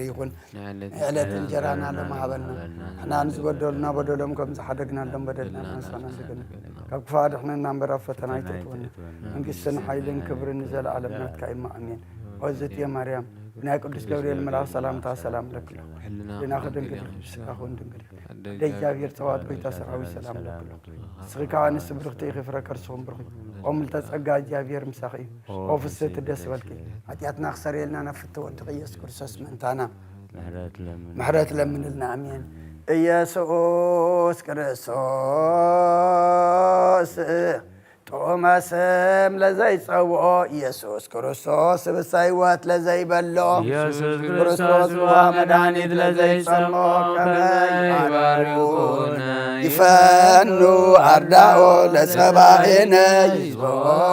ይኹን። ዕለት እንጀራና ሎሚ ሃበና። ንሕና ንዝበደሉና በደሎም ከም ዝሓደግናሎም በደልና ንሕና ንስኻና ንስገድ። ካብ ክፉእ ኣድሕነና እምበር ኣብ ፈተና ኣይተእትወና። መንግስትን ሓይልን ክብርን ንዘለኣለም ናትካ እዩ። ኣሜን። ኦዝእትየ ማርያም፣ ብናይ ቅዱስ ገብርኤል መልኣኽ ሰላምታ ሰላም እለኪ ኣለኹ። ሕልናኺ ድንግል እዩ፣ ስጋኺ እውን ድንግል እዩ። ኣደ እግዚኣብሔር ጸባኦት ጎይታ ሰራዊት ሰላም እለኪ ኣለኹ። ንስኺ ከኣ ኣንስቲ ብርኽቲ ኢኺ፣ ፍረ ከርስኹም ብሩኽ እዩ። ኦ ምልዕተ ጸጋ እግዚኣብሔር ምሳኺ እዩ። ኦ ፍስሕቲ ደስ በልኪ። ሓጢኣትና ክሰርየልና ናብ ፍትው ወድኺ ኢየሱስ ክርስቶስ ምእንታና ምሕረት ለምንልና። ኣሜን። ኢየሱስ ክርስቶስ ጥዑመ ስም ለዘይጸውኦ፣ ኢየሱስ ክርስቶስ ስብሳ ህይወት ለዘይበሎ፣ ኢየሱስ ክርስቶስ ዋ መድኃኒት ለዘይጸምኦ፣ ከመ ይባርኩነ ይፈኑ ኣርዳኦ ለጸባኤነ ይዝቦ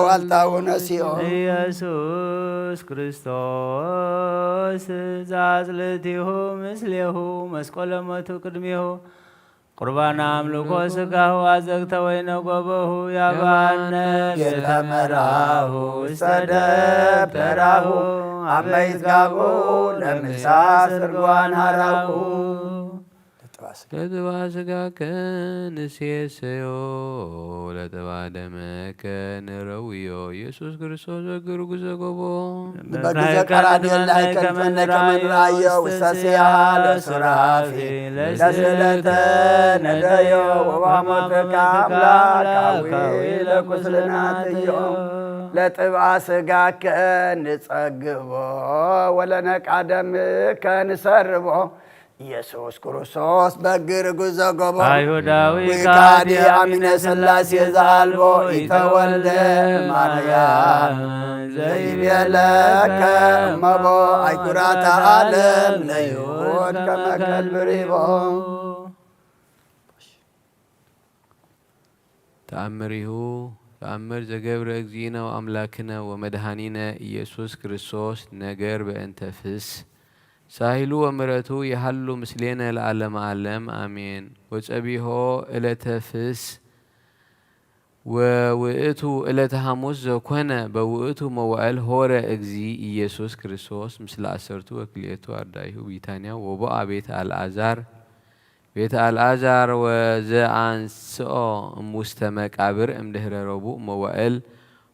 ዋልታው ነሲኦ። ኢየሱስ ክርስቶስ ዘአጽልእቲሁ ምስሌሁ መስቆለ ሞቱ ቅድሜሁ ቁርባን አምልኮ ስጋሁ አዘግተ ወይነ ጎበሁ ያባነ ቤተ መራሁ ውስተ ደብተራሁ አመ ይትጋብኡ ለምሳ ስርጓን ሀራሁ። ለጥባ ስጋከ ንሴሰዮ ለጥባ ደመከ ንረውዮ ኢየሱስ ክርስቶስ በግርጉ ዘጎቦ። በጊዜ ቀራንዮ ላይ ከንፈነ ከመ ንርአዮ ውሰስያ ለሱራፊ ለስእለተ ነደዮ ወባሞትካ አምላካዊ ለቁስልናትዮ። ለጥብኣ ስጋከ ንጸግቦ ወለነቃ ደምከ ንሰርቦ። ኢየሱስ ክርስቶስ በግ ርጉዝ ዘጎቦ አይሁዳዊ ዊካዲ ካዲ አሚነ ሥላሴ ዘአልቦ ኢተወልደ ማርያም ዘይቤለከ እመቦ አይኩራተ ዓለም ለይሁድ ከመ ከልብ ሪቦ። ተአምሪሁ ተአምር ዘገብረ እግዚእነ ወአምላክነ ወመድኃኒነ ኢየሱስ ክርስቶስ ነገር በእንተ ፍስ ሳሂሉ ወምሕረቱ ይሃሉ ምስሌነ ለዓለመ ዓለም አሜን። ወጸቢሖ ዕለተ ፍስ ወውእቱ ዕለተ ሐሙስ ዘኮነ በውእቱ መዋዕል ሆረ እግዚ ኢየሱስ ክርስቶስ ምስለ ዐሰርቱ ወክልኤቱ አርዳኢሁ ቢታንያ ወቦአ ቤተ አልዓዛር ቤተ አልዓዛር ወዘአንስኦ እምውስተ መቃብር እምድህረ ረቡዕ መዋእል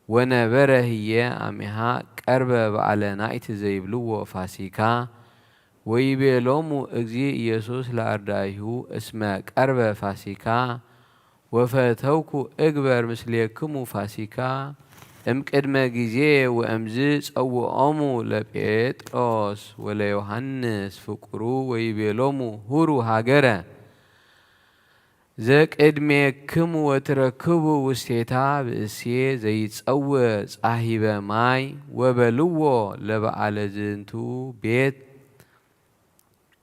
ወነበረ ህዬ አሚሃ ቀርበ በዓለ ናይት ዘይብልዎ ፋሲካ። ወይቤሎሙ እግዚ ኢየሱስ ለአርዳኢሁ እስመ ቀርበ ፋሲካ ወፈተውኩ እግበር ምስሌክሙ ፋሲካ እምቅድመ ጊዜ ወእምዝ ጸውዖሙ ለጴጥሮስ ወለዮሐንስ ፍቁሩ ወይቤሎሙ ሁሩ ሃገረ ዘቅድሜክሙ ወትረክቡ ውስቴታ ብእሴ ዘይጸውዕ ጻሂበ ማይ ወበልዎ ለበዓለ ዝንቱ ቤት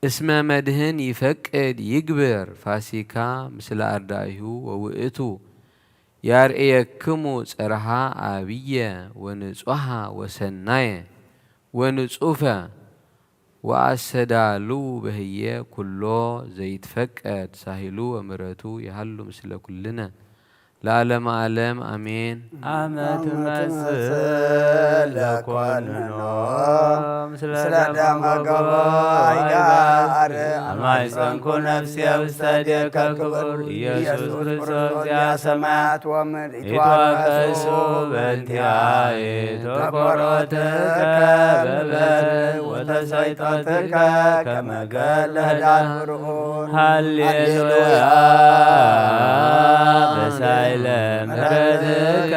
እስመ መድህን ይፈቅድ ይግብር ፋሲካ ምስለ አርዳኢሁ ወውእቱ ያርእየክሙ ጽርሃ አብየ ወንጹሃ ወሰናየ ወንጹፈ ወአሰዳልዉ በህየ ኩሎ ዘይትፈቀድ ሳሂሉ ወምሕረቱ ይሃሉ ምስለ ኩልነ። ለዓለመ ዓለም አሜን። አመ ትመጽእ ለኮንኖ ምስለ ደመ ገቦ አይጋር አማይጸንኩ ነፍስየ ውስተ እዴከ ክቡር ኢየሱስ ክርስቶስ ዚአ ሰማያት ወምድር ኢትዋቀሱ በእንቲአየ ተኮሮትከ በበትር ወተሰይጦትከ ከመ ገል ለህዳድ ብርዑድ። ሃሌሉያ በሳይለ ምሕረትከ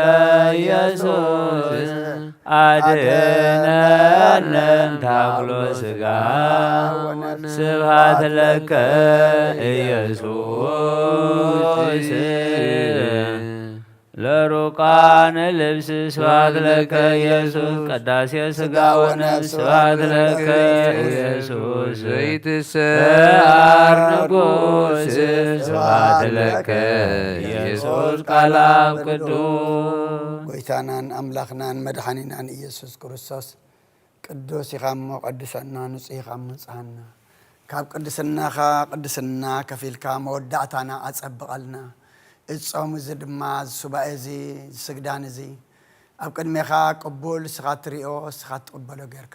ኢየሱስ አድነነ እምታክሎ ስጋ። ስብሐት ለከ ኢየሱስ ለሩቃነ ልብስ ስብሐት ለከ ኢየሱስ ቅዳሴ ስጋ ወነፍስ ስብሐት ለከ ኢየሱስ ዘይትሰዓር ንጉስ ስብሐት ለከ ኢየሱስ ቃል አብ ቅዱስ። ጎይታናን ኣምላኽናን መድሓኒናን ኢየሱስ ክርስቶስ ቅዱስ ኢኻ እሞ ቀድሰና፣ ንጹህ ኢኻ እሞ ንጽሃና። ካብ ቅድስናኻ ቅድስና ከፊልካ መወዳእታና ኣጸብቐልና። እዚ ጾም እዚ ድማ፣ እዚ ሱባኤ እዚ፣ እዚ ስግዳን እዚ ኣብ ቅድሜኻ ቅቡል፣ ንስኻ ትሪኦ፣ ንስኻ ትቕበሎ ጌርካ፣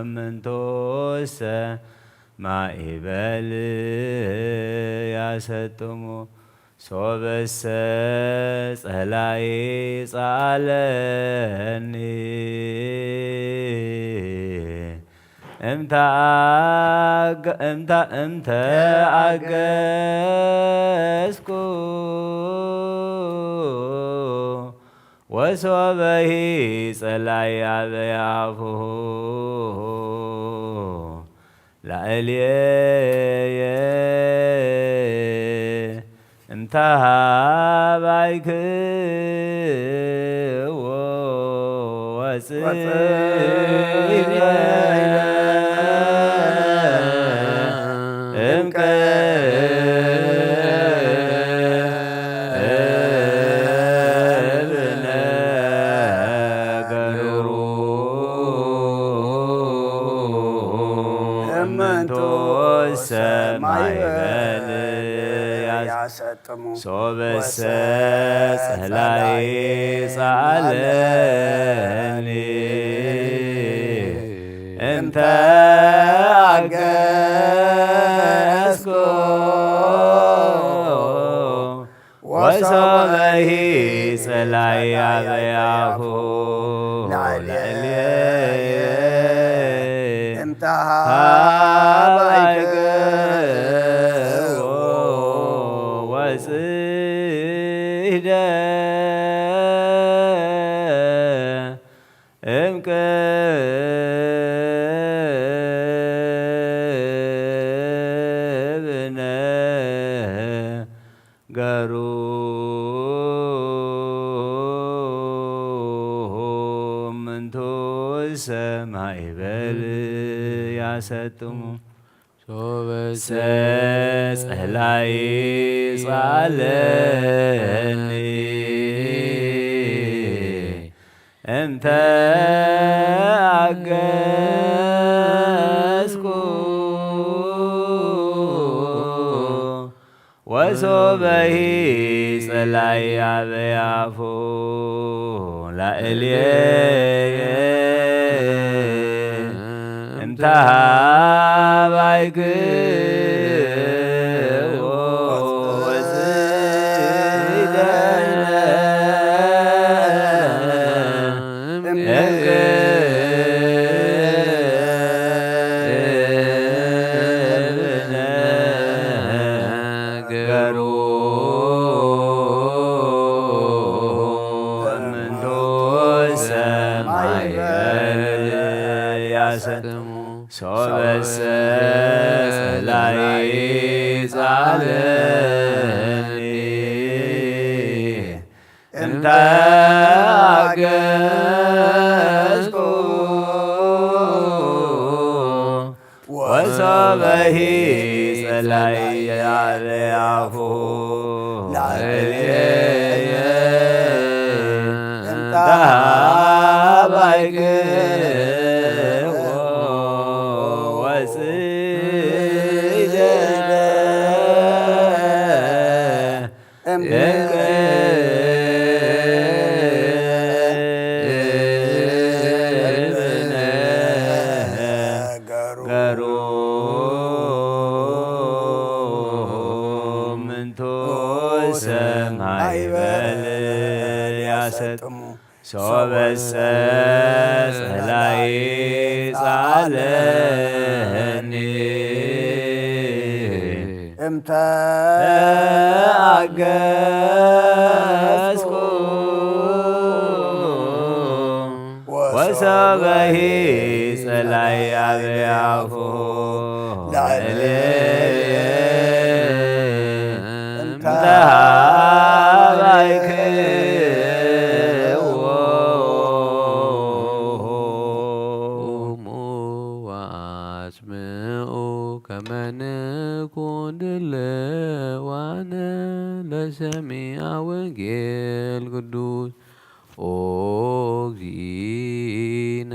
እምንቶሰ ማእበል ያሰጥሙ ሶበሰ ጸላኢ ጸዓለኒ። እምተ ኣገ-፣ እምተ፣ እምተ ኣገስኩ ወሶበሂ ጸላኢ ኣበያፉ ላዕሌየ። እንተሃባይክዎ ወፅኢነ እምቅብነ ገሩ እመንቶሰ ማይበል ያሰጥሙ ሶበሰ ጸላኢ ጸዓለኒ እንተ ኣገስኩ ወሶበሂ ጸላኢ ኣበያኹ ላዕሌየ እንተ ሃባይክዎ ወጽኢደ እምቅብነ ገሩ እምንቱሰ ማይበል ያሰጥሙ ሶበሰ ጸላኢ ጸዓለኒ እንተ ኣገስኩ ወሶበሂ ጸላኢ ኣበያፉ ላእልየ እንተ ሃባይክዎ ወጽደነ ገሩ እምንቱሰ ማይበል ያሰጥሙ ሶበሰ ጸላኢ ጸዓለኒ እንተ ኣገስኩ ወሶበሂ ጸላኢ ኣበያፉ ላዕሌየ እንተ ሃባይክዎ ወጽደነ እምቅብነ ሰጥሙ። ሶበሰ ጸላኢ ጻለኒ እምተ ኣገስኩ ወሶበሂ ጸላኢ ኣብ ኣፉ ልዕሊ እምተ ሃባይክዎ ቁሙ ወኣጽምኡ ከመ ንኩን ድልዋነ ለሰሚዐ ወንጌል ቅዱስ ኦ እግዚእነ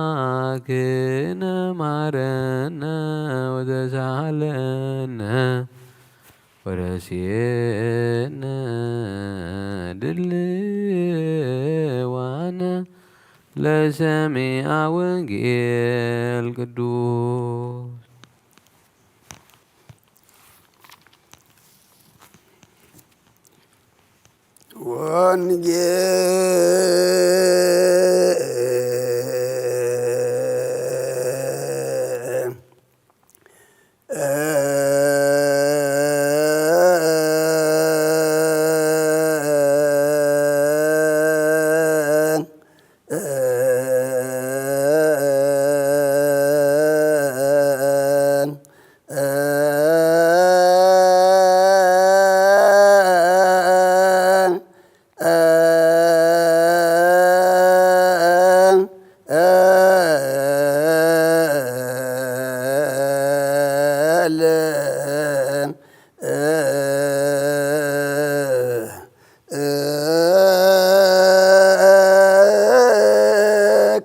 ወአምላክነ ማረነ ወተሳሃለነ ወረስየነ ድልዋነ ለሰሚዐ ወንጌል ቅዱስ። ወንጌል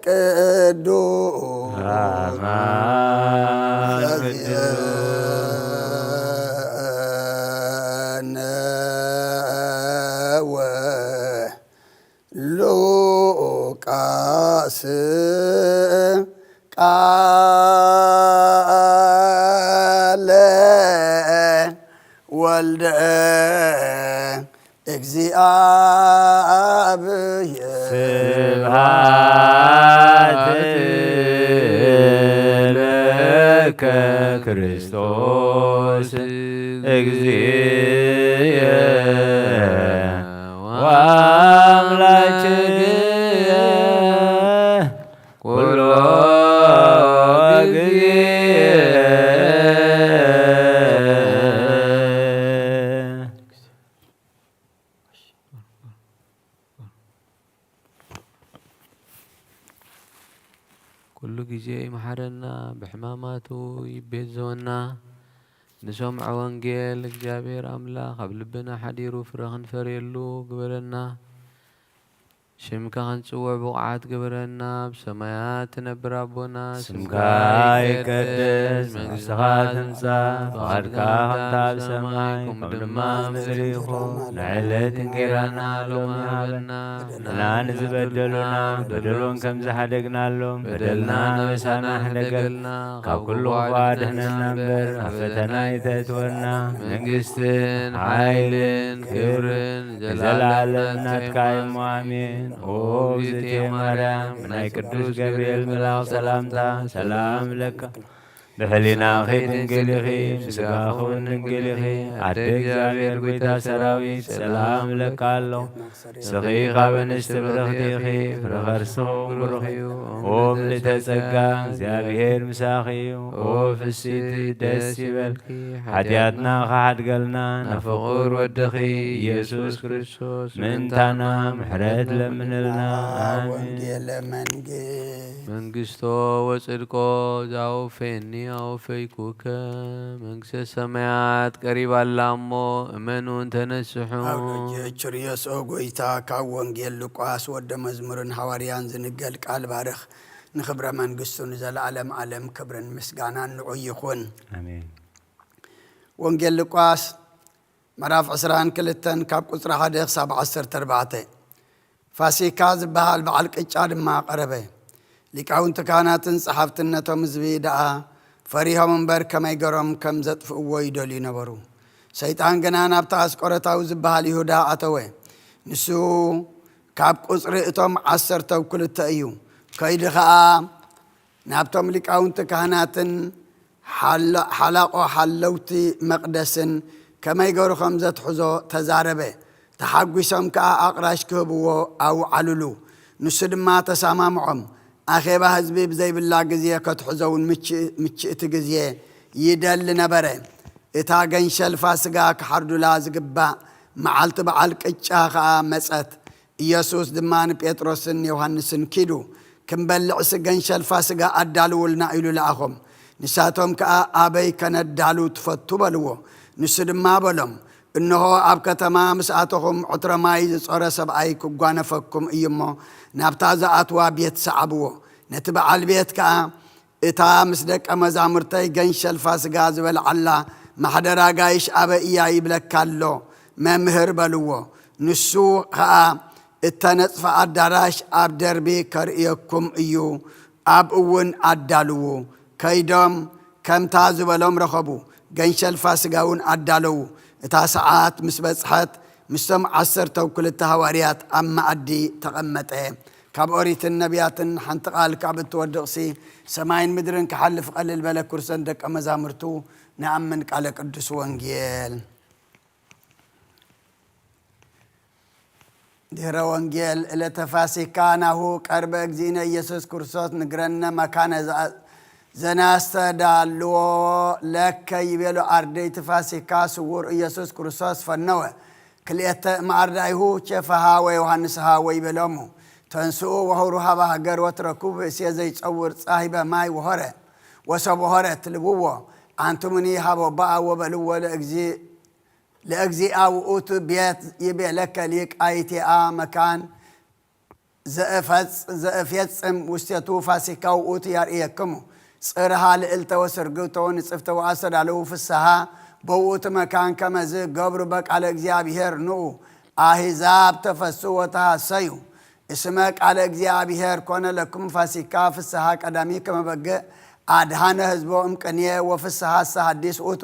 ቅዱስ ሉቃስ ቃለ ወልደ እግዚኣብሔር። ስብሐት ለከ ክርስቶስ እግዚእየ ወአምላክየ ኩሎ ጊዜ። ኩሉ ግዜ ይምሓረና፣ ብሕማማቱ ይቤዘወና። ንሰምዖ ወንጌል እግዚኣብሔር ኣምላኽ ኣብ ልብና ሓዲሩ ፍረ ክንፈርየሉ ግበረና። ሽምካ ክንጽውዕ ብቑዓት ግበረና። ኣብ ሰማያት ትነብር ኣቦና፣ ስምካ ይቀደስ፣ መንግስትኻ ትምጻእ፣ ፍቓድካ ከምታ ኣብ ሰማይ ከምኡ ድማ ኣብ ምድሪ ይኹን። ንዕለት እንጌራና ሎሚ ሃበና፣ ንበደልና ንዝበደሉና በደሎም ከም ዝሓደግናሎም በደልና ኣበሳና ሕደገልና፣ ካብ ኩሉ ክፉእ ኣድሕነና እምበር፣ ኣብ ፈተና ኣይተእትወና። መንግስትን ሓይልን ክብርን ንዘለኣለም ናትካ እዩ እሞ፣ ኣሜን። ኦ እግዝእትየ ማርያም፣ ብናይ ቅዱስ ገብርኤል መልኣኽ ሰላምታ ሰላም እብለካ። ብሕሊናኺ ድንግል ኢኺ፣ ብስጋኺ እውን ድንግል ኢኺ። ኣደ እግዚኣብሔር ጐይታ ሰራዊት፣ ሰላም እብለካ ኣለኹ። ንስኺ ካብ ኣንስቲ ብርኽቲ ኢኺ፣ ፍረ ከርስኺ እውን ብሩኽ እዩ። ኦ ምልዕተ ጸጋ፣ እግዚኣብሔር ምሳኺ እዩ። ኦ ፍስቲ ደስ ይበልኪ፣ ሓጢኣትና ክሓድገልና፣ ናብ ፍቑር ወድኺ ኢየሱስ ክርስቶስ ምእንታና ምሕረት ለምንልና። ኣሜን። ወንጌለ መንግስት። መንግስቶ ወጽድቆ ዛውፌኒ ኣውፈይኩከ። መንግስተ ሰማያት ቀሪባ ኣላ እሞ፣ እመኑን ተነስሑ። ኣብ ደጀ ችርዮስ ኦ ጐይታ፣ ካብ ወንጌል ሉቃስ ወደ መዝሙርን ሃዋርያን ዝንገል ቃል ባርኽ። ንኽብረ መንግስቱ ንዘለዓለም ዓለም ክብርን ምስጋናን ንዑ ይኹን። ኣሜን። ወንጌል ሉቃስ ምዕራፍ ዕስራን ክልተን ካብ ቁጽሪ ሓደ ክሳብ ዓሰርተ ኣርባዕተ። ፋሲካ ዝበሃል በዓል ቅጫ ድማ ቀረበ። ሊቃውንቲ ካህናትን ጸሓፍትን ነቶም ህዝቢ ደኣ ፈሪሆም እምበር ከመይ ገሮም ከም ዘጥፍእዎ ይደልዩ ነበሩ። ሰይጣን ግና ናብቲ ኣስቆሮታዊ ዝበሃል ይሁዳ ኣተወ። ንሱ ካብ ቁጽሪ እቶም ዓሰርተው ክልተ እዩ። ከይዱ ኸኣ ናብቶም ሊቃውንቲ ካህናትን ሓላ-፣ ሓላቆ ሓለውቲ መቕደስን ከመይ ገሩ ከም ዘትሕዞ ተዛረበ። ተሓጒሶም ከኣ ኣቕራሽ ክህብዎ ኣውዓሉሉ። ንሱ ድማ ተሰማምዖም። ኣኼባ ህዝቢ ብዘይብላ ግዜ ከትሕዞ እውን ምች-፣ ምችእቲ ግዜ ይደሊ ነበረ። እታ ገንሸል ፋስጋ ክሓርዱላ ዝግባእ መዓልቲ በዓል ቅጫ ኸኣ መጸት። ኢየሱስ ድማ ንጴጥሮስን ዮሃንስን፣ "ኪዱ፣ ክንበልዕሲ ገንሸል ፋስጋ ኣዳልውልና" ኢሉ ለኣኾም። ንሳቶም ከኣ፣ "ኣበይ ከነዳሉ ትፈቱ?" በልዎ። ንሱ ድማ በሎም፣ "እንሆ፣ ኣብ ከተማ ምስ ኣተኹም፣ ዕትሮ ማይ ዝጾረ ሰብኣይ ክጓነፈኩም እዩ እሞ፣ ናብታ ዝኣትዋ ቤት ሰዓብዎ። ነቲ በዓል ቤት ከኣ፣ 'እታ ምስ ደቀ መዛሙርተይ ገንሸል ፋስጋ ዝበልዓላ ማሕደር ኣጋይሽ ኣበይ እያ?' ይብለካ ኣሎ፣ መምህር" በልዎ። ንሱ ኸኣ፣ "እተነጽፈ ኣዳራሽ ኣብ ደርቢ ከርእየኩም እዩ፣ ኣብኡ እውን ኣዳልዉ።" ከይዶም ከምታ ዝበሎም ረኸቡ። ገንሸል ፋስጋ እውን ኣዳለዉ። እታ ሰዓት ምስ በጽሐት፣ ምስቶም ዓሰርተው ክልተ ሃዋርያት ኣብ መኣዲ ተቐመጠ። ካብ ኦሪትን ነቢያትን ሓንቲ ቃል ካብ እትወድቕሲ፣ ሰማይን ምድርን ክሓልፍ ቀልል በለ። ኩርሰን ደቀ መዛሙርቱ ንኣምን። ቃለ ቅዱስ ወንጌል። ድህረ ወንጌል። ዕለተ ፋሲካ ናሁ ቀርበ እግዚእነ ኢየሱስ ክርስቶስ ንግረነ መካነ ዘ-፣ ዘናስተዳልዎ ለከ ይቤሎ። ኣርደይቲ ፋሲካ ስውር ኢየሱስ ክርስቶስ ፈነወ። ክልኤተ እምኣርዳይሁ ኬፋሃ ወዮሃንስሃ ወይቤሎሙ፣ ተንስኡ ወሁሩ ሃበ ሃገር ወትረክቡ ብእሴ ዘይጸውር ጻሂበ ማይ ወሆረ። ወሰብ ሆረ ትልብዎ፣ ኣንቱምኒ ሃቦ በኣ ወበልዎ ለእግዚእ ለእግዚኣ ውእቱ ቤት ይቤለከ ሊቅ ኣይቲኣ መካን ዘእፈጽ-፣ ዘእፌጽም ውስቴቱ ፋሲካ ውእቱ ያርእየክሙ። ጽርሃ ልዕልተ ወስርግብቶ ንጽፍተ ወኣስተዳለዉ ፍስሃ በውእቱ መካን ከመዝ ገብሩ በቃለ እግዚኣብሔር ንኡ ኣሂዛብ ተፈሱ ወተሃሰዩ። እስመ ቃለ እግዚኣብሔር ኮነ ለክሙ ፋሲካ ፍስሃ ቀዳሚ ከመ በግዕ ኣድሃነ ህዝቦ እምቅንየ ወፍስሃ ሐዲስ ውእቱ።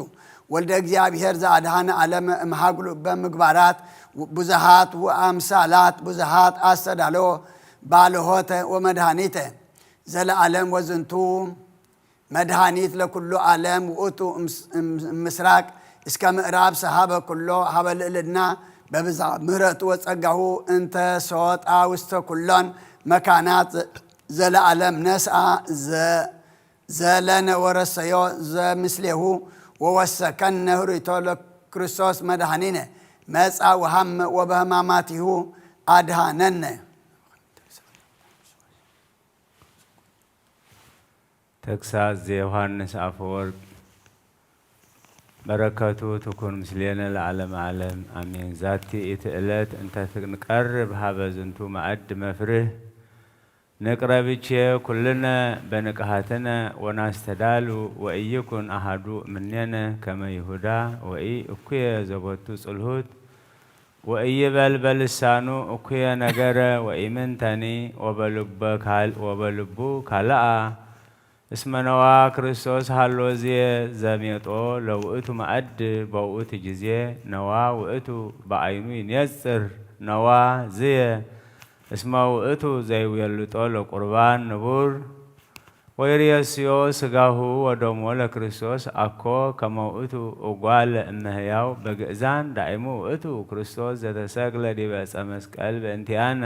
ወልደ እግዚኣብሔር ዘኣድሃነ ዓለም እምሃግሉ በምግባራት ብዙሃት ወኣምሳላት ብዙሃት ኣስተዳሎ ባልሆተ ወመድኃኒተ ዘለዓለም ወዝንቱ መድኃኒት ለኩሉ ዓለም ውእቱ እምስ-፣ እም-፣ ምስራቅ እስከ ምዕራብ ሰሃበ ኩሎ ሀበ ልዕልና በብዛ ምህረቱ ወጸጋሁ እንተ ሶጣ ውስተ ኩሎን መካናት ዘ-፣ ዘለዓለም ነስአ ዘ-፣ ዘለነ ወረሰዮ ዘምስሌሁ ወወሰከነ ህሩይቶ ለክርስቶስ መድኃኒነ መጻ ወሃመ ወበህማማቲሁ ኣድሃነነ። ተግሳጽ ዘዮሃንስ ኣፈወርቅ። በረከቱ ትኩን ምስሌነ ለዓለመ ዓለም ኣሜን። ዛቲ እቲ ዕለት እንተ ንቀርብ ሀበ ዝንቱ መኣድ መፍርህ ንቅረብቼ ኩልነ በንቅሃትነ ወናስተዳሉ ወኢይኩን አሃዱ እምኔነ ከመ ይሁዳ ወኢ እኩየ ዘቦቱ ጽልሁት ወኢይበል በልሳኑ እኩየ ነገረ ወኢምንተኒ ወበልበ ካል-፣ ወበልቡ ካልአ። እስመ ነዋ ክርስቶስ ሃሎ ዝየ ዘሜጦ ለውእቱ መኣድ በውእቱ ጊዜ ነዋ ውእቱ በአይኑ ይኔጽር ነዋ ዝየ እስመ ውእቱ ዘይዌልጦ ለቁርባን ንቡር ወይርእየስዮ ስጋሁ ወደሞ ለክርስቶስ አኮ ከመ ውእቱ እጓለ እመሕያው በግእዛን ዳይሙ ውእቱ ክርስቶስ ዘተሰቅለ ዲበ ዕፀ መስቀል በእንቲአነ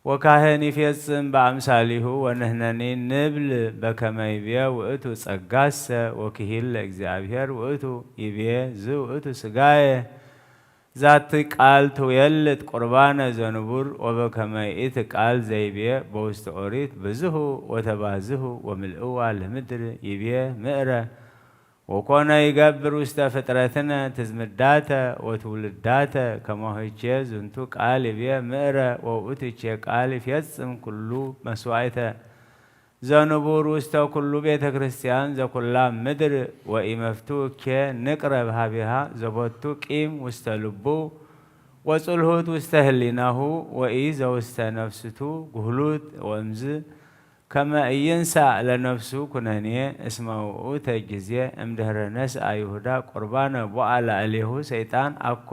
ወካህን ይፌጽም በአምሳሊሁ ወንሕነኒ ንብል በከመ ይቤ ውእቱ ጸጋሰ ወክሂል ለእግዚአብሔር ውእቱ ይቤ ዝ ውእቱ ስጋየ ዛቲ ቃል ትውየልጥ ቁርባነ ዘንቡር ወበከመ ይእቲ ቃል ዘይቤ በውስተ ኦሪት ብዝሁ ወተባዝሁ ወምልእዋ ለምድር ይቤ ምእረ ወኮነ ይገብር ውስተ ፍጥረትነ ትዝምዳተ ወትውልዳተ ከማሆቼ ዝንቱ ቃል ይቤ ምእረ ወውእቱቼ ቃል ይፌጽም ኩሉ መስዋዕተ ዘንቡር ውስተ ኩሉ ቤተ ክርስቲያን ዘኩላ ምድር ወኢመፍቱ እኬ ንቅረብ ሀቤሃ ዘቦቱ ቂም ውስተ ልቡ ወጽልሁት ውስተ ህሊናሁ ወኢ ዘውስተ ነፍስቱ ጉህሉት ወእምዝ ከመ ኢይንሳእ ለነፍሱ ኩነኔ እስመ ውእቱ ጊዜ እምድህረ ነስአ ይሁዳ ቁርባነ ቦአ ለእሌሁ ሰይጣን አኮ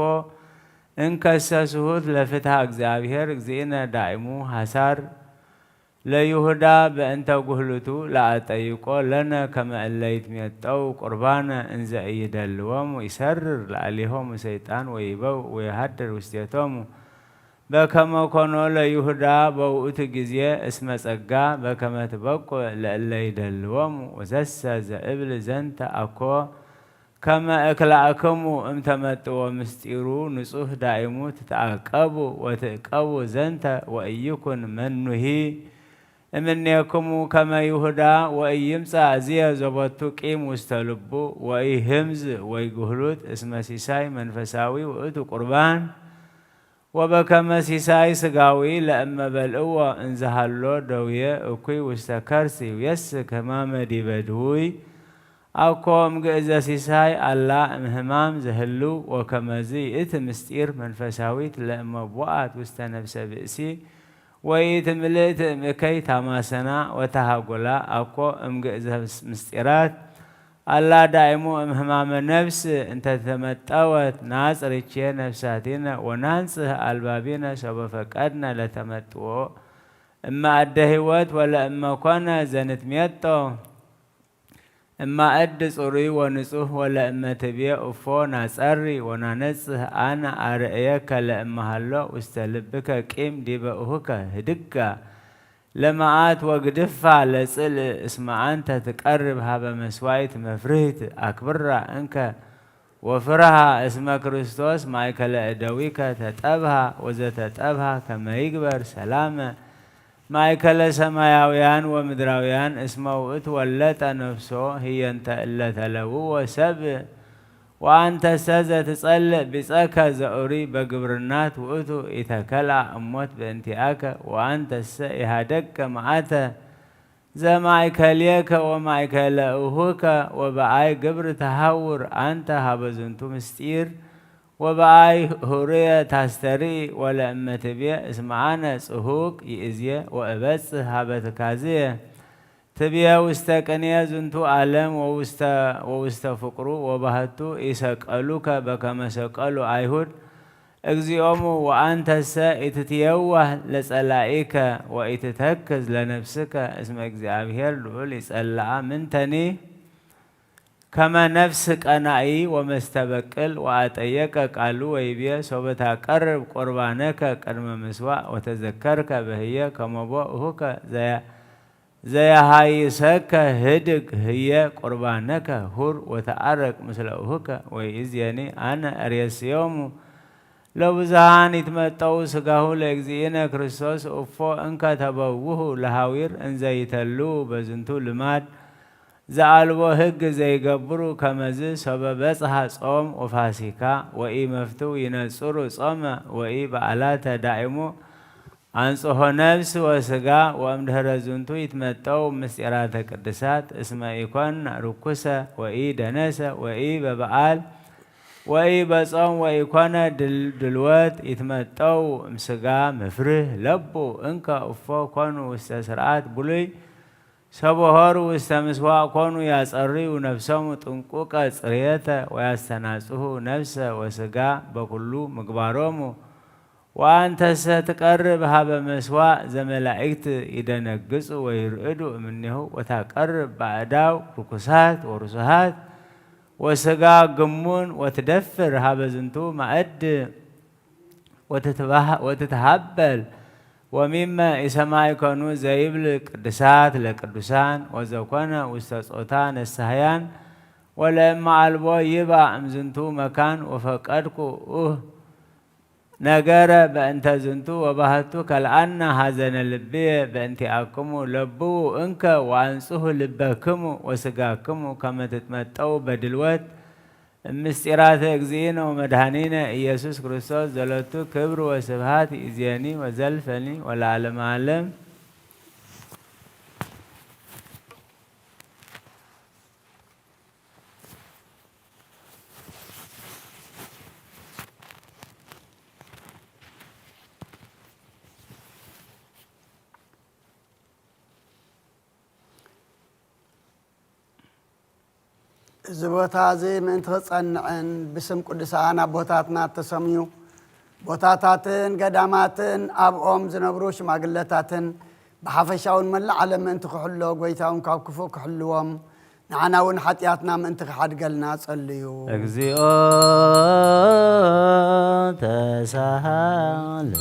እንከሰ ስሁት ለፍትሐ እግዚአብሔር እግዚእነ ዳይሙ ሐሳር ለይሁዳ በእንተ ጉህሉቱ ለአጠይቆ ለነ ከመ እለ ይትሜጠው ቁርባነ እንዘ ኢይደልዎሙ ይሰርር ለእሌሆሙ ሰይጣን ወይበው ወይሃድር ውስቴቶሙ በከመ ኮኖ ለይሁዳ በውእቱ ጊዜ እስመ ጸጋ በከመ ትበቁ ለእለ ይደልዎሙ ወዘሰ ዘእብል ዘንተ አኮ ከመ እክላእክሙ እምተመጥዎ ምስጢሩ ንጹህ ዳይሙ ትትአቀቡ ወትእቀቡ ዘንተ ወእይኩን መኑሂ እምኔክሙ ከመ ይሁዳ ወኢይምጻእ ዝየ ዘቦቱ ቂም ውስተ ልቡ ወኢህምዝ ወይጉህሉት እስመ ሲሳይ መንፈሳዊ ውእቱ ቁርባን ወበከመ ሲሳይ ስጋዊ ለእመ በልዕዎ እንዘሃሎ ደውየ እኩይ ውስተ ከርስ ይውየስክ ህማመ ዲበ ድውይ አኮ እምግእዘ ሲሳይ አላ እምህማም ዘህልው ወከመዝ ይእቲ ምስጢር መንፈሳዊት ለእመ ቦአት ውስተ ነፍሰ ብእሲ ወይእቲ ምልእቲ እምእከይ ታማሰና ወተሃጎላ አኮ እምግእዘ ምስጢራት አላ ዳይሙ እምህማመ ነፍስ እንተ ተመጠወት ናጽር እቼ ነፍሳቲነ ወናንጽህ አልባቢነ ሶበ ፈቀድነ ለተመጥዎ እመ አደ ህይወት ወለእመ ኮነ ዘንትሜጦ እማ እድ ጽሩይ ወንጹህ ወለእመ ትቤ እፎ ናጸሪ ወናነጽህ አነ አርእየከ ለእመሃሎ ውስተ ልብከ ቂም ዲበ እሁከ ህድጋ ለመዓት ወግድፋ ለጽልእ እስመ አንተ ትቀርብ ሀበ መስዋይት መፍርህት አክብራ እንከ ወፍርሃ እስመ ክርስቶስ ማእከለ እደዊከ ተጠብሃ ወዘተጠብሃ ከመ ይግበር ሰላመ ማእከለ ሰማያውያን ወምድራውያን እስመ ውእቱ ወለጠ ነፍሶ ህየንተ እለ ተለውዎ ሰብ ወአንተሰ ዘትጸልእ ቢጸከ ዘኡሪ በግብርናት ውእቱ ኢተከልአ እሞት በእንቲአከ ወአንተሰ ኢሃደግከ መዓተ ዘማእከልየከ ወማእከለ እሁከ ወበአይ ግብር ተሃውር አንተ ሀበ ዝንቱ ምስጢር ወበአይ ሁርየ ታስተርኢ ወለእመ ትቤ እስመ አነ ጽሁቅ ይእዜ ወእበጽህ ሀበ ትካዝየ ትብየ ውስተ ቅንየ ዝንቱ ዓለም ወውስተ ፍቅሩ ወባህቱ ኢሰቀሉከ በከመ ሰቀሉ አይሁድ እግዚኦሙ ወአንተሰ ኢትትየዋህ ለጸላኢከ ወኢትተክዝ ለነፍስከ እስመ እግዚአብሔር ልዑል ይጸልኣ ምንተኒ ከመ ነፍስ ቀናኢ ወመስተበቅል ወአጠየቀ ቃሉ ወይቤ ሶበ ታቀርብ ቁርባነከ ቅድመ ምስዋዕ ወተዘከርከ በህየ ከመቦ እሁከ ዘየሃይሰከ ህድግ ህየ ቁርባነከ ሁር ወተአረቅ ምስለ እሁከ ወይእዜኒ አነ እሬስዮሙ ለብዙሃን ይትመጠው ስጋሁ ለእግዚእነ ክርስቶስ እፎ እንከ ተበውሁ ለሃዊር እንዘይተልው በዝንቱ ልማድ ዘአልቦ ህግ ዘይገብሩ ከመዝ ሶበ በጽሐ ጾም ወፋሲካ ወኢመፍትው ይነጽሩ ጾመ ወኢበዓላተ ዳይሙ አንጽሖ ነፍስ ወስጋ ወእምድህረ ዝንቱ ይትመጠው ምስጢራተ ቅድሳት እስመ ኢኮን ርኩሰ ወኢ ደነሰ ወኢ በበዓል ወኢ በጾም ወኢኮነ ድልወት ይትመጠው እምስጋ ምፍርህ ለቡ እንከ እፎ ኮኑ ውስተ ስርዓት ብሉይ ሰቦሆሩ ውስተ ምስዋዕ ኮኑ ያጸርዩ ነፍሶሙ ጥንቁቀ ጽርየተ ወያስተናጽሁ ነፍሰ ወስጋ በኩሉ ምግባሮሙ ወአንተሰ ትቀርብ ሀበ መስዋዕ ዘመላእክት ይደነግጹ ወይርዕዱ እምኔሁ ወታቀርብ ባዕዳው ርኩሳት ወርሱሃት ወስጋ ግሙን ወትደፍር ሀበ ዝንቱ ማእድ ወትትበሃ- ወትትሃበል ወሚመ ኢሰማይከኑ ዘይብል ቅድሳት ለቅዱሳን ወዘኮነ ውስተ ጾታ ነሳህያን ወለእመ አልቦ ይባእ እምዝንቱ መካን ወፈቀድኩ ኡህ ነገረ በእንተ ዝንቱ ወባህቱ ከልአና ሐዘነ ልብየ በእንቲአክሙ ለብዉ እንከ ወአንጽሁ ልበክሙ ወስጋክሙ ከመ ትትመጠው በድልወት እምስጢራተ እግዚእነ ወመድኃኒነ ኢየሱስ ክርስቶስ ዘሎቱ ክብር ወስብሐት ይእዜኒ ወዘልፈኒ ወለዓለመ ዓለም። እዚ ቦታ እዚ ምእንቲ ክጸንዕን ብስም ቅዱሳን ኣቦታትና እተሰምዩ ቦታታትን ገዳማትን ኣብኦም ዝነብሩ ሽማግለታትን ብሓፈሻውን መላእ ዓለም ምእንቲ ክሕሎ፣ ጎይታውን ካብ ክፉእ ክሕልዎም፣ ንዓና እውን ሓጢኣትና ምእንቲ ክሓድገልና ጸልዩ። እግዚኦ ተሳሃለነ።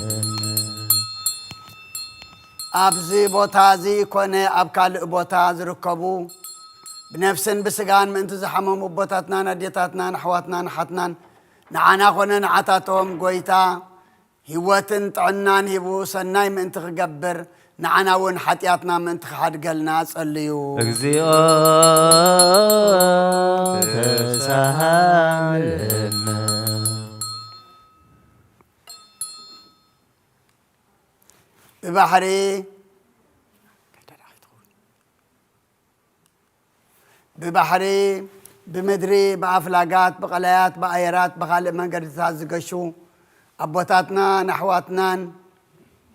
ኣብዚ ቦታ እዚ ኮነ ኣብ ካልእ ቦታ ዝርከቡ ብነፍስን ብስጋን ምእንቲ ዝሓመሙ ኣቦታትናን ኣዴታትናን ኣሕዋትናን ኣሓትናን ንዓና ኮነ ንዓታቶም ጎይታ ህይወትን ጥዕናን ሂቡ ሰናይ ምእንቲ ክገብር ንዓና እውን ሓጢኣትና ምእንቲ ክሓድገልና ጸልዩ። እግዚኦ ተሳሃለነ። ብባሕሪ ብባሕሪ ብምድሪ ብኣፍላጋት ብቐላያት ብኣየራት ብኻልእ መንገድታት ዝገሹ ኣቦታትናን ኣሕዋትናን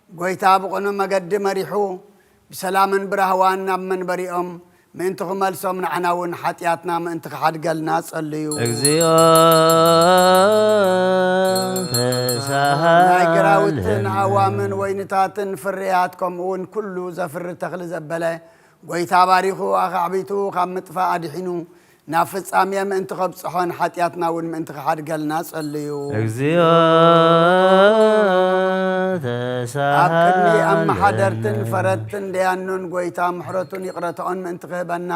ጎይታ ብቕኑዕ መገዲ መሪሑ ብሰላምን ብራህዋን ናብ መንበሪኦም ምእንቲ ክመልሶም ንዓና እውን ሓጢኣትና ምእንቲ ክሓድገልና ጸልዩ። እግዚኦ ናይ ግራውትን ተሳሃለነ። ኣዋምን ወይንታትን ፍርያት ከምኡ እውን ኩሉ ዘፍሪ ተኽሊ ዘበለ ጎይታ ባሪኹ ኣኻዕቢቱ ካብ ምጥፋእ ኣድሒኑ ናብ ፍጻሜ ምእንቲ ከብጽሖን ሓጢኣትና እውን ምእንቲ ክሓድገልና ጸልዩ። እግዚኦ ኣብ ቅድሚ ተሳሃለነ። ኣመሓደርትን ፈረድትን ደያኑን ጎይታ ምሕረቱን ይቕረታኡን ምእንቲ ክህበና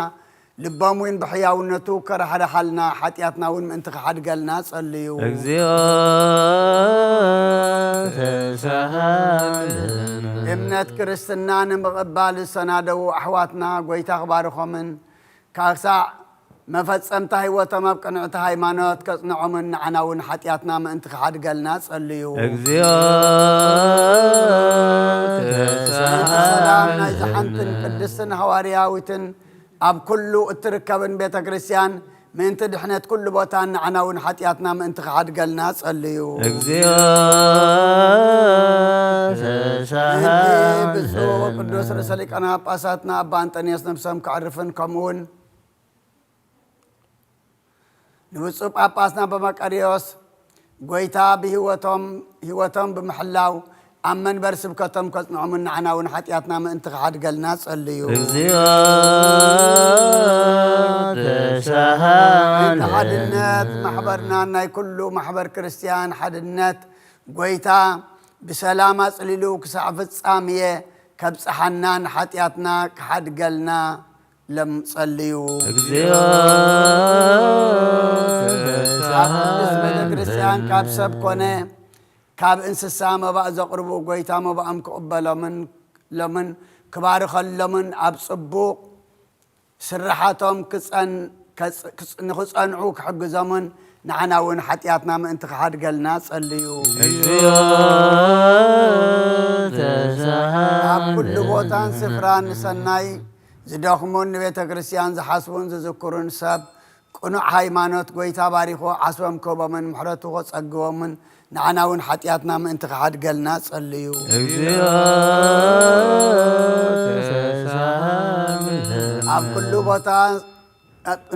ልቦም እውን ብሕያውነቱ ከራሕርሓልና ሓጢኣትና እውን ምእንቲ ክሓድገልና ጸልዩ። እግዚኦ ተሳሃለነ። እምነት ክርስትና ንምቕባል ዝሰናደዉ ኣሕዋትና ጎይታ ክባርኾምን ክሳዕ መፈጸምታ ህይወቶም ኣብ ቅንዕቲ ሃይማኖት ከጽንዖምን ንዓና እውን ሓጢኣትና ምእንቲ ክሓድገልና ጸልዩ። እግዚኦ ሰላም ናይዛ ሓንትን ተሳሃለነ። ቅድስትን ሃዋርያዊትን ኣብ ኩሉ እትርከብን ቤተ ክርስቲያን ምእንቲ ድሕነት ኩሉ ቦታን ንዓና እውን ሓጢኣትና ምእንቲ ክሓድገልና ጸልዩ። እግዚኦ ምእንቲ ብፁዕ ተሳሃለነ። ቅዱስ ርእሰ ሊቃነ ጳጳሳትና ኣባ ኣንጠንዮስ ነብሶም ከዕርፍን ከምኡውን ንብፁዕ ጳጳስና በመቀርዮስ ጎይታ ብህይወቶም ህይወቶም ብምሕላው ኣብ መንበር ስብከቶም ከጽንዖምን ንዓና እውን ሓጢኣትና ምእንቲ ክሓድገልና ጸልዩ። እግዚኦ እቲ ተሳሃለነ። ሓድነት ማሕበርናን ናይ ኩሉ ማሕበር ክርስቲያን ሓድነት ጎይታ ብሰላም ኣጽሊሉ ክሳዕ ፍጻሜ ከብጽሓናን ሓጢኣትና ክሓድገልና ሎም ጸልዩ። እግዚኦ ኣብ ቅድስት ቤተ ተሳሃለነ። ክርስቲያን ካብ ሰብ ኮነ ካብ እንስሳ መባእ ዘቕርቡ ጎይታ መባኦም ክቕበሎምን ሎምን ክባርኸሎምን ኣብ ጽቡቕ ስርሓቶም ክጸን- ከጽ- ክጽ- ንኽጸንዑ ክሕግዞምን ንዓና እውን ሓጢኣትና ምእንቲ ክሓድገልና ጸልዩ። እግዚኦ ኣብ ኩሉ ተሳሃለነ። ቦታን ስፍራን ንሰናይ ዝደኽሙን ንቤተ ክርስቲያን ዝሓስቡን ዝዝክሩን ሰብ ቅኑዕ ሃይማኖት ጎይታ ባሪኹ ዓስቦም ክህቦምን ምሕረቱ ከጸግቦምን ንዓና እውን ሓጢኣትና ምእንቲ ክሓድገልና ጸልዩ። እግዚኦ ተሳሃለነ። ኣብ ኩሉ ቦታ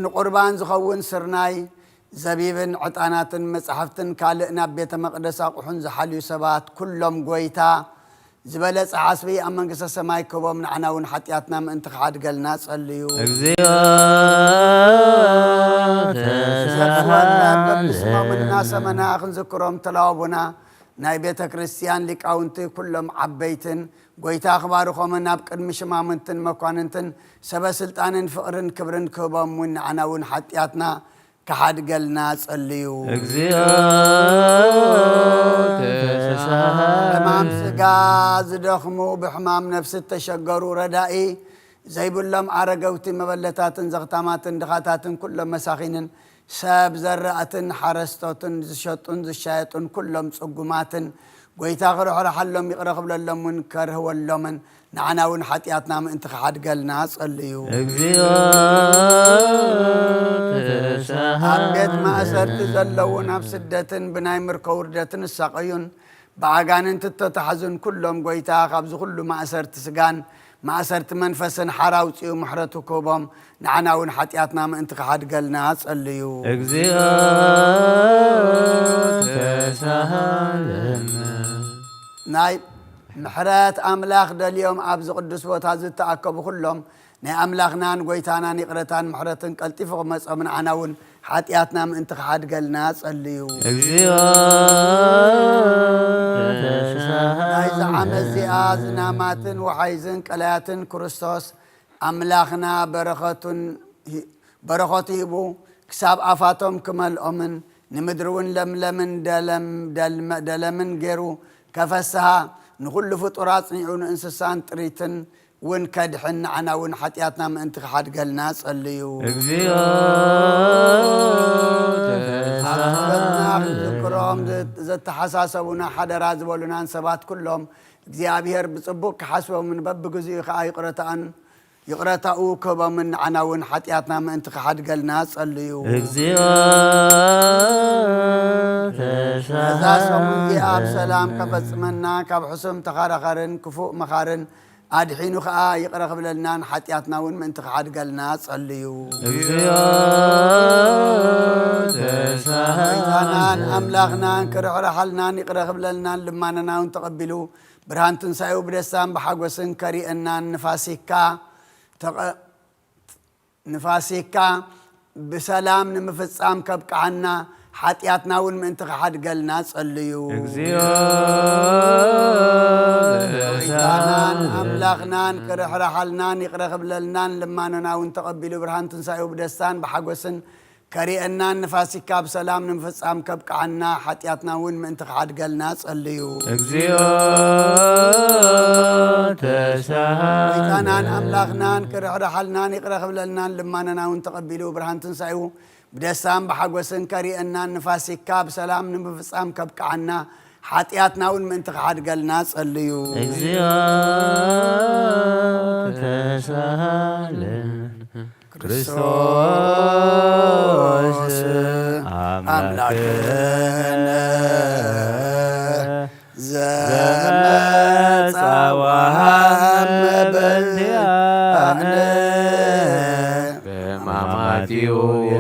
ንቁርባን ዝኸውን ስርናይ ዘቢብን ዕጣናትን መጻሕፍትን ካልእ ናብ ቤተ መቕደስ ኣቑሑን ዝሓልዩ ሰባት ኩሎም ጎይታ ዝበለጸ ዓስቢ ኣብ መንግስተ ሰማይ ክህቦም ንዓና እውን ሓጢኣትና ምእንቲ ክሓድገልና ጸልዩ። እግዚኦ ዘክሮና ተሳሃለነ። በብስሞም እናሰመና ክንዝክሮም ተላወቡና ናይ ቤተ ክርስቲያን ሊቃውንቲ ኩሎም ዓበይትን ጎይታ ክባርኾምን ኣብ ቅድሚ ሽማምንትን መኳንንትን ሰበ ስልጣንን ፍቕርን ክብርን ክህቦም እውን ንዓና እውን ሓጢኣትና ክሓድገልና ጸልዩ። እግዚኦ ተሳሃለነ። ሕማም ስጋ ዝደኽሙ ብሕማም ነፍሲ እተሸገሩ ረዳኢ ዘይብሎም ኣረገውቲ መበለታትን ዘኽታማትን ድኻታትን ኩሎም መሳኺንን ሰብ ዘራእትን ሓረስቶትን ዝሸጡን ዝሻየጡን ኩሎም ጽጉማትን ጎይታ ክርሕርሓሎም ይቕረ ክብለሎምን ከርህወሎምን ንዓና እውን ሓጢኣትና ምእንቲ ክሓድገልና ጸልዩ። እግዚኦ ኣብ ቤት ተሳሃለነ። ማእሰርቲ ዘለውን ኣብ ስደትን ብናይ ምርኮ ውርደትን ዝሳቐዩን ብኣጋንንቲ እተታሕዙን ኩሎም ጎይታ ካብዚ ኩሉ ማእሰርቲ ስጋን ማእሰርቲ መንፈስን ሓራ ኣውጺኡ ምሕረቱ ክህቦም፣ ንዓና እውን ሓጢኣትና ምእንቲ ክሓድገልና ጸልዩ። እግዚኦ ተሳሃለነ። ናይ ምሕረት ኣምላኽ ደልዮም ኣብዚ ቅዱስ ቦታ ዝተኣከቡ ኩሎም ናይ ኣምላኽናን ጎይታናን ይቕረታን ምሕረትን ቀልጢፉ ክመጾም ንዓና እውን ሓጢኣትና ምእንቲ ክሓድገልና ጸልዩ። እግዚኦ ናይዚ ዓመት ተሳሃለነ። እዚኣ ዝናማትን ወሓይዝን ቀላያትን ክርስቶስ ኣምላኽና በረኸቱን ሂ- በረኸቱ ሂቡ ክሳብ ኣፋቶም ክመልኦምን ንምድሪ እውን ለምለምን ደለም- ደልመ- ደለምን ገይሩ ከፈስሃ ንኹሉ ፍጡር ኣጽኒዑ ንእንስሳን ጥሪትን እውን ከድሕን ንዓና እውን ሓጢኣትና ምእንቲ ክሓድገልና ጸልዩ። እግዚኦ ኣኽብረትና ተሳሃለነ። ክንዝክሮም ዘ- ዘተሓሳሰቡና ሓደራ ዝበሉናን ሰባት ኩሎም እግዚኣብሔር ብጽቡቕ ክሓስቦምን በብግዚኡ ከኣ ይቕረታን ይቕረታኡ ክህቦምን ንዓና እውን ሓጢኣትና ምእንቲ ክሓድገልና ጸልዩ። እግዚኦ ነዛ ሰሙን እዚኣ ኣብ ተሳሃለነ። ሰላም ከፈጽመና ካብ ሕሱም ተኸራኸርን ክፉእ መኻርን ኣድሒኑ ከኣ ይቕረ ክብለልናን ሓጢኣትና እውን ምእንቲ ክሓድገልና ጸልዩ። እግዚኦ ጎይታናን ተሳሃለነ። ኣምላኽናን ክርሕርሓልናን ይቕረ ክብለልናን ልማነና እውን ተቐቢሉ ብርሃን ትንሳኤኡ ብደስታን ብሓጎስን ከሪአናን ንፋሲካ ተቐ- ንፋሲካ ብሰላም ንምፍጻም ከብቅዓና ሓጢኣትና እውን ምእንቲ ክሓድገልና ጸልዩ። እግዚኦ ጎይታናን ኣምላኽናን ክርሕርሓልናን ይቕረ ክብለልናን ልማነና እውን ተቐቢሉ ብርሃን ትንሳኤኡ ብደስታን ብሓጎስን ከሪአናን ንፋሲካ ብሰላም ንምፍጻም ከብቅዓና ሓጢኣትና እውን ምእንቲ ክሓድገልና ጸልዩ። እግዚኦ ተሳሃለነ። ጎይታናን ኣምላኽናን ክርሕርሓልናን ይቕረ ክብለልናን ልማነና እውን ተቐቢሉ ብርሃን ትንሳኤኡ ብደስታን ብሓጎስን ከሪአናን ንፋሲካ ብሰላም ንምፍጻም ከብቅዓና ሓጢኣትና እውን ምእንቲ ክሓድገልና ጸልዩ። እግዚኦ ተሳሃለነ። ክርስቶስ ኣምላክነ ዘመጻ ወሃብ በእንቲአነ በማማቲሁ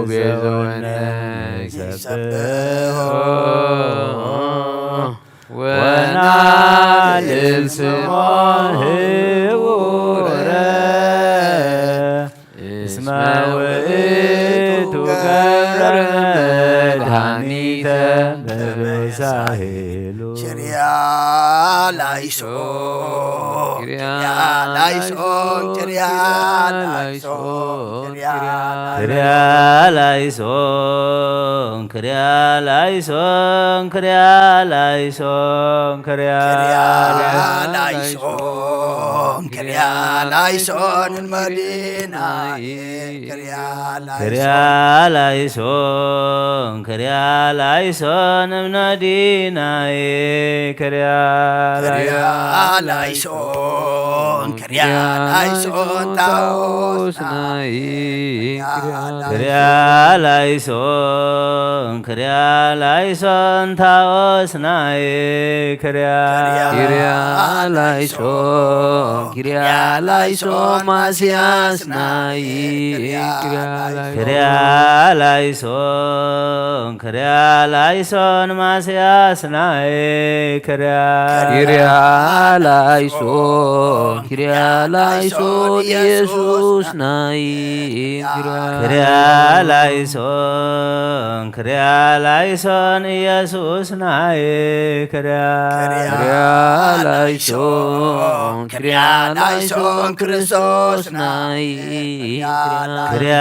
ቤዘወነ ይሰብሖ ወናልል ስሞ ህቡረ እስመ ውእቱ ገብረ መድኃኒተ በበሳህሉ። ኪርያ ላይሶ ኪርያ ላይሶን ኪርያ ላይሶን ኪርያ ኪርያ ላይሶን ኪርያ ላይሶን ኪርያ ላይሶን ኪርያ ላይሶን ኪርያ ላይሶን መዲናይ ኪርያ ኪርያ ላይሶን ላይሶን ኪርያ ላይሶን እምነዲናይ ኪርያ ኪርያ ላይሶን ኪርያ ላይሶን ታኦስናይ ኪርያ ላይሶን ኪርያ ላይሶን ታኦስናይ ኪርያ ኪርያ ላይሶን ኪርያ ላይሶን ማስያስናይ ኪርያ ኪርያ ላይሶን ኪርያ ላይሶን ማስያስናይ ኪርያ ኪርያ ላይሶን ኪርያ ላይሶን ኢየሱስ ናይ ኪርያ ኪርያ ላይሶን ኪርያ ላይሶን ኢየሱስ ናይ ኪርያ ኪርያ ላይሶን ኪርያ ላይሶን ክርስቶስ ናይ ኪርያ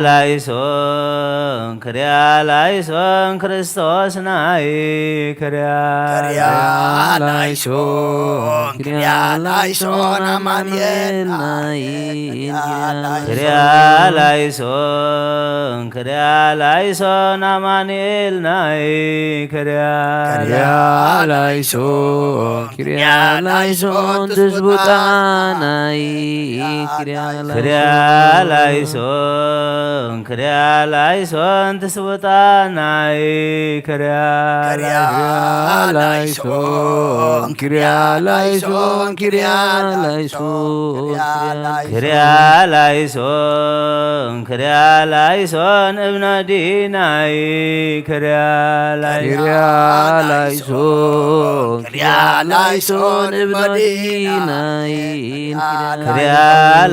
ላይሶን ኪርያ ላይሶን ክርስቶስ ናይ ኪርያ ኪርያ ላይሶን ኪርያ ላይሶን ኣማኑኤል ናይ ኪርያ ላይሶን ኪርያ ላይሶን ኣማኑኤል ናይ ኪርያ ኪርያ ላይሶን ኪርያ ላይሶን ትስቡጣ ናይ ኪርያ ኪርያ ላይሶን ኪርያ ላይሶን ትስቡጣ ናይ ኪርያ ኪርያ ላይሶን ኪርያ ላይሶን፣ ኪርያ ላይሶን፣ ኪርያ ላይሶን፣ ኪርያ ላይሶን፣ ኪርያ ላይሶን እብነ ዲናይ፣ ኪርያ ላይሶን፣ ኪርያ ላይሶን፣ ኪርያ ላይሶን እብነ ዲናይ፣ ኪርያ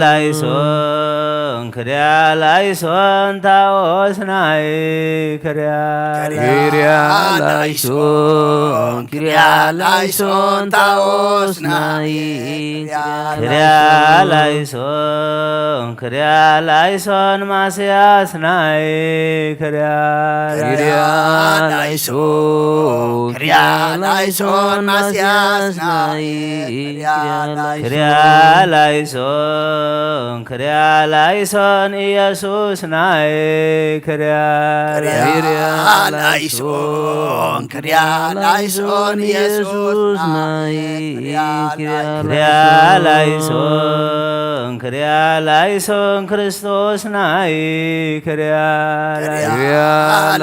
ላይሶን፣ ኪርያ ላይሶን ታኦስናይ፣ ኪርያ ኪርያ ላይሶን፣ ኪርያ ላይሶን ታኦስናይ፣ ኪርያ ላይሶን፣ ኪርያ ላይሶን ማስያስናይ፣ ኪርያ ኪርያ ላይሶን፣ ኪርያ ላይሶን ማስያስናይ፣ ኪርያ ኪርያ ላይሶን፣ ኪርያ ላይሶን ኢየሱስ ናይ፣ ኪርያ ኪርያ ላይሶን፣ ኪርያ ላይሶን ኢየሱስ ናይ፣ ኪርያ ላይሶን፣ ኪርያ ላይሶን ክርስቶስ ናይ፣ ኪርያ ኪርያ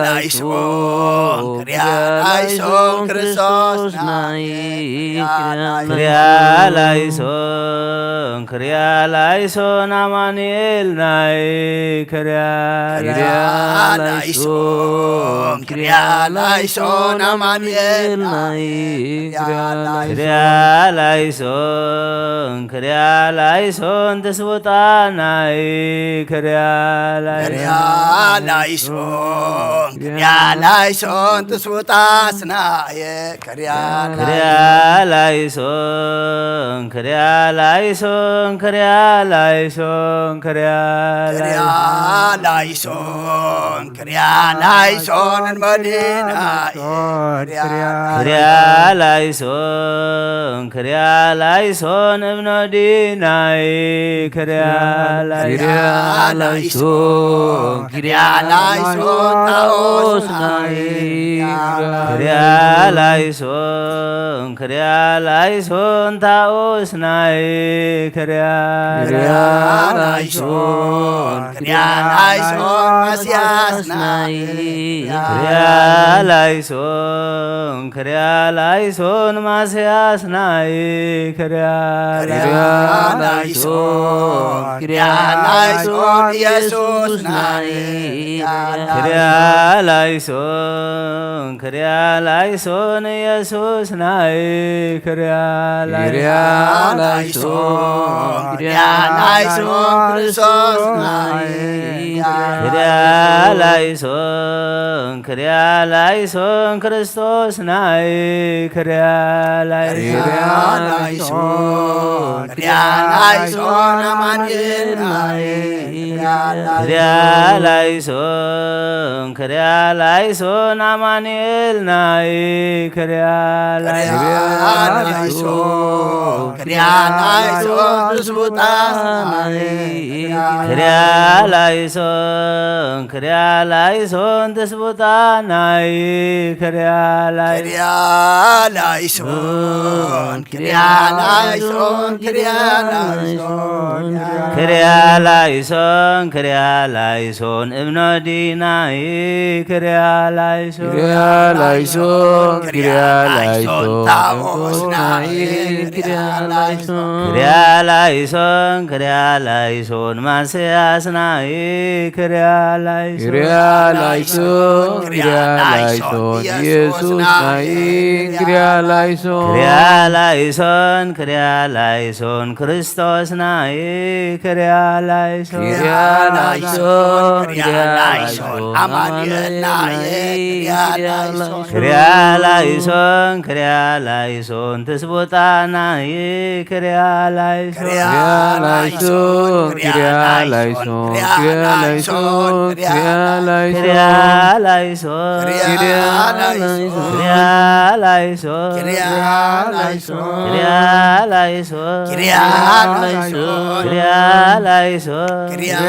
ላይሶን፣ ኪርያ ላይሶን ክርስቶስ ናይ፣ ኪርያ ላይሶን፣ ኪርያ ላይሶን ኣማኑኤል ናይ፣ ኪርያ ኪርያ ላይሶን፣ ኪርያ ላይሶን ኣማኑኤል ናይ፣ ኪርያ ኪርያ ላይሶን፣ ኪርያ ላይሶን ትስውጣ ናይ፣ ኪርያ ኪርያ ላይሶን፣ ላይሶን፣ ኪርያ ላይሶን ትስውጣ ስናየ፣ ኪርያ ኪርያ ላይሶን፣ ኪርያ ላይሶን፣ ኪርያ ላይሶን፣ ኪርያ ኪርያ ላይሶን፣ ላይሶን፣ ኪርያ ላይሶን ንመዲናየ፣ ኪርያ ኪርያ ላይሶን፣ ኪርያ ላይሶን እብነ ዲናይ፣ ኪርያ ላይሶን፣ ኪርያ ላይሶን፣ ኪርያ ላይሶን ታኦስናይ፣ ኪርያ ላይሶን፣ ኪርያ ላይሶን ታኦስናይ፣ ኪርያ ኪርያ ላይሶን፣ ኪርያ ላይሶን ማስያስናይ፣ ኪርያ ላይሶን፣ ኪርያ ላይሶን ማስያስናይ፣ ኪርያ ኪርያ ላይሶን፣ ኪርያ ላይሶን ኢየሱስናይ፣ ኪርያ ላይሶን፣ ኪርያ ላይሶን ኢየሱስናይ፣ ኪርያ ኪርያ ላይሶን፣ ላይሶን፣ ኪርያ ላይሶን ክርስቶስናይ፣ ኪርያ ላይሶን፣ ኪርያ ላይሶን ክርስቶስናይ፣ ኪርያ ላይሶን፣ ኪርያ ላይሶን፣ ኪርያ ላይሶን ኣማኑኤልናይ፣ ኪርያ ኪርያ ላይሶን፣ ኪርያ ላይሶን ኣማኑኤልናይ፣ ኪርያ ኪርያ ላይሶን፣ ኪርያ ላይሶን ትስውጣናይ፣ ኪርያ ላይሶን፣ ኪርያ ላይሶን ትስውጣናይ፣ ኪርያ ላይሶን፣ ኪርያ ላይሶን፣ ኪርያ ላይሶን፣ ኪርያ ላይሶን፣ ኪርያ ላይሶን፣ ኪርያ ላይሶን እብኖ ዲናይ፣ ኪርያ ላይሶን፣ ኪርያ ላይሶን፣ ኪርያ ላይሶን ታኦስናይ፣ ኪርያ ላይሶን፣ ኪርያ ላይሶን፣ ኪርያ ላይሶን ማስያስናይ፣ ኪርያ ላይሶን፣ ኪርያ ላይሶን፣ ኪርያ ላይሶን ኢየሱስናይ፣ ኪርያ ላይሶን፣ ኪርያ ላይሶን፣ ኪርያ ላይሶን ክርስቶስናይ፣ ኪርያ ላይሶን፣ ኪርያ ላይሶን፣ ኪርያ ላይሶን ኣማኑኤልናይ፣ ኪርያ ላይሶን፣ ኪርያ ላይሶን፣ ኪርያ ላይሶን ትስቡጣናይ፣ ኪርያ ላይሶን፣ ኪርያ ላይሶን፣ ኪርያ ላይሶን፣ ኪርያ ላይሶን፣ ኪርያ ላይሶን፣ ኪርያ ላይሶን፣ ኪርያ ላይሶን፣ ኪርያ ላይሶን፣ ኪርያ ላይሶን፣ ኪርያ ላይሶን፣ ኪርያ ላይሶን፣ ኪርያ ላይሶን፣ ኪርያ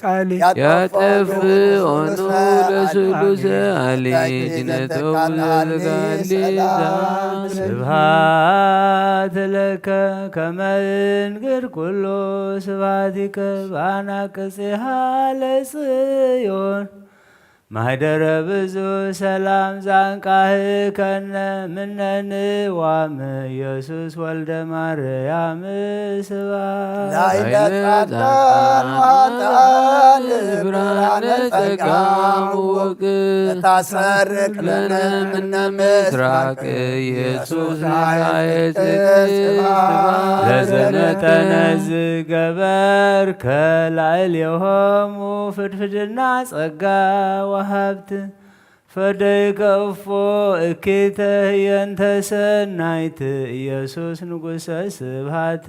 ቃል ያጠፍኦኑ ለስሉስ አሊ ነተውዝጋሊ ሰላም። ስብሐት ለከ ከመ እንግር ኩሉ ስብሐቲከ በአናቅጽ ሃለ ጽዮን። ማህደረ ብዙ ሰላም ዛንቃህከነ ምነንዋም ኢየሱስ ወልደ ማርያም። ስብሐት ላዕለ ጻድቃን ወኃጥኣን ብርሃነ ጸጋ ምውቅ። ታሰርቅ ለነ ምነ ምስራቅ ኢየሱስ ናሳየ ጽድቅ። ስብሐት ለዘመጠነ ዝገበርከ ላዕሌሆሙ ፍድፍድና ጸጋ ወሃብት። ፈደይ ከፎ እኪተ ህየንተ ሰናይት ኢየሱስ ንጉሰ ስብሃት።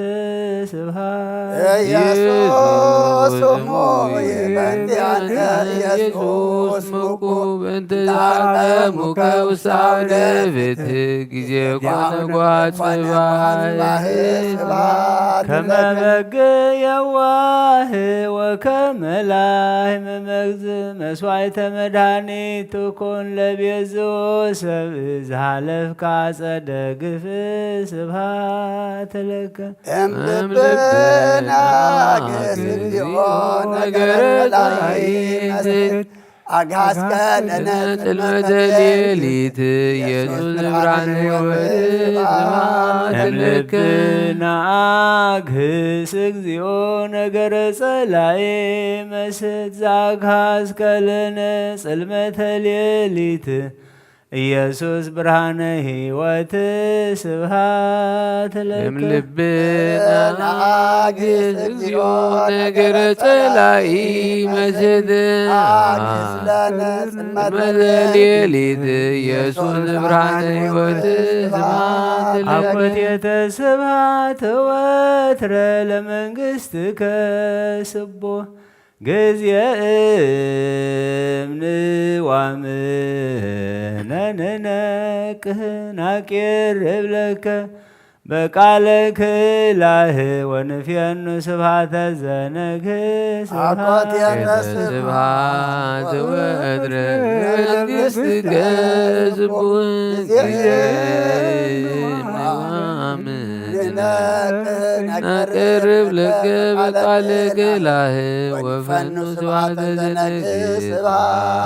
ስብሃት ኢየሱስ እሙይ በእንቲአነ ኢየሱስ ምቁ በእንተ ዛቀሙከ ውስተ አውደ ቤት ጊዜ ኳነ ጓጽባህ። ስብሃት ከመ በግ የዋህ ወከመ ላህም መግዝ መስዋዕተ መድኃኒት ትኩን ለቤዝኡ ሰብ ዝሃለፍካ ጸደ ግፍ። ስብሃት ለከ እምልብና ግስ እግዚኦ ነገረ ጸላኢ መስል አግሃስከ ለነ ጽልመተ ሌሊት ኢየሱስ ብርሃነ ሕይወት። ስብሃት ለከ እምልብና አግህስ እግዚኦ ነገረ ጸላኢ መስት ዛግሃስከ ለነ ጽልመተ ሌሊት ኢየሱስ ብርሃነ ሕይወት። ስብሃት ለከ እምልብና አግህስ እግዚኦ ነገረ ጸላኢ መስት አግህስ ለነ ጽልመተ ሌሊት ኢየሱስ ብርሃነ ሕይወት። ስብሃት ለከ አኮቴተ ስብሃት ወትረ ለመንግሥትከ ስቡሕ ጊዜ እምንዋም ነንነቅህ ናቄርብ ለከ በቃለ ክላህ ወንፍየኑ ስብሃተ ዘነግህ። ስብሃት አኮቴተ ስብሃት ወትረ መንግሥትከ ስቡሕ ጊዜ እምንዋም ናቀርብ ለከ በቃለ ገላህ ወፈኑ ስብሐተ ዘነግህ።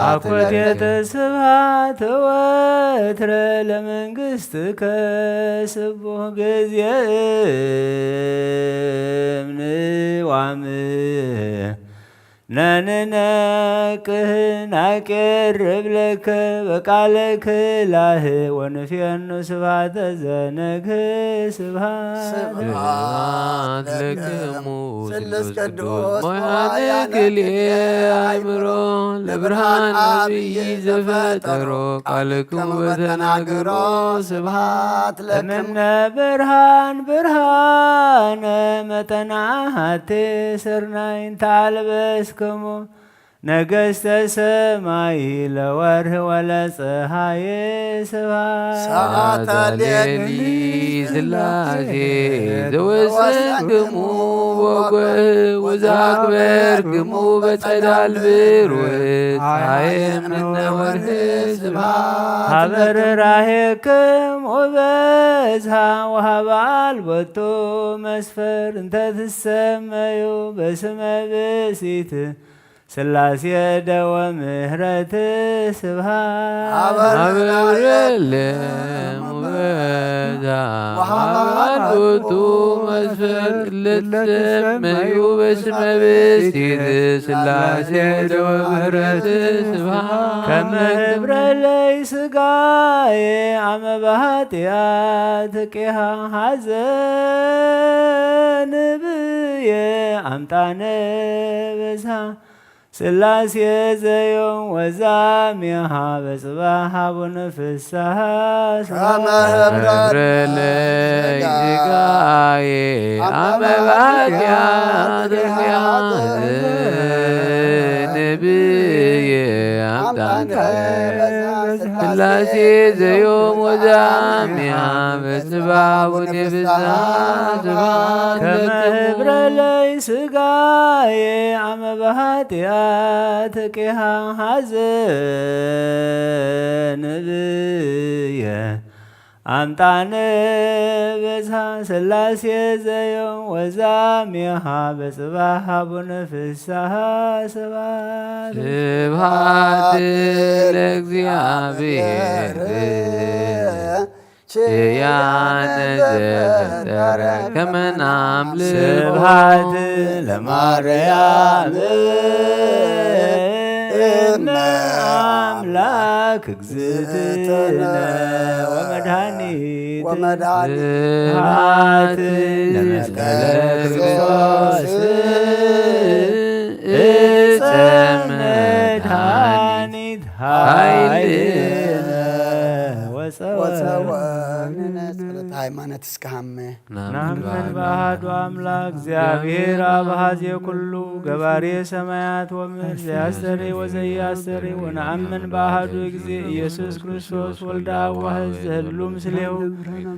አኮቴተ ስብሐት ወትረ ለመንግሥትከ ስቡሕ ጊዜ እምንዋም ነንነቅህ ናቄርብ ለከ በቃለ ክላህ ወንፍየኑ ስብሐተ ዘነግህ። ስብሐት ስብሐት ለክሙ ስሉስ ቅዱስ ሞያነ ክልኤ አእምሮ ለብርሃን አብይ ዘፈጠሮ ቃልክሙ በተናግሮ። ስብሐት ለክሙ እምነ ብርሃን ብርሃነ መጠና ሀቴ ስርናይን ታልበስክሙ ነገስተ ሰማይ ለወርህ ወለፀሃይ። ስብሐት ሰዓተ ሌሊ ስላሴ ዘወሰንክሙ ወጎህ ወዛግበርክሙ በጸዳል ብሩህ ፀሐይ እምነ ወርህ። ስብሐት ሀበ ርህራሄክም ወበዝሃ ወሀበ አልቦቱ መስፈር እንተ ትሰመዩ በስመ ብእሲት ስላሴ ደወ ምህረት። ስብሐት ሀበ ርህራሄክም ወበዝሃ ወሀበ አልቦቱ መስፈር ለትሰመዩ በስመ ብእሲት ስላሴ ደወ ምህረት። ስብሐት ከመ ህብረ ለይ ስጋዬ አመ በኃጢአት ቂሃ ሐዘን ብዬ አምጣነ በዝሃ ስላሴ ዘዮም ወዛሚሃ በጽባሕ አቡነ ፍስሐ። ከመ ህብረ ለይ ስጋዬ አመ በኃጢአት ቂሃ ሐዘን ብዬ አምጣነ ላሴ ዘዮም ወዛሚያ በጽባቡን የብዝሃ ስብሐት ከመ ለክሙ። ህብረ ለይ ስጋዬ አመ በኃጢአት ቂሃ ሐዘን ብየ አምጣነ በዝሃ ሥላሴ ዘዮም ወዛሚሃ በጽባሕ አቡነ ፍስሐ ስብሐት። ስብሐት ለእግዚአብሔር ኪያነ ዘፈጠረ ከመ ናምልኮ። ስብሐት ለማርያም እመ አምላክ እግዝእትነ ወመድኃኒት ወመድኃኒት ስብሐት ለመስቀለ ክርስቶስ እፀ መድኃኒት ኃይልነ ወፀወርነ። ጸሎተ ሃይማኖት እስከ ሃመ። ናምን በአሐዱ አምላክ እግዚአብሔር አብ ሀዜ ኩሉ ገባሬ ሰማያት ወምድር ዘያስተሪ ወዘያስተሪ ወነአምን በአሐዱ እግዚእ ኢየሱስ ክርስቶስ ወልደ አብ ዋሕድ ዘህሉ ምስሌሁ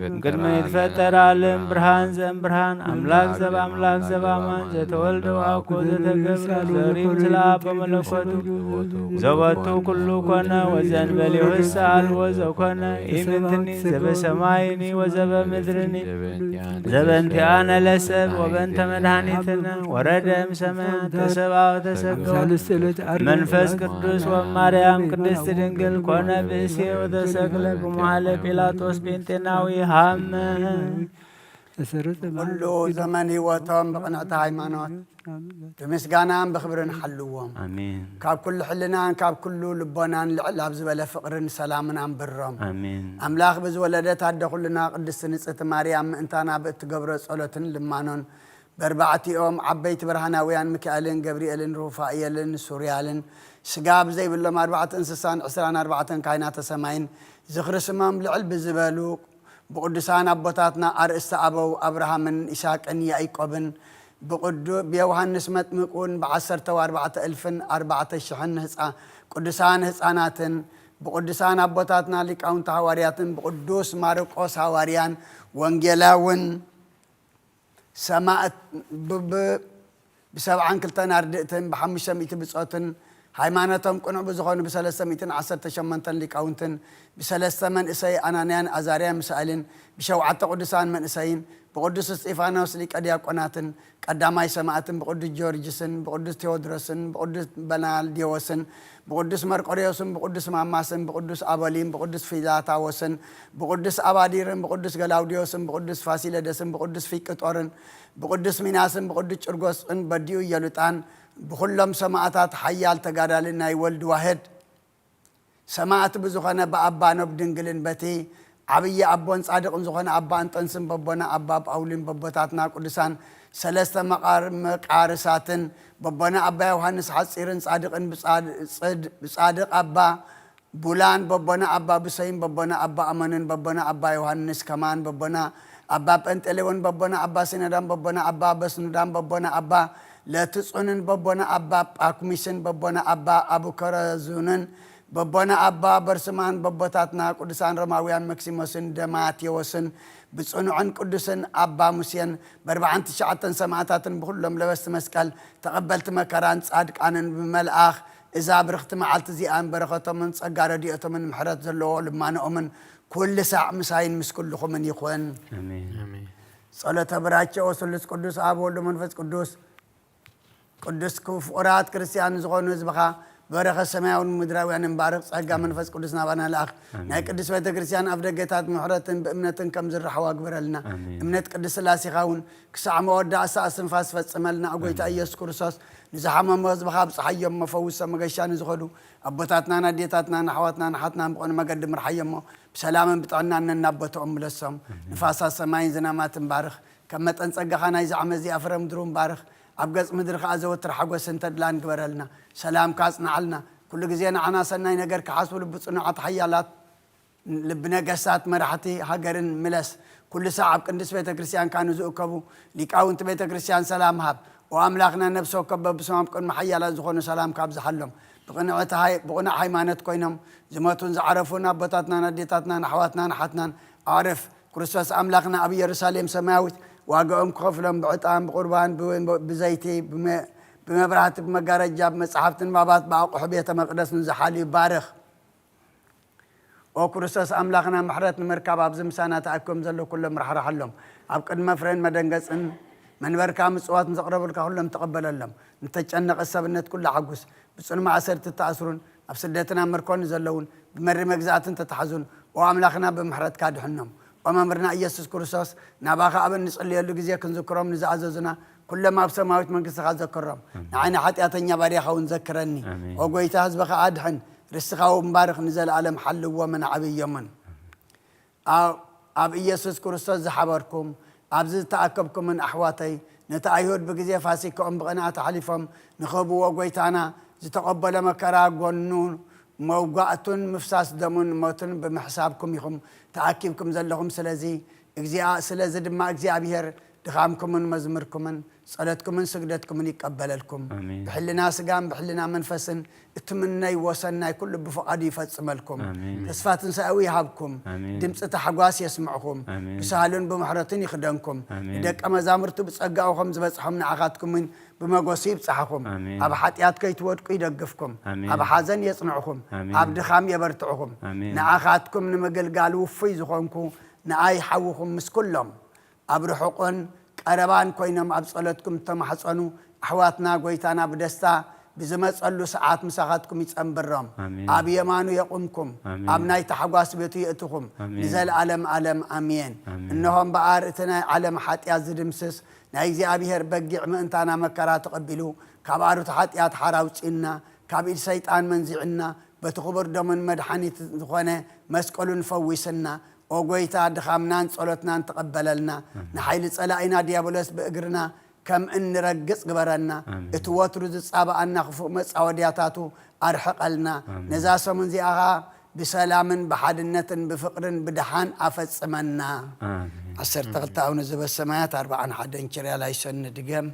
እምቅድመ ይትፈጠር ዓለም ብርሃን ዘእም ብርሃን አምላክ ዘብ አምላክ ዘብ አማን ዘተወልደ ወአኮ ዘተገብረ ዘሪ ምስለ አብ በመለኮቱ ዘቦቱ ኩሉ ኮነ ወዘእንበሌሁ አልቦ ዘኮነ ኢምንትኒ ዘበሰማይኒ ወዘበምድርኒ ዘበንቲአነ ለሰብ ወበንተ መድኃኒትነ ወረደ እምሰማያት ተሰብአ ወተሰገወ መንፈስ ቅዱስ ወማርያም ቅድስት ድንግል ኮነ ብእሴ ወተሰቅለ በመዋዕለ ጲላጦስ ጴንጤናዊ ሀመ። ኩሉ ዘመን ህይወቶም ብቕንዕቲ ሃይማኖት ብምስጋናን ብኽብርን ሓልዎም። ኣሜን። ካብ ኩሉ ሕልናን ካብ ኩሉ ልቦናን ልዕል ኣብ ዝበለ ፍቕርን ሰላምን ኣንብሮም። ኣሜን። ኣምላኽ ብዝወለደት ኣደ ኩልና ቅድስቲ ንጽህቲ ማርያም ምእንታና ብእትገብሮ ጸሎትን ልማኖን በርባዕቲኦም ዓበይቲ ብርሃናውያን ሚካኤልን ገብርኤልን ሩፋኤልን ሱርያልን ስጋ ብዘይብሎም ኣርባዕተ እንስሳን ዕስራን ኣርባዕተን ካህናተ ሰማይን ዝኽሪ ስሞም ልዕል ብዝበሉ ብቕዱሳን ኣቦታትና ኣርእስተ ኣበው ኣብርሃምን ይስሐቅን ያዕቆብን ብቕዱ-፣ ብዮሃንስ መጥምቁን ብዓሰርተ ኣርባዕተ እልፍን ኣርባዕተ ሽሕን ህፃ-፣ ቅዱሳን ህፃናትን ብቅዱሳን ኣቦታትና ሊቃውንቲ ሃዋርያትን ብቅዱስ ማርቆስ ሃዋርያን ወንጌላውን ሰማእት ብ-፣ ብ-፣ ብሰብዓን ክልተን ኣርድእትን ብሓሙሽተ ሚእቲ ብጾትን ሃይማኖቶም ቅኑዕ ብዝኾኑ ብሰለስተ ሚእትን ዓሰርተ ሸሞንተን ሊቃውንትን ብሰለስተ መንእሰይ ኣናንያን ኣዛርያን ሚሳኤልን ብሸውዓተ ቅዱሳን መንእሰይን ብቅዱስ እስጢፋኖስ ሊቀ ዲያቆናትን ቀዳማይ ሰማእትን ብቅዱስ ጊዮርጊስን ብቅዱስ ቴዎድሮስን ብቅዱስ በናልዲዎስን ብቅዱስ መርቆሬዎስን ብቅዱስ ማማስን ብቅዱስ ኣበሊን ብቅዱስ ፊላታዎስን ብቅዱስ ኣባዲርን ብቅዱስ ገላውዲዮስን ብቅዱስ ፋሲለደስን ብቅዱስ ፊቅጦርን ብቅዱስ ሚናስን ብቅዱስ ጭርጎስን በዲኡ ኢየሉጣን ብኩሎም ሰማእታት ሓያል ተጋዳሊ ናይ ወልድ ዋህድ ሰማእት ብዝኾነ ብኣባ ኖብ ድንግልን በቲ ዓብዪ ኣቦን ጻድቕን ዝኾነ ኣባ እንጦንስን በቦና ኣባ ጳውሊን በቦታትና ቅዱሳን ሰለስተ መቓር-፣ መቃርሳትን በቦና ኣባ ዮሃንስ ሓጺርን ጻድቕን ብጻድ-፣ ጽድ-፣ ብጻድቕ ኣባ ቡላን በቦና ኣባ ብሰይን በቦና ኣባ ኣመንን በቦና ኣባ ዮሃንስ ከማን በቦና ኣባ ጴንጤሌዎን በቦና ኣባ ሲኖዳን በቦና ኣባ በስኑዳን በቦና ኣባ ለትጹንን በቦና ኣባ ጳኩሚስን በቦና ኣባ ኣቡከረዙንን በቦና ኣባ በርስማን በቦታትና ቅዱሳን ሮማውያን መክሲሞስን ደማቴዎስን ብጽኑዕን ቅዱስን ኣባ ሙሴን በርባዕን ትሽዓተን ሰማእታትን ብኹሎም ለበስቲ መስቀል ተቐበልቲ መከራን ጻድቃንን ብመልኣኽ እዛ ብርኽቲ መዓልቲ እዚኣን በረኸቶምን ጸጋ ረድኤቶምን ምሕረት ዘለዎ ልማኖኦምን ኩሉ ሳዕ ምሳይን ምስ ኩልኹምን ይኹን። ኣሜን። ኣሜን። ጸሎተ ብራቸኦ ስሉስ ቅዱስ ኣብ ወልድ መንፈስ ቅዱስ ቅዱስ ክፉ ፍቑራት ክርስቲያን ዝኾኑ ህዝብኻ በረኸት ሰማያውን ምድራውያን እምባርኽ ጸጋ መንፈስ ቅዱስ ናባና ልኣኽ። ኣሜን። ናይ ቅዱስ ቤተ ክርስቲያን ኣፍ ደገታት ምሕረትን ብእምነትን ከም ዝረሓዋ ግበረልና። ኣሜን። እምነት ቅዱስ ስላሴኻ እውን ክሳዕ መወዳእታ እስትንፋስ ፈጽመልና። ኣጎይታ ኣሜን። ኢየሱስ ክርስቶስ ንዝሓመሙ ህዝብኻ ኣብጽሓዮም፣ መፈውሶ መገሻ ንዝኸዱ ኣቦታትናን ኣዴታትናን ኣሕዋትናን ኣሓትናን ብቕን መገዲ ምርሓዮሞ ብሰላምን ብጥዕናን ነናብ ቦታኦም ምለሶም። ኣሜን። ንፋሳት ሰማይን ዝናማትን ባርኽ። ከም መጠን ጸጋኻ ናይዚ ዓመት እዚኣ ፍረ ምድሩ ምባርኽ። ኣብ ገጽ ምድሪ ኸኣ ዘወትር ሓጎስን ተድላን ግበረልና። ሰላምካ ኣጽንዓልና። ኩሉ ግዜ ንዓና ሰናይ ነገር ክሓስቡ ልቢ ጽኑዓት ሓያላት ልቢ ነገስታት መራሕቲ ሃገርን ምለስ። ኩሉ ሳዕ ኣብ ቅድስት ቤተ ክርስቲያንካ ንዝእከቡ ሊቃውንቲ ቤተ ክርስቲያን ሰላም ሃብ። ወኣምላኽና ነፍሲ ወከፍ በብስሞም ኣብ ቅድሚ ሓያላት ዝኾኑ ሰላምካ ኣብዝሓሎም። ብቕንዕቲ ሃይ-፣ ብቕኑዕ ሃይማኖት ኮይኖም ዝሞቱን ዝዓረፉን ኣቦታትናን ኣዴታትናን ኣሕዋትናን ኣሓትናን ኣዕርፍ። ክርስቶስ ኣምላኽና ኣብ ኢየሩሳሌም ሰማያዊት ዋጋኦም ክኸፍሎም ብዕጣን፣ ብቑርባን፣ ብ-፣ ብዘይቲ፣ ብመ-፣ ብመብራህቲ፣ ብመጋረጃ፣ ብመጽሓፍቲ ንባባት፣ ብኣቑሑ ቤተ መቕደስ ንዝሓልዩ ባርኽ። ኦ ክርስቶስ ኣምላኽና፣ ምሕረት ንምርካብ ኣብዚ ምሳና ተኣኪቦም ዘለዉ ኩሎም ራሕርሓሎም። ኣብ ቅድሚ መፍረን መደንገጽን መንበርካ ምጽዋት ንዘቕረቡልካ ኩሎም ተቐበለሎም። ንተጨነቐ ሰብነት ኩሉ ሓጉስ። ብጽኑ ማእሰርቲ እተኣስሩን ኣብ ስደትን ኣብ ምርኮን ዘለዉን ብመሪ መግዛእትን ተታሕዙን፣ ኦ ኣምላኽና፣ ብምሕረትካ ድሕኖም። ኦ መምህርና ኢየሱስ ክርስቶስ፣ ናባኻ ኣብ እንጽልየሉ ግዜ ክንዝክሮም ንዝኣዘዙና ኩሎም ኣብ ሰማያዊት መንግስትኻ ዘክሮም። ኣሜን። ንዓይ ንሓጢኣተኛ ባርያኻ እውን ዘክረኒ። ኣሜን። ኦ ጎይታ፣ ህዝብኻ ኣድሕን፣ ርስኻ እውን ባርኽ፣ ንዘለኣለም ሓልዎምን ዓብዮምን። ኣብ፣ ኣብ ኢየሱስ ክርስቶስ ዝሓበርኩም፣ ኣብዚ ዝተኣከብኩምን ኣሕዋተይ፣ ነቲ ኣይሁድ ብግዜ ፋሲካኦም ብቕንኣት ኣሕሊፎም ንኽህብዎ፣ ጎይታና ዝተቐበሎ መከራ፣ ጎኑ መውጋእቱን ምፍሳስ ደሙን ሞቱን ብምሕሳብኩም ኢኹም ተኣኪብኩም ዘለኹም። ስለዚ እግዚኣብ-፣ ስለዚ ድማ እግዚኣብሔር ድኻምኩምን መዝሙርኩምን ጸሎትኩምን ስግደትኩምን ይቀበለልኩም። ኣሜን። ብሕልና ስጋን ብሕልና መንፈስን እትምነይዎ ሰናይ ኩሉ ብፍቓዱ ይፈጽመልኩም። ኣሜን። ተስፋ ትንሳኤኡ ይሃብኩም። ኣሜን። ድምጺ ታሕጓስ የስምዕኹም። ኣሜን። ብሳህሉን ብምሕረቱን ይኽደንኩም። ኣሜን። ንደቀ መዛሙርቱ ብጸጋኡ ከም ዝበጽሖም ንዓኻትኩምን ብመጎሱ ይብጽሓኹም። ኣሜን። ኣብ ሓጢኣት ከይትወድቁ ይደግፍኩም። ኣሜን። ኣብ ሓዘን የጽንዕኹም። ኣሜን። ኣብ ድኻም የበርትዕኹም። ኣሜን። ንዓኻትኩም ንምግልጋል ውፉይ ዝኾንኩ ንኣይ ሓውኹም ምስ ኩሎም ኣብ ርሑቕን ቀረባን ኮይኖም ኣብ ጸሎትኩም እተማሕጸኑ ኣሕዋትና፣ ጎይታና ብደስታ ብዝመጸሉ ሰዓት ምሳኻትኩም ይጸንብሮም። ኣሜን። ኣብ የማኑ የቑምኩም። ኣሜን። ኣብ ናይ ታሕጓስ ቤቱ የእትኹም። ኣሜን። ንዘለኣለም ኣለም ኣሜን። ኣሜን። እንሆ እምበኣር እቲ ናይ ዓለም ሓጢኣት ዝድምስስ ናይ እግዚኣብሔር በጊዕ ምእንታና መከራ ተቐቢሉ፣ ካብ ኣሩት ሓጢኣት ሓራ ኣውጺኡና፣ ካብ ኢድ ሰይጣን መንዚዑና፣ በቲ ክቡር ደሙን መድሓኒት ዝኾነ መስቀሉን ፈዊስና። ኦ ጎይታ፣ ድኻምናን ጸሎትናን ተቐበለልና። ኣሜን። ንሓይሊ ጸላኢና ዲያብሎስ ብእግርና ከም እንረግጽ ግበረና። ኣሜን። እቲ ወትሩ ዝጻባኣና ክፉእ መጻወድያታቱ ኣርሕቐልና። ኣሜን። ነዛ ሰሙን እዚኣ ኸኣ ብሰላምን ብሓድነትን ብፍቕርን ብደሓን ኣፈጽመና። ኣሜን። ዓሰርተ ክልተ ኣቡነ ዘበሰማያት፣ ኣርብዓን ሓደን ኪርያ ላይሶን ንድገም።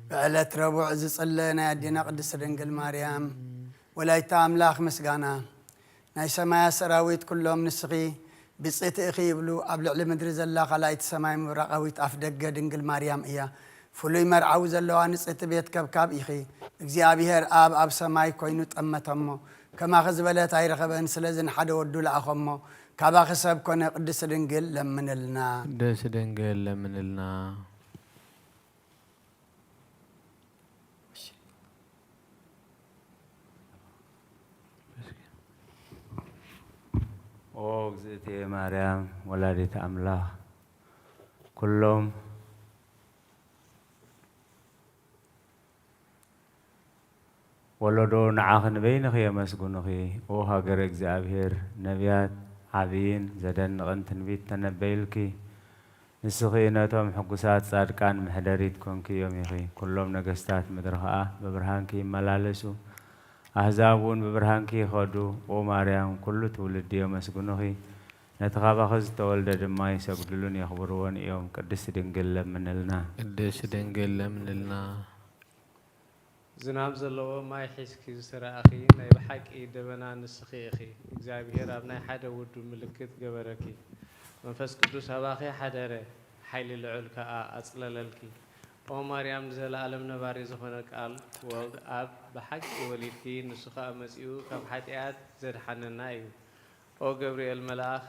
ብዕለት ረቡዕ ዝጽለ ናይ ኣዴና ቅድስት ድንግል ማርያም ወላዲተ ኣምላኽ ምስጋና። ናይ ሰማያት ሰራዊት ኩሎም ንስኺ ብጽእቲ ኢኺ ይብሉ፣ ኣብ ልዕሊ ምድሪ ዘላ ካልኣይቲ ሰማይ ምብራቓዊት ኣፍ ደገ ድንግል ማርያም እያ። ፍሉይ መርዓዊ ዘለዋ ንጽህቲ ቤት ከብካብ ኢኺ። እግዚኣብሔር ኣብ ኣብ ሰማይ ኮይኑ ጠመተሞ፣ ከማኺ ዝበለት ኣይረኸበን። ስለዚ ንሓደ ወዱ ለኣኸሞ፣ ካባኺ ሰብ ኮነ። ቅድስት ድንግል ለምንልና። ቅድስት ድንግል ለምንልና። ኦ እግዝእትየ ማርያም ወላዲተ ኣምላኽ፣ ኩሎም ወለዶ ንዓኺ ንበይንኺ የመስግኑኺ። ኦ ሃገረ እግዚኣብሔር፣ ነቢያት ዓብይን ዘደንቕን ትንቢት ተነበዩልኪ። ንስኺ ነቶም ሕጉሳት ጻድቃን መሕደሪት ኮንክዮም ኢኺ። ኩሎም ነገስታት ምድሪ ኸኣ ብብርሃንኪ ይመላለሱ፣ ኣህዛብ እውን ብብርሃንኪ ይኸዱ። ኦ ማርያም፣ ኩሉ ትውልዲ የመስግኑኺ፣ ነቲ ካባኺ ዝተወልደ ድማ ይሰግድሉን የኽብርዎን እዮም። ቅድስቲ ድንግል ለምንልና። ቅድስቲ ድንግል ለምንልና። ዝናብ ዘለዎ ማይ ሒዝኪ ዝተራእኺ ናይ ብሓቂ ደበና ንስኺ ኢኺ። እግዚኣብሔር ኣብ ናይ ሓደ ውዱ ምልክት ገበረኪ። መንፈስ ቅዱስ ኣባኺ ሓደረ፣ ሓይሊ ልዑል ከኣ ኣጽለለልኪ። ኦ ማርያም ንዘለኣለም ነባሪ ዝኾነ ቃል ወልድ ኣብ ብሓቂ ወሊድኪ፣ ንሱ ከኣ መጺኡ ካብ ሓጢኣት ዘድሓነና እዩ። ኦ ገብርኤል መልኣኽ፣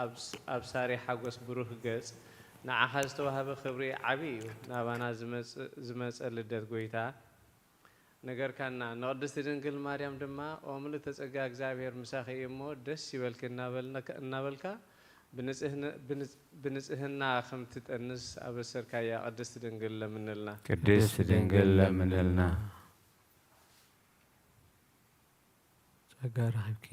ኣብ ስ-፣ ኣብሳሪ ሓጎስ ብሩህ ገጽ፣ ንዓኻ ዝተዋህበ ክብሪ ዓቢ እዩ። ናባና ዝመጽእ፣ ዝመጸ ልደት ጐይታ ነገርካና። ንቅድስቲ ድንግል ማርያም ድማ፣ ኦ ምልእተ ጸጋ፣ እግዚኣብሔር ምሳኺ እዩ እሞ ደስ ይበልኪ እናበልነካ-፣ እናበልካ ብንጽህን-፣ ብንጽ-፣ ብንጽህና ከም ትጠንስ ኣበሰርካያ ቅድስቲ ድንግል ለምንልና። ቅድስቲ ድንግል ለምንልና። ጸጋ ረኺብኪ።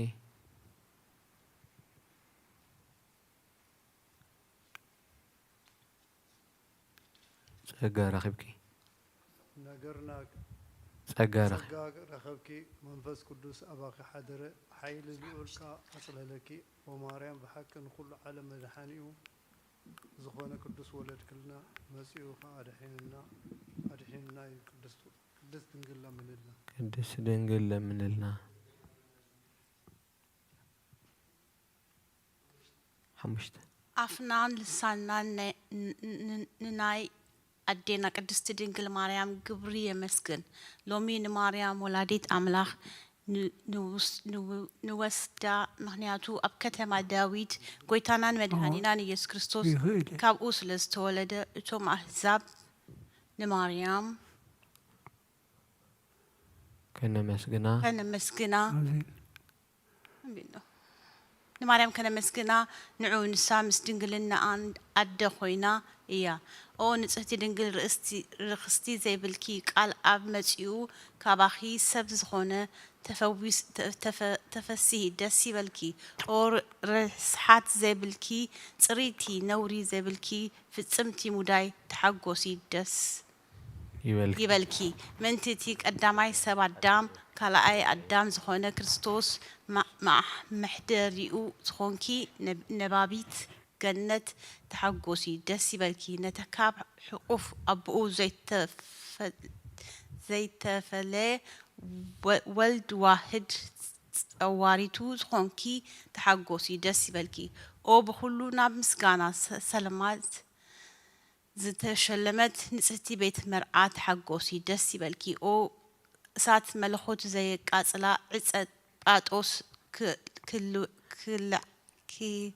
ጸጋ ረኺብኪ። ነገርና ጸጋ ረኺ- ጸጋ ረኸብኪ፣ መንፈስ ቅዱስ ኣባኺ ሓደረ፣ ሓይሊ ልዑል ከኣ ኣጽለለኪ። ኦ ማርያም፣ ብሓቂ ንኹሉ ዓለም መድሓኒኡ ዝኾነ ቅዱስ ወለድክልና፣ መጺኡ ከኣ ኣድሒንና፣ ኣድሒንና እዩ። ቅድስት፣ ቅድስት ድንግል ለምንልና። ቅድስት ድንግል ለምንልና። ሓሙሽተ። ኣፍናን ልሳንናን ናይ-፣ ን-፣ ን-፣ ንናይ ኣዴና ቅድስቲ ድንግል ማርያም ግብሪ የመስግን። ሎሚ ንማርያም ወላዲት ኣምላኽ ን-፣ ንውስ-፣ ንው-፣ ንወስዳ፣ ምኽንያቱ ኣብ ከተማ ዳዊት ጐይታናን መድኃኒናን ኢየሱስ ክርስቶስ ይኽእል። ካብኡ ስለ ዝተወለደ፣ እቶም ኣህዛብ ንማርያም ከነመስግና። ከነመስግና። ኣሜን። ኣሜን። ንማርያም ከነመስግና፣ ንዑ ንሳ ምስ ድንግልናኣን ኣደ ኮይና እያ። ኦ ንጽህቲ ድንግል ርእስቲ-፣ ርኽስቲ ዘይብልኪ፣ ቃል ኣብ መጺኡ ካባኺ ሰብ ዝኾነ፣ ተፈዊስ-፣ ተ-፣ ተፈ-፣ ተፈስሂ፣ ደስ ይበልኪ። ኦ ር-፣ ርስሓት ዘይብልኪ፣ ጽርይቲ፣ ነውሪ ዘይብልኪ፣ ፍጽምቲ ሙዳይ፣ ተሓጎሲ፣ ደስ ይበልኪ። ይበልኪ። ምእንቲ እቲ ቀዳማይ ሰብ ኣዳም፣ ካልኣይ ኣዳም ዝኾነ ክርስቶስ፣ ማ-፣ ማ-፣ መሕደሪኡ ዝኾንኪ ነብ-፣ ነባቢት ገነት ተሓጎሲ፣ ደስ ይበልኪ። ነቲ ካብ ሕቑፍ ኣቦኡ ዘይተፈ-፣ ዘይተፈለየ ወ-፣ ወልድ ዋህድ ጸዋሪቱ ዝኾንኪ ተሓጎሲ፣ ደስ ይበልኪ። ኦ ብኹሉ ናብ ምስጋና ሰ-፣ ሰለማት ዝተሸለመት ንጽህቲ ቤት መርዓ ተሓጎሲ፣ ደስ ይበልኪ። ኦ እሳት መለኾት ዘየቃጽላ ዕጸ ጳጦስ ክ-፣ ክል-፣ ክል-፣ ኪ-፣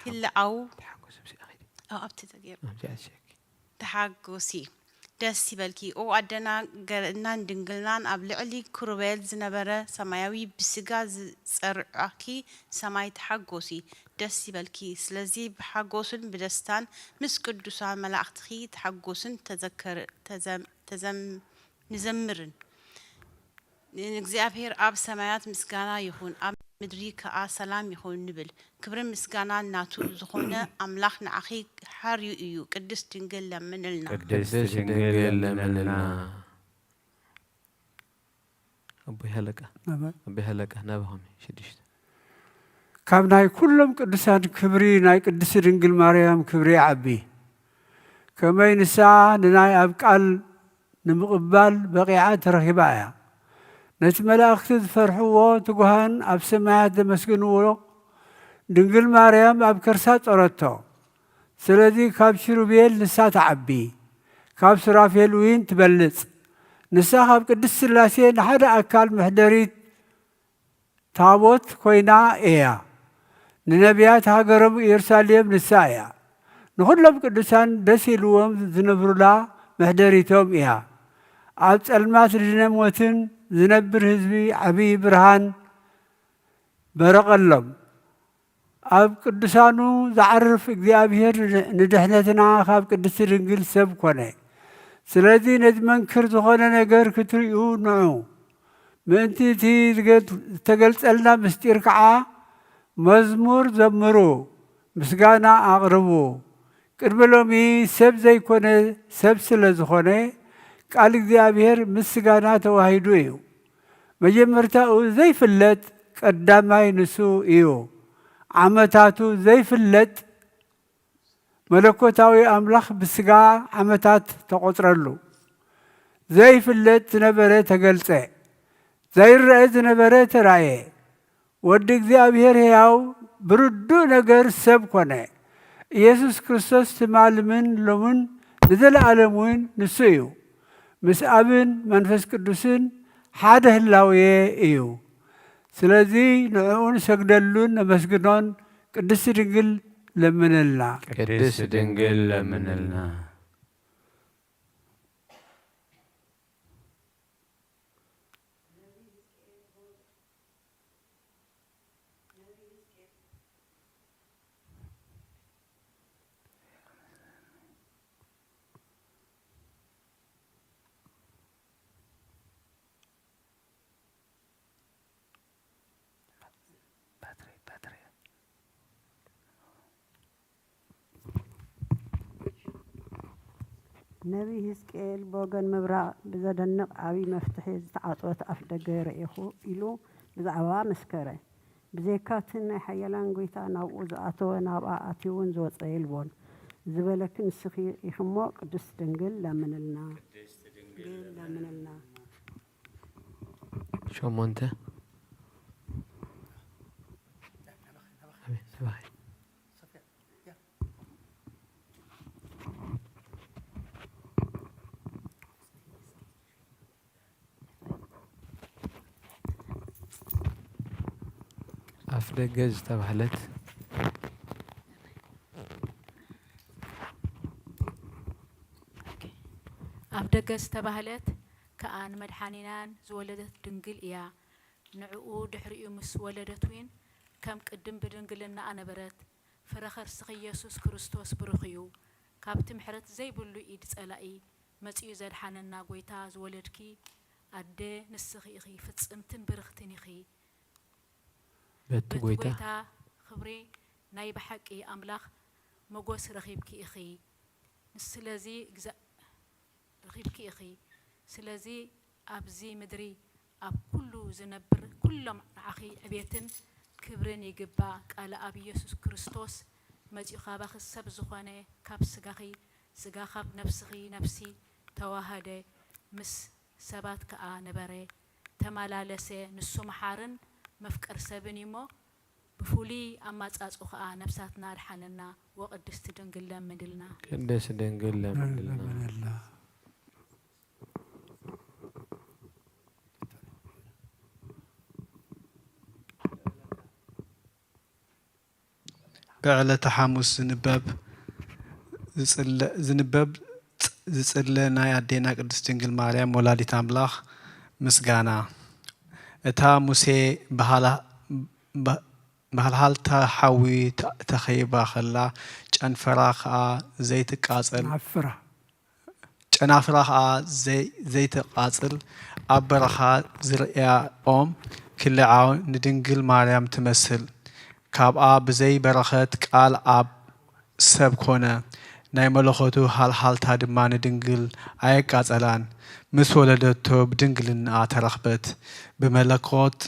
ክልዓው ተሓጎሲ፣ ምስኣ ኸይዲ። ኣብ ኣብቲ ተገይሩ። ኣብዚኣ ሸኪ። ተሓጎሲ፣ ደስ ይበልኪ። ኦ ኣደና ገርናን ድንግልናን ኣብ ልዕሊ ክሩቤል ዝነበረ ሰማያዊ ብስጋ ዝጸርዓኪ ሰማይ ተሓጎሲ፣ ደስ ይበልኪ። ስለዚ ብሓጎስን ብደስታን ምስ ቅዱሳን መላእኽትኺ ተሓጎስን ተዘከር-፣ ተዘም-፣ ተዘም-፣ ንዘምርን። ንእግዚኣብሔር ኣብ ሰማያት ምስጋና ይኹን፣ ኣብ ምድሪ ከኣ ሰላም ይኹን ንብል። ክብርን ምስጋናን ናቱ ዝኾነ ኣምላኽ ንዓኺ ሓርዩ እዩ። ቅድስት ድንግል ለምንልና። ቅድስት ድንግል ለምንልና። ኣቦይ ሃለቃ፣ ናባይ? ኣቦይ ሃለቃ፣ ናባኹም ሽዱሽተ። ካብ ናይ ኩሎም ቅዱሳን ክብሪ ናይ ቅድስቲ ድንግል ማርያም ክብሪ ይዓቢ። ከመይ ንሳ ንናይ ኣብ ቃል ንምቕባል በቒዓ ተረኺባ እያ። ነቲ መላእኽቲ ዝፈርሕዎ ትጉሃን ኣብ ሰማያት ዘመስግንዎ ድንግል ማርያም ኣብ ከርሳ ጾረቶ። ስለዚ ካብ ኪሩቤል ንሳ ትዓቢ፣ ካብ ሱራፌል እውን ትበልጽ። ንሳ ካብ ቅድስት ሥላሴ ንሓደ ኣካል መሕደሪት ታቦት ኮይና እያ። ንነቢያት ሃገሮም ኢየሩሳሌም ንሳ እያ። ንኹሎም ቅዱሳን ደስ ኢልዎም ዝነብሩላ መሕደሪቶም እያ። ኣብ ጸልማት ድነ ሞትን ዝነብር ህዝቢ ዓብዪ ብርሃን በረቐሎም። ኣብ ቅዱሳኑ ዝዓርፍ እግዚኣብሔር ንድሕነትና ካብ ቅድስቲ ድንግል ሰብ ኮነ። ስለዚ ነዚ መንክር ዝኾነ ነገር ክትርእዩ ንዑ። ምእንቲ እቲ ዝገ-፣ ዝተገልጸልና ምስጢር ከዓ መዝሙር ዘምሩ፣ ምስጋና ኣቕርቡ። ቅድሚ ሎሚ ሰብ ዘይኮነ ሰብ ስለ ዝኾነ፣ ቃል እግዚኣብሔር ምስ ስጋና ተዋሂዱ እዩ። መጀመርታኡ ዘይፍለጥ ቀዳማይ ንሱ እዩ። ዓመታቱ ዘይፍለጥ መለኮታዊ ኣምላኽ ብስጋ ዓመታት ተቖጽረሉ። ዘይፍለጥ ዝነበረ ተገልጸ፣ ዘይረአ ዝነበረ ተራእየ። ወዲ እግዚኣብሔር ሕያው ብርዱእ ነገር ሰብ ኮነ። ኢየሱስ ክርስቶስ ትማልምን ሎምን ንዘለኣለም እውን ንሱ እዩ። ምስ ኣብን መንፈስ ቅዱስን ሓደ ህላዌ እዩ። ስለዚ ንዕኡ ንሰግደሉን ነመስግኖን። ቅድስቲ ድንግል ለምንልና። ቅድስት ድንግል ለምንልና። ነቢይ ህዝቅኤል ብወገን ምብራቕ ብዘደንቕ ዓቢ መፍትሒ ዝተዓጽወት ኣፍደገ ረኢኹ ኢሉ ብዛዕባኣ መስከረ። ብዘይካ'ቲ ናይ ሓያላን ጐይታ ናብኡ ዝኣተወ ናብኣ ኣትዩ እውን ዝወጸ የልቦን ዝበለኪ ንስኺ ኢኺ'ሞ ቅድስቲ ድንግል ለምንልና። ድንግል ለምንልና። ሸሞንተ። ኣቤት፣ ተባረክ። ኣፍ ደገ ዝተባህለት ኣፍ ደገ ዝተባህለት ከኣ ንመድሓኒናን ዝወለደት ድንግል እያ። ንዕኡ ድሕሪኡ ምስ ወለደት እውን ከም ቅድም ብድንግልናኣ ነበረት። ፍረ ከርስኺ ኢየሱስ ክርስቶስ ብሩኽ እዩ። ካብቲ ምሕረት ዘይብሉ ኢድ ጸላኢ መጺኡ ዘድሓነና ጐይታ ዝወለድኪ ኣደ ንስኺ ኢኺ፣ ፍጽምትን ብርኽትን ኢኺ። በቲ በቲ ጐይታ ጐይታ ክብሪ ናይ ብሓቂ ኣምላኽ ሞገስ ረኺብኪ ኢኺ። ስለዚ እግዛ-፣ ረኺብኪ ኢኺ። ስለዚ ኣብዚ ምድሪ ኣብ ኩሉ ዝነብር ኩሎም ንዓኺ ዕቤትን ክብርን ይግባእ። ቃለ ኣብ ኢየሱስ ክርስቶስ መጺኡ ካባኺ ሰብ ዝኾነ፣ ካብ ስጋኺ ስጋ፣ ካብ ነፍስኺ ነፍሲ ተዋሃደ፣ ምስ ሰባት ከኣ ነበረ፣ ተመላለሰ። ንሱ መሓርን መፍቀር ሰብን እዩሞ፣ ብፍሉይ ኣማጻጽኡ ከኣ ነፍሳትና ኣድሓነና። ወቅድስቲ ድንግል ለምንልና። ቅድስት ድንግል ለምንልና። ለምንልና። ብዕለተ ሓሙስ ዝንበብ ዝጽለ-፣ ዝንበብ ዝጽለ ናይ ኣዴና ቅድስት ድንግል ማርያም ወላዲት ኣምላኽ ምስጋና። እታ ሙሴ ብሃላ-፣ ብ-፣ ብሃልሃልታ ሓዊ ተ-፣ ተኸይባ ኸላ፣ ጨንፈራ ኸኣ ዘይትቃጸል፣ ጨናፍራ። ጨናፍራ ኸኣ ዘይ-፣ ዘይትቃጽል፣ ኣብ በረኻ ዝርእያ ኦም ክልዓው ንድንግል ማርያም ትመስል። ካብኣ ብዘይ በረኸት ቃል ኣብ ሰብ ኮነ፣ ናይ መለኮቱ ሃልሃልታ ድማ ንድንግል ኣየቃጸላን። ምስ ወለደቶ ብድንግልናኣ ተረኽበት። ብመለኮት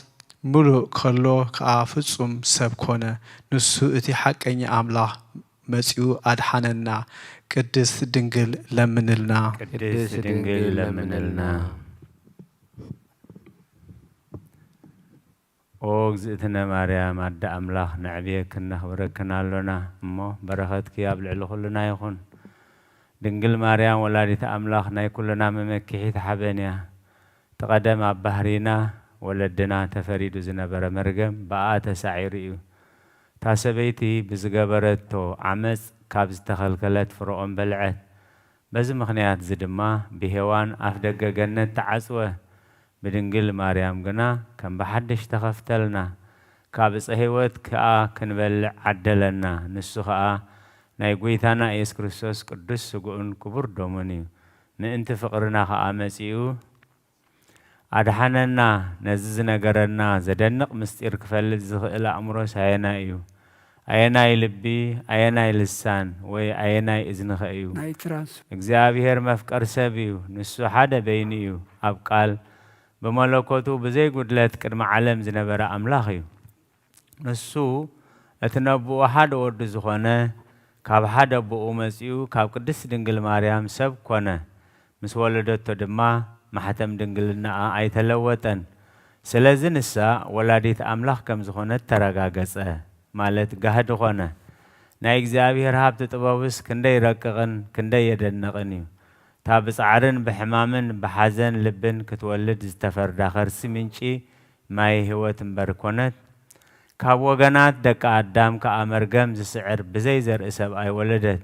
ምሉእ ከሎ ከኣ ፍጹም ሰብ ኮነ። ንሱ እቲ ሓቀኛ ኣምላኽ መጺኡ ኣድሓነና። ቅድስት ድንግል ለምንልና። ቅድስት ድንግል ለምንልና። ኦ እግዝእትነ ማርያም ኣደ ኣምላኽ፣ ነዕብየክን ነኽብረክን ኣሎና እሞ፣ በረኸትኪ ኣብ ልዕሊ ኩልና ይኹን። ድንግል ማርያም ወላዲተ ኣምላኽ ናይ ኩልና መመኪሒት ሓበን እያ። እቲ ቀደም ኣብ ባህሪና ወለድና ተፈሪዱ ዝነበረ መርገም ብኣኣ ተሳዒሩ እዩ። እታ ሰበይቲ ብዝገበረቶ ዓመጽ ካብ ዝተኸልከለት ፍረኦም በልዐት። በዚ ምኽንያት እዚ ድማ ብሄዋን ኣፍ ደገ ገነት ተዓጽወ። ብድንግል ማርያም ግና ከም ብሓድሽ ተኸፍተልና። ካብ ዕፀ ህይወት ከኣ ክንበልዕ ዓደለና። ንሱ ኸኣ ናይ ጐይታና ኢየሱስ ክርስቶስ ቅዱስ ስግኡን ክቡር ደሙን እዩ። ምእንቲ ፍቕርና ኸኣ መጺኡ ኣድሓነና። ነዚ ዝነገረና ዘደንቕ ምስጢር ክፈልጥ ዝኽእል ኣእምሮስ ኣየናይ እዩ? ኣየናይ ልቢ፣ ኣየናይ ልሳን፣ ወይ ኣየናይ እዝኒ ኸ እዩ? ናይ ትራንስ እግዚኣብሔር መፍቀር ሰብ እዩ። ንሱ ሓደ በይኑ እዩ። ኣብ ቃል ብመለኮቱ ብዘይ ጉድለት ቅድሚ ዓለም ዝነበረ ኣምላኽ እዩ። ንሱ እቲ ነቦኡ ሓደ ወዱ ዝኾነ፣ ካብ ሓደ ኣቦኡ መጺኡ፣ ካብ ቅድስት ድንግል ማርያም ሰብ ኮነ። ምስ ወለደቶ ድማ ማሕተም ድንግልናኣ ኣይተለወጠን። ስለዚ ንሳ ወላዲት ኣምላኽ ከም ዝኾነት ተረጋገጸ፣ ማለት ጋህዲ ኮነ። ናይ እግዚኣብሔር ሃብቲ ጥበቡስ ክንደይ ረቅቕን ክንደይ የደንቕን እዩ! እታ ብጻዕርን ብሕማምን ብሓዘን ልብን ክትወልድ ዝተፈርዳ ከርሲ ምንጪ ማየ ህይወት እምበር ኮነት። ካብ ወገናት ደቂ ኣዳም ከኣ መርገም ዝስዕር ብዘይ ዘርኢ ሰብኣይ ወለደት።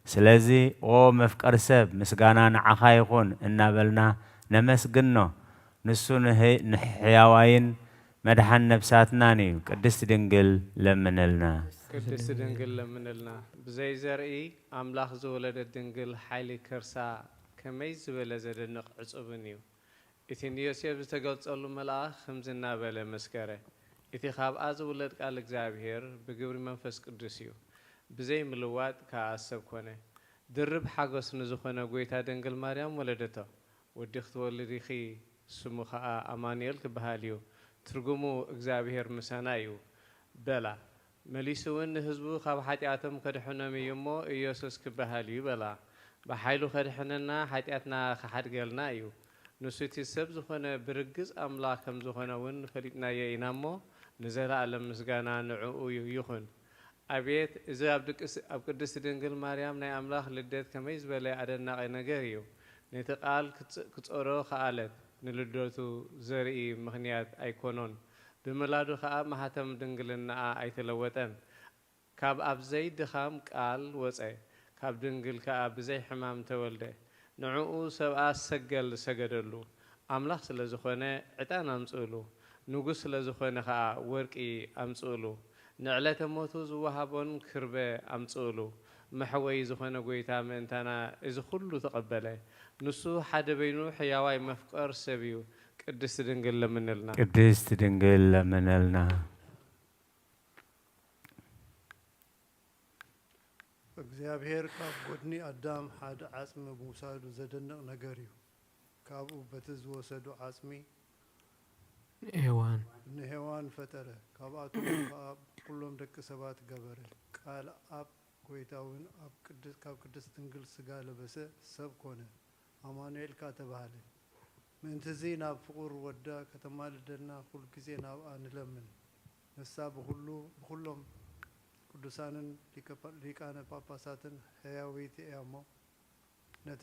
ስለዚ ኦ መፍቀር ሰብ፣ ምስጋና ንዓኻ ይኹን እናበልና ነመስግኖ። ንሱ ንህ- ንሕያዋይን መድሓን ነብሳትናን እዩ። ቅድስት ድንግል ለምንልና። ቅድስት ድንግል ለምንልና። ብዘይ ዘርኢ ኣምላኽ ዝወለደት ድንግል ሓይሊ ከርሳ ከመይ ዝበለ ዘደንቕ ዕጹብን እዩ! እቲ ንዮሴፍ ዝተገልጸሉ መልኣኽ ከምዚ እናበለ መስከረ፣ እቲ ኻብኣ ዝውለድ ቃል እግዚኣብሔር ብግብሪ መንፈስ ቅዱስ እዩ፣ ብዘይ ምልዋጥ ከኣ ሰብ ኰነ። ድርብ ሓጐስ ንዝኾነ ጐይታ ድንግል ማርያም ወለደቶ። ወዲ ክትወልድ ኢኺ፣ ስሙ ኸኣ ኣማኑኤል ክበሃል እዩ፣ ትርጉሙ እግዚኣብሔር ምሳና እዩ በላ። መሊሱ እውን ንህዝቡ ካብ ሓጢኣቶም ከድሕኖም እዩ እሞ ኢየሱስ ክበሃል እዩ በላ። ብሓይሉ ከድሕነና ሓጢኣትና ክሓድገልና እዩ። ንሱ እቲ ሰብ ዝኾነ ብርግጽ ኣምላኽ ከም ዝኾነ እውን ፈሊጥናዮ ኢና እሞ ንዘለኣለም ምስጋና ንዕኡ ይኹን። ኣቤት እዚ ኣብ ድቅስ- ኣብ ቅድስቲ ድንግል ማርያም ናይ ኣምላኽ ልደት ከመይ ዝበለ ኣደናቒ ነገር እዩ! ነቲ ቃል ክትጽ- ክትጸሮ ከኣለት፣ ንልደቱ ዘርኢ ምኽንያት ኣይኮኖን። ብምውላዱ ከኣ ማህተም ድንግልናኣ ኣይተለወጠን። ካብ ኣብ ዘይድኻም ቃል ወጸ፣ ካብ ድንግል ከኣ ብዘይ ሕማም ተወልደ። ንዕኡ ሰብኣ ሰገል ሰገደሉ። ኣምላኽ ስለ ዝኾነ ዕጣን ኣምጽእሉ፣ ንጉስ ስለ ዝኾነ ከኣ ወርቂ ኣምጽእሉ፣ ንዕለተ ሞቱ ዝወሃቦን ክርበ ኣምጽእሉ። መሕወዪ ዝኾነ ጐይታ ምእንታና እዚ ኹሉ ተቐበለ። ንሱ ሓደ በይኑ ሕያዋይ መፍቀር ሰብ እዩ። ቅድስቲ ድንግል ለምንልና። ቅድስት ድንግል ለምንልና። እግዚኣብሔር ካብ ጐድኒ ኣዳም ሓደ ዓጽሚ ምውሳዱ ዘደንቕ ነገር እዩ። ካብኡ በቲ ዝወሰዶ ዓጽሚ ሄዋን ንሄዋን ፈጠረ፣ ካብኣቶም ከኣ ኩሎም ደቂ ሰባት ገበረ። ቃል ኣብ ጐይታ እውን ኣብ ቅድ- ካብ ቅድስት ድንግል ሥጋ ለበሰ፣ ሰብ ኮነ፣ ኣማኑኤል ከኣ ተባህለ። ምእንትዚ ናብ ፍቑር ወዳ ከተማልደልና ኩል ግዜ ናብኣ ንለምን። ንሳ ብኹሉ ብኹሎም ቅዱሳንን ሊቀ- ሊቃነ ጳጳሳትን ሕያወይቲ እያ እሞ፣ ነቲ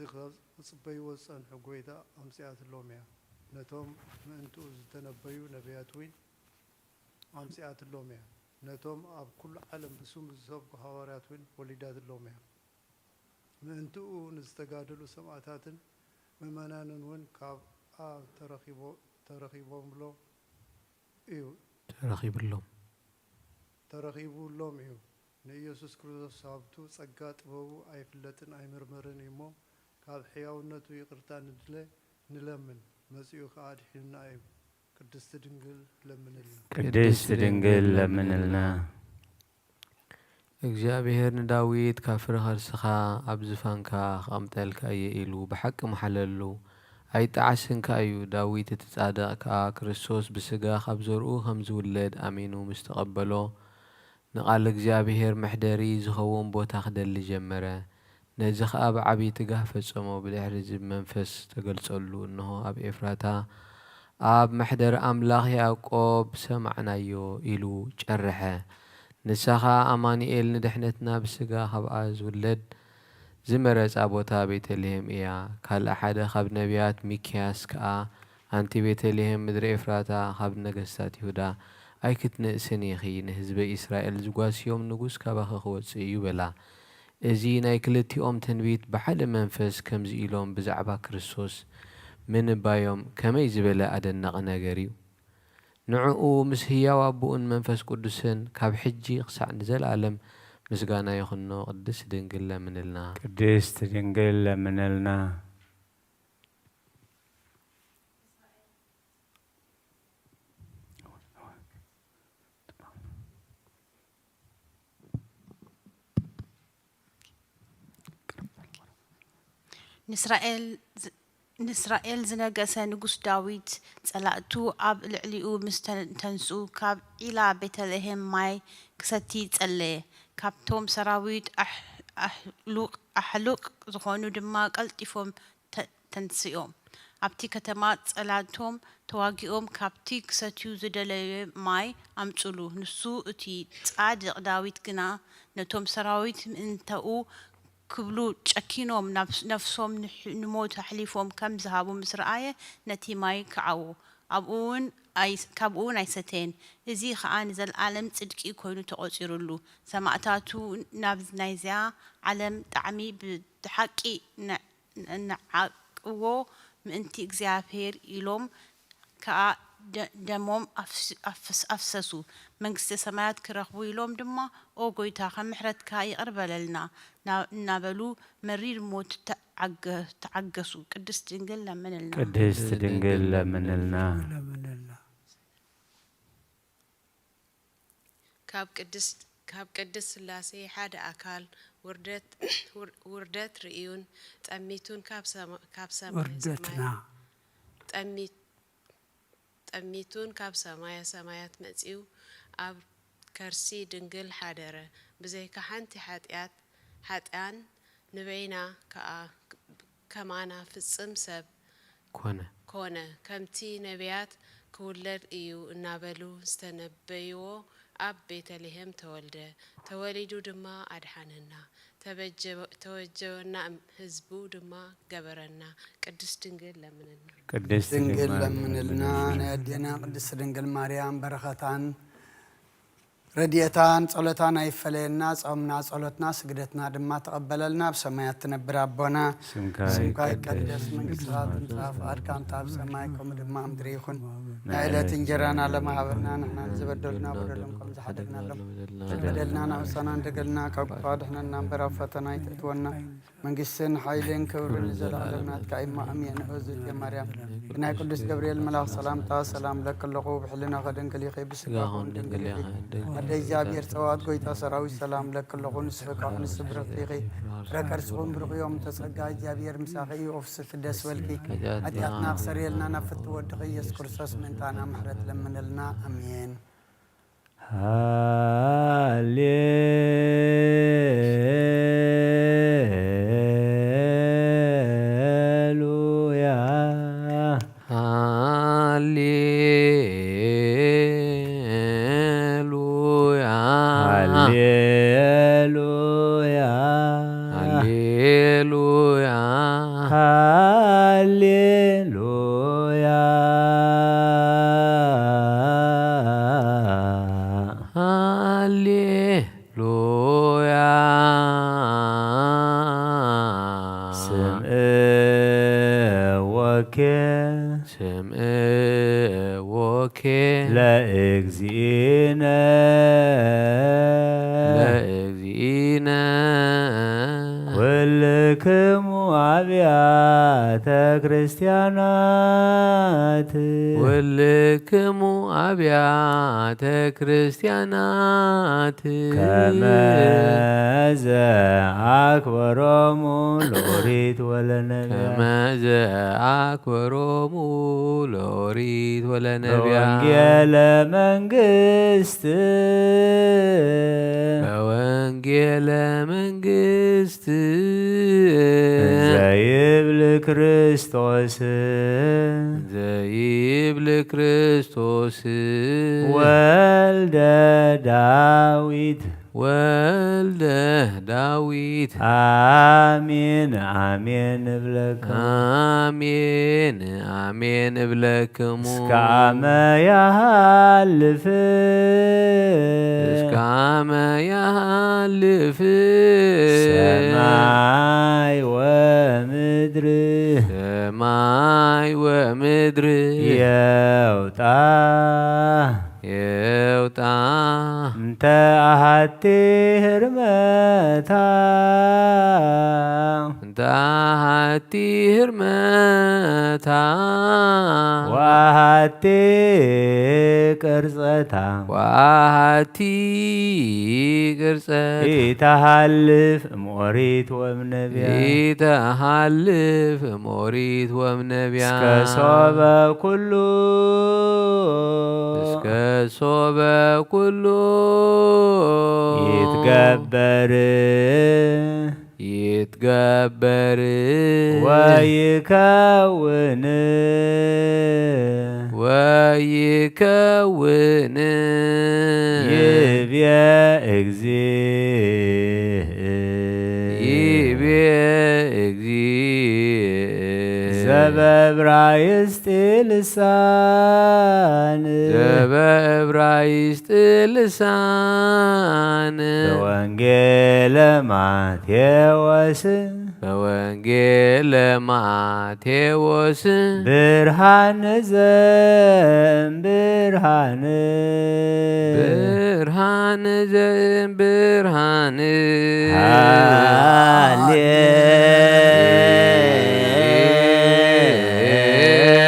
ክጽበይዎ ዝጸንሑ ጐይታ ኣምጺኣትሎም እያ። ነቶም ምእንትኡ ዝተነበዩ ነቢያት እውን ኣምጺኣትሎም እያ። ነቶም ኣብ ኩሉ ዓለም ብስሙ ዝሰብኩ ሃዋርያት እውን ወሊዳትሎም እያ። ምእንትኡ ንዝተጋደሉ ሰማእታትን ምእመናንን እውን ካብኣ ተረኺቦ- ተረኺቦምሎም እዩ። ተረኺብሎም። ተረኺቡሎም እዩ። ንኢየሱስ ክርስቶስ ሃብቱ ጸጋ ጥበቡ ኣይፍለጥን ኣይምርመርን እዩ እሞ፣ ካብ ሕያውነቱ ይቕርታ ንድለ ንለምን፣ መጺኡ ከኣ ኣድሒኑና እዩ። ቅድስቲ ድንግል ለምንልና። ቅድስት ድንግል ለምንልና። እግዚኣብሔር ንዳዊት ካብ ፍረ ከርስኻ ኣብ ዝፋንካ ክቐምጠልካ እየ ኢሉ ብሓቂ መሓለሉ። ኣይጠዓስን ከኣ እዩ። ዳዊት እቲ ጻድቕ ከኣ ክርስቶስ ብስጋ ካብ ዘርኡ ከም ዝውለድ ኣሚኑ ምስ ተቐበሎ፣ ንቓል እግዚኣብሔር መሕደሪ ዝኸውን ቦታ ክደሊ ጀመረ። ነዚ ኸኣ ብዓብዪ ትጋህ ፈጸሞ። ብድሕሪ እዚ ብመንፈስ ተገልጸሉ፣ እንሆ፣ ኣብ ኤፍራታ ኣብ መሕደር ኣምላኽ ያዕቆብ ሰማዕናዮ ኢሉ ጨርሐ። ንሳ ኸኣ ኣማኑኤል ንድሕነትና ብስጋ ኻብኣ ዝውለድ ዝመረጻ ቦታ ቤተልሔም እያ። ካልእ ሓደ ኻብ ነቢያት ሚክያስ ከኣ፣ ኣንቲ ቤተልሔም ምድሪ ኤፍራታ፣ ኻብ ነገስታት ይሁዳ ኣይክትንእስን ኢኺ፣ ንህዝበይ እስራኤል ዝጓስዮም ንጉስ ካባኺ ክወጽእ እዩ በላ። እዚ ናይ ክልቲኦም ትንቢት ብሓደ መንፈስ ከምዚ ኢሎም ብዛዕባ ክርስቶስ ምንባዮም ከመይ ዝበለ ኣደናቒ ነገር እዩ! ንዕኡ ምስ ህያው ኣቦኡን መንፈስ ቅዱስን ካብ ሕጂ ክሳዕ ንዘለኣለም ምስጋና ይኹኖ። ቅድስት ድንግል ለምንልና። ቅድስት ድንግል ለምንልና። ንእስራኤል ዝ-፣ ንእስራኤል ዝነገሰ ንጉስ ዳዊት፣ ጸላእቱ ኣብ ልዕሊኡ ምስ ተን-፣ ተንስኡ፣ ካብ ዒላ ቤተልሔም ማይ ክሰቲ ጸለየ። ካብቶም ሰራዊት ኣሕ-፣ ኣሕሉቕ፣ ኣሕሉቕ ዝኾኑ ድማ ቀልጢፎም ተ-፣ ተንሲኦም። ኣብቲ ከተማ ጸላእቶም ተዋጊኦም ካብቲ ክሰትዩ ዝደለየ ማይ ኣምጹሉ። ንሱ እቲ ጻድቕ ዳዊት ግና ነቶም ሰራዊት ምእንተኡ ክብሉ ጨኪኖም ናብ ነፍሶም ንሕ-፣ ንሞት ኣሕሊፎም ከም ዝሃቡ ምስ ረኣየ ነቲ ማይ ከዓዎ። ኣብኡ እውን ኣይ-፣ ካብኡ እውን ኣይሰተየን። እዚ ኸኣ ንዘለኣለም ጽድቂ ኮይኑ ተቖጺሩሉ። ሰማእታቱ ናብ ናይዚኣ ዓለም ጣዕሚ ብሓቂ ን-፣ ንዓቅዎ ምእንቲ እግዚኣብሔር ኢሎም ከኣ ደ-፣ ደሞም ኣፍስ-፣ ኣፍስ-፣ ኣፍሰሱ። መንግስተ ሰማያት ክረኽቡ ኢሎም ድማ፣ "ኦ ጎይታ፣ ከም ምሕረትካ ይቕር በለልና" ና-፣ እናበሉ መሪር ሞት ተዓገ-፣ ተዓገሱ። ቅድስት ድንግል ለምንልና። ቅድስት ድንግል ለምንልና። ለምንልና። ካብ ቅድስት፣ ካብ ቅድስት ሥላሴ ሓደ ኣካል ውርደት፣ ውር-፣ ውርደት ርእዩን ጠሚቱን ካብ ሰማ-፣ ካብ ሰማይ ውርደትና። ሰማይ ጠሚት-፣ ጠሚቱን ካብ ሰማየ ሰማያት መጺኡ ኣብ ከርሲ ድንግል ሓደረ። ብዘይካ ሓንቲ ሓጢኣት፣ ሓጢኣን ንበይና ከኣ ከማና ፍጽም ሰብ ኮነ። ኮነ። ከምቲ ነቢያት ክውለድ እዩ እናበሉ ዝተነበይዎ ኣብ ቤተልሔም ተወልደ። ተወሊዱ ድማ ኣድሓነና። ተበጀ-፣ ተወጀወና፣ ህዝቡ ድማ ገበረና። ቅድስት ድንግል ለምንልና። ቅድስት ድንግል ድንግል ለምንልና። ለምንልና። ናይ ኣዴና ቅድስት ድንግል ማርያም በረኸታን ረድኤታን ጸሎታን ኣይፈለየና። ጾምና፣ ጸሎትና፣ ስግደትና ድማ ተቐበለልና። ኣብ ሰማያት ትነብር ኣቦና፣ ስምካ ስምካ ይቀደስ፣ ይቀደስ፣ መንግስትኻ ትምጻእ፣ ፍቓድካ እንተ ኣብ ሰማይ ከምኡ ድማ ኣብ ምድሪ ይኹን። ናይ ዕለት እንጀራና ለመሃበና፣ ንሕና ንዝበደሉና በደሎም ከም ዝሓደግናሎም፣ በደልና ንኣውሳና እንደገልና፣ ካብ ክፉ ኣድሕነና እምበር፣ ኣብ ፈተና ኣይተእትወና። መንግስትን ሓይልን ክብርን ንዘለኣለም ናትካ እዩ። እሞ ኣሜን። እግዝእትየ ማርያም፣ ብናይ ቅዱስ ገብርኤል መልኣኽ ሰላምታ ሰላም እብለኪ ኣለኹ። ብሕልናኺ ድንግል ኢኺ፣ ብስጋኺ እውን ድንግል ኢኺ። ኣደ እግዚኣብሔር ጸባኦት፣ ጎይታ ሰራዊት፣ ሰላም እብለኪ ኣለኹ። ንስኺ ከኣ ንስብርኽቲ ኢኺ፣ ፍረ ከርስኺ እውን ብሩኽ እዩ። እሞ ተጸጋ እግዚኣብሔር ምሳኺ እዩ። ኦፍ ስፍደስ በልኪ፣ ሓጢኣትና ክሰርየልና ናብ ፍትው ወድኺ ኢየሱስ ክርስቶስ ምእንታና ምሕረት ለምነልና። ኣሜን። ሃሌሉያ። ሃሌሉያ። ሃሌሉያ። ሃሌሉያ። ሃሌሉያ። ሃሌ ሉያ። ስምዕወኬ። ስምዕወኬ። ለእግዚእነ። ለእግዚእነ። ኩልክሙ አብያተ ክርስቲያናት። ኩልክሙ አብያተ ክርስቲያናት። ከመዘ አክበሮሙ ለኦሪት ወለነቢያት። ከመዘ አክበሮሙ ለኦሪት ወለነቢያት። በወንጌለ መንግስት። በወንጌለ መንግስት። ዘይብል ክርስቶስ ዘይብል ክርስቶስ ወልደ ዳዊት ወልደ ዳዊት። ኣሜን ኣሜን እብለክሙ። ኣሜን ኣሜን እብለክሙ። እስከ ኣመ ያሃልፍ እስከ ኣመ ያሃልፍ ሰማይ ወምድር ሰማይ ወምድር የውጣ የውጣ እንተ ኣሃቲ ህርመታ እንተ ኣሃቲ ህርመታ ወኣሃቲ ቅርጸታ ወኣሃቲ ቅርጸታ ኢተሃልፍ እምኦሪት ወእምነቢያ ኢተሃልፍ እምኦሪት ወእምነቢያ እስከ ሶበ ኩሉ እስከ ሶበ ኩሉ ይትገበር ይትገበር ወይከውን ወይከውን ይብየ እግዚእ ይብየ እግዚእ ዘበብራይስጢ ልሳን ዘበብራይስጢ ልሳን በወንጌለ ማቴዎስ በወንጌለ ማቴዎስ ብርሃን ዘእም ብርሃን ብርሃን ዘእም ብርሃን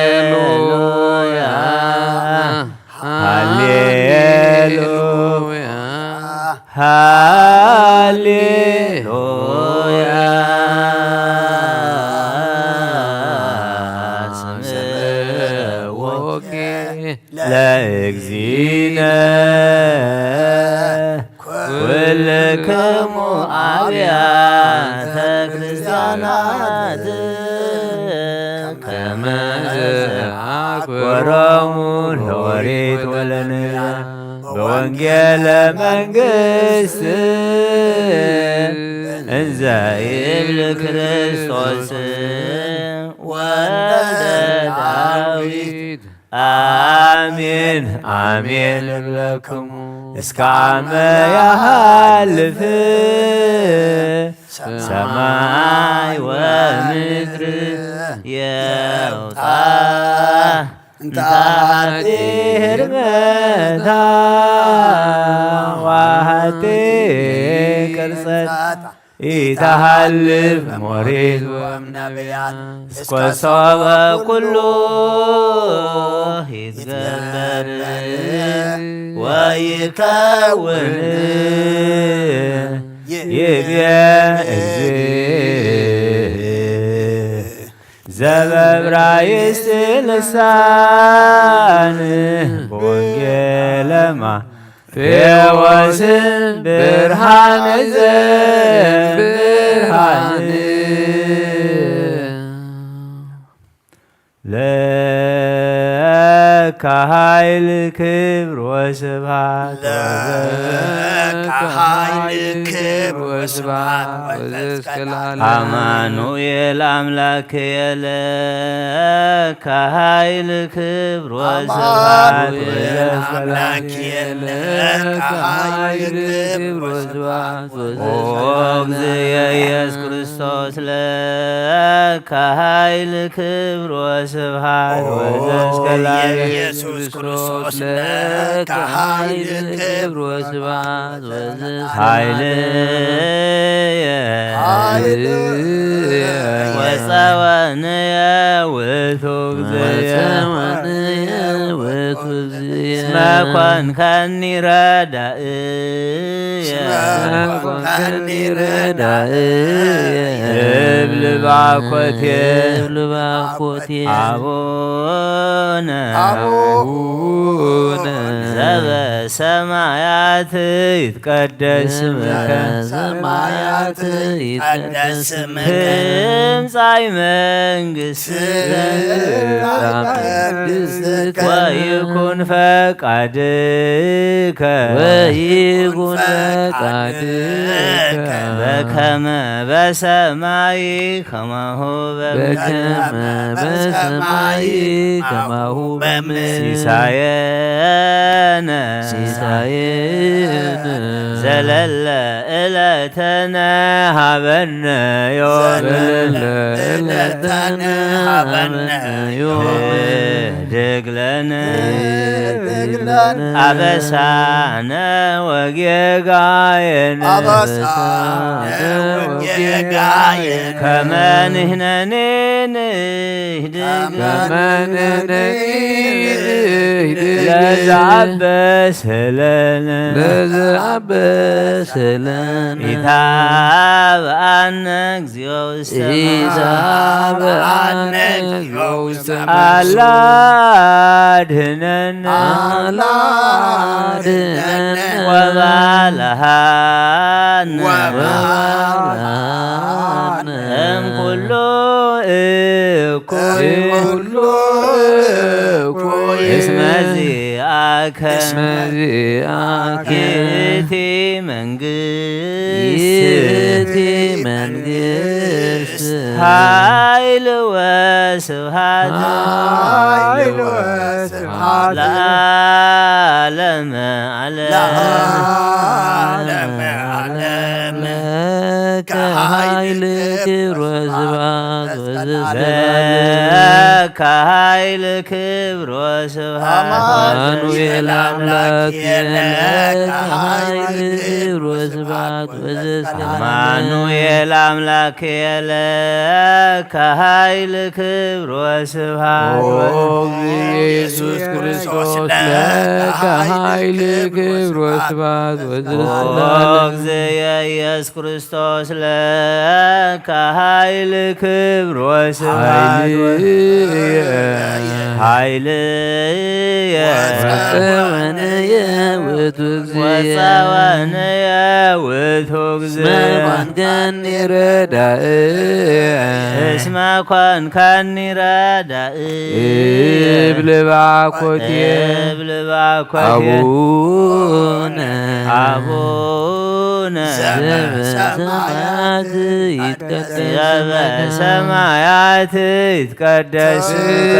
ሃሌሉያ ሃሌሉያ ሃሌሉያ ስምዖ ለእግዚእነ ኩልክሙ ኣብያተ ክርስቲያናት ከመ ዘአክበሮሙ ለኦሪት ወለነቢያት በወንጌለ መንግስት እንዘ ይብል ክርስቶስ ወልደ ዳዊት ኣሜን ኣሜን እብለክሙ እስከ ኣመ ያሃልፍ ሰማይ ወምድር የውጣ እንተ ኣቲ ህርመታ ዋሃቲ ቅርጸት ኢተሃልፍ ሞሪት ወእምነቢያት እስከ ሶበ ኩሉ ይትገበር ወይከውን ይብየ እግዚእ ዘበብራይስጥ ልሳን በወንጌለ ማቴዎስ ብርሃን ዘብርሃን ለከ ኃይል ክብር ወስብሐት ለከ ኃይል ክብር ወስብሐት ወዘእስከ ለዓለም። አማኑኤል አምላክየ ለከ ኃይል ክብር ወስብሐት አማኑኤል ወዘእስከ ለዓለም። አምላክየ ለከ ኃይል ክብር ወስብሐት ኦ ወዘእስከ ለዓለም። እግዚእ ኢየሱስ ክርስቶስ ለከ ኃይል ክብር ወስብሐት ኦ ወዘእስከ ለዓለም። ኢየሱስ ክርስቶስ ለከ ኃይል ክብር ወስብሐት ወዘእስከ ኃይልየ ለዓለም። ወጸወንየ ውእቱ እግዚእየ ወጸወንየ ውእቱ እግዚእየ እስመ ኮንከኒ ረዳእየ እስመ ኮንከኒ ረዳእየ እብል ባኮቴ እብል ባኮቴ አቡነ አቡነ በሰማያት ይትቀደስ ስምከ። በሰማያት ይትቀደስ ስምከ። ትምጻእ መንግስትከ። ትምጻእ መንግስትከ። ወይኩን ፈቃድከ። ወይኩን ፈቃድከ። በከመ በሰማይ ከማሁ በምድር። በከመ በሰማይ ከማሁ በምድር። ሲሳየነ። ሲሳየነ። ዘለለ ዕለተነ ሀበነ ዮም። ዘለለ ዕለተነ ሀበነ ዮም። ህድግ ለነ። ህድግ ለነ። አበሳነ ወጌጋየነ። አበሳነ ወጌጋየነ። ከመ ንሕነኒ ንህድግ። ከመ ንሕነኒ ንህድግ። ለዘ አበሰ ለነ። ለዘ አበሰ ለነ። ኢታብአነ እግዚኦ ውስተ ኢታብአነ መዓት። እግዚኦ ውስተ መዓት። አላ አድህነነ። አላ አድህነነ። ወባልሃነ። ወባልሃነ። እምኩሉ እኩይ። እምኩሉ እኩይ። እስመ ዚአከ። እስመ ዚአከ። ይእቲ መንግስት። ይእቲ መንግስት። ኃይል ወስብሐት። ኃይል ወስብሐት። ለዓለመ ዓለም። ለዓለመ ዓለም። ለከ ኃይል ክብር ወስብሐት ወዘዘለዓለም። ለከ ኃይል ክብር ወስብሐት። አማኑኤል አምላክ ለከ ኃይል ክብር ወስብሐት ወዘዘለዓለም። አማኑኤል አምላክ ለከ ኃይል ክብር ወስብሐት። ኦ እግዚእ ኢየሱስ ክርስቶስ ለከ ኃይል ክብር ወስብሐት ወዘዘለዓለም። ኦ እግዚእ ኢየሱስ ክርስቶስ ለከ ኃይል ክብር ወስብሐት። ኃይልየ። ኃይልየ። ወፀወንየ ውእቱ እግዚእየ። ወፀወንየ ውእቱ እግዚእ። እስመ ኮንከኒ ረዳእ። እስመ ኮንከኒ ረዳእ። እብል ባኮቴ። እብል ባኮቴ። አቡነ። አቡነ። ዘበሰማያት ይትቀደስ ስምከ። ዘበሰማያት ይትቀደስ ስምከ።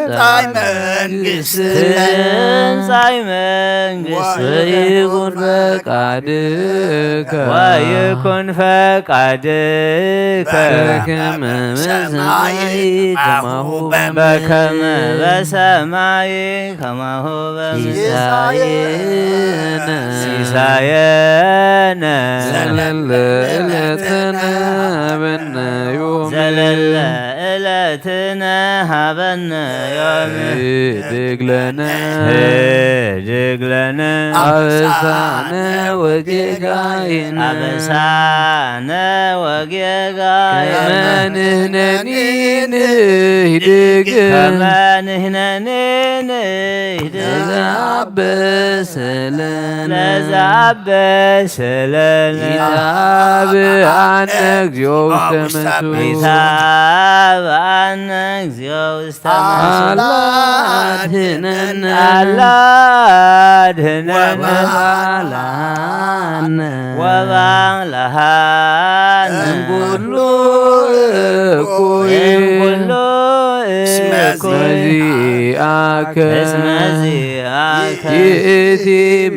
ትምጻእ መንግስትከ። ትምጻእ መንግስትከ። ወይኩን ፈቃድከ። ወይኩን ፈቃድከ። በከመ በሰማይ ከማሁ በምድር። በከመ በሰማይ ከማሁ በምድር። ሲሳየነ። ሲሳየነ። ዘለለ ዕለትነ ሀበነ ዮም። ዘለለ ዕለትነ ሀበነ ዮም። ህድግ ለነ። ህድግ ለነ። አበሳነ ወጌጋየነ። አበሳነ ወጌጋየነ። ከመ ንሕነኒ ንህድግ። ከመ ንሕነኒ ንህድግ። ለዘአበሰ ለነ። ለዘአበሰ ለነ። ኢታብአነ እግዚኦ ውስተ መንሱት። ኢታብአነ እግዚኦ ውስተ መንሱት። አላ አድህነነ። አላ አድህነነ። ወባልሃነ። ወባልሃነ። እምኩሉ እኩይ። እምኩሉ እስመ እኩይ። ዚአከ። እስመ ዚአከ። ይእቲ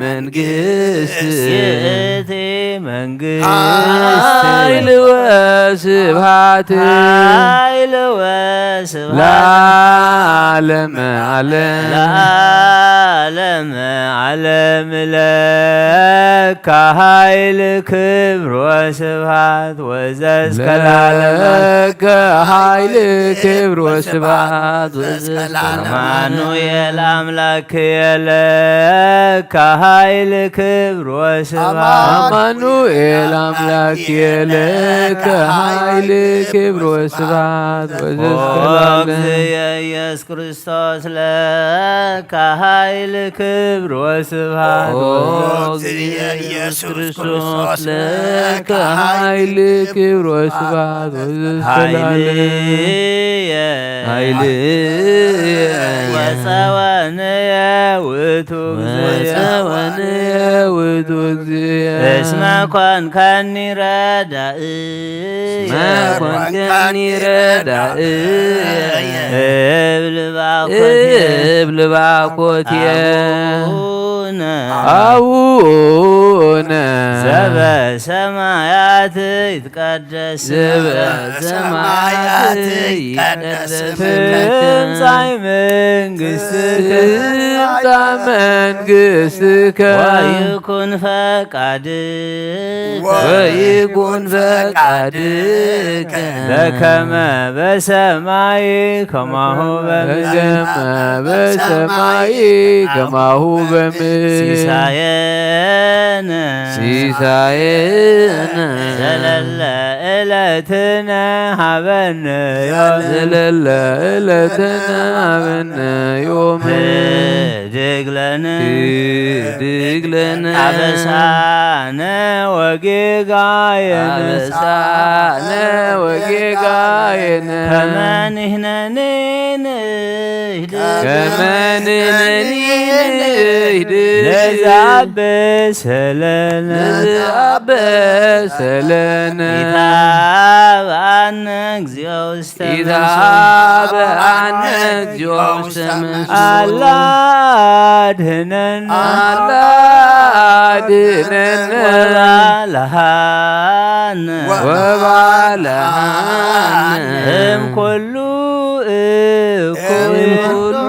መንግስት። ይእቲ መንግስት። ኃይል ወስብሐት። ኃይል ወስብሐት። ለዓለመ ዓለም። ለዓለመ ዓለም ለከ ኃይል ክብር ወስብሐት ወዘእስከ ለዓለመ ዓለም። ለከ ኃይል ክብር ወስብሐት ወዘእስከ ለዓለመ ዓለም። አማኑኤል አምላክ የለከ ኃይል ክብር ወስብሐት። አማኑኤል አምላክ የለከ ኃይል ክብር ወስብሐት ወዘእስከ ኦ ለዓለመ። እግዚእ ኢየሱስ ክርስቶስ ለከ ኃይል ክብር ወስብሐት። ኦ እግዚእ ኢየሱስ ክርስቶስ ለከ ኃይል ክብር ወስብሐት ወዘእስከ ለዓለመ። ኃይልየ ኃይልየ ወጸወንየ ውእቱ እግዚእየ። ወጸወንየ ውእቱ እግዚእየ። እስመ ኮንከኒ ረዳኢ እስመ ኮንከኒ ረዳኢ እብል ባኮቴ። እብል ባኮቴ። አቡነ አቡነ ዘበሰማያት ይትቀደስ ስምከ። ዘበሰማያት ይትቀደስ ስምከ። ትምጻእ መንግሥትከ። ትምጻእ መንግሥትከ። ወይኩን ፈቃድከ። ወይኩን ፈቃድከ። በከመ በሰማይ ከማሁ በምድር። በከመ በሰማይ ከማሁ በምድር። ሲሳየነ ሲሳየነ ዘለለ ዕለትነ ሀበነ ዮም። ዘለለ ዕለትነ ሀበነ ዮም። ህድግ ለነ ህድግ ለነ አበሳነ ወጌጋየነ አበሳነ ወጌጋየነ ከመ ንሕነኒ ንህድግ ከመ ንሕነኒ ንህድግ ለዘአበሰ ለነ ለዘአበሰ ለነ ኢታብአነ እግዚኦ ውስተ ኢታብአነ እግዚኦ ውስተ መንሱት አላ አድህነነ አላ አድህነነ ወባልሐነ ወባልሐነ እምኩሉ እኩይ እምኩሉ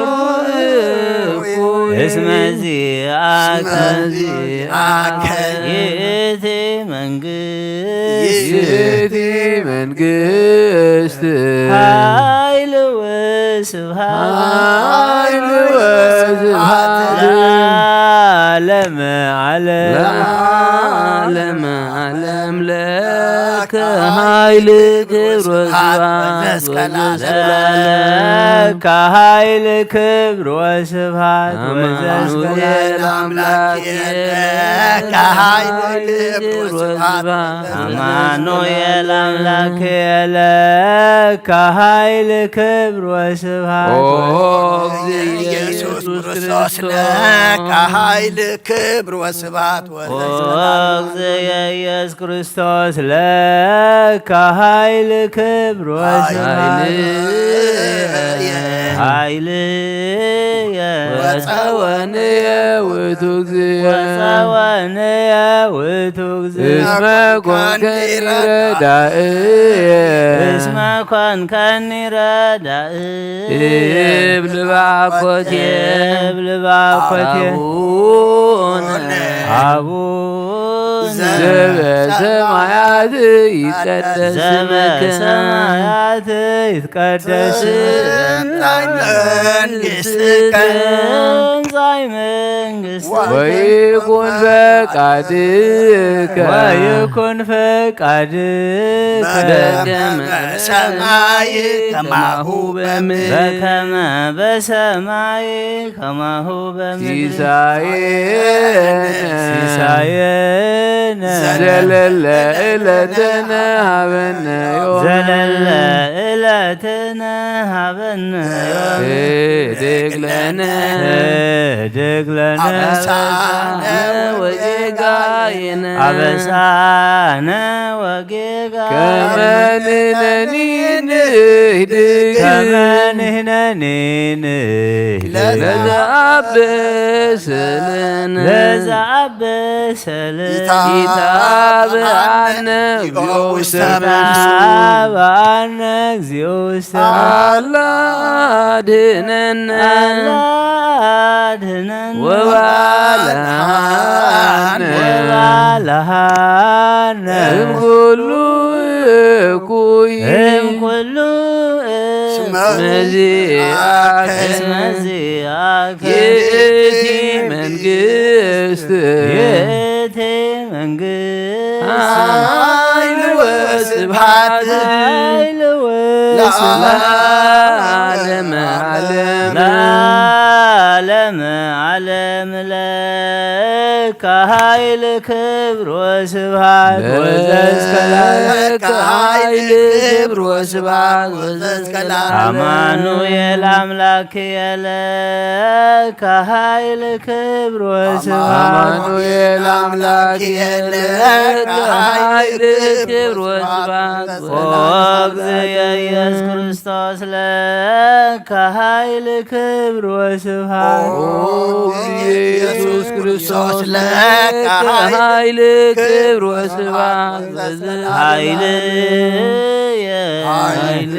እኩይ እስመ ዚአከ እስመ ዚአከ ይእቲ መንግስት ይእቲ መንግስት ኃይል ወስብሐት ኃይል ወስብሐት ለዓለመ ዓለም ለዓለመ ዓለም ለከ ኃይል ክብር ወስብሐት ወዘእስከ ለዓለም። ለከ ኃይል ክብር ወስብሐት ወዘእስከ አማኑኤል ለዓለም። አምላክ ለከ ኃይል ክብር ወስብሐት አማኑኤል አምላክ ለከ ኃይል ክብር ወስብሐት ኦ ወዘእስከ ኢየሱስ ክርስቶስ ለከ ኃይል ክብር ወስብሐት ኦ ወዘእስከ ለዓለም። እግዚእ ኢየሱስ ክርስቶስ ለከ ኃይል ክብር ወስብሐት ኃይልየ ኃይልየ ወጸወንየ ውእቱ እግዚእ ወጸወንየ ውእቱ እግዚእ እስመ ኮንከኒ ረዳእየ እስመ ኮንከኒ ረዳእየ እብል ባኮቴ እብል ባኮቴ አቡነ አቡነ ዘበሰማያት ይትቀደስ ስምከ ዘበሰማያት ይትቀደስ ትምጻእ መንግሥትከ ትምጻእ መንግሥትከ ወይኩን ፈቃድከ ወይኩን ፈቃድከ በከመ በሰማይ ከማሁ በምድር በከመ በሰማይ ከማሁ በምድር ሲሳየነ ሲሳየነ ዘለለ ዕለትነ ሀበነ ዮም ዘለለ ዕለትነ ሀበነ ዮም ህድግ ለነ ህድግ ለነ አበሳነ ወጌጋየነ አበሳነ ወጌጋ ከመ ንሕነኒ ንህድግ ከመ ንሕነኒ ንህድግ ለዘአበ ሰልን ለዘአበሰልን ኢታብአነ እግዚኦ ውስተ መንሱ። ኢታብአነ እግዚኦ ውስተ መንሱ። አላ አድህነነ አላ አድህነነ ወባልሃነ ወባልሃነ እምኩሉ እኩይ እምኩሉ እስመ ዚአከ እስመ ዚአከ ይእቲ መንግስት ይእቲ መንግስት ኃይል ወስብሐት ኃይል ወስብሐት ለዓለመ ዓለም ለዓለመ ዓለም ለከ ኃይል ክብር ወስብሐት ወዘእስከ ለዓለም ለከ ኃይል ክብር ወስብሐት ወዘእስከ ለዓለም አማኑኤል አምላክ የለከ ኃይል ክብር ወስብሐት አማኑኤል አምላክ የለከ ኃይል ክብር ወስብሐት ኦ እግዚእ ኢየሱስ ክርስቶስ ለከ ኃይል ክብር ወስብሐት ኦ ኢየሱስ ክርስቶስ ለከ ኃይል ክብር ወስብሐት ኃይል ኃይል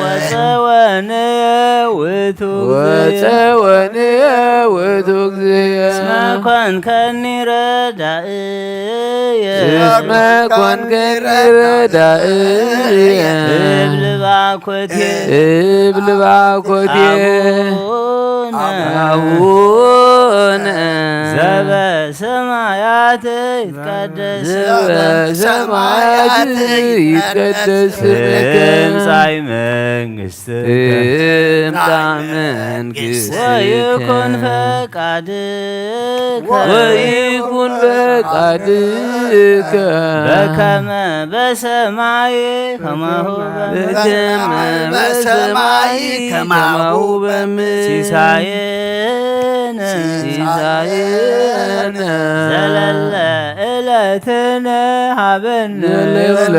ወፀወነ ውእቱ ወፀወነ ውእቱ እግዚእ እስመ ኮንከኒ ረዳእየ እስመ ኮንከኒ ረዳእየ እብል ባኮቴ እብል ባኮቴ አቡነ አቡነ ዘበሰማያት ይትቀደስ ዘበሰማያት ይትቀደስ ስምከ ትምጻእ መንግስት ትምጻእ መንግስት ወይኩን ፈቃድከ ወይኩን ፈቃድከ በከመ በሰማይ ከማሁ በከመ በሰማይ ከማሁ በምድር ሲሳየነ ሲሳየነ ዘለለ ዕለትነ ሀበነ ዘለለ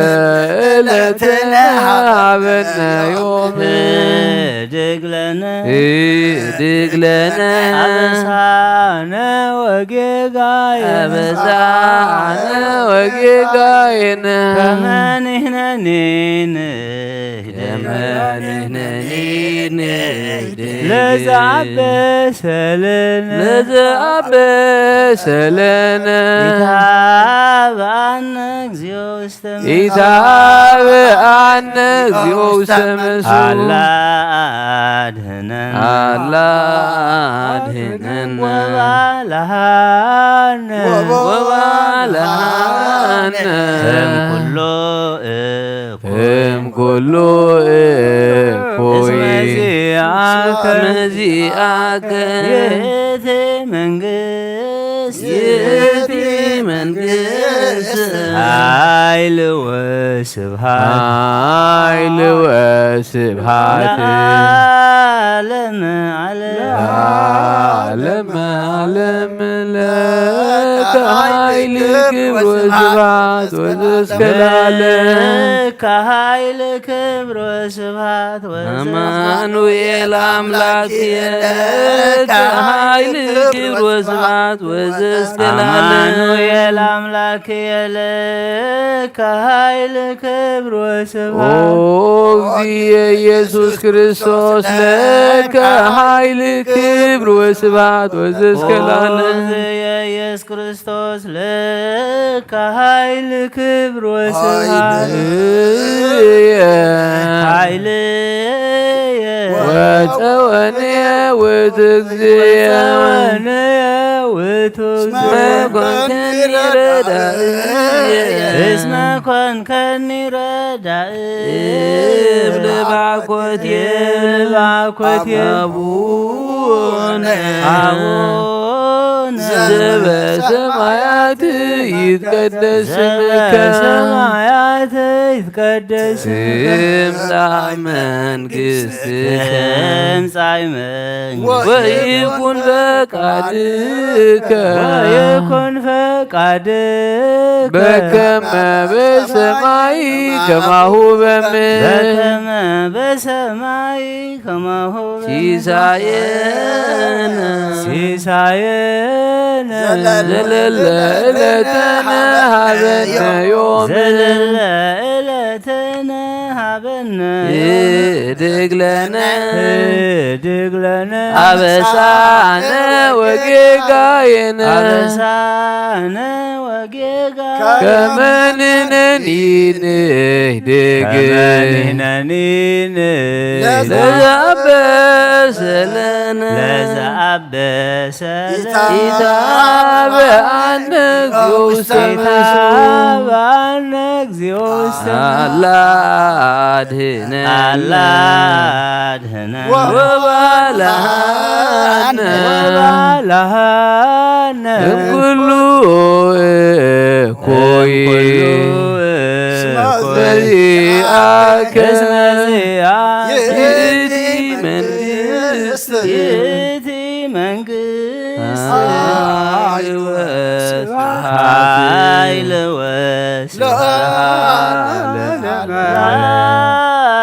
ዕለትነ ሀበነ ዮም ህድግ ለነ ህድግ ለነ አበሳነ ወጌጋየነ አበሳነ ወጌጋየነ ከመ ንሕነኒ ንህድግ ከመ ንሕነኒ ንህድግ ለዘአበሰለነ ለዘአበሰለነ ኢታብአነ እግዚኦ ውስተ ኢታብአነ እግዚኦ ውስተ መንሱ አላ አድህነነ አላ አድህነነ ወባልሃነ ወባልሃነ እምኩሉ እኩይ እምኩሉ እኩይ እስመ ዚአከ እስመ ዚአከ ይእቲ መንግስት ይእቲ መንግስት ኃይል ወስብሐት ኃይል ወስብሐት ለዓለመ ዓለም ለዓለመ ዓለም ለከ ኃይል ክብር ወስብሐት ወዘእስከ ለዓለም ለከ ኃይል ክብር ወስብሐት ወዘእስከ አማኑኤል አምላክ ለከ ኃይል ክብር ወስብሐት ወዘእስከ ለዓለም አማኑኤል አምላክ ለከ ኃይል ክብር ኦ ወስብሐት እግዚእ ኢየሱስ ክርስቶስ ለከ ኃይል ክብር ወስብሐት ወዘእስከ ኦ ለዓለም እግዚእ ኢየሱስ ክርስቶስ ለከ ኃይል ክብር ወስብሐት ኃይልየ ኃይልየ ወፀወንየ ውእቱ እግዚእ ወፀወንየ ውእቱ እስመ ኮንከኒ ረዳእየ እስመ ኮንከኒ ረዳእየ እብል ባኮቴ እብል ባኮቴ አቡነ አቡነ ዘበሰማያት ይትቀደስ ስምከ ዘበሰማያት ይትቀደስ ስምከ ትምጻእ መንግስትከ ትምጻእ መንግስትከ ወይኩን ፈቃድከ ወይኩን ፈቃድከ በከመ በሰማይ ከማሁ በምድር በከመ በሰማይ ከማሁ በምድር ሲሳየነ ኢሳየነ ዘለለ ዕለተነ ሃበነ ዮም ዘለለ ዕለተነ ሃበነ ህድግ ለነ ህድግ ለነ አበሳነ ወጌጋየነ አበሳነ ወጌጋ ከመ ንሕነኒ ንህድግ ከመ ንሕነኒ ንህድግ ለዘአበሰለነ ለዘአበሰለነ ኢታብአነ እግዚኦ ውስተ ኢታብአነ እግዚኦ ውስተ አላ አድህነ አላ አድህነ ወባልሃነ ወባልሃነ እምኩሉ እኮይ እምኩሉ እኮይ በዚአከ እስመ ዚአከ ይእቲ መንግስት ይእቲ መንግስት ኃይል ወስብሐት ኃይል ወስብሐት ለዓለመ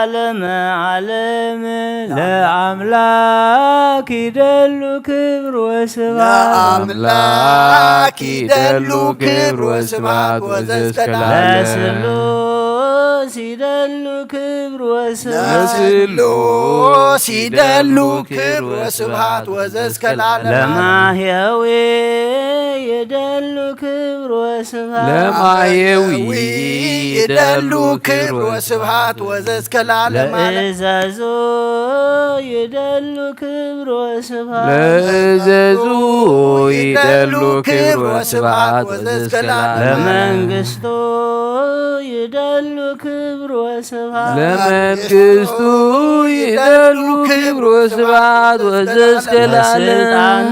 ለዓለመ ዓለም ለአምላክ ይደሉ ክብር ወስብሐት ለአምላክ ይደሉ ክብር ወስብሐት ወዘእስከ ለዓለም ለስሉስ ይደሉ ክብር ወስብሐት ለስሉስ ይደሉ ክብር ወስብሐት ወዘእስከ ለዓለም ለማህየዊ ይደሉ ክብር ወስብሐት ለማህየዊ ይደሉ ክብር ወስብሐት ወዘእስከ ለዓለም ዓለም ለእዘዞ ይደሉ ክብር ወስብሐት ለእዘዞ ይደሉ ክብር ወስብሐት ወዘእስከ ለዓለም ለመንግስቱ ይደሉ ክብር ወስብሐት ለመንግስቱ ይደሉ ክብር ወስብሐት ወዘእስከ ለዓለም ለስልጣኑ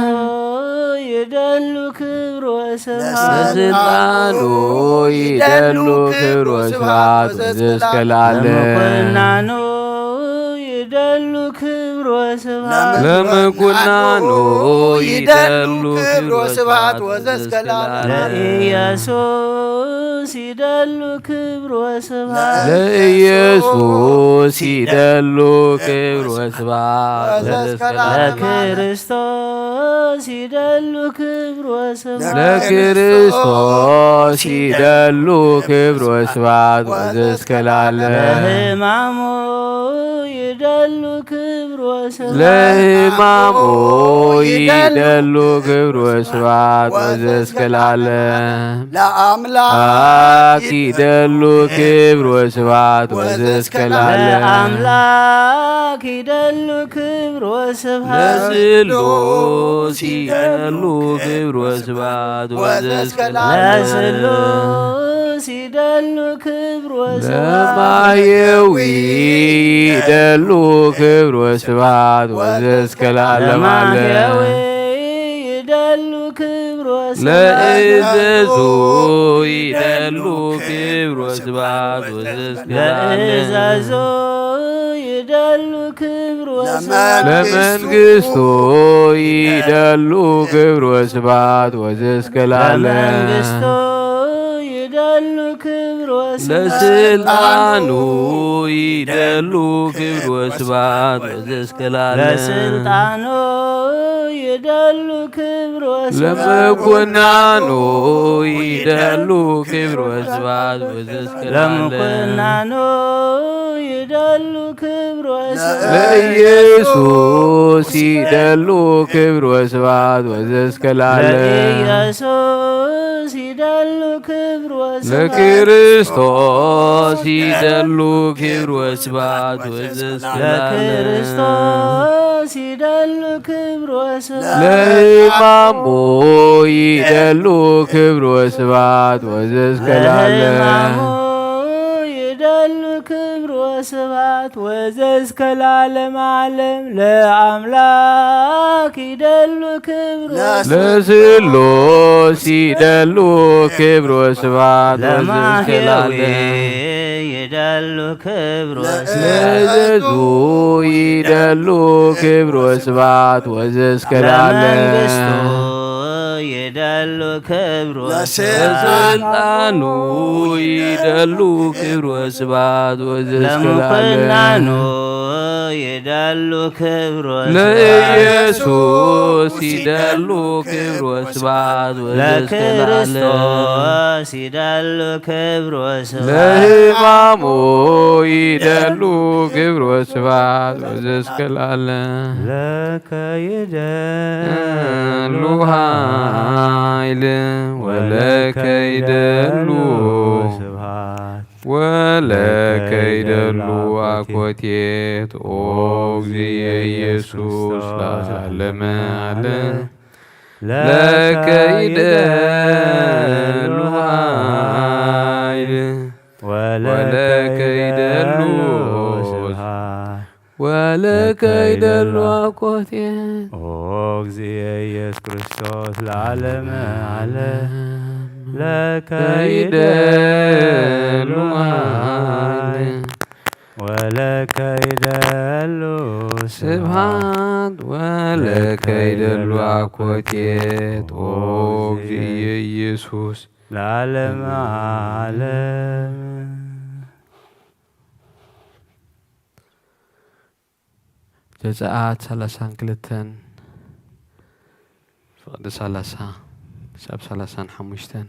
ይደሉ ክብር ወስብሐት ለስልጣኑ ይደሉ ክብር ወስብሐት ወዘእስከ ለዓለም ለምኩናኑ ይደሉ ክብር ወስብሐት ለምኩናኑ ይደሉ ክብር ወስብሐት ወዘእስከ ለዓለም ለኢየሱስ ይደሉ ክብር ወስብሐት ለኢየሱስ ይደሉ ክብር ወስብሐት ወዘእስከ ለዓለም ለክርስቶስ ይደሉ ክብር ወስብሐት ለክርስቶስ ይደሉ ክብር ወስብሐት ወዘእስከ ለዓለም ለሕማሙ ይደሉ ክብር ወስብሐት ለሕማሙ ይደሉ ክብር ወስብሐት ወዘእስከ ለዓለም ለአምላክ ይደሉ ክብር ወስብሐት ወዘእስከ ለዓለም ለአምላክ ይደሉ ክብር ወስብሐት ለስሉስ ይደሉ ክብር ወስብሐት ወዘእስከ ለዓለም ለስሉስ ይደሉ ክብር ወስብሐት ለማህየዊ ይደሉ ክብር ወስብሐት ወዘእስከ ለዓለም ዓለም ለማህየዊ ይደሉ ክብር ወስብሐት ለእዘዞ ይደሉ ክብር ወስብሐት ወዘእስከ ለዓለም ለእዘዞ ይደሉ ክብር ወስብሐት ለመንግስቱ ይደሉ ክብር ወስብሐት ወዘእስከ ለዓለም ለመንግስቱ ይደሉ ክብር ወስብሐት ለስልጣኑ ይደሉ ክብር ወስብሐት ወዘእስከ ለዓለም ለስልጣኑ ይደሉ ክብር ወስብሐት ለመኮናኑ ይደሉ ክብር ወስብሐት ወዘእስከ ለዓለም ለመኮናኑ ይደሉ ክብር ወስብሐት ለኢየሱስ ይደሉ ክብር ወስብሐት ወዘእስከ ለዓለም ለኢየሱስ ይደሉ ክብር ወስብሐት ለክርስቶስ ይደሉ ክብር ወስብሐት ወዘእስከ ለዓለም ለክርስቶስ ይደሉ ክብር ወስብሐት ለሕማሙ ይደሉ ክብር ወስብሐት ወዘእስከ ለዓለም ለሕማሙ ይደሉ ክብር ወስብሐት ወዘእስከ ለዓለም ዓለም ለአምላክ ይደሉ ክብር ወስብሐት ለስሉስ ይደሉ ክብር ወስብሐት ወዘእስከ ለማህየዊ ለዓለም ይደሉ ክብር ወስብሐት ለዘዙ ይደሉ ክብር ወስብሐት ወዘእስከ ለዓለም ለመንግስቱ ይደሉ ክብር ወስብሐት ለስልጣኑ ይደሉ ክብር ወስብሐት ወዘእስከ ለዓለም ለምኩናኑ ይደሉ ክብር ወስብሐት ለኢየሱስ ይደሉ ክብር ወስብሐት ወዘስከ ለዓለም። ለክርስቶስ ይደሉ ክብር ወስብሐት ለሕማሙ ይደሉ ክብር ወስብሐት ወዘስከ ለዓለም። ለከ ይደሉ ኃይል ወለከ ይደሉ ስብሐት ወለከ ይደሉ አኮቴት ኦ እግዚእ ኢየሱስ ለዓለመ ዓለም። ለከ ይደሉ ኃይል ወለከ ይደሉ ስብሐት ወለከ ይደሉ አኮቴት ኦ እግዚእ ኢየሱስ ክርስቶስ ለዓለመ ዓለም። ለከ ይደሉ ኃይል ወለከ ይደሉ ስብሐት ወለከ ይደሉ አኮቴት ኦ እግዚእ ኢየሱስ ለዓለመ ዓለም። ዘጸኣት ሰላሳን ክልተን ፍቕዲ ሰላሳ ክሳብ ሰላሳን ሓሙሽተን።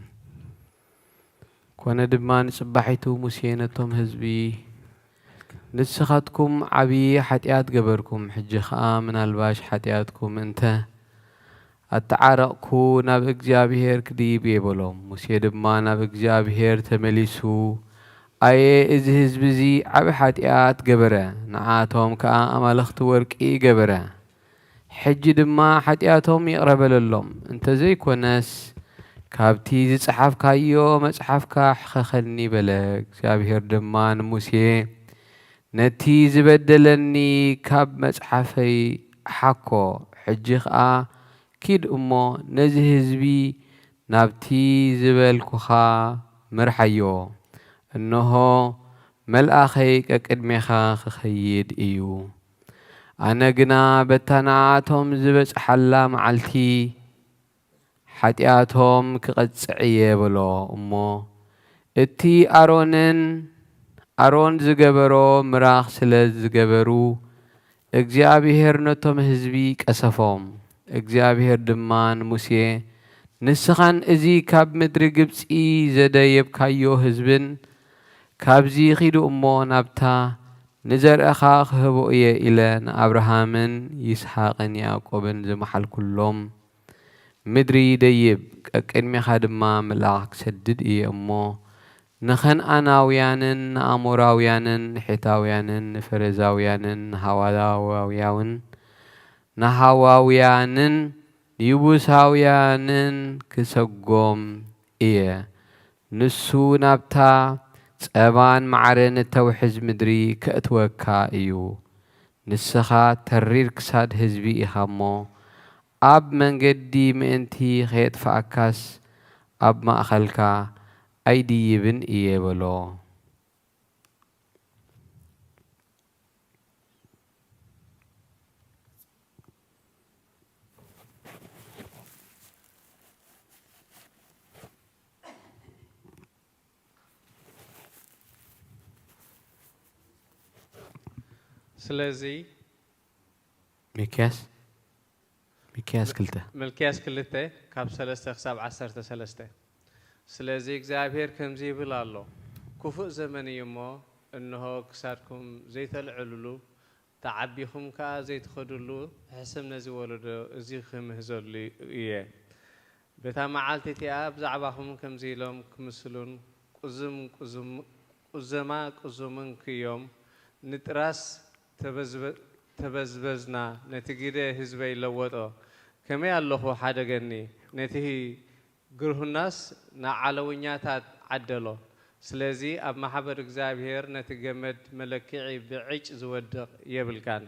ኮነ ድማ ንጽባሒቱ ሙሴ ነቶም ህዝቢ፣ ንስኻትኩም ዓብዪ ሓጢኣት ገበርኩም፣ ሕጂ ኸኣ ምናልባሽ ሓጢኣትኩም እንተ ኣተዓረቕኩ ናብ እግዚኣብሔር ክድይብ እየ በሎም። ሙሴ ድማ ናብ እግዚኣብሔር ተመሊሱ፣ ኣየ እዚ ህዝቢ እዚ ዓቢ ሓጢኣት ገበረ፣ ንዓቶም ከኣ ኣማልኽቲ ወርቂ ገበረ። ሕጂ ድማ ሓጢኣቶም ይቕረ በለሎም፣ እንተ ዘይኮነስ ካብቲ ዝጸሓፍካዮ መጽሓፍካ ሕኸኸኒ በለ። እግዚኣብሔር ድማ ንሙሴ፣ ነቲ ዝበደለኒ ካብ መጽሓፈይ ሓኮ። ሕጂ ኸኣ ኪድ እሞ ነዚ ህዝቢ ናብቲ ዝበልኩኻ ምርሓዮ። እንሆ፣ መልኣኸይ ቀቅድሜኻ ክኸይድ እዩ። ኣነ ግና በታ ንዓኣቶም ዝበጽሓላ መዓልቲ ሓጢኣቶም ክቐጽዕ እየ በሎ። እሞ እቲ ኣሮንን ኣሮን ዝገበሮ ምራኽ ስለ ዝገበሩ፣ እግዚኣብሔር ነቶም ህዝቢ ቀሰፎም። እግዚኣብሔር ድማ ንሙሴ፣ ንስኻን እዚ ካብ ምድሪ ግብጺ ዘደየብካዮ ህዝብን፣ ካብዚ ኺዱ እሞ ናብታ ንዘርእኻ ክህቦ እየ ኢለ ንኣብርሃምን ይስሓቅን ያዕቆብን ዝመሓልኩሎም ምድሪ ይደይብ፣ ቀቅድሜኻ ድማ መልኣኽ ክሰድድ እየ እሞ፣ ንኸነኣናውያንን ንኣሞራውያንን ንሒታውያንን ንፈረዛውያንን ንሃዋውያውን ንሃዋውያንን ንይቡሳውያንን ክሰጎም እየ። ንሱ ናብታ ጸባን መዓርን እተውሕዝ ምድሪ ከእትወካ እዩ። ንስኻ ተሪር ክሳድ ህዝቢ ኢኻ እሞ፣ ኣብ መንገዲ ምእንቲ ኸየጥፍኣካስ ኣብ ማእኸልካ ኣይድይብን እየ በሎ። ስለዚ ሚክያስ፣ ሚክያስ ክልተ። ምልክያስ ክልተ ካብ ሰለስተ ክሳብ ዓሰርተ ሰለስተ። ስለዚ እግዚኣብሔር ከምዚ ይብል ኣሎ፣ ክፉእ ዘመን እዩ እሞ፣ እንሆ ክሳድኩም ዘይተልዕልሉ፣ ተዓቢኹም ከኣ ዘይትኸድሉ ሕሰም ነዚ ወለዶ እዚ ክምህዘሉ እየ። በታ መዓልቲ እቲኣ ብዛዕባኹም ከምዚ ኢሎም ክምስሉን ቁዝም ቁዝም-፣ ቁዘማ ቁዙምን ክዮም፣ ንጥራስ ተበዝበ-፣ ተበዝበዝና፣ ነቲ ግደ ህዝበይ ለወጦ። ከመይ ኣለኹ ሓደገኒ፣ ነቲ ግርሁናስ ንዓለውኛታት ዓደሎ። ስለዚ ኣብ ማሕበር እግዚኣብሔር ነቲ ገመድ መለክዒ ብዕጭ ዝወድቕ የብልካን።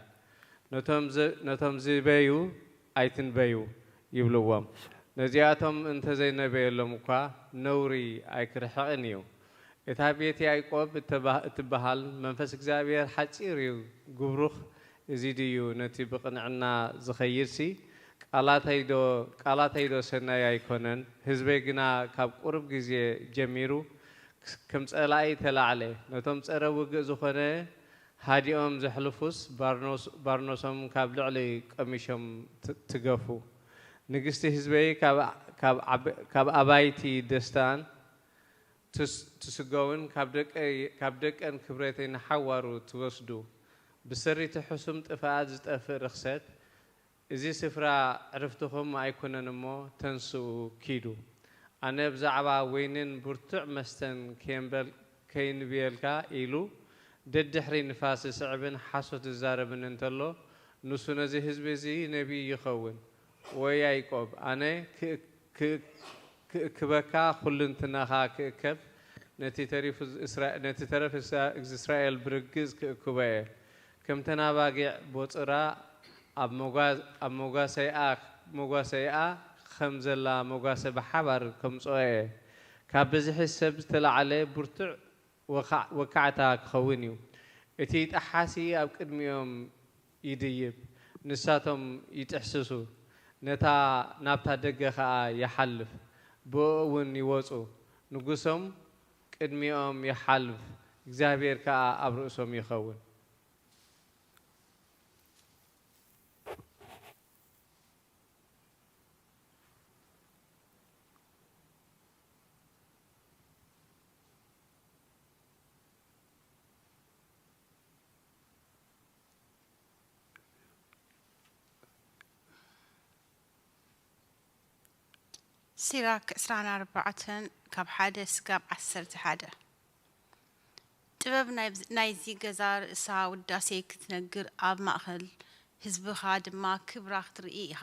ነቶም ዝ-፣ ነቶም ዝበዩ ኣይትንበዩ ይብልዎም። ነዚኣቶም እንተዘይነበየሎም እኳ ነውሪ ኣይክርሕቕን እዩ። እታ ቤት ያዕቆብ እተባ-፣ እትበሃል መንፈስ እግዚኣብሔር ሓጺር እዩ። ግብሩኽ እዚ ድዩ ነቲ ብቕንዕና ዝኸይድሲ? ቃላተይዶ፣ ቃላተይዶ ሰናይ ኣይኮነን? ህዝበይ ግና ካብ ቁሩብ ግዜ ጀሚሩ ከም ጸላኢ ተላዕለ። ነቶም ጸረ ውግእ ዝኾነ ሃዲኦም ዘሕልፉስ ባርኖስ-፣ ባርኖሶም ካብ ልዕሊ ቀሚሾም ት-፣ ትገፉ። ንግስቲ ህዝበይ ካብ፣ ካብ ዓብ-፣ ካብ ኣባይቲ ደስታን ትስ-፣ ትስገውን ካብ ደቀይ-፣ ካብ ደቀን ክብረተይ ንሓዋሩ ትወስዱ። ብሰሪቲ ሕሱም ጥፍኣት ዝጠፍእ ርኽሰት፣ እዚ ስፍራ ዕርፍትኹም ኣይኮነን እሞ ተንስኡ ኪዱ። ኣነ ብዛዕባ ወይንን ብርቱዕ መስተን ከየንበል-፣ ከይንብየልካ ኢሉ ደድሕሪ ንፋስ ዝስዕብን ሓሶት ዝዛረብን እንተሎ፣ ንሱ ነዚ ህዝቢ እዚ ነቢይ ይኸውን። ወይ ያዕቆብ፣ ኣነ ክእ-፣ ክእ-፣ ክእክበካ ኹልንትናኻ ክእከብ፣ ነቲ ተሪፉ እስራ-፣ ነቲ ተረፍ እሳ-፣ እስራኤል ብርግጽ ክእክቦ እየ። ከምተን ኣባጊዕ ቦጽራ ኣብ መጓ-፣ ኣብ መጓሰይኣ፣ መጓሰይኣ ከም ዘላ መጓሰ ብሓባር ከምጽኦ እየ። ካብ ብዝሒ ሰብ ዝተላዕለ ብርቱዕ ወኻዕ-፣ ወካዕታ ክኸውን እዩ። እቲ ጠሓሲ ኣብ ቅድሚኦም ይድይብ፣ ንሳቶም ይጥሕስሱ፣ ነታ ናብታ ደገ ኸኣ ይሓልፍ፣ ብእኡ እውን ይወጹ። ንጉሶም ቅድሚኦም ይሓልፍ፣ እግዚኣብሔር ከኣ ኣብ ርእሶም ይኸውን። ሲራክ ዕስራን ኣርባዕተን ካብ ሓደ እስካብ ዓሰርተ ሓደ። ጥበብ ናይ-፣ ናይዚ ገዛ ርእሳ ውዳሴ ክትነግር፣ ኣብ ማእከል ህዝብኻ ድማ ክብራ ክትርኢ ኢኻ።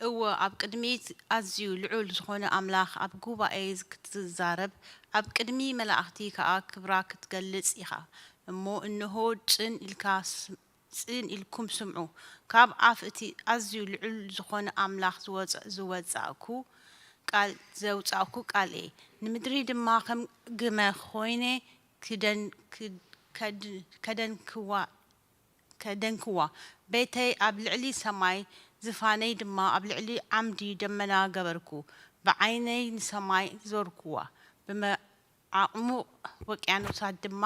እወ፣ ኣብ ቅድሚት ኣዝዩ ልዑል ዝኾነ ኣምላኽ ኣብ ጉባኤ ክትዛረብ፣ ኣብ ቅድሚ መላእኽቲ ከኣ ክብራ ክትገልጽ ኢኻ። እሞ እንሆ፣ ጽን ኢልካ ስ-፣ ጽን ኢልኩም ስምዑ። ካብ ኣፍ እቲ ኣዝዩ ልዑል ዝኾነ ኣምላኽ ዝወጽ-፣ ዝወጻእኩ ቃል፣ ዘውጻእኩ ቃል እየ። ንምድሪ ድማ ከም ግመ ኮይነ ክደን-፣ ክድ-፣ ከድ-፣ ከደንክዋ፣ ከደንክዋ። ቤተይ ኣብ ልዕሊ ሰማይ፣ ዝፋነይ ድማ ኣብ ልዕሊ ዓምዲ ደመና ገበርኩ። ብዓይነይ ንሰማይ ዞርኩዋ። ብመ-፣ ዓሙቕ ውቅያኖሳት ድማ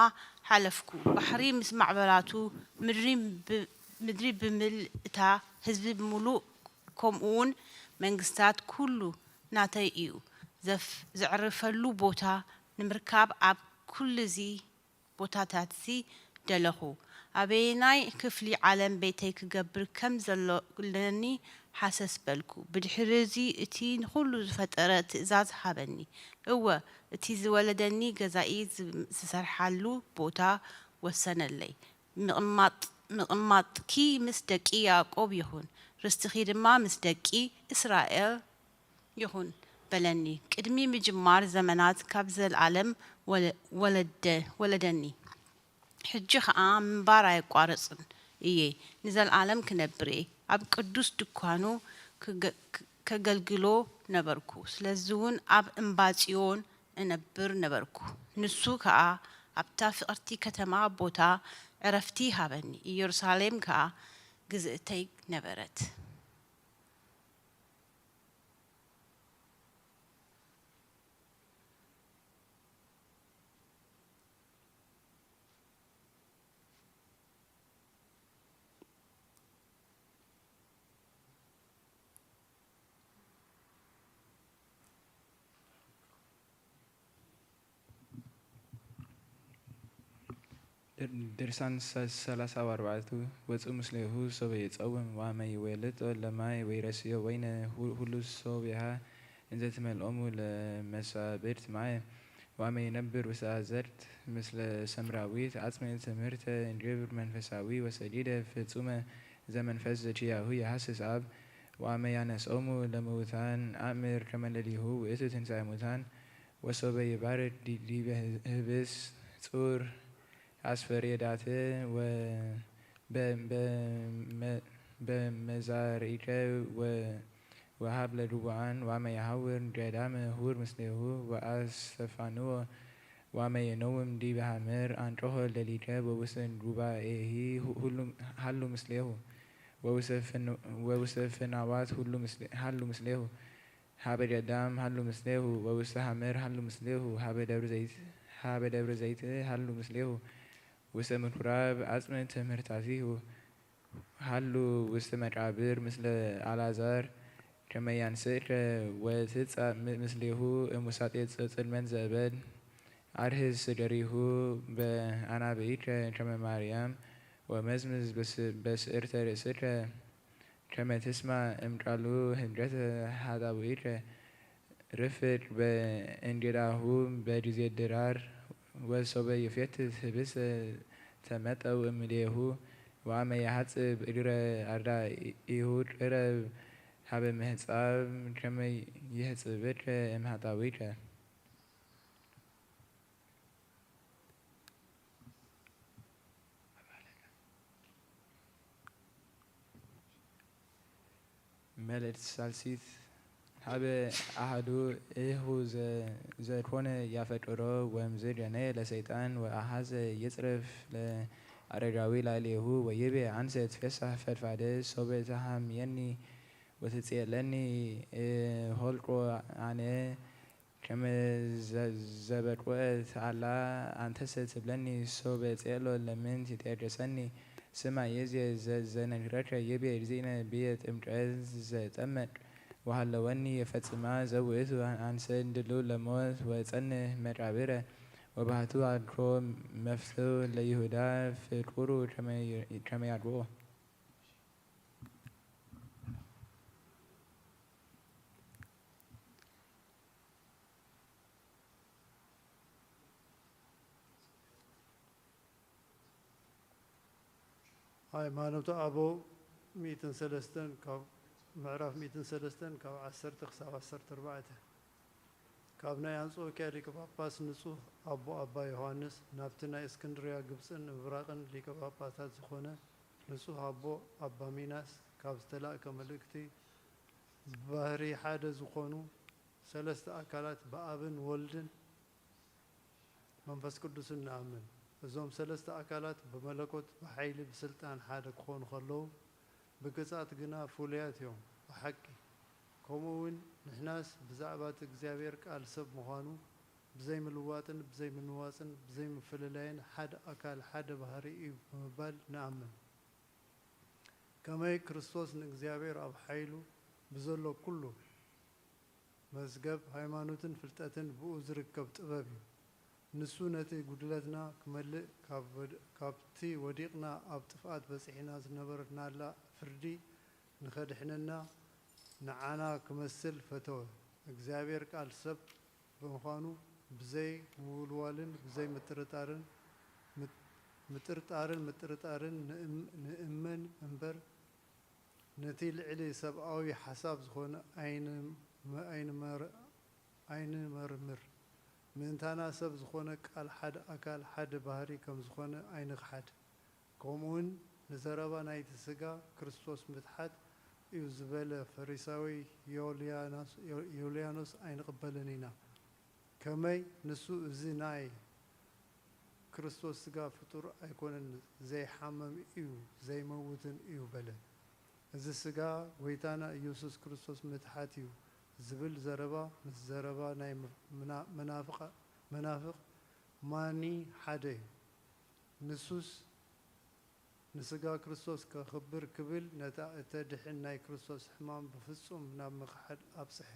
ሓለፍኩ። ባሕሪ ምስ ማዕበላቱ፣ ምድሪ ብ-፣ ምድሪ ብምልእታ፣ ህዝቢ ብምሉእ፣ ከምኡውን መንግስታት፣ ኩሉ ናተይ እዩ። ዘፍ-፣ ዘዕርፈሉ ቦታ ንምርካብ ኣብ ኩሉዚ ቦታታትሲ ደለኹ። ኣበየናይ ክፍሊ ዓለም ቤተይ ክገብር ከም ዘለኒ ሃሰስ በልኩ። ብድሕርዚ እቲ ንኹሉ ዝፈጠረ ትእዛዝ ሃበኒ። እወ፣ እቲ ዝወለደኒ ገዛኢ ዝ-፣ ዝሰርሓሉ ቦታ ወሰነለይ። ምቕማጥ-፣ ምቕማጥኪ ምስ ደቂ ያዕቆብ ይኹን፣ ርስትኺ ድማ ምስ ደቂ እስራኤል ይኹን በለኒ። ቅድሚ ምጅማር ዘመናት ካብ ዘለኣለም ወለ-፣ ወለደ-፣ ወለደኒ። ሕጂ ኸኣ ምንባር ኣየቋርጽን እየ፣ ንዘለኣለም ክነብር እየ። ኣብ ቅዱስ ድኳኑ ክገ-፣ ክ-፣ ከገልግሎ ነበርኩ። ስለዚውን ኣብ እምባ ጽዮን እነብር ነበርኩ። ንሱ ከኣ ኣብታ ፍቕርቲ ከተማ ቦታ ዕረፍቲ ሃበኒ። ኢየሩሳሌም ከኣ ግዝእተይ ነበረት። ድር-፣ ድርሳን ሰ-፣ ሰላሳ ወኣርባዕቱ። ወፁ ምስሌሁ ሶበ ይጸውም ዋመ ይዌልጦ ለማይ ወይረስዮ ወይነ ሁ-፣ ሁሉ ሶቢሃ እንዘ ትመልኦሙ ለመሳብርት ማየ ዋመ ይነብር ውስተ አዘርት ምስለ ሰምራዊት አጽመ ትምህርተ እንዲብር መንፈሳዊ ወሰዲደ ፍጹመ ዘመንፈስ ዘኪያሁ የሐስስ አብ ዋመ ያነስኦሙ ለምውታን አእምር ከመ ለሊሁ ውእቱ ትንሳኤ ሙታን ወሶበ ይባርክ ዲ-፣ ዲበ ህብስ ጹር አስፈሬዳተ ወ-፣ በ-፣ በ-፣ መ-፣ በመዛርኢከ ወ-፣ ወሀብ ለድውዓን ዋመ የሐውር ገዳመ ሁር ምስሌሁ ወአስተፋንዎ ዋመ የነውም ዲበ ሐመር አንጮሆ ለሊከ ወውስን ጉባኤሂ ሁ-፣ ሁሉ ሀሉ ምስሌሁ ወውስተ ፍን-፣ ወውስተ ፍናዋት ሁሉ ምስሌ-፣ ሀሉ ምስሌሁ ሀበ ገዳም ሀሉ ምስሌሁ ወውስተ ሐመር ሀሉ ምስሌሁ ሀበ ደብረ ዘይት፣ ሀበ ደብረ ዘይት ሀሉ ምስሌሁ ውስተ ምኩራብ ዓጽሚ ትምህርታቲሁ ሃሉ ውስተ መቃብር ምስለ ኣልዓዛር ከመ ያንስእከ ወትጻእ ም-፣ ምስሌሁ እሙሳጤ ጽ-፣ ጽልመት ዘእበድ ኣርህስ ስገሪሁ በአናብኢከ ከመ ማርያም ወመዝምዝ በስ-፣ በስእርተ ርእስከ ከመ ትስማዕ እምቃሉ ህድገተ ኃጣውኢከ ርፍቅ በእንጌዳሁ በጊዜ ድራር ወሶበ ይፌትት ህብስተ ተመጠው እምኔሁ ወአመ የሐጽብ እግረ አርዳኢሁ ቅረብ ሀበ ምሕጻብ ከመ ይሕጽብከ እምኃጣውኢከ። መልእክት ሳልሲት። ሀበ አሐዱ እሁ ዘ-፣ ዘኮነ ያፈቅሮ ወምዝ ገነየ ለሰይጣን ወአሐዘ ይጽርፍ ለአረጋዊ ላዕሌሁ ወይቤ አንሰ እትፌሳህ ፈድፋደ ሶበ ተሃምየኒ ወትጼለኒ እሆልቆ አነ ከመ ዘ-፣ ዘበቆ ተአላ አንተሰ ትብለኒ ሶበ ጼሎ ለምን ትጤገሰኒ ስማ የዜ ዘ-፣ ዘነግረከ ይቤ እግዚእነ ብየ ጥምቀት ዘጠመቅ ወሃለወኒ የፈጽማ ዘውእቱ አንሰ ድሉ ለሞት ወጸንህ መቃብረ ወባህቱ አልኮ መፍትው ለይሁዳ ፍቁሩ ከመ ይ-፣ ከመ ያግብኦ። ሃይማኖተ ኣበው ሚእትን ሰለስተን ካብ ምዕራፍ ሚእትን ሰለስተን ካብ ዓሰርተ ክሳብ ዓሰርተ ኣርባዕተ። ካብ ናይ ኣንጾኪያ ሊቀ ጳጳስ ንጹህ ኣቦ ኣባ ዮሃንስ ናብቲ ናይ እስክንድርያ ግብጽን ምብራቕን ሊቀ ጳጳሳት ዝኾነ ንጹህ ኣቦ ኣባ ሚናስ ካብ ዝተላእከ መልእክቲ፣ ብባህሪ ሓደ ዝኾኑ ሰለስተ ኣካላት ብኣብን ወልድን መንፈስ ቅዱስን ንኣምን። እዞም ሰለስተ ኣካላት ብመለኮት ብሓይሊ ብስልጣን ሓደ ክኾኑ ከለዉ፣ ብግጻት ግና ፍሉያት እዮም። ብሓቂ ከምኡ እውን ንሕናስ ብዛዕባ እቲ እግዚኣብሔር ቃል ሰብ ምዃኑ ብዘይምልዋጥን ብዘይምንዋጽን ብዘይምፍልላይን ሓደ ኣካል ሓደ ባህሪ እዩ ብምባል ንኣምን። ከመይ ክርስቶስ ንእግዚኣብሔር ኣብ ሓይሉ ብዘሎ ኩሉ መዝገብ ሃይማኖትን ፍልጠትን ብኡ ዝርከብ ጥበብ እዩ። ንሱ ነቲ ጉድለትና ክመልእ ካብ ወድ-፣ ካብቲ ወዲቕና ኣብ ጥፍኣት በጺሕና ዝነበርናላ ፍርዲ ንኸድሕነና ንዓና ክመስል ፈተወ። እግዚኣብሔር ቃል ሰብ ብምዃኑ ብዘይ ምውልዋልን ብዘይ ምጥርጣርን፣ ምጥ-፣ ምጥርጣርን ምጥርጣርን ንእም-፣ ንእመን እምበር፣ ነቲ ልዕሊ ሰብኣዊ ሓሳብ ዝኾነ ኣይን-፣ ኣይንመር-፣ ኣይንመርምር። ምእንታና ሰብ ዝኾነ ቃል ሓደ ኣካል ሓደ ባህሪ ከም ዝኾነ ኣይንኽሓድ። ከምኡውን ንዘረባ ናይቲ ሥጋ ክርስቶስ ምትሓት እዩ ዝበለ ፈሪሳዊ ዮልያኖስ፣ ዮልያኖስ ኣይንቕበልን ኢና። ከመይ ንሱ እዚ ናይ ክርስቶስ ሥጋ ፍጡር ኣይኮነን፣ ዘይሓምም እዩ፣ ዘይመውትን እዩ በለ። እዚ ሥጋ ጐይታና ኢየሱስ ክርስቶስ ምትሓት እዩ ዝብል ዘረባ ምስ ዘረባ ናይ ምና-፣ መናፍቓ-፣ መናፍቕ ማኒ ሓደ እዩ። ንሱስ ንሥጋ ክርስቶስ ከኽብር ክብል ነታ እተድሕን ናይ ክርስቶስ ሕማም ብፍጹም ናብ ምኽሓድ ኣብጽሐ።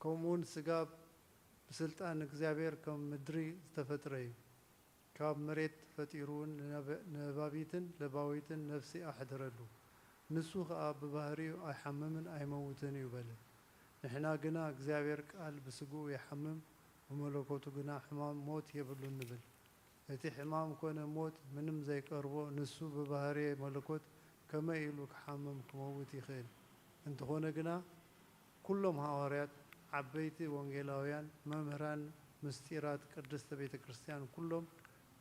ከምኡውን ሥጋ ብስልጣን እግዚኣብሔር ከም ምድሪ ዝተፈጥረ እዩ። ካብ መሬት ፈጢሩ እውን ነብ-፣ ነባቢትን ለባዊትን ነፍሲ ኣሕደረሉ። ንሱ ኸኣ ብባህሪኡ ኣይሓምምን ኣይመውትን እዩ በለ። ንሕና ግና እግዚኣብሔር ቃል ብሥግኡ ይሓምም፣ ብመለኮቱ ግና ሕማም ሞት የብሉን ንብል። እቲ ሕማም ኮነ ሞት ምንም ዘይቀርቦ ንሱ ብባህርየ መለኮት ከመይ ኢሉ ክሓምም ክመውት ይኽእል? እንተኾነ ግና ኩሎም ሃዋርያት፣ ዓበይቲ ወንጌላውያን፣ መምህራን ምስጢራት ቅድስተ ቤተ ክርስቲያን ኩሎም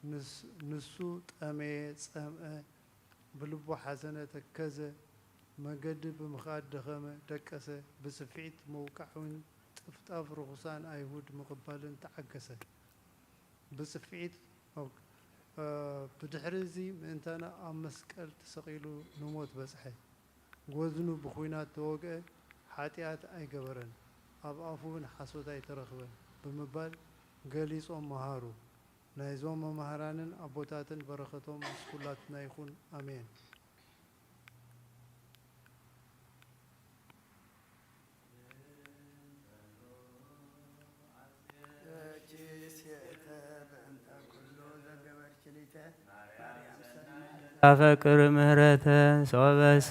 ንስ-፣ ንሱ ጠመየ፣ ጸምአ፣ ብልቡ ሓዘነ፣ ተከዘ፣ መገዲ ብምኽኣድ ደኸመ፣ ደቀሰ፣ ብጽፍዒት ምውቃዕ እውን ጥፍጣፍ ርኹሳን ኣይሁድ ምቕባልን ተዓገሰ። ብጽፍዒት፣ ኦክ፣ እ፣ ብድሕሪ እዚ ምእንታና ኣብ መስቀል ተሰቒሉ ንሞት በጽሐ። ጐድኑ ብኲናት ተወግአ፣ ሓጢኣት ኣይገበረን፣ ኣብ ኣፉ እውን ሓሶት ኣይተረኽበን ብምባል ገሊጾም መሃሩ። ናይዞም መማህራንን ኣቦታትን በረኸቶም ምስ ኩላትና ይኹን። ኣሜን። ታፈቅር ምህረተ ሶበሰ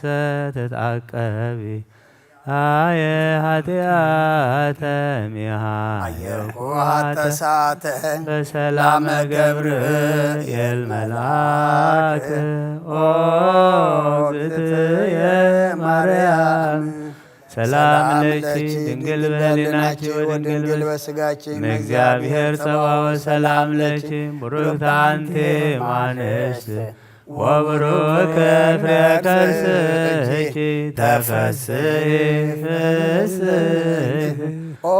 ተትዓቀቢ ኣየ ኃጢአተ ሚሃ ኣየርኩ ሀተሳተ በሰላመ ገብርኤል መልአክ ኦ ዝትየ ማርያም ሰላም ለኪ ድንግል በሊናኪ ወድንግል በስጋኪ እም እግዚአብሔር ጸባኦት ሰላም ለኪ ብሩክት አንቲ እም አንስት ወብሩክ ፍሬ ከርስኪ ተፈስሒ ፍስሕት ኦ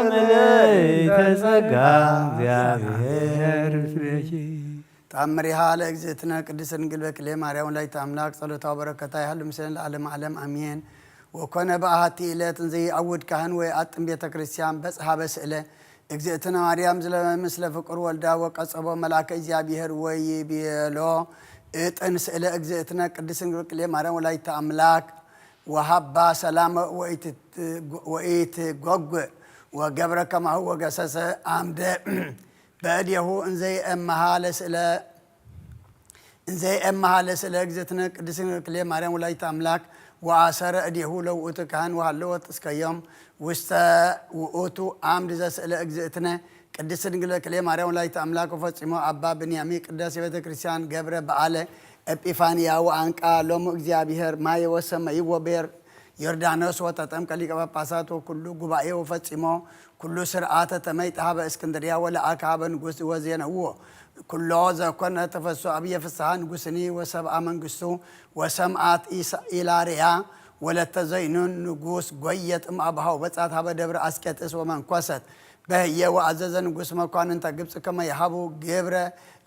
ምልዕተ ጸጋ እግዚአብሔር ምስሌኪ። ተአምሪሃ ለእግዝእትነ ቅድስት ድንግል በክሌ ማርያም ወላዲተ አምላክ ጸሎታ ወበረከታ ይሃሉ ምስሌነ ለዓለመ ዓለም አሜን። ወኮነ በአሐቲ ዕለት እንዘ ይአውድ ካህን ወይአጥን ቤተ ክርስቲያን በጽሐ በስእለ እግዝእትነ ማርያም ዝለመ ምስለ ፍቁር ወልዳ ወቀጸቦ መልአከ እግዚአብሔር ወይቤሎ እጥን ስእለ እግዝእትነ ቅድስት ድንግል በክሌ ማርያም ወላዲተ አምላክ ወሀባ ሰላመ ወኢትጎግእ ወገብረ ከማሁ ወገሰሰ አምደ በእዴሁ እንዘ የእመሃ ለስእለ እንዘ የእመሃ ለስእለ እግዝእትነ ቅድስት ድንግል በክሌ ማርያም ወላዲተ አምላክ ወአሰረ እዴሁ ለውእቱ ካህን ወሃለወ እስከዮም ውስተ ውእቱ አምድ ዘስእለ እግዝእትነ ቅድስት ድንግል በክሌ ማርያም ወላዲተ አምላክ ወፈጺሞ አባ ብንያሚ ቅዳሴ ቤተ ክርስቲያን ገብረ በዓለ ኤጲፋንያ ወአንቃ ሎሙ እግዚአብሔር ማየ ወሰመይዎ ቤር ዮርዳኖስ ወተጠምቀ ሊቀ ጳጳሳት ወኩሉ ጉባኤ ወፈጺሞ ኩሉ ስርዓተ ተመይጠ ሀበ እስክንድርያ ወለአከ ሀበ ንጉስ ወዜነዎ ኩሎ ዘኮነ ተፈሱ አብየ ፍስሐ ንጉስኒ ወሰብአ መንግስቱ ወሰምአት ኢላርያ ወለተ ዘይኑን ንጉስ ጎየ ጥምአ በሃው በጻት ሀበ ደብረ አስቄጥስ ወመንኮሰት በህየ ወአዘዘ ንጉስ መኳንንተ ግብጽ ከመ ይሃቡ ግብረ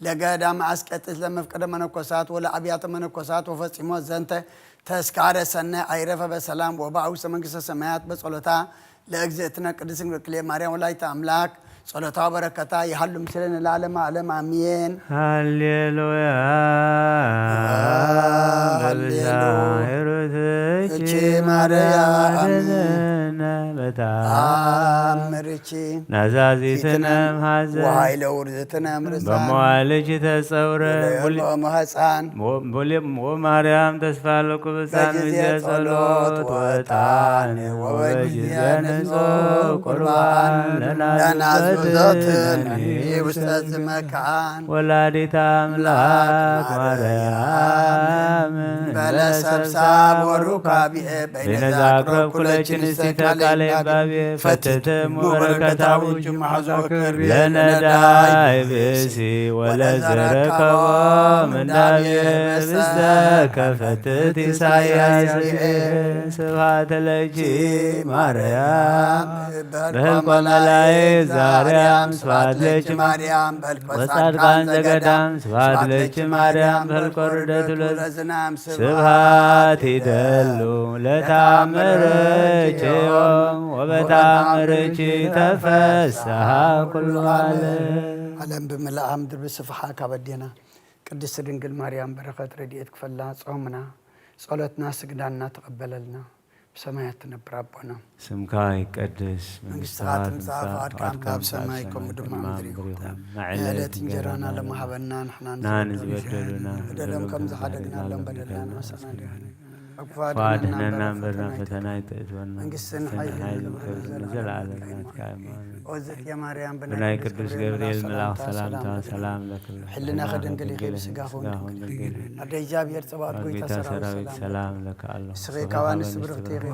ለገዳመ አስቄጥስ ለመፍቀደ መነኮሳት ወለአብያተ መነኮሳት ወፈጺሞ ዘንተ ተስካረ ሰናይ አይረፈ በሰላም ወበአውሰ መንግስተ ሰማያት በጸሎታ ለእግዝእትነ ቅድስት ድንግል በክሌ ማርያም ወላዲተ አምላክ ጸሎታ ወበረከታ ይሃሉ ምስሌነ ለዓለመ ዓለም አሜን። ሃሌሉያ። ሃሌሉያ። በብዝሃ ሄሮትኪ እቺ ማርያም አድነነ በታ አምርኪ ናዛዚትነ ፊትነ ሐዘን ወኃይለ ውርዝትነ ምርሳን በመዋልኪ ተጸውረ ወለዮሎ ሙሊ- መሐፃን ወ- ወለ- ወማርያም ተስፋ ለኩብፃን በጊዜ ጊዜ ጸሎት ጸሎት ወጣን ወጣን ወበጊዜ ወበጊዜ ንጹሕ ንጹሕ ቁርባን ቁርባን ለናዝዞትን ለናዝዞትን ውስተ ዝመካን ወላዲተ አምላክ ማርያም በለሰብሳብ ወሩካቢኤ በይነዛ አቅረብኩ ለኪ ንስቲተ ቃለ ባቤ ፈትትም ወበረከታዊ ለነዳይ ብእሲ ወለዘረከቦ ምንዳቤ ብስተ ከፈትት ኢሳያስ ስብሐት ለኪ ማርያም በህልቆ መላእክት ዛርያም ስብሐት ለኪ ማርያም በህልቆ ወጻድቃን ዘገዳም ስብሐት ለኪ ማርያም በህልቆ ርደት ለዝናም ስብሐት ይደሉ ለተአምርኪ ወበተአምርኪ ተፈስሐ ኩሉ ዓለም። ዓለም ብምልኣ ምድሪ ብስፍሓ ካብ ኣዴና ቅድስት ድንግል ማርያም በረኸት ረድኤት ክፈላ ጾምና ጸሎትና ስግዳና ተቐበለልና። ብሰማያት ትነብር ኣቦና ስምካ ይቀደስ፣ መንግስትኻ ትምጻእ፣ ፍቓድካ ከም ኣብ ሰማይ ከምኡ ድማ ኣብ ምድሪ ይኹን። ንዕለት እንጀራና ሎሚ ሃበና፣ ንሕና ንዝበደሉና በደሎም ከም ዝሓደግናሎም በደልና ንሕሰና፣ ካብ ክፉ ኣድሕነና እምበር ናብ ፈተና ኣይተእትወና፣ መንግስትን ሓይልን ክብርን ንዘለዓለም ናትካ እዩ። ኦ ዘኪየ ማርያም ብናይ ቅዱስ ገብርኤል መልኣኽ ሰላምታ ሰላም ለኪ፣ ሕልናኺ ድንግል ኢኺ፣ ብስጋኺ እውን ድንግል። ኣደ እግዚኣብሔር ጸባኦት ጎይታ ሰራዊት ሰላም ለኪ ኣሎ። ንስኺ ካብ ኣንስቲ ብርኽቲ ኢኺ፣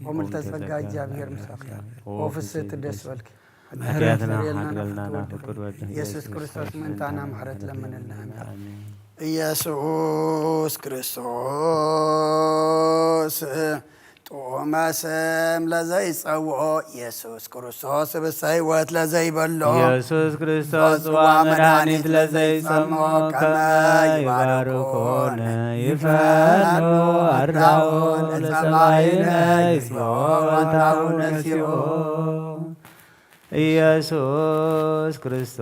ወምልዕተ ጸጋ እግዚኣብሔር ምሳኺ። ኦ ፍስሕቲ ደስ በልኪ። ኃጢአትና ሓድገልና ፍቅር ወድህ ኢየሱስ ክርስቶስ ምእንታና ምሕረት ለምንልና። ኢየሱስ ክርስቶስ ጥዑመ ስም ለዘይጸውዖ ኢየሱስ ክርስቶስ ህብስተ ሕይወት ለዘይበሎ ኢየሱስ ክርስቶስ ጽዋ መድኃኒት ለዘይጸምዖ ከመ ይባርኮነ ይፈኑ አርዳኦ ለጸማይነ ይጽምዖ ወንታሁ ነሲኦ። ኢየሱስ ክርስቶስ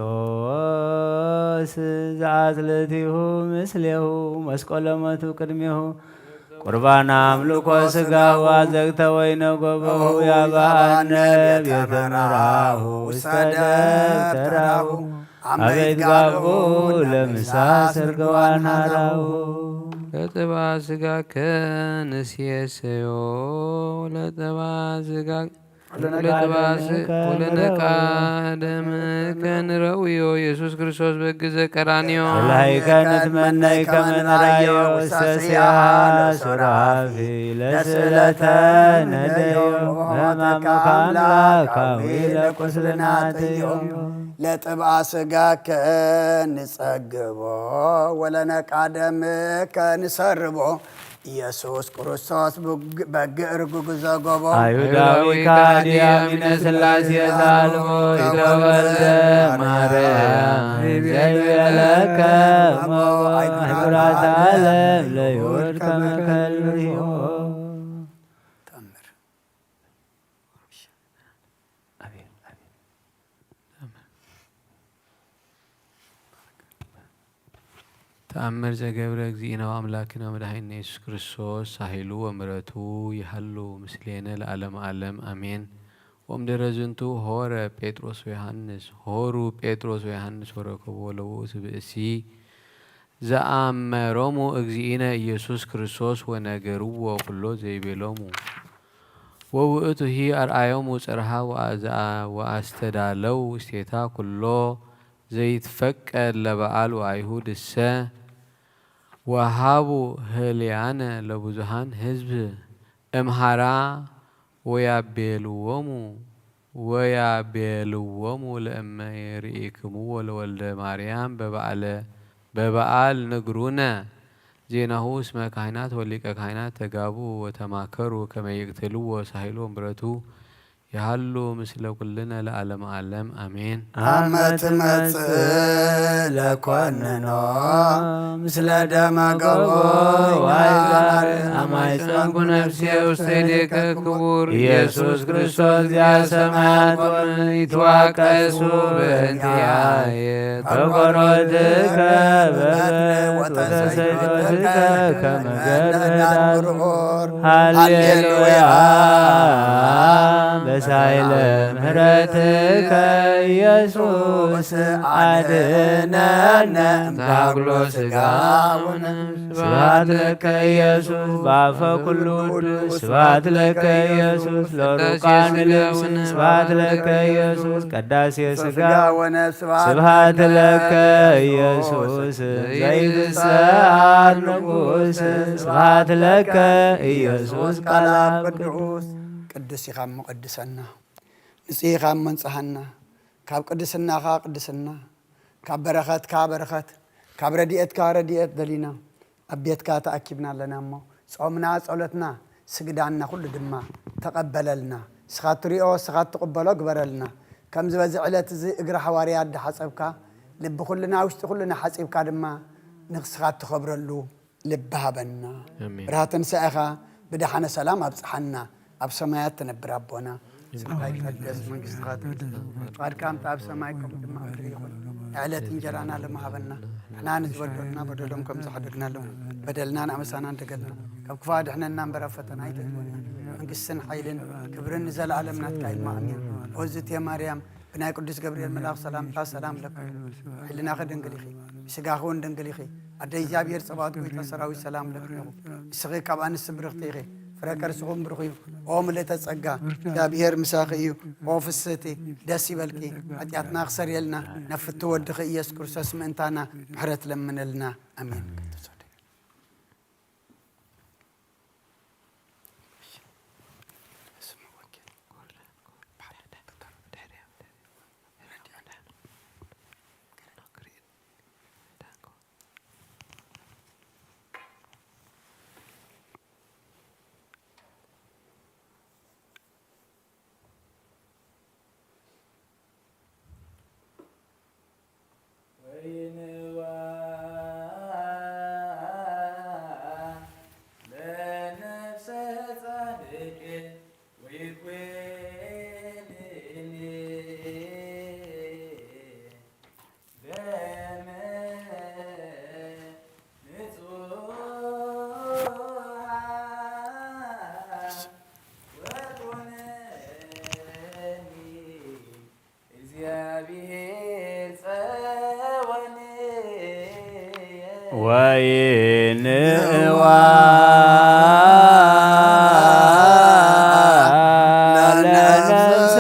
ዘአጽልቲሁ ምስሌሁ መስቀሎ ሞቱ ቅድሜሁ ቁርባን አምልኮ ስጋሁ አዘግተ ወይነ ጎበሁ ያባአነ ቤተ መራሁ ውስተ ደብተራሁ አበይት ጋብኡ ለምሳ ስርገዋን ሃራሁ። ለጥባ ስጋከ ንሴሰዮ ለጥባ ስጋ ለጥባ ስ- ወለነቃ ደምከ ንረውዮ ኢየሱስ ክርስቶስ በግ ዘቀራንዮ። ላይከ ንትመነይ ከመ ንራዮ ውስተ ሲያሃ ለሱራፊ ለስእለተ ነደዮ። ህማመከ አምላካዊ ለቁስልና ትዮ። ለጥብአ ስጋከ ንጸግቦ ወለነቃ ደምከ ንሰርቦ። ኢየሱስ ክርስቶስ በግ- በግ እርጉግ ዘጎቦ። አይሁዳዊ ከሃዲ አሚነ ሥላሴ ዛልቦ ይተወልደ ማርያም ዘይቤለከ እሞ አሕብራት ዓለም ለይሁድ ከመ ከልብዮ። ተአምር። ተአምር ዘገብረ እግዚእነ ወአምላክነ ወመድኃኒነ ኢየሱስ ክርስቶስ ሳህሉ ወምሕረቱ ይሃሉ ምስሌነ ለዓለመ ዓለም አሜን። ወእምድኅረ ዝንቱ ሆረ ጴጥሮስ ወዮሐንስ ሆሩ ጴጥሮስ ወዮሐንስ ወረከቦ ለውእቱ ብእሲ ዘአመሮሙ እግዚእነ ኢየሱስ ክርስቶስ ወነገርዎ ኩሎ ዘይቤሎሙ። ወውእቱሂ አርአዮሙ ጽርሃ ወአዘአ ወአስተዳለው ውስቴታ ኩሎ ዘይትፈቀድ ለበዓል ወአይሁድ እሰ ወሃቡ ህልያነ ለብዙሃን ህዝብ እምሃራ ወያቤልዎሙ ወያቤልዎሙ ለእመ የርኢክምዎ ለወልደ ማርያም በበዓለ በበዓል ንግሩነ ዜናሁ እስመ ካህናት ወሊቀ ካህናት ተጋቡ ወተማከሩ ከመ ይቅትልዎ ሳህሎ ምረቱ ይሃሉ ምስለ ኩልነ ለዓለመ ዓለም አሜን። አመ ትመጽእ ለኮንኖ ምስለ ደመ ገቦ ወአይዛር አማይፀንኩ ነፍሴ ውስተ እዴከ ክቡር ኢየሱስ ክርስቶስ ዚአ ሰማያት ወምድር ይትዋቀሱ በእንቲአየ ተቆሮትከ በበት ወተሰይዶትከ ከመ ገድለ ዳን ሃሌሉያ። በሳይለ ምህረትከ ኢየሱስ አድነነ እምታግሎ ስጋውነ። ስብሐት ለከ ኢየሱስ በአፈ ኩሉ ቅዱስ። ስብሐት ለከ ኢየሱስ ለሩቃን ልብስ። ስብሐት ለከ ኢየሱስ ቀዳሴ ስጋ ወነፍስ። ስብሐት ለከ ኢየሱስ ዘይትሰዓር ንጉስ። ስብሐት ለከ ኢየሱስ ቃል አብ ቅዱስ። ቅዱስ ኢኻ እሞ ቀድሰና፣ ንጹህ ኢኻ እሞ ንጽሃና። ካብ ቅድስናኻ ቅድስና፣ ካብ በረኸትካ በረኸት፣ ካብ ረድኤትካ ረድኤት ደሊና ኣብ ቤትካ ተኣኪብና ኣለና እሞ፣ ጾምና፣ ጸሎትና፣ ስግዳንና ኩሉ ድማ ተቐበለልና። ንስኻ እትሪኦ፣ ንስኻ እትቕበሎ ግበረልና። ከምዚ በዚ ዕለት እዚ እግሪ ሃዋርያ እንዳሓጸብካ፣ ልቢ ኩልና፣ ውሽጢ ኩልና ሓጺብካ ድማ ንስኻ እትኸብረሉ ልቢ ሃበና። ኣሜን። ብርሃተ ንስኻ ብደሓነ ሰላም ኣብጽሓና። ኣብ ሰማያት ትነብር ኣቦና፣ ስምካ ይትቀደስ፣ መንግስትኻ ትምጻእ፣ ፍቃድካ ከምቲ ኣብ ሰማይ ከምኡ ድማ ኣብ ምድሪ ይኹን። ዕለት እንጀራና ሎሚ ሃበና። ንሕና ንዝበደሉና በደሎም ከም ዝሓደግናሎም፣ በደልናን ኣመሳናን ደገልና ካብ ክፉእ ኣድሕነና እምበር ኣብ ፈተና ኣይተእትወና። መንግስትን ሓይልን ክብርን ንዘለኣለም ናትካ እዩ እሞ ኣሜን። ኦዝቴ ማርያም ብናይ ቅዱስ ገብርኤል መልኣኽ ሰላምታ ሰላም ለኪ። ሕልናኺ ድንግል ኢኺ፣ ስጋኺ እውን ድንግል ኢኺ። ኣደ እግዚኣብሔር ጸባኦት ጎይታ ሰራዊት ሰላም ለኪ። ንስኺ ካብ ኣንስቲ ብርኽቲ ኢኺ፣ ፍረ ከርስኹም ብሩኽ እዩ። ኦ ምልእተ ጸጋ፣ እግዚኣብሔር ምሳኺ እዩ። ኦ ፍስህቲ፣ ደስ ይበልኪ። ኃጢኣትና ክሰርየልና፣ ነፍቲ ወድኺ ኢየሱስ ክርስቶስ ምእንታና ምሕረት ለምነልና። ኣሜን። ወይንዋ ለነፍሰ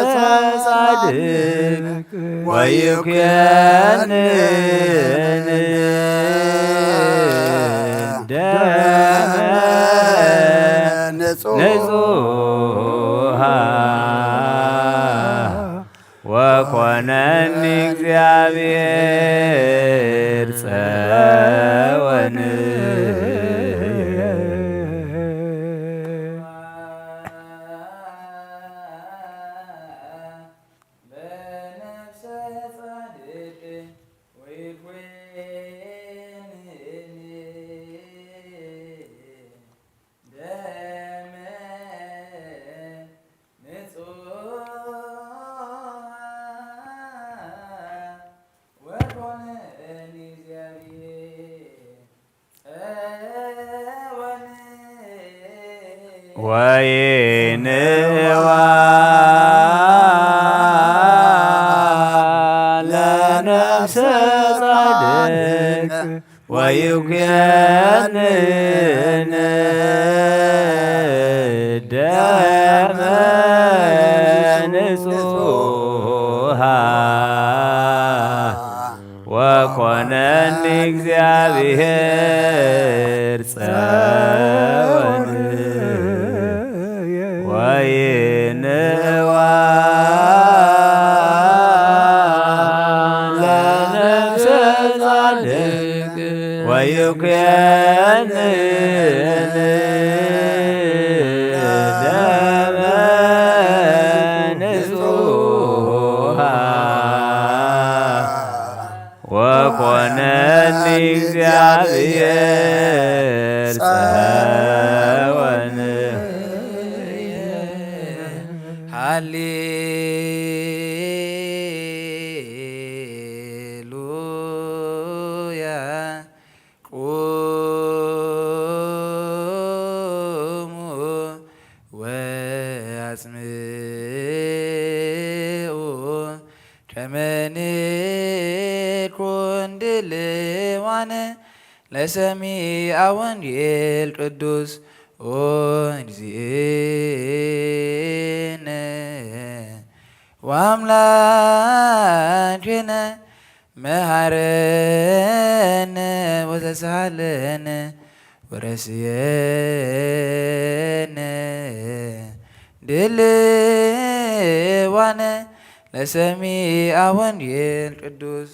ጻድቅ ወይኩነን ደመ ንጹሃ ወኮነኒ እግዚኣብሔር ጸወን። በነፍሰ ጻድቅ ወይኩነኒ ደመ ንጹሃ ወኮነኒ እግዚኣብሔር ጸወን። ወይንዋ ለነፍሰ ጻድቅ ወይኩነን ደመ ንጹሃ ወኮነኒ እግዚኣብሔር ጸወን። ወይንዋ ለነፍሰ ጻድቅ ወይኩነን ደመ ንጹሃ ወኮነኒ እግዚኣብሔር ጸወን። ሃሌሉያ። ቁሙ ወአጽምዑ ከመ ንኩን ድልዋነ ለሰሚዐ ወንጌል ቅዱስ ኦ እግዚእነ ወአምላክነ መሃረነ ወተሳሃለነ ወረስየነ ድልዋነ ለሰሚዐ ወንጌል ቅዱስ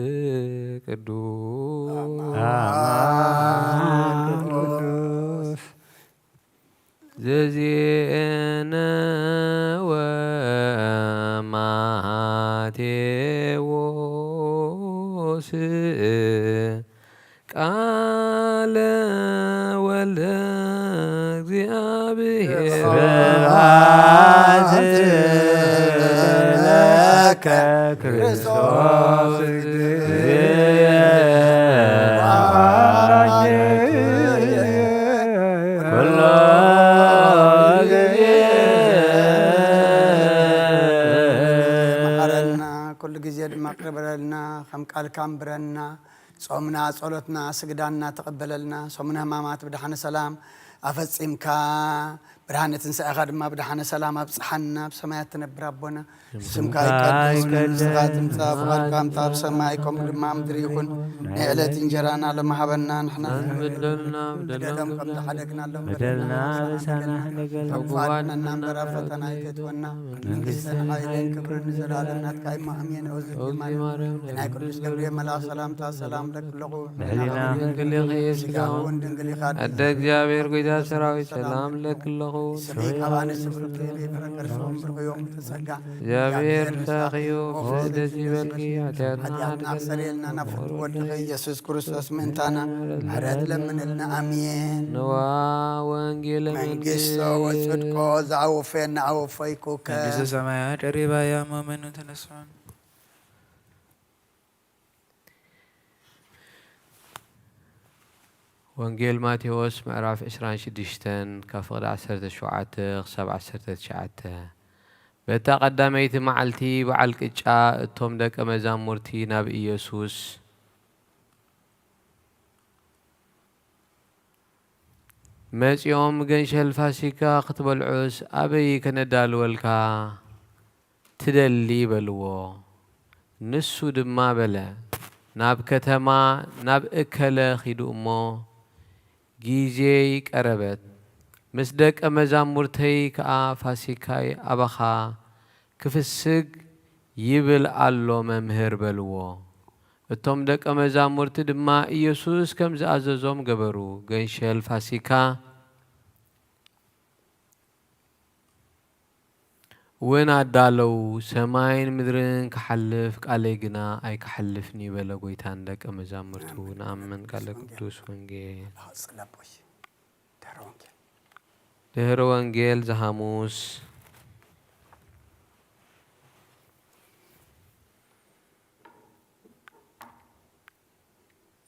ወንጌል ቅዱስ አማን ቅዱስ ዘዜነ ወማቴዎስ ቃለ ወልደ እግዚአብሔር። ስብሐት ለከ ክርስቶስ ኩሎ ጊዜ። መሓረና፣ ኩሉ ግዜ ድማ ቅርበለልና፣ ከም ቃልካ ኣንብረና። ጾምና፣ ጸሎትና፣ ስግዳንና ተቐበለልና። ሰሙነ ሕማማት ብደሓነ ሰላም ኣፈጺምካ፣ ብርሃነ ትንሳኤኻ ድማ ብደሓነ ሰላም ኣብጽሓና። ኣብ ሰማያት ትነብር ኣቦና፣ ስምካ ይቀደስ፣ መንግስትኻ ትምጻእ፣ ፍቓድካ ምጻእ ኣብ ሰማይ ከምኡ ድማ ኣብ ምድሪ ይኹን። ናይ ዕለት እንጀራና ሎሚ ሃበና፣ ንሕና ንበደልና በደሎም ከም ዝሓደግናሎም በደልና በደልና ኣበሳና ንገል። ኣብ ክፉኣት ኣድሕነና እምበር ኣብ ፈተና ኣይተእትወና። መንግስትን ሓይልን ክብርን ንዘለኣለም ናትካ እዩ። ኣሜን። ኦ ዝጊ ማርያም፣ ናይ ቅዱስ ገብርኤል መልኣኽ ሰላምታ ሰላም ለኪ ኣለኹ። ድንግል ኢኺ፣ ስጋውን ድንግል ኢኻ። ኣደ እግዚኣብሔር፣ ጎይታ ሰራዊት፣ ሰላም ለኪ ኣለኹ። ስመይ ካብ ኣንስቲ ፍርቂ ፍረቀርሶም ብርዮም ተጸጋ እግዚኣብሔር ምሳኺ እዩ። ደስ ይበልኪ። ሓጢኣትና ሓጢኣትና ኣድገና። ኣሰልየልና ናብ ፍርዲ ወድኺ ኢየሱስ ክርስቶስ ምእንታና ምሕረት ለምንልና። ኣሜን። ንዋ ወንጌል መንግስቶ ወጽድቆ ዝኣወፈየና ኣወፈይኩከ። መንግስተ ሰማያት ደሪባያ መመኑ ተነስሖን። ወንጌል ማቴዎስ ምዕራፍ ዕስራን ሽዱሽተን ካብ ፍቕዲ ዓሰርተ ሸውዓተ ክሳብ ዓሰርተ ትሽዓተ። በታ ቀዳመይቲ መዓልቲ በዓል ቅጫ እቶም ደቀ መዛሙርቲ ናብ ኢየሱስ መጺኦም፣ "ገንሸል ፋሲካ ክትበልዑስ ኣበይ ከነዳልወልካ ትደሊ?" በልዎ። ንሱ ድማ በለ፣ "ናብ ከተማ ናብ እከለ ኺዱ እሞ፣ ግዜይ ቀረበት፣ ምስ ደቀ መዛሙርተይ ከኣ ፋሲካይ ኣባኻ ክፍስግ ይብል ኣሎ መምህር" በልዎ። እቶም ደቀ መዛሙርቲ ድማ ኢየሱስ ከም ዝኣዘዞም ገበሩ። ገንሸል ፋሲካ እውን ኣዳለዉ። "ሰማይን ምድርን ክሓልፍ፣ ቃለይ ግና ኣይክሓልፍን እዩ" በለ ጐይታ ንደቀ መዛሙርቱ። ንኣምን ቃለ ቅዱስ ወንጌል። ድህሪ ወንጌል ዘሃሙስ።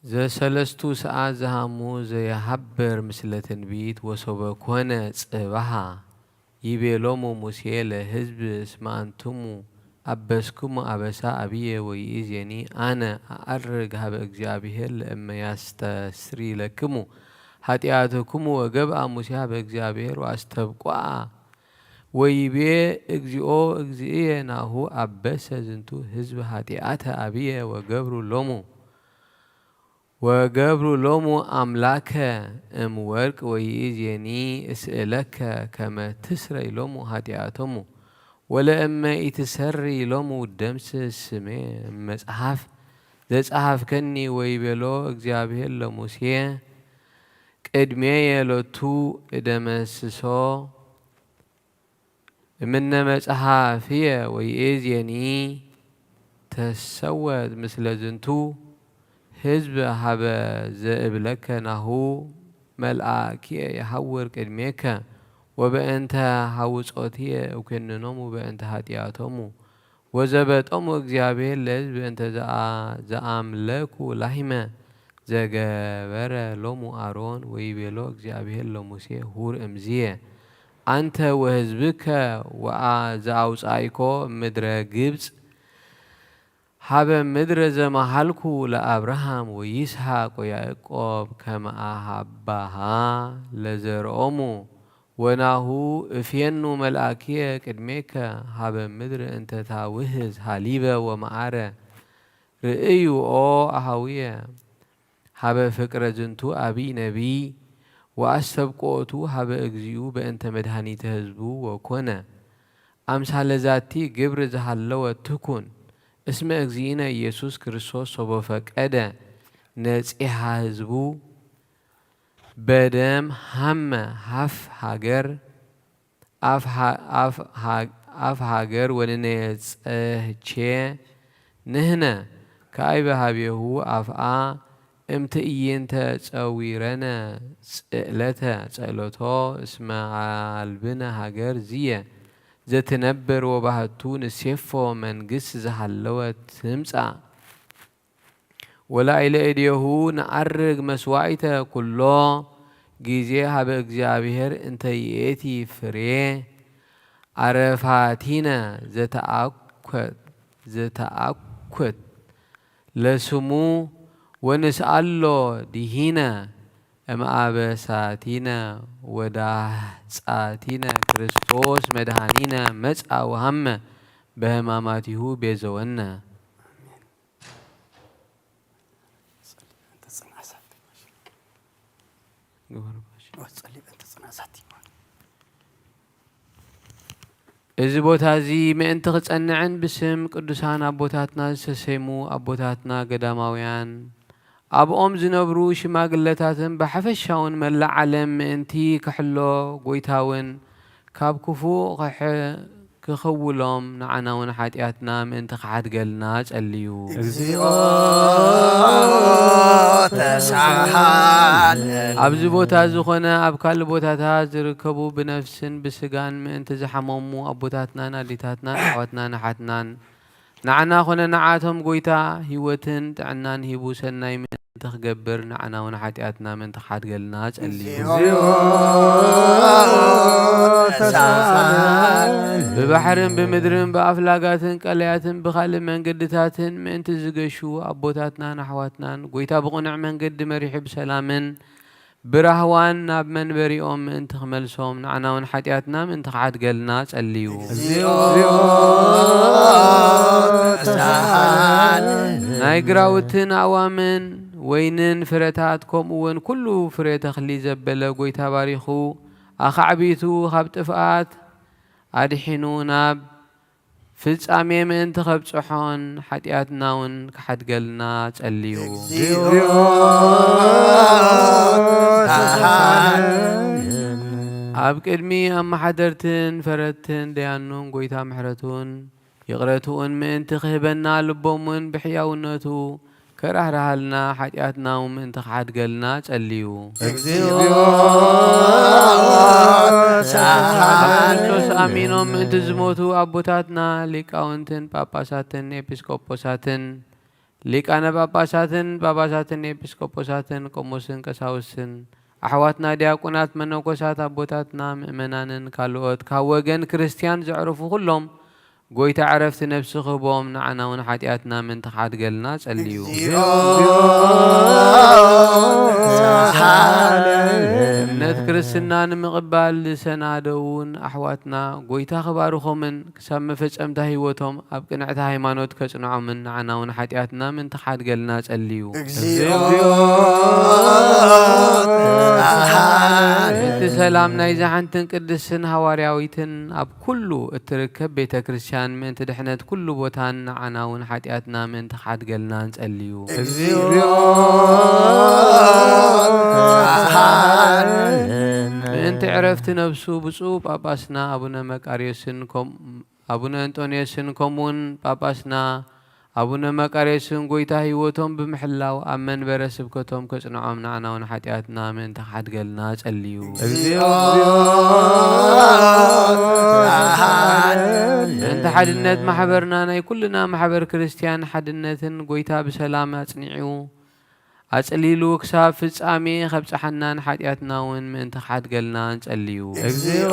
ዘሰለስቱ ሰዓት ዘሃሙ ዘየሃብር ምስለ ትንቢት። ወሶበ ኮነ ጽባሃ ይቤሎሙ ሙሴ ለህዝብ እስመ አንትሙ አበስክሙ አበሳ አብየ ወይእዜኒ አነ አዐርግ ሀበ እግዚአብሔር ለእመ ያስተስሪ ለክሙ ኃጢአትክሙ። ወገብአ ሙሴ ሀበ እግዚአብሔር ወአስተብቁአ ወይቤ እግዚኦ እግዚእየ ናሁ አበሰ ዝንቱ ህዝብ ኃጢአተ አብየ ወገብሩ ሎሙ ወገብሩ ሎሙ አምላከ እም ወርቅ ወይእዜኒ እስእለከ ከመ ትስረይ ሎሙ ኃጢአቶሙ ወለእመ ኢትሰሪ ሎሙ ደምስስ ስሜ እም መጽሐፍ ዘጸሐፍከኒ። ወይቤሎ እግዚአብሔር ለሙሴ ቅድሜየ ሎቱ እደመስሶ እምነ መጽሐፍየ ወይእዜኒ ተሰወት ምስለ ዝንቱ ህዝብ ሀበ ዘእብለከ ናሁ መልአክየ የሐውር ቅድሜከ ወበእንተ ሐውጾትየ እኮንኖሙ በእንተ ኃጢአቶሙ ወዘበጦሙ እግዚአብሔር ለሕዝብ እንተ ዘአ-፣ ዘአምለኩ ላሂመ ዘገበረ ሎሙ አሮን። ወይቤሎ እግዚአብሔር ለሙሴ ሁር እምዝየ አንተ ወሕዝብከ ወአ ዘአውጻእኮ ምድረ ግብጽ ሀበ ምድረ ዘመሃልኩ ለአብርሃም ወይስሐቅ ወያዕቆብ ከመ አሃባሃ ለዘርኦሙ ወናሁ እፌኑ መልአክየ ቅድሜከ ሀበ ምድር እንተ ታውህዝ ሀሊበ ወመዓረ። ርእዩ ኦ አሃውየ ሀበ ፍቅረ ዝንቱ አብይ ነቢይ ወአስተብቅኦቱ ሀበ እግዚኡ በእንተ መድኃኒተ ህዝቡ ወኮነ አምሳለ ዛቲ ግብር ዘሃለወ ትኩን። እስመ እግዚእነ ኢየሱስ ክርስቶስ ሶበ ፈቀደ ነጺሃ ህዝቡ በደም ሀመ ሀፍ ሀገር አፍ ሀ-፣ አፍ ሀ-፣ አፍ ሀገር ወንነ ጸህቼ ንህነ ከአይበ ሀቤሁ አፍአ እምትእይንተ ጸዊረነ ጽእለተ ጸእለቶ እስመ አልብነ ሀገር ዝየ ዘትነብር ወባህቱ ንሴፎ መንግስት ዘሃለወት ትምጻእ። ወላዕለ እዴሁ ነዐርግ መስዋዕተ ኩሎ ጊዜ ሀበ እግዚኣብሔር እንተ ይእቲ ፍሬ አረፋቲነ ዘተአኮት፣ ዘተአኮት ለስሙ ወንስአሎ ድሂነ እምአበሳቲነ ወዳህጻቲነ ክርስቶስ መድኃኒነ መጽአ ወሃመ በህማማቲሁ ቤዘወነ። እዚ ቦታ እዚ ምእንቲ ክጸንዕን ብስም ቅዱሳን ኣቦታትና ዝተሰይሙ ኣቦታትና ገዳማውያን ኣብኦም ዝነብሩ ሽማግለታትን ብሓፈሻውን መላእ ዓለም ምእንቲ ክሕሎ፣ ጎይታ እውን ካብ ክፉእ ክሕ-፣ ክኽውሎም፣ ንዓና እውን ሓጢኣትና ምእንቲ ክሓድገልና ጸልዩ። እግዚኦ ተሳሃለነ። ኣብዚ ቦታ ዝኾነ ኣብ ካልእ ቦታታት ዝርከቡ ብነፍስን ብስጋን ምእንቲ ዝሓመሙ ኣቦታትናን ኣዴታትናን ኣሕዋትናን ኣሓትናን ንዓና ኮነ ንዓቶም ጎይታ ህይወትን ጥዕናን ሂቡ ሰናይ ምእንቲ ክገብር ንዓና እውን ሓጢኣትና ምእንቲ ክሓድገልና ጸልዩ። እግዚኦ ተሳሃለነ። ብባሕርን ብምድርን ብኣፍላጋትን ቀለያትን ብኻልእ መንገድታትን ምእንቲ ዝገሹ ኣቦታትናን ኣሕዋትናን ጎይታ ብቕኑዕ መንገዲ መሪሑ ብሰላምን ብራህዋን ናብ መንበሪኦም ምእንቲ ክመልሶም ንዓና እውን ሓጢኣትና ምእንቲ ክሓድገልና ጸልዩ። እግዚኦ ተሳሃለነ። ናይ ግራውትን ኣእዋምን ወይንን ፍረታት ከምኡ እውን ኩሉ ፍረ ተኽሊ ዘበለ ጎይታ ባሪኹ ኣኻዕቢቱ ካብ ጥፍኣት ኣድሒኑ ናብ ፍጻሜ ምእንቲ ከብጽሖን ሓጢኣትና እውን ክሓድገልና ጸልዩ። እግዚኦ ተሳሃለነ። ኣብ ቅድሚ ኣመሓደርትን ፈረድትን ደያኑን ጎይታ ምሕረቱን ይቕረትኡን ምእንቲ ክህበና ልቦም እውን ብሕያውነቱ ከራህርሃልና ሓጢኣትና እውን ምእንቲ ክሓድገልና ጸልዩ። እግዚኦ ኣብ ተሳሃለነ። ክርስቶስ ኣሚኖም ምእንቲ ዝሞቱ ኣቦታትና ሊቃውንትን ጳጳሳትን ኤጲስቆጶሳትን ሊቃነ ጳጳሳትን ጳጳሳትን ኤጲስቆጶሳትን ቆሞስን ቀሳውስትን ኣሕዋትና ዲያቆናት መነኮሳት ኣቦታትና ምእመናንን ካልኦት ካብ ወገን ክርስትያን ዘዕረፉ ኩሎም ጎይታ ዕረፍቲ ነፍሲ ክህቦም ንዓና እውን ሓጢኣትና ምእንቲ ክሓድገልና ጸልዩ። እግዚኦ ተሳሃለነ። እምነት ክርስትና ንምቕባል ዝሰናደውን ኣሕዋትና ጎይታ ክባርኾምን ክሳብ መፈጸምታ ህይወቶም ኣብ ቅንዕቲ ሃይማኖት ከጽንዖምን ንዓና እውን ሓጢኣትና ምእንቲ ክሓድገልና ጸልዩ። እግዚኦ እቲ ሰላም ናይዛ ሓንትን ቅድስትን ሃዋርያዊትን ኣብ ኩሉ እትርከብ ቤተ ክርስቲያን ምእንቲ ድሕነት ኩሉ ቦታን ንዓና እውን ሓጢኣትና ምእንቲ ክሓድገልና ንጸልዩ። እግዚኦ ምእንቲ ዕረፍቲ ነብሱ ብፁዕ ጳጳስና ኣቡነ መቃርዮስን ከም-፣ ኣቡነ እንጦንዮስን ከምኡውን ጳጳስና ኣቡነ መቃርዮስን ጎይታ ህይወቶም ብምሕላው ኣብ መንበረ ስብከቶም ከጽንዖም ንዓና እውን ሓጢኣትና ምእንቲ ክሓድገልና ጸልዩ። እግዚኦ ምእንቲ ሓድነት ማሕበርና ናይ ኩልና ማሕበር ክርስትያን ሓድነትን ጎይታ ብሰላም ኣጽኒዑ ኣጽሊሉ ክሳብ ፍጻሜ ከብጽሓናን ሓጢኣትና እውን ምእንቲ ክሓድገልና ንጸልዩ። እግዚኦ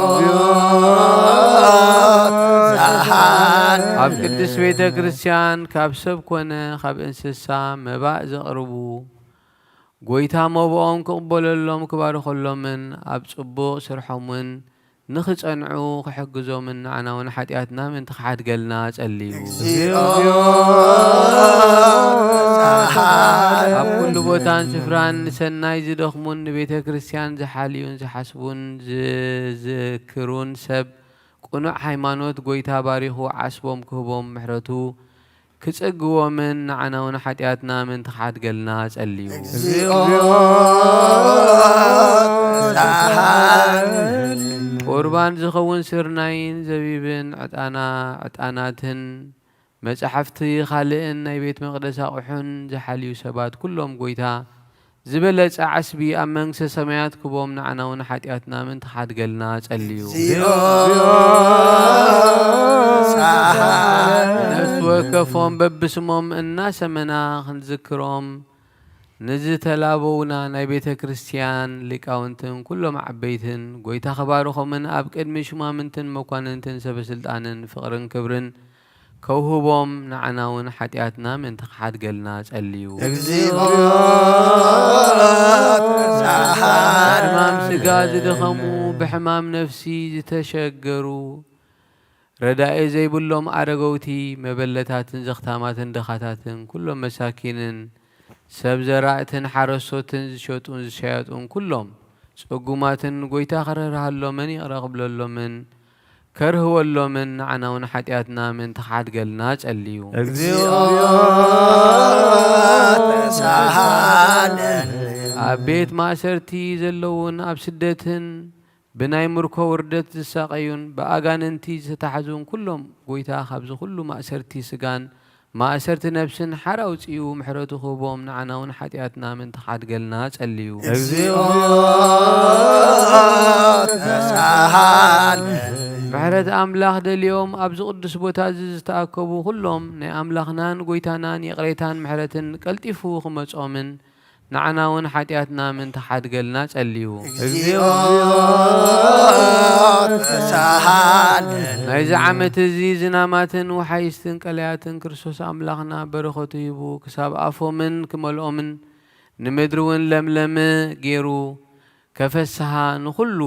ኣብ ቅድስት ቤተ ክርስቲያን ካብ ሰብ ኮነ ካብ እንስሳ መባእ ዘቕርቡ ጎይታ መብኦም ክቕበለሎም ክባርኸሎምን ኣብ ጽቡቕ ስርሖምን ንኽጸንዑ ክሕግዞምን ንዓና እውን ሓጢኣትና ምእንቲ ክሓድገልና ጸልዩ። እግዚኦ ኣብ ኩሉ ቦታን ስፍራን ንሰናይ ዝደኽሙን ንቤተ ክርስቲያን ዝሓልዩን ዝሓስቡን ዝዝክሩን ሰብ ቅኑዕ ሃይማኖት ጎይታ ባሪኹ ዓስቦም ክህቦም ምሕረቱ ክጸግዎምን ንዓና እውን ሓጢኣትና ምእንቲ ክሓድገልና ጸልዩ። እግዚኦ ቁርባን ዝኸውን ስርናይን ዘቢብን ዕጣና ዕጣናትን መጻሕፍቲ ካልእን ናይ ቤት መቕደስ ኣቑሑን ዝሓልዩ ሰባት ኩሎም ጎይታ ዝበለጸ ዓስቢ ኣብ መንግስተ ሰማያት ክቦም ንዓና እውን ሓጢኣትና ምእንቲ ክሓድገልና ጸልዩ። እግዚኦ ነፍሲ ወከፎም በብስሞም እናሰመና ክንዝክሮም ንዝተላበውና ናይ ቤተ ክርስቲያን ሊቃውንትን ኩሎም ዓበይትን ጎይታ ክባርኾምን ኣብ ቅድሚ ሹማምንትን መኳንንትን ሰበስልጣንን ፍቕርን ክብርን ከውህቦም ንዓና እውን ሓጢኣትና ምእንቲ ክሓድገልና ጸልዩ። እግዚኦ ብሕማም ስጋ ዝደኸሙ፣ ብሕማም ነፍሲ ዝተሸገሩ፣ ረዳኢ ዘይብሎም ኣረገውቲ፣ መበለታትን ዘኽታማትን ድኻታትን፣ ኩሎም መሳኪንን ሰብ ዘራእትን ሓረስቶትን ዝሸጡን ዝሸያጡን ኩሎም ጽጉማትን ጎይታ ክርህርሃሎምን ይቕረ ክብለሎምን ከርህወሎምን ንዓና እውን ሓጢኣትና ምእንቲ ክሓድገልና ጸልዩ። እግዚኦ ተሳሃለኒ። ኣብ ቤት ማእሰርቲ ዘለውን ኣብ ስደትን ብናይ ምርኮ ውርደት ዝሳቐዩን ብኣጋንንቲ ዝተታሕዙን ኩሎም፣ ጎይታ ካብዚ ኩሉ ማእሰርቲ ስጋን ማእሰርቲ ነፍስን ሓራ ኣውጺኡ ምሕረቱ ክህቦም ንዓና እውን ሓጢኣትና ምእንቲ ክሓድገልና ጸልዩ። እግዚኦ ተሳሃለኒ። ምሕረት ኣምላኽ ደልዮም ኣብዚ ቅዱስ ቦታ እዚ ዝተኣከቡ ኩሎም ናይ ኣምላኽናን ጎይታናን ይቕሬታን ምሕረትን ቀልጢፉ ክመጾምን ንዓና እውን ሓጢኣትና ምእንቲ ክሓድገልና ጸልዩ። እግዚኦ ተሳሃለኒ። ናይዚ ዓመት እዚ ዝናማትን ወሓይስትን ቀለያትን ክርስቶስ ኣምላኽና በረኸቱ ሂቡ ክሳብ ኣፎምን ክመልኦምን ንምድሪ እውን ለምለም ገይሩ ከፈስሃ ንኹሉ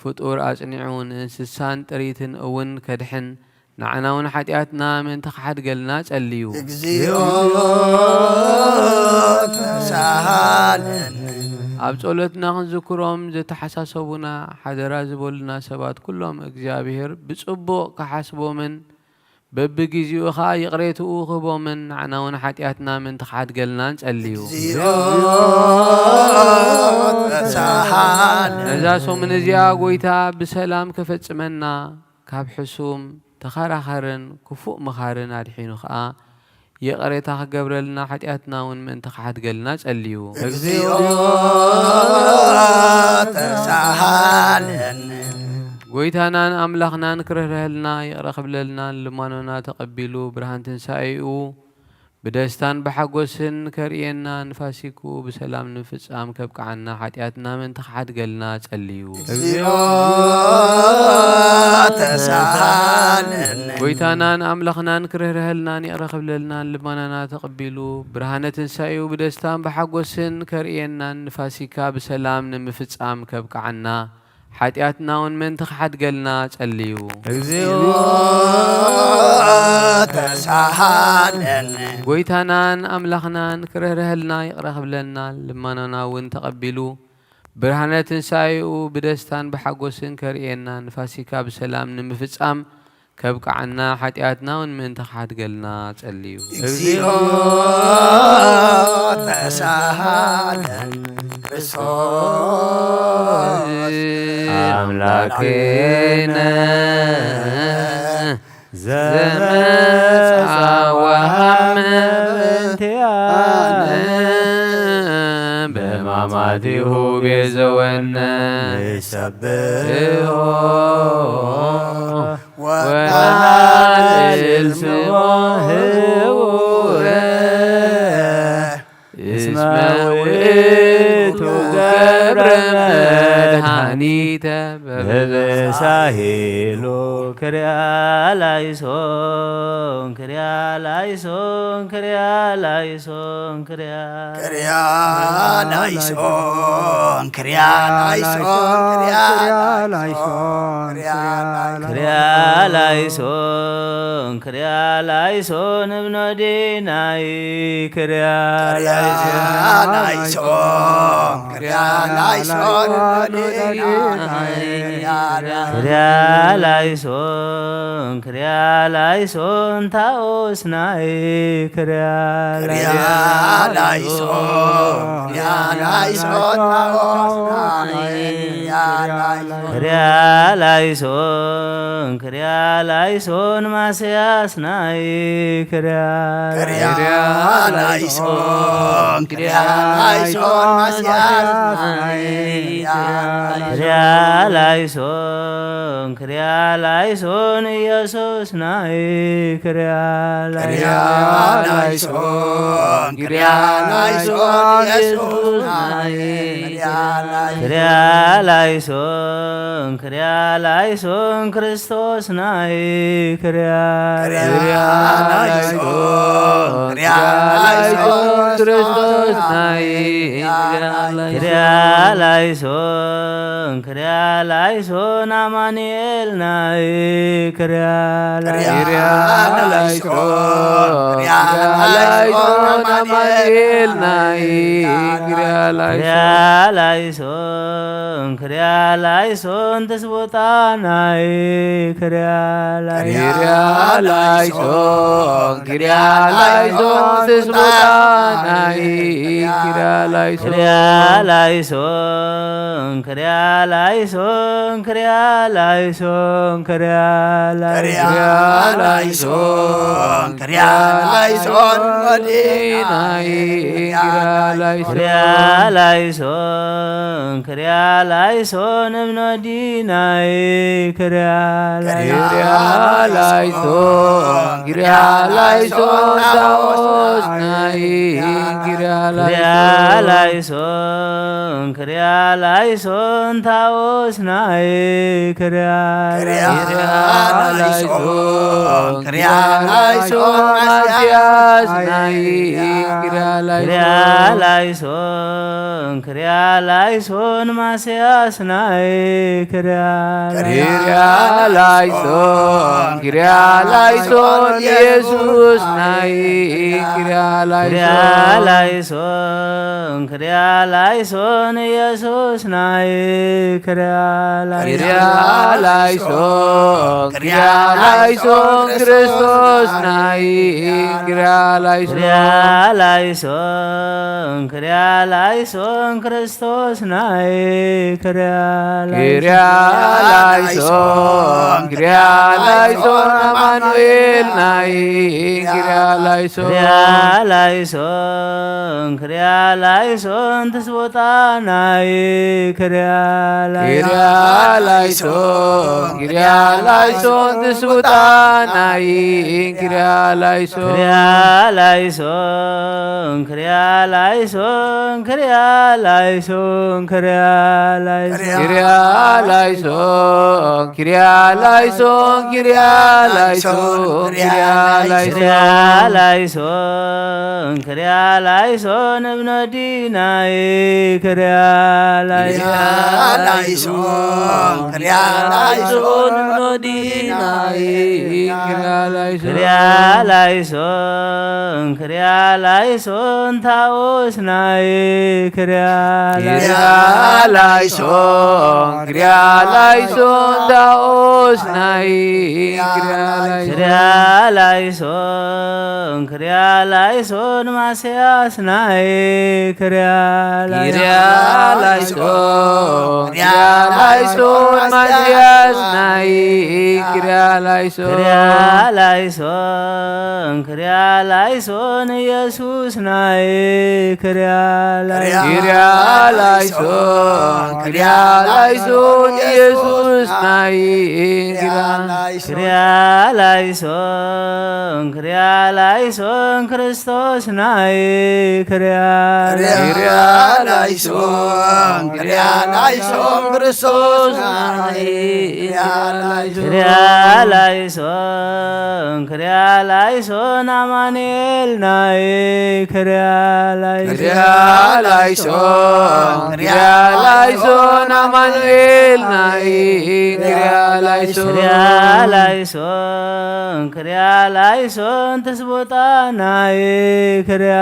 ፍጡር ኣጽኒዑ ንእንስሳን ጥሪትን እውን ከድሕን ንዓና እውን ሓጢኣትና ምእንቲ ክሓድገልና ጸልዩ። እግዚኦ ተሳሃለኒ። ኣብ ጸሎትና ክንዝክሮም ዘተሓሳሰቡና ሓደራ ዝበሉና ሰባት ኩሎም እግዚኣብሔር ብጽቡቕ ክሓስቦምን በብግዜኡ ኸኣ ይቕሬትኡ ክህቦምን ንዓና እውን ሓጢኣትና ምእንቲ ክሓድገልና ንጸልዩ። እግዚኦ ተሳሃለኒ። ነዛ ሰሙን እዚኣ ጎይታ ብሰላም ከፈጽመና ካብ ሕሱም ተኸራኸርን ክፉእ ምኻርን ኣድሒኑ ኸኣ ይቕሬታ ክገብረልና ሓጢኣትና እውን ምእንቲ ክሓድገልና ጸልዩ። እግዚኦ ተሳሃለኒ። ጎይታናን ኣምላኽናን ክርህረህልና ይቕረ ክብለልናን ልማኖና ተቐቢሉ ብርሃን ትንሳኤኡ ብደስታን ብሓጎስን ከርእየና ንፋሲክኡ ብሰላም ንምፍጻም ከብቅዓና ሓጢኣትና ምእንቲ ክሓድገልና ጸልዩ። እግዚኦ ተሳሃለኒ። ጎይታናን ኣምላኽናን ክርህረህልናን ይቕረ ክብለልናን ልማናና ተቐቢሉ ብርሃነ ትንሳኤኡ ብደስታን ብሓጎስን ከርእየናን ንፋሲካ ብሰላም ንምፍጻም ከብቅዓና ሓጢኣትና እውን ምእንቲ ክሓድገልና ጸልዩ። እግዚኦ ተሳሃለኒ። ጎይታናን ኣምላኽናን ክርህረህልና ይቕረ ክብለልናን ልማናና እውን ተቐቢሉ ብርሃነ ትንሳኤኡ ብደስታን ብሓጎስን ከርእየና ንፋሲካ ብሰላም ንምፍጻም ከብቅዓና ሓጢኣትና እውን ምእንቲ ክሓድገልና ጸልዩ። እግዚኦ ተሳሃለኒ። ክርስቶስ ኣምላክነ ዘመጻ ወሃብ እንቲኣነ በማማቲሁ ቤዘወነ ንሰብሖ ወናልል ስሞ ህቡረ እስመ ውእቱ ገብረ መድኃኒተ በበሳሂሉ ክርያ ላይሶን ክርያ ላይሶን ክርያ ላይሶን ክርያ ክርያ ላይሶን ክርያ ላይሶን ክርያ ላይሶን ክርያ ላይሶን ክርያ ላይሶን ክርያ ላይሶን እብኖዲናይ ክርያ ክርያ ላይሶን ክርያ ላይሶን ክርያ ላይሶን ክርያ ላይሶን ታኦስናይ ክርያ ክርያ ላይሶን ክርያ ላይሶን ታኦስናይ ክርያ ላይሶን ክርያ ላይሶን ክርያ ላይሶን ማስያስ ናይ ክርያ ክርያ ላይሶን ክርያ ላይሶን ማስያስ ናይ ክርያ ላይሶን ክርያ ላይሶን ኢየሱስ ናይ ክርያ ክርያ ላይሶን ክርያ ላይሶን ኢየሱስ ናይ ክርያ ላይሶን ክርያ ላይሶን ክርያ ላይሶን ክርስቶስ ናይ ክርያ ክርያ ላይሶን ክርያ ላይሶን ክርስቶስ ናይ ክርያ ላይሶን ክርያ ላይሶን ኣማኑኤል ናይ ክርያ ክርያ ላይሶን ክርያ ክርያ ላይሶን ኣማኑኤል ናይ ክርያ ላይሶን ክርያ ላይሶን ክርያ ላይሶን ትስቦታናይ ክርያ ላይሶን ክርያ ላይሶን ክርያ ላይሶን ትስቦታናይ ክርያ ላይሶን ክርያ ላይሶን ክርያ ላይሶን ክርያ ላይሶን ክርያ ላይሶን ክርያ ላይሶን ክርያ ላይሶን ወዲናይ ክርያ ላይሶን ክርያ ላይሶን ክርያ ላይሶን እብኖዲናይ ክርያ ክርያ ላይሶን ክርያ ላይሶን ታኦስናይ ክርያ ክርያ ላይሶን ላይሶን ክርያ ላይሶን ታኦስናይ ክርያ ክርያ ላይሶን ላይሶን ክርያ ላይሶን ማስያስናይ ክርያ ክርያ ላይሶን ላይሶን ክርያ ላይሶን ማስያስናይ ክርያ ክርያ ላይሶን ክርያ ላይሶን ኢየሱስናይ ክርያ ክርያ ላይሶን ላይሶን ክርያ ላይሶን ኢየሱስናይ ክርያ ክርያ ላይሶን ላይሶን ክርያ ላይሶን ክርስቶስናይ ክርያ ላይሶን ክርያ ላይሶን ክርያ ላይሶን ክርስቶስናይ ክርያ ክርያ ላይሶን ክርያ ላይሶን ኣማኑኤልናይ ክርያ ላይሶን ክርያ ላይሶን ክርያ ላይሶን ትስቦታናይ ክርያ ክርያ ላይሶን ክርያ ላይሶን ትስቦታናይ ክርያ ላይሶን ክርያ ላይሶን ክርያ ላይሶን ክርያ ላይሶን ክርያ ላይሶን ክርያ ላይሶን ክርያ ላይሶን ክርያ ላይሶን ክርያ ላይሶን ክርያ ላይሶን ክርያ ላይሶን እብኖዲናይ ክርያ ላይሶን ክርያ ላይሶን ክርያ ላይሶን እብኖዲናይ ክርያ ላይሶን ክርያ ላይሶን ክርያ ላይሶን ታኦስናይ ክርያ ክርያ ላይሶን ክርያ ላይሶን ታኦስናይ ክርያ ላይሶን ክርያ ላይሶን ክርያ ላይሶን ማስያስናይ ክርያ ክርያ ላይሶን ክርያ ላይሶን ማስያስናይ ክርያ ላይሶን ክርያ ላይሶን ክርያ ላይሶን ኢየሱስናይ ክርያ ላይሶን ክርያ ላይሶን ክርያ ላይሶን ኢየሱስናይ ክርያ ክርያ ላይሶን ክርያ ላይሶን ክርስቶስናይ ክርያ ክርያ ላይሶን ክርያ ላይሶን ክርስቶስናይ ክርያ ላይሶን ክርያ ላይሶን ክርያ ላይሶን ኣማኑኤልናይ ክርያ ላይሶን ክርያ ላይሶን ክርያ ላይሶን ኣማኑኤልናይ ክርያ ላይሶን ክርያ ላይሶን ክርያ ላይሶን ትስቦታናይ ክርያ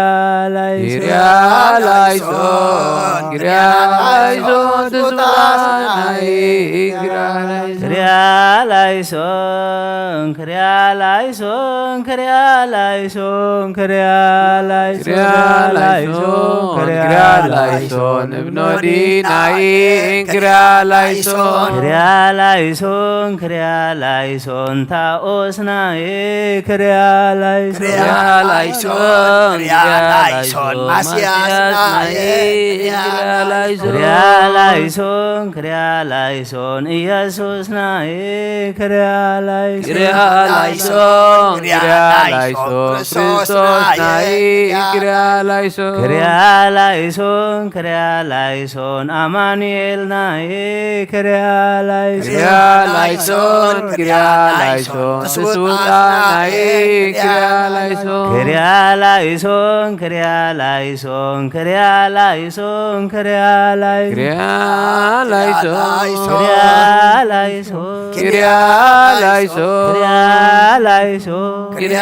ላይሶን ክርያ ላይሶን ክርያ ላይሶን ትስቦታናይ ክርያ ላይሶን ክርያ ላይሶን ክርያ ላይሶን ክርያ ላይሶን ክርያ ላይሶን ክርያ ላይሶን ክርያ ላይሶን እብኖዲናይ ክርያ ላይሶን ክርያ ላይሶን ክርያ ላይሶን ታኦስናይ ክርያ ላይሶን ክርያ ላይሶን ክርያ ላይሶን ማስያስናይ ክርያ ላይሶን ክርያ ላይሶን ክርያ ላይሶን ኢየሱስናይ ክርያ ላይሶን ክርያ ላይሶን ክርያ ላይሶን ክርስቶስናይ ክርያ ላይሶን ክርያ ላይሶን ክርያ ላይሶን ኣማኑኤልናይ ክርያ ላይሶን ክርያ ላይሶን ክርያ ላይሶን ትስውጣናይ ክርያ ላይሶን ክርያ ላይሶን ክርያ ላይሶን ክርያ ላይሶን ክርያ ላይሶን ክርያ ላይሶን ክርያ ላይሶን ክርያ ላይሶን ክርያ ላይሶን ክርያ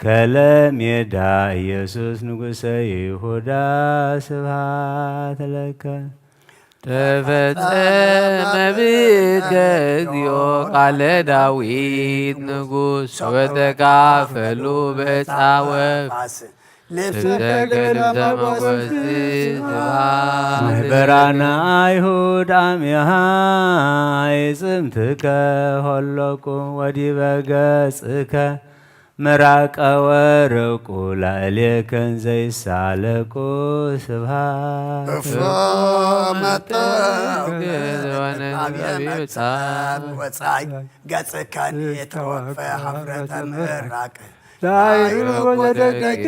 ከለሜዳ ኢየሱስ ንጉሰ ይሁዳ ስብሃት ለከ። ተፈጸመ ብከ እግዚኦ ቃለ ዳዊት ንጉስ፣ ወተካፈሉ በጻወ ልብሰከ ልብሰ መጎስ ስብሐት። መህበራነ አይሁድ አሚሃ ይጽምትከ ሆለቁ ወዲበ ገጽከ ምራቀ ወርቁ ላዕሌከ እንዘ ይሳለቁ ስብሐት። እፎ መጠ ዘወነ አብየ መብጻት ወጻይ ገጽከን የተወፈ ሀፍረተ ምራቅ ላይሩ ወዘደቂቅ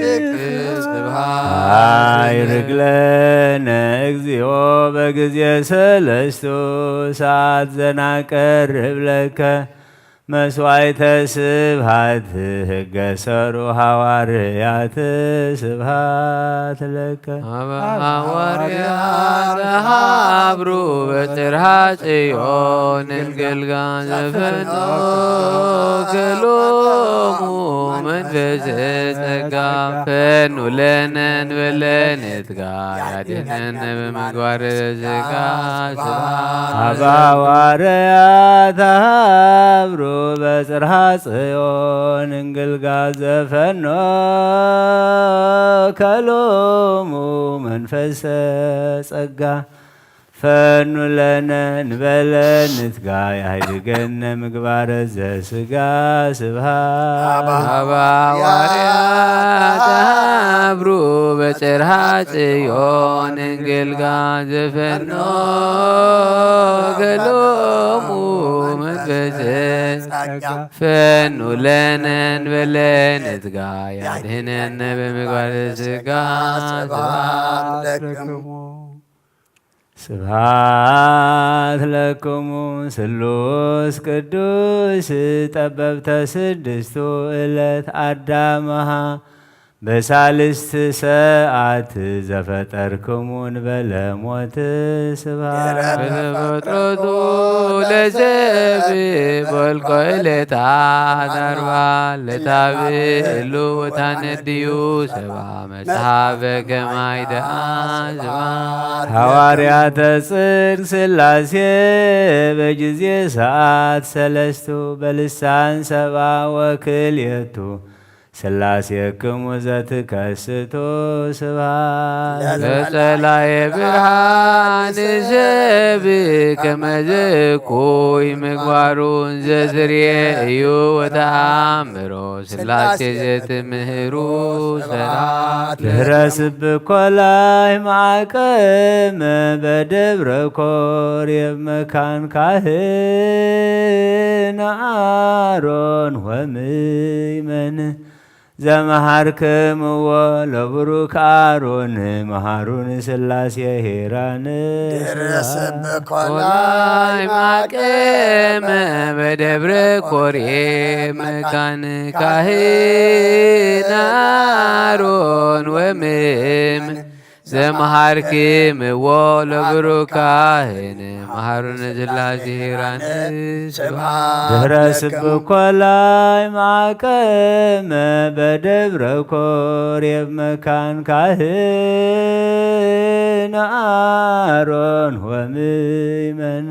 ስብሐት። አይርግ ለነ እግዚኦ በጊዜ ሰለስቱ ሰዓት ዘናቀርብ ለከ መስዋዕተ ስብሐት ህገ ሰሩ ሐዋርያት ስብሐት ለከ። አበ ሐዋርያት ሀብሩ በጽርሐ ጽዮን እንግልጋ ዘፈኖ ከሎሙ መንፈስ ጸጋ ፈኑ ለነን በለንት ጋ ያድነን በምግባር ሥጋ ስብሐት። አበ ሐዋርያት ሀብሩ በጽርሐ ጽዮን እንግልጋ ዘፈኖ ከሎሙ መንፈሰ ጸጋ ፈኑ ለነ ንበለ ንትጋ ያህድገነ ምግባረ ዘስጋ ስብሐት። አበ ሐዋርያት ሀብሩ በጽርሐ ጽዮን እንግልጋ ዘፈኖ ገሎሙ መንፈሰ ጸጋ ፈኑ ለነ ንበለ ንትጋ ያድህነነ በምግባር ሥጋ ስብሐት ለክሙ። ስብሐት ለክሙ ስሉስ ቅዱስ ጠበብተ ስድስቱ ዕለት አዳምሃ በሳልስት ሰዓት ዘፈጠርክሙ እንበለ ሞት ስብሐት። በተፈጥሮቱ ለሰብ ቦልቆ ዕለታት አርባ ለታብሉ ወታነድዩ ሰባ መጽሐፈ ከማይ ደአ ስብሐት። ሐዋርያተ ጽድቅ ሥላሴ በጊዜ ሰዓት ሰለስቱ በልሳን ሰባ ወክልኤቱ ሥላሴክሙ ዘትከስቱ ስብሐት። ለጸላኤ ብርሃን ሰብ ከመ ዘእኩይ ምግባሩን ዘዝርየ እዩ ወተአምሮ ሥላሴ ዘትምህሩ ሰራት። ድህረ ስብኮላይ ማዕቀመ በደብረ ኮሬብ መካን ካህን አሮን ወምእመን ዘመሃርክምዎ ለቡሩክ አሮን መሃሩን ሥላሴ ሄራን ድረስ በኮላይ ማቄመ በደብረ ኮሬብ መካን ካህን አሮን ወምእመን ዘመሃርክምዎ ለብሩክ ካህን መሃሩን ሥላሴ ሄራን ስብሐት ድህረ ለክሙ። ስብኮላይ ማቀመ በደብረ ኮሬብ መካን ካህን አሮን ወምእመን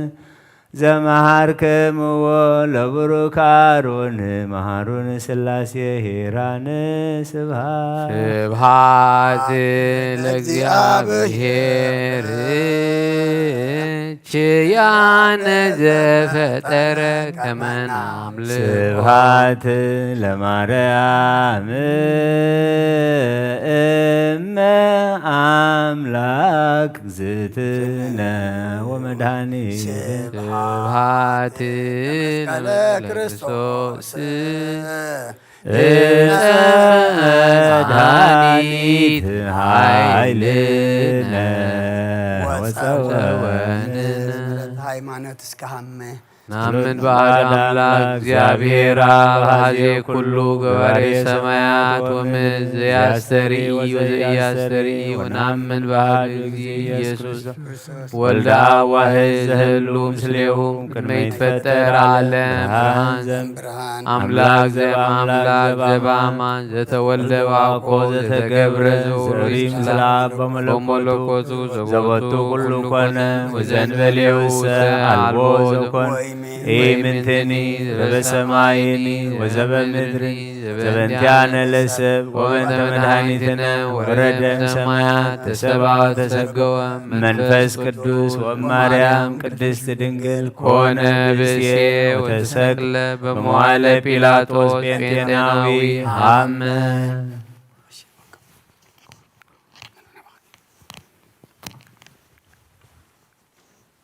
ዘመሃርክምዎ ለብሩክ አሮን መሃሩን ሥላሴ ሄራን ስብሐት። ስብሐት ለእግዚአብሔር ኪያነ ዘፈጠረ ከመ ናምልኮ። ስብሐት ለማርያም እመ አምላክ እግዝእትነ ወመድኃኒት። ስብሐት ለመስቀለ ለክርስቶስ። ክርስቶስ። እፀ መድኃኒት ኃይልነ ወፀወንነ። ሃይማኖት እስከ ሃመ ናምን ብኣደ ኣምላክ እግዚኣብሔር ኣብ ሀዜ ኩሉ ገባሬ ሰማያት ወምድር ዘያስተርኢ ወዘኢያስተርኢ ወናምን ብኣደ እግዚእ ኢየሱስ ወልደ ኣብ ዋህድ ዘህሉ ምስሌሁ ቅድመ ይትፈጠር ዓለም ብርሃን ዘም ኣምላክ ዘም ኣምላክ ዘባማን ዘተወልደ ባኮ ዘተገብረ ዘውሪ ምስላ በመለኮቱ ዘቦቱ ኩሉ ኮነ ወዘንበሌው ሰ ኣልቦ ዘኮን ኢምንትኒ ዘበሰማይኒ ወዘበምድሪ ዘበንቲያነ ለሰብ ወበንተ መድኃኒትነ ወረደ እምሰማያት ተሰባ ተሰገወ መንፈስ ቅዱስ ወማርያም ቅድስት ድንግል ኮነ ብእሴ ወተሰቅለ በመዋለ ጲላጦስ ጴንጤናዊ ሃመ።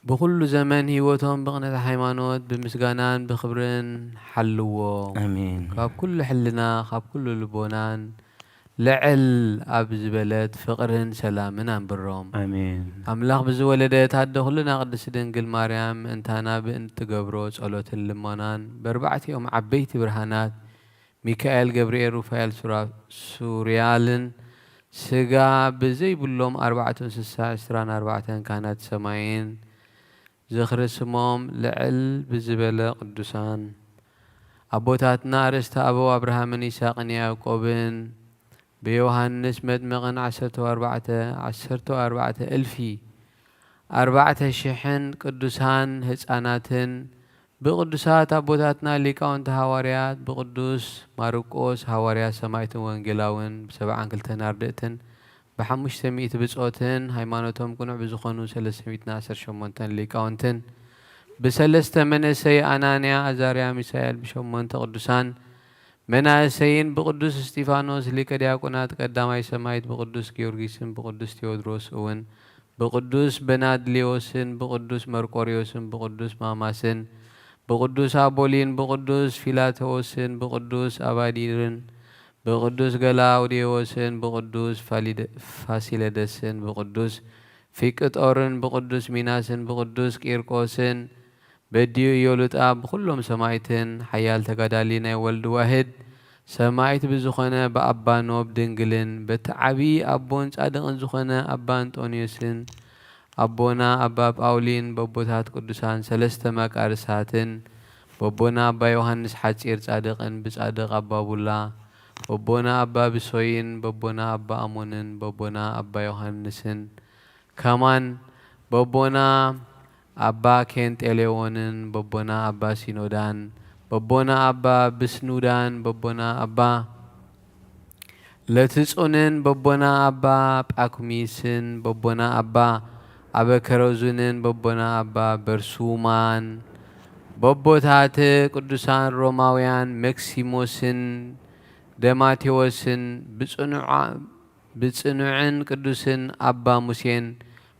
ብኹሉ ዘመን ህይወቶም ብቕንዕቲ ሃይማኖት ብምስጋናን ብኽብርን ሓልዎ። ኣሜን። ካብ ኩሉ ሕልና፣ ካብ ኩሉ ልቦናን ልዕል ኣብ ዝበለት ፍቕርን ሰላምን ኣንብሮም። ኣሜን። ኣምላኽ ብዝወለደት ኣደ ኩልና ቅድስቲ ድንግል ማርያም ምእንታና ብእንትገብሮ ጸሎትን ልመናን በርባዕቲኦም ዓበይቲ ብርሃናት ሚካኤል፣ ገብርኤል፣ ሩፋኤል፣ ሱራ-፣ ሱርያልን ስጋ ብዘይብሎም ኣርባዕተ እንስሳ ዕስራን ኣርባዕተን ካህናት ሰማይን ዝኽሪ ስሞም ልዕል ብዝበለ ቅዱሳን ኣቦታትና ኣርእስተ ኣበው ኣብርሃምን ይስሐቅን ያዕቆብን ብዮሃንስ መጥምቕን ዓሰርተ ኣርባዕተ፣ ዓሰርተ ኣርባዕተ እልፊ ኣርባዕተ ሽሕን ቅዱሳን ህፃናትን ብቅዱሳት ኣቦታትና ሊቃውንቲ ሃዋርያት ብቅዱስ ማርቆስ ሃዋርያ ሰማዕትን ወንጌላውን ብሰብዓን ክልተን ኣርድእትን ብሓሙሽተ ሚእቲ ብጾትን ሃይማኖቶም ቅኑዕ ብዝኾኑ ሰለስተ ሚእትን ዓሰርተ ሸሞንተን ሊቃውንትን ብሰለስተ መንእሰይ ኣናንያ፣ ኣዛርያ፣ ሚሳኤል ብሸሞንተ ቅዱሳን መናእሰይን ብቅዱስ እስጢፋኖስ ሊቀ ዲያቆናት ቀዳማይ ሰማዕት ብቅዱስ ጊዮርጊስን ብቅዱስ ቴዎድሮስ እውን ብቅዱስ በናድሌዎስን ብቅዱስ መርቆሬዎስን ብቅዱስ ማማስን ብቅዱስ ኣቦሊን ብቅዱስ ፊላተዎስን ብቅዱስ ኣባዲርን ብቅዱስ ገላውዴዎስን ብቅዱስ ፋሲለደስን ብቅዱስ ፊቅጦርን ብቅዱስ ሚናስን ብቅዱስ ቂርቆስን በዲኡ ኢዮሉጣ ብኹሎም ሰማዕትን ሓያል ተጋዳሊ ናይ ወልድ ዋህድ ሰማዕት ብዝኾነ ብኣባ ኖብ ድንግልን በቲ ዓብዪ ኣቦን ጻድቕን ዝኾነ ኣባ እንጦንዮስን ኣቦና ኣባ ጳውሊን በቦታት ቅዱሳን ሰለስተ መቃርሳትን በቦና ኣባ ዮሃንስ ሓጺር ጻድቕን ብጻድቕ ኣባ ቡላ በቦና ኣባ ብሶይን በቦና ኣባ ኣሞንን በቦና ኣባ ዮሃንስን ከማን በቦና ኣባ ኬንጤሌዎንን በቦና ኣባ ሲኖዳን በቦና ኣባ ብስኑዳን በቦና ኣባ ለትጹንን በቦና ኣባ ጳኩሚስን በቦና ኣባ ኣበከረዙንን በቦና ኣባ በርሱማን በቦታት ቅዱሳን ሮማውያን መክሲሞስን ደማቴዎስን ብጽኑዓ ብጽኑዕን ቅዱስን ኣባ ሙሴን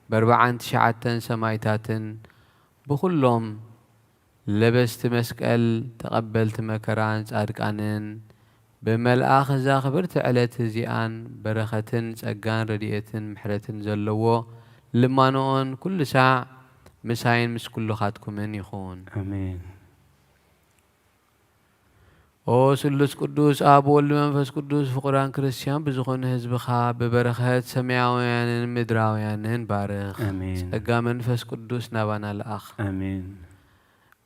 በርብዓን ትሽዓተን ሰማይታትን ብኹሎም ለበስቲ መስቀል ተቐበልቲ መከራን ጻድቃንን ብመልኣኽ እዛ ክብርቲ ዕለት እዚኣን በረኸትን ጸጋን ረድኤትን ምሕረትን ዘለዎ ልማኖኦን ኩሉ ሳዕ ምሳይን ምስ ኩልኻትኩምን ይኹን። ኣሜን። ኦ ስሉስ ቅዱስ ኣብ ወልድ መንፈስ ቅዱስ ፍቁራን ክርስቲያን ብዝኾኑ ህዝብኻ ብበረኸት ሰማያውያንን ምድራውያንን ባርኽ። ኣሜን። ጸጋ መንፈስ ቅዱስ ናባና ለኣኽ። ኣሜን።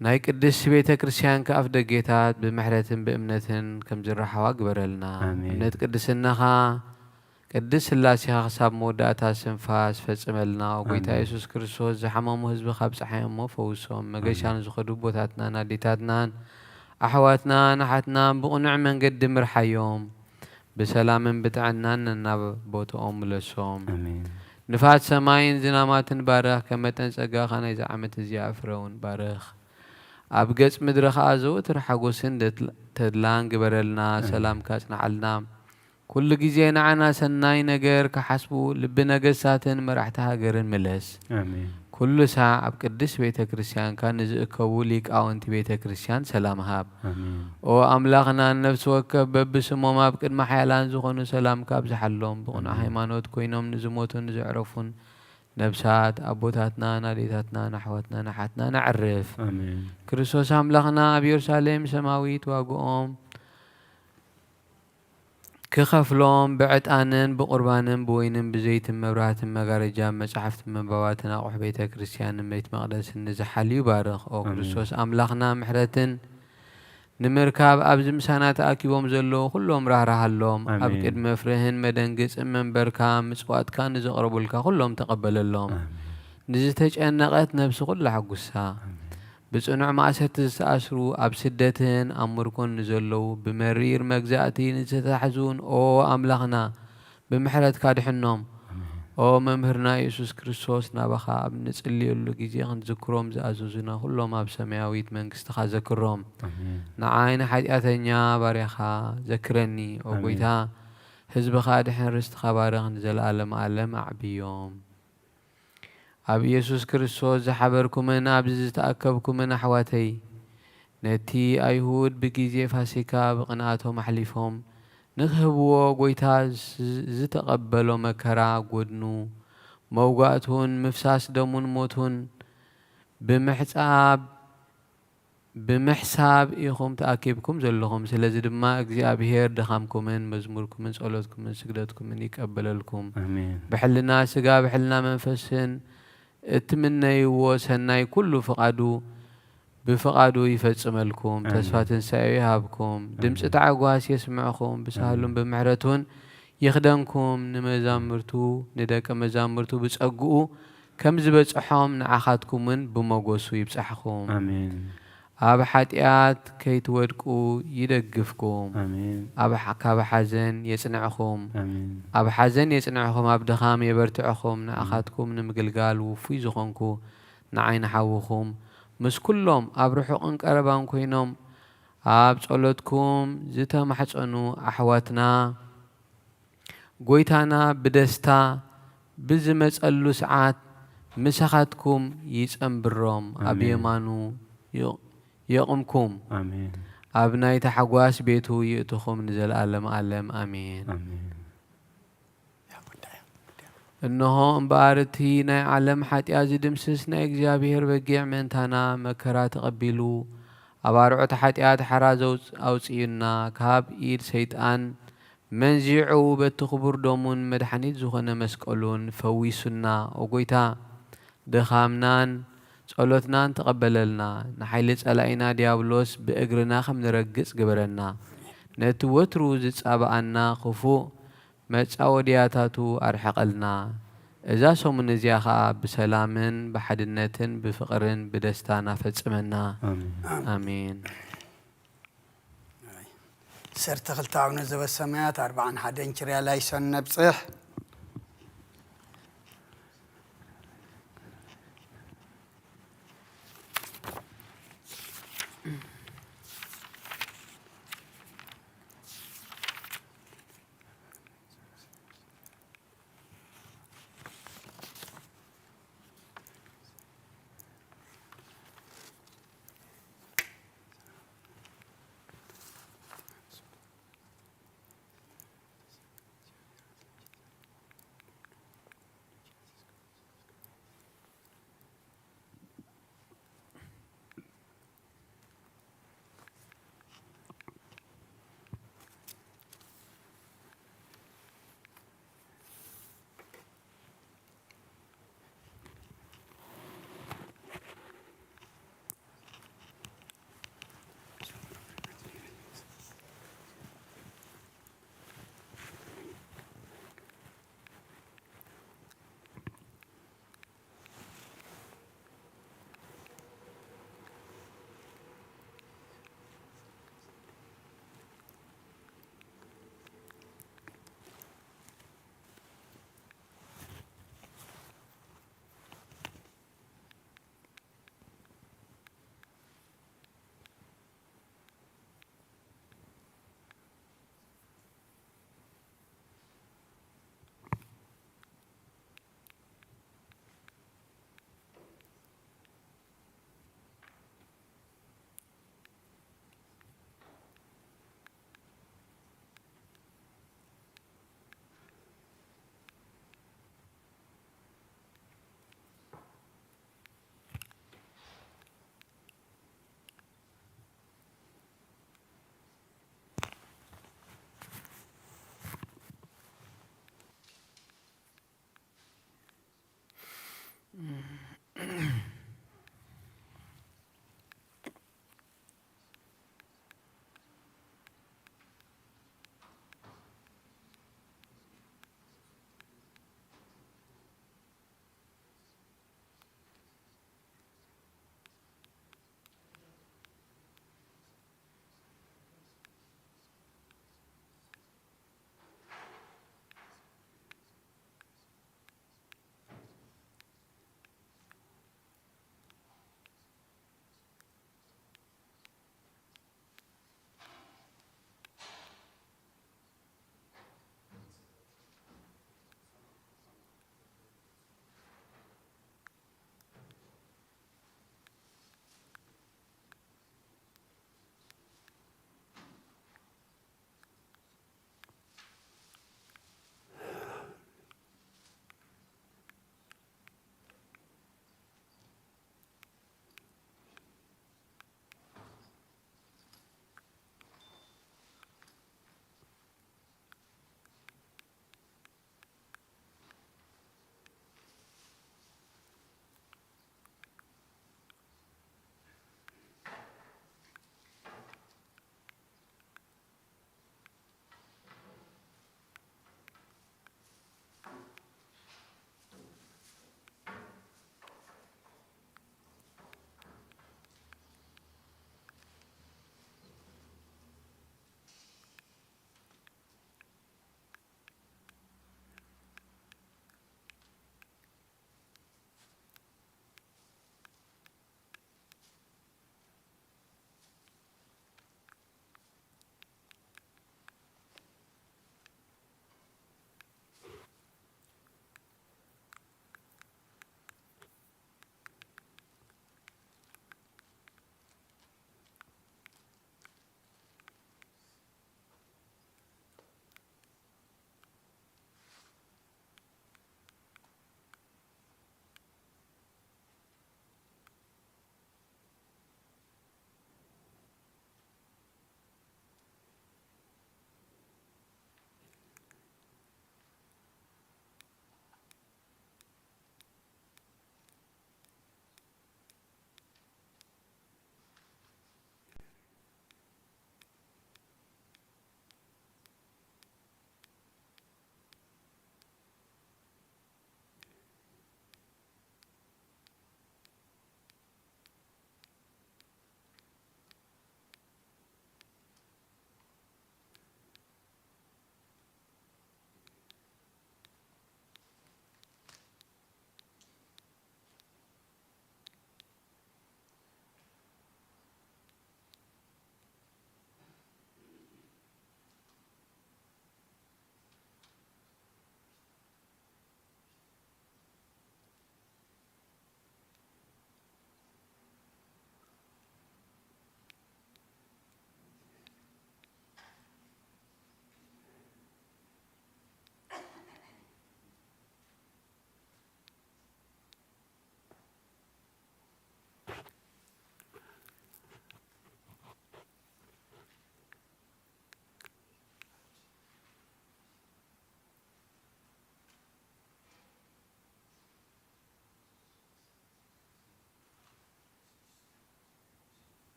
ናይ ቅድስት ቤተ ክርስቲያን ከኣፍ ደጌታት ብምሕረትን ብእምነትን ከም ዝረሓዋ ግበረልና። ኣሜን። እምነት ቅድስናኻ ቅድስት ስላሴኻ ክሳብ መወዳእታ ስንፋስ ፈጽመልና። ኦ ጎይታ ኣሜን። የሱስ ክርስቶስ ዝሓመሙ ህዝብኻ ኣብጽሓዮም እሞ ፈውሶም። መገሻ ኣሜን። ንዝኸዱ ኣቦታትናን ኣዴታትናን ኣሕዋትናን ኣሓትናን ብቕኑዕ መንገዲ ምርሓዮም። ብሰላምን ብጥዕናን ነናብ ቦትኦም ምለሶም። ኣሜን። ንፋስ ሰማይን ዝናማትን ባርኽ፣ ከም መጠን ጸጋኻ ናይዚ ዓመት እዚኣ ፍረ እውን ባርኽ። ኣብ ገጽ ምድሪ ኸኣ ዘወትር ሓጎስን ደትል-፣ ተድላን ግበረልና። ኣሜን። ሰላምካ ኣጽንዓልና። ኩሉ ግዜ ንዓና ሰናይ ነገር ክሓስቡ ልቢ ነገስታትን መራሕቲ ሃገርን ምለስ። ኣሜን። ኩሉ ሳዕ ኣብ ቅድስት ቤተ ክርስቲያንካ ንዝእከቡ ሊቃውንቲ ቤተ ክርስቲያን ሰላም ሃብ። ኣሜን። ኦ ኣምላኽና፣ ነፍሲ ወከፍ በብስሞም ኣብ ቅድሚ ሓያላን ዝኾኑ ሰላምካ ኣብዝሓሎም። ብቕኑዕ ኣሜን። ሃይማኖት ኮይኖም ንዝሞቱን ንዘዕረፉን ነብሳት ኣቦታትናን ኣዴታትናን ኣሕዋትናን ኣሓትናን ኣዕርፍ። ኣሜን። ክርስቶስ ኣምላኽና ኣብ የሩሳሌም ሰማዊት ዋግኦም ክኸፍሎም ብዕጣንን ብቑርባንን ብወይንን ብዘይትን መብራህትን መጋረጃን መጻሕፍትን መንባባትን ኣቑሑ ቤተ ክርስቲያንን ቤት መቕደስን ንዝሓልዩ ባርኽ። ኦ ኣሜን። ክርስቶስ ኣምላኽና ምሕረትን ንምርካብ ኣብዚ ምሳና ተኣኪቦም ዘለዉ ኩሎም ራህራሃሎም። ኣብ ኣሜን። ቅድሚ መፍርህን መደንግጽን መንበርካ ምጽዋትካ ንዘቕረቡልካ ኩሎም ተቐበለሎም። ኣሜን። ንዝተጨነቐት ነብሲ ኩላ ሕጉሳ። ኣሜን። ብጽኑዕ ማእሰርቲ ዝተኣስሩ፣ ኣብ ስደትን ኣብ ምርኮን ንዘለዉ፣ ብመሪር መግዛእቲ ንዝተታሕዙን፣ ኦ ኣምላኽና፣ ብምሕረትካ ድሕኖም። ኣሜን። ኦ መምህርና የሱስ ክርስቶስ፣ ናባኻ ኣብ ንጽልየሉ ግዜ ክንዝክሮም ዝኣዘዙና ኩሎም ኣብ ሰማያዊት መንግስትኻ ዘክሮም። ኣሜን። ንዓይ ንሓጢኣተኛ ባርያኻ ዘክረኒ። ኦ ኣሜን። ጎይታ፣ ህዝብኻ ድሕን ርስትኻ ባርኽ፣ ንዘለኣለም ኣለም ኣዕብዮም። ኣብ ኢየሱስ ክርስቶስ ዝሓበርኩምን ኣብዚ ዝተኣከብኩምን ኣሕዋተይ፣ ነቲ ኣይሁድ ብግዜ ፋሲካ ብቕንኣቶም ኣሕሊፎም ንክህብዎ፣ ጐይታ ዝ-፣ ዝተቐበሎ መከራ፣ ጐድኑ፣ መውጋእቱን ምፍሳስ ደሙን ሞቱን ብምሕጻብ፣ ብምሕሳብ ኢኹም ተኣኪብኩም ዘለኹም። ስለዚ ድማ እግዚኣብሄር ድኻምኩምን መዝሙርኩምን ጸሎትኩምን ስግደትኩምን ይቀበለልኩም። ኣሜን። ብሕልና ስጋ፣ ብሕልና መንፈስን እትምነይዎ ሰናይ ኩሉ ፍቓዱ፣ ብፍቓዱ ይፈጽመልኩም። ኣሜን። ተስፋ ትንሳኤ ይሃብኩም። ድምጺ ኣሜን። ታዕጓስ የስምዕኹም። ብሳህሉን ኣሜን። ብምሕረቱን ይኽደንኩም። ንመዛምርቱ፣ ንደቀ መዛምርቱ ብጸግኡ ከም ዝበጽሖም ንዓኻትኩምን ብሞገሱ ይብጻሕኹም። ኣሜን። ኣብ ሓጢኣት ከይትወድቁ ይደግፍኩም። ኣሜን። ኣብ ሓ-፣ ካብ ሓዘን የጽንዕኹም። ኣሜን። ኣብ ሓዘን የጽንዕኹም፣ ኣብ ድኻም የበርትዕኹም። ኣሜን። ንኣኻትኩም ንምግልጋል ውፉይ ዝኾንኩ ንዓይ ንሓውኹም፣ ምስ ኩሎም ኣብ ርሑቕን ቀረባን ኮይኖም ኣብ ጸሎትኩም ዝተማሕጸኑ ኣሕዋትና፣ ጐይታና ብደስታ ብዝመጸሉ ሰዓት ምሳኻትኩም ይጸንብሮም፣ ኣብ ኣሜን። የማኑ ይ-፣ የቕምኩም፣ ኣሜን። ኣብ ናይ ታሕጓስ ቤቱ ይእትኹም ንዘለኣለም ኣለም። ኣሜን። ኣሜን። እንሆ እምበኣር እቲ ናይ ዓለም ሓጢኣት ዝድምስስ ናይ እግዚኣብሔር በጊዕ ምእንታና መከራ ተቐቢሉ፣ ኣብ ኣርዑት ሓጢኣት ሓራ ዘውፅ-፣ ኣውፅዩና፣ ካብ ኢድ ሰይጣን መንዚዑ በቲ ክቡር ደሙን መድሓኒት ዝኾነ መስቀሉን ፈዊሱና። ኦ ጐይታ፣ ድኻምናን ጸሎትናን ተቐበለልና። ንሓይሊ ጸላኢና ዲያብሎስ ብእግርና ከም ንረግጽ ግበረና። ነቲ ወትሩ ዝጻብኣና ክፉእ መጻወድያታቱ ኣርሕቐልና። እዛ ሰሙን እዚኣ ኸኣ ብሰላምን ብሓድነትን ብፍቕርን ብደስታን ኣፈጽመና። ኣሜን። ኣሜን። ዓሰርተ ክልተ ኣቡነ ዘበሰማያት ኣርብዓን ሓደን ኪርያ ላይሶን ነብጽሕ።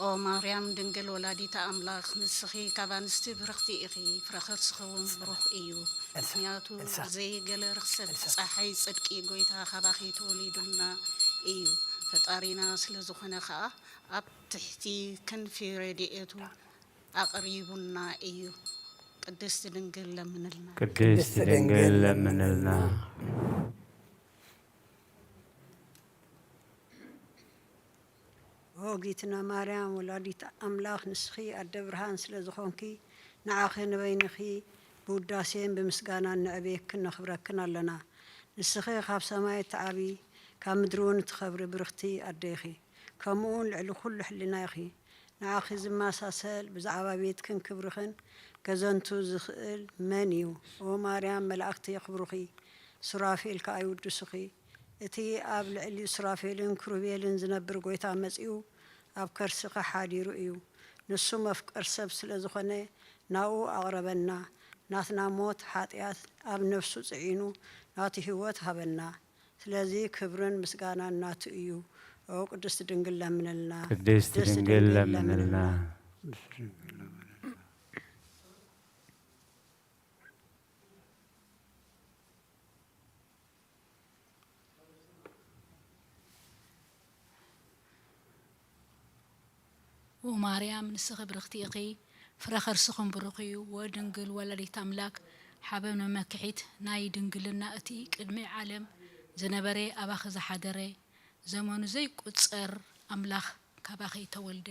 ኦ ማርያም ድንግል ወላዲተ ኣምላኽ፣ ንስኺ ካብ ኣንስቲ ብርኽቲ ኢኺ፣ ፍረ ከርስኺ እውን ብሩኽ እዩ። ኤልሳ፣ ምኽንያቱ ኤልሳ፣ ብዘይ ገለ ርኽሰት ኤልሳ። ጸሓይ ጽድቂ ጐይታ ካባኺ ተወሊዱልና እዩ። ፈጣሪና ስለ ዝኾነ ኸኣ ኣብ ትሕቲ ክንፊ ረድኤቱ ኣቕሪቡና እዩ። ቅድስት ድንግል ለምንልና። ቅድስት ድንግል ለምንልና። ኦጊትና ማርያም ወላዲት ኣምላኽ፣ ንስኺ ኣደ ብርሃን ስለ ዝኾንኪ፣ ንዓኺ ንበይንኺ ብውዳሴን ብምስጋናን ነዕብየክን ነኽብረክን ኣለና። ንስኺ ካብ ሰማይ እትዓቢ፣ ካብ ምድሪ እውን እትኸብሪ ብርኽቲ ኣደ ኢኺ። ከምኡ እውን ልዕሊ ኩሉ ሕልና ኢኺ። ንዓኺ ዝመሳሰል ብዛዕባ ቤትክን ክብርኽን ገዘንቱ ዝኽእል መን እዩ? ኦ ማርያም፣ መላእኽቲ የኽብሩኺ፣ ሱራፌል ከኣ ይውድሱኺ። እቲ ኣብ ልዕሊ ሱራፌልን ክሩቤልን ዝነብር ጐይታ መጺኡ ኣብ ከርስኺ ሓዲሩ እዩ። ንሱ መፍቀር ሰብ ስለ ዝኾነ ናብኡ ኣቕረበና። ናትና ሞት ሓጢኣት ኣብ ነፍሱ ጽዒኑ ናቱ ህይወት ሃበና። ስለዚ ክብርን ምስጋናን ናቱ እዩ። ኦ ቅድስት ድንግል ለምንልና። ቅድስት ድንግል ለምንልና። ኦ ማርያም፣ ንስኺ ብርኽቲ ኢኺ፣ ፍረ ከርስኽን ብሩኽ እዩ። ወድንግል ወላዲት ኣምላክ፣ ሓበን መመክሒት ናይ ድንግልና፣ እቲ ቅድሚ ዓለም ዝነበረ፣ ኣባኺ ዝሓደረ፣ ዘመኑ ዘይቁጸር ኣምላኽ ካባኺ ተወልደ፣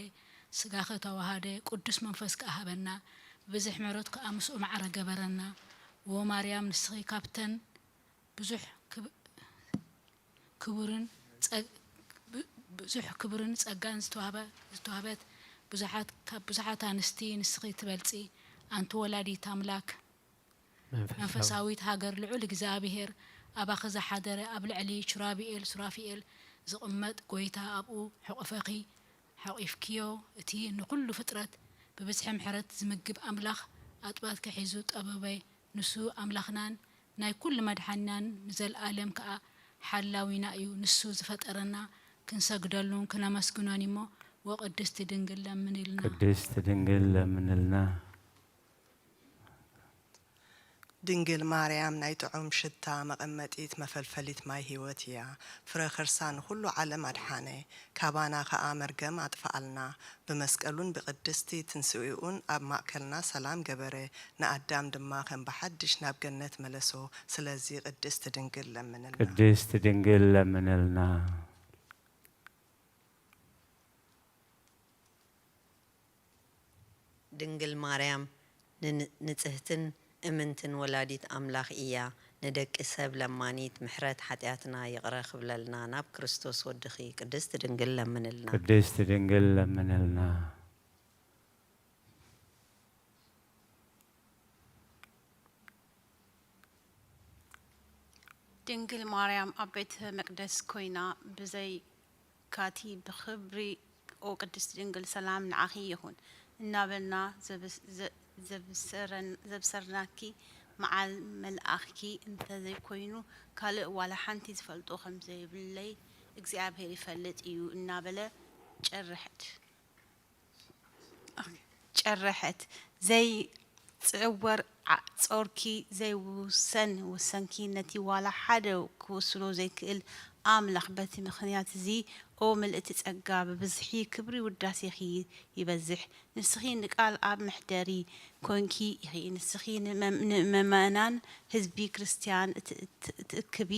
ስጋኺ ተዋሃደ፣ ቅዱስ መንፈስ ከኣ ሃበና፣ ብብዝሒ ምሕረቱ ከኣ ምስኡ ማዕረ ገበረና። ዎ ማርያም፣ ንስኺ ካብተን ብዙሕ ክብ-፣ ክቡርን ጸ-፣ ብ-፣ ብዙሕ ክቡርን ጸጋን ዝተዋህበ-፣ ዝተዋህበት ብዙሓት፣ ካብ ብዙሓት ኣንስቲ ንስኺ ትበልጺ፣ ኣንቲ ወላዲት ኣምላክ። መንፈሳዊ። መንፈሳዊት ሃገር ልዑል እግዚኣብሔር ኣባኺ ዝሓደረ፣ ኣብ ልዕሊ ቹራቢኤል ሱራፊኤል ዝቕመጥ ጐይታ ኣብኡ ሕቑፈኺ ሓቒፍክዮ። እቲ ንኹሉ ፍጥረት ብብዝሒ ምሕረት ዝምግብ ኣምላኽ ኣጥባትኪ ሒዙ ጠበበ። ንሱ ኣምላኽናን ናይ ኩሉ መድሓኒናን ንዘለኣለም ከኣ ሓላዊና እዩ። ንሱ ዝፈጠረና ክንሰግደሉን ክነመስግኖን እሞ፣ ወቅድስቲ ድንግል ለምንልና። ቅድስት ድንግል ለምንልና። ድንግል ማርያም ናይ ጥዑም ሽታ መቐመጢት መፈልፈሊት ማይ ህይወት እያ። ፍረ ከርሳ ንኹሉ ዓለም ኣድሓነ፣ ካባና ኸኣ መርገም ኣጥፍኣልና። ብመስቀሉን ብቅድስቲ ትንስኤኡን ኣብ ማእከልና ሰላም ገበረ፣ ንኣዳም ድማ ከም ብሓድሽ ናብ ገነት መለሶ። ስለዚ ቅድስት ድንግል ለምንልና። ቅድስት ድንግል ለምንልና። ድንግል ማርያም ንን-፣ ንጽህትን እምንትን ወላዲት ኣምላኽ እያ። ንደቂ ሰብ ለማኒት፣ ምሕረት ሓጢኣትና ይቕረ ክብለልና ናብ ክርስቶስ ወድኺ ቅድስት ድንግል ለምንልና። ቅድስት ድንግል ለምንልና። ድንግል ማርያም ኣብ ቤተ መቅደስ ኮይና ብዘይ ካቲ ብኽብሪ ኦ ቅድስት ድንግል ሰላም ንዓኺ ይኹን እናበልና ዘብስ-፣ ዘ-፣ ዘብሰረን-፣ ዘብሰርናኪ መዓል መልኣኽኪ እንተዘይኮይኑ ካልእ ዋላ ሓንቲ ዝፈልጦ ከም ዘይብለይ እግዚኣብሔር ይፈልጥ እዩ እናበለ ጨርሐት። ጨርሐት። ዘይጽወር ዓ-፣ ጾርኪ ዘይውሰን ውሰንኪ ነቲ ዋላ ሓደ ክውስኖ ዘይክእል ኣምላኽ በቲ ምኽንያት እዚ ኦ ምልእቲ ጸጋ ብብዝሒ ክብሪ ውዳሴኺ ይበዝሕ። ንስኺ ንቃል ኣብ መሕደሪ ኮንኪ ኢኺ። ንስኺ ንመ-፣ ንመመናን ህዝቢ ክርስትያን እት-፣ እት-፣ እትእክቢ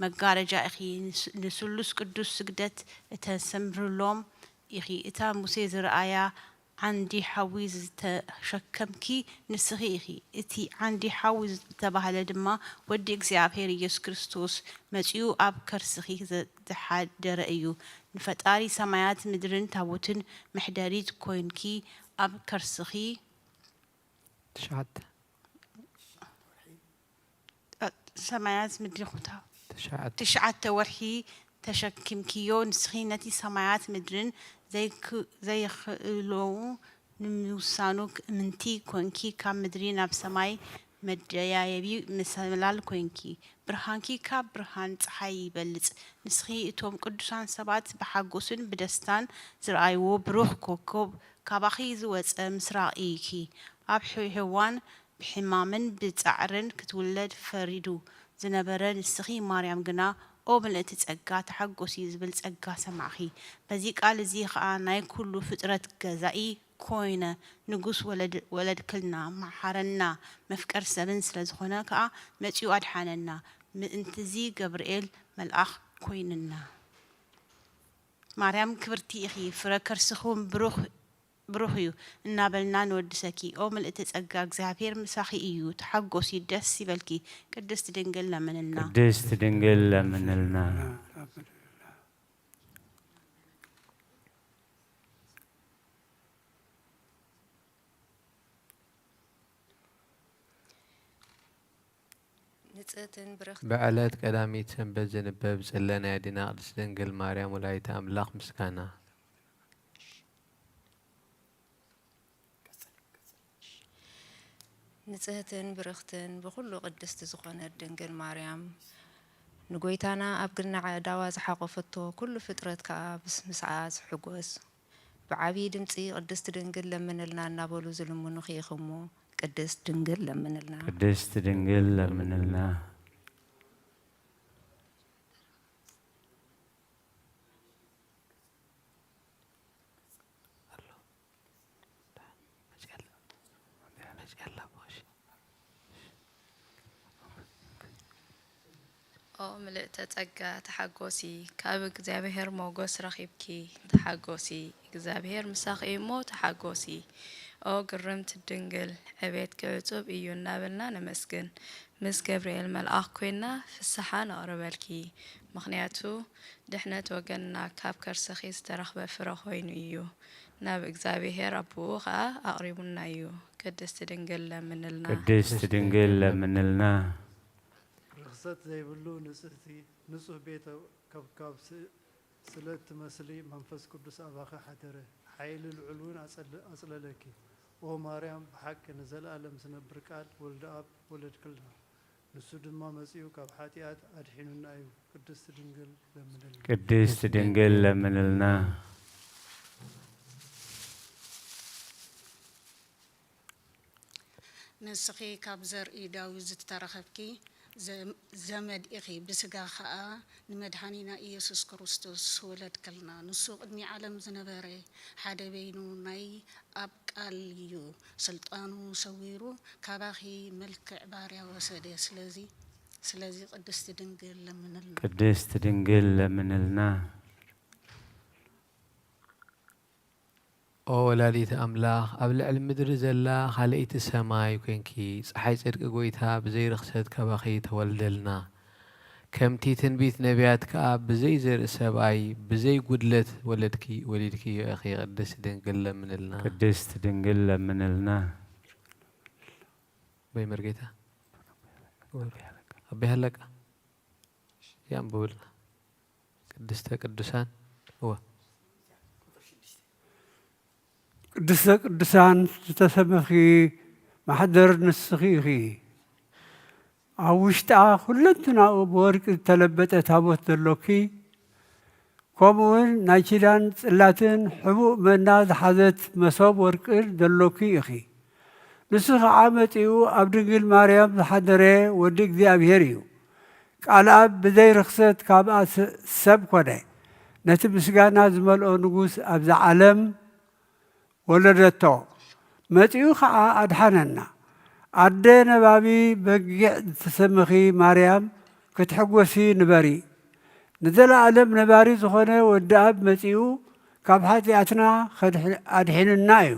መጋረጃ ኢኺ። ንስ-፣ ንስሉስ ቅዱስ ስግደት እተሰምርሎም ኢኺ። እታ ሙሴ ዝረኣያ ዓንዲ ሓዊ ዝተሸከምኪ ንስኺ ኢኺ። እቲ ዓንዲ ሓዊ ዝተባህለ ድማ ወዲ እግዚኣብሔር ኢየሱስ ክርስቶስ መጺኡ ኣብ ከርስኺ ዘ-፣ ዝሓደረ እዩ። ንፈጣሪ ሰማያት ምድርን ታቦትን መሕደሪት ኮይንኪ ኣብ ከርስኺ ትሽዓተ። ሰማያት ምድሪ ኩታ ትሽዓተ። ትሽዓተ ወርሒ ተሸኪምክዮ። ንስኺ ነቲ ሰማያት ምድርን ዘይክ-፣ ዘይኽእለዉ ንምውሳኑ እምንቲ ኮንኪ፣ ካብ ምድሪ ናብ ሰማይ መደያየቢ መሰላል ኮንኪ። ብርሃንኪ ካብ ብርሃን ጸሓይ ይበልጽ። ንስኺ እቶም ቅዱሳን ሰባት ብሓጎስን ብደስታን ዝረኣይዎ ብሩኽ ኮከብ፣ ካባኺ ዝወጸ ምስራቕ ኢይኪ። ኣብ ሄ-፣ ሄዋን ብሕማምን ብጻዕርን ክትውለድ ፈሪዱ ዝነበረ ንስኺ ማርያም ግና፣ ኦ ምልእቲ ጸጋ፣ ተሓጎሲ ዝብል ጸጋ ሰማዕኪ። በዚ ቃል እዚ ኸኣ ናይ ኩሉ ፍጥረት ገዛኢ ኮይነ፣ ንጉስ ወለድ-፣ ወለድክልና፣ መሓረና፣ መፍቀር ሰብን ስለ ዝኾነ ከኣ መጺኡ ኣድሓነና። ምእንትዚ ገብርኤል መልኣኽ ኮይንና። ማርያም ክብርቲ ኢኺ፣ ፍረ ከርስኹም ብሩኽ፣ ብሩኽ እዩ እናበልና ንወድሰኪ። ኦ ምልእቲ ጸጋ፣ እግዚኣብሔር ምሳኺ እዩ፣ ተሓጎሲ፣ ደስ ይበልኪ። ቅድስት ድንግል ለምንልና። ቅድስት ድንግል ለምንልና። ንጽህትን ብርኽትን ብዕለት ቀዳሚት ሰንበት ዝንበብ ጽለ ናይ ኣዴና ቅድስት ድንግል ማርያም ወላዲተ ኣምላኽ ምስጋና። ንጽህትን ብርኽትን ብኹሉ ቅድስቲ ዝኾነት ድንግል ማርያም፣ ንጎይታና ኣብ ግርና ኣእዳዋ ዝሓቖፈቶ፣ ኩሉ ፍጥረት ከኣ ብስ-፣ ምስኣ ዝሕጎስ፣ ብዓብዪ ድምጺ ቅድስት ድንግል ለምንልና እናበሉ ዝልምኑኺ ኢኺ እሞ፣ ቅድስት ድንግል ለምንልና። ቅድስት ድንግል ለምንልና። ኦ ምልእተ ጸጋ፣ ተሓጎሲ፣ ካብ እግዚኣብሔር ሞገስ ረኺብኪ፣ ተሓጎሲ፣ እግዚኣብሔር ምሳኺ እዩ እሞ ተሓጎሲ። ኦ ግርምቲ ድንግል፣ ዕቤትኪ ዕጹብ እዩ እናበልና ነመስግን። ምስ ገብርኤል መልኣኽ ኮይንና ፍስሓ ነቕርበልኪ፣ ምኽንያቱ ድሕነት ወገንና ካብ ከርስኺ ዝተረኽበ ፍረ ኮይኑ እዩ፣ ናብ እግዚኣብሔር ኣቦኡ ኸኣ ኣቕሪቡና እዩ። ቅድስቲ ድንግል ለምንልና። ቅድስት ድንግል ለምንልና። ርኽሰት ዘይብሉ ንጽህቲ፣ ንጹህ ቤተ ከብካብ ስ-፣ ስለ እትመስሊ፣ መንፈስ ቅዱስ ኣባኺ ሓደረ፣ ሓይሊ ልዑል እውን ኣጸል-፣ ኣጽለለኪ። ኦ ማርያም፣ ብሓቂ ንዘለኣለም ዝነብር ቃል፣ ወልደ ኣብ፣ ወለድክልና። ንሱ ድማ መጺኡ ካብ ሓጢኣት ኣድሒኑና እዩ። ቅድስት ድንግል ለምንልና። ቅድስት ድንግል ለምንልና። ንስኺ ካብ ዘርኢ ዳዊት ዝተረኸብኪ ዘ-፣ ዘመድ ኢኺ፣ ብስጋ ኸኣ ንመድኃኒና ኢየሱስ ክርስቶስ ወለድክልና። ንሱ ቅድሚ ዓለም ዝነበረ፣ ሓደ በይኑ ናይ ኣብ ቃል እዩ፣ ስልጣኑ ሰዊሩ ካባኺ መልክዕ ባርያ ወሰደ። ስለዚ፣ ስለዚ ቅድስቲ ድንግል ለምንልና። ቅድስት ድንግል ለምንልና። ኦ ወላዲተ ኣምላኽ፣ ኣብ ልዕሊ ምድሪ ዘላ ካልኣይቲ ሰማይ ኮይንኪ፣ ጸሓይ ጽድቂ ጐይታ ብዘይ ርኽሰት ካባኺ ተወልደልና። ከምቲ ትንቢት ነቢያት ከኣ ብዘይ ዘርኢ ሰብኣይ፣ ብዘይ ጉድለት ወለድኪ፣ ወሊድክዮ ኢኺ። ቅድስት ድንግል ለምንልና። ቅድስት ድንግል ለምንልና። በይ መርጌታ። ኣቤ ሃለቃ። ያንብብልና። ቅድስተ ቅዱሳን። እወ። ቅድስተ ቅዱሳን ዝተሰመኺ ማሕደር ንስኺ ኢኺ። ኣብ ውሽጣ ኩለንትናኡ ብወርቂ ዝተለበጠ ታቦት ዘሎኪ፣ ከምኡውን ናይ ኪዳን ጽላትን ሕቡእ መና ዝሓዘት መሶብ ወርቅን ዘሎኪ ኢኺ። ንሱ ኸዓ መጺኡ ኣብ ድንግል ማርያም ዝሓደረ ወዲ እግዚኣብሔር እዩ። ቃል ኣብ ብዘይ ርኽሰት ካብኣ ስ-፣ ሰብ ኮነ። ነቲ ምስጋና ዝመልኦ ንጉስ ኣብዛ ዓለም ወለደቶ። መጺኡ ኸዓ ኣድሓነና። ኣደ ነባቢ በጊዕ ዝተሰመኺ ማርያም፣ ክትሕጎሲ ንበሪ። ንዘለኣለም ነባሪ ዝኾነ ወዲ ኣብ መጺኡ ካብ ሓጢኣትና ከድሕ-፣ ኣድሒንና እዩ።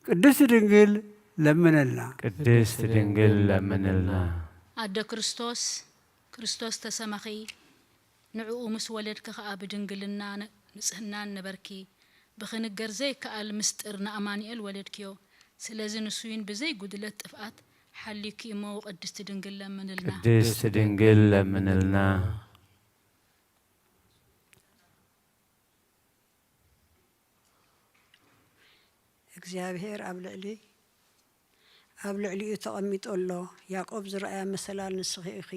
ቅድስቲ ድንግል ለምንልና። ቅድስት ድንግል ለምንልና። ኣደ ክርስቶስ፣ ክርስቶስ ተሰመኺ፣ ንዕኡ ምስ ወለድኪ ኸኣ ብድንግልና ን-፣ ንጽህናን ነበርኪ። ብኽንገር ዘይከኣል ምስጢር ንኣማኑኤል ወለድክዮ። ስለዚ ንሱይን ብዘይ ጉድለት ጥፍኣት ሓልዩኪ እሞ ቅድስቲ ድንግል ለምንልና። ቅድስት ድንግል ለምንልና። እግዚኣብሔር ኣብ ልዕሊ፣ ኣብ ልዕሊኡ ተቐሚጡ ኣሎ። ያዕቆብ ዝረኣያ መሰላል ንስኺ ኢኺ።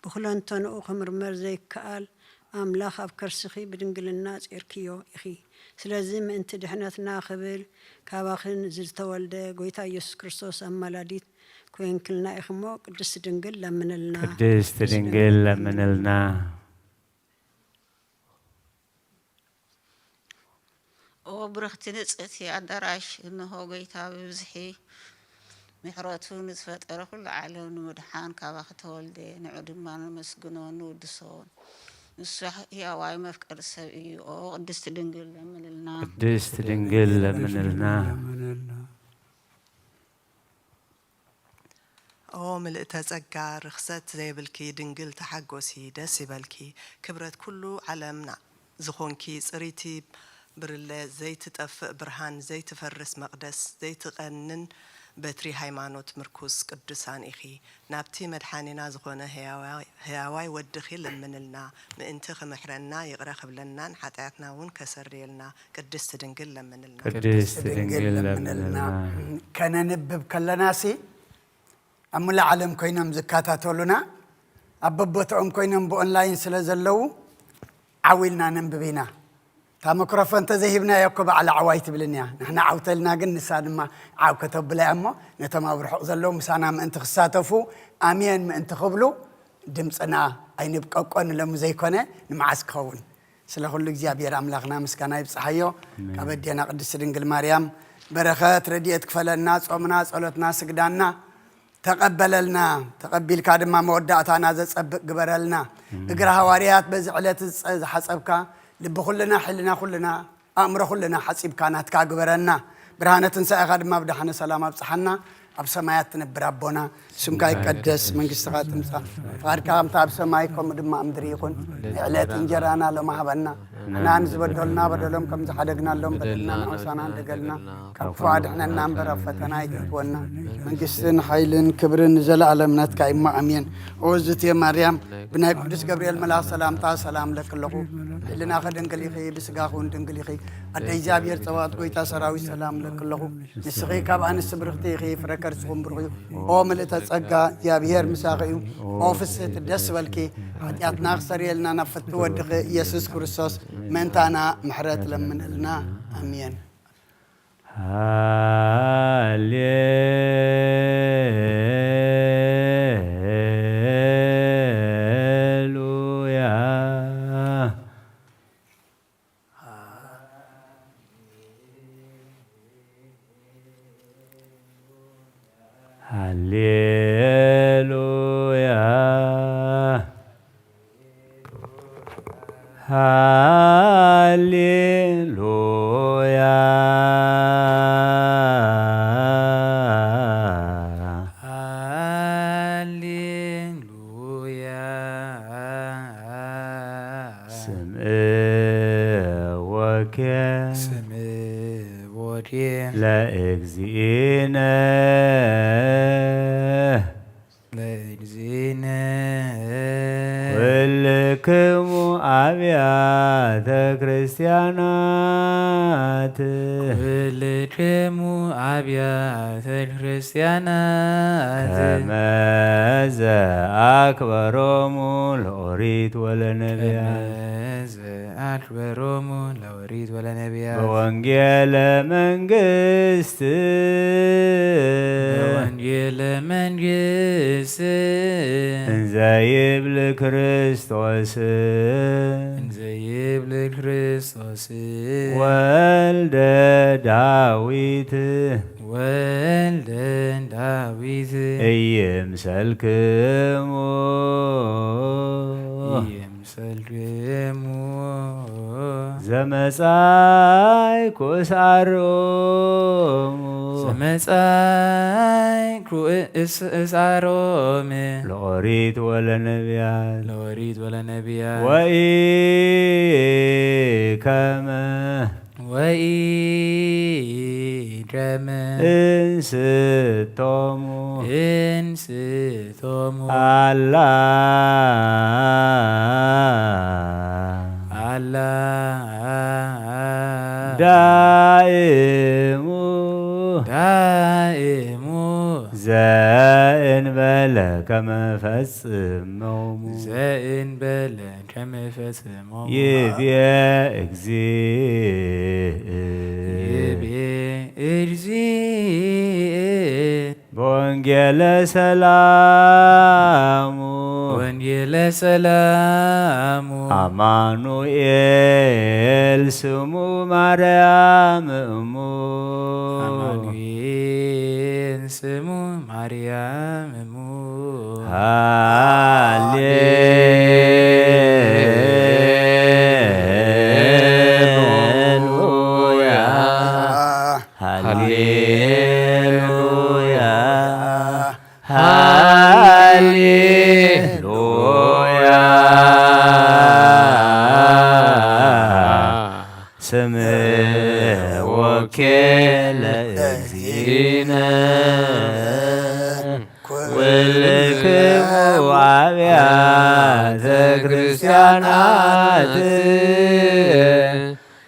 ብኹለንተንኡ ክምርመር ዘይከኣል ኣምላኽ ኣብ ከርስኺ ብድንግልና ጼርክዮ ኢኺ። ስለዚ ምእንቲ ድሕነትና ክብል ካባኽን ዝተወልደ ጎይታ ኢየሱስ ክርስቶስ ኣማላዲት ኮይንክልና ኢኺ እሞ ቅድስት ድንግል ለምንልና። ቅድስት ድንግል ለምንልና። ኦ ብርኽቲ ንጽሕቲ ኣዳራሽ፣ እንሆ ጐይታ ብብዝሒ ምሕረቱ ንዝፈጠረ ኩሉ ዓለም ንምድሓን ካባኺ ተወልደ፣ ንዑ ድማ ነመስግኖን ንውድሶን። ንሱ ሕያዋይ መፍቀሪ ሰብ እዩ። ኦ ቅድስቲ ድንግል ለምንልና። ቅድስት ድንግል ለምንልና። ኦ ምልእተ ጸጋ፣ ርኽሰት ዘይብልኪ ድንግል ተሓጎሲ፣ ደስ ይበልኪ። ክብረት ኩሉ ዓለምና ዝኾንኪ ጽሪቲ ብርለ፣ ዘይትጠፍእ ብርሃን፣ ዘይትፈርስ መቕደስ፣ ዘይትቐንን በትሪ ሃይማኖት ምርኩስ ቅዱሳን ኢኺ። ናብቲ መድሓኒና ዝኾነ ህያዋይ፣ ህያዋይ ወድኺ ለምንልና፣ ምእንቲ ክምሕረና፣ ይቕረ ክብለናን ሓጢኣትና እውን ከሰርየልና። ቅድስት ድንግል ለምንልና። ቅድስት ድንግል ለምንልና። ከነንብብ ከለናሲ ኣብ ሙሉእ ዓለም ኮይኖም ዝከታተሉና ኣብ በቦትኦም ኮይኖም ብኦንላይን ስለ ዘለዉ ዓው ኢልና ነንብብ ኢና። እታ መክሮፎን እንተዘይሂብናያ እኮ ባዕላ ዓው ኣይትብልን እያ። ንሕና ዓው ተልና ግን ንሳ ድማ ዓው ከተብላ እያ እሞ ነቶም ኣብ ርሑቕ ዘለዉ ምሳና ምእንቲ ክሳተፉ ኣሜን ምእንቲ ክብሉ ድምፅና ኣይንብቀቆ ንለሙ ዘይኮነ ንመዓስ ክኸውን። ስለ ኩሉ እግዚኣብሔር ኣምላኽና ምስጋና ይብፅሓዮ። ኣሜን። ካብ ኣዴና ቅድስቲ ድንግል ማርያም በረኸት ረድኤት ክፈለና፣ ጾምና፣ ጸሎትና፣ ስግዳና ተቐበለልና። ተቐቢልካ ድማ መወዳእታና ዘጸብቕ ግበረልና። ኣሜን። እግሪ ሃዋርያት በዚ ዕለት ዝጸ-፣ ዝሓጸብካ፣ ልቢ ኩልና፣ ሕልና ኩልና፣ ኣእምሮ ኩልና ሓጺብካ ናትካ ግበረና። ብርሃነ ትንሳኤኻ ድማ ብደሓነ ሰላም ኣብጽሓና። ኣብ ሰማያት ትነብር ኣቦና፣ ስምካ ይቀደስ፣ መንግስትኻ ትምጻእ፣ ፍቓድካ ከምቲ ኣብ ሰማይ ከምኡ ድማ ኣብ ምድሪ ይኹን። ንዕለት እንጀራና ሎሚ ሃበና። ንሕና ንዝበደሉና በደሎም ከም ዝሓደግናሎም በደልና ንዖሳና እንደገልና፣ ካብ ክፉእ ኣድሕነና እምበር ኣብ ፈተና ኣይተእትወና። መንግስትን ሓይልን ክብርን ንዘለኣለም ናትካ እዩ እሞ ኣሜን። ኦ እዝእትየ ማርያም፣ ብናይ ቅዱስ ገብርኤል መልኣኽ ሰላምታ ሰላም እለኪ ኣለኹ። ብሕልናኺ ድንግል ኢኺ፣ ብስጋኺ እውን ድንግል ኢኺ። ኣደ እግዚኣብሔር ጸባኦት፣ ጎይታ ሰራዊት፣ ሰላም እለኪ ኣለኹ። ንስኺ ካብ ኣንስቲ ብርኽቲ ኢኺ፣ ፍረ ከርስኹም ብሩኽ እዩ። ኦ ምልእተ ጸጋ፣ እግዚኣብሔር ምሳኺ እዩ። ኦ ፍስህቲ፣ ደስ በልኪ። ሓጢኣትና ክሰርየልና ናብ ፍትው ወድኺ ኢየሱስ ክርስቶስ ምእንታና ምሕረት ለምንልና። ኣሜን። ሃሌሉያ። ሃሌሉያ፣ ሃሌሉያ፣ ሃሌሉያ። ስምዕ ወኬ ስምዕ ወኬ ለእግዚእነ ለእግዚእነ ኩልክሙ ኣብያተ ክርስቲያናት ኩልክሙ ኣብያተ ክርስቲያናት ከመዘ ኣክበሮሙ ለኦሪት ወለነቢያት ከመዘ ኣክበሮሙ ለኦሪት ወለነቢያት በወንጌለ መንግስት በወንጌለ መንግስት እንዘ ይብል ክርስቶስ እንዘ ይብል ክርስቶስ ወልደ ዳዊት ወልደ ዳዊት እይምሰልክሙ እይምሰልክሙ ዘመጻይኩ እስዓሮሙ ዘመጻይኩ እስ-፣ እስዓሮም ለኦሪት ወለነቢያት ለኦሪት ወለነቢያት ወኢከመ ወኢደመ እንስቶሙ እንስቶሙ ኣላ ኣላ ዳእሙ ዳእሙ ዘእንበለ ከመ ፈጽሞሙ ዘእንበለ ከመ ፈጽሞሙ ይቤ እግዚእ ይቤ እግዚእ በወንጌለ ሰላሙ ወንጌለ ሰላሙ አማኑኤል ስሙ ማርያም እሙ አማኑኤል ስሙ ማርያም እሙ ሃሌሉያ ሃሌሉያ ሃሌሉያ ስምዖ ለእግዚእነ ኩልክሙ አብያተ ክርስቲያናት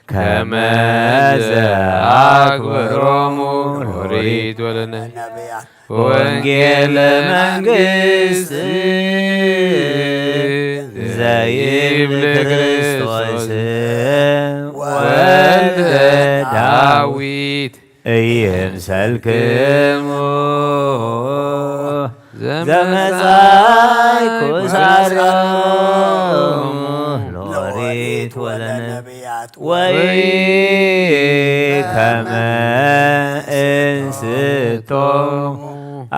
ከመ ዘአክብሮሙ ሎሪት ወለነ ነቢያት ወንጌለ መንግስት ዘይብል ክርስቶስ ወልደ ዳዊት እይምሰልክሙ ዘመጻእኩ ሳሮሙ ሎሪት ወለነ ነቢያት ወይ ከመ እንስቶ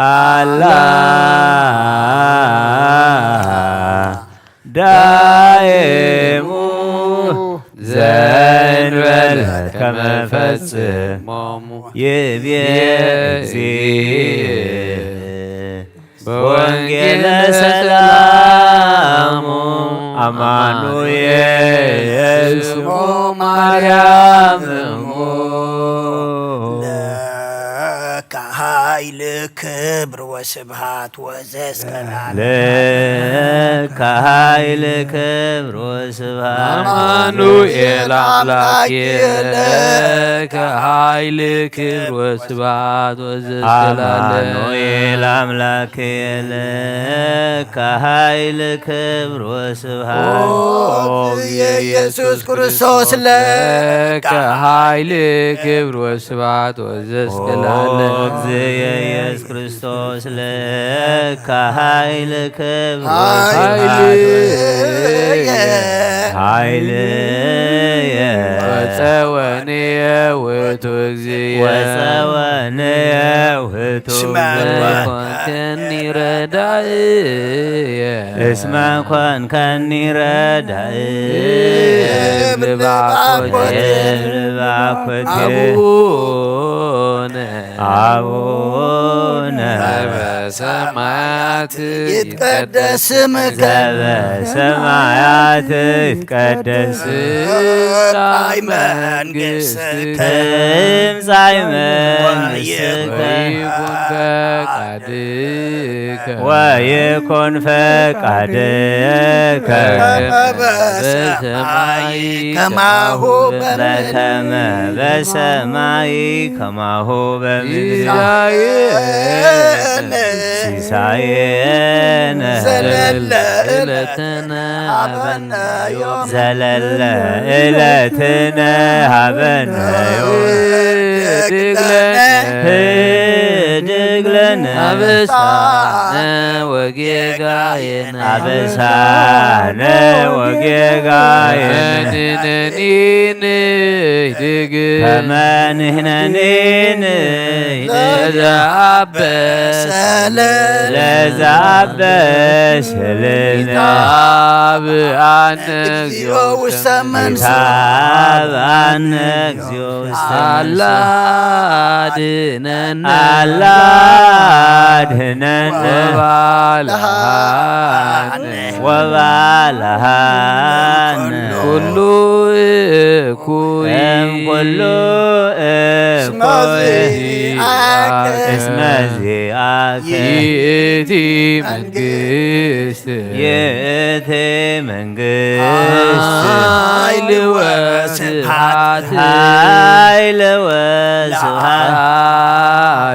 አላ ዳይሙ ዘንበለ ከመ ፈጽሞሙ ይቤ እግዚእ በወንጌለ ሰላሙ አማኑኤል ስሙ ማርያም እሙ ለከ ኃይል ክብር ወስብሃት ወዘስከላለ ለከ ኃይል ክብር ወስብሃት አማኑኤል አምላክ ለከ ኃይል ክብር ወስብሃት ወዘስከላለ አማኑኤል አምላክ ለከ ኃይል ክብር ወስብሃት ኢየሱስ ክርስቶስ ለከ ኃይል ክብር ወስብሃት ወዘስከላለ እግዚእ ኢየሱስ ክርስቶስ ለከ ኃይል ክብር ኃይል ኃይል ወፀወንየ ውእቱ እግዚእ ወፀወንየ ውእቱ ዘይኮንከኒ ረዳእየ እስመ ኮንከኒ ረዳእየ ብባኮቴ ብባኮቴ አቡነ አቡነ በሰማያት ይትቀደስ ስምከ ዘበሰማያት ይትቀደስ ትምጻእ መንግሥትከ ትምጻእ መንግሥትከ ወይኩን ፈቃድከ ወይኩን ፈቃድከ በሰማይ ከማሁ በምድር በከመ በሰማይ ከማሁ በምድር ሲሳየነ ሲሳየነ ዘለለ ዕለትነ ሀበነ ዮም ዘለለ ዕለትነ ሀበነ ዮም ህድግ ለነ ህድግ ለነ አበሳነ ወጌጋየነ አበሳነ ወጌጋየነ ከመ ንሕነኒ ንህድግ ከመ ንሕነኒ ንህድግ ለዘአበሰ ለዘአበሰ ለነ ኢታብአነ እግዚኦ ውስተ መንሱት ኢታብአነ እግዚኦ ውስተ አላ አድነነ አላ አድነነ ወባልሃነ ወባልሃነ ኩሉ እኩይ እምኩሉ እስመ እኩይ ዚአከ እስመ ዚአከ ይእቲ መንግስት ይእቲ መንግስት ኃይል ወስብሐት ኃይል ወስብሐት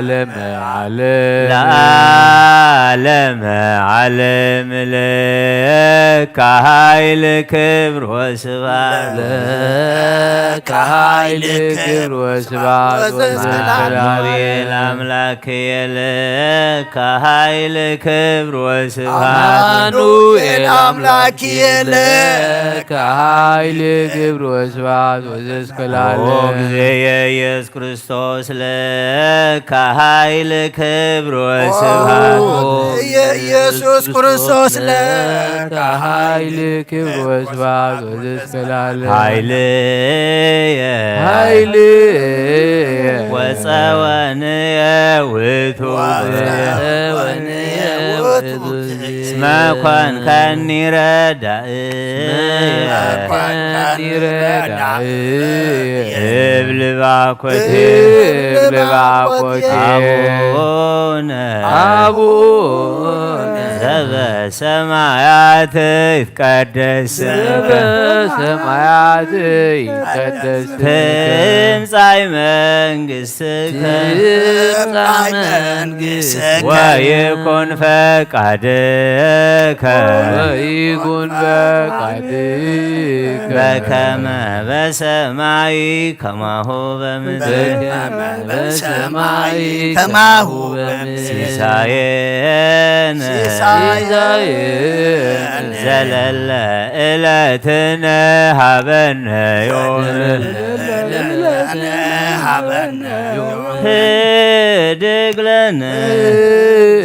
ለዓለመ ዓለም ለዓለመ ዓለም ለከ ኃይል ክብር ወስብሐት ለከ ኃይል ክብር ወስብሐት ወዘተ ለዓለም። አማኑኤል አምላክ የለከ ኃይል ክብር ወስብሐት አማኑኤል አምላክ የለከ ኃይል ክብር ወስብሐት ወዘተ ለዓለም። ጊዜ የኢየሱስ ክርስቶስ ለከ ኃይል ክብር ወስብሐት የኢየሱስ ክርስቶስ ለከ ኃይል ክብር ወስብሐት ወዘተ ለዓለም። ኃይልየ ኃይልየ ወፀወንየ ውእቱ ወፀወንየ ውእቱ እስመ ኮንከኒ ረዳእ እስመ ኮንከኒ ረዳእ እብል ባኮቴ እብል ባኮቴ አቡነ አቡነ ዘበሰማያት ይትቀደስ ስምከ ዘበሰማያት ይትቀደስ ስምከ ትምጻእ መንግስትከ ትምጻእ መንግስትከ ወይኩን ፈቃድከ ወይኩን ፈቃድከ በከመ በሰማይ ከማሁ በምድር በከመ በሰማይ ከማሁ በምድር ሲሳየነ ሲሳየነ ዘለለ ዕለትነ ሀበነ ዮም ዘለለ ዕለትነ ሀበነ ዮም ህድግ ለነ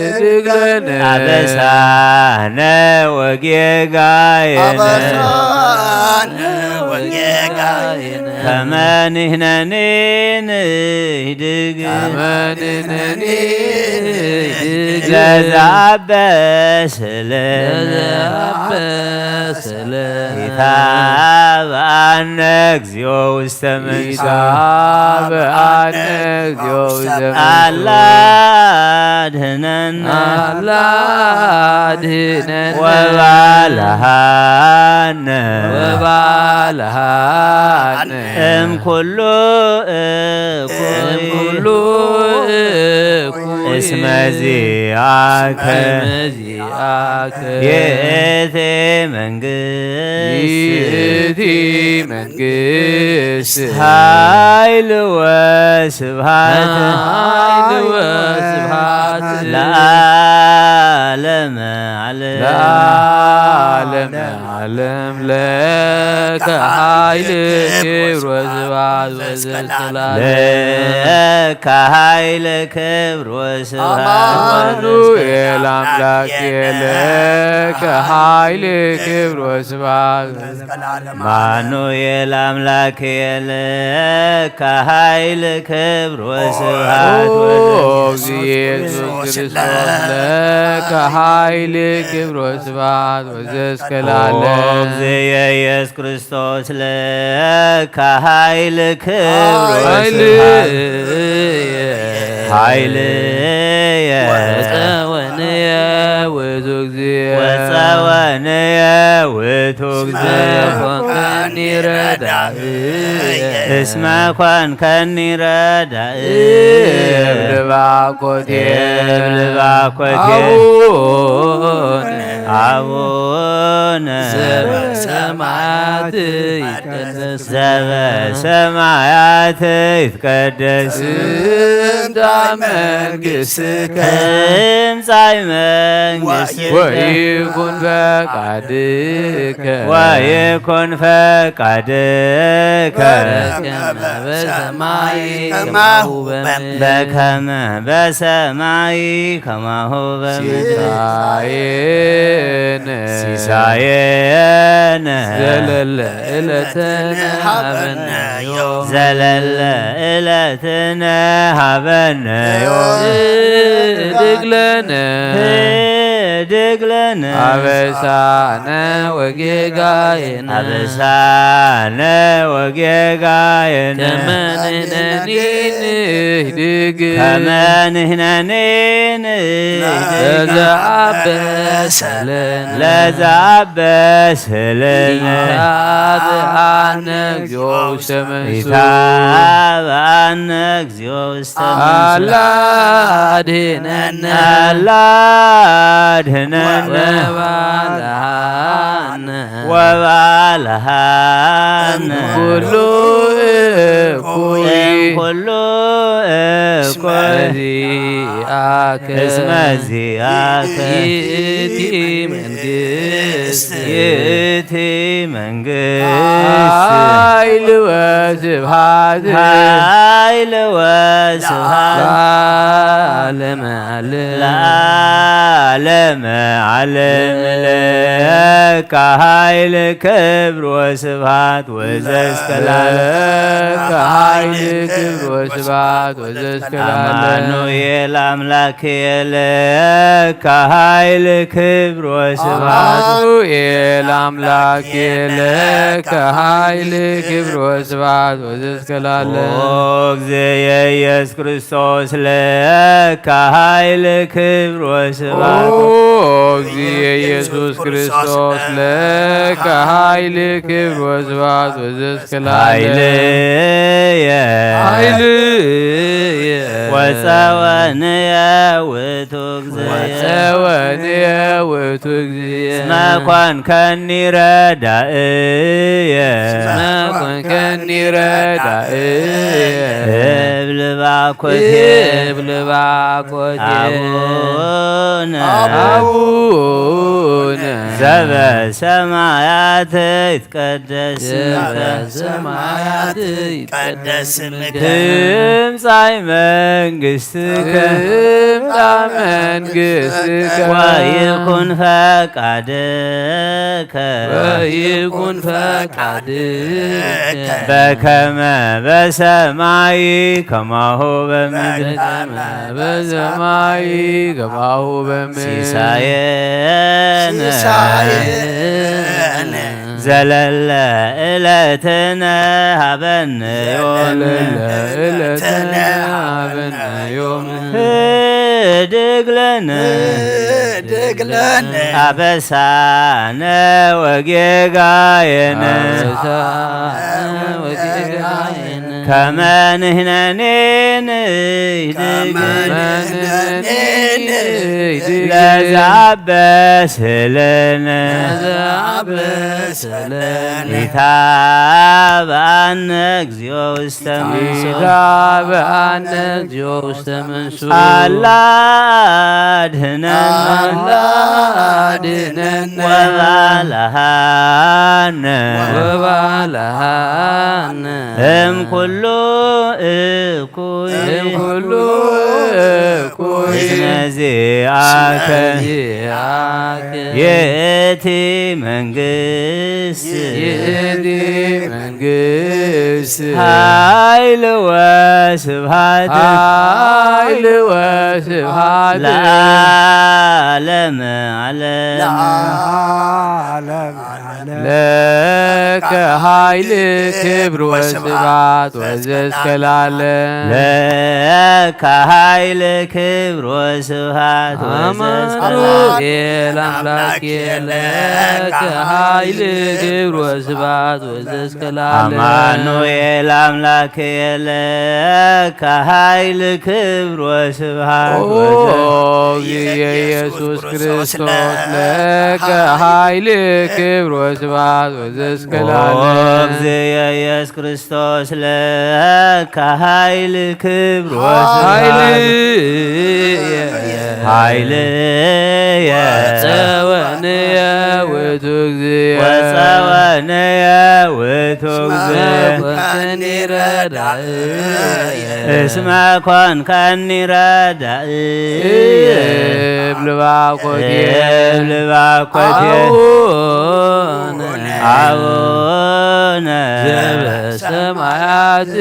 ህድግ ለነ አበሳነ ወጌጋየነ አበሳነ ወጌጋየነ ከመ ንሕነኒ ንህድግ ከመ ንሕነኒ ንህድግ ለዘአበሰ ለነ ለዘአበሰ ለነ ኢታብአነ እግዚኦ ውስተ መንሱት ኢታብአነ እግዚኦ ውስተ መንሱት አላ አድህነነ አላ አድህነነ ወባልሃነ ወባልሃነ እምኩሉ እኩይ እምኩሉ እኩይ እስመ ዚአከ እስመ ዚአከ ይእቲ መንግስት ይእቲ መንግስት ኃይል ወስብሐት ኃይል ወስብሐት ለዓለመ ዓለም ለዓለመ ዓለም ለከ ኃይል ክብር ወስብሐት ወዘተ ለዓለም ለከ ኃይል ክብር ወስብሐት አማኑኤል አምላክ ለከ ኃይል ክብር ወስብሐት አማኑኤል አምላክ ለከ ኃይል ክብር ወስብሐት ኦ ወዘተ እግዚእ ኢየሱስ ክርስቶስ ለከ ኃይል ክብር ወስብሐት ወዘተ እስከ ለዓለም። ኦ እግዚእ ኢየሱስ ክርስቶስ ለከ ኃይል ክብር ኃይል ወስብሐት ኃይልየ ወፀወንየ ውእቱ እግዚእ ወፀወንየ ውእቱ እግዚእ ኮንከኒ ረዳእ እስመ ኮንከኒ ረዳእ እብል ባኮቴ እብል ባኮቴ አቡነ አቡነ ዘበሰማያት ይትቀደስ ዘበሰማያት ይትቀደስ ትምጻእ መንግሥትከ ትምጻእ መንግሥትከ ወይኩን ፈቃድከ ወይኩን ፈቃድከ በከመ በሰማይ ከማሁ በምድር በከመ በሰማይ ከማሁ በምድር ሲሳየነ ሲሳየነ ዘለለ ዕለትነ ሀበነ ዮም ዘለለ ዕለትነ ሀበነ ዮም ህድግ ለነ ድግለነ አበሳነ ወጌጋየነ አበሳነ ወጌጋየነ ከመ ንሕነኒ ንህድግ ከመ ንሕነኒ ንህድግ ለዘአበሰለነ ለዘአበሰለነ ኢታብአነ እግዚኦ ውስተ መንሱ ኢታብአነ እግዚኦ ውስተ መንሱ አላ አድህነነ አላ አድህነነ ወባልሃነ ወባልሃነ ኩሉ እኩይ ኩሉ እኩይ መዚአከ እስመ ዚአከ ይእቲ መንግስት ይእቲ መንግስት ኃይል ወስብሐት ኃይል ወስብሐት ለዓለመ ዓለም ለዓለመ ዓለም ለከ ኃይል ክብር ወስብሐት ወዘእስከ ለዓለም ለከ ኃይል ክብር ወስብሐት ወዘእስከ ለዓለም አማኑኤል አምላክ ለከ ኃይል ክብር ወስብሐት አማኑኤል አምላክ ለከ ኃይል ክብር ወስብሐት ወዘእስከ ለዓለም ኦ እግዝየ ኢየሱስ ክርስቶስ ለከ ኃይል ክብር ወስብሐት ኦ እግዚእ ኢየሱስ ክርስቶስ ለከ ኃይል ክብር ወስብሐት ወዘእስከ ለዓለም ኃይልየ ኃይልየ ወፀወንየ ውእቱ እግዝየ ወፀወንየ ውእቱ እግዚእ እስመ ኮንከኒ ረዳእየ እስመ ኮንከኒ ረዳእየ እብል ባኮቴ እብል ባኮቴ አቡነ አቡነ ዘበሰማያት ይትቀደስ ስምከ ዘበሰማያት ይትቀደስ ስምከ ትምጻእ መንግስትከ ትምጻእ መንግስትከ ወይኩን ፈቃድከ ወይኩን ፈቃድከ በከመ በሰማይ ከማሁ በምድር በከመ በሰማይ ከማሁ በምድር ሲሳየነ ዘለለ ዕለትነ ሀበነ ዮም ዘለለ ዕለትነ ሀበነ ዮም ህድግ ለነ ህድግ ለነ አበሳነ ወጌጋየነ አበሳነ ወጌጋየነ ከመ ንሕነኒ ንህድግ ከመ ንሕነኒ ንህድግ ለዘአበሰለነ ለዘአበሰለነ ኢታብአነ እግዚኦ ውስተ መንሱት ኢታብአነ እግዚኦ ውስተ መንሱት አላ አድህነነ አላ አድህነነ ወባልሃነ ወባልሃነ እምኩሉ እኩይ እምኩሉ እኩይ እስመ ዚአከ ዚአከ ይእቲ መንግስት ይእቲ መንግስት ኃይል ወስብሐት ኃይል ወስብሐት ለዓለመ ዓለም ለዓለመ ዓለም ለከ ኃይል ክብር ወስብሐት ወዘእስከ ለዓለም ለከ ኃይል ክብር ወስብሐት ወዘእስከ ለዓለም አማኑኤል አምላክ ለከ ኃይል ክብር ወስብሐት ወዘእስከ ለዓለም አማኑኤል አምላክ ለከ ኃይል ክብር ወስብሐት ኦ ወዘእስከ እግዚእ ኢየሱስ ክርስቶስ ለከ ኃይል ክብር ወስብሐት ወዘእስከ ለዓለም እግዚእ ኢየሱስ ክርስቶስ ለከ ኃይል ክብር ኃይል ወስብሐት ኃይልየ ጸወንየ ውእቱ እግዚእ ወጸወንየ ውእቱ እግዚእ መኮንከኒ ረዳእየ እስመ ኮንከኒ ረዳእየ እብል ባኮቴ እብል ባኮቴ አቡነ አቡነ ዘበሰማያት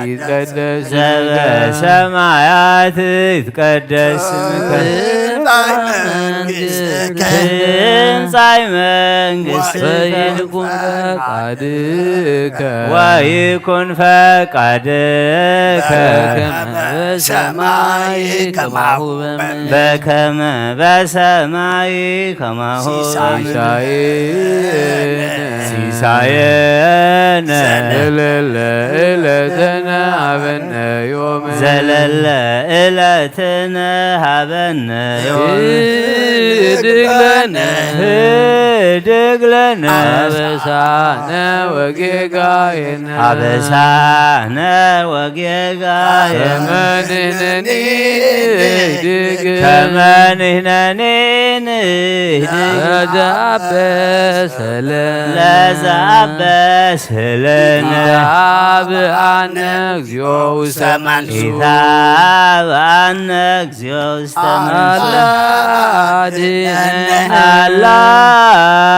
ይትቀደስ ዘበሰማያት ይትቀደስ ስምከ ትምጻእ መንግሥትከ ትምጻእ መንግሥትከ ወይኩን ፈቃድከ ወይኩን ፈቃድከ በከመ በሰማይ ከማሁ በምድር። በከመ በሰማይ ከማሁ ሲሳየነ ሲሳየነ ዘለለ ዕለትነ ሀበነ ዮም ዘለለ ዕለትነ ሀበነ ዮም ህድግ ለነ ህድግ ለነ አበሳነ ወጌጋየነ አበሳነ ወጌጋየነ ከመ ንሕነኒ ንህድግ ከመ ንሕነኒ ንህድግ ለዘአበሰ ለነ ለዘአበሰ ለነ ኢታብአነ እግዚኦ ውስተ መንሱ ኢታብአነ እግዚኦ ውስተ መንሱ አላ አድነነ አላ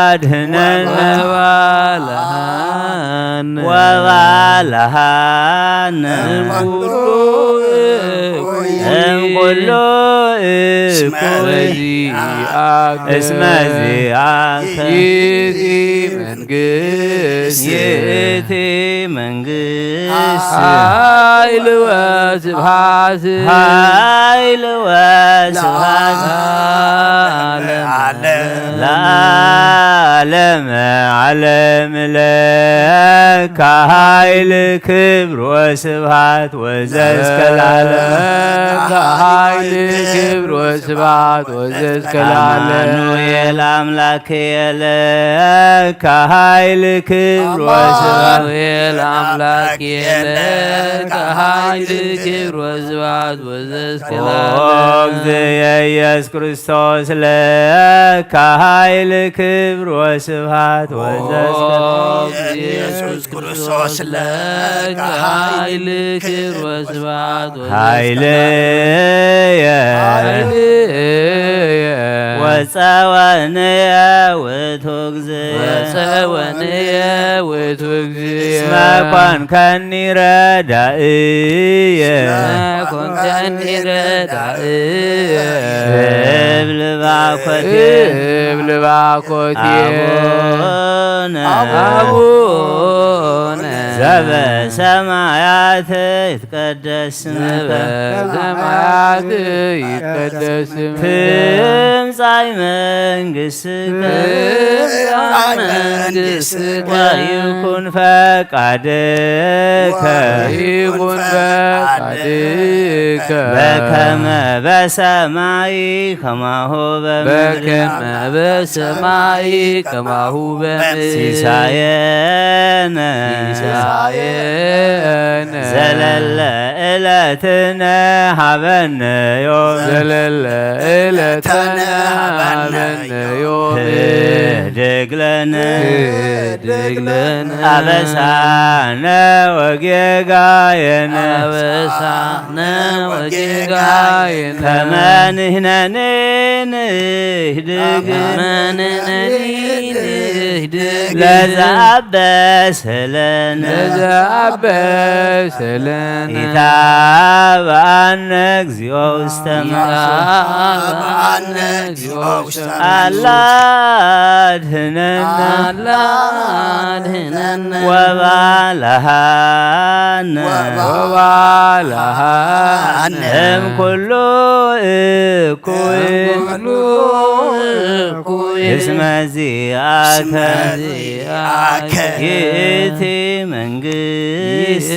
አድነነ ወባልሐነ ወባልሐነ እምኩሉ እኩይ እምኩሉ እስመ እኩይ ዚአከ እስመ ዚአከ ይእቲ መንግስት ይእቲ መንግስት ኃይል ወስብሐት ኃይል ወስብሐት ለዓለመ ዓለም ለዓለመ ዓለም ለከ ኃይል ክብር ወስብሐት ወዘእስከ ለዓለም ለከ ኃይል ክብር ወስብሐት ወዘእስከ ለዓለም አማኑኤል አምላክ የለከ ኃይል ክብር ወስብሐት አማኑኤል አምላክ የለከ ኃይል ክብር ወስብሐት ወዘእስከ ኦ ለዓለም እግዚእ ኢየሱስ ክርስቶስ ለከ ኃይል ክብር ወስብሐት ወዘእስከ ኦ እግዚእ ኢየሱስ ክርስቶስ ለከ ኃይል ክብር ወስብሐት ወዘእስከ ኃይልየ ኃይልየ ወጸወንየ ውእቱ እግዚእ ወጸወንየ ውእቱ እግዚእ እስመ ኮንከኒ ረዳእየ እስመ ኮንከኒ ረዳእየ እብል ባኮቴ እብል ባኮቴ አቡነ አቡነ ዘበሰማያት ይትቀደስ ስምከ ዘበሰማያት ይትቀደስ ስምከ ትምጻእ መንግሥትከ ትምጻእ መንግሥትከ ወይኩን ፈቃድከ ወይኩን ፈቃድከ በከመ በሰማይ ከማሁ በምድር በከመ በሰማይ ከማሁ በምድር ሲሳየነ ሲሳየነ ዘለለ ዕለትነ ሀበነ ዮም ዘለለ ዕለትነ ሀበነ ዮም ህድግ ለነ ህድግ ለነ አበሳነ ወጌጋየነ አበሳነ ወጌጋየነ ከመ ንሕነኒ ንህድግ ከመ ንሕነኒ ንህድግ ለዘአበሰ ለነ ለዘአበሰ ለነ ኢታብአነ እግዚኦ ውስተ መንሱ ኢታብአነ እግዚኦ ውስተ መንሱ አላ አድህነነ አላ አድህነነ ወባልሐነ ወባልሐነ እምኩሉ እኩይ እምኩሉ እኩይ እስመ ዚአከ እስመ ዚአከ ይእቲ መንግስት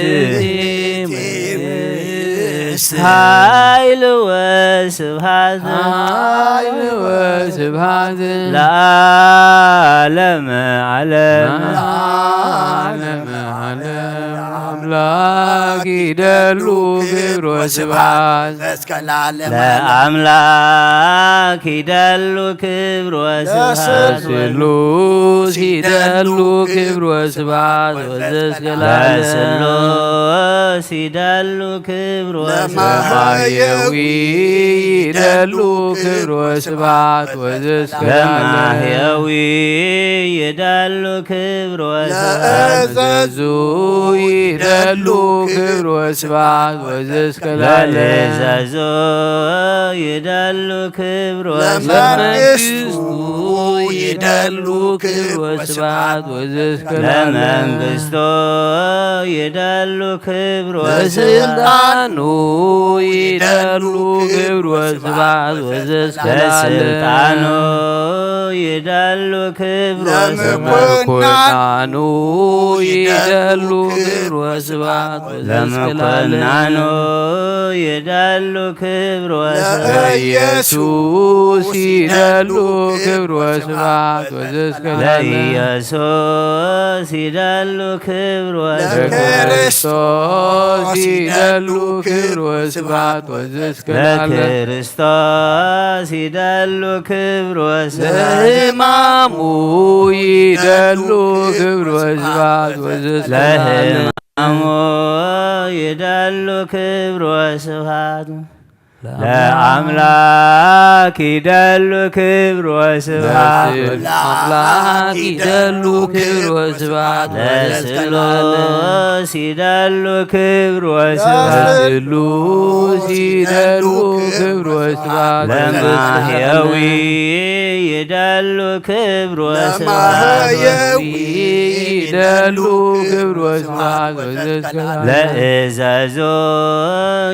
ይእቲ መንግስት ኃይል ወስብሐት ኃይል ወስብሐት ለዓለመ ዓለም ለዓለመ ዓለም አምላክ ይደሉ ክብር ወስብሐት እስከ ለዓለመ ዓለም ለአምላክ ይደሉ ክብር ወስብሐት ለስሉስ ይደሉ ክብር ወስብሐት ወዘእስከ ለዓለም ለስሉስ ይደሉ ክብር ወስብሐት ለማህየዊ ይደሉ ክብር ወስብሐት ወዘእስከ ለዓለም ለማህየዊ ይደሉ ክብር ወስብሐት ለእዘዙ ይደሉ ክብር ወስብሐት ወዘእስከ ለዓለም። ለእዘዞ ይደሉ ክብር ወስብሐት ለመንግስቱ ይደሉ ክብር ወስብሐት ወዘእስከ ለዓለም። ለመንግስቶ ይደሉ ክብር ወስብሐት ለስልጣኑ ይደሉ ክብር ወስብሐት ወዘእስከ ለዓለም። ለስልጣኑ ይደሉ ክብር ወስብሐት ለምኮናኑ ይደሉ ክብር ወስብሐት ወዘእስከ ለዓለም። ለምኮናኑ ይደሉ ክብር ወስብሐት ለኢየሱስ ይደሉ ክብር ወስብሐት ወዘእስከ ለዓለም። ለኢየሱስ ይደሉ ክብር ወስብሐት ለክርስቶስ ይደሉ ክብር ወስብሐት ወዘእስከ ለዓለም። ለክርስቶስ ይደሉ ክብር ወስብሐት ለሕማሙ ይደሉ ክብር ወስብሐት ወዘእስከ ለዓለም። ለሕማሙ ይደሉ ክብር ወስብሐት ለአምላክ ይደሉ ክብር ወስብሐት ለአምላክ ይደሉ ክብር ወስብሐት ወዘእስከ ለዓለም። ለስሉስ ይደሉ ክብር ወስብሐት ለስሉስ ይደሉ ክብር ወስብሐት ወዘእስከ ለማህየዊ ለዓለም። ይደሉ ክብር ወስብሐት ለማህየዊ ይደሉ ክብር ወስብሐት ወዘእስከ ለዓለም። ለእዘዞ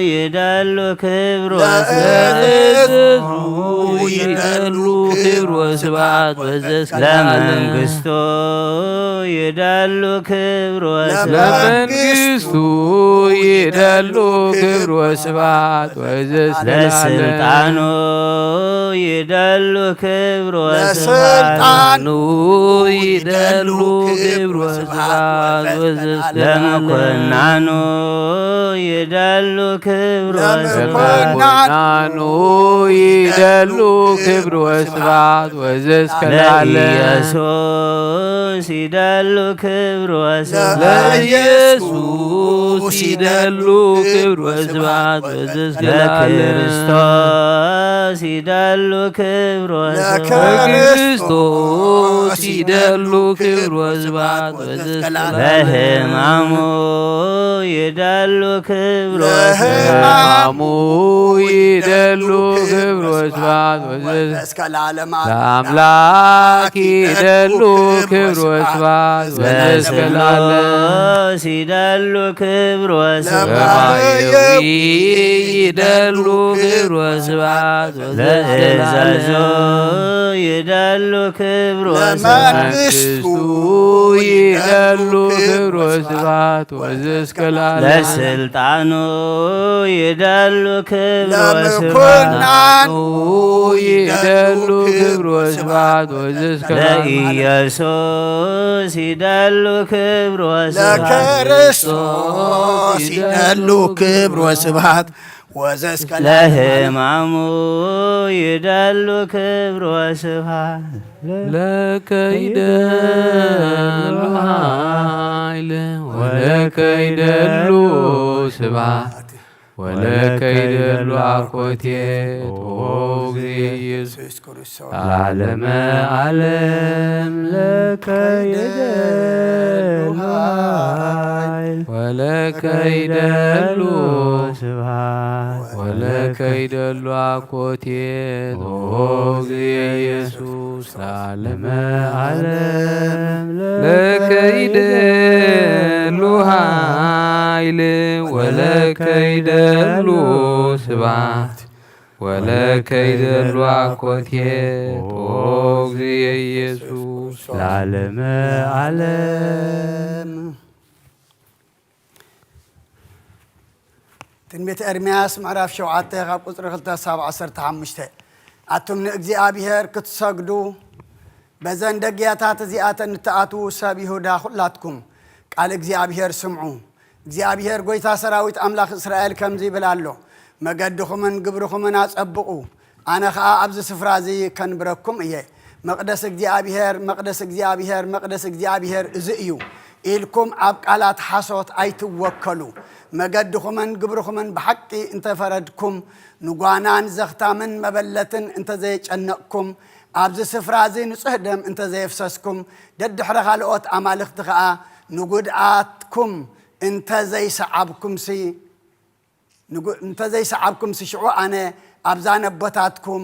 ይደሉ ክብር ወስብሐት ለእዘዞ ይደሉ ክብር ወስብሐት ወዘእስከ ለዓለም። ለመንግስቶ ይደሉ ክብር ወስብሐት ለመንግስቱ ይደሉ ክብር ወስብሐት ወዘእስከ ለዓለም። ለስልጣኑ ይደሉ ክብር ወስብሐት ለስልጣኑ ይደሉ ክብር ወስብሐት ወዘእስከ ለዓለም። ለመኮናኑ ይደሉ ክብር ወስብሐት ለመኮናኑ ይደሉ ክብር ወስብሐት ወዘእስከ ለዓለም። ለኢየሱስ ይደሉ ክብር ወስብሐት ለኢየሱስ ይደሉ ክብር ወስብሐት ወዘእስከ ለዓለም። ለክርስቶስ ይደሉ ክብር ወስብሐት ለክርስቶስ ይደሉ ክብር ወስብሐት ወዘእስከ ለዓለም። ለሕማሙ ይደሉ ክብር ወስብሐት ለሕማሙ ይደሉ ክብር ወስብሐት ወዘእስከ ለዓለም። ለአምላክ ይደሉ ክብር ወስብሐት ወዘእስከ ለዓለም። ለስሉስ ይደሉ ክብር ወስብሐት ለማህየዊ ይደሉ ክብር ወስብሐት ወዘእስከ ለእዘዞ ለዓለም። ይደሉ ክብር ወስብሐት ለመንግስቱ ይደሉ ክብር ወስብሐት ወዘእስከ ለዓለም። ለስልጣኑ ይደሉ ክብር ወስብሐት ለምኮናኑ ይደሉ ክብር ወስብሐት ወዘእስከ ለዓለም። ለኢየሱስ ይደሉ ክብር ወስብሐት ለክርስቶስ ይደሉ ክብር ወስብሐት ወዘእስከ ለዓለም። ለሕማሙ ይደሉ ክብር ወስብሐት ለከ ይደሉ ኃይል ወለከ ይደሉ ስብሐት ወለከ ይደሉ አኮቴት ኦ እግዚእ ኢየሱስ ክርስቶስ ለዓለመ ዓለም ለከ ይደሉ ኃይል ወለከ ይደሉ ስብሐት ወለከ ይደሉ አኮቴት ኦ እግዚእ ኢየሱስ ለዓለመ ዓለም ለከ ይደሉ ኃይል ወለከ ይደሉ ስብሐት ወለከ ይደሉ አኮቴት ኦ እግዚእ ኢየሱስ ለዓለመ ዓለም። ትንቢት ኤርምያስ ምዕራፍ ሸውዓተ ካብ ቁጽሪ ክልተ ሳብ ዓሰርተ ሓሙሽተ። ኣቱም ንእግዚኣብሔር ክትሰግዱ በዘን ደጊያታት እዚኣተን እትኣትዉ ሰብ ይሁዳ ኹላትኩም ቃል እግዚኣብሔር ስምዑ። እግዚኣብሔር ጐይታ ሰራዊት ኣምላኽ እስራኤል ከምዚ ይብል ኣሎ፣ መገድኹምን ግብርኹምን ኣጸብቑ፣ ኣነ ኸኣ ኣብዚ ስፍራ እዚ ከንብረኩም እየ። መቕደስ እግዚኣብሔር፣ መቕደስ እግዚኣብሔር፣ መቕደስ እግዚኣብሔር እዚ እዩ ኢልኩም ኣብ ቃላት ሓሶት ኣይትወከሉ። መገድኹምን ግብርኹምን ብሓቂ እንተፈረድኩም፣ ንጓናን ዘኽታምን መበለትን እንተዘየጨነቕኩም፣ ኣብዚ ስፍራ እዚ ንጹህ ደም እንተዘየፍሰስኩም፣ ደድሕሪ ካልኦት ኣማልኽቲ ኸኣ ንጉድኣትኩም እንተ ዘይሰዓብኩምሲ ንጉ-፣ እንተ ዘይሰዓብኩምሲ ሽዑ ኣነ ኣብዛ ነቦታትኩም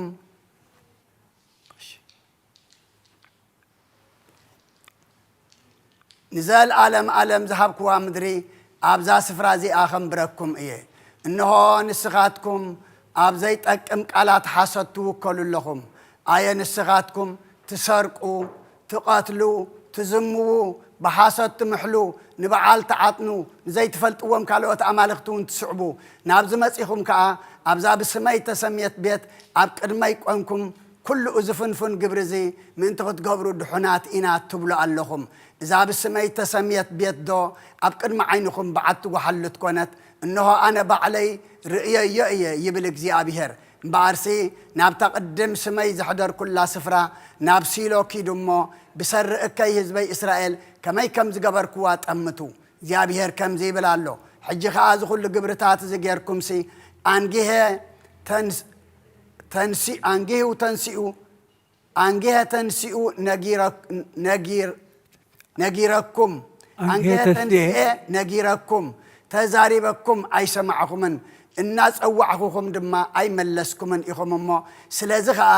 ንዘለኣለም ኣለም ዝሃብክዋ ምድሪ ኣብዛ ስፍራ እዚኣ ኸንብረኩም እየ። እንሆ ንስኻትኩም ኣብ ዘይጠቅም ቃላት ሓሶት ትውከሉ ኣለኹም። ኣየ ንስኻትኩም ትሰርቁ፣ ትቐትሉ፣ ትዝምዉ፣ ብሓሶት ትምሕሉ፣ ንበዓል ትዓጥኑ፣ ንዘይትፈልጥዎም ካልኦት ኣማልኽቲ እውን ትስዕቡ፣ ናብዚ መጺኹም ከኣ ኣብዛ ብስመይ ተሰምየት ቤት ኣብ ቅድመይ ቆንኩም ኩሉ እዚ ፍንፉን ግብሪ እዚ ምእንቲ ክትገብሩ ድሑናት ኢና ትብሉ ኣለኹም። እዛ ብስመይ ተሰምየት ቤት ዶ ኣብ ቅድሚ ዓይንኹም በዓቲ ወሓሉት ኮነት? እንሆ ኣነ ባዕለይ ርእየዮ እየ ይብል እግዚኣብሄር። እምበኣርሲ ናብታ ቅድም ስመይ ዘሕደርኩላ ስፍራ ናብ ሲሎ ኪዱ እሞ ብሰሪ እከይ ህዝበይ እስራኤል ከመይ ከም ዝገበርክዋ ጠምቱ። እግዚኣብሄር ከምዚ ይብል ኣሎ፣ ሕጂ ኸኣ እዚ ኹሉ ግብርታት እዚ ጌርኩምሲ ኣንጊሀ ተንስ-፣ ተንሲ-፣ ኣንጊሁ ተንሲኡ ኣንጊሀ ተንሲኡ ነጊረ-፣ ነጊር-፣ ነጊረኩም፣ ኣንጊሀ ኣንጊሀ ተንሲኤ ተንሲኤ ነጊረኩም፣ ተዛሪበኩም ኣይሰማዕኹምን፣ እናጸዋዕኹኹም ድማ ኣይመለስኩምን ኢኹም እሞ፣ ስለዚ ኸኣ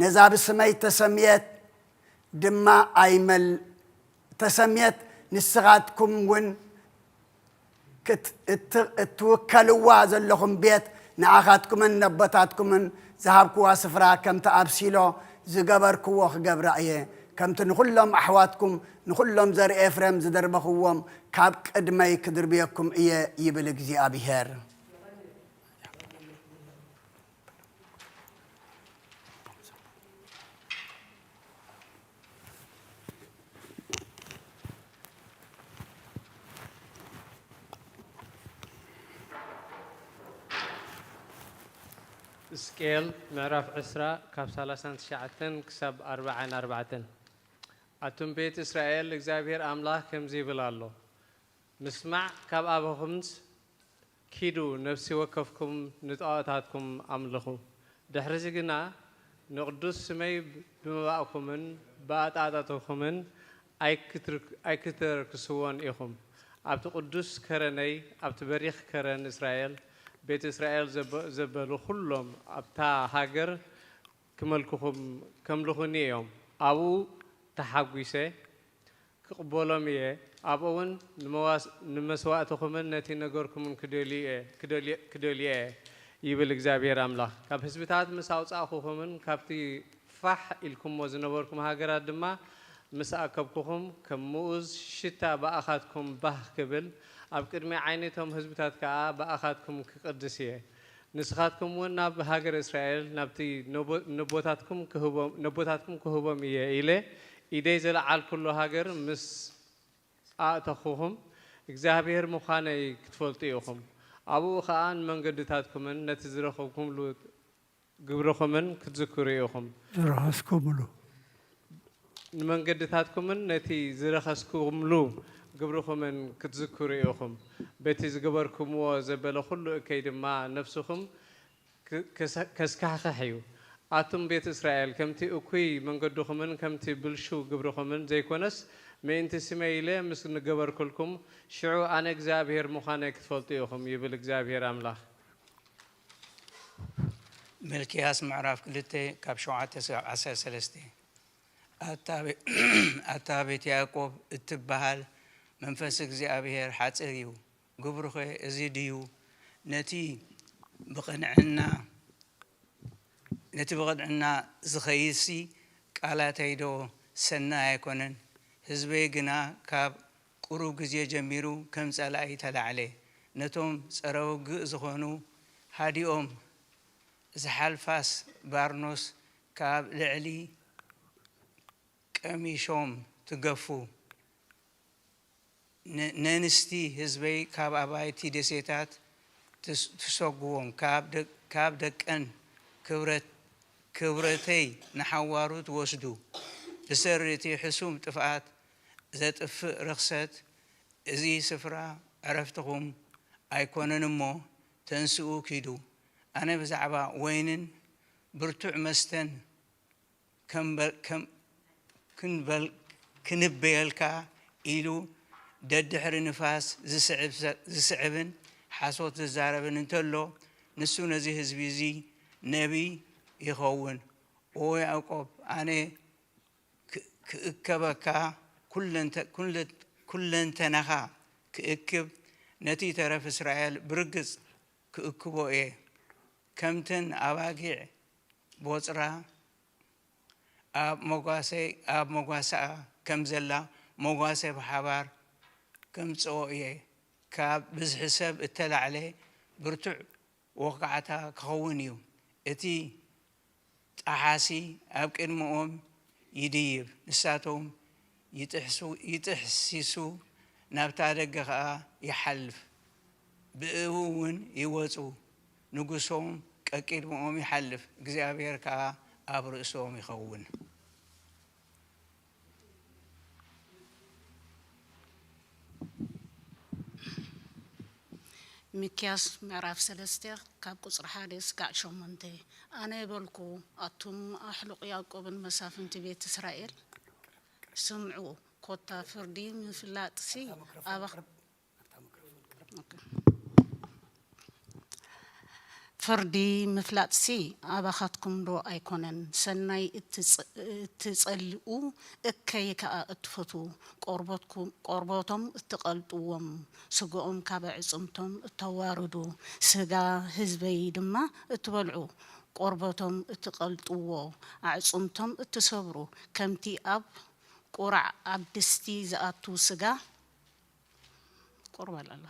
ነዛ ብስመይ ተሰምየት ድማ ኣይመል-፣ ተሰምየት ንስኻትኩም እውን ክት-፣ እት-፣ እትውከልዋ ዘለኹም ቤት ንኣኻትኩምን ነቦታትኩምን ዝሃብክዋ ስፍራ ከምቲ ኣብ ሲሎ ዝገበርክዎ ክገብራ እየ። ከምቲ ንኹሎም ኣሕዋትኩም ንኹሎም ዘርኢ ኤፍሬም ዝደርበኽዎም ካብ ቅድመይ ክድርብየኩም እየ ይብል እግዚኣብሄር። ሕዝቅኤል ምዕራፍ ዕስራ ካብ ሰላሳን ትሽዓተን ክሳብ ኣርብዓን ኣርባዕተን። ኣቱም ቤት እስራኤል፣ እግዚኣብሔር ኣምላኽ ከምዚ ይብል ኣሎ፣ ምስማዕ ካብ ኣበኹምስ ኪዱ ነፍሲ ወከፍኩም ንጣኦታትኩም ኣምልኹ። ድሕርዚ ግና ንቕዱስ ስመይ ብመባእኩምን ብኣጣጣትኩምን ኣይክትርክ-፣ ኣይክተርክስዎን ኢኹም። ኣብቲ ቅዱስ ከረነይ፣ ኣብቲ በሪኽ ከረን እስራኤል፣ ቤት እስራኤል ዘበ-፣ ዘበሉ ኹሎም ኣብታ ሃገር ክመልኩኹም፣ ከምልኹኒ እዮም። ኣብኡ ተሓጒሰ ክቕበሎም እየ። ኣብኡ እውን ንመዋስ-፣ ንመስዋእትኹምን ነቲ ነገርኩምን ክደልዩ እየ፣ ክደልየ-፣ ክደልየ እየ፣ ይብል እግዚኣብሔር ኣምላኽ። ካብ ህዝብታት ምስ ኣውጻእኹኹምን ካብቲ ፋሕ ኢልኩሞ ዝነበርኩም ሃገራት ድማ ምስ ኣከብኩኹም፣ ከም ምኡዝ ሽታ ብኣኻትኩም ባህ ክብል፣ ኣብ ቅድሚ ዓይኒ እቶም ህዝብታት ከኣ ብኣኻትኩም ክቕድስ እየ። ንስኻትኩም እውን ናብ ሃገር እስራኤል፣ ናብቲ ነቦ-፣ ነቦታትኩም ክህቦም፣ ነቦታትኩም ክህቦም እየ ኢለ ኢደይ ዘለዓልኩሉ ሃገር ምስ ኣእተኹኹም፣ እግዚኣብሔር ምዃነይ ክትፈልጡ ኢኹም። ኣብኡ ኸኣ ንመንገድታትኩምን ነቲ ዝረኸብኩምሉ ግብርኹምን ክትዝክሩ ኢኹም። ዝረኸስኩምሉ። ንመንገድታትኩምን ነቲ ዝረኸስኩምሉ ግብርኹምን ክትዝክሩ ኢኹም። በቲ ዝገበርኩምዎ ዘበለ ኹሉ እከይ ድማ ነፍስኹም ክ-፣ ከሰ-፣ ከስካሕክሕ እዩ። ኣቱም ቤት እስራኤል፣ ከምቲ እኩይ መንገድኹምን ከምቲ ብልሹው ግብርኹምን ዘይኮነስ፣ ምእንቲ ስመይ ኢለ ምስ ንገበርኩልኩም፣ ሽዑ ኣነ እግዚኣብሄር ምዃነይ ክትፈልጡ ኢኹም፣ ይብል እግዚኣብሄር ኣምላኽ። ሚልክያስ ምዕራፍ ክልተ ካብ ሸውዓተ እስካብ ዓሰርተ ሰለስተ። ኣታ ቤ-፣ ኣታ ቤት ያዕቆብ እትበሃል፣ መንፈስ እግዚኣብሔር ሓጺር እዩ፣ ግብሩኸ እዚ ድዩ? ነቲ ብቕንዕና፣ ነቲ ብቕንዕና ዝኸይድሲ ቃላተይዶ ሰናይ ኣይኮነን? ህዝበይ ግና ካብ ቁሩብ ግዜ ጀሚሩ ከም ጸላኢ ተላዕለ። ነቶም ጸረ ውግእ ዝኾኑ ሃዲኦም ዝሓልፋስ ባርኖስ ካብ ልዕሊ ቀሚሾም ትገፉ። ን-፣ ነንስቲ ህዝበይ ካብ ኣባይቲ ደሴታት ትስ-፣ ትሰጉዎም፣ ካብ ደ-፣ ካብ ደቀን ክብረት-፣ ክብረተይ ንሓዋሩ ትወስዱ። ብሰሪ እቲ ሕሱም ጥፍኣት ዘጥፍእ ርኽሰት፣ እዚ ስፍራ ዕረፍትኹም ኣይኮነን እሞ፣ ተንስኡ ኪዱ። ኣነ ብዛዕባ ወይንን ብርቱዕ መስተን ከም በ-፣ ከም ክንበል-፣ ክንበየልካ ኢሉ ደድሕሪ ንፋስ ዝስዕብ ሰ-፣ ዝስዕብን ሓሶት ዝዛረብን እንተሎ፣ ንሱ ነዚ ህዝቢ እዚ ነቢይ ይኸውን። ኦ ያዕቆብ፣ ኣነ ክ-፣ ክእከበካ፣ ኩለንተ-፣ ኩለ-፣ ኩለንተናኻ ክእክብ፣ ነቲ ተረፍ እስራኤል ብርግጽ ክእክቦ እየ። ከምተን ኣባጊዕ ቦጽራ ኣብ መጓሰ-፣ ኣብ መጓሰኣ ከም ዘላ፣ መጓሰ ብሓባር ከምጽኦ እየ። ካብ ብዝሒ ሰብ እተላዕለ ብርቱዕ ወግዓታ ክኸውን እዩ። እቲ ጠሓሲ ኣብ ቅድሚኦም ይድይብ፣ ንሳቶም ይጥሕሱ-፣ ይጥሕሲሱ፣ ናብታ ደገ ኸኣ ይሓልፍ። ብእኡ እውን ይወጹ፣ ንጉሶም ቀቂድምኦም ይሓልፍ፣ እግዚኣብሔር ከኣ ኣብ ርእሶም ይኸውን። ሚክያስ ምዕራፍ ሰለስተ ካብ ቁጽሪ ሓደ እስካዕ ሸሞንተ። ኣነ በልኩ፣ ኣቱም ኣሕሉቕ ያዕቆብን መሳፍንቲ ቤት እስራኤል፣ ስምዑ፣ ኮታ ፍርዲ ምፍላጥሲ ኣባኽ-፣ ፍርዲ ምፍላጥሲ ኣባኻትኩም ዶ ኣይኮነን? ሰናይ እትጸ-፣ እትጸልኡ፣ እከይ ከኣ እትፈትዉ፣ ቆርበትኩም-፣ ቆርበቶም እትቐልጥዎም፣ ስጋኦም ካብ ኣዕጽምቶም እተዋርዱ፣ ስጋ ህዝበይ ድማ እትበልዑ፣ ቆርበቶም እትቐልጥዎ፣ ኣዕጽምቶም እትሰብሩ፣ ከምቲ ኣብ ቁራዕ ኣብ ድስቲ ዝኣቱ ስጋ፣ ቁርባል ኣሎ።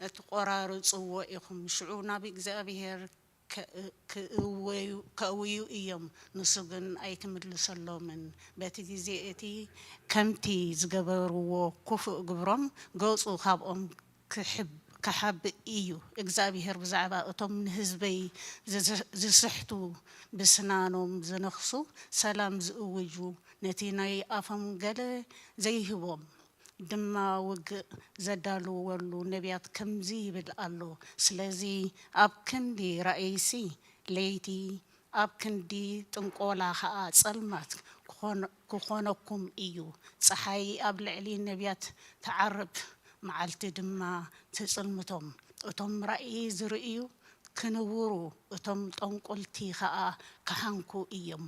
እትቆራርጽዎ ኢኹም። ሽዑ ናብ እግዚኣብሔር ከ-፣ ክእወዩ-፣ ከእውዩ እዮም፣ ንሱ ግን ኣይክምልሰሎምን። በቲ ግዜ እቲ ከምቲ ዝገበርዎ ክፉእ ግብሮም ገጹ ካብኦም ክሕብ-፣ ክሓብእ እዩ። እግዚኣብሔር ብዛዕባ እቶም ንህዝበይ ዝስ-፣ ዝስሕቱ፣ ብስናኖም ዝነኽሱ፣ ሰላም ዝእውጁ፣ ነቲ ናይ ኣፎም ገለ ዘይህቦም፣ ድማ ውግእ ዘዳልወሉ ነቢያት ከምዚ ይብል ኣሎ። ስለዚ ኣብ ክንዲ ራእይሲ ለይቲ፣ ኣብ ክንዲ ጥንቆላ ኸኣ ጸልማት ክኾነ-፣ ክኾነኩም እዩ። ጸሓይ ኣብ ልዕሊ ነቢያት ትዓርብ፣ መዓልቲ ድማ ትጽልምቶም። እቶም ራእይ ዝርእዩ ክንውሩ፣ እቶም ጠንቁልቲ ኸኣ ክሓንኩ እዮም።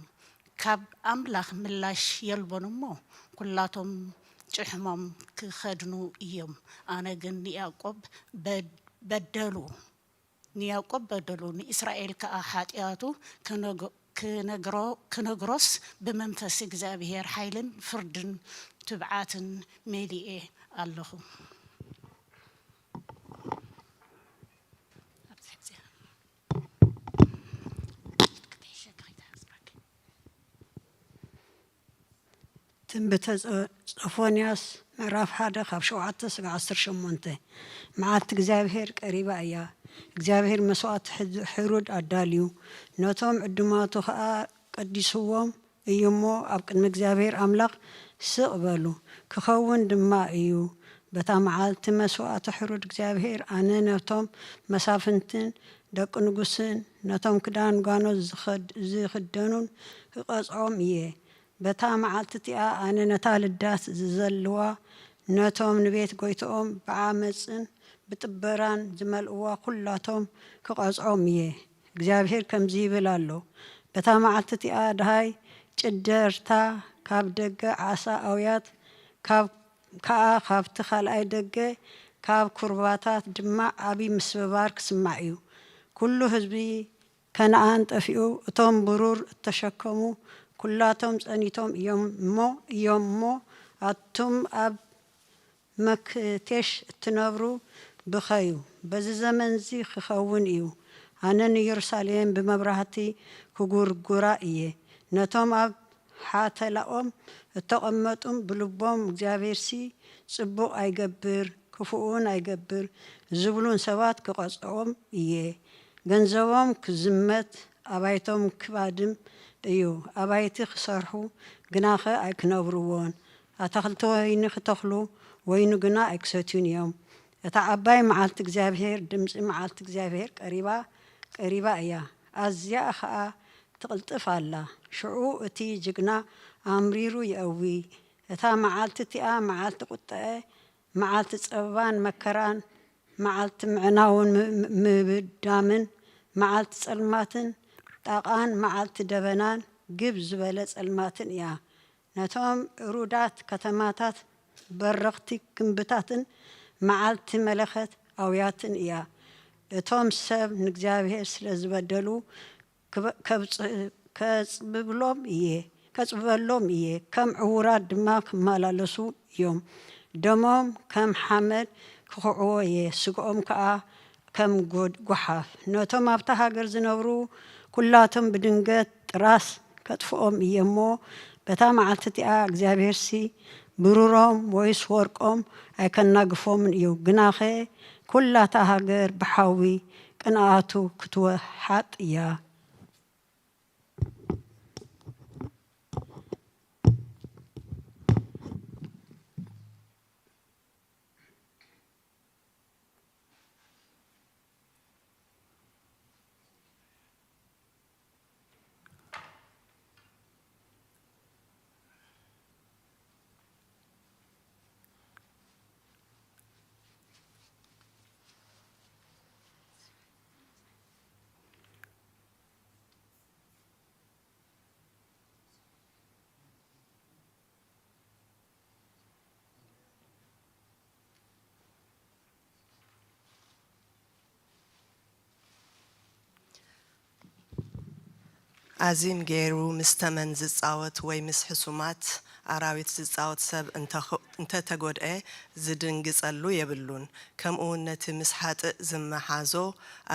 ካብ ኣምላኽ ምላሽ የልቦን እሞ፣ ኵላቶም ጭሕሞም ክኸድኑ እዮም። ኣነ ግን ንያዕቆብ በድ-፣ በደሉ፣ ንያዕቆብ በደሉ፣ ንእስራኤል ከኣ ሓጢኣቱ ክነግ-፣ ክነግሮ-፣ ክነግሮስ ብመንፈስ እግዚኣብሔር ሓይልን ፍርድን ትብዓትን መሊኤ ኣለኹ። ትንቢተ ጾ-፣ ጾፎንያስ ምዕራፍ ሓደ ካብ ሸውዓተ ስጋዕ ዓሰርተ ሸሞንተ። መዓልቲ እግዚኣብሔር ቀሪባ እያ። እግዚኣብሔር መስዋእቲ ሕድ-፣ ሕሩድ ኣዳልዩ፣ ነቶም ዕዱማቱ ኸኣ ቀዲስዎም እዩ እሞ፣ ኣብ ቅድሚ እግዚኣብሔር ኣምላኽ ስቕ በሉ፣ ክኸውን ድማ እዩ። በታ መዓልቲ መስዋእቲ ሕሩድ እግዚኣብሔር ኣነ ነቶም መሳፍንትን ደቂ ንጉስን ነቶም ክዳን ጓኖት ዝኸድ-፣ ዝኽደኑን ክቐጽዖም እየ። በታ መዓልቲ እቲኣ ኣነ ነታ ልዳት ዝዘልዋ፣ ነቶም ንቤት ጐይትኦም ብዓመጽን ብጥበራን ዝመልእዋ ኲላቶም ክቐጽዖም እየ። እግዚኣብሄር ከምዚ ይብል ኣሎ፣ በታ መዓልቲ እቲኣ ደሃይ ጭደርታ ካብ ደገ ዓሳ ኣውያት፣ ካብ፣ ከኣ ካብቲ ካልኣይ ደገ፣ ካብ ኲርባታት ድማ ዓቢ ምስብባር ክስማዕ እዩ። ኵሉ ህዝቢ ከነኣን ጠፊኡ፣ እቶም ብሩር እተሸከሙ ኲላቶም ጸኒቶም እዮም እሞ፣ እዮም እሞ፣ ኣቱም ኣብ መክቴሽ እትነብሩ ብኸዩ፣ በዚ ዘመንዚ ክኸውን እዩ። ኣነ ንየሩሳሌም ብመብራህቲ ክጉርጉራ እየ። ነቶም ኣብ ሓተላኦም እተቐመጡን ብልቦም እግዚኣብሄርሲ ጽቡቕ ኣይገብር፣ ክፉእውን ኣይገብር ዝብሉን ሰባት ክቐጽዖም እየ። ገንዘቦም ክዝመት፣ ኣባይቶም ክባድም እዩ። ኣባይቲ ክሰርሑ ግናኸ ኣይክነብርዎን፣ ኣታኽልቲ ወይኒ ክተኽሉ ወይኑ ግና ኣይክሰትዩን እዮም። እታ ዓባይ መዓልቲ እግዚኣብሄር፣ ድምጺ መዓልቲ እግዚኣብሄር ቀሪባ፣ ቀሪባ እያ። ኣዝያ ኸኣ ትቕልጥፍ ኣላ። ሽዑ እቲ ጅግና ኣምሪሩ የእዊ። እታ መዓልቲ እቲኣ መዓልቲ ቁጠዐ፣ መዓልቲ ጸበባን መከራን፣ መዓልቲ ምዕናውን ም-፣ ም-፣ ምብዳምን፣ መዓልቲ ጸልማትን ጣቓን፣ መዓልቲ ደበናን ግብ ዝበለ ጸልማትን እያ። ነቶም እሩዳት ከተማታት በረኽቲ ግምብታትን መዓልቲ መለኸት ኣውያትን እያ። እቶም ሰብ ንእግዚኣብሔር ስለ ዝበደሉ ክበ-፣ ከብጽ-፣ ከጽብብሎም እየ፣ ከጽብበሎም እየ፣ ከም ዕዉራት ድማ ክመላለሱ እዮም። ደሞም ከም ሓመድ ክኹዕዎ እየ፣ ስግኦም ከኣ ከም ጎድ-፣ ጓሓፍ። ነቶም ኣብታ ሃገር ዝነብሩ ኲላቶም ብድንገት ጥራስ ከጥፍኦም እየ እሞ፣ በታ መዓልቲ እቲኣ እግዚኣብሄርሲ ብሩሮም ወይስ ወርቆም ኣይከናግፎምን እዩ። ግናኸ ኲላታ ሃገር ብሓዊ ቅንኣቱ ክትወሓጥ እያ። ኣዚም ገይሩ ምስ ተመን ዝጻወት ወይ ምስ ሕሱማት ኣራዊት ዝጻወት ሰብ እንተ-፣ እንተ ተጎድኤ ዝድንግጸሉ የብሉን። ከምኡውን ነቲ ምስ ሓጥእ ዝመሓዞ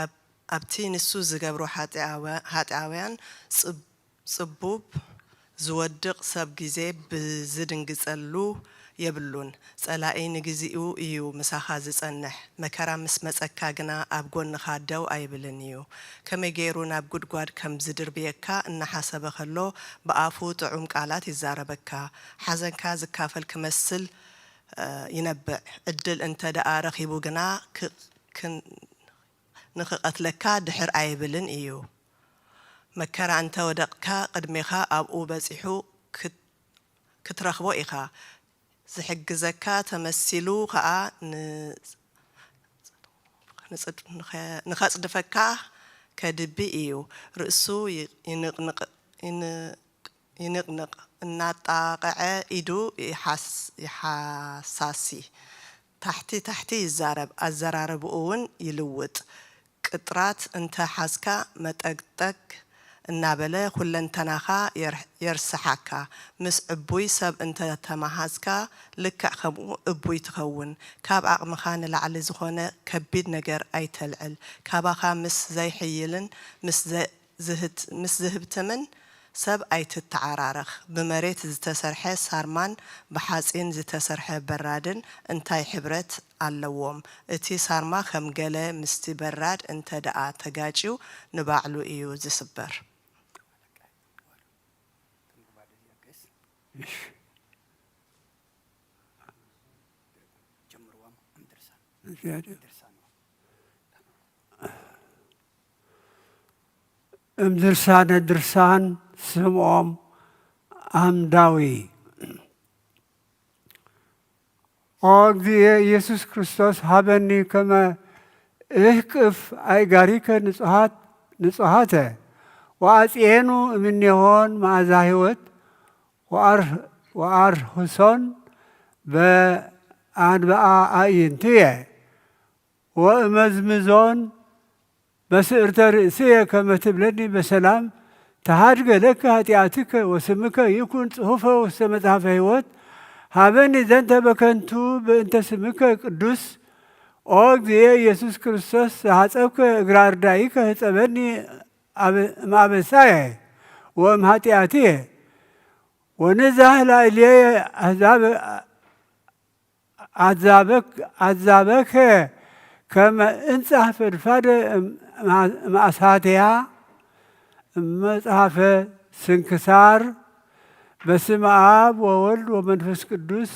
ኣብ-፣ ኣብቲ ንሱ ዝገብሮ ሓጢኣወ-፣ ሓጢኣውያን ጽብ-፣ ጽቡብ ዝወድቕ ሰብ ግዜ ብዝድንግጸሉ የብሉን። ጸላኢ ንግዚኡ እዩ ምሳኻ ዝጸንሕ፣ መከራ ምስ መጸካ ግና ኣብ ጎንኻ ደው ኣይብልን እዩ። ከመይ ገይሩ ናብ ጉድጓድ ከም ዝድርብየካ እናሓሰበ ከሎ ብኣፉ ጥዑም ቃላት ይዛረበካ። ሓዘንካ ዝካፈል ክመስል፣ እ፣ ይነብዕ። ዕድል እንተ ደኣ ረኺቡ ግና ክ-፣ ክን-፣ ንኽቐትለካ ድሕር ኣይብልን እዩ። መከራ እንተ ወደቕካ፣ ቅድሜኻ ኣብኡ በጺሑ ክት-፣ ክትረኽቦ ኢኻ። ዝሕግዘካ ተመሲሉ ኸኣ ን-፣ ንጽድ-፣ ንኸ-፣ ንኸጽድፈካ ከድቢ እዩ። ርእሱ ይ-፣ ይንቕንቕ፣ ይንቕ-፣ ይንቕንቕ፣ እናጣቕዐ ኢዱ ይሓስ-፣ ይሓሳሲ። ታሕቲ ታሕቲ ይዛረብ፣ ኣዘራርባኡ እውን ይልውጥ። ቅጥራት እንተ ሓዝካ መጠግጠግ እናበለ ኩለንተናኻ የር-፣ የርስሓካ። ምስ ዕቡይ ሰብ እንተ ተመሃዝካ ልክዕ ከምኡ እቡይ ትኸውን። ካብ ዓቕምኻ ንላዕሊ ዝኾነ ከቢድ ነገር ኣይተልዕል። ካባኻ ምስ ዘይሕይልን ምስ ዘ-፣ ዝህት-፣ ምስ ዝህብትምን ሰብ ኣይትተዓራረኽ። ብመሬት ዝተሰርሐ ሳርማን ብሓጺን ዝተሰርሐ በራድን እንታይ ሕብረት ኣለዎም? እቲ ሳርማ ከም ገለ ምስቲ በራድ እንተ ደኣ ተጋጭዩ ንባዕሉ እዩ ዝስበር። እሺ። እም ድርሳነ ድርሳን ስምዖም ኣምዳዊ። ኦ እግዚእ ኢየሱስ ክርስቶስ ሃበኒ ከመ እህቅፍ ኣይጋሪከ ንጹሃት-፣ ንጹሃተ ወኣጽኤኑ እምኔሆን መኣዛ ህይወት ወኣር-፣ ወኣርህሶን በኣንብኣ ኣዕይንትየ። ወእመዝምዞን በስእርተ ርእስየ ከመ ትብለኒ በሰላም ተሃድገ ለከ ኃጢአትከ ወስምከ ይኩን ጽሑፈ ውስተ መጽሐፈ ሕይወት። ሃበኒ ዘንተ በከንቱ በእንተ ስምከ ቅዱስ። ኦ እግዚእ ኢየሱስ ክርስቶስ ዘሐጸብከ እግራ አርዳኢከ ህጸበኒ አበ-፣ እምአበሳየ ወእም ኃጢአትየ። ወንዛህ ላዕሌየ አሕዛብ አዛበክ-፣ አዛበከ ከመ እንጻህ ፈድፋደ እም-፣ እምአሳትያ። እም መጽሐፈ ስንክሳር። በስመ አብ ወወልድ ወመንፈስ ቅዱስ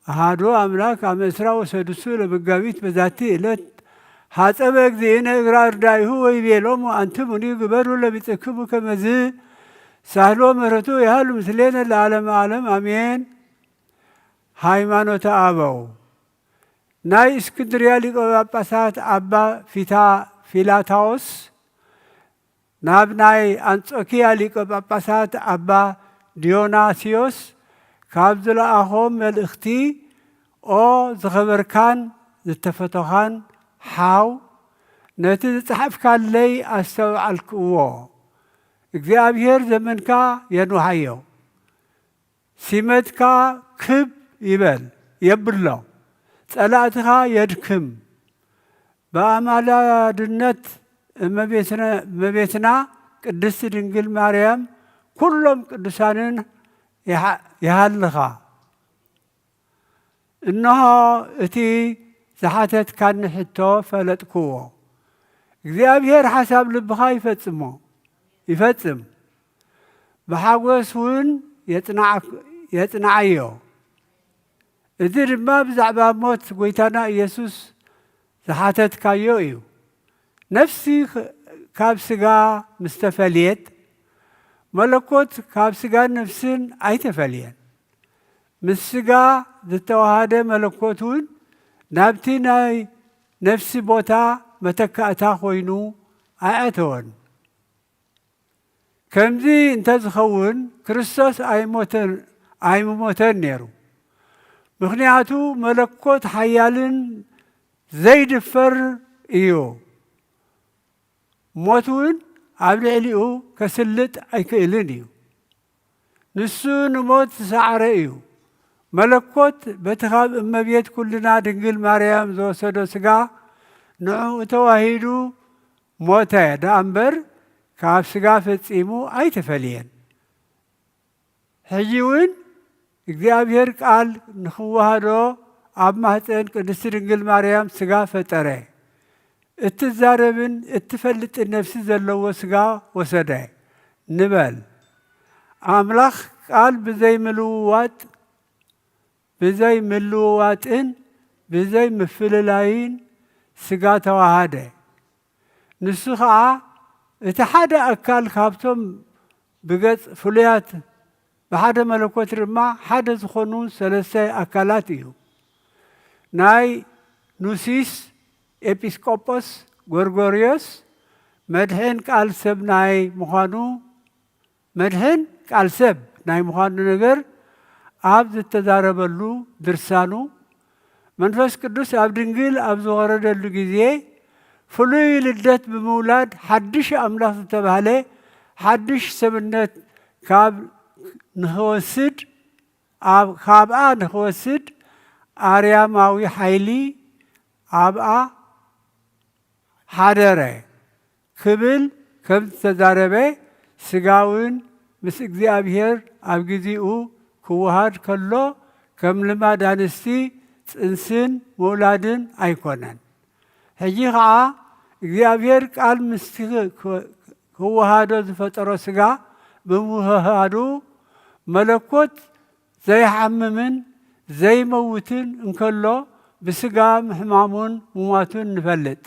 አሐዱ አምላክ። አመ ዕስራ ወሰዱሱ ለመጋቢት በዛቲ ዕለት ሓጸበ እግዚእነ እግረ ኣርዳኢሁ ወይቤሎሙ ኣንትሙኒ ግበሩ ለቢጽክሙ ከመዝ ሳህሎ ምሕረቱ ይሃሉ ምስሌነ ለዓለመ ዓለም ኣሜን። ሃይማኖተ ኣበው ናይ እስክንድርያ ሊቀ ጳጳሳት ኣባ ፊታ ፊላታዎስ ናብ ናይ ኣንጾኪያ ሊቀ ጳጳሳት ኣባ ዲዮናስዮስ ካብ ዝለኣኾም መልእኽቲ፣ ኦ ዝኸበርካን ዝተፈቶኻን ሓው፣ ነቲ ዝጸሓፍካለይ ኣስተውዓልክዎ። እግዚኣብሔር ዘመንካ የንውሓዮ። ሲመትካ ክብ ይበል የብሎ፣ ጸላእትኻ የድክም። ብኣማላድነት እመቤትነ-፣ እመቤትና ቅድስት ድንግል ማርያም ኩሎም ቅዱሳንን ይሓ-፣ ይሃልኻ። እንሆ እቲ ዝሓተትካኒ ሕቶ ፈለጥክዎ። እግዚኣብሔር ሓሳብ ልብኻ ይፈጽሞ፣ ይፈጽም። ብሓጎስ እውን የጽናዕ-፣ የጽንዓዮ። እዚ ድማ ብዛዕባ ሞት ጐይታና ኢየሱስ ዝሓተትካዮ እዩ። ነፍሲ ኽ-፣ ካብ ስጋ ምስ ተፈልየት፣ መለኮት ካብ ስጋን ነፍስን ኣይተፈልየን። ምስ ስጋ ዝተዋሃደ መለኮት እውን ናብቲ ናይ ነፍሲ ቦታ መተካእታ ኮይኑ ኣይኣተወን። ከምዚ እንተዝኸውን ክርስቶስ ኣይሞተን፣ ኣይምሞተን ነይሩ። ምኽንያቱ መለኮት ሓያልን ዘይድፈር እዩ። ሞት እውን ኣብ ልዕሊኡ ከስልጥ ኣይክእልን እዩ። ንሱ ንሞት ዝሰዓረ እዩ። መለኮት በቲ ካብ እመቤት ኩልና ድንግል ማርያም ዝወሰዶ ስጋ ንዕኡ ተዋሂዱ ሞተ ደኣ እምበር ካብ ስጋ ፈጺሙ ኣይተፈልየን። ሕጂ እውን እግዚኣብሔር ቃል ንኽወሃዶ ኣብ ማህፀን ቅድስቲ ድንግል ማርያም ስጋ ፈጠረ። እትዛረብን እትፈልጥን ነፍሲ ዘለዎ ስጋ ወሰደ ንበል። ኣምላኽ ቃል ብዘይ ምልውዋጥ፣ ብዘይ ምልውዋጥን ብዘይ ምፍልላይን ስጋ ተዋሃደ። ንሱ ኸዓ እቲ ሓደ ኣካል ካብቶም ብገጽ ፍሉያት ብሓደ መለኮት ድማ ሓደ ዝኾኑ ሰለስተ ኣካላት እዩ። ናይ ኑሲስ ኤጲስቆጶስ ጎርጎርዮስ መድሕን ቃል ሰብ ናይ ምዃኑ፣ መድሕን ቃል ሰብ ናይ ምዃኑ ነገር ኣብ ዝተዛረበሉ ድርሳኑ፣ መንፈስ ቅዱስ ኣብ ድንግል ኣብ ዝወረደሉ ግዜ ፍሉይ ልደት ብምውላድ ሓድሽ ኣምላኽ ዝተባህለ ሓድሽ ሰብነት ካብ ንኽወስድ፣ ኣብ፣ ካብኣ ንኽወስድ ኣርያማዊ ሓይሊ ኣብኣ ሓደረ ክብል ከም ዝተዛረበ፣ ስጋውን ምስ እግዚኣብሔር ኣብ ግዜኡ ክወሃድ ከሎ ከም ልማድ ኣንስቲ ጽንስን ምውላድን ኣይኮነን። ሕጂ ኸዓ እግዚኣብሔር ቃል ምስቲ ክ-፣ ክወሃዶ ዝፈጠሮ ስጋ ብምውህሃዱ መለኮት ዘይሓምምን ዘይመውትን እንከሎ ብስጋ ምሕማሙን ምሟቱን ንፈልጥ።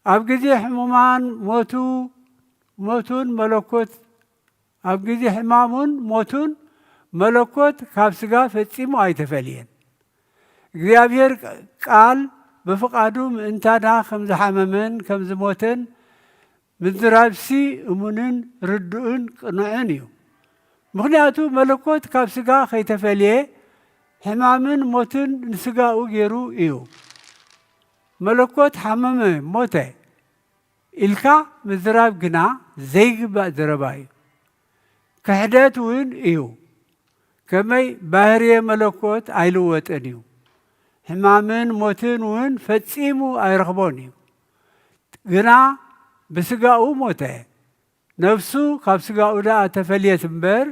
ኣብ ግዜ ሕሙማን ሞቱ፣ ሞቱን መለኮት፣ ኣብ ግዜ ሕማሙን ሞቱን መለኮት ካብ ስጋ ፈጺሙ ኣይተፈልየን። እግዚኣብሔር ቃል ብፍቓዱ ምእንታና ከም ዝሓመመን ከም ዝሞተን ምዝራብሲ እሙንን ርዱእን ቅኑዕን እዩ። ምኽንያቱ መለኮት ካብ ስጋ ከይተፈልየ ሕማምን ሞትን ንስጋኡ ገይሩ እዩ። መለኮት ሓመመ፣ ሞተ ኢልካ ምዝራብ ግና ዘይግባእ ዘረባ እዩ። ክሕደት እውን እዩ። ከመይ ባህርየ መለኮት ኣይልወጥን እዩ። ሕማምን ሞትን እውን ፈጺሙ ኣይረኽቦን እዩ። ግና ብስጋኡ ሞተ። ነፍሱ ካብ ስጋኡ ደኣ ተፈልየት እምበር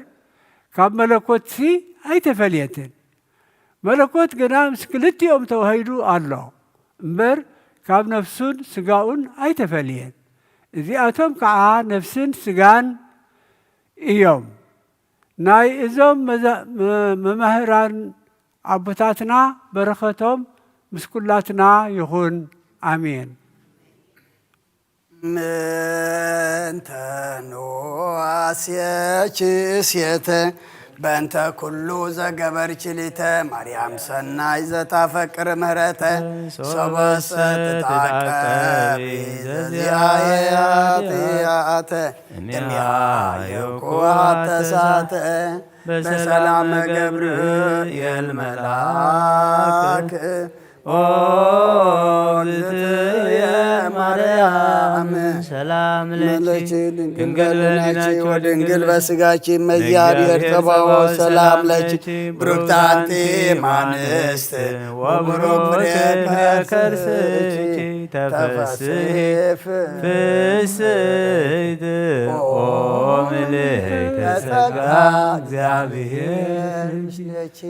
ካብ መለኮትሲ ኣይተፈልየትን። መለኮት ግና ምስ ክልቲኦም ተዋሂዱ ኣሎ እምበር ካብ ነፍሱን ስጋኡን ኣይተፈልየን። እዚኣቶም ከዓ ነፍስን ስጋን እዮም። ናይ እዞም መዛ-፣ መ-፣ መማህራን ኣቦታትና በረኸቶም ምስ ኩላትና ይኹን። ኣሜን። ምንተ ንዋስየኪ ሴተ በእንተ ኩሉ ዘገበርኪ ሊተ ማርያም ሰናይ ዘታፈቅር ምህረተ ሰበሰ ትታቀቢ ዘዚኣየ ኃጢአተ እሚያየኩ ተሳተ በሰላም ገብርኤል መልአክ ኦ እግዝእትየ ማርያም ሰላም ለኪ ድንግል በድናኪ ወድንግል በስጋኪ እመ እግዚአብሔር ጸባኦት ሰላም ለኪ ብሩክት አንቲ እም አንስት ወብሩክ ፍሬ ከርስኪ ተፈስሒ ፍስሕት ኦ ምልዕተ ጸጋ እግዚአብሔር ምስሌኪ።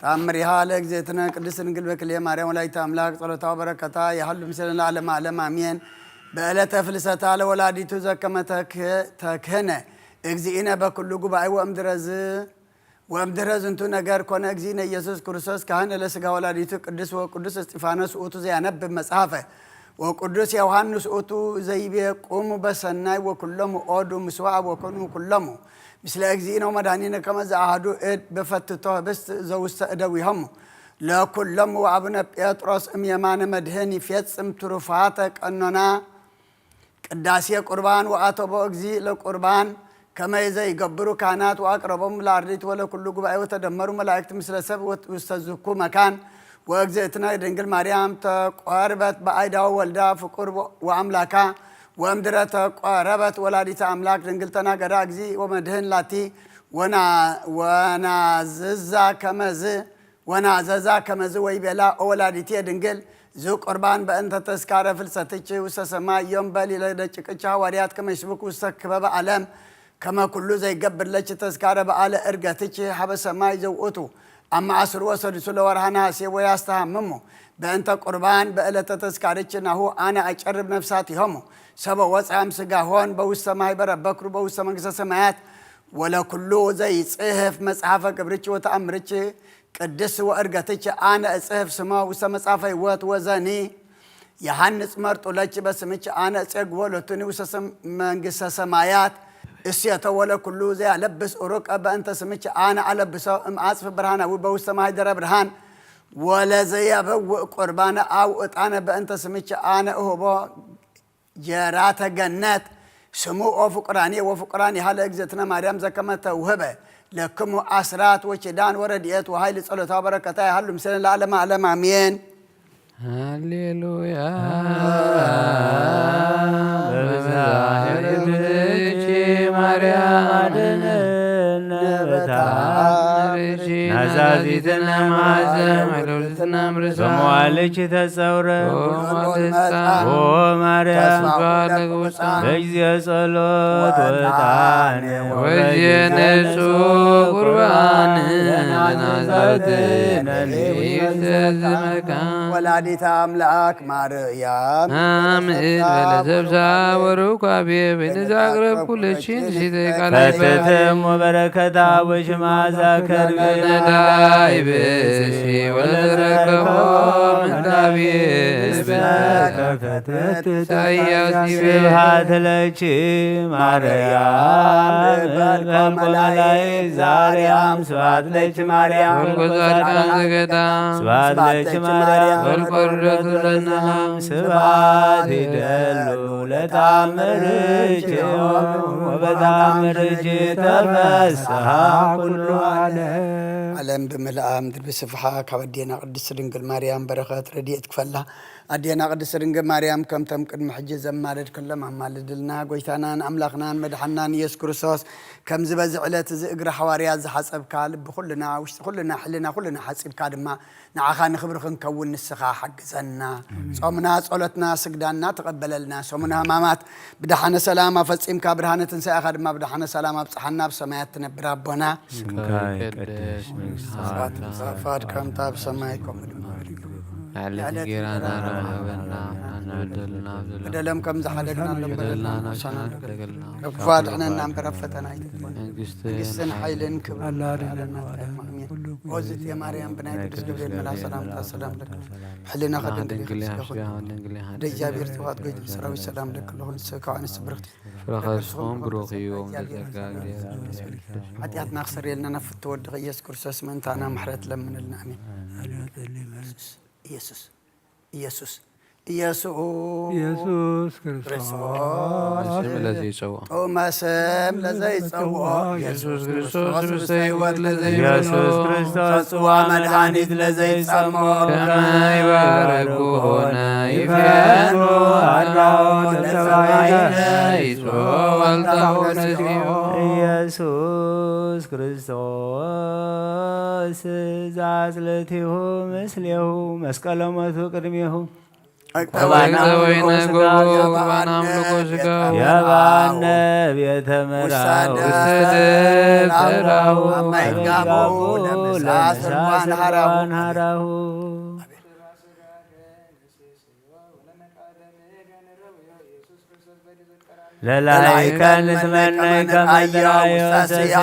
ተአምሪሃ ለእግዝእትነ ቅድስት ድንግል በክልኤ ማርያም ወላዲተ አምላክ ጸሎታ ወበረከታ የሃሉ ምስለ ለዓለመ ዓለም አሜን። በዕለተ ፍልሰታ ለወላዲቱ ዘከመ ተክ- ተክህነ እግዚእነ በኩሉ ጉባኤ ወእምድረዝ ወእምድረ ዝንቱ ነገር ኮነ እግዚእነ ኢየሱስ ክርስቶስ ካህን ለስጋ ወላዲቱ ቅዱስ ወቅዱስ እስጢፋኖስ ውእቱ ዘያነብብ መጽሐፈ ወቅዱስ ዮሐንስ ውእቱ ዘይቤ ቁሙ በሰናይ ወኩሎሙ ኦዱ ምስዋ ወኮኑ ኩሎሙ ምስለ እግዚእነ ወመድኃኒነ ከመ ዘአሐዱ እድ በፈትቶ ህብስት ዘውስተ እደዊሆሙ ለኩሎሙ ወአቡነ ጴጥሮስ እም የማነ መድህን ይፌጽም ትሩፋተ ቀኖና ቅዳሴ ቁርባን ወአተቦ እግዚእ ለቁርባን ከመ ዘይገብሩ ካህናት ወአቅረቦም ለአርድእት ወለኩሉ ጉባኤ ወተደመሩ መላእክት ምስለ ሰብ ውስተ ዝኩ መካን ወእግዝእትነ ድንግል ማርያም ተቆርበት በአይዳው ወልዳ ፍቁር ወአምላካ ወእምድረ ተቆረበት ወላዲተ አምላክ ድንግል ተናገራ እግዚእ ወመድህን ላቲ ወና- ወናዝዛ ከመዝ ወናዘዛ ከመዝ ወይቤላ ኦ ወላዲትየ ድንግል ዝቁርባን በእንተ ተስካረ ፍልሰትኪ ውስተ ሰማይ ዮም በል ኢለ ደቂቅኪ ሃዋርያት ከመ ይስብኩ ውስተ ክበበ ዓለም ከመ ኩሉ ዘይገብር ለኪ ተስካረ በዓለ እርገትኪ ሀበ ሰማይ ዘውእቱ አመ አስሩ ወሰዱሱ ለወርሃ ነሐሴ ወያስተሃምሙ በእንተ ቁርባን በዕለተ ተስካርኪ ናሁ አነ አጨርብ ነፍሳቲሆሙ ሰበ ወፃም ስጋሆን በውስተ ማህበረ በክሩ በውስተ መንግስተ ሰማያት ወለኩሉ ዘይጽሕፍ መጽሐፈ ግብርኪ ወተአምርኪ ቅድስት ወእርገትኪ አነ እጽሕፍ ስሞ ውስተ መጽሐፈ ሕይወት ወዘኒ የሐንጽ መርጡ ለኪ በስምኪ አነ እጼግቦ ሎቱኒ ውስተ መንግስተ ሰማያት እሴተ ወለኩሉ ዘያለብስ ኡሩቀ በእንተ ስምኪ አነ አለብሶ እምአጽፍ ብርሃናዊ በውስተ ማህደረ ብርሃን ወለዘየበውእ ቁርባነ አው ዕጣነ በእንተ ስምኪ አነ እሁቦ ጀራተ ገነት ስሙ ኦ ፍቁራኔ ወፍቁራን ያህለ እግዝእትነ ማርያም ዘከመ ተውህበ ለክሙ አስራት ወኪዳን ወረድኤት ወኃይል ጸሎታ ወበረከታ ያህሉ ምስለ ለዓለመ ዓለም አሜን። ሃሌሉያ። በብዝኃ ርድእኪ ማርያም አድነነ በተአምርኪ ናዛዚትነ ማዘም ሎልትነ ምርሳ በመዋልኪ ተጸውረ ኦ ማርያም ተስፋ ለቅቡጻ በጊዜ ጸሎት ወጣኔ ወጊዜ ነጹ ቁርባን ናዛትነ ለኢየሱስ መካን ወላዲተ አምላክ ማርያም አሜን። በለሰብሳ ወሩካቤ በነዛ አቅረብ ኩለችን ሲተ ቃል ፈትትም ወበረከታ ወሽማዛ ከርቤ ነዳይ ብእሲ ወለዘረከቦ ምንዳቤ ብስመ ከፈትት ኢሳያስ ይቤ ስብሐት ለኪ ማርያም በልቆመላይ ዛርያም ስብሐት ለኪ ማርያም ወልቆ ጻድቃን ዘገዳም ስብሐት ለኪ ማርያም ወልቆ ርደቱ ለዓለም ስብሐት ይደሉ ለተአምርኪ ወበተአምርኪ ተፈስሐ ኩሉ ዓለም። ዓለም ብምልኣ ምድሪ ብስፍሓ ካብ ኣዴና ቅድስት ድንግል ማርያም በረኸት ረድኤት ክፈላ። ኣዴና ቅድስት ድንግል ማርያም ከምቶም ቅድሚ ሕጂ ዘማለድክሎም ኣማልድልና። ጎይታናን ኣምላኽናን መድሓናን ኢየሱስ ክርስቶስ ከምዚ በዚ ዕለት እዚ እግሪ ሓዋርያት ዝሓጸብካ ልቢ ኩልና ውሽጢ ኩልና ሕልና ኩልና ሓጺብካ ድማ ንዓኻ ንኽብሪ ክንከውን ንስኻ ሓግዘና። ጾምና፣ ጸሎትና፣ ስግዳና ተቐበለልና። ሰሙነ ሕማማት ብደሓነ ሰላም ኣፈጺምካ፣ ብርሃነ ትንሳኤኻ ድማ ብደሓነ ሰላም ኣብጽሓና። ኣብ ሰማያት ትነብር ኣቦና፣ ስምካ ይቀደስ፣ መንግስትኻ ሰባት ትምጻእ፣ ፈቃድካ ከምታ ኣብ ሰማይ ከምኡ ድማ ኣብ ምድሪ። ንዕለት እንጀራና ሃበና፣ በደለም ከም ዝሓደግና በደልና ንሳና ንደግም። ካብ ክፉ ኣድሕነና እምበር ኣብ ፈተና ኣይትግበና። መንግስትን ሓይልን ክብርን ኣለና። ኣሜን። ኦዝት የማርያም ብናይ ቅዱስ ገብርኤል መልኣክ ሰላምታ ሰላም ለኪ። ብሕሊናኺ ድንግል ኢኺ፣ ብስጋኺ ድንግል ኢኺ። ወደ እግዚኣብሔር ጽባኦት ጎይታ ሰራዊት ሰላም ለኪ ኣለኹ። ንስኺ ካብ ኣንስቲ ብርኽቲ ፍረ ከርስኹም ብሩኽ እዩ። ጸጋ እግዚኣብሔር ሓጢኣትና ክሰርየልና ናብ ፍትወ ወድኺ ኢየሱስ ክርስቶስ ምእንታና ምሕረት ለምንልና። ኣሜን። ኢየሱስ፣ ኢየሱስ፣ ኢየሱስ ኢየሱስ ክርስቶስ ስም ለዘይጸውዖ። ጥዑመ ስም ለዘይጸውዖ። ኢየሱስ ክርስቶስ ስብስተ ሕይወት ለዘይብሎ። ኢየሱስ ክርስቶስ ጽዋ መድኃኒት ለዘይጸሞ። ከመ ይባርኩ ሆነ ይፈኑ አራው ለሰማይነ ይጾ ወልታሁ ነጺሁ። ኢየሱስ ክርስቶስ ዛጽልቲሁ ምስሌሁ መስቀለ ሞቱ ቅድሜሁ። ተባነ ወይነ ጎቦ ባና አምልኮ ስጋ። የባነ ቤተ መራው ውስተ ደብተራው አማይጋቦ ለምሳ ስልዋን ሀራው። ሀራሁ። ለላይከ ንትመነይ ከመ ተራዮ ሰሲያ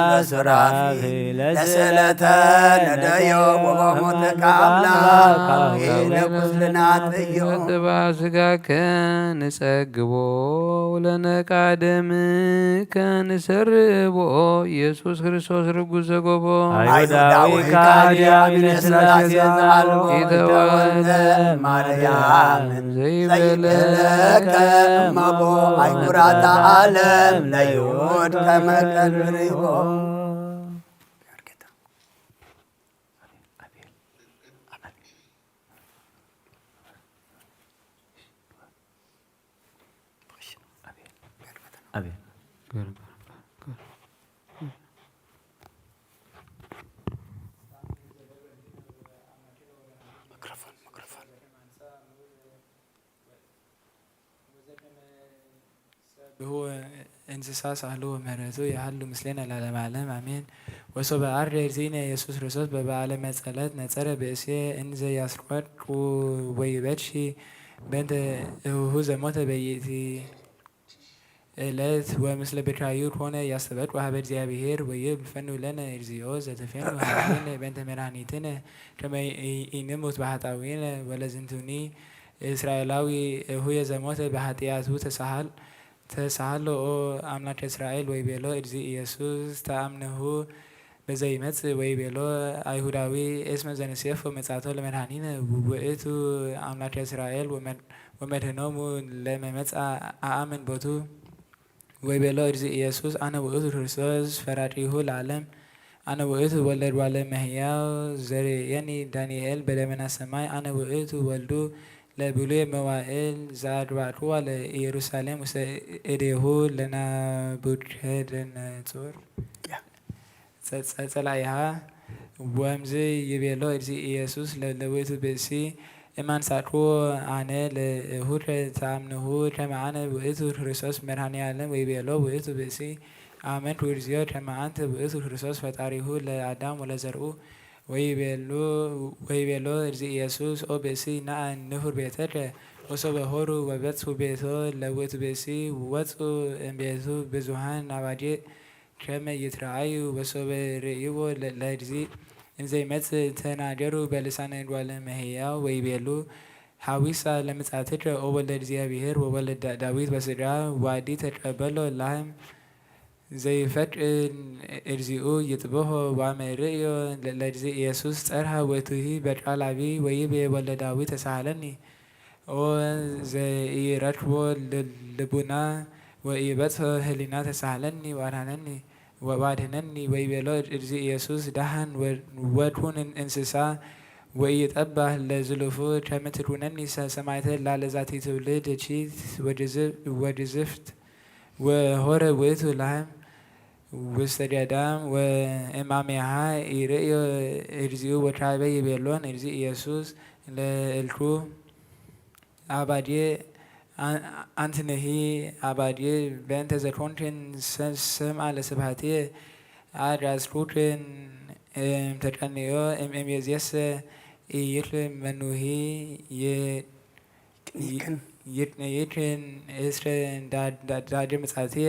ለሱራፊ ለስእለተ ነደዮ ወበሞትከ አምላክ ይነኩስ ልናጥዮ። ጥባ ስጋከ ንጸግቦ ለነቃደምከ ንሰርቦ ኢየሱስ ክርስቶስ ርጉዝ ዘጎቦ። አይሁዳዊ ካዲ አሚነ ሥላሴ ዘአልቦ ኢተወልደ ማርያም ዘይበለከ እመቦ። አይጉራተ ዓለም ለይሁድ ከመ ቀድሪቦ። አቤት። ብሁ እንስሳ ሳህሉ ወምህረቱ የሃሉ ምስሌነ ለዓለመ ዓለም አሜን። ወሶበ አርደ እግዚእነ ኢየሱስ ክርስቶስ በበዓለ መጸለት ነጸረ ብእሴ እንዘ ያስቆርቁ ወይበኪ በእንተ እሁሁ ዘሞተ በይእቲ ዕለት ወምስለ ብካዩ ኮነ ያስተበቁ ሀበ እግዚአብሔር ወይብል ፈኑ ለነ እግዚኦ ዘተፌኑ ሀበነ በእንተ መድኃኒትነ ከመ ኢንሙት በኃጣውኢነ ወለዝንቱኒ እስራኤላዊ እሁየ ዘሞተ በኃጢአቱ ተሳሃል ተሳሃሎ ኦ አምላከ እስራኤል ወይቤሎ እግዚእ ኢየሱስ ተአምንሁ በዘይመጽእ ወይቤሎ አይሁዳዊ እስመ ዘንሴፎ መጻእቶ ለመድኃኒነ ውእቱ አምላከ እስራኤል ወመድህኖሙ ለመመጻ አአምን ቦቱ። ወይቤሎ እግዚእ ኢየሱስ አነ ውእቱ ክርስቶስ ፈራቂሁ ለዓለም አነ ውእቱ ወልደ እጓለ እመሕያው ዘርእየኒ ዳንኤል በደመና ሰማይ አነ ውእቱ ወልዱ ለብሉየ መዋእል ዘአግባእክዋ ለኢየሩሳሌም ውስተ እዴሁ ለናቡከደነጾር ጸላኢሃ። ወምዝ ይቤሎ እግዚእ ኢየሱስ ለውእቱ ብእሲ እማንሳኩ አነ ለእሁድ ተአምንሁ ከመ አነ ውእቱ ክርስቶስ መድኃኔ ዓለም ወይቤሎ ውእቱ ብእሲ አመንኩ እግዚኦ ከመ አንተ ውእቱ ክርስቶስ ፈጣሪሁ ለአዳም ወለዘርኡ። ወይቤሉ ወይቤሎ እግዚእ ኢየሱስ ኦ ብእሲ ነአ ንሁር ቤተከ። ወሶበ ሆሩ ወበጽሑ ቤቶ ለውእቱ ብእሲ ወጹ እምቤቱ ብዙኃን አባጌዕ ከመ ይትረአዩ ወሶበ ርእይዎ ለእግዚእ እንዘይመጽእ ተናገሩ በልሳነ እጓለ እመሕያው ወይቤሉ ሐዊሳ ለምጻትከ ኦ ወልደ እግዚአብሔር ወወልደ ዳዊት በስጋ ዋዲ ተቀበሎ ላህም ዘይፈቅድ እግዚኡ ይጥብሖ ዋመ ርእዮ ለእግዚእ ኢየሱስ ጸርሃ ውእቱሂ በቃል አቢ ወይቤ ወልደ ዳዊት ተሳሃለኒ። ኦ ዘኢረክቦ ልቡና ወኢበጽሖ ህሊና ተሳሃለኒ ወአድኃነኒ ወአድኅነኒ። ወይቤሎ እግዚእ ኢየሱስ ደኃን ወኩን እንስሳ ወኢጠባህ ለዝሉፉ ከመ ትኩነኒ ሰማዕተ ላለ ዛቲ ትውልድ እኪት ወግዝፍት። ወሆረ ውእቱ ላህም ውስተ ገዳም ወእማሜሃ ኢርእዮ እግዚኡ ወካዕበ ይቤሎን እግዚእ ኢየሱስ ለእልኩ አባጌዕ አንትንሂ አባጌዕ በእንተ ዘኮንክን ሰምአ ለስብሐትየ አግአዝኩክን እምተቀንዮ እምይእዜሰ ኢይክል መኑሂ ይክን ይድነ ይድን እስረ ዳደ ምጻትየ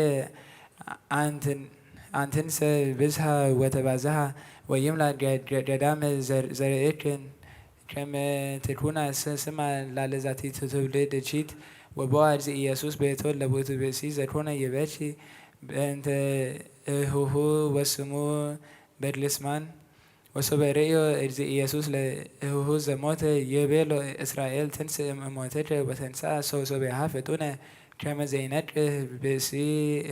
ኣንትን ኣንትንሰ ብዝሃ ወተባዝሃ ወይምላ ደዳመ ዘርእትን ከመ ትኩና ስማ ላለዛቲ ትውልድ እቺት ወቦ አድዚ ኢየሱስ ቤቶ ለቦቱ ብእሲ ዘኮነ ይበቺ በእንተ እሁሁ ወስሙ በድልስማን ወሶበ ርእዮ እድዚ ኢየሱስ ለእሁሁ ዘሞተ የቤሎ እስራኤል ትንስእ እሞተተ ወተንስአ ሶሶቤሃ ፍጡነ ከመ ዘይነቅህ ብእሲ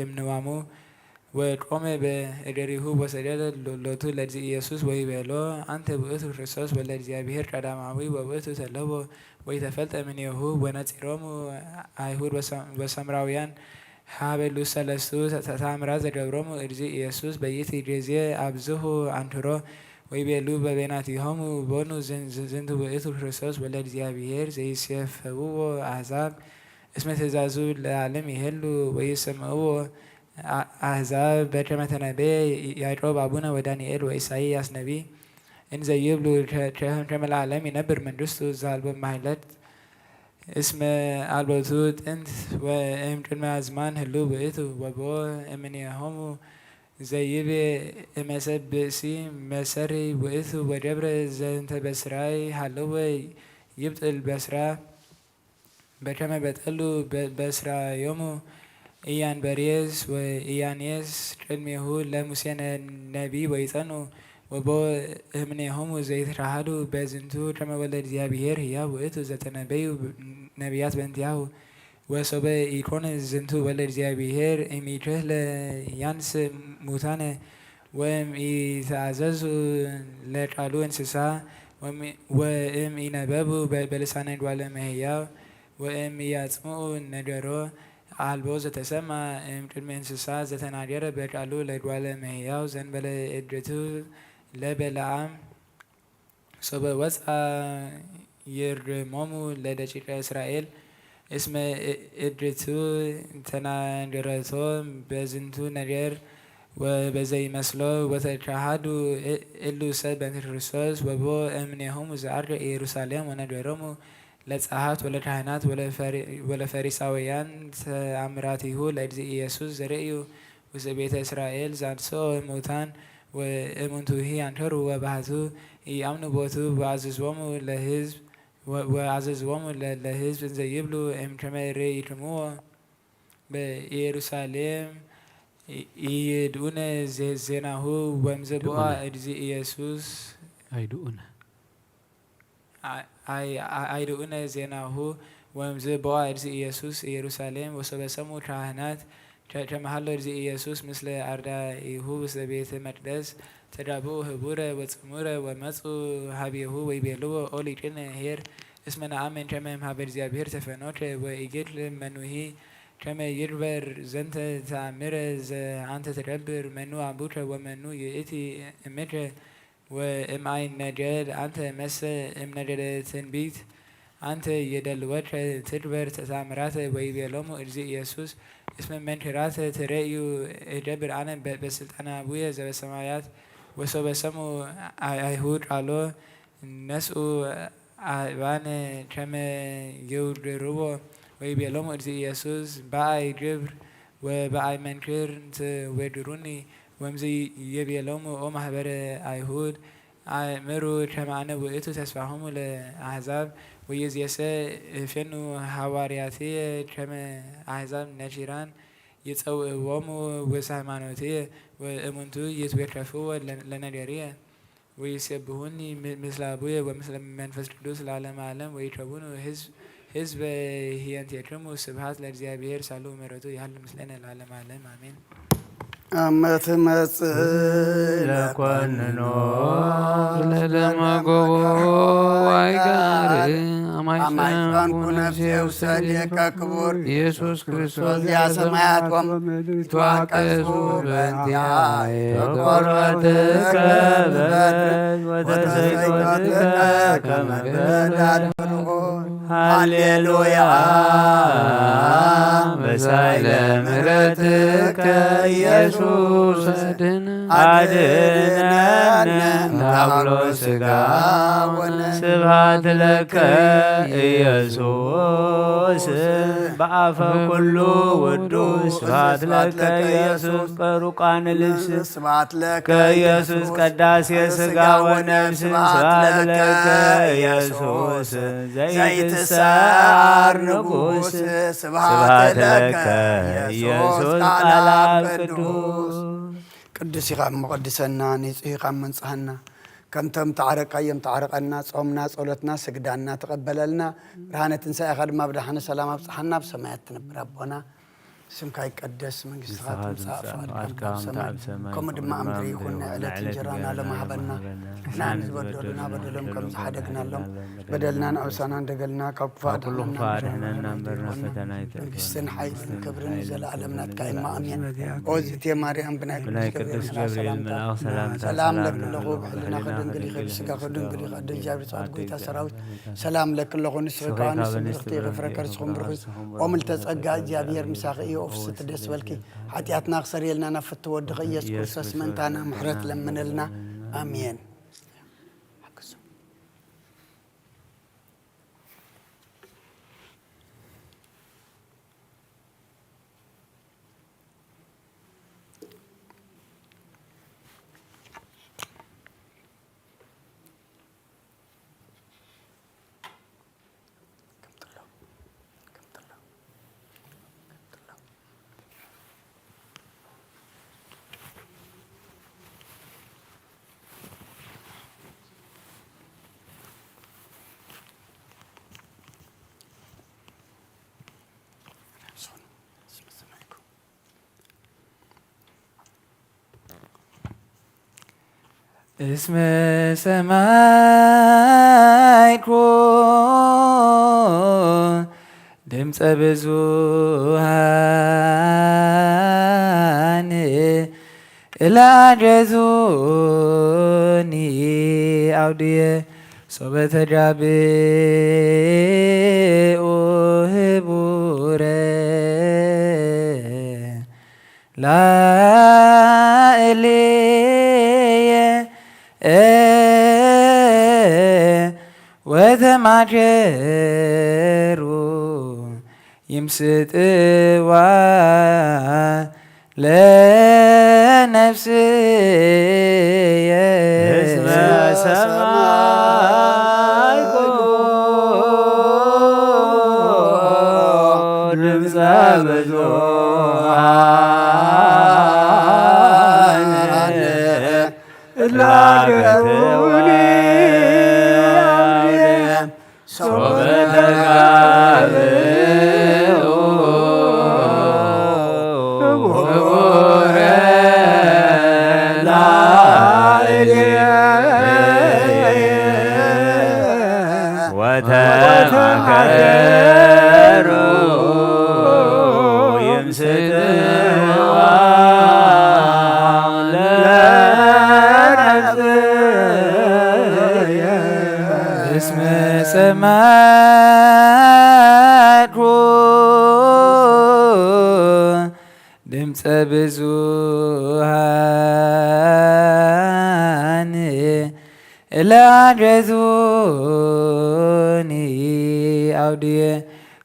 እምንዋሙ ወቆመ በእደሪሁ ወሰደደ ሎቱ ለእድዚ ኢየሱስ ወይቤሎ አንተ ውእቱ ክርስቶስ ወለ እግዚአብሔር ቀዳማዊ ወውእቱ ተለቦ ወይተፈልጠ ምኔሁ ወነጺሮሙ አይሁድ ወሰምራውያን ሀበሉ ሰለስቱ ተአምራት ዘገብሮሙ እግዚእ ኢየሱስ በይቲ ጊዜ አብዝሁ አንክሮ ወይቤሉ በበይናቲሆሙ ቦኑ ዝንቱ ውእቱ ክርስቶስ ወለ እግዚአብሔር ዘይሴፈውዎ አሕዛብ እስመ ትእዛዙ ለዓለም ይሄሉ ወይሰምዕዎ አሕዛብ በከመ ተነበየ ያዕቆብ አቡነ ወዳንኤል ወኢሳይያስ ነቢይ እንዘ ይብሉ ከመ ለዓለም ይነብር መንግስቱ ዘአልቦ ማሕለት እስመ አልቦቱ ጥንት ወእም ቅድመ አዝማን ህሉ ውእቱ ወቦ እምኔሆሙ ዘይቤ እመሰ ብእሲ መሰሪ ውእቱ ወገብረ ዘንተ በስራይ ሃለወ ይብጥል በስራ በከመ በጠሉ በስራዮሙ ኢያንበሬስ ወኢያኔስ ቅድሜሁ ለሙሴ ነቢይ ወይጸኑ ወቦ እምኔሆሙ ዘይትካሃዱ በዝንቱ ከመ ወልደ እግዚአብሔር ሕያው ውእቱ ዘተነበዩ ነቢያት በእንቲአሁ። ወሶበ ኢኮነ ዝንቱ ወልደ እግዚአብሔር እምይክህለ ያንስ ሙታነ ወእም ኢተአዘዙ ለቃሉ እንስሳ ወእም ኢነበቡ በልሳነ ጓለ እመሕያው ወእም ኢያጽምዑ ነገሮ አልቦ ዘተሰማ እም ቅድመ እንስሳ ዘተናገረ በቃሉ ለጓለ እመሕያው ዘንበለ እድቱ ለበለዓም ሶበ ወፅአ ይርሞሙ ለደቂቀ እስራኤል እስመ እድቱ ተናገረቶ በዝንቱ ነገር ወበዘይመስሎ ወተካሃዱ እሉ ሰብ በእንተ ክርስቶስ ወቦ እምኔሆሙ ዘአርገ ኢየሩሳሌም ወነገሮሙ ለጸሐፍት ወለካህናት ወለፈሪሳውያን ተአምራቲሁ ለእግዚእ ኢየሱስ ዘርእዩ ውስተ ቤተ እስራኤል ዘአንስኦ እሙታን ወእሙንቱሂ አንከሩ ወባህቱ ኢአምኑ ቦቱ ወአዘዝዎሙ ለህዝብ ወአዘዝዎሙ ለህዝብ እንዘ ይብሉ እምከመ ርኢክምዎ በኢየሩሳሌም ኢይድኡነ ዜናሁ ወምዘ ቦአ እግዚእ ኢየሱስ ኣይድኡነ ኣይድኡነ ዜናሁ ወምዘ ቦአ እግዚእ ኢየሱስ ኢየሩሳሌም ወሶበ ሰሙ ካህናት ከመሃሎ እግዚእ ኢየሱስ ምስለ አርዳኢሁ ውስተ ቤተ መቅደስ ተጋብኡ ህቡረ ወጽሙረ ወመጹ ሀቤሁ ወይቤልዎ ኦ ሊቅነ ኄር እስመ ነአምን ከመ እምሃበ እግዚአብሔር ተፈኖከ ወኢጌድል መኑሂ ከመ ይግበር ዘንተ ተአምረ ዘአንተ ትገብር መኑ አቡከ ወመኑ ይእቲ እምከ ወእምአይ ነገድ አንተ መሰ እምነገደ ትንቢት አንተ የደልወከ ትግበር ተአምራተ ወይቤሎሙ እግዚእ ኢየሱስ እስመ መንክራተ ትሬዩ እገብር አነ በስልጣነ አቡየ ዘበሰማያት ወሶበ ሰሙ አይሁድ ቃሎ ነስኡ አእባነ ከመ ይውድርዎ ወይቤሎሙ እግዚእ ኢየሱስ በአይ ግብር ወበአይ መንክር ትወድሩኒ ወምዝ ይቤሎሙ ኦ ማህበረ አይሁድ አእምሩ ከመ አነ ውእቱ ተስፋሆሙ ለአሕዛብ ወይእዜሰ እፌኑ ሐዋርያትየ ከመ አሕዛብ ነኪራን ይጸውዕዎሙ ውስተ ሃይማኖትየ ወእሙንቱ ይትዌከፍዎ ለነገርየ ወይሴብሑኒ ምስለ አቡየ ወምስለ መንፈስ ቅዱስ ለዓለመ ዓለም ወይከውኑ ህዝበ ህየንቴክሙ። ስብሐት ለእግዚአብሔር ሳሉ ምሕረቱ ይሃሉ ምስሌነ ለዓለመ ዓለም አሜን። አመ ትመጽእ ለኮንኖ ለደመጎቦ ዋይጋር አማይፀንኩ ነፍሴ ውሰዴከ ክቡር ኢየሱስ ክርስቶስ ዚያ ሰማያት ወምድር ይትዋቀሱ በእንቲአየ ተቆርበትከ በትር ወተሰይቆትከ ከመ በዳድንጎ ሃሌሉያ በሳይለ ምሕረትከ ኢየሱስ ድን አድነነ እምታብሎ ስጋ ወነፍስ። ስብሐት ለከ ኢየሱስ በአፈ ኩሉ ውዱስ። ስብሐት ለከ ኢየሱስ በሩቃነ ልብስ። ስብሐት ለከ ኢየሱስ ቀዳሴ ስጋ ወነፍስ። ስብሐት ለከ ኢየሱስ ዘይትሰዓር ንጉስ። ስብሐት ለከ ኢየሱስ ቃል አብ ቅዱስ። ቅዱስ ኢኻ እሞ ቀድሰና፣ ንጹህ ኢኻ እሞ እንጽሃና። ከምቶም ተዓረቃዮም ተዓረቀና፣ ጾምና፣ ጸሎትና፣ ስግዳና ተቐበለልና። ብርሃነ ትንሳኤኻ ድማ ብደሓነ ሰላም ኣብጽሓና፣ ኣብ ሰማያት ትነብር ኣቦና። ስምካ ይቀደስ፣ መንግስትኻ ንስኻ ትምጻእ፣ ትምጻእ፣ ፍቓድካ ፍቓድካ ከምቲ ኣብ ከምቲ ኣብ ሰማይ ሰማይ ከምኡ ከምኡ ድማ ኣብ ድማ ምድሪ ኣብ ምድሪ ይኹን። ይኹን። ናይ ዕለት ናይ ዕለት እንጀራና እንጀራና ሎም ሎም ሃበና። ሃበና። ንሕና ንሕና ንዝበደሉና ንዝበደሉና በደሎም በደሎም ከም ከም ዝሓደግናሎም ዝሓደግናሎም በደልና በደልና ንኣውሳና ንኣውሳና እንደገልና ካብ ክፉእ ካብ ኩሉ ኣድሕነና ክፉእ እምበር ኣድሕነና እምበር ናብ ፈተና ኣይተእትወና። ፈተና ኣይተእትወና። መንግስትን ሓይልን ክብርን ንዘለኣለም ናትካ እየ እማ፣ ኣሜን። ኣሜን። ኦ ዝእቲ ማርያም ብናይ ብናይ ቅዱስ ቅዱስ ገብርኤል ገብርኤል ሰላምታ መልኣኽ ሰላምታ ሰላም ሰላም ለኪ ለኪ ኣለኹ፣ ኣለኹ፣ ብሕልናኺ ብሕልናኺ ድንግል ኢኺ፣ ድንግል ኢኺ፣ ብስጋኺ ብስጋኺ ድንግል ኢኺ፣ ድንግል ኢኺ፣ ኣደይ ኣደይ እግዚኣብሔር ጸባኦት ጸባኦት ጐይታ ጐይታ ሰራዊት ሰራዊት ሰላም ሰላም ለኪ ለኹ፣ ለኪ ንስኺ ንስኺ ከኣ ከኣ ንስቲ ንስቲ ብርኽቲ ኢኺ፣ ብርኽቲ ፍረ ኢኺ፣ ከርስኹም ፍረ ብሩኽ እዩ። ከርስኹም ብሩኽ ኦ ምልዕተ እዩ። ጸጋ እግዚኣብሔር ምሳኺ እዩ፣ ኦ ፍስሕቲ ደስ በልኪ። ሓጢኣትና ክሰርየልና ናብ ፍትው ወድኺ ኢየሱስ ኢየሱስ ክርስቶስ ክርስቶስ ምእንታና ምሕረት ምሕረት ለምንልና። ለምንልና። ኣሜን። ኣሜን። እስመ ሰማይኩ ድምፀ ብዙሃን እላገዙኒ አውድየ ሶበ ተጋብኡ ህቡረ ላእሌየ ወተማከሩ ይምስጥዋ ለነፍስየ እስመ ሰማይኩ ድምፀ ብዙሃን ላገቱኒ ሶበ ተጋብኡ ህቡረ ላዕሌየ ወተማከሩ ይምስጥዋ ለነፍስየ እስመ ሰማዕኩ ድምፀ ብዙሃን እለ አገዙኒ አውድየ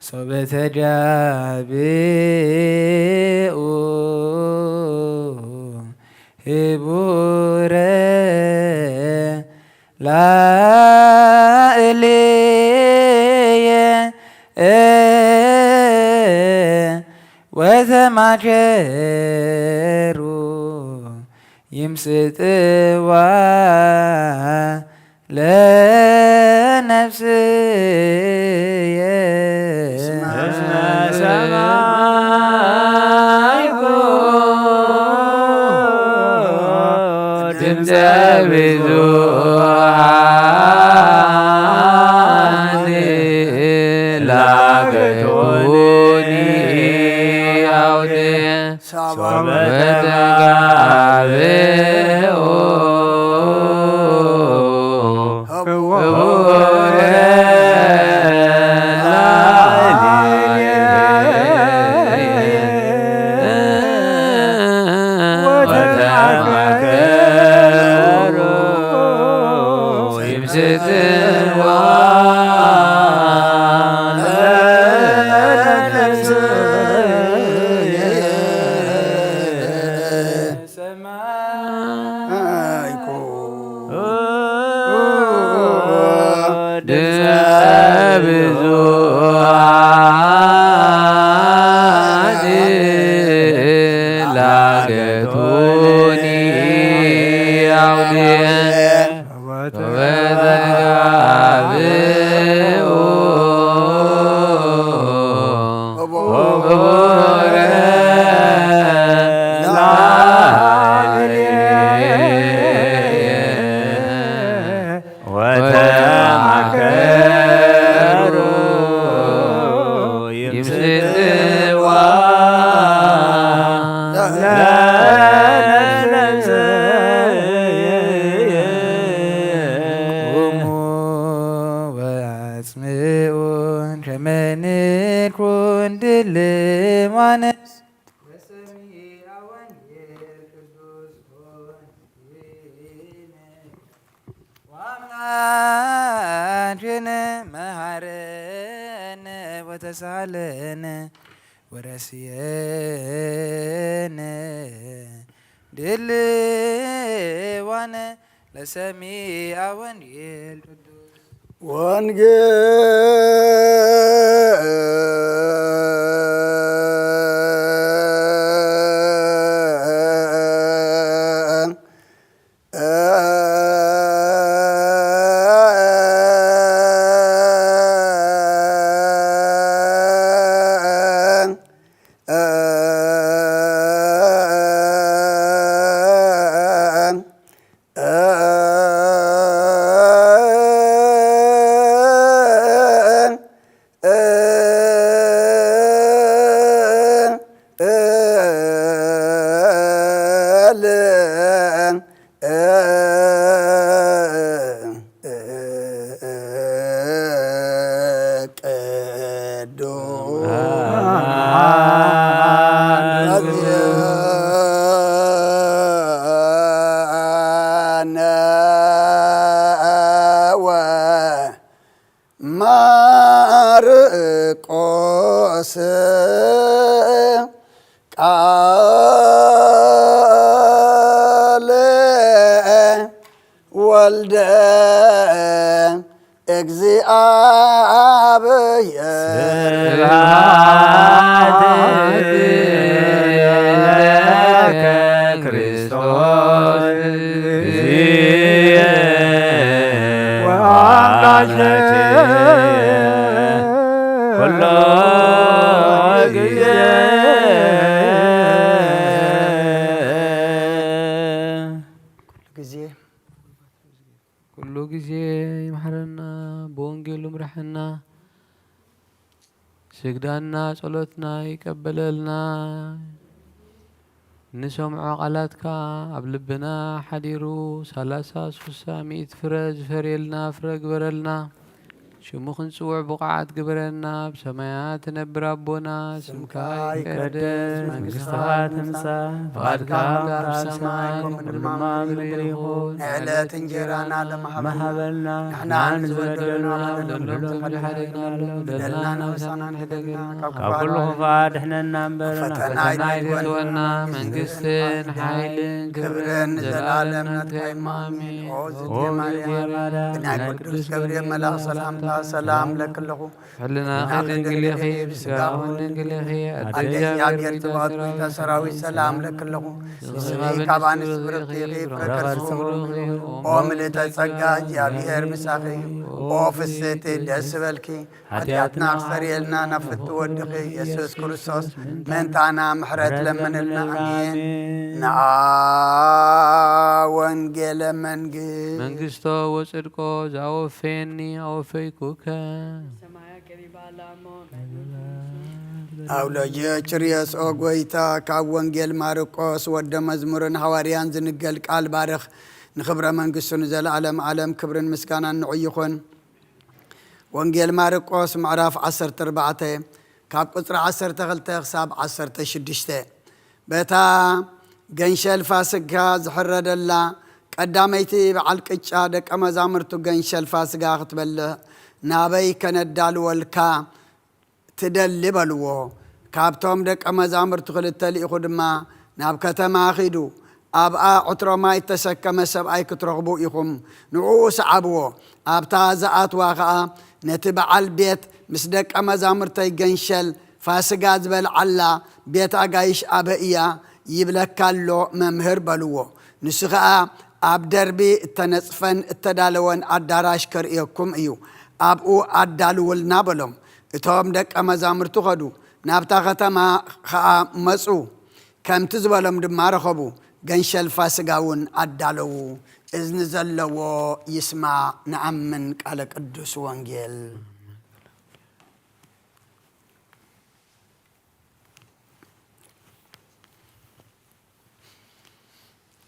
ሶበ ተጋብኡ ህቡረ ላእሌየ ወተማከሩ ይምስጥዋ ለነፍስየ እስመ ሰማይኩ ድምፀ ብዙሃን ላገቶኒ አውዴ ሶበ ተጋብኡ ህቡረ ላዕሌየ ወተማከሩ ጽዋ ሰማይኩ ድምፀ ብዙኃን ላገቱኒ አውድየ ወተጋብኡ ክቡረ ላዕሌየ ወተማከሩ ይምስጥዋ ለነፍስክሙ ወአጽምዑን ከመ ንኩን ድልዋነ ወሰሚዐ ወንጌል ቅዱስ ወንጌል ወአምላክነ መሐረነ ወተሳሃለነ ወረስየነ ድልዋነ ለሰሚዐ ወንጌል ቅዱስ ወንጌል ማርቆስ ቃለ ወልደ እግዚአብሔር ስብሐት ለከ ክርስቶስ ጊዜ ኩሉ ጊዜ ይምሓረና፣ ብወንጌሉ ምርሐና፣ ስግዳና ጸሎትና ይቀበለልና። ንሰምዖ ቃላትካ ኣብ ልብና ሓዲሩ፣ ሰላሳ፣ ስሳ፣ ሚእቲ ፍረ ዝፈርየልና ፍረ ግበረልና። ሽሙ ክንጽውዕ ብቑዓት ግበረና። ኣብ ሰማያት ትነብር ኣቦና፣ ስምካ ይትቀደስ፣ መንግስትኻ ትምጻእ፣ ፍቓድካ ትኩን ኣብ ሰማይ ከምኡ ድማ ኣብ ምድሪ ይኹን። ንዕለት እንጀራና ለመሃበልና፣ ንሕና ንዝበደሉና ንበድሎም ከም ንሕደግ ንበድለና፣ በደልና ናብሳና ንሕደግና፣ ካብ ኩሉ ክፉእ ኣድሕነና እምበር ናብ ፈተና ኣይትግበና። መንግስትን ሓይልን ክብርን ዘለኣለም ናትካ እዩ። ኣሜን። ኦ ዝቴ ማርያም፣ ብናይ ቅዱስ ገብርኤል መልኣኽ ሰላምታ ሰላም ለክለኹ። ሕልናኺ ድንግል ኢኺ፣ ብስጋኺ እውን ድንግል ኢኺ። ኣደ እግዚኣብሔር፣ ተባቱ ሰራዊት ሰላም ለክለኹ። ንስኺ ካብ ኣንስቲ ብርኽቲ ኢኺ፣ ፍረ ከርስኺ ብሩኽ እዩ። ኦ ምልእተ ጸጋ፣ እግዚኣብሔር ምሳኺ እዩ። ኦ ፍስሕቲ፣ ደስ ይበልኪ። ሓጢኣትና ክሰርየልና ናብ ፍትወ ወድኺ የሱስ ክርስቶስ ምእንታና ምሕረት ለምንልና። ኣሜን። ነአ ወንጌለ መንግስት መንግስቶ ወጽድቆ ዘአወፈየኒ አወፈይኩከ። ኣውሎጅዮ ችርዮስ ኦ ጎይታ፣ ካብ ወንጌል ማርቆስ ወደ መዝሙርን ሃዋርያን ዝንገል ቃል ባርኽ። ንኽብረ መንግስቱ ንዘለዓለም ዓለም ክብርን ምስጋናን ንዑ ይኹን። ወንጌል ማርቆስ ምዕራፍ ዓሰርተ ኣርባዕተ ካብ ቁጽሪ ዓሰርተ ክልተ ክሳብ ዓሰርተ ሽዱሽተ። በታ ገንሸል ፋስጋ ዝሕረደላ ቀዳመይቲ በዓል ቅጫ ደቀ መዛሙርቱ ገንሸል ፋስጋ ክትበልዕ ናበይ ከነዳልወልካ ትደሊ?" በልዎ። ካብቶም ደቀ መዛሙርቱ ክልተ ልኢኹ ድማ፣ "ናብ ከተማ ኺዱ፣ ኣብኣ ዕትሮ ማይ እተሰከመ ሰብኣይ ክትረኽቡ ኢኹም፣ ንዕኡ ሰዓብዎ። ኣብታ ዝኣትዋ ኸኣ፣ ነቲ በዓል ቤት፣ 'ምስ ደቀ መዛሙርተይ ገንሸል ፋስጋ ዝበልዓላ ቤት ኣጋይሽ ኣበይ እያ?' ይብለካ ኣሎ መምህር" በልዎ። ንሱ ኸኣ፣ "ኣብ ደርቢ እተነጽፈን እተዳለወን ኣዳራሽ ከርእየኩም እዩ፣ ኣብኡ ኣዳልውልና" በሎም። እቶም ደቀ መዛሙርቱ ኸዱ፣ ናብታ ኸተማ ኸኣ መጹ፣ ከምቲ ዝበሎም ድማ ረኸቡ። ገንሸል ፋስጋ እውን ኣዳለዉ። እዝኒ ዘለዎ ይስማዕ። ንኣምን ቃለ ቅዱስ ወንጌል።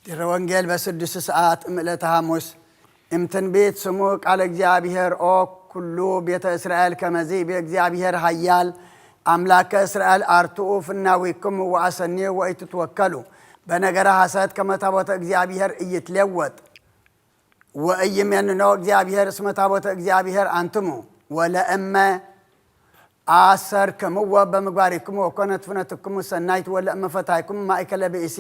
ድረ ወንጌል በስድስቲ ሰዓት እምዕለተ ሐሙስ። እም ትንቢት ስሙ ቃለ እግዚኣብሔር። ኦ ኩሉ ቤተ እስራኤል፣ ከመዚ ብእግዚኣብሔር ኃያል ኣምላከ እስራኤል፣ ኣርትኡ ፍናዊክሙ ወአሰንዩ ወኢትትወከሉ በነገረ ሐሰት፣ ከመ ታቦተ እግዚኣብሔር ኢይትሌወጥ ወኢይሜንኖ እግዚኣብሔር፣ እስመ ታቦተ እግዚኣብሔር ኣንትሙ። ወለእመ ኣሰርክምዎ በምግባሪክሙ ወኮነት ፍኖትክሙ ሰናይት፣ ወለእመ ፈታይክሙ ማእከለ ብእሲ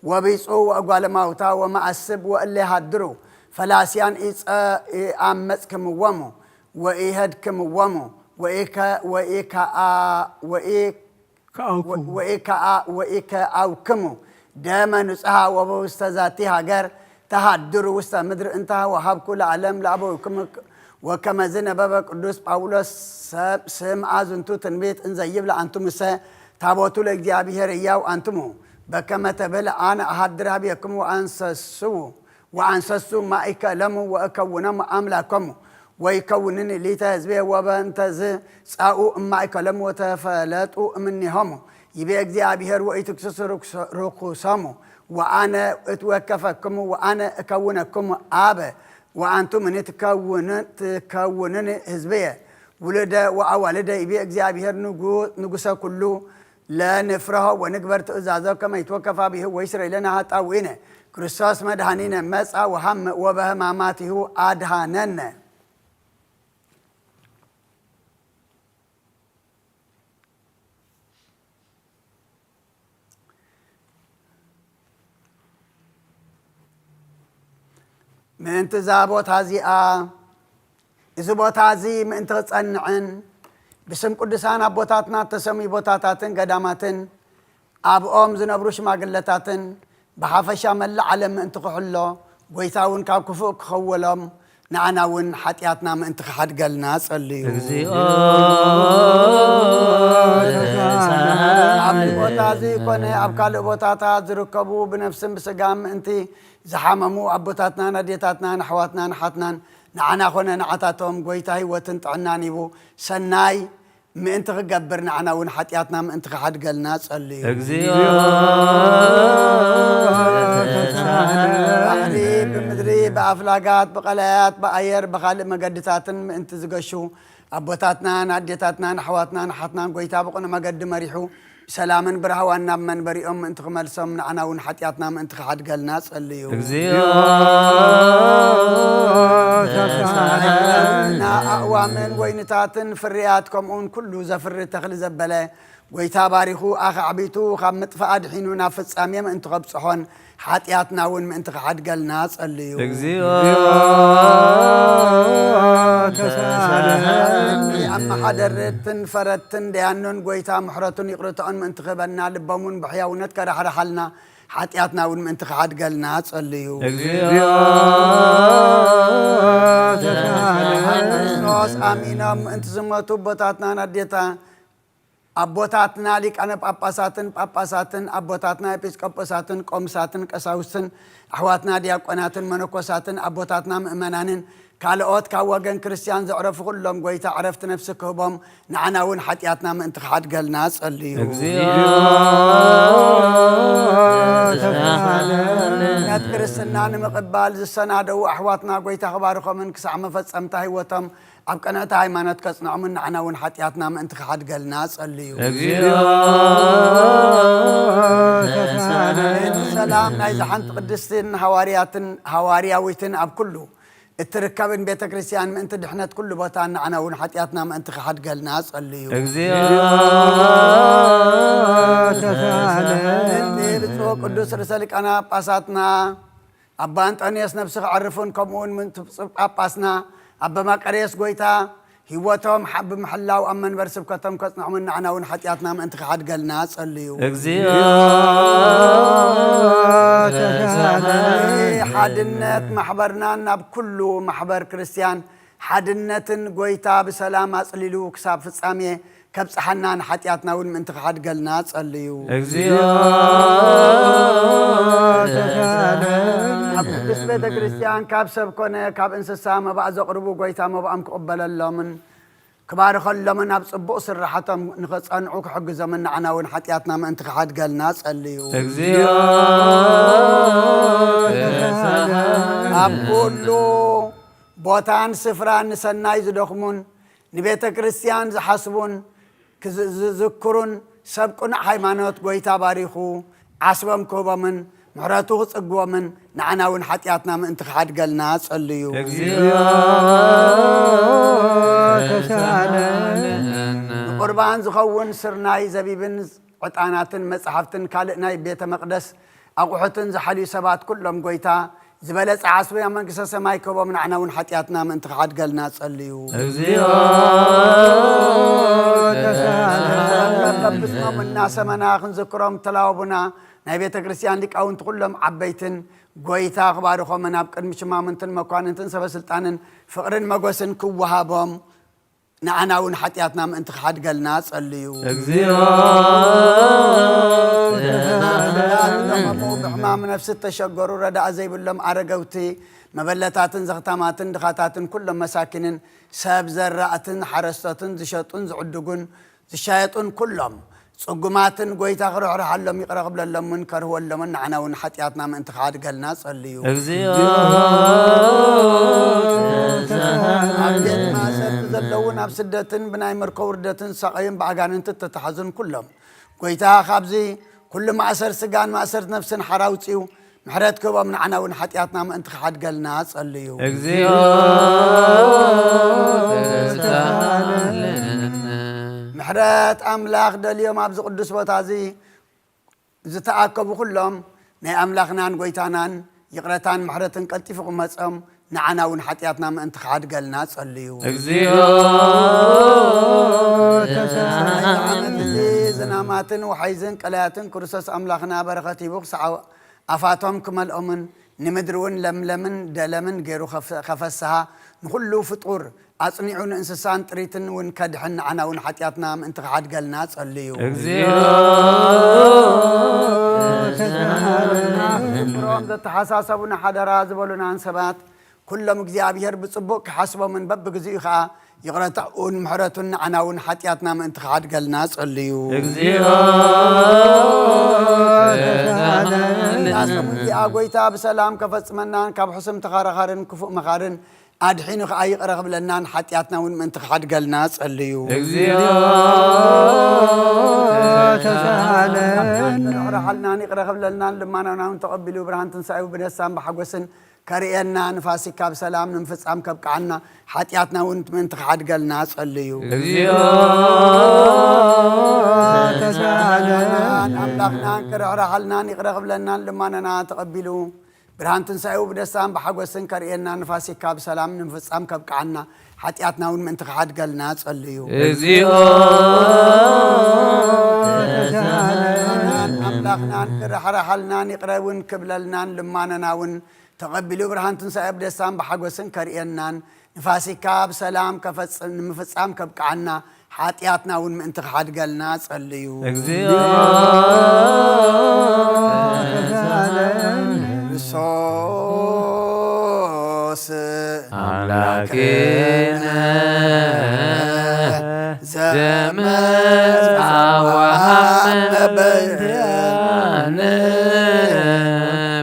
ወቢጹ ወእጓለ ማውታ ወመዓስብ ወእለ ሃድሩ ፈላስያን ኢጸ-፣ ኢአመጽክምዎሙ ወኢሄድክምዎሙ ወኢከ-፣ ወኢከኣ-፣ ወኢ-፣ ከአውክሙ። ወ-፣ ወኢከኣ-፣ ወኢከአውክሙ ደመ ንጹሃ ወበውስተ ዛቲ ሃገር ተሃድሩ ውስተ ምድር እንተ ወሃብኩ ለዓለም ለአበዊክሙ። ወከመዝ ነበበ ቅዱስ ጳውሎስ ሰብ ስምዓ ዝንቱ ትንቢት እንዘ ይብል፣ አንትሙሰ ታቦቱ ለእግዚአብሔር ሕያው አንትሙ፣ በከመ ተብል አነ አሃድር ሀቤክሙ ወአንሰስው ወአንሰሱ ማእከሎሙ ወእከውኖሙ አምላኮሙ ወይከውንኒ ሊተ ህዝቤ ወበእንተዝ ጻኡ እማእከሎሙ ወተፈለጡ እምኔሆሙ ይቤ እግዚኣብሔር ወኢትክስሱ ርኩሶ-፣ ርኩሶሙ ወአነ እትወከፈክሙ ወአነ እከውነክሙ አበ ወአንቱምኒ ትከውኑ-፣ ትከውኑኒ ህዝብየ ውሉደ ወአዋልደ ይቤ እግዚኣብሔር ንጉ-፣ ንጉሰ ኩሉ ለንፍርሆ ወንግበር ትእዛዞ ከመ ይትወከፍ አቢሁ ወይስረይ ለነ ኃጣውኢነ። ክርስቶስ መድኃኒነ መጻ ወሃመ ወበህማማቲሁ አድኃነነ። ምእንቲ እዛ ቦታ እዚኣ፣ እዚ ቦታ እዚ ምእንቲ ክጸንዕን ብስም ቅዱሳን ኣቦታትና እተሰምዩ ቦታታትን ገዳማትን ኣብኦም ዝነብሩ ሽማግለታትን ብሓፈሻ መላእ ዓለም ምእንቲ ክሕሎ፣ ጐይታ እውን ካብ ክፉእ ክኸወሎም፣ ንዓና እውን ሓጢኣትና ምእንቲ ክሓድገልና ጸልዩ። እግዚኦ ተሳሃለነ። ኣብዚ ቦታ እዚ ኮነ ኣብ ካልእ ቦታታት ዝርከቡ ብነፍስን ብስጋን ምእንቲ ዝሓመሙ ኣቦታትናን ኣዴታትናን ኣሕዋትናን ኣሓትናን ንዓና ኮነ ንዓታቶም ጐይታ ህይወትን ጥዕናን ሂቡ ሰናይ ምእንቲ ክገብር ንዓና እውን ሓጢኣትና ምእንቲ ክሓድገልና ጸልዩ። እግዚኦ ተሳሃለነ። ባሕሪ ብምድሪ ብኣፍላጋት ብቐላያት ብኣየር ብኻልእ መገድታትን ምእንቲ ዝገሹ ኣቦታትናን ኣዴታትናን ኣሕዋትናን ኣሓትናን ጐይታ ብቕኑዕ መገዲ መሪሑ ብሰላምን ብራህዋን ናብ መንበሪኦም ምእንቲ ክመልሶም ንዓና እውን ሓጢኣትና ምእንቲ ክሓድገልና ጸልዩ። እግዚኦ ተሳሃለነ። ኣእዋምን ወይንታትን ፍርያት ከምኡውን ኩሉ ዘፍሪ ተኽሊ ዘበለ ጐይታ ባሪኹ ኣኻዕቢቱ ካብ ምጥፋእ ኣድሒኑ ናብ ፍጻሜ ምእንቲ ከብጽሖን ሓጢኣትና እውን ምእንቲ ክሓድገልና ጸልዩ። እግዚኦ ተሳሃለኒ። ኣመሓደርትን ፈረድትን ደያኑን ጐይታ ምሕረቱን ይቕርታኡን ምእንቲ ክህበና ልቦም እውን ብሕያውነት ከራሕርሓልና ሓጢኣትና እውን ምእንቲ ክሓድገልና ጸልዩ። እግዚኦ ተሳሃለኒ። ክርስቶስ ኣሚኖም ምእንቲ ዝሞቱ ኣቦታትናን ኣዴታ ኣቦታትና ሊቃነ ጳጳሳትን ጳጳሳትን፣ ኣቦታትና ኤጲስቆጶሳትን ቆምሳትን ቀሳውስትን፣ ኣሕዋትና ዲያቆናትን መነኮሳትን፣ ኣቦታትና ምእመናንን፣ ካልኦት ካብ ወገን ክርስትያን ዘዕረፉ ኩሎም ጎይታ ዕረፍቲ ነፍሲ ክህቦም፣ ንዓና እውን ሓጢኣትና ምእንቲ ክሓድገልና ጸልዩ። እግዚኦ ተሳሃለነ። እምነት ክርስትና ንምቕባል ዝሰናደዉ ኣሕዋትና ጎይታ ክባርኾምን ክሳዕ መፈጸምታ ህይወቶም ኣብ ቅንዕቲ ሃይማኖት ከጽንዖምን ንዓና እውን ሓጢኣትና ምእንቲ ክሓድገልና ጸልዩ። እግዚኦ ሰላም ናይዛ ሓንቲ ቅድስትን ሃዋርያትን ሃዋርያዊትን ኣብ ኩሉ እትርከብን ቤተ ክርስቲያን ምእንቲ ድሕነት ኩሉ ቦታ ንዓና እውን ሓጢኣትና ምእንቲ ክሓድገልና ጸልዩ። እግዚኦ እቲ ብፁዕ ቅዱስ ርእሰ ሊቃነ ጳጳሳትና ኣባ ኣንጦንዮስ ነብሲ ክዕርፉን ከምኡውን ምእንቲ ብፁዕ ጳጳስና ኣባ መቃርዮስ ጎይታ ህይወቶም ሓ- ብምሕላው ኣብ መንበር ስብከቶም ከጽንዖምን ንዓና እውን ሓጢኣትና ምእንቲ ክሓድገልና ጸልዩ። እግዚኦ ተሳሃለነ። ሓድነት ማሕበርናን ናብ ኩሉ ማሕበር ክርስትያን ሓድነትን ጎይታ ብሰላም ኣጽሊሉ ክሳብ ፍጻሜ ከብጽሓና ንሓጢኣትና እውን ምእንቲ ክሓድገልና ጸልዩ። እግዚኦ ተሳሃለነ። ኣብ ቅድስት ቤተ ክርስቲያን ካብ ሰብ ኮነ ካብ እንስሳ መባእ ዘቕርቡ ጎይታ መባኦም ክቕበለሎምን ክባርኸሎምን ኣብ ጽቡቕ ስራሕቶም ንኸጸንዑ ክሕግዞምን ንዓና እውን ሓጢኣትና ምእንቲ ክሓድገልና ጸልዩ። እግዚኦ ኣብ ኩሉ ቦታን ስፍራን ንሰናይ ዝደኽሙን ንቤተ ክርስቲያን ዝሓስቡን ክዝ- ዝዝክሩን ሰብ ቅኑዕ ሃይማኖት ጎይታ ባሪኹ ዓስቦም ክህቦምን ምሕረቱ ክጽግቦምን ንዓና እውን ሓጢኣትና ምእንቲ ክሓድገልና ጸልዩ። እግዚኦ ተሳሃለነ። ንቁርባን ዝኸውን ስርናይ ዘቢብን ዕጣናትን መጽሓፍትን ካልእ ናይ ቤተ መቕደስ ኣቑሑትን ዝሓልዩ ሰባት ኩሎም ጎይታ ዝበለጸ ዓስቢ ኣብ መንግስተ ሰማይ ክህቦም ንዓና እውን ሓጢኣትና ምእንቲ ክሓድገልና ጸልዩ። እግዚኦ ተሳሃለነ። በብስሞም እናሰመና ክንዝክሮም ተላወቡና ናይ ቤተ ክርስቲያን ሊቃውንቲ ኩሎም ዓበይትን ጎይታ ክባርኾምን ኣብ ቅድሚ ሽማምንትን መኳንንትን ሰበስልጣንን ፍቕርን መጎስን ክወሃቦም ንዓና እውን ሓጢኣትና ምእንቲ ክሓድገልና ጸልዩ። እግዚኦ ለኸምኡ ብሕማም ነፍሲ እተሸገሩ ረዳእ ዘይብሎም ኣረገውቲ መበለታትን ዘኽታማትን ድኻታትን ኩሎም መሳኪንን ሰብ ዘራእትን ሓረስቶትን ዝሸጡን ዝዕድጉን ዝሻየጡን ኩሎም ጽጉማትን ጎይታ ክርሕርሓሎም ይቕረ ክብለሎምን ከርህወሎምን ንዓና እውን ሓጢኣትና ምእንቲ ክሓድገልና ጸልዩ። እግዚኦ ኣብ ቤት ማእሰርቲ ዘለውን ኣብ ስደትን ብናይ ምርኮ ውርደትን ዝሳቐዩን ብኣጋንንቲ እተተሓዙን ኩሎም ጎይታ ካብዚ ኩሉ ማእሰር ስጋን ማእሰር ነፍስን ሓራ ኣውጽኡ ምሕረት ክህቦም ንዓና እውን ሓጢኣትና ምእንቲ ክሓድገልና ጸልዩ። እግዚኦ ተሳሃለነ። ምሕረት ኣምላኽ ደልዮም ኣብዚ ቅዱስ ቦታ እዚ ዝተኣከቡ ኩሎም ናይ ኣምላኽናን ጎይታናን ይቕረታን ምሕረትን ቀልጢፉ ክመጾም ንዓና እውን ሓጢኣትና ምእንቲ ክሓድገልና ጸልዩ። እግዚኦ ተሳሃለነ። ዓመት እዚ ዝናማትን ወሓይዝን ቀላያትን ክርስቶስ ኣምላኽና በረኸት ሂቡ ክሳዕ ኣፋቶም ክመልኦምን ንምድሪ እውን ለምለምን ደለምን ገይሩ ከፍ- ከፈስሃ ንኹሉ ፍጡር ኣጽኒዑ ንእንስሳን ጥሪትን እውን ከድሕን ንዓና እውን ሓጢኣትና ምእንቲ ክሓድገልና ጸልዩ። እግዚኦ ተሳሃለነ። ምሮም ዘተሓሳሰቡና ሓደራ ዝበሉናን ሰባት ኩሎም እግዚኣብሔር ብጽቡቕ ክሓስቦምን በብግዚኡ ኸኣ ይቕረታኡን ምሕረቱን ንዓና እውን ሓጢኣትና ምእንቲ ክሓድገልና ጸልዩ። እግዚኦ ተሳሃለነ። እዚኣ ጎይታ ብሰላም ከፈጽመናን ካብ ሕሱም ተኻራኻርን ክፉእ መኻርን ኣድሒኑ ኸኣ ይቕረ ክብለናን ሓጢኣትና እውን ምእንቲ ክሓድገልና ጸልዩ። እግዚኦ ተሳሃለነ። ርሕራሓልናን ይቕረ ክብለልናን ልማናና እውን ተቐቢሉ ብርሃን ትንሳኤኡ ብደስታን ብሓጎስን ከርእየና ንፋሲካ ብሰላም ንምፍጻም ከብቅዓና ሓጢኣትና እውን ምእንቲ ክሓድገልና ጸልዩ። እግዚኦ ተሳሃለነ። ኣምላኽናን ክርሕራሓልናን ይቕረ ክብለናን ልማናና ተቐቢሉ ብርሃን ትንሳኤኡ ብደስታን ብሓጎስን ከርእየና ንፋሲካ ብሰላም ንምፍጻም ከብቅዓና ሓጢኣትና እውን ምእንቲ ክሓድገልና ጸልዩ። እግዚኦ ኣምላኽናን ክርሕራሓልናን ይቕረ እውን ክብለልናን ልማነና እውን ተቐቢሉ ብርሃን ትንሳኤ ብደስታን ብሓጎስን ከርእየናን ንፋሲካ ብሰላም ከፈጽም ንምፍጻም ከብቅዓና ሓጢኣትና እውን ምእንቲ ክሓድገልና ጸልዩ። እግዚኦ ተሳሃለነ። ክርስቶስ ኣምላክነ ዘመጻ ወሃብ በእንቲኣነ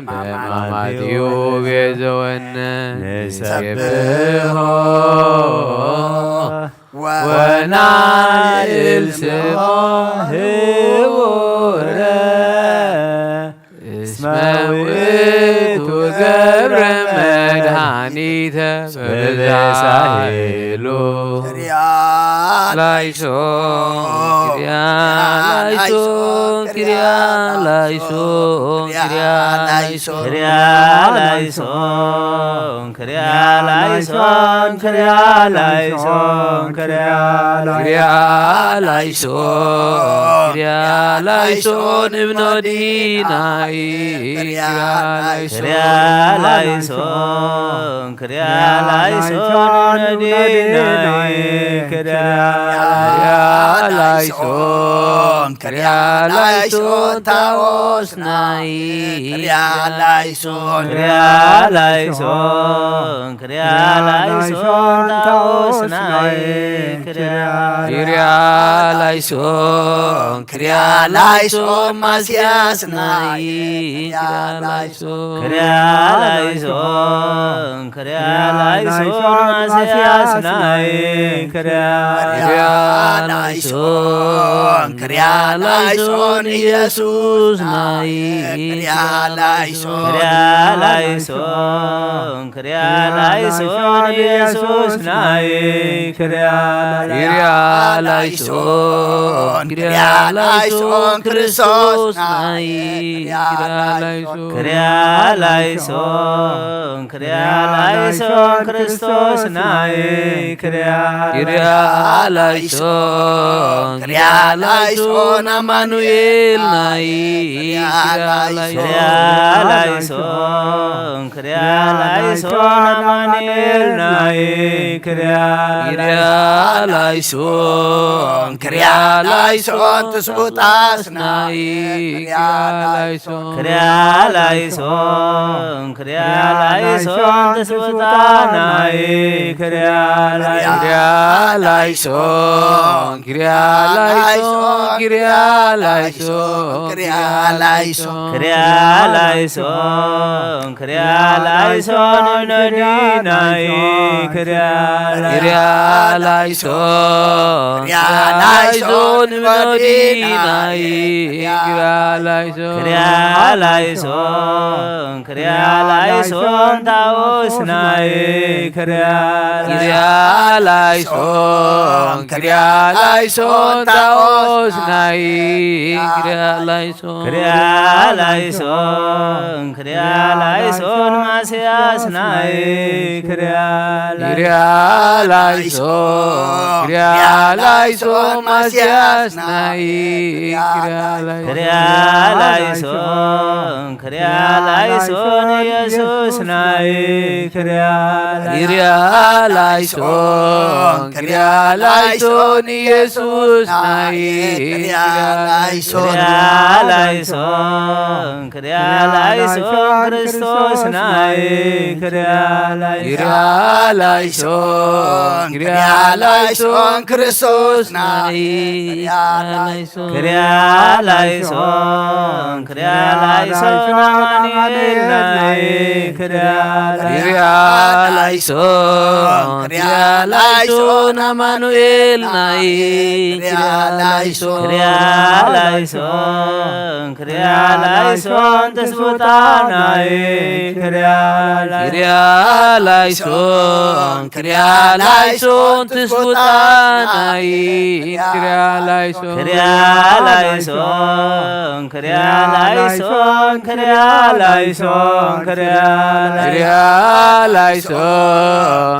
በማማቲኡ ቤዘወነ ንሰብሖ ወናይል ስሞ ህቡረ እስመ ውእቱ ገብረ መድኃኒተ በበሳህሉ። ላይሶን ክሪያ ላይሶን ክሪያ ላይሶን ክሪያ ላይሶን ክሪያ ላይሶን ክሪያ ላይሶን ክሪያ ላይሶን ክሪያ ላይሶን ክሪያ ላይሶን ክሪያ ላይሶን እብኖ ዲናይ ክሪያ ላይሶን ክሪያ ላይሶን ክሪያ ላይሶን እብኖ ዲናይ ክሪያ ላይሶን ክሪያ ላይሶን ታኦስናይ ክሪያ ላይሶን ክሪያ ላይሶን ክሪያ ላይሶን ታኦስናይ ክሪያ ክሪያ ላይሶን ክሪያ ላይሶን ማስያስናይ ክሪያ ላይሶን ክሪያ ላይሶን ክሪያ ላይሶን ማስያስናይ ክሪያ ክሪያ ላይሶን ክሪያ ላይሶን ኢየሱስናይ ክሪያ ላይሶን ክሪያ ላይሶን ክሪያ ላይሶን ኢየሱስናይ ክሪያ ክሪያ ላይሶን ክሪያ ላይሶን ክርስቶስናይ ክሪያ ላይሶን ክሪያ ላይሶን ክሪያ ላይሶን ክርስቶስናይ ክሪያ ክሪያ ላይሶን ክሪያ ላይሶን ኣማኑኤልናይ ክሪያ ላይሶን ክሪያ ላይሶን ክሪያ ላይሶን ኣማኑኤልናይ ክሪያ ክሪያ ላይሶን ክሪያ ላይሶን ትስቡጣስናይ ክሪያ ላይሶን ክሪያ ላይሶን ክሪያ ላይሶን ትስቡጣናይ ክሪያ ላይሶን ክሪያ ላይሶን ክሪያ ላይሶን ክሪያ ላይሶን ክሪያ ላይሶን ክሪያ ላይሶን እብኖ ዲናይ ክሪያ ክሪያ ላይሶን ክሪያ ላይሶን እብኖ ዲናይ ክሪያ ላይሶን ክሪያ ላይሶን ክሪያ ላይሶን ታኦስናይ ክሪያ ክሪያ ላይሶን ክሪያ ላይሶን ታኦስናይ ክሪያ ላይሶን ክሪያ ላይሶን ክሪያ ላይሶን ማስያስናይ ክሪያ ክሪያ ላይሶን ክሪያ ላይሶን ማስያስናይ ክሪያ ላይሶን ክሪያ ላይሶን ክሪያ ላይሶን ኢየሱስናይ ክሪያ ክሪያ ላይሶን ክሪያ ላይሶን ኢየሱስናይ ክሪያ ላይሶን ክሪያ ላይሶን ክሪያ ላይሶን ክርስቶስናይ ክሪያ ላይሶን ክሪያ ላይሶን ክሪያ ላይሶን ክርስቶስናይ ክሪያ ላይሶን ክሪያ ላይሶን ክሪያ ላይሶን ኣማኑኤልናይ ክሪያ ክሪያ ላይሶን ክሪያ ላይሶን ኣማኑኤልናይ ክሪያ ላይሶን ክሪያ ላይሶን ክሪያ ላይሶን ትስፉጣናይ ክሪያ ክሪያ ላይሶን ክሪያ ላይሶን ትስፉጣናይ ክሪያ ላይሶን ክሪያ ላይሶን ክሪያ ላይሶን ክሪያ ላይሶን ክሪያ ክሪያ ላይሶን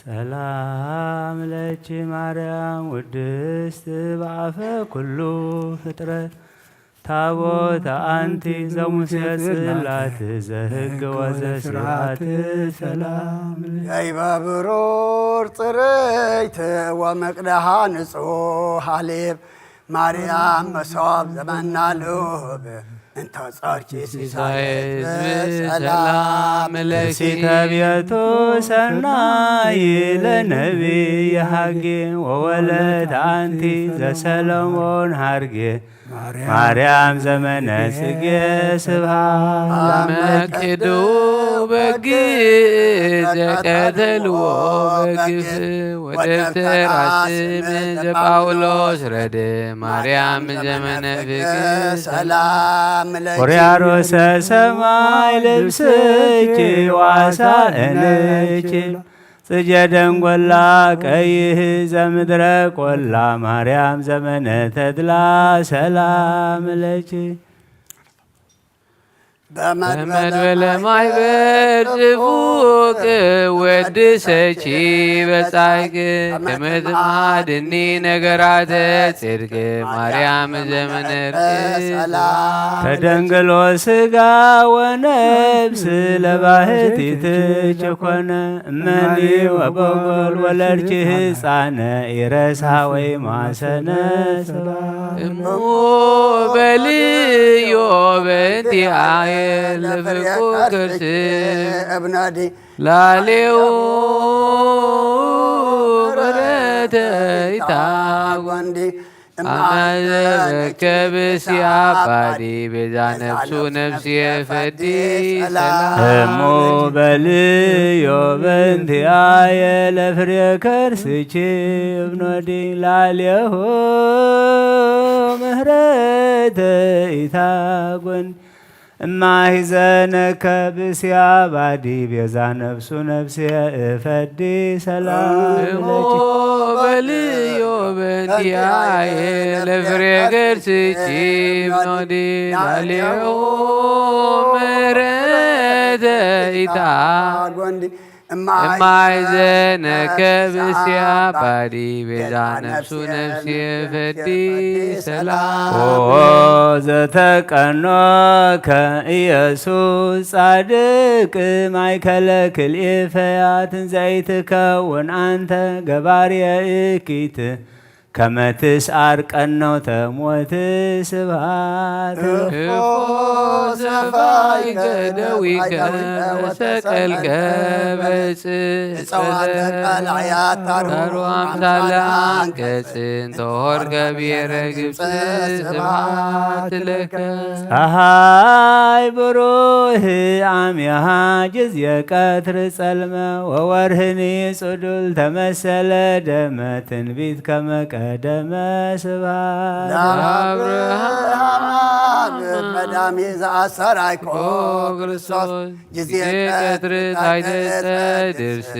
ሰላም ለኪ ማርያም ውድስት በአፈ ኩሉ ፍጥረት ታቦት አንቲ ዘሙሴ ጽላት ዘህግ ወዘስርዓት ሰላም ለኪ። ሸይበ ብሩር ጽርይት ወመቅደሃ ንጹሕ ሃሌብ ማርያም መሶብ ዘመና ልኡብ እንተ ጾርኪ ሲሳየት ሰላም ለኪ። ሲተ ቤቱ ሰናይ ለነቢይ ሃጌ ወወለት አንቲ ዘሰሎሞን ሃርጌ ማርያም ዘመነ ጽጌ ስብሃት። አመ ቅዱው በግ ዘቀተልዎ በግፍ ወደብተራ ስም ዘጳውሎስ ረድ ማርያም ዘመነ ፍቅር ሰላም ለኪ። ቆርያሮሰ ሰማይ ልብስኪ ዋሳ እንኪ ጽጀ ደንጎላ ቀይህ ዘምድረ ቆላ ማርያም ዘመነ ተድላ ሰላም ለኪ። በመድበለ ማይበር ጽፉቅ ወድሰኪ በጻይቅ ከመትማድኒ ነገራተ ጽድቅ ማርያም ዘመነ እርቅ ሰላም ተደንግሎ ስጋ ወነብስ ለባህቲትኪ ኮነ እመኒ ወበጎል ወለድኪ ህፃነ ኢረሳ ወይ ማሰነ ስባ እሙ በልዮ በእንቲአየ ለፍርቁ ከርስ እብናዲ ላሌው ምሕረተ ይታጎንዲ አማዘበከ ብሲ አባዲ ቤዛ ነፍሱ ነፍስየ ፈዲ ሰላም እሙ በልዮ በእንቲአየ ለፍሬ ከርስኪ እብኖዲ ላሌሁ ምህረተ ኢታጎን እማሂዘነከ ብሲ አባዲ ቤዛ ነፍሱ ነፍስየ እፈዲ ሰላም እሞ ለኪ። በልዮ በእንቲአየ ለፍሬ ገርስኪ እብኖዲ ላሌሁ ምህረተ ኢታ ጎንዲ እማይ ዘነከ ብስያ ባዲ ቤዛ ነፍሱ ነፍሲ ፈዲ ሰላም ኦ ዘተቀኖከ ኢየሱስ ጻድቅ ማይከለ ክልኤ ፈያትን ዘይትከውን አንተ ገባርየ እኪት ከመ ትስዓር ቀኖተ ሞት ስብሐት። እፎ ሰፋይከ ደዊከ ወሰቀልከ በጽ እጸዋተ ቀላያት ታሩ አምሳለ አንቀጽ እንተ ሆር ገቢረ ግብጽ ስብሐት ለከ። ፀሐይ ብሩህ አምያሃ ጊዜ ቀትር ጸልመ ወወርህኒ ጽዱል ተመሰለ ደመ ትንቢት ከመ ቀደመ ስብሐት ለአብርሃም ቀዳሚ ዘአሰራይኮ ክርስቶስ ጊዜ ቀትር ታይተጸ ድርስ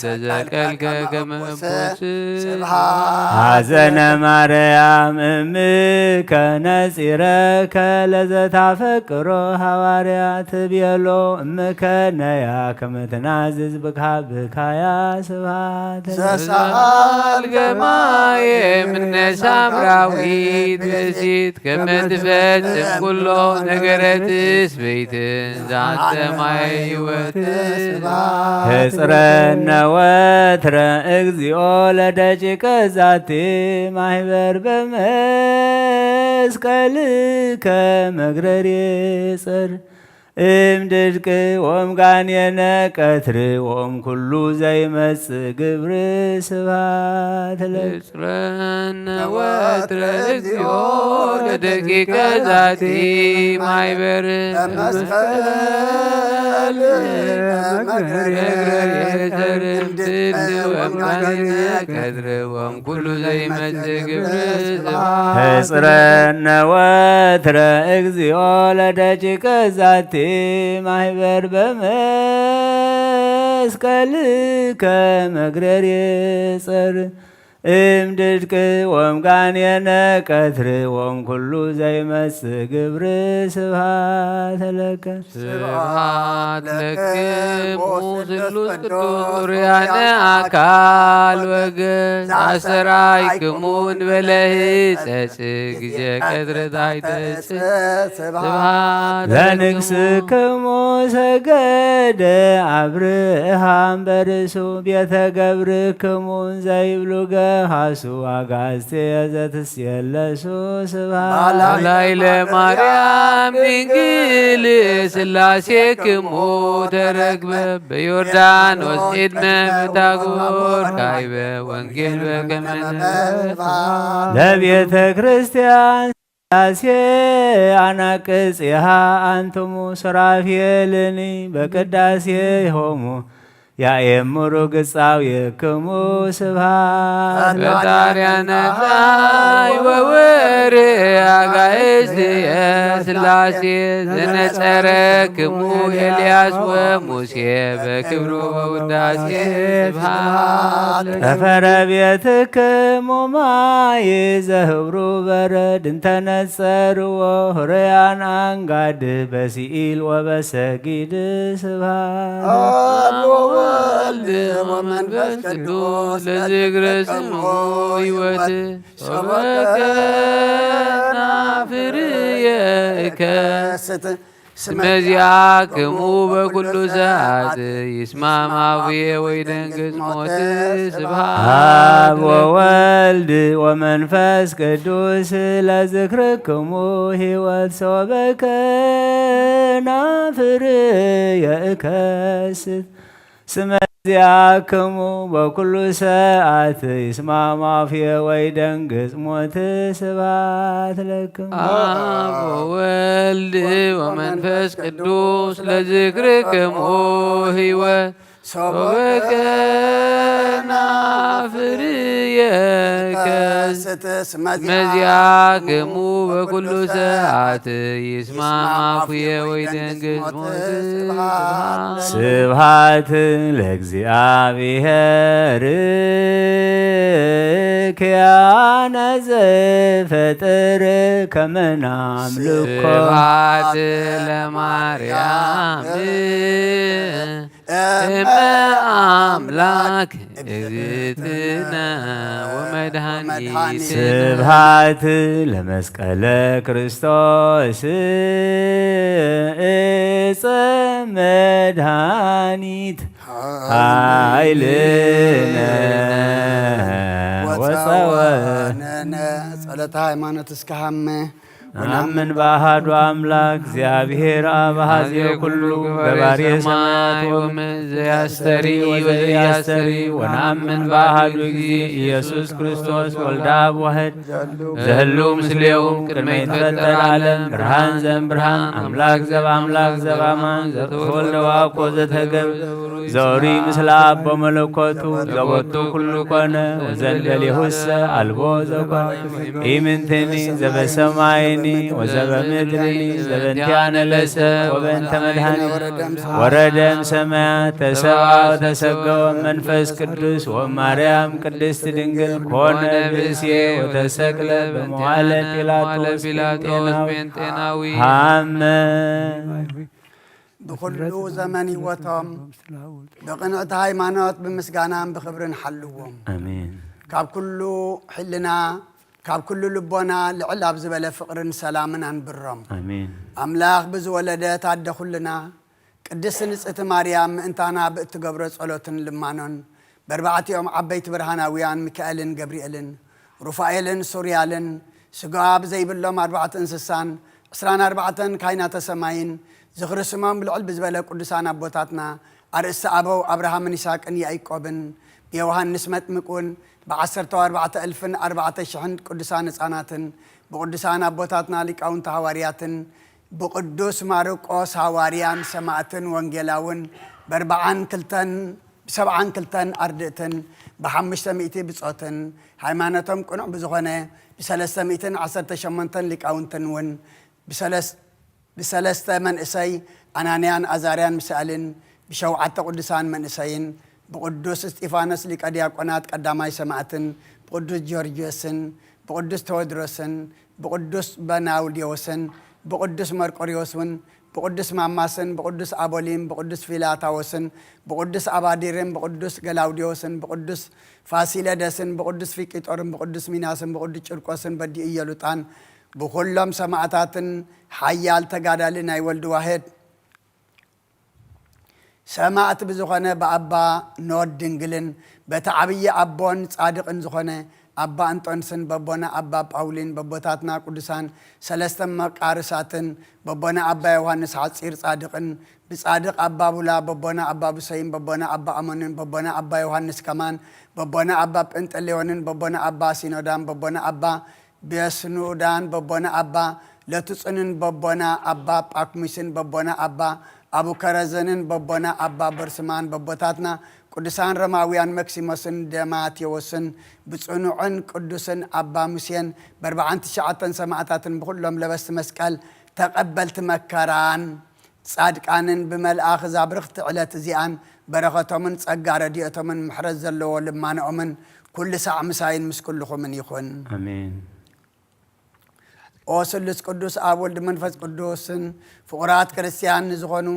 ተዘቀልከ ከመ እምቦስ ስብሐት ሐዘነ ማርያም እምከ ነጺረከ ለዘታፈቅሮ ሐዋርያት ቤሎ እምከ ነያ ከመ ትናዝዝ ብካ ብካያ ስብሐት ዘሰአል ገማየ ምነ ሳምራዊት ብእሲት ከመ ትፈጽም ኩሎ ነገረ ትስብእት እንዘ አንተ ማየ ሕይወት ስብሐት። ህጽረነ ወትረ እግዚኦ ለደቂቀ ዛቲ ማህበር በመስቀልከ መግረሬ ጽር እምድድቅ ወምጋኔነ ቀትር ወም ኩሉ ዘይመጽእ ግብር ስብሐት ለክ። ጽረነ ወትረ እግዚኦ ለደቂቀ ዛቲ ማይበር በመስቀል መግረሬ ጽር እምድድቅ ወምጋኔነ ቀትር ወም ኩሉ ዘይመጽእ ግብር ስብሐት። ህጽረነ ወትረ እግዚኦ ለደቂቀ ዛቲ ማህበር በመስቀልከ መግረሬ ጽር እምድድቅ ወምጋኔነ ቀትር ወምኩሉ ዘይመጽእ ግብር ስብሃት ለከ። ስብሐት ለክሙ ስሉስ ቅዱስ ርያነ አካል ወገዝ አሰራይክሙ እንበለ ህጸጽ ጊዜ ቀትር ታይተጽ ስብሐት ለንግስክሙ ሰገደ አብርሃም በርእሱ ቤተ ገብርክሙ ዘይብሉ ገሃሱ አጋዝቴ ዘትስየለሱ ስብሐት ላይለ ማርያም ድንግል ስላሴክሙ ተረግበ በዮርዳኖስ ዒድመ ብታቦር ካይበ ወንጌል በከመ ነበረ ለቤተ ክርስቲያን ስላሴ አናቅጽ የሃ አንትሙ ሱራፌልኒ በቅዳሴ ሆሙ ያኤምሩ ግጻው የክሙ ስብሃት ፈጣሪያነ ፀሐይ ወወር አጋእዝት የስላሴ ዘነጸረክሙ ኤልያስ ወሙሴ በክብሩ በውዳሴ ስብሃት ጠፈረ ቤትክሙ ማይ ዘህብሩ በረድ እንተነጸርዎ ህሩያን አንጋድ በሲኢል ወበሰጊድ ስብሃት አብ ወወልድ ወመንፈስ ቅዱስ ለዝክረ ስሙ ህይወት ሶበከ ናፍርየከ ስመዚአክሙ በኩሉ ሰዓት ይስማም አቡየ ወይደንግጽ ሞት ስብሃት አብ ወወልድ ወመንፈስ ቅዱስ ለዝክርክሙ ህይወት ሶበከ ናፍር የእከስት ስመዚአክሙ በኩሉ ሰዓት ይስማም አፉየ ወይደንግጽ ሞት ስብሃት ለክሙ አብ ወወልድ ወመንፈስ ቅዱስ ለዝክርክሙ ህይወት ሶበከ ናፍርየከ መዚአክሙ በኩሉ ሰዓት ይስማም አፉየ ወይደንግጽ ሞት ስብሃት ስብሃት ለእግዚአብሔር ኪያነ ዘፈጥር ከመናምልኮ ስብሃት ለማርያም እመ አምላክ እግዝእትነ ወመድኃኒትነ ስብሃት ለመስቀለ ክርስቶስ እፀ መድኃኒት ኃይልነ ወፀወ ጸሎተ ሃይማኖት እስከ ሃመ ወነአምን በአሐዱ አምላክ እግዚአብሔር አብ አሐዜ ኩሉ ገባሬ ሰማያት ወምድር ዘያስተሪ ወዘያስተሪ ወነአምን በአሐዱ ጊዜ ኢየሱስ ክርስቶስ ወልደ አብ ዋሕድ ዘህሉ ምስሌው ቅድመ ይትፈጠር ዓለም ብርሃን ዘእም ብርሃን አምላክ ዘብ አምላክ ዘብ አማን ዘተወልደ ዋኮ ዘተገብ ዘውሪ ምስለ አቦ መለኮቱ ዘቦቱ ኩሉ ኮነ ወዘንበሌሁሰ አልቦ ዘኮነ ኢምንትኒ ዘበሰማይኒ ወዘበምድርኒ ዘበንቲያነ ለሰ ወበንተ መድኃኒ ወረደም ሰማያት ተሰብአ ወተሰገወ መንፈስ ቅዱስ ወማርያም ቅድስት ድንግል ኮነ ብእሴ ወተሰቅለ በመዋዕለ ጲላጦስ ጴንጤናዊ ሃመ ብኩሉ ዘመን ህይወቶም ብቕንዕቲ ሃይማኖት ብምስጋናን ብኽብርን ሓልዎም። ኣሜን። ካብ ኩሉ ሕልና ካብ ኩሉ ልቦና ልዕል ኣብ ዝበለ ፍቕርን ሰላምን ኣንብሮም። ኣሜን። ኣምላኽ ብዝወለደት ኣደ ኩልና ቅድስት ንጽሕቲ ማርያም ምእንታና ብእትገብሮ ጸሎትን ልማኖን በርባዕቲኦም ዓበይቲ ብርሃናውያን ሚካኤልን ገብርኤልን ሩፋኤልን ሱርያልን ስጋ ብዘይብሎም ኣርባዕተ እንስሳን ዕስራን ኣርባዕተን ካይናተ ሰማይን ዝኽሪ ስሞም ልዕል ብዝበለ ቅዱሳን ኣቦታትና ኣርእስቲ ኣበው ኣብርሃምን ይስሐቅን ያዕቆብን ብዮሃንስ መጥምቅ እውን ብዓሰርተ ኣርባዕተ እልፍን ኣርባዕተ ሽሕን ቅዱሳን ህፃናትን ብቅዱሳን ኣቦታትና ሊቃውንቲ ሃዋርያትን ብቅዱስ ማርቆስ ሃዋርያን ሰማእትን ወንጌላውን በርባዓን ክልተን ብሰብዓን ክልተን ኣርድእትን ብሓሙሽተ ሚእቲ ብጾትን ሃይማኖቶም ቅኑዕ ብዝኾነ ብሰለስተ ሚእትን ዓሰርተ ሸሞንተን ሊቃውንትን እውን ብሰለስ- ብሰለስተ መንእሰይ ኣናንያን ኣዛርያን ሚሳኤልን ብሸውዓተ ቅዱሳን መንእሰይን ብቕዱስ እስጢፋኖስ ሊቀ ዲያቆናት ቀዳማይ ሰማዕትን፣ ብቕዱስ ጊዮርጊዮስን፣ ብቕዱስ ቴዎድሮስን፣ ብቕዱስ በናውዴዎስን፣ ብቕዱስ መርቆሪዎስ እውን፣ ብቕዱስ ማማስን፣ ብቕዱስ ኣቦሊን፣ ብቕዱስ ፊላታዎስን፣ ብቕዱስ ኣባዲርን፣ ብቕዱስ ገላውዴዎስን፣ ብቕዱስ ፋሲለደስን፣ ብቕዱስ ፊቂጦርን፣ ብቕዱስ ሚናስን፣ ብቕዱስ ጭርቆስን፣ በዲኡ ኢየሉጣን፣ ብኹሎም ሰማዕታትን ሓያል ተጋዳሊ ናይ ወልድ ዋሄድ ሰማዕት ብዝኾነ ብኣባ ኖድ ድንግልን በቲ ዓብዪ ኣቦን ጻድቕን ዝኾነ ኣባ እንጦንስን በቦና ኣባ ጳውሊን በቦታትና ቅዱሳን ሰለስተ መቃርሳትን በቦና ኣባ ዮሃንስ ሓጺር ጻድቕን ብጻድቕ ኣባ ቡላ በቦና ኣባ ብሰይን በቦና ኣባ ኣሞንን በቦና ኣባ ዮሃንስ ከማን በቦና ኣባ ጴንጠሌዎንን በቦና ኣባ ሲኖዳን በቦና ኣባ ቤስኑዳን በቦና ኣባ ለቱጽንን በቦና ኣባ ጳኩሚስን በቦና ኣባ ኣቡከረዘንን በቦና ኣባ በርስማን በቦታትና ቅዱሳን ረማውያን መክሲሞስን ደማቴዎስን ብጽኑዕን ቅዱስን ኣባ ሙሴን በርብዓን ትሽዓተን ሰማዕታትን ብኹሎም ለበስቲ መስቀል ተቐበልቲ መከራን ጻድቃንን ብመልኣኽ እዛ ብርኽቲ ዕለት እዚኣን በረኸቶምን ጸጋ ረድኤቶምን ምሕረት ዘለዎ ልማንኦምን ኩሉ ሳዕ ምሳይን ምስ ኩልኹምን ይኹን። ኣሜን። ኦ ስሉስ ቅዱስ ኣብ ወልድ መንፈስ ቅዱስን ፍቑራት ክርስትያን ንዝኾኑ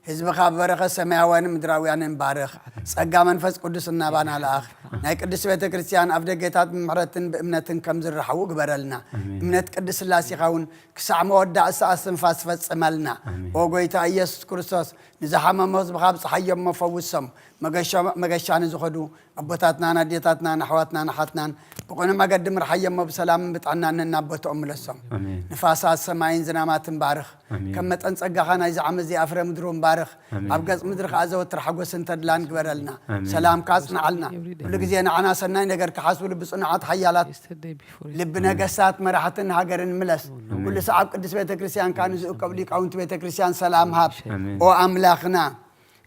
ህዝብኻ ብበረኸት ሰማያውያንን ምድራውያንን ባርኽ። ጸጋ መንፈስ ቅዱስ እናባና ለኣኽ። ናይ ቅድስት ቤተ ክርስትያን ኣፍ ደገታት ብምሕረትን ብእምነትን ከም ዝረሓዉ ግበረልና። ኣሜን። እምነት ቅድስት ስላሴኻ እውን ክሳዕ መወዳእታ እስትንፋስ ፈጽመልና። ኣሜን። ኦ ጎይታ ኢየሱስ ክርስቶስ ንዝሓመሙ ህዝብኻ ኣብጽሓዮም እሞ ፈውሶም። መገሻ- መገሻ ንዝኸዱ ኣቦታትናን ኣዴታትናን ኣሕዋትናን ኣሓትናን ብቕኑዕ መገዲ ምርሓዮ እሞ ብሰላምን ብጥዕናን ነናብ ቦትኦም ምለሶም። ኣሜን። ንፋሳት ሰማይን ዝናማትን ባርኽ። ኣሜን። ከም መጠን ጸጋኻ ናይዚ ዓመት እዚኣ ፍረ ምድሪ እውን ባርኽ። ኣሜን። ኣብ ገጽ ምድሪ ከኣ ዘወትር ሓጎስን ተድላን ግበረልና። ኣሜን። ሰላምካ ኣጽንዓልና። ኩሉ ግዜ ንዓና ሰናይ ነገር ክሓስቡ ልቢ ጽኑዓት ሓያላት ልቢ ነገስታት መራሕትን ሃገርን ምለስ። ኣሜን። ኩሉ ሰዓብ ቅድስት ቤተ ክርስቲያን ከኣ ንዝእከብ ሊቃውንቲ ቤተ ክርስቲያን ሰላም ሃብ። ኣሜን። ኦ ኣምላኽና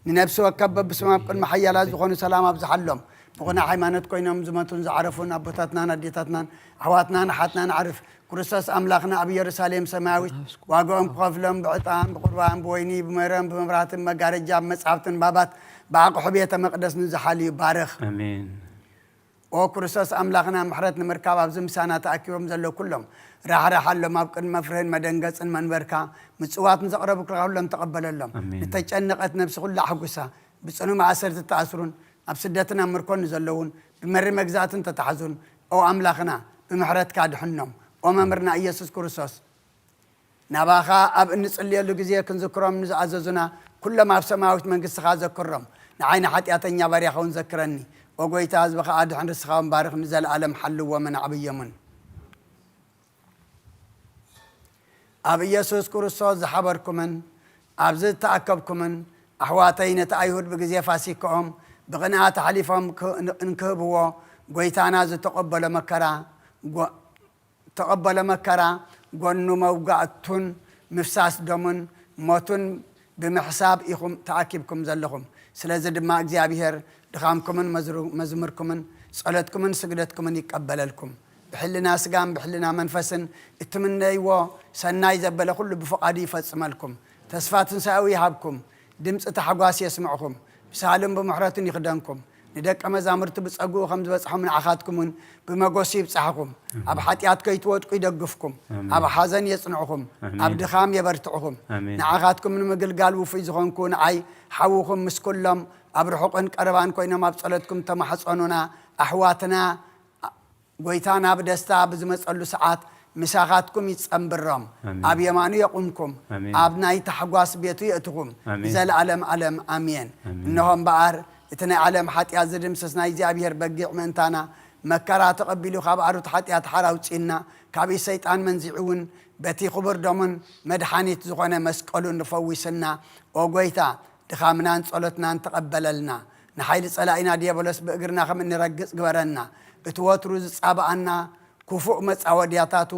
ንነብሲ ወከፍ በብስም ኣብ ቅድሚ ሓያላት ዝኾኑ ሰላም ኣብዝሓሎም። ብኹና ሃይማኖት ኮይኖም ዝመቱን ዝዓረፉን ኣቦታትናን ኣዴታትናን ኣሕዋትናን ኣሓትናን ዓርፍ። ክርስቶስ ኣምላኽና ኣብ ኢየሩሳሌም ሰማያዊት ዋጋኦም ክኸፍሎም ብዕጣን ብቁርባን ብወይኒ ብመረን ብመብራህትን መጋረጃ ብመጻሕፍትን ባባት ብኣቕሑ ቤተ መቕደስ ንዝሓልዩ ባርኽ። ኣሜን። ኦ ክርስቶስ ኣምላኽና ምሕረት ንምርካብ ኣብዚ ምሳና ተኣኪቦም ዘለዉ ኩሎም ራሕራሓሎም ኣብ ቅድሚ መፍርህን መደንገጽን መንበርካ ምጽዋት ንዘቕረቡካ ኩሎም ተቐበለሎም። ኣሜን። ንተጨነቐት ነብሲ ኩላ ኣሕጉሳ። ብጽኑ ማእሰርቲ ተኣስሩን ኣብ ስደትን ኣብ ምርኮን ንዘለዉን ብመሪ መግዛእትን ተታሕዙን ኦ ኣምላኽና ብምሕረትካ ድሕኖም። ኦ መምህርና ኢየሱስ ክርስቶስ ናባኻ ኣብ እንጽልየሉ ግዜ ክንዝክሮም ንዝኣዘዙና ኩሎም ኣብ ሰማያዊት መንግስትኻ ዘክሮም። ንዓይ ንሓጢኣተኛ ባርያኻ እውን ዘክረኒ። ኦ ጎይታ ህዝብኻ ኣድሕን ርስኻ እውን ባርኽ ንዘለኣለም ሓልዎምን ኣዕብዮምን። ኣብ ኢየሱስ ክርስቶስ ዝሓበርኩምን ኣብዚ ዝተኣከብኩምን ኣሕዋተይ ነቲ ኣይሁድ ብግዜ ፋሲካኦም ብቕንኣት ኣሕሊፎም ክ- እንክህብዎ ጎይታና ዝተቐበሎ መከራ ጎ- ተቐበሎ መከራ ጎኑ መውጋእቱን ምፍሳስ ደሙን ሞቱን ብምሕሳብ ኢኹም ተኣኪብኩም ዘለኹም። ስለዚ ድማ እግዚኣብሔር ድኻምኩምን መዝሩ- መዝሙርኩምን ጸሎትኩምን ስግደትኩምን ይቀበለልኩም። ብሕልና ስጋን ብሕልና መንፈስን እትምነይዎ ሰናይ ዘበለ ኩሉ ብፍቓዱ ይፈጽመልኩም። ተስፋ ትንሳኤኡ ይሃብኩም። ድምጺ ታሕጓስ የስምዕኹም። ብሳህሉን ብምሕረቱን ይኽደንኩም። ንደቀ መዛሙርቱ ብጸግኡ ከም ዝበጽሖም ንዓኻትኩም እውን ብመጎሱ ይብጻሕኹም። ኣብ ሓጢኣት ከይትወድቁ ይደግፍኩም። ኣሜን። ኣብ ሓዘን የጽንዕኹም። ኣሜን። ኣብ ድኻም የበርትዕኹም። ኣሜን። ንዓኻትኩም ንምግልጋል ውፉይ ዝኾንኩ ንዓይ ሓውኹም ምስ ኩሎም ኣብ ርሑቕን ቀረባን ኮይኖም ኣብ ጸሎትኩም ተማሕጸኑና። ኣሕዋትና ጎይታና ብደስታ ብዝመጸሉ ሰዓት ምሳኻትኩም ይጸንብሮም። ኣሜን። ኣብ የማኑ የቑምኩም። ኣሜን። ኣብ ናይ ታሕጓስ ቤቱ የእትኹም። ኣሜን። ንዘለኣለም ኣለም ኣሜን። ኣሜን። እንሆ እምበኣር እቲ ናይ ዓለም ሓጢኣት ዝድምስስ ናይ እግዚኣብሔር በጊዕ ምእንታና መከራ ተቐቢሉ ካብ ኣሩት ሓጢኣት ሓራ ኣውጺእና ካብ ኢድ ሰይጣን መንዚዑ እውን በቲ ክቡር ደሙን መድሓኒት ዝኾነ መስቀሉን ፈዊስና። ኦ ጎይታ ድኻምናን ጸሎትናን ተቐበለልና። ንሓይሊ ጸላኢና ዲያብሎስ ብእግርና ከም እንረግጽ ግበረና። እቲ ወትሩ ዝጻብኣና ክፉእ መጻወድያታቱ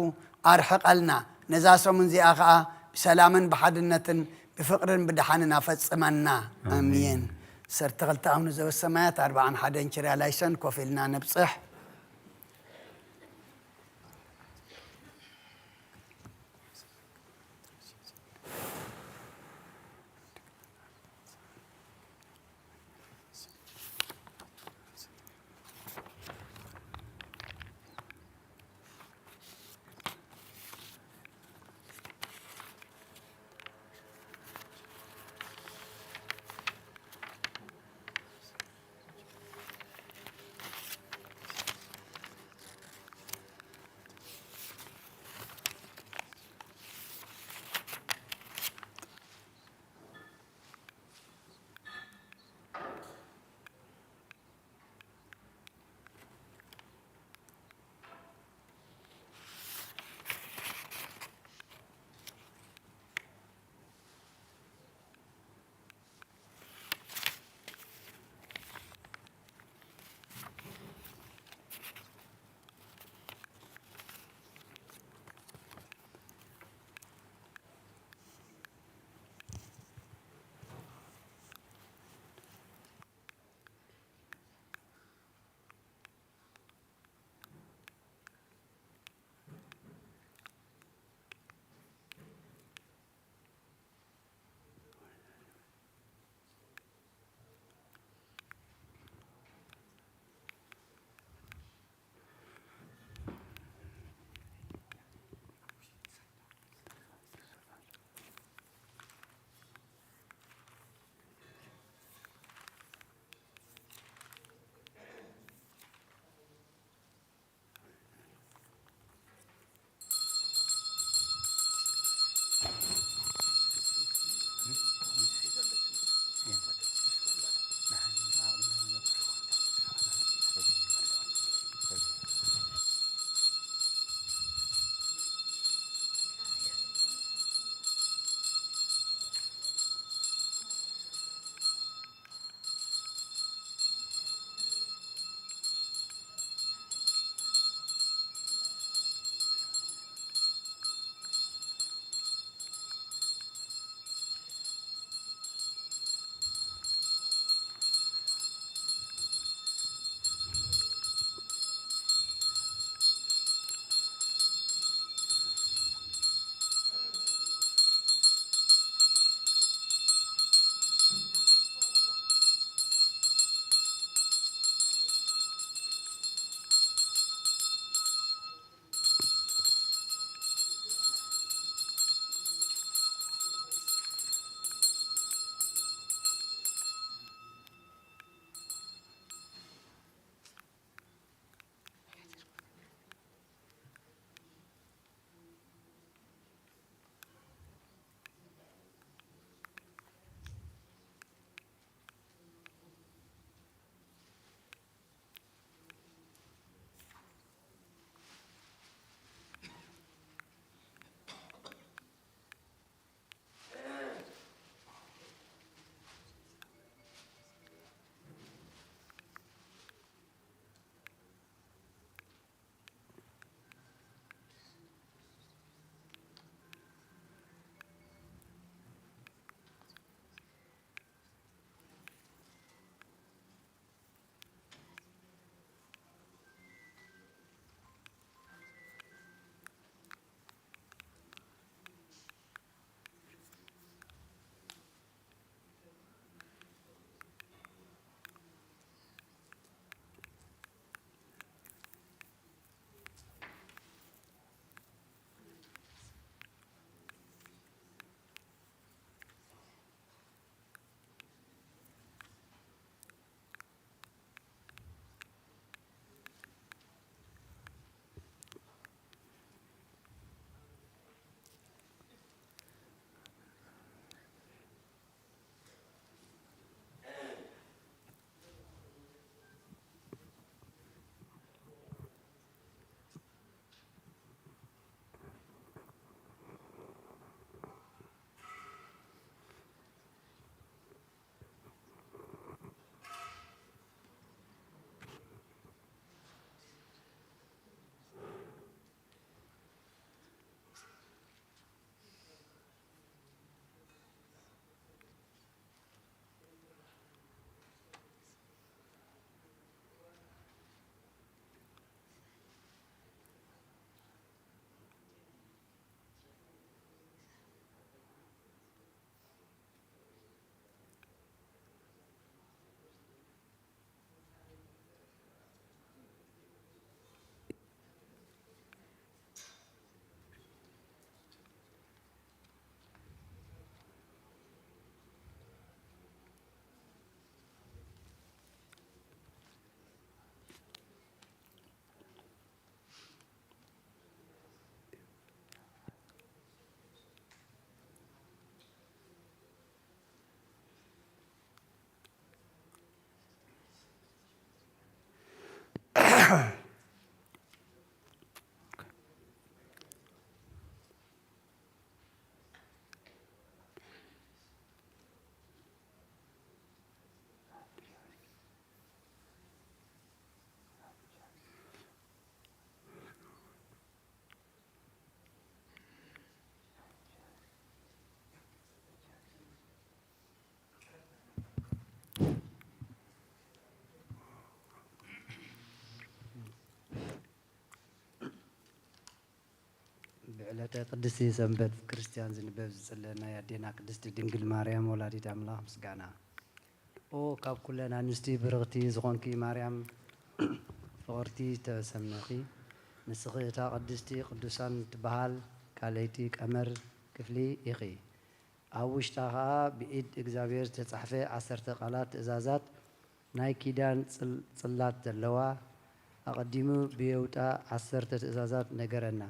ኣርሕቐልና። ነዛ ሰሙን እዚኣ ኸኣ ብሰላምን ብሓድነትን ብፍቕርን ብደሓንን ኣፈጽመና። ኣሜን። ኣሜን። ዓሰርተ ክልተ ኣቡነ ዘበሰማያት ኣርብዓን ሓደን ኪርያ ላይሶን ኮፍ ኢልና ነብጽሕ። ብዕለተ ቅድስቲ ሰንበት ክርስቲያን ዝንበብ ዝጽለ ናይ ኣዴና ቅድስቲ ድንግል ማርያም ወላዲት ኣምላኽ ምስጋና። ኦ ካብ ኩለን ኣንስቲ ብርኽቲ ዝኾንኪ ማርያም ፍቕርቲ ዝተሰመኺ፣ ንስኺ እታ ቅድስቲ ቅዱሳን እትበሃል ካልኣይቲ ቀመር ክፍሊ ኢኺ። ኣብ ውሽጣ ኸኣ ብኢድ እግዚኣብሔር ዝተጻሕፈ ዓሰርተ ቃላት ትእዛዛት ናይ ኪዳን ጽል-፣ ጽላት ዘለዋ፣ ኣቐዲሙ ብየውጣ ዓሰርተ ትእዛዛት ነገረና።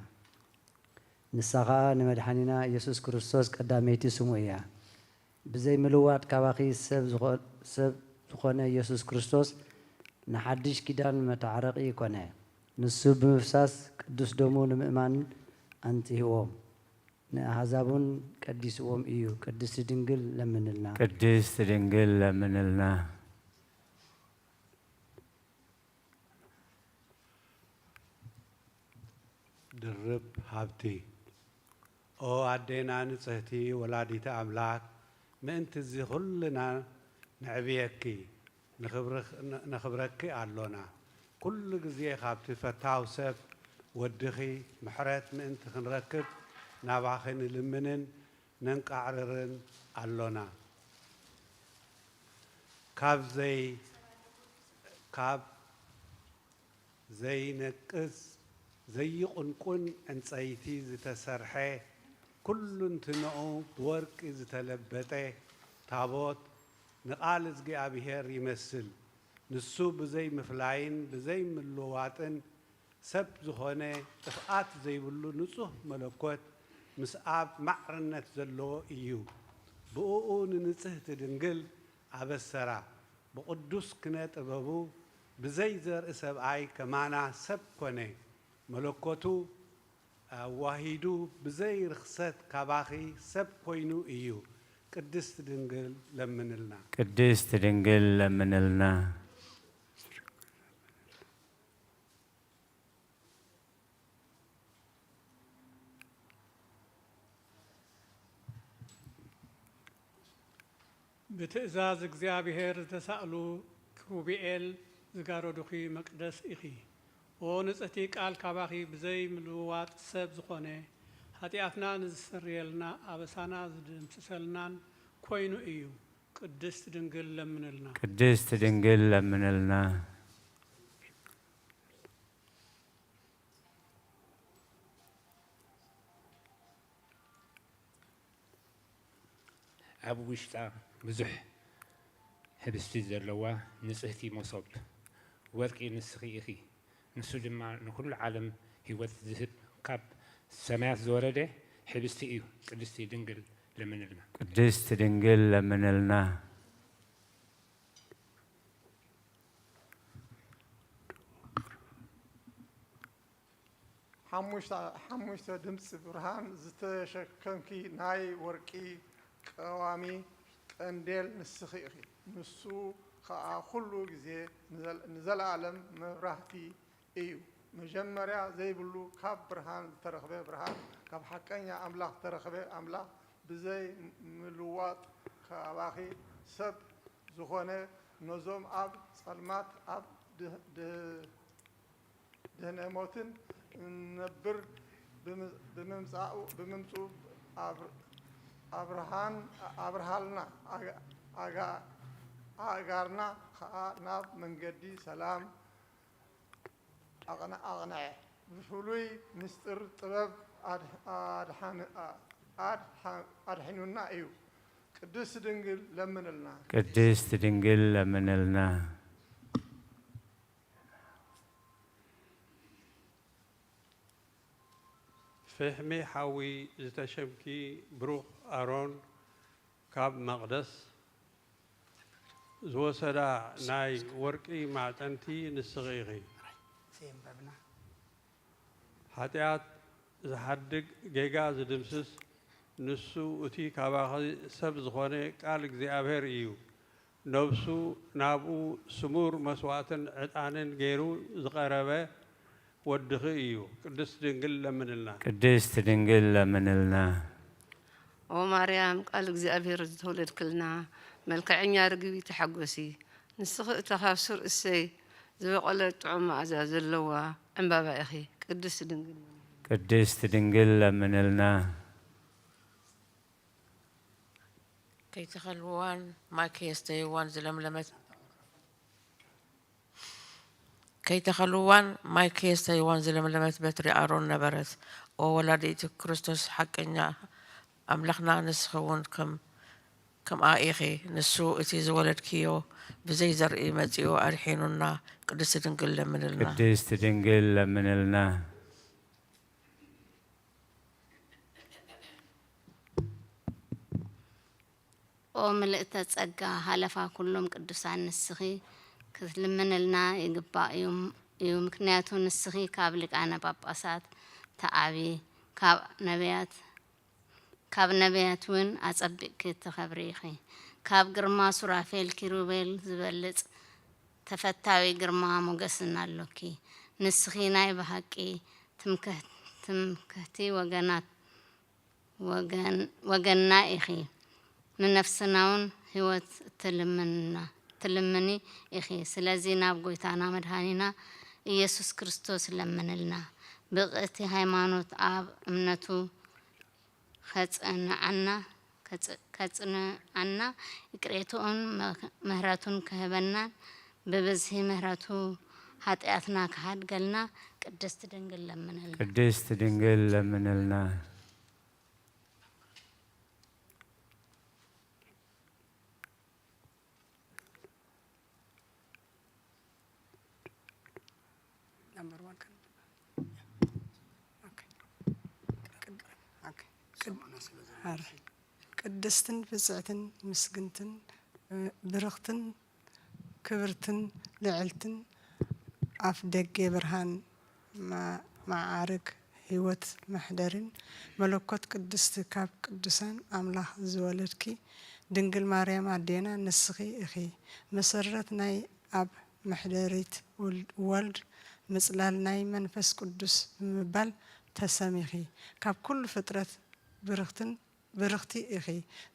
ንሳ ኸኣ ንመድሓኒና ኢየሱስ ክርስቶስ ቀዳመይቲ ስሙ እያ። ብዘይ ምልዋጥ ካባኺ ሰብ ዝኾ-፣ ሰብ ዝኾነ ኢየሱስ ክርስቶስ ንሓድሽ ኪዳን መተዓረቒ ኮነ። ንሱ ብምፍሳስ ቅዱስ ደሙ ንምእማን ኣንጽህዎም፣ ንኣሕዛብ እውን ቀዲስዎም እዩ። ቅድስቲ ድንግል ለምንልና። ቅድስት ድንግል ለምንልና። ድርብ ሃብቲ። ኦ ኣዴና ንጽህቲ ወላዲተ ኣምላክ፣ ምእንቲ እዚ ኩልና ነዕብየኪ፣ ንኽብርኽ-፣ ን-፣ ነኽብረኪ ኣሎና። ኩሉ ግዜ ካብቲ ፈታው ሰብ ወድኺ ምሕረት ምእንቲ ክንረክብ ናባኺ ንልምንን ነንቃዕርርን ኣሎና። ካብ ዘይ-፣ ካብ ዘይነቅጽ ዘይቕንቁን ዕንጸይቲ ዝተሰርሐ፣ ኩሉንትንኡ ብወርቂ ዝተለበጠ ታቦት ንቓል እግዚኣብሔር ይመስል። ንሱ ብዘይ ምፍላይን ብዘይ ምልዋጥን ሰብ ዝኾነ ጥፍኣት ዘይብሉ ንጹህ መለኮት ምስ ኣብ ማዕርነት ዘለዎ እዩ። ብእኡ ንንጽህቲ ድንግል ኣበሰራ። ብቕዱስ ክነ ጥበቡ ብዘይ ዘርኢ ሰብኣይ ከማና ሰብ ኮነ። መለኮቱ ኣዋሂዱ ብዘይ ርኽሰት ካባኺ ሰብ ኮይኑ እዩ። ቅድስት ድንግል ለምንልና። ቅድስት ድንግል ለምንልና። ብትእዛዝ እግዚኣብሔር ዝተሳእሉ ኪሩቤል ዝጋረዱኺ መቅደስ ኢኺ። ኦ ንጽሕቲ ቃል ካባኺ ብዘይ ምልውዋጥ ሰብ ዝኾነ፣ ኃጢኣትና ንዝሰርየልና ኣበሳና ዝድምስሰልናን ኮይኑ እዩ። ቅድስት ድንግል ለምንልና። ቅድስት ድንግል ለምንልና። ኣብ ውሽጣ ብዙሕ ኅብስቲ ዘለዋ ንጽሕቲ መሶብ ወርቂ ንስኺ ኢኺ። ንሱ ድማ ንኹሉ ዓለም ሕይወት ዝህብ ካብ ሰማያት ዝወረደ ኅብስቲ እዩ። ቅድስቲ ድንግል ለምንልና። ቅድስት ድንግል ለምንልና። ሓሙሽተ፣ ሓሙሽተ ድምፂ ብርሃን ዝተሸከምኪ ናይ ወርቂ ቀዋሚ ቀንዴል ንስኺ ኢኺ። ንሱ ኸዓ ኩሉ ግዜ ንዘል-፣ ንዘለዓለም መብራህቲ እዩ። መጀመርያ ዘይብሉ ካብ ብርሃን ዝተረኽበ ብርሃን፣ ካብ ሓቀኛ ኣምላኽ ዝተረኽበ ኣምላኽ፣ ብዘይ ምልዋጥ ካባኺ ሰብ ዝኾነ፣ ነዞም ኣብ ጸልማት ኣብ ድህ-፣ ድህ-፣ ድህነ ሞትን እንነብር ብምምጻኡ፣ ብምምጽኡ ኣብ-፣ ኣብርሃን-፣ ኣብርሃልና፣ ኣጋ-፣ ኣጋ-፣ ኣእጋርና ኸኣ ናብ መንገዲ ሰላም ኣቕን-፣ ኣቕንዐ። ብፍሉይ ምስጢር ጥበብ ኣድ-፣ ኣድሓን-፣ ኣድሓ-፣ ኣድሒኑና እዩ። ቅድስት ድንግል ለምንልና። ቅድስት ድንግል ለምንልና። ፍሕሚ ሓዊ ዝተሸምኪ ብሩኽ ኣሮን ካብ መቕደስ ዝወሰዳ ናይ ወርቂ ማዕጠንቲ ንስኺ ኢኺ። የንበብና። ሓጢኣት ዝሓድግ፣ ጌጋ ዝድምስስ፣ ንሱ እቲ ካባኺ ሰብ ዝኾነ ቃል እግዚኣብሔር እዩ። ነብሱ ናብኡ ስሙር መስዋእትን ዕጣንን ገይሩ ዝቐረበ ወድኺ እዩ። ቅድስት ድንግል ለምንልና። ቅድስት ድንግል ለምንልና። ኦ ማርያም፣ ቃል እግዚኣብሔር ዝተወለድክልና፣ መልክዐኛ ርግቢ ተሓጎሲ። ንስኺ እታ ካብ ሱር እሴይ ዝበቖለት ጥዑም መኣዛ ዘለዋ ዕምባባ ኢኺ። ቅድስት ድንግል ለምንልና። ቅድስት ድንግል ለምንልና። ከይተኸልዋን ማይ ከየስተይዋን ዝለምለመት፣ ከይተኸልዋን ማይ ከየስተይዋን ዝለምለመት በትሪ ኣሮን ነበረት። ኦ ወላዲት ክርስቶስ፣ ሓቀኛ ኣምላኽና፣ ንስኺ እውን ከም፣ ከምኣ ኢኺ። ንሱ እቲ ዝወለድክዮ ብዘይ ዘርኢ መጺኡ ኣድሒኑና። ቅድስት ድንግል ለምንልና። ቅድስት ድንግል ለምንልና። ኦ ምልእተ ጸጋ፣ ሃለፋ ኩሎም ቅዱሳን፣ ንስኺ ክትልምንልና ይግባእ እዩ፣ እዩ። ምክንያቱ ንስኺ ካብ ሊቃነ ጳጳሳት ተዓቢ፣ ካብ ነቢያት፣ ካብ ነቢያት እውን ኣጸቢቕኪ ትኸብሪ ኢኺ። ካብ ግርማ ሱራፌል ኪሩቤል ዝበልጽ ተፈታዊ ግርማ ሞገስን ኣሎኪ። ንስኺ ናይ ብሓቂ ትምክህ-፣ ትምክህቲ ወገናት፣ ወገን-፣ ወገንና ኢኺ። ንነፍስናውን ህይወት እትልምንና-፣ ትልምኒ ኢኺ። ስለዚ ናብ ጎይታና መድሃኒና ኢየሱስ ክርስቶስ ለምንልና። ብቕእቲ ሃይማኖት ኣብ እምነቱ ከጽንዓና፣ ከጽ-፣ ከጽንዓና፣ ይቅሬትኡን መ-፣ ምህረቱን ክህበናን ብብዝሒ ምህረቱ ሓጢኣትና ክሓድገልና ቅድስት ድንግል ለምንልና። ቅድስት ድንግል ለምንልና። Number one. Okay. Okay. ቅድ-፣ ኣረ። ቅድስትን ብጽዕትን ምስግንትን፣ እ፣ ብርኽትን ክብርትን ልዕልትን ኣፍ ደገ ብርሃን፣ ማ-፣ መዓርግ ህይወት መሕደሪን መለኮት ቅድስቲ፣ ካብ ቅዱሳን ኣምላኽ ዝወለድኪ ድንግል ማርያም ኣዴና ንስኺ ኢኺ። መሰረት ናይ ኣብ መሕደሪት ውል-፣ ወልድ፣ ምጽላል ናይ መንፈስ ቅዱስ ብምባል ተሰሚኺ። ካብ ኩሉ ፍጥረት ብርኽትን፣ ብርኽቲ ኢኺ።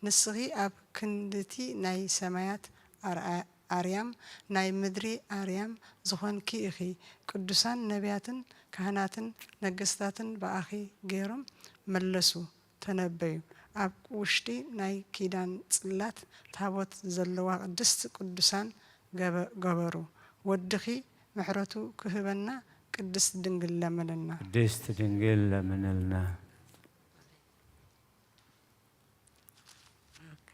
ንስኺ ኣብ ክንድቲ ናይ ሰማያት ኣርኣ-፣ ኣርያም፣ ናይ ምድሪ ኣርያም ዝኾንኪ ኢኺ። ቅዱሳን ነቢያትን ካህናትን ነገስታትን ብኣኺ ገይሮም መለሱ፣ ተነበዩ። ኣብ ውሽጢ ናይ ኪዳን ጽላት ታቦት ዘለዋ ቅድስት ቅዱሳን ገበ-፣ ገበሩ። ወድኺ ምሕረቱ ክህበና ቅድስት ድንግል ለምንልና። ቅድስት ድንግል ለምንልና። ኦኬ።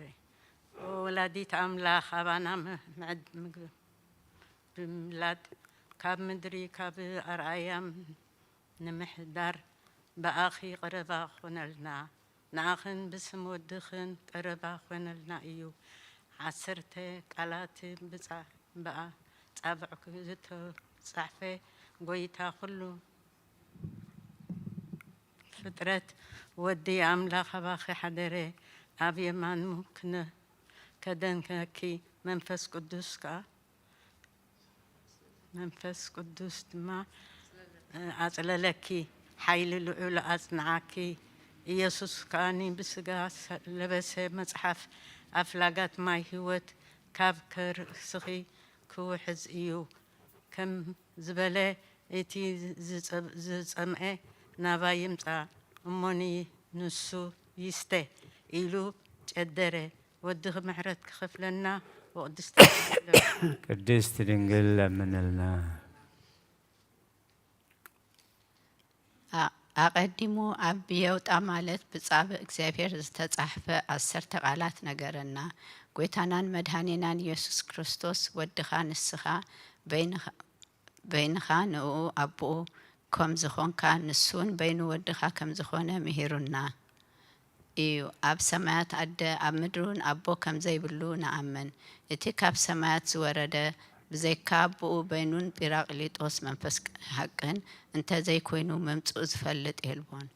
ወላዲት ኣምላኽ ኣባና ም-፣ ምዕድ-፣ ምግብ ብምምላድ ካብ ምድሪ ካብ ኣርኣያም ንምሕዳር ብኣኺ ቀረባ ኾነልና። ንኣኽን ብስም ወድኽን ቀረባ ኾነልና እዩ። ዓሰርተ ቃላት ብጻ-፣ ብኣጻብዕኩ ዝተጻሕፈ ጎይታ ኩሉ ፍጥረት ወዲ ኣምላኽ ኣባኺ ሓደረ፣ ኣብ የማኑ ክነ-፣ ከደንከኪ፣ መንፈስ ቅዱስ ከኣ፣ መንፈስ ቅዱስ ድማ፣ እ፣ ኣጽለለኪ፣ ሓይሊ ልዑል ኣጽንዓኪ። ኢየሱስ ከኣኒ ብስጋ ሰ-፣ ለበሰ፣ መጽሓፍ ኣፍላጋት ማይ ህይወት ካብ ከርስኺ ክውሕዝ እዩ። ከም ዝበለ፣ እቲ ዝጸ-፣ ዝጸምኤ ናባይ ይምጻእ፣ እሞኒ ንሱ ይስተ ኢሉ ጨደረ። ወድኺ ምሕረት ክኸፍለና ወቅድስቲ ድንግል ለምንልና። ቅድስት ድንግል ለምንልና። ኣ-፣ ኣቐዲሙ ኣብ ብየውጣ ማለት ብጻብእ እግዚኣብሔር ዝተጻሕፈ ዓሰርተ ቃላት ነገረና። ጐይታናን መድኃኒናን ኢየሱስ ክርስቶስ፣ ወድኻ ንስኻ በይንኻ፣ በይንኻ ንእኡ ኣቦኡ ከም ዝኾንካ፣ ንሱውን በይኑ ወድኻ ከም ዝኾነ ምሂሩና እዩ። ኣብ ሰማያት ኣደ፣ ኣብ ምድሪ እውን ኣቦ ከም ዘይብሉ ንኣምን። እቲ ካብ ሰማያት ዝወረደ ብዘይካ ኣቦኡ በይኑን ጲራቅሊጦስ መንፈስ ሓቅን እንተዘይኮይኑ ምምጽኡ ዝፈልጥ የልቦን።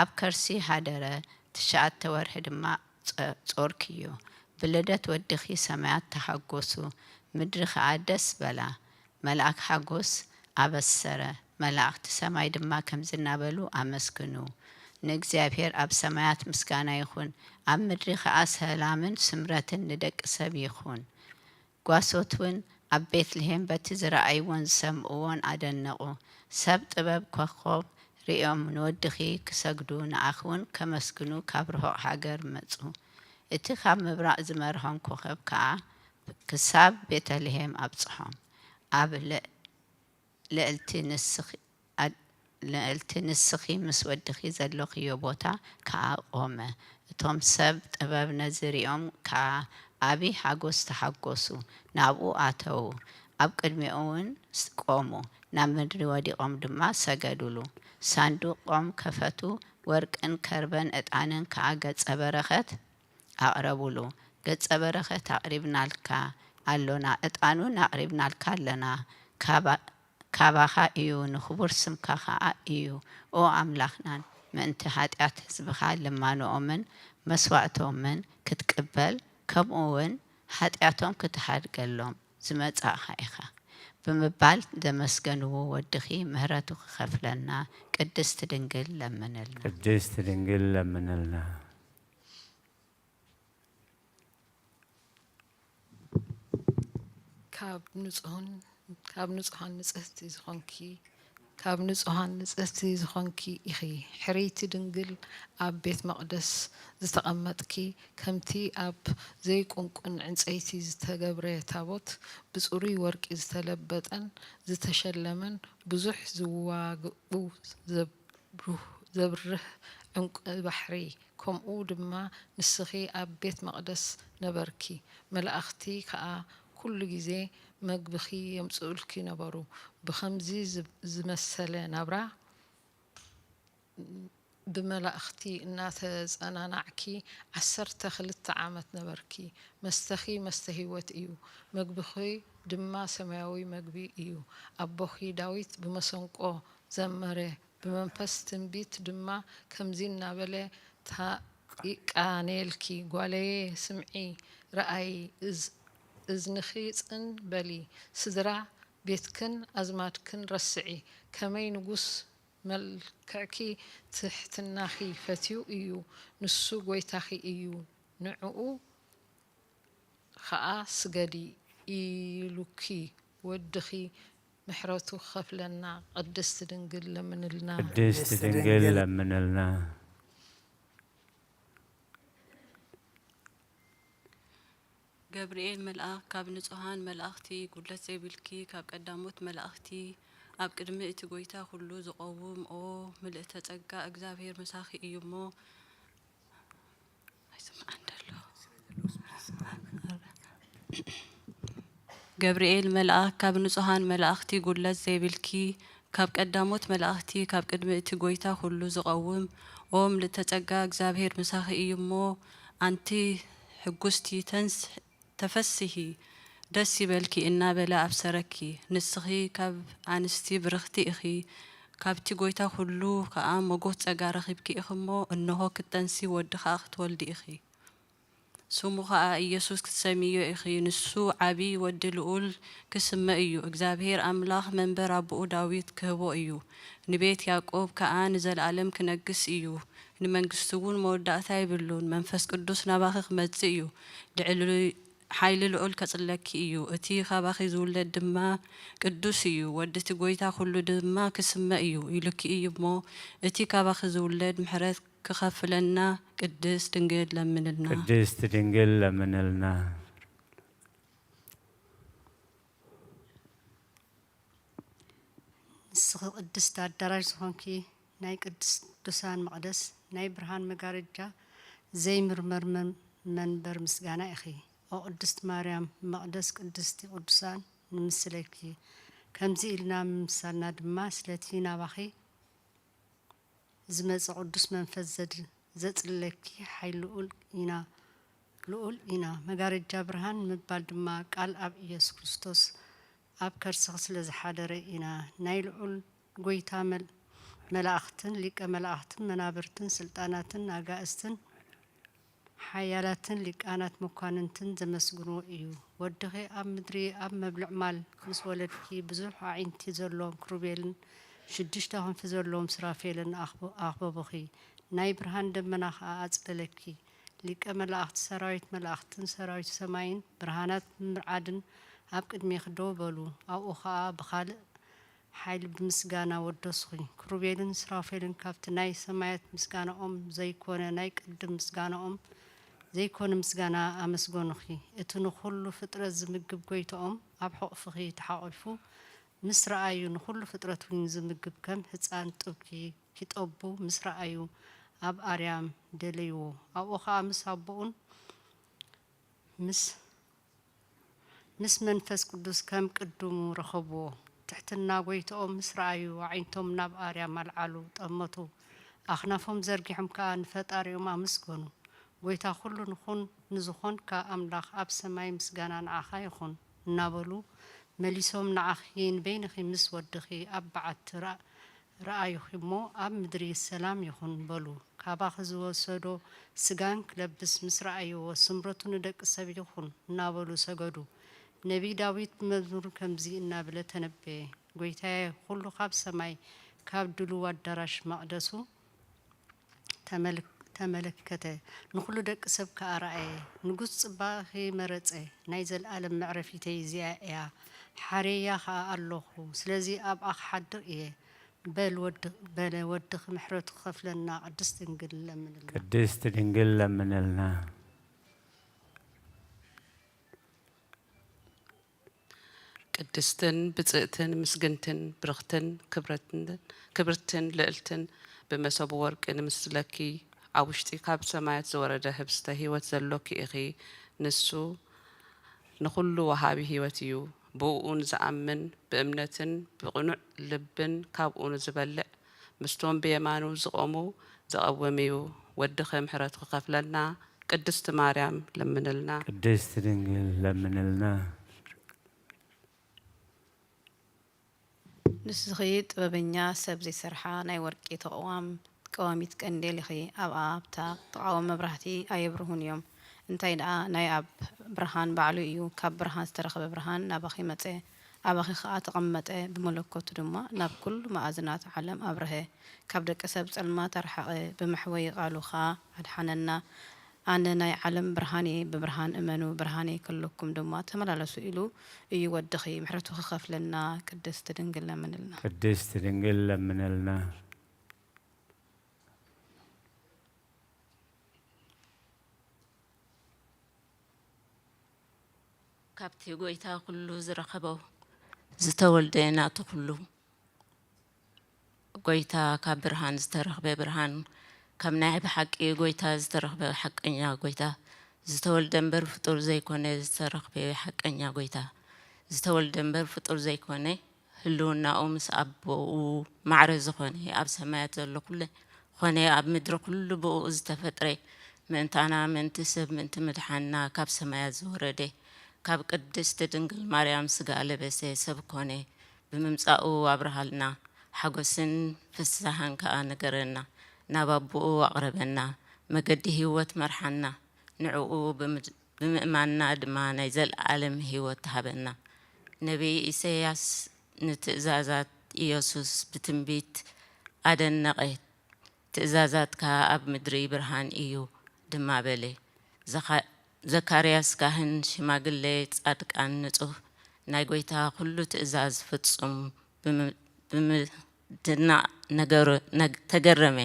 ኣብ ከርሲ ሓደረ፣ ትሽዓተ ወርሒ ድማ ጸ-፣ ጾርክዮ። ብልደት ወድኺ ሰማያት ተሓጎሱ፣ ምድሪ ኸኣ ደስ በላ። መልኣክ ሓጎስ ኣበሰረ፣ መላእኽቲ ሰማይ ድማ ከምዚ እናበሉ ኣመስግኑ፣ ንእግዚኣብሔር ኣብ ሰማያት ምስጋና ይኹን፣ ኣብ ምድሪ ኸኣ ሰላምን ስምረትን ንደቂ ሰብ ይኹን። ጓሶት እውን ኣብ ቤትልሔም በቲ ዝረኣይዎን ዝሰምዕዎን ኣደነቑ። ሰብ ጥበብ ኮኾብ ርእዮም ንወድኺ ክሰግዱ ንኣኺ እውን ከመስግኑ ካብ ርሑቕ ሃገር መጹ። እቲ ካብ ምብራቕ ዝመርሖም ኮኸብ ከኣ ክሳብ ቤተልሔም ኣብጽሖም። ኣብ ል-፣ ልዕልቲ ንስኺ፣ ኣድ-፣ ልዕልቲ ንስኺ ምስ ወድኺ ዘለኽዮ ቦታ ከኣ ቆመ። እቶም ሰብ ጥበብ ነዚ ሪኦም ከኣ ዓቢ ሓጎስ ተሓጎሱ፣ ናብኡ ኣተዉ። ኣብ ቅድሚኡ እውን ስ-፣ ቆሙ፣ ናብ ምድሪ ወዲቖም ድማ ሰገዱሉ። ሳንዱቖም ከፈቱ፣ ወርቅን ከርበን ዕጣንን ከኣ ገጸ በረኸት ኣቕረቡሉ። ገጸ በረኸት ኣቕሪብናልካ ኣሎና፣ ዕጣን እውን ኣቕሪብናልካ ኣለና። ካባ-፣ ካባኻ እዩ፣ ንኽቡር ስምካ ኸኣ እዩ። ኦ ኣምላኽናን፣ ምእንቲ ሓጢኣት ህዝብኻ ልማኖኦምን መስዋእቶምን ክትቅበል፣ ከምኡ እውን ሓጢኣቶም ክትሓድገሎም ዝመጻእኻ ኢኻ ብምባል ዘመስገንዎ ወድኺ ምህረቱ ክኸፍለና ቅድስት ድንግል ለምንልና። ቅድስት ድንግል ለምንልና። ካብ ንጹህን፣ ካብ ንጹሃን ንጽህቲ ዝኾንኪ፣ ካብ ንጹሃን ንጽህቲ ዝኾንኪ ኢኺ። ሕርይቲ ድንግል ኣብ ቤት መቕደስ ዝተቐመጥኪ፣ ከምቲ ኣብ ዘይቁንቁን ዕንጸይቲ ዝተገብረ ታቦት፣ ብጽሩይ ወርቂ ዝተለበጠን ዝተሸለመን፣ ብዙሕ ዝዋግኡ ዘብ-፣ ዘብርህ ዕንቁ ባሕሪ፣ ከምኡ ድማ ንስኺ ኣብ ቤት መቕደስ ነበርኪ። መላእኽቲ ከኣ ኩሉ ግዜ መግብኺ የምጽኡልኪ ነበሩ። ብኸምዚ ዝ-፣ ዝመሰለ ናብራ ብመላእኽቲ እናተጸናናዕኪ ዓሰርተ ክልተ ዓመት ነበርኪ። መስተኺ መስተ ህይወት እዩ፣ መግብኺ ድማ ሰማያዊ መግቢ እዩ። ኣቦኺ ዳዊት ብመሰንቆ ዘመረ፣ ብመንፈስ ትንቢት ድማ ከምዚ እናበለ ታ-፣ ይቃነየልኪ፣ ጓለየ፣ ስምዒ፣ ረኣዪ፣ እዝ-፣ እዝንኺ ጽን በሊ፣ ስድራ ቤትክን ኣዝማድክን ረስዒ። ከመይ ንጉስ መልክዕኪ ትሕትናኺ ፈትዩ እዩ፣ ንሱ ጐይታኺ እዩ፣ ንዕኡ ኸኣ ስገዲ ኢሉኪ፣ ወድኺ ምሕረቱ ክኸፍለና ቅድስት ድንግል ለምንልና። ቅድስት ድንግል ለምንልና። ገብርኤል መልኣኽ፣ ካብ ንጹሃን መላእኽቲ ጉድለት ዘይብልኪ፣ ካብ ቀዳሞት መላእኽቲ፣ ኣብ ቅድሚ እቲ ጐይታ ኩሉ ዝቐውም፣ ኦ ምልእተ ጸጋ፣ እግዚኣብሔር ምሳኺ እዩ እሞ፣ ኣይስምዓን ደሎ። ገብርኤል መልኣኽ፣ ካብ ንጹሃን መላእኽቲ ጉድለት ዘይብልኪ፣ ካብ ቀዳሞት መላእኽቲ፣ ካብ ቅድሚ እቲ ጐይታ ኩሉ ዝቐውም፣ ኦ ምልእተ ጸጋ፣ እግዚኣብሔር ምሳኺ እዩ እሞ፣ ኣንቲ ሕጉስቲ፣ ተንስ-፣ ተፈስሂ፣ ደስ ይበልኪ እናበለ ኣብሰረኪ። ንስኺ ካብ ኣንስቲ ብርኽቲ ኢኺ፣ ካብቲ ጐይታ ኩሉ ከኣ ሞጎት ጸጋ ረኺብኪ ኢኺ እሞ፣ እንሆ ክትጠንሲ ወዲ ከኣ ክትወልዲ ኢኺ። ስሙ ኸኣ ኢየሱስ ክትሰምይዮ ኢኺ። ንሱ ዓቢ ወዲ ልኡል ክስመ እዩ። እግዚኣብሔር ኣምላኽ መንበር ኣቦኡ ዳዊት ክህቦ እዩ። ንቤት ያዕቆብ ከኣ ንዘለኣለም ክነግስ እዩ። ንመንግስቱ እውን መወዳእታ የብሉን። መንፈስ ቅዱስ ናባኺ ክመጽእ እዩ። ልዕሊ ሓይሊ ልዑል ከጽለኪ እዩ። እቲ ካባኺ ዝውለድ ድማ ቅዱስ እዩ። ወዲ እቲ ጐይታ ኩሉ ድማ ክስመ እዩ ኢሉኪ እዩ እሞ፣ እቲ ካባኺ ዝውለድ ምሕረት ክኸፍለና ቅድስት ድንግል ለምንልና። ቅድስት ድንግል ለምንልና። ንስኺ ቅድስት ኣዳራሽ ዝኾንኪ፣ ናይ ቅድስት ቅዱሳን መቕደስ፣ ናይ ብርሃን መጋረጃ፣ ዘይምርመር መን-፣ መንበር ምስጋና ኢኺ። ኦ ቅድስት ማርያም፣ መቕደስ ቅድስቲ ቅዱሳን ንምስለኪ። ከምዚ ኢልና ምምሳልና ድማ ስለቲ ናባኺ ዝመጸ ቅዱስ መንፈስ ዘድ-፣ ዘጽልለኪ ሓይሊ ልኡል ኢና፣ ልኡል ኢና። መጋረጃ ብርሃን ምባል ድማ ቃል ኣብ ኢየሱስ ክርስቶስ ኣብ ከርስኺ ስለ ዝሓደረ ኢና። ናይ ልዑል ጐይታ መል-፣ መላእኽትን ሊቀ መላእኽትን መናብርትን ስልጣናትን ኣጋእዝትን ሓያላትን ሊቃናት መኳንንትን ዘመስግንዎ እዩ። ወድኺ ኣብ ምድሪ ኣብ መብልዕ ማል ምስ ወለድኪ፣ ብዙሕ ኣዒንቲ ዘለዎም ክሩቤልን ሽዱሽተ ክንፊ ዘለዎም ሱራፌልን ኣኽቦ-፣ ኣኽበቡኺ። ናይ ብርሃን ደመና ኸኣ ኣጽለለኪ። ሊቀ መላእኽቲ ሰራዊት መላእኽትን ሰራዊት ሰማይን ብርሃናት ምርዓድን ኣብ ቅድሜኺ ደው በሉ። ኣብኡ ኸኣ ብኻልእ ሓይሊ ብምስጋና ወደስኹ። ክሩቤልን ሱራፌልን ካብቲ ናይ ሰማያት ምስጋናኦም ዘይኮነ፣ ናይ ቅድም ምስጋናኦም ዘይኮነ ምስጋና ኣመስገኑኺ። እቲ ንኹሉ ፍጥረት ዝምግብ ጐይታኦም ኣብ ሕቑፍኺ ተሓቑፉ ምስ ረኣዩ፣ ንኹሉ ፍጥረት እውን ዝምግብ ከም ህጻን ጡብኪ ኪጠቡ ምስ ረኣዩ፣ ኣብ ኣርያም ደለይዎ። ኣብኡ ኸኣ ምስ ኣቦኡን ምስ፣ ምስ መንፈስ ቅዱስ ከም ቅድሙ ረኸብዎ። ትሕትና ጐይታኦም ምስ ረኣዩ፣ ኣዒንቶም ናብ ኣርያም ኣልዓሉ፣ ጠመቱ። ኣኽናፎም ዘርጊሖም ከኣ ንፈጣሪኦም ኣመስገኑ። ጐይታ ኵሉ ንኹን ንዝኾንካ ኣምላኽ ኣብ ሰማይ ምስጋና ንዓኻ ይኹን እናበሉ መሊሶም፣ ንዓኺ ንበይንኺ ምስ ወድኺ ኣብ በዓቲ ረኣ-፣ ረኣዩኺ እሞ፣ ኣብ ምድሪ ሰላም ይኹን በሉ። ካባኺ ዝወሰዶ ስጋን ክለብስ ምስ ረኣይዎ፣ ስምረቱ ንደቂ ሰብ ይኹን እናበሉ ሰገዱ። ነቢይ ዳዊት ብመዝሙር ከምዚ እናበለ ተነበየ፣ ጐይታየ፣ ኵሉ ካብ ሰማይ፣ ካብ ድሉው ኣዳራሽ መቕደሱ ተመልክ-፣ ተመለከተ፣ ንኹሉ ደቂ ሰብ ከኣ ረኣየ። ንጉስ ጽባቐኺ መረጸ፣ ናይ ዘለኣለም መዕረፊተይ እዚኣ እያ፣ ሓርየያ ኸኣ ኣለኹ፣ ስለዚ ኣብኣ ክሓድር እየ። በል ወዲ-፣ በለ ወድኺ ምሕረቱ ክኸፍለና ቅድስት ድንግል ለምንልና። ቅድስት ድንግል ለምንልና። ቅድስትን ብጽእትን ምስግንትን ብርኽትን ክብረትን-፣ ክብርትን ልዕልትን ብመሰቡ ወርቂ ንምስለኪ ኣብ ውሽጢ ካብ ሰማያት ዝወረደ ህብስተ ህይወት ዘሎኪ ኢኺ። ንሱ ንኹሉ ወሃቢ ህይወት እዩ። ብእኡ ንዝኣምን ብእምነትን ብቕኑዕ ልብን ካብኡ ንዝበልዕ ምስቶም ብየማኑ ዝቖሙ ዘቐውም እዩ። ወድኺ ምሕረቱ ክኸፍለልና ቅድስቲ ማርያም ለምንልና። ቅድስት ድንግል ለምንልና። ንስኺ ጥበበኛ ሰብ ዘይሰርሓ ናይ ወርቂ ተቕዋም ቀዋሚት ቀንዴል ኢኺ። ኣብኣ ኣብታ ትቃወም መብራህቲ ኣየብርሁን እዮም። እንታይ ደኣ ናይ ኣብ ብርሃን ባዕሉ እዩ። ካብ ብርሃን ዝተረኽበ ብርሃን ናባኺ መጸ፣ ኣባኺ ኸኣ ተቐመጠ፣ ብመለኮቱ ድማ ናብ ኩሉ መኣዝናት ዓለም ኣብርሀ። ካብ ደቂ ሰብ ጸልማት ኣርሓቐ፣ ብመሕወዪ ቃሉ ኸኣ ኣድሓነና። ኣነ ናይ ዓለም ብርሃን እየ፣ ብብርሃን እመኑ፣ ብርሃነይ ከለኩም ድማ ተመላለሱ ኢሉ እዩ ወድኺ። ምሕረቱ ክኸፍለና ቅድስት ድንግል ለምንልና። ቅድስት ድንግል ለምንልና። ካብቲ ጐይታ ኩሉ ዝረኸቦ ዝተወልደ ናቱ ኩሉ። ጐይታ ካብ ብርሃን ዝተረኽበ ብርሃን፣ ካብ ናይ ብሓቂ ጐይታ ዝተረኽበ ሓቀኛ ጐይታ፣ ዝተወልደ እምበር ፍጡር ዘይኮነ ዝተረኽበ ሓቀኛ ጐይታ፣ ዝተወልደ እምበር ፍጡር ዘይኮነ፣ ህልውናኡ ምስ ኣቦኡ ማዕረ ዝኾነ፣ ኣብ ሰማያት ዘሎ ኩለ ኾነ ኣብ ምድሪ ኩሉ ብኡ ዝተፈጥረ፣ ምእንታና፣ ምእንቲ ሰብ፣ ምእንቲ ምድሓንና ካብ ሰማያት ዝወረደ፣ ካብ ቅድስቲ ድንግል ማርያም ስጋ ለበሰ፣ ሰብ ኮነ። ብምምጻኡ ኣብርሃልና፣ ሓጎስን ፍስሃን ከኣ ንገረና። ናብ ኣቦኡ ኣቕረበና፣ መገዲ ህይወት መርሓና። ንዕኡ ብምድ-፣ ብምእማንና ድማ ናይ ዘለኣለም ህይወት ሃበና። ነቢይ ኢሳይያስ ንትእዛዛት ኢየሱስ ብትንቢት ኣደነቐ። ትእዛዛትካ ኣብ ምድሪ ብርሃን እዩ ድማ በለ። ዘኻ-፣ ዘካርያስ ካህን፣ ሽማግለ፣ ጻድቃን፣ ንጹህ፣ ናይ ጐይታ ኵሉ ትእዛዝ ፍጹም ብምድናቕ ነገረ-፣ ነግ-፣ ተገረመ።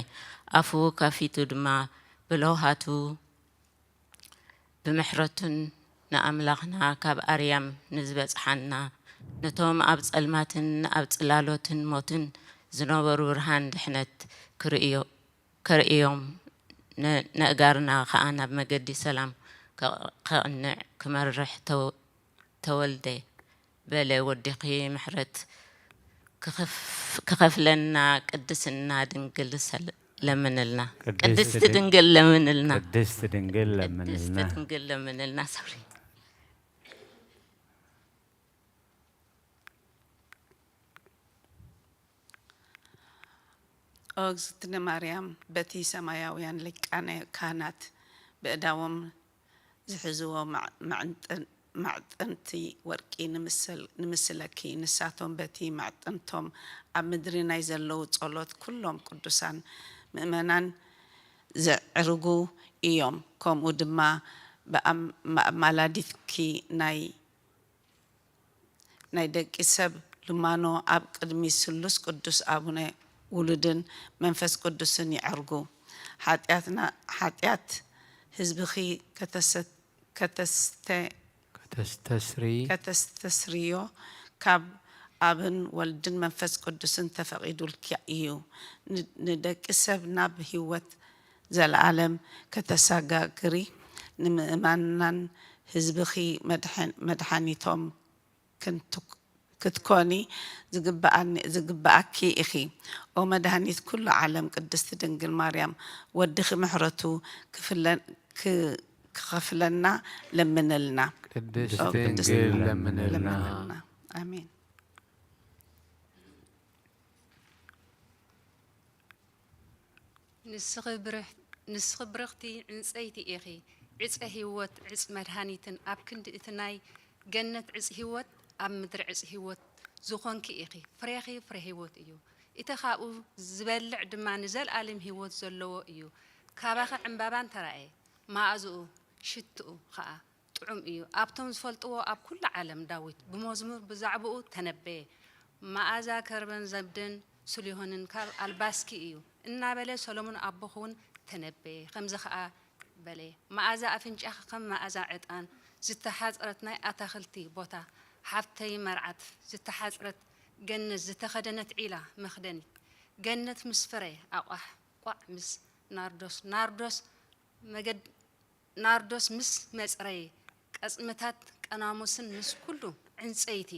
ኣፉ ከፊቱ ድማ ብለውሃቱ ብምሕረቱን ንኣምላኽና ካብ ኣርያም ንዝበጽሓና፣ ነቶም ኣብ ጸልማትን ኣብ ጽላሎትን ሞትን ዝነበሩ ብርሃን ድሕነት ክርእዮ-፣ ከርእዮም፣ ነ-፣ ነእጋርና ኸኣ ናብ መገዲ ሰላም ከ-፣ ከቕንዕ ክመርሕ ተወ-፣ ተወልደ። በለ ወዲኺ ምሕረት ክኸፍ-፣ ክኸፍለና ቅድስና ድንግል ሰል-፣ ለምንልና። ቅድስት ቅድስት ድንግል ለምንልና። ቅድስት ድንግል ለምንልና። ቅድስት ድንግል ለምንልና። ሶሪ። ኦ እግዝእትነ ማርያም፣ በቲ ሰማያውያን ሊቃነ ካህናት ብእዳዎም ዝሕዝዎ ማዕ-፣ ማዕንጠን-፣ ማዕጠንቲ ወርቂ ንምስል-፣ ንምስለኪ። ንሳቶም በቲ ማዕጠንቶም ኣብ ምድሪ ናይ ዘለዉ ጸሎት ኩሎም ቅዱሳን ምእመናን ዘዕርጉ እዮም። ከምኡ ድማ ብኣም-፣ ብኣማላዲትኪ ናይ ናይ ደቂ ሰብ ልማኖ ኣብ ቅድሚ ስሉስ ቅዱስ ኣቡነ ውሉድን መንፈስ ቅዱስን ይዐርጉ። ሓጢኣትና፣ ሓጢኣት ህዝብኺ ከተሰ-፣ ከተስተ-፣ ከተስተስሪ። ከተስተስርዮ ካብ ኣብን ወልድን መንፈስ ቅዱስን ተፈቒዱልኪ እዩ። ን-፣ ንደቂ ሰብ ናብ ህይወት ዘለዓለም ከተሰጋግሪ ንምእማናን ህዝብኺ መድሐን-፣ መድሓኒቶም ክንትክ-፣ ክትኮኒ ዝግብኣኒ-፣ ዝግብኣኪ ኢኺ። ኦ መድሃኒት ኩሉ ዓለም ቅድስቲ ድንግል ማርያም ወድኺ ምሕረቱ ክፍለ-፣ ክ-፣ ክኸፍለና ለምንልና። ቅድስቲ ኦ ቅድስቲ ድንግል ለምንልና። ለምንልና። ኣሜን። ንስኺ ብርህ-፣ ንስኺ ብርኽቲ ዕንጸይቲ ኢኺ፣ ዕጸ ህይወት፣ ዕጽ መድሃኒትን ኣብ ክንዲ እቲ ናይ ገነት ዕጽ ህይወት ኣብ ምድሪ ዕጽ ህይወት ዝኾንኪ ኢኺ። ፍሬኺ ፍሬ ህይወት እዩ። እቲ ካብኡ ዝበልዕ ድማ ንዘለኣለም ህይወት ዘለዎ እዩ። ካባኺ ዕምባባ እንተራእየ፣ መኣዝኡ ሽትኡ ኸኣ ጥዑም እዩ። ኣብቶም ዝፈልጥዎ ኣብ ኩሉ ዓለም ዳዊት ብመዝሙር ብዛዕባኡ ተነበየ። መኣዛ ከርበን ዘብደን ስሊሆንን ካብ ኣልባስኪ እዩ እናበለ ሰሎሞን ኣቦኺ እውን ተነበየ። ከምዚ ኸኣ በለ፣ መኣዛ ኣፍንጫኺ ከም መኣዛ ዕጣን ዝተሓጽረት ናይ ኣታኽልቲ ቦታ፣ ሓብተይ መርዓት ዝተሓጽረት ገነት ዝተኸደነት ዒላ መኽደኒት ገነት ምስ ፍረ ኣቋሕ ቋዕ ምስ ናርዶስ፣ ናርዶስ መገድ ናርዶስ ምስ መጽረዪ ቀጽምታት ቀናሙስን ምስ ኩሉ ዕንጸይቲ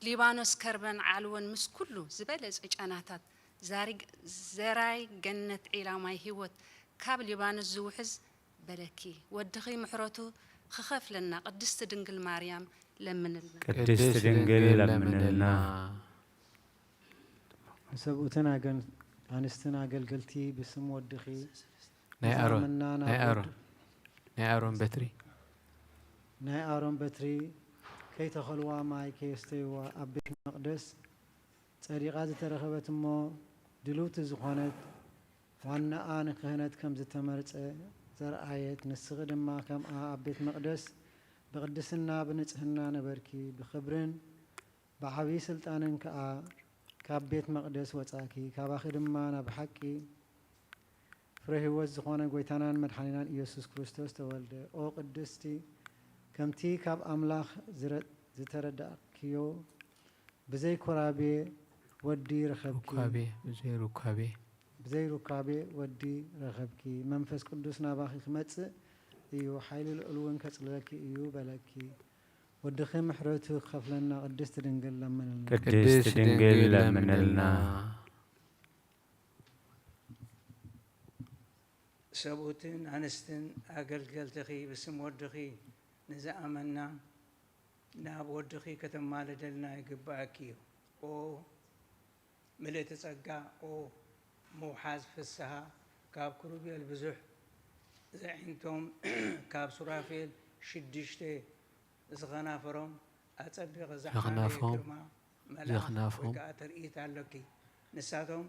ሊባኖስ ከርበን ዓልወን ምስ ኩሉ ዝበለጸ ጨናታት ዛሪግ-፣ ዘራይ ገነት ዒላ ማይ ህይወት ካብ ሊባኖስ ዝውሕዝ በለኪ። ወድኺ ምሕረቱ ክኸፍለና ቅድስቲ ድንግል ማርያም ለምንልና። ቅድስት ድንግል ለምንልና። ንሰብኡትን ኣገን-፣ ኣንስትን ኣገልገልቲ ብስም ወድኺ ናይ ኣሮን፣ ዝኣመና ናይ ናብ ኣሮን፣ ወድ-፣ ናይ ኣሮን በትሪ። ናይ ኣሮን በትሪ ከይተኸልዋ ማይ ከየስተይዋ ኣብ ቤት መቕደስ ጸዲቓ ዝተረኸበት እሞ ድልውቲ ዝኾነት ዋናኣ ንክህነት ከም ዝተመርጸ ዘርኣየት፣ ንስኺ ድማ ከምኣ ኣብ ቤት መቕደስ ብቕድስና ብንጽህና ነበርኪ። ብኽብርን ብዓብዪ ስልጣንን ከኣ ካብ ቤት መቕደስ ወጻእኪ፣ ካባኺ ድማ ናብ ሓቂ ፍረ ህይወት ዝኾነ ጐይታናን መድሓኒናን ኢየሱስ ክርስቶስ ተወልደ። ኦ ቅድስቲ፣ ከምቲ ካብ ኣምላኽ ዝረ-፣ ዝተረዳእክዮ፣ ብዘይ ኮራቤ ወዲ ረኸብኪ። ሩካቤ፣ ብዘይ ሩካቤ። ብዘይ ሩካቤ ወዲ ረኸብኪ። መንፈስ ቅዱስ ናባኺ ክመጽእ እዩ፣ ሓይሊ ልዑል እውን ከጽልለኪ እዩ በለኪ። ወድኺ ምሕረቱ ክኸፍለና ቅድስት ድንግል ለምንልና። ቅድስት ድንግል ለምንልና። ሰብኡትን ኣንስትን ኣገልገልትኺ ብስም ወድኺ ንዝኣመና ናብ ወድኺ ከተማልደልና ይግብኣኪ እዩ። ኦ ምልእቲ ጸጋ፣ ኦ ምውሓዝ ፍስሃ፣ ካብ ክሩቤል ብዙሕ ዘዒንቶም፣ ካብ ሱራፌል ሽዱሽተ ዝኸናፍሮም ኣጸቢቐ ዝሓለየ ዘኽናፎም፣ ግርማ መልኣኽ ዘኽናፎም። ወይ ከኣ ትርኢት ኣሎኪ። ንሳቶም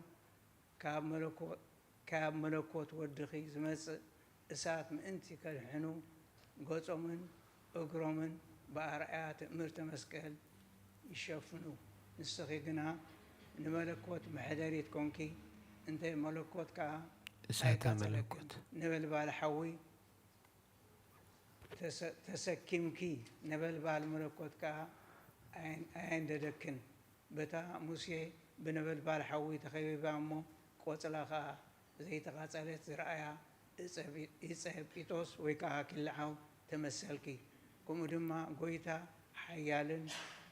ካብ መለኮ-፣ ካብ መለኮት ወድኺ ዝመጽእ እሳት ምእንቲ ከድሕኑ፣ ገጾምን እግሮምን ብኣርኣያ ትእምርተ መስቀል ይሸፍኑ። ንስኺ ግና ንመለኮት መሕደሪት ኮንኪ፣ እንተ መለኮት ከኣ እሳተ ኣይቃጸለክን። መለኮት። ነበልባል ሓዊ ተሰ-፣ ተሰኪምኪ፣ ነበልባል መለኮት ከኣ ኣየን-፣ ኣየንደደክን። በታ ሙሴ ብነበልባል ሓዊ ተኸቢባ እሞ ቆጽላ ኸኣ ዘይተቓጸለት ዝረኣያ ዕጸ ጲ-፣ ዕጸ ጲጦስ ወይ ከኣ ኪልዓው ተመሰልኪ። ከምኡ ድማ ጐይታ ሓያልን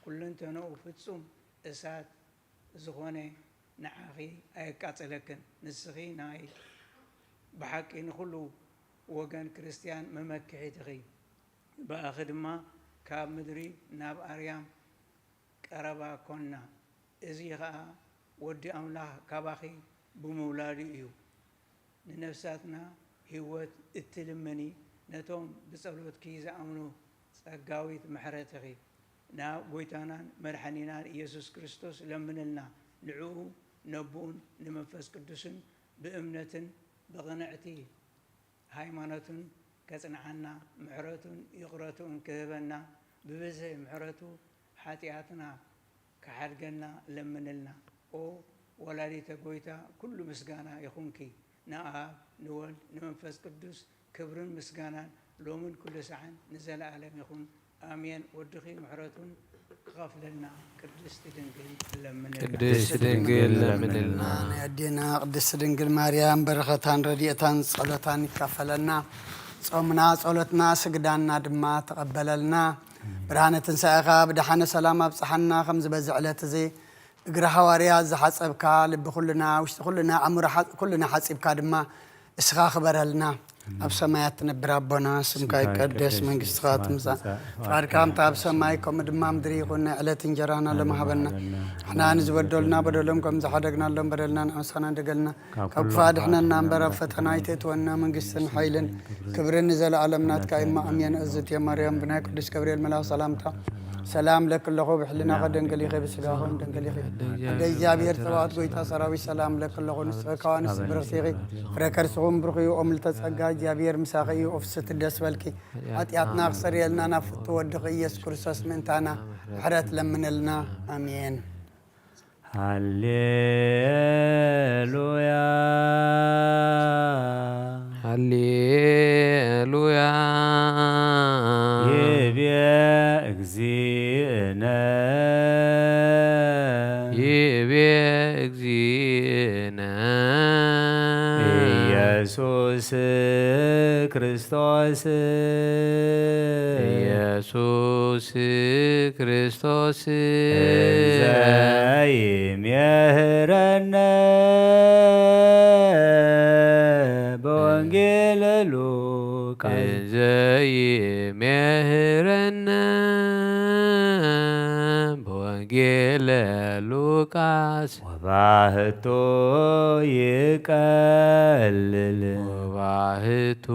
ኩለንተንኡ ፍጹም እሳት ዝኾነ ንዓኺ ኣየቃጽለክን። ንስኺ ናይ ብሓቂ ንኹሉ ወገን ክርስትያን መመክሒት ኢኺ። ብኣኺ ድማ ካብ ምድሪ ናብ ኣርያም ቀረባ ኮንና። እዚ ኸኣ ወዲ ኣምላኽ ካባኺ ብምውላዱ እዩ። ንነፍሳትና ህይወት እትልምኒ፣ ነቶም ብጸሎትኪ ዝኣምኑ ጸጋዊት ምሕረትኺ ናብ ጎይታናን መድሓኒናን ኢየሱስ ክርስቶስ ለምንልና። ንዕኡ ነቦኡን ንመንፈስ ቅዱስን ብእምነትን ብቕንዕቲ ሃይማኖትን ከጽንዓና፣ ምሕረቱን ይቕረትኡን ክህበና፣ ብብዝሒ ምሕረቱ ሓጢኣትና ክሓድገና ለምንልና። ኦ ወላዲተ ጎይታ፣ ኩሉ ምስጋና ይኹንኪ፣ ንኣብ ንወልድ ንመንፈስ ቅዱስ ክብርን ምስጋናን ሎምን ኩሉ ሰዓን ንዘለኣለም ይኹን፣ ኣሜን። ወድኺ ምሕረቱን ክኸፍለልና ቅድስቲ ድንግል ለምንልና። ቅድስቲ ድንግል ለምንልና። ናይ ኣዴና ቅድስቲ ድንግል ማርያም በረኸታን ረድኤታን ጸሎታን ይካፈለና። ጾምና፣ ጸሎትና፣ ስግዳንና ድማ ተቐበለልና። ብርሃነ ትንሳኤኻ ብደሓነ ሰላም ኣብጽሓና። ከምዚ በዚ ዕለት እዚ እግሪ ሃዋርያ ዝሓጸብካ፣ ልቢ ኩልና፣ ውሽጢ ኩልና፣ ኣእምሮ ሓ-፣ ኩልና ሓጺብካ ድማ እስኻ ክበረልና። ኣብ ሰማያት ትነብር ኣቦና፣ ስምካ ይቀደስ፣ መንግስትኻ ትምጻእ፣ ፍቓድካ ከምታ ኣብ ሰማይ ከምኡ ድማ ምድሪ ይኹን። ናይ ዕለት እንጀራና ሎሚ ሃበና። ንሕና ንዝበደሉና በደሎም ከም ዝሓደግናሎም በደልና ንኣምሳና እንደገልና፣ ካብ ክፉእ ኣድሕነና እምበር ኣብ ፈተና ኣይተእትወና። መንግስትን ሓይልን ክብርን ንዘለኣለም ናትካ እሞ ኣሜን። እዝእትየ ማርያም ብናይ ቅዱስ ገብርኤል መልኣኽ ሰላምታ ሰላም ለኪ ኣለኹ፣ ብሕልናኺ ድንግል ኢኺ፣ ብስጋኺ እውን ድንግል ኢኺ። ኣደ እግዚኣብሔር ጸባኦት ጎይታ ሰራዊት ሰላም ለኪ ኣለኹ፣ ንስኺ ከዋንስ ብርኽቲ ኢኺ፣ ፍረ ከርስኺ እውን ብሩኽ እዩ። ኦም ልተጸጋ እግዚኣብሔር ምሳኺ እዩ፣ ኦ ፍስሕቲ ደስ በልኪ። ሓጢኣትና ክሰርየልና ናብ ፍቱ ወድኺ ኢየሱስ ክርስቶስ ምእንታና ምሕረት ለምንልና። ኣሜን። ሃሌሉያ። ሃሌሉያ። ይቤ እግዚእነ። ይቤ እግዚእነ። ኢየሱስ ክርስቶስ። ኢየሱስ ክርስቶስ። እንዘ ይሜህረነ በወንጌል ሉቃስ። እንዘ ይሜህረነ በወንጌል ሉቃስ። ወባህቱ ይቀልል። ወባህቱ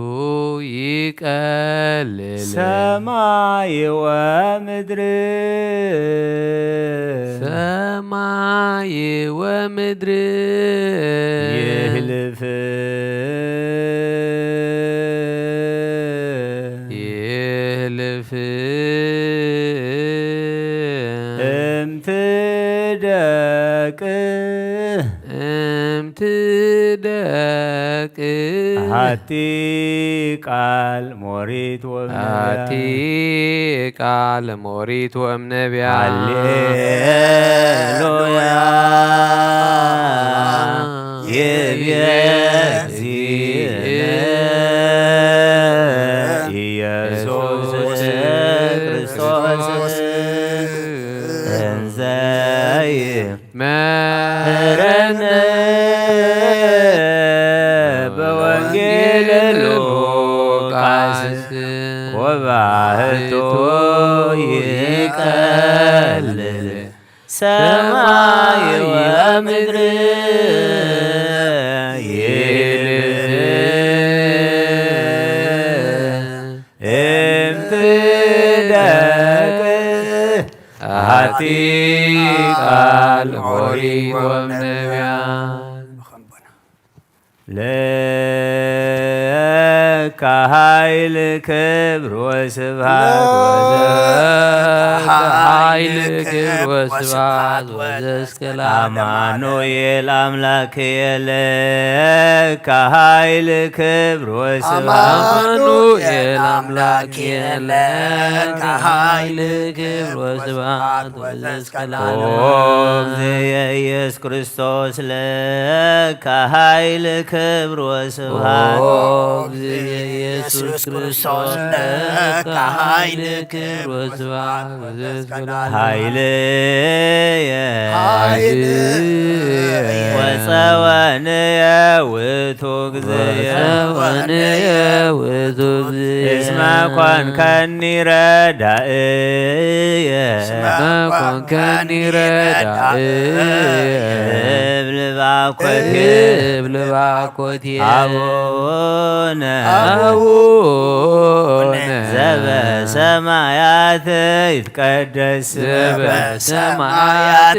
ይቀልል። ሰማይ ወምድር። ሰማይ ወምድር። ይህልፍ። ይህልፍ። እምትደቅ። እምትደቅ። ሃቲ ቃል ሞሪት ወነቢያት። ሃቲ ቃል ሞሪት ወእምነቢያት። ሃሌሉያ። ይቤ ኢየሱስ ክርስቶስ እንዘ መረነ በወንጌል ሉቃስ ወባህቱ ይቀልል ሰማይ ወምድር ይልፍ እምትደቅ ኣቲ ቃል ኦሪት ወነቢያት። ለከ ኃይል ክብር ወስብሐት ለከ ኃይል ክብር ወስብሐት ወዘእስከ ለዓለም። አማኑኤል አምላክየ ለከ ኃይል ክብር ወስብሐት። አማኑኤል አምላክየ ለከ ኃይል ክብር ወስብሐት ወዘእስከ ለዓለም። ኦ እግዝእየ ኢየሱስ ክርስቶስ ለከ ኃይል ክብር ወስብሐት። ኦ እግዝእየ ኢየሱስ ኢየሱስ ክርስቶስ ለከ ኃይል ክብር ወስብሐት ወዘስብሐት ኃይልየ ኃይልየ ወጸወንየ ውእቱ እግዚእየ ወጸወንየ ውእቱ እግዚእየ እስመ ኮንከኒ ረዳእየ እስመ ኮንከኒ ረዳእየ እብል ባኮቴ እብል ባኮቴ አቡነ አቡነ ዘበሰማያት ይትቀደስ ስምከ ዘበሰማያት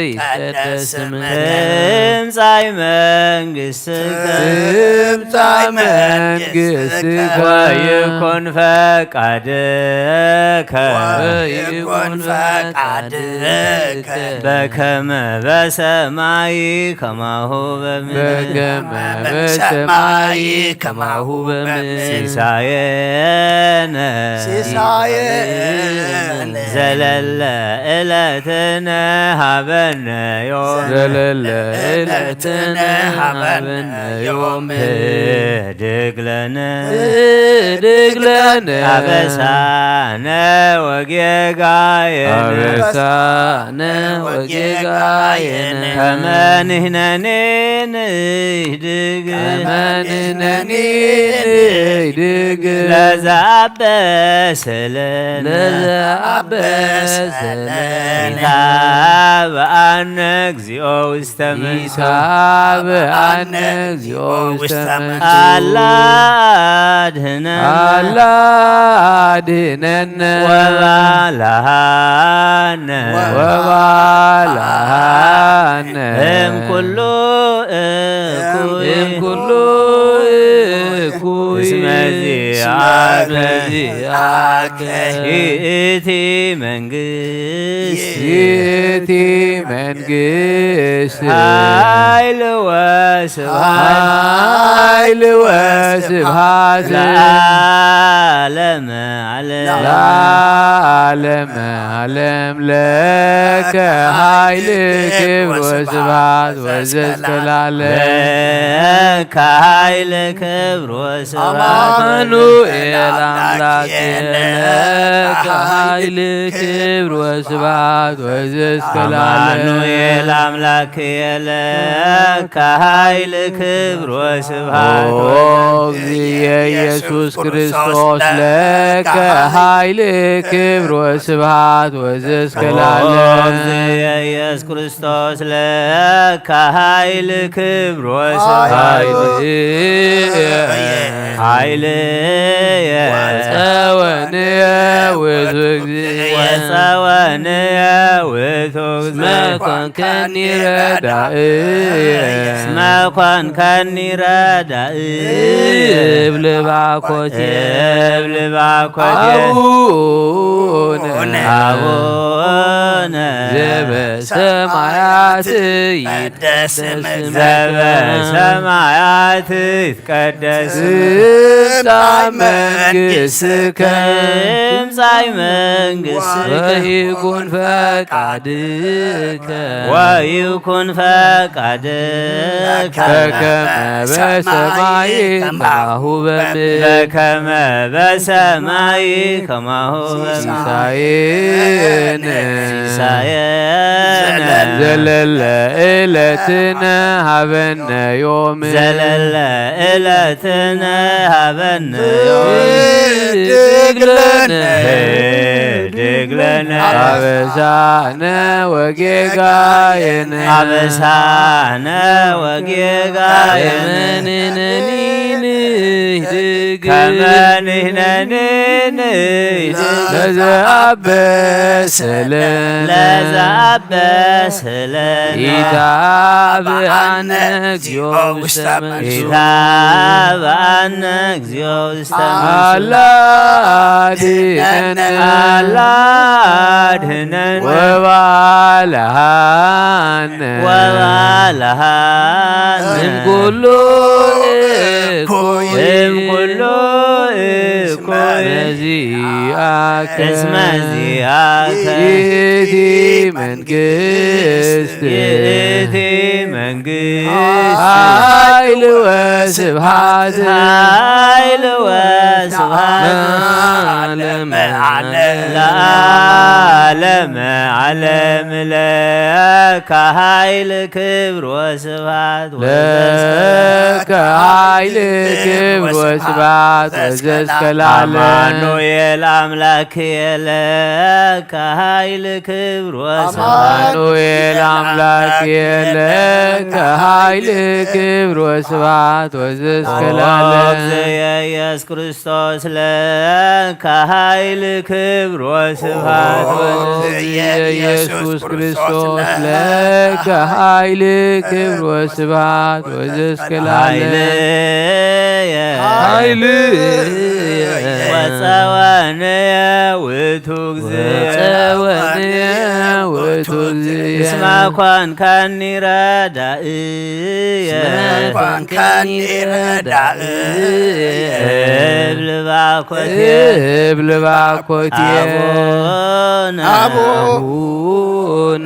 ይትቀደስ ስምከ ትምጻእ መንግሥትከ ትምጻእ መንግሥትከ ወይኩን ፈቃድከ ወይኩን ፈቃድከ በከመ በሰማይ ከማሁ በምድር በከመ በሰማይ ከማሁ በምድር ሲሳየነ ሲሳየነ ዘለለ ዕለትነ ሀበነ ዮም ዘለለ ዕለትነ ሀበነ ዮም ህድግ ለነ ህድግ ለነ አበሳነ ወጌጋየነ አበሳነ ወጌጋየነ ከመ ንሕነኒ ንህድግ ከመ ንሕነኒ ንህድግ ለዘአበሰ ለነ ለዘአበሰ ለነ ኢታብአነ እግዚኦ ውስተ መንግሥት ኢታብአነ እግዚኦ ውስተ መንግሥት አላ አድህነነ አላ አድህነነ ወባልሃነ ወባልሃነ እምኩሉ እኩይ እምኩሉ እኩይ እስመ ዚአከ ዚአከ ይእቲ መንግስት ይእቲ መንግስት ኃይል ወስብሐት ኃይል ወስብሐት ለዓለመ ዓለም ለዓለመ ዓለም ለከ ኃይል ክብር ወስብሐት ወዘስከላለ ለከ ኃይል ክብር ወስብሐት አማኑኤል አምላክ ለከ ኃይል ክብር ወስብሐት ወዘስከላለ አማኑኤል አምላክ ለከ ኃይል ክብር ወስብሐት ኦ እግዚእ ኢየሱስ ክርስቶስ ለከ ኃይል ክብር ወስብሐት ወዘስከላለ ኦ እግዚእ ኢየሱስ ክርስቶስ ለከ ኃይል ክብር ወስብሐት ኃይል ኃይልየ ወፀወንየ ውእቱ እግዚእ ወፀወንየ ውእቱ መኮንከኒ ረዳእየ መኮንከኒ ረዳእየ እብል ባኮቴ እብል ባኮቴ አቡነ አቡነ ዘበሰማያት ይትቀደስ ስምከ ዘበሰማያት ይትቀደስ ትምጻእ መንግሥትከ ትምጻእ መንግሥትከ ወይኩን ፈቃድከ ወይኩን ፈቃድከ በከመ በሰማይ ከማሁ በምድር በከመ በሰማይ ከማሁ በምድር ሲሳየነ ሲሳየነ ዘለለ ዕለትነ ሀበነ ዮም ዘለለ ዕለትነ ሀበነ ዮም ህድግ ለነ ህድግ ለነ አበሳነ ወጌጋየነ አበሳነ ወጌጋየነ ከመ ንሕነኒ ንህድግ ከመ ንሕነኒ ንህድግ ለዘአበሰ ለነ ለዘአበሰ ለነ ኢታብአነ እግዚኦ ውስተ መንሱት ኢታብአነ እግዚኦ ውስተ መንሱት አላ አድህነነ አላ አድህነነ ወባልሃነ ወባልሃነ እምኩሉ እኩይ እምኩሉ እኩይ በዚአከ እስመ ዚአከ ይእቲ መንግስት ይእቲ መንግስት ኃይል ወስብሐት ኃይል ወስ ስብሐት ለዓለመ ዓለም። ለዓለመ ዓለም ለከ ኃይል ክብር ወስብሐት ለከ ኃይል ክብር ወስብሐት ወዘእስከ ለዓለም። አማኑኤል አምላክ ለከ ኃይል ክብር ወስብሐት። አማኑኤል አምላክ ለከ ኃይል ክብር ወስብሐት ወዘእስከ ለዓለም። እግዝእየ ኢየሱስ ክርስቶስ ለከ ኃይል ክብር ወስብሐት። እግዝእየ ኢየሱስ ክርስቶስ ለከ ኃይል ክብር ወስብሐት ወዘእስከ ለዓለም። ኃይልየ ኃይልየ ወፀወንየ ውእቱ እግዝእየ። ወፀወንየ ውእቱ እግዝእየ። እስመ ኮንከኒ ረዳእየ። እስመ ኮንከኒ ረዳእየ። እብል ባኮቴ እብል ባኮቴ አቡነ አቡነ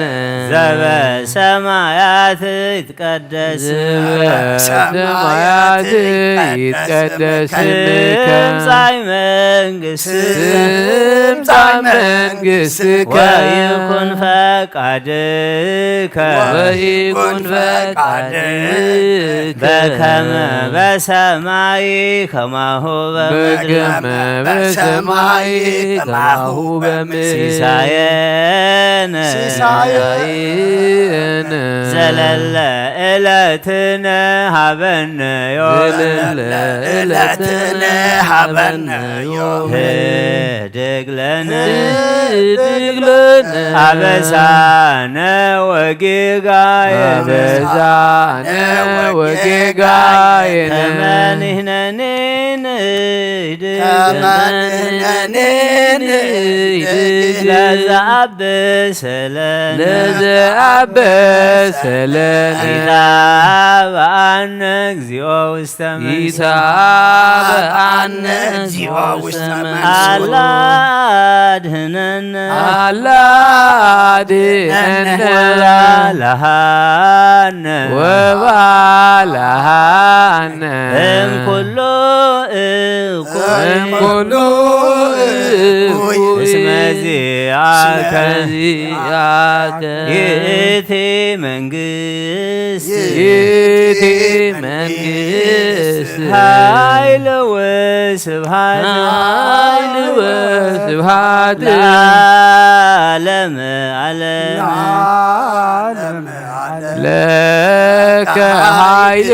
ዘበሰማያት ይትቀደስ ስምከ። ዘበሰማያት ይትቀደስ ስምከ። ትምጻእ መንግስት ትምጻእ መንግስትከ። ወይኩን ፈቃድከ ወይኩን ፈቃድከ። በከመ በሰማይ ከማሁ በምድር። በከመ በሰማይ ከማሁ በምድር። ሲሳየነ ሲሳየነ ዘለለ ዕለትነ ሀበነ ዮም። ዘለለ ዕለትነ ሀበነ ዮም። ህድግ ለነ ህድግ ለነ አበሳነ ወጌጋየነ አበሳነ ወጌጋየነ። ከመ ንሕነኒ ንህድግ ከመ ንሕነኒ ንህድግ ለዘአብሰ ለነ ለዘአበሰ ለነ። ኢታብአነ እግዚኦ ውስተ መንሱት። ኢታብአነ እግዚኦ ውስተ መንሱት። አላ አድህነነ። አላ አድህነነ። ወባልሃነ። ወባልሃነ። እምኩሉ እኩይ። እምኩሉ እኩይ። እስመ ዚአከ እስመ ዚአከ ይእቲ መንግስት። ይእቲ መንግስት። ኃይል ወስብሐት። ኃይል ወስብሐት። ለዓለመ ዓለም። ለዓለመ ዓለም። ለከ ኃይል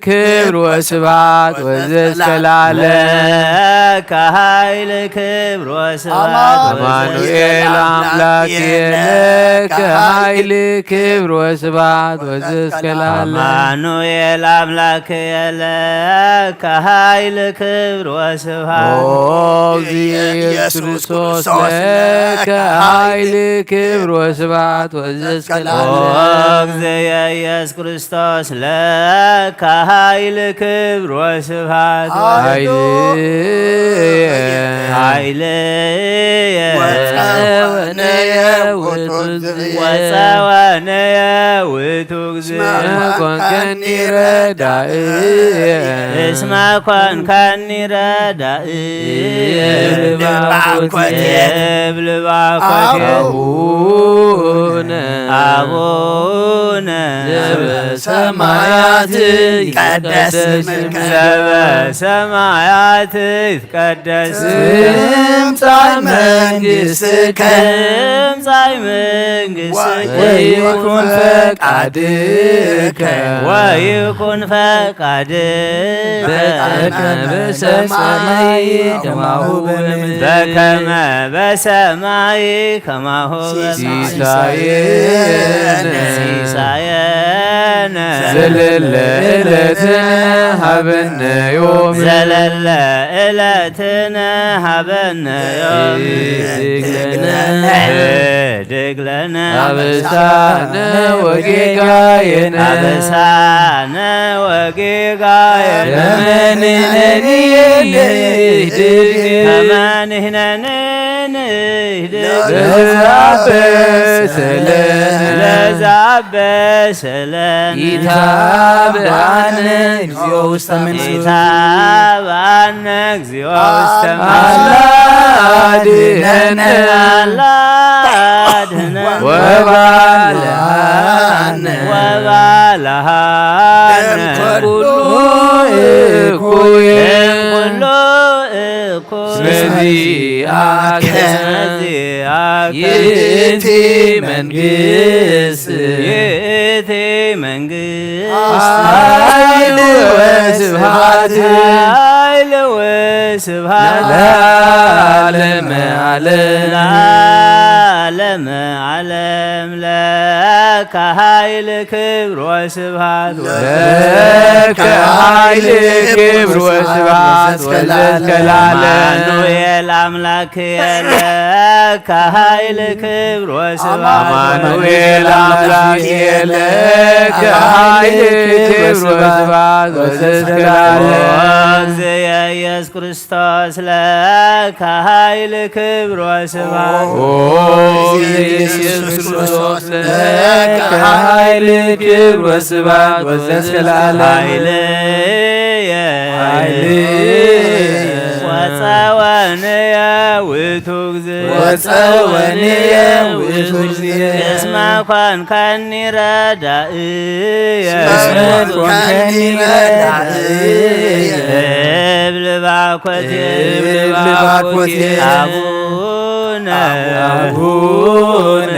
ክብር ወስብሐት ወዘእስከ ለዓለም። ለከ ኃይል ክብር ወስብሐት አማኑኤል አምላክ ለከ ኃይል ክብር ወስብሐት ወዘእስከ ለዓለም። አማኑኤል አምላክ ለከ ኃይል ክብር ወስብሐት። ኦ እግዚእ ኢየሱስ ክርስቶስ ለከ ኃይል ክብር ወስብሐት ወዘእስከ ኦ ለዓለም። እግዚእ ኢየሱስ ክርስቶስ ለከ ኃይል ክብር ወስብሐት። ኃይል ኃይልየ ወፀወንየ ውእቱ እግዚእ። ወፀወንየ ውእቱ እግዚእ። ኮንከኒ ረዳእየ። እስመ ኮንከኒ ረዳእየ። እብል ባኮቴ። እብል ባኮቴ። አቡነ አቡነ ዘበሰማያት ይትቀደስ ስምከ። ዘበሰማያት ይትቀደስ። ትምጻእ መንግስትከ። ትምጻእ መንግስትከ። ወይኩን ፈቃድከ። ወይኩን ፈቃድከ። በከመ በሰማይ ከማሁ በምድር። በከመ በሰማይ ከማሁ በምድር። ሲሳየነ ሲሳየነ ዘለለ ዕለትነ ሀበነ ዮም። ዘለለ ዕለትነ ሀበነ ዮም። ህድግ ለነ ህድግ ለነ አበሳነ ወጌጋየነ። አበሳነ ወጌጋየነ። ከመ ንሕነኒ ንህድግ ከመ ንሕነኒ ለዘአበሰለን ለዘአበሰለን ኢታብአነ እግዚኦ ውስተ መንግስቱ ኢታብአነ እግዚኦ ውስተ መንግስቱ አላ አድነነ አላ አድነነ ወባልሃነ ወባልሃነ ኩሉ እኩይ ኩሉ እኩይ ስመዚአከ ስመዚአከ ይእቲ መንግስት ይእቲ መንግስት ኃይል ወስብሐት ኃይል ወስብሐት ለዓለመ ዓለም ለዓለመ ዓለም ለከ ኃይል ክብር ወስብሐት ለከ ኃይል ክብር ወስብሐት ወዘእስከ ለዓለም አማኑኤል አምላክ ለከ ኃይል ክብር ወስብሐት አማኑኤል አምላክ ለከ ኃይል ክብር ወስብሐት ወዘእስከ ለዓለም። ኦ እግዚእ ኢየሱስ ክርስቶስ ለከ ኃይል ክብር ወስብሐት ኦ ኢየሱስ ክርስቶስ ለከ ኃይል ክብር ወስብሐት ወዘእስከ ለዓለም። ኃይልየ ኃይልየ ወጸወንየ ውእቱ እግዚእ ወጸወንየ ውእቱ እግዚእ እስመ ኮንከኒ ረዳእየ እስመ ኮንከኒ ረዳእየ እብል ባኮቴ እብል ባኮቴ አቡነ አቡነ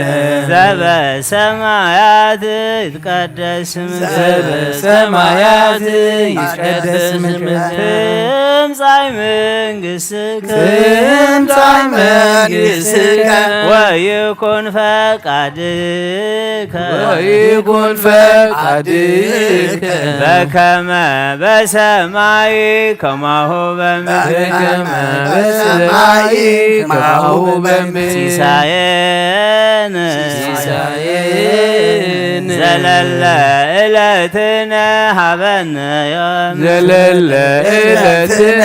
ዘበሰማያት ይትቀደስ ስምከ ዘበሰማያት ይትቀደስ ስምከ ትምጻእ መንግስትከ ትምጻእ መንግስትከ ወይኩን ፈቃድከ ወይኩን ፈቃድከ በከመ በሰማይ ከማሁ በምድር በከመ በሰማይ ከማሁ በምድር ሲሳየነ ሲሳየነ ዘለለ ዕለትነ ሀበነ ዮም ዘለለ ዕለትነ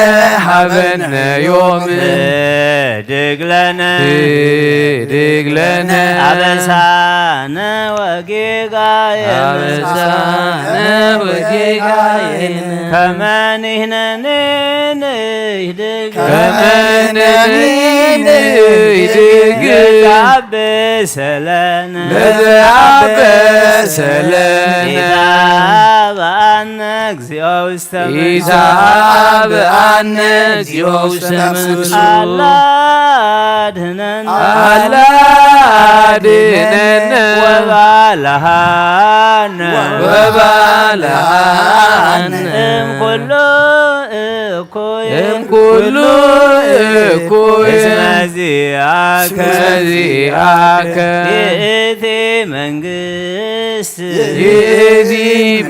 ሀበነ ዮም ህድግ ለነ ህድግ ለነ አበሳነ ወጌጋየነ አበሳነ ወጌጋየነ ከመ ንሕነኒ ንህድግ ከመ ንሕነኒ ንህድግ ለዘአበሰለነ ለዘአበሰለነ ኢታብአነ እግዚኦ ውስተ መንግስቱ ኢታብአነ እግዚኦ ውስተ መንግስቱ አላ አድህነነ አላ አድህነነ ወባልሃነ ወባልሃነ እምኩሉ እኩይ እምኩሉ እኩይ እስመ ዚአከ እስመ ዚአከ ይእቲ መንግስት ይእቲ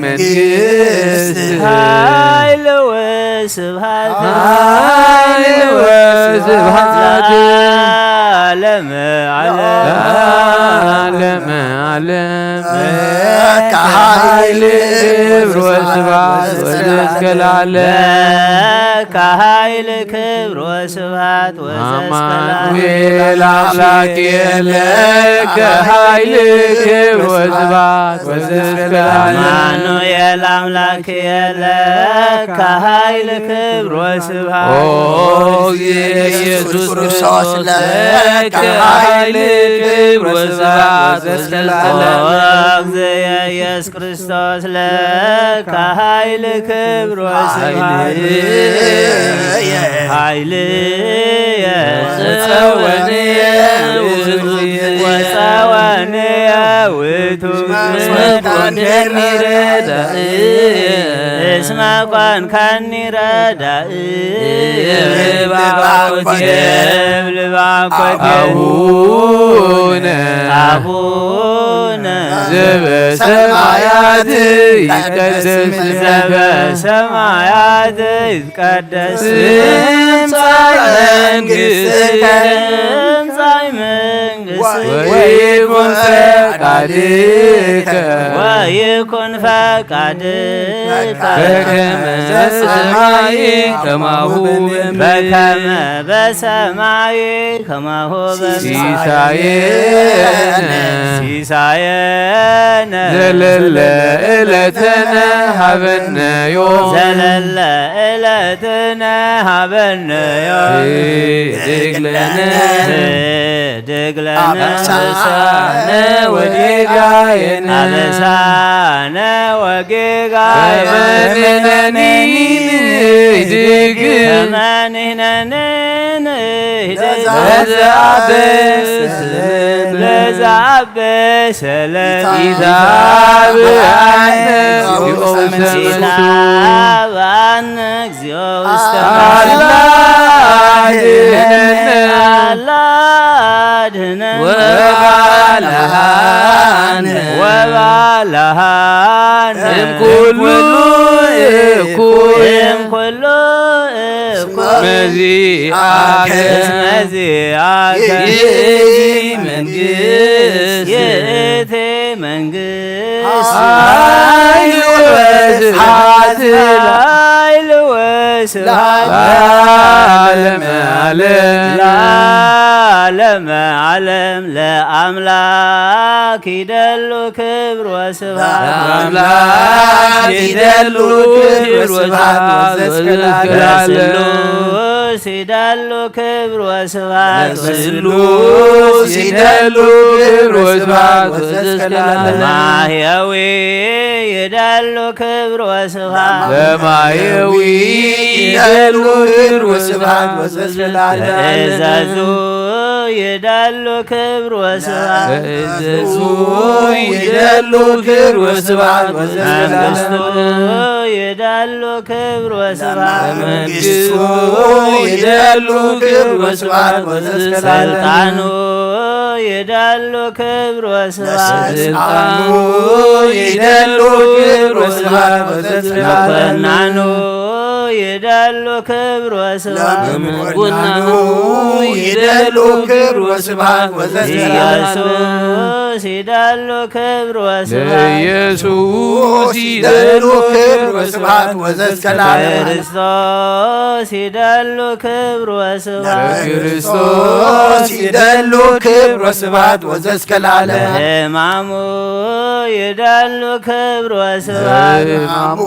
መንግስት ኃይል ወስብሐት ኃይል ወስብሐት ለዓለመ ዓለም ለዓለመ ዓለም ለከ ኃይል ክብር ወስብሐት ወዘእስከ ለዓለም ለከ ኃይል ክብር ወስብሐት ወዘእስከ ለዓለም አማኑኤል አምላክ ለከ ኃይል ክብር ወስብሐት ወዘእስከ ለዓለም አማኑኤል አምላክ ለከ ኃይል ክብር ወስብሐት ኦ ኢየሱስ ክርስቶስ ለከ ኃይል ክብር ወስብሐት ወዘእስከ ለዓለም ኦ እግዚእ ኢየሱስ ክርስቶስ ለከ ኃይል ክብር ወስብሐት ኃይልየ ጸወንየ ውእቱ ወጸወንየ ውእቱ እስመ ኮንከኒ ረዳእየ እስመ ኮንከኒ ረዳእየ እብል ባኮቴ እብል ባኮቴ አቡነ አቡነ ዘበሰማያት ይትቀደስ ስምከ ዘበሰማያት ይትቀደስ ትምጻእ መንግስትከ ትምጻእ መንግስትከ ወይኩን ፈቃድከ ወይኩን ፈቃድከ በከመ በሰማይ ከማሁ በምድር። በከመ በሰማይ ከማሁ በምድር። ሲሳየነ ሲሳየነ ዘለለ ዕለተነ ሀበነ ዮም። ዘለለ ዕለትነ ሀበነ ዮም። ህድግ ለነ ህድግ ለነ አበሳነ ወጌጋየነ። አበሳነ ወጌጋየነ። ከመ ንሕነኒ ንህድግ ከመ ንሕነኒ ንህድግ ለዘአበሰለነ ለዘአበሰለነ ኢታብአነ ኢታብአነ እግዚኦ ውስተ መንሱት። ኢታብአነ እግዚኦ ውስተ አላ መንሱት። አድነነ። አላ አድነነ። ወባልሃነ። ወባልሃነ። እምኩሉ እኩይ። እምኩሉ እኩይ። መዚአከ። መዚአከ። ይእቲ መንግስት። ይእቲ መንግስት። ኃይል ወስብሐት። ኃይል ወስብሐት። ለዓለመ ዓለም። ለዓለመ ዓለም። ለአምላክ ይደሉ ክብር ወስብሐት። ለአምላክ ይደሉ ክብር ወስብሐት ወዘስከላለ። ለስሉስ ይደሉ ክብር ወስብሐት። ለስሉስ ይደሉ ክብር ወስብሐት ወዘስከላለ። ማህየዊ ይደሉ ክብር ወስብሐት። ለማህየዊ ይደሉ ክብር ወስብሐት ወዘስከላለ። ለእዘዙ ይደሉ ክብር ወስብሐት። ለእዘዙ ይደሉ ክብር ወስብሐት ወዘስከላለ። መንግስቱ ይደሉ ክብር ወስብሐት። መንግስቱ ይደሉ ክብር ወስብሐት ወዘስከላለ። ስልጣኑ ይደሉ ክብር ወስብሐት። ስልጣኑ ይደሉ ክብር ወስብሐት ወዘስከላለ። መኮናኑ ይደሉ ክብር ወስብሐት። ለመኮናኑ ይደሉ ክብር ወስብሐት ወዘስከላለ። ኢየሱስ ይደሉ ክብር ወስብሐት። ለኢየሱስ ይደሉ ክብር ወስብሐት ወዘስከላለ። ክርስቶስ ይደሉ ክብር ወስብሐት። ለክርስቶስ ይደሉ ክብር ወስብሐት ወዘስከላለ። ለሕማሙ ይደሉ ክብር ወስብሐት። ለሕማሙ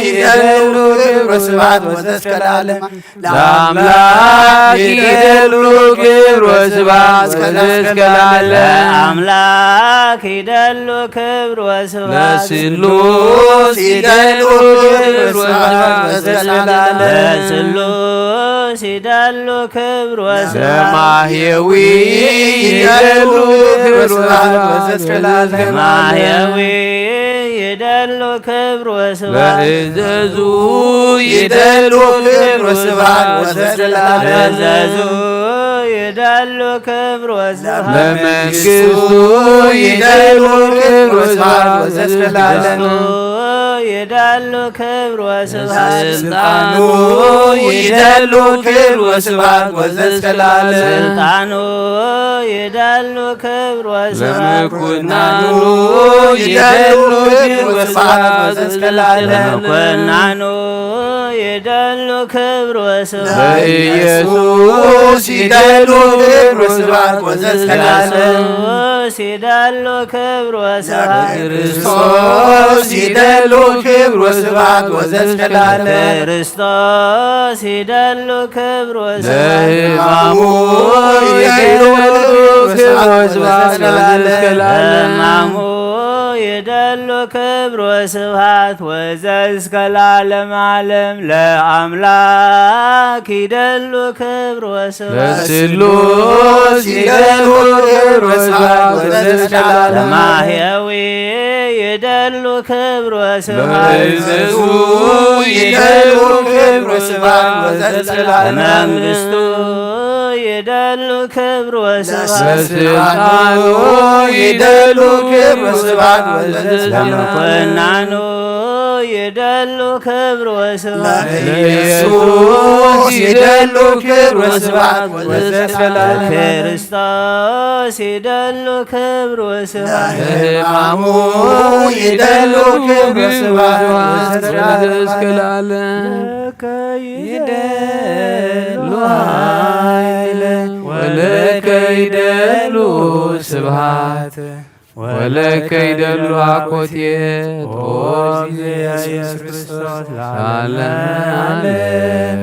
ይደሉ ክብር ወስብሐት ወዘስከላለ። ለአምላክ ይደሉ ክብር ወስብሐት ወዘስከላለ። ለአምላክ ይደሉ ክብር ወስብሐት። ለስሉስ ይደሉ ክብር ወስብሐት ወዘስከላለ። ለስሉስ ይደሉ ክብር ወስብሐት። ለማህየዊ ይደሉ ክብር ወስብሐት ወዘስከላለ። ማህየዊ ይደሉ ክብር ወስብሐት። ለእዘዙ ይደሉ ክብር ወስብሐት ወዘስከላለ። ለእዘዙ ይደሉ ክብር ወስብሐት። ለመንግስቱ ይደሉ ክብር ወስብሐት ወዘስከላለ። መንግስቱ ይደሉ ክብር ወስብሐት። ለስልጣኑ ይደሉ ክብር ወስብሐት ወዘስከላለ። ስልጣኑ ይደሉ ክብር ወስብሐት። ለመኮንኑ ይደሉ ክብር ወስብሐት ወዘስከላለ። ለመኮንኑ ይደሉ ክብር ወስብሐት። ለኢየሱስ ይደሉ ክብር ወስብሐት ወዘስከላለ። ለኢየሱስ ይደሉ ክብር ወስብሐት። ለክርስቶስ ይደሉ ክብር ወስብሐት ወዘስከላለ። ክርስቶስ ይደሉ ክብር ወስብሐት። ለሕማሙ ይደሉ ክብር ወስብሐት ወዘስከላለ። ለሕማሙ ይደሉ ክብር ወስብሐት ወዘእስከ ለዓለመ ዓለም ለአምላክ ይደሉ ክብር ወስብሐት። ለስሉስ ይደሉ ክብር ወስብሐት ወዘእስከ ለዓለመ ዓለም። ለማህየዊ ይደሉ ክብር ወስብሐት። ለእዘዙ ይደሉ ክብር ወስብሐት ወዘእስከ ለዓለመ ዓለም። ለመንግስቱ ይደሉ ክብር ወስብሐት። ለስልጣኑ ይደሉ ክብር ወስብሐት ወዘእስከ ለዓለመ ዓለም። ለመኮንኑ ይደሉ ክብር ወስብሐት። ለኢየሱስ ይደሉ ክብር ወስብሐት ወዘተፈላለ ክርስቶስ ይደሉ ክብር ወስብሐት ህማሙ ይደሉ ክብር ወስብሐት ወዘተፈላለ እስከ ለዓለም። ለከ ይደሉ ኃይለ ወለከ ይደሉ ስብሐት ወለከ ይደሉ አኮቴት ኦ ኢየሱስ ክርስቶስ ለዓለመ ዓለም።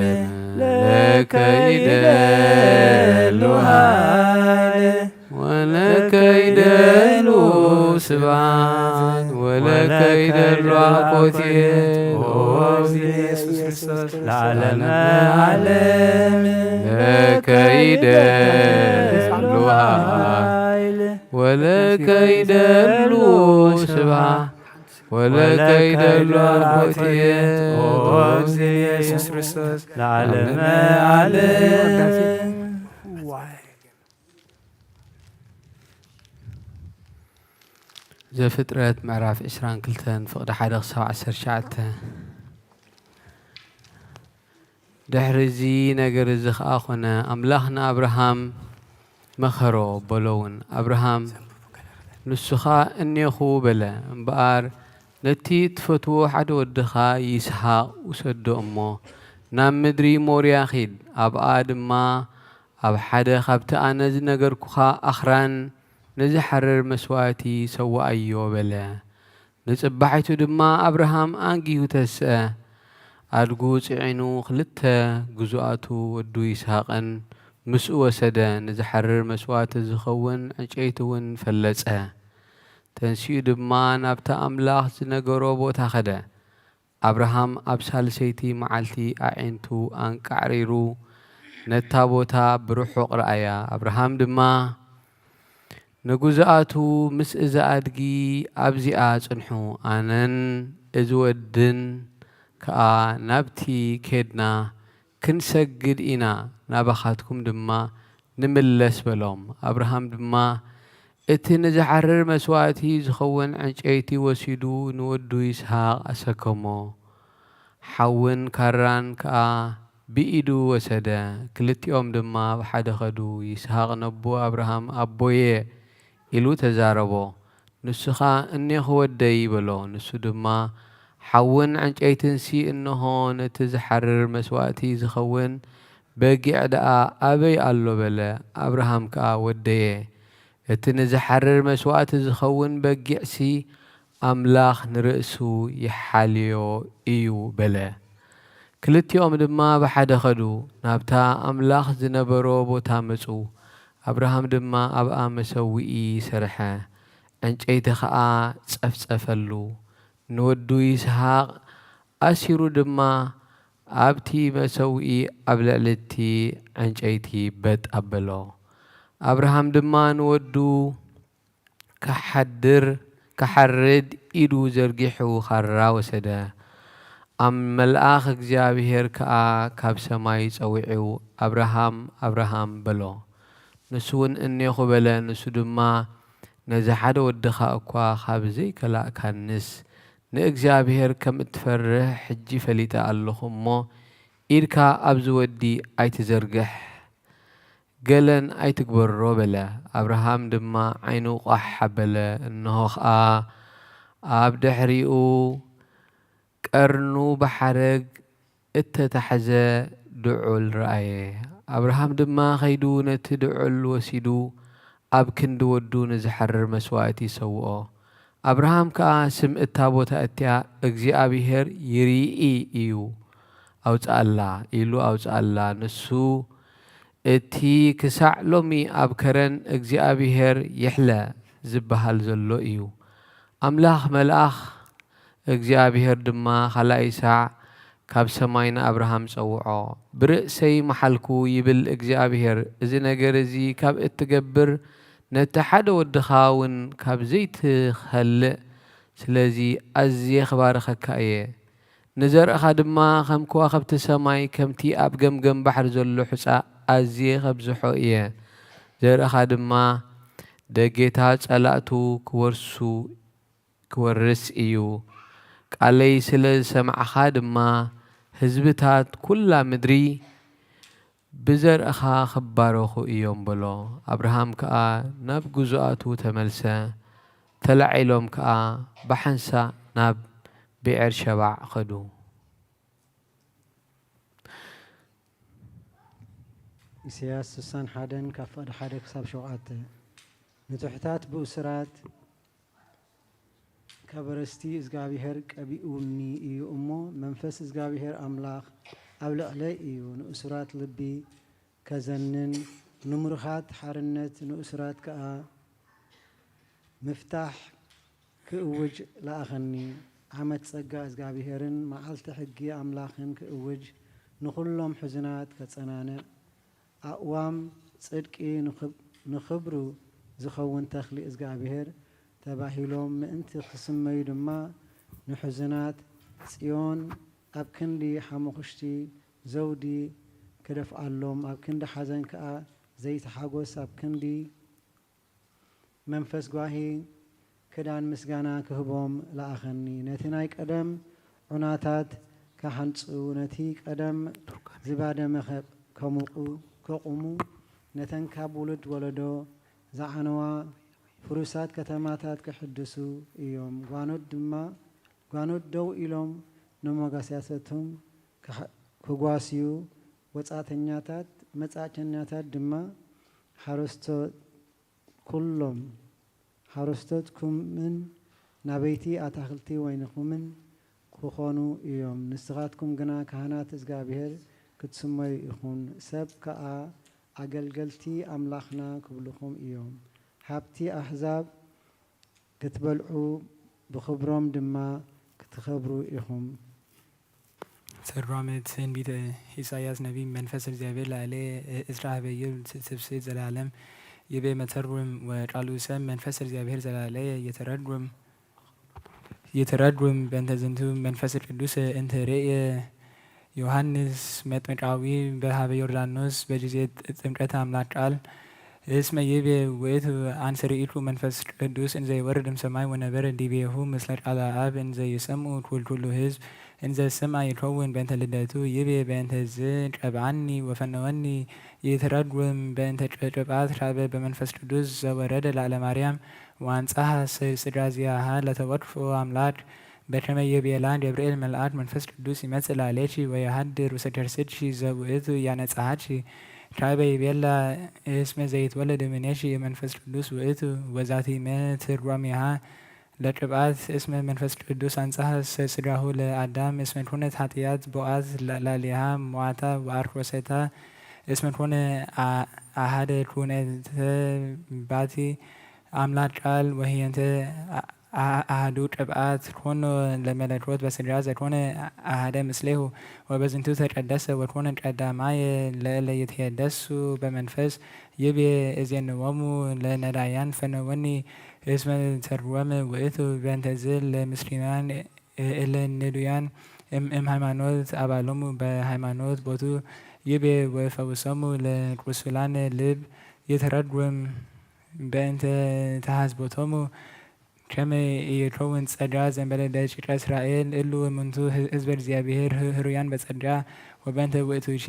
ለከ ይደሉ ኃይለ ወለከ ይደሉ ስብሐት ወለከ ይደሉ አኮቴት ኦ ኢየሱስ ክርስቶስ ለዓለመ ዓለም። ለከ ይደሉ ኃይለ ወለከ ይደሉ ስብሐት ወለከ ይደሉ አኮቴት ኦ ኢየሱስ ክርስቶስ ለዓለመ ዓለም። ዘፍጥረት ምዕራፍ ዕስራን ክልተን ፍቕዲ ሓደ ክሳብ ዓሰርተ ትሽዓተ። ድሕሪ እዚ ነገር እዚ ኸኣ ኾነ፣ ኣምላኽ ንኣብርሃም መኸሮ፣ በሎ እውን። ኣብርሃም ንሱ ኸኣ እኔኹ በለ። እምበኣር ነቲ እትፈትዎ ሓደ ወድኻ ይስሃቅ ውሰዶ እሞ፣ ናብ ምድሪ ሞርያ ኺድ፣ ኣብኣ ድማ ኣብ ሓደ ኻብቲ ኣነ ዝነገርኩኻ ኣኽራን ንዝሓርር መስዋእቲ ሰውኣዮ በለ። ንጽባሒቱ ድማ ኣብርሃም ኣንጊሁ ተስአ። ኣድጉ ጽዒኑ ኽልተ ግዙኣቱ ወዱ ይስሃቅን ምስኡ ወሰደ። ንዝሓርር መስዋእቲ ዝኸውን ዕንጨይቲ እውን ፈለጸ። ተንሲኡ ድማ ናብቲ ኣምላኽ ዝነገሮ ቦታ ኸደ። ኣብርሃም ኣብ ሳልሰይቲ መዓልቲ ኣዒንቱ ኣንቃዕሪሩ ነታ ቦታ ብርሑቕ ረኣያ። ኣብርሃም ድማ ንግዙኣቱ፣ ምስ እዛ ኣድጊ ኣብዚኣ ጽንሑ፣ ኣነን እዚ ወድን ከኣ ናብቲ ኬድና ክንሰግድ ኢና፣ ናባኻትኩም ድማ ንምለስ በሎም። ኣብርሃም ድማ እቲ ንዝሓርር መስዋእቲ ዝኸውን ዕንጨይቲ ወሲዱ ንወዱ ይስሃቅ ኣሰከሞ። ሓውን ካራን ከኣ ብኢዱ ወሰደ። ክልቲኦም ድማ ብሓደ ኸዱ። ይስሃቅ ነቦ ኣብርሃም፣ ኣቦየ፣ ኢሉ ተዛረቦ። ንሱ ኸኣ እኔኹ ወደይ በሎ። ንሱ ድማ ሓውን ዕንጨይትንሲ እንሆ፣ ነቲ ዝሓርር መስዋእቲ ዝኸውን በጊዕ ደኣ ኣበይ ኣሎ በለ። ኣብርሃም ከኣ ወደየ፣ እቲ ንዝሓርር መስዋእቲ ዝኸውን በጊዕሲ ኣምላኽ ንርእሱ ይሓልዮ እዩ በለ። ክልቲኦም ድማ ብሓደ ኸዱ፣ ናብታ ኣምላኽ ዝነበሮ ቦታ መጹ። ኣብርሃም ድማ ኣብኣ መሰውኢ ሰርሐ፣ ዕንጨይቲ ኸኣ ጸፍጸፈሉ። ንወዱ ይስሃቅ ኣሲሩ ድማ ኣብቲ መሰውኢ ኣብ ልዕሊ እቲ ዕንጨይቲ በጥ ኣበሎ። ኣብርሃም ድማ ንወዱ ክሓድር፣ ክሓርድ ኢዱ ዘርጊሑ ኻራ ወሰደ። ኣብ መልኣኽ እግዚኣብሔር ከኣ ካብ ሰማይ ጸዊዑ፣ ኣብርሃም፣ ኣብርሃም በሎ። ንሱ እውን እኔኹ በለ። ንሱ ድማ ነዚ ሓደ ወድኻ እኳ ኻብ ዘይከላእካንስ፣ ንእግዚኣብሔር ከም እትፈርህ ሕጂ ፈሊጠ ኣለኹ እሞ፣ ኢድካ ኣብዚ ወዲ ኣይትዘርግሕ፣ ገለን ኣይትግበሮ በለ። ኣብርሃም ድማ ዓይኑ ቋሕ ኣበለ፣ እንሆ ኸኣ ኣብ ድሕሪኡ ቀርኑ ብሓረግ እተታሕዘ ድዑል ረኣየ። ኣብርሃም ድማ ኸይዱ ነቲ ድዑል ወሲዱ ኣብ ክንዲ ወዱ ንዝሓርር መስዋእቲ ሰውኦ። ኣብርሃም ከኣ ስም እታ ቦታ እቲኣ እግዚኣብሄር ይርኢ እዩ ኣውጽኣላ ኢሉ ኣውጽኣላ። ንሱ እቲ ክሳዕ ሎሚ ኣብ ከረን እግዚኣብሄር ይሕለ ዝበሃል ዘሎ እዩ። ኣምላኽ መልኣኽ እግዚኣብሄር ድማ ኻልኣይ ሳዕ ካብ ሰማይ ንኣብርሃም ጸውዖ። ብርእሰይ መሓልኩ ይብል እግዚኣብሄር፣ እዚ ነገር እዚ ካብ እትገብር ነቲ ሓደ ወድኻ እውን ካብ ዘይትኸልእ፣ ስለዚ ኣዝየ ክባርኸካ እየ። ንዘርእኻ ድማ ከም ከዋኽብቲ ሰማይ፣ ከምቲ ኣብ ገምገም ባሕሪ ዘሎ ሑጻ ኣዝየ ከብዝሖ እየ። ዘርእኻ ድማ ደጌታት ጸላእቱ ክወርሱ፣ ክወርስ እዩ። ቃለይ ስለ ዝሰማዕኻ ድማ ህዝብታት ኩላ ምድሪ ብዘርእኻ ክባረኹ እዮም በሎ። ኣብርሃም ከኣ ናብ ግዙኣቱ ተመልሰ። ተላዒሎም ከኣ ብሓንሳእ ናብ ብኤርሸባዕ ኸዱ። ኢሳያስ ስሳን ሓደን ካብ ፍቕዲ ሓደ ክሳብ ሸውዓተ። ንትሑታት ብእሱራት ከበረስቲ እግዚኣብሄር ቀቢኡኒ እዩ እሞ፣ መንፈስ እግዚኣብሄር ኣምላኽ ኣብ ልዕለይ እዩ። ንእሱራት ልቢ ከዘንን፣ ንምሩኻት ሓርነት፣ ንእሱራት ከኣ ምፍታሕ ክእውጅ ለኣኸኒ። ዓመት ጸጋ እግዚኣብሄርን መዓልቲ ሕጊ ኣምላኽን ክእውጅ፣ ንኹሎም ሕዙናት ከጸናንዕ፣ ኣእዋም ጽድቂ ንኽብ-፣ ንኽብሩ ዝኸውን ተኽሊ እግዚኣብሄር ተባሂሎም ምእንቲ ክስመዩ ድማ፣ ንሕዙናት ጽዮን ኣብ ክንዲ ሓሙኽሽቲ ዘውዲ ክደፍኣሎም፣ ኣብ ክንዲ ሓዘን ከኣ ዘይቲ ሓጎስ፣ ኣብ ክንዲ መንፈስ ጓሂ ክዳን ምስጋና ክህቦም ለኣኸኒ። ነቲ ናይ ቀደም ዑናታት ክሓንጹ፣ ነቲ ቀደም ዝባደመ ከ-፣ ከሙቑ፣ ከቑሙ፣ ነተን ካብ ውሉድ ወለዶ ዝዓነዋ ፍሩሳት ከተማታት ክሕድሱ እዮም። ጓኖት ድማ፣ ጓኖት ደው ኢሎም ንሞጋስያሰቶም ክሓ-፣ ክጓስዩ፣ ወጻእተኛታት፣ መጻእተኛታት ድማ ሓረስቶ-፣ ኩሎም ሓረስቶትኩምን ናበይቲ ኣታኽልቲ ወይንኹምን ክኾኑ እዮም። ንስኻትኩም ግና ካህናት እግዚኣብሄር ክትስመዩ ኢኹም፣ ሰብ ከኣ ኣገልገልቲ ኣምላኽና ክብልኹም እዮም። ሃብቲ ኣህዛብ ክትበልዑ፣ ብኽብሮም ድማ ክትኸብሩ ኢኹም። ትርጓሜ ትንቢተ ኢሳይያስ ነቢይ። መንፈስ እግዚኣብሔር ላለየ እስራ ህበዩ ትፍስሕት ዘላለም ይቤ መተርጉም ወቃሉ ሰብ መንፈስ እግዚኣብሔር ዘላለየ የተረጉም የተረጉም በእንተ ዝንቱ መንፈስ ቅዱስ እንተ ርእየ ዮሐንስ መጥምቃዊ በሃበ ዮርዳኖስ በጊዜ ጥምቀት አምላክ ቃል እስመ ይቤ ውእቱ አንሰ ርኢኩ መንፈስ ቅዱስ እንዘ ይወርድ እምሰማይ ወነበረ ዲቤሁ ምስለ ቃለ አብ እንዘ ይሰምዑ ኩልኩሉ ህዝብ እንዘ ስምዐ ይከውን በእንተ ልደቱ ይቤ በእንተ ዝ ቀብአኒ ወፈነወኒ ይትረጉም በእንተ ቅብአት ራበ በመንፈስ ቅዱስ ዘወረደ ላዕለ ማርያም ወአንጽሐ ስድራዚያሃ ለተወክፎ አምላክ በከመ ይቤላ ገብርኤል መልአክ መንፈስ ቅዱስ ይመጽእ ላዕሌኪ ወየሃድር ውስተ ከርስኪ ዘውእቱ ያነጽሃኪ ካይበ ይቤላ እስመ ዘይትወለድ እምኔኪ መንፈስ ቅዱስ ውእቱ ወዛቲመ ትርጓሜሃ ለቅብአት እስመ መንፈስ ቅዱስ አንጽሐ ስጋሁ ለአዳም እስመ ኩነት ኃጢአት ቦአት ላዕሌሃ ሞዓታ ወአርኮሰታ እስመ ኮነ አሃደ ኩነተ ባቲ አምላክ ቃል ወህየንተ አሃዱ ቅብአት ኮኖ ለመለኮት በስጋ ዘኮነ አሃደ ምስሌሁ ወበዝንቱ ተቀደሰ ወኮነ ቀዳማየ ለእለ ይትሄደሱ በመንፈስ ይቤ እዜንዎሙ ለነዳያን ፈነወኒ እስመ ተርወመ ውእቱ በእንተዝ ለምስኪናን እለ ንዱያን እም ሃይማኖት አባሎሙ በሃይማኖት ቦቱ ይቤ ወፈውሶሙ ለቁሱላን ልብ ይትረጉም በእንተ ተሃዝቦቶሙ ከመ ኢይከውን ጸጋ ዘእንበለ ደቂቀ እስራኤል እሉ እሙንቱ ህዝበ እግዚአብሔር ህሩያን በጸጋ ወበእንተ ውእቱኬ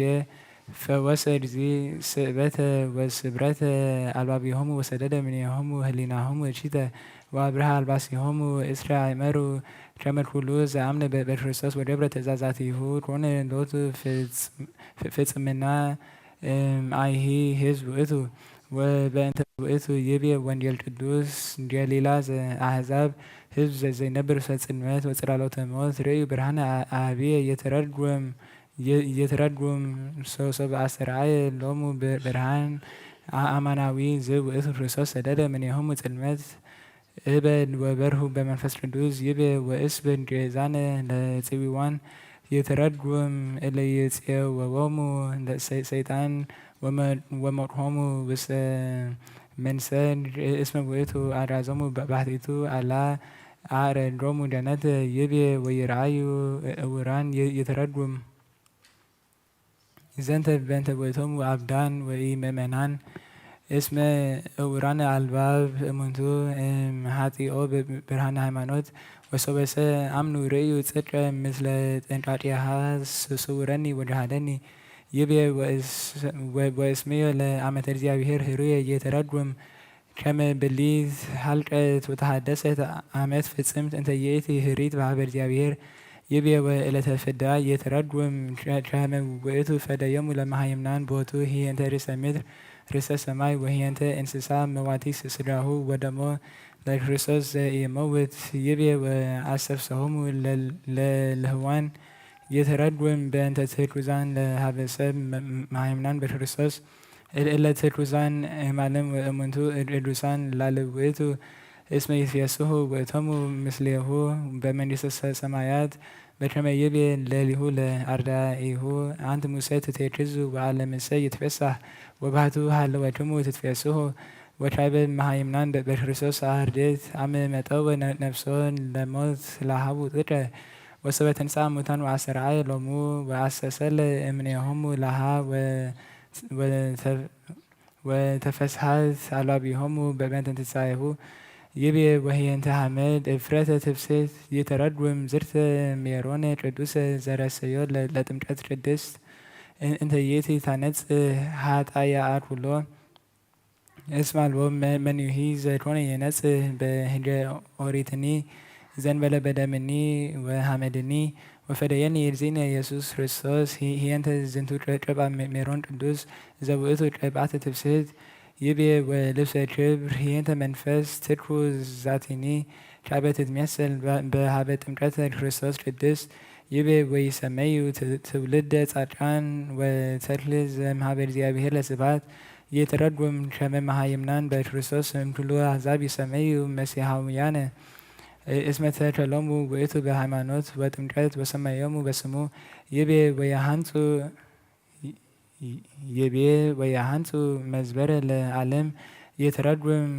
ፈወሰ እግዚእ ስእበተ ወስብረተ አልባቢሆሙ ወሰደደ እምኔሆሙ ህሊናሆሙ እኪተ ወአብርሃ አልባሲሆሙ እስራ አእመሩ ከመ ኩሉ ዘአምነ በክርስቶስ ወገብረ ትእዛዛቲሁ ኮነ ሎቱ ፍጽምና እምአይሂ ህዝብ ውእቱ። ወበእንተ ውእቱ ይቤ ወንጌል ቅዱስ ገሊላ ዘአሕዛብ ህዝብ ዘይነብር ውስተ ጽልመት ወጽላሎተ ሞት ርእዩ ብርሃነ አብየ የተረድጉም የተረድጉም ሶበ አስተርአየ ሎሙ ብርሃን አማናዊ ዝውእቱ ክርስቶስ ሰደደ እምኔሆሙ ጽልመት እበድ ወበርሁ በመንፈስ ቅዱስ ይቤ ወእስብ እንግሬዛነ ለጽዊዋን የተረድጉም እለ ይጼወወሙ ሰይጣን ወመቅሆሙ ውስተ መንሰድ እስመ ውእቱ አዳዞሙ ባሕቲቱ አላ አረዶሙ ገነት ይቤ ወይርአዩ እውራን የተረድጉም። ዘንተ በእንተ ውእቶሙ አብዳን ወኢምእመናን እስመ እውራነ አልባብ እሙንቱ እምኃጢኦ ብርሃነ ሃይማኖት ወሶበሰ አምኑ ርእዩ ጽድቀ ምስለ ጥንቃቄሃ ስውረኒ ወደሃለኒ ይቤ ወእስ-፣ ወ-፣ ወእስምዮ ለአመተ እግዚአብሔር ህሩየ የተረጉም ከመ ብሊት ሀልቀት ወተሐደሰት አመት ፍጽምት እንተ ይእቲ ህሪት በሀበ እግዚአብሔር። ይቤ ወእለተ ፍዳ የተረጉም ከ-፣ ከመ ውእቱ ፈደዮሙ ለመሃይምናን ቦቱ ህየንተ ርእሰ ምድር ርእሰ ሰማይ ወህየንተ እንስሳ መዋቲ ስጋሁ ወደሞ ለክርስቶስ ዘኢመውት። ይቤ ወአሰፍሰሆሙ ለ-፣ ለልህዋን የተረጉም በእንተ ትኩዛን ለሀበ ሰብ መ-፣ መሃይምናን በክርስቶስ። እል-፣ እለ ትኩዛን እማልም ወእሙንቱ እድ-፣ ቅዱሳን ላለ ውእቱ እስመ ይትፌስሑ ውእቶሙ ምስሌሁ በመንግስተ ሰ-፣ ሰማያት። በከመ ይቤ ለሊሁ ለአርዳኢሁ፣ አንቲ ሙሰ ትቴክዙ ወአለምሰ ይትፌሳህ ወባህቱ ሃለወክሙ ትትፌስሑ። ወካይበ መሃይምናን በ-፣ በክርስቶስ አርዴት አመ መጠወ ነ-፣ ነፍሶ ለሞት ለሃቡ ጥቀ። ወሰበ ተንሥአ እሙታን ወአስተርአየ ሎሙ ወአስተሰለ እምኔሆሙ ለሃ ወ-፣ ወተ-፣ ወተፈስሐት አልባቢሆሙ በበንተ ትንሳኤሁ። ይቤ ወህየንተ ሐመድ እፍረተ ትፍስሕት ይተረጉም ዝርተ ሜሮነ ቅዱሰ ዘረሰዮ ለ-፣ ለጥምቀት ቅድስት እ-፣ እንተ ይእቲ ታነጽ ሀጣያ አኩሎ። እስመ አልቦ መ-፣ መኑሂ ዘኮነ የነጽህ በህገ ኦሪትኒ ዘንበለ በደምኒ ወሐመድኒ። ወፈደየኒ እግዚእነ ኢየሱስ ክርስቶስ ሂ-፣ ሂየንተ ዝንቱ ቅ-፣ ቅብአ ሜ-፣ ሜሮን ቅዱስ ዘውእቱ ቅብአተ ትፍስሕት። ይቤ ወልብሰ ክብር ሂየንተ መንፈስ ትኩ ዛቲኒ። ቃበ ትትሜሰል በ-፣ በሀበ ጥምቀተ ክርስቶስ ቅድስት። ይቤ ወይሰመዩ ት-፣ ትውልደ ጻድቃን ወተክል ዘምሃበ እግዚአብሔር ለስብሐት። ይትረጉም ከመ መሃይምናን በክርስቶስ እምኩሉ አሕዛብ ይሰመዩ መሲሐውያነ። እ-፣ እስመ ተከሎሙ ውእቱ በሃይማኖት ወጥምቀት ወሰመዮሙ በስሙ። ይቤ ወየሐንጹ፣ ይ-፣ ይ-፣ ይቤ ወየሐንጹ መዝበረ ለዓለም። ይትረጉም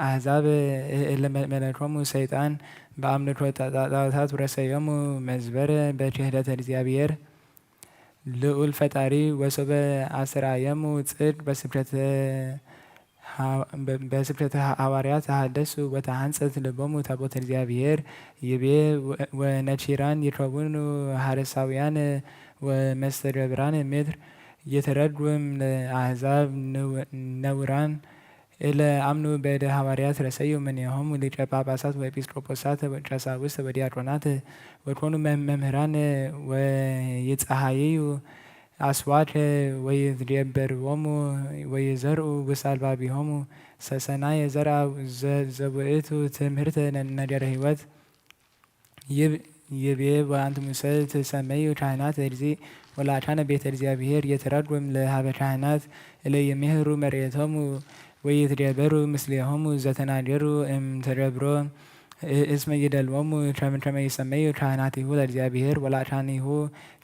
አሕዛብ እ-፣ እለ መ-፣ መለኮሙ ሰይጣን በአምልኮ ጣ-፣ ጣ-፣ ጣዖታት ወረሰዮሙ መዝበረ በክህደተ እግዚአብሔር። ልዑል ፈጣሪ ወሶበ አስተርአየሙ ጽድቅ በስብከተ ሐ-፣ በ-፣ በስብከተ ሐዋርያት ተሐደሱ ወተሐንጸት ልቦሙ ታቦተ እግዚአብሔር። ይቤ ወ-፣ ወነኪራን ይከውኑ ሐረሳውያን ወመስተገብራን ምድር። ይትረጉም ለአሕዛብ ንው-፣ ነውራን እለ አምኑ በእደ ሐዋርያት ረሰዩ እምኔሆሙ ሊቀ ጳጳሳት ወኤጲስቆጶሳት ወቀሳውስት ወዲያቆናት ወኮኑ መ-፣ መምህራን ወይጸሃይዩ አስዋክ ወይትገበርዎሙ ወይዘርኡ ውስተ አልባቢሆሙ ሰሰናየ ዘርአ ዘ-፣ ዘውእቱ ትምህርተ ነ-፣ ነገረ ሕይወት። ይብ-፣ ይቤ ወአንትሙሰ ትሰመዩ ካህናተ እግዚእ ወለአካነ ቤተ እግዚአብሔር። ይትረጉም ለሀበ ካህናት እለ ይምህሩ መርኤቶሙ ወይትገበሩ ምስሌሆሙ ዘተናገሩ እምተገብሮ እ-፣ እስመ ይደልዎሙ ከመ፣ ከመ ይሰመዩ ካህናቲሁ ለእግዚአብሔር ወለአካኒሁ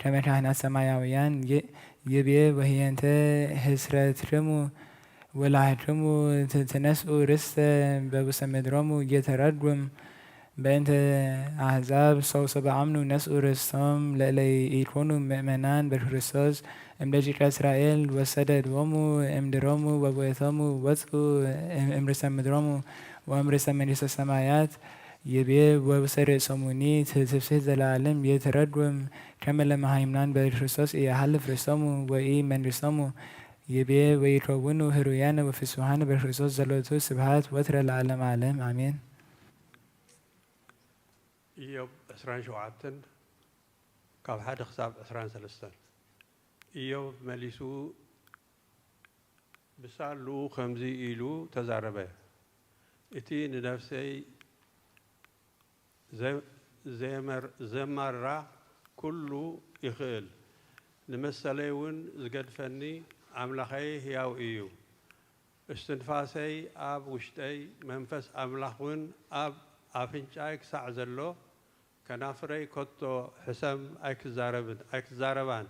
ከመ ካህናት ሰማያውያን። ይ-፣ ይቤ ወህየንተ ህስረትክሙ ወላህክሙ ት-፣ ትነስኡ ርስተ በውስተ ምድሮሙ። ይትረጉም በእንተ አሕዛብ ሰው ሰበ አምኑ ነስኡ ርስቶም ለእለ ኢኮኑ ምእመናን በክርስቶስ። እምደቂቀ እስራኤል ወሰደድዎሙ እምድሮሙ ወውእቶሙ ወጽኡ እም-፣ እምርሰ ምድሮሙ ወእምርሰ መንግስተ ሰማያት። ይቤ ወውስተ ርእሶሙኒ ት-፣ ትፍስሕት ዘለዓለም። ይትረጉም ከመ ለመሃይምናን በክርስቶስ ኢያሃልፍ ርስቶሙ ወኢ መንግስቶሙ። ይቤ ወይከውኑ ህሩያነ ወፍሱሃነ በክርስቶስ ዘሎቱ ስብሐት ወትረ ለዓለመ ዓለም አሜን። ኢዮብ ዕስራን ሸውዓተን ካብ ሓደ ክሳብ ዕስራን ሰለስተን። ኢዮብ መሊሱ ብሳልኡ ከምዚ ኢሉ ተዛረበ፣ እቲ ንነፍሰይ ዘ-፣ ዘየመር-፣ ዘማርራ ኩሉ ይኽእል፣ ንመሰለይ እውን ዝገድፈኒ ኣምላኸይ ህያው እዩ። እስትንፋሰይ ኣብ ውሽጠይ፣ መንፈስ ኣምላኽ እውን ኣብ ኣፍንጫይ ክሳዕ ዘሎ፣ ከናፍረይ ከቶ ሕሰም ኣይክዛረብን፣ ኣይክዛረባን፣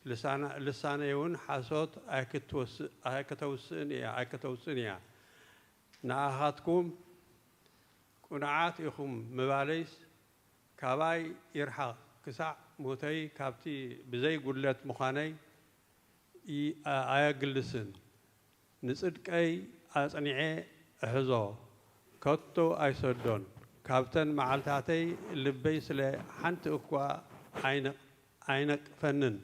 ልሳና-፣ ልሳነይ እውን ሓሶት ኣይክትወስእ-፣ ኣይክተውስእን እያ፣ ኣይክተውፅእን እያ። ንኣኻትኩም ቅኑዓት ኢኹም ምባለይስ ካባይ ይርሓቕ፣ ክሳዕ ሞተይ ካብቲ ብዘይ ጉድለት ምዃነይ ይ-፣ ኣ-፣ ኣየግልስን። ንጽድቀይ ኣጽኒዐ እሕዞ፣ ከቶ ኣይሰዶን። ካብተን መዓልታተይ ልበይ ስለ ሓንቲ እኳ ኣይነ-፣ ኣይነቅፈንን።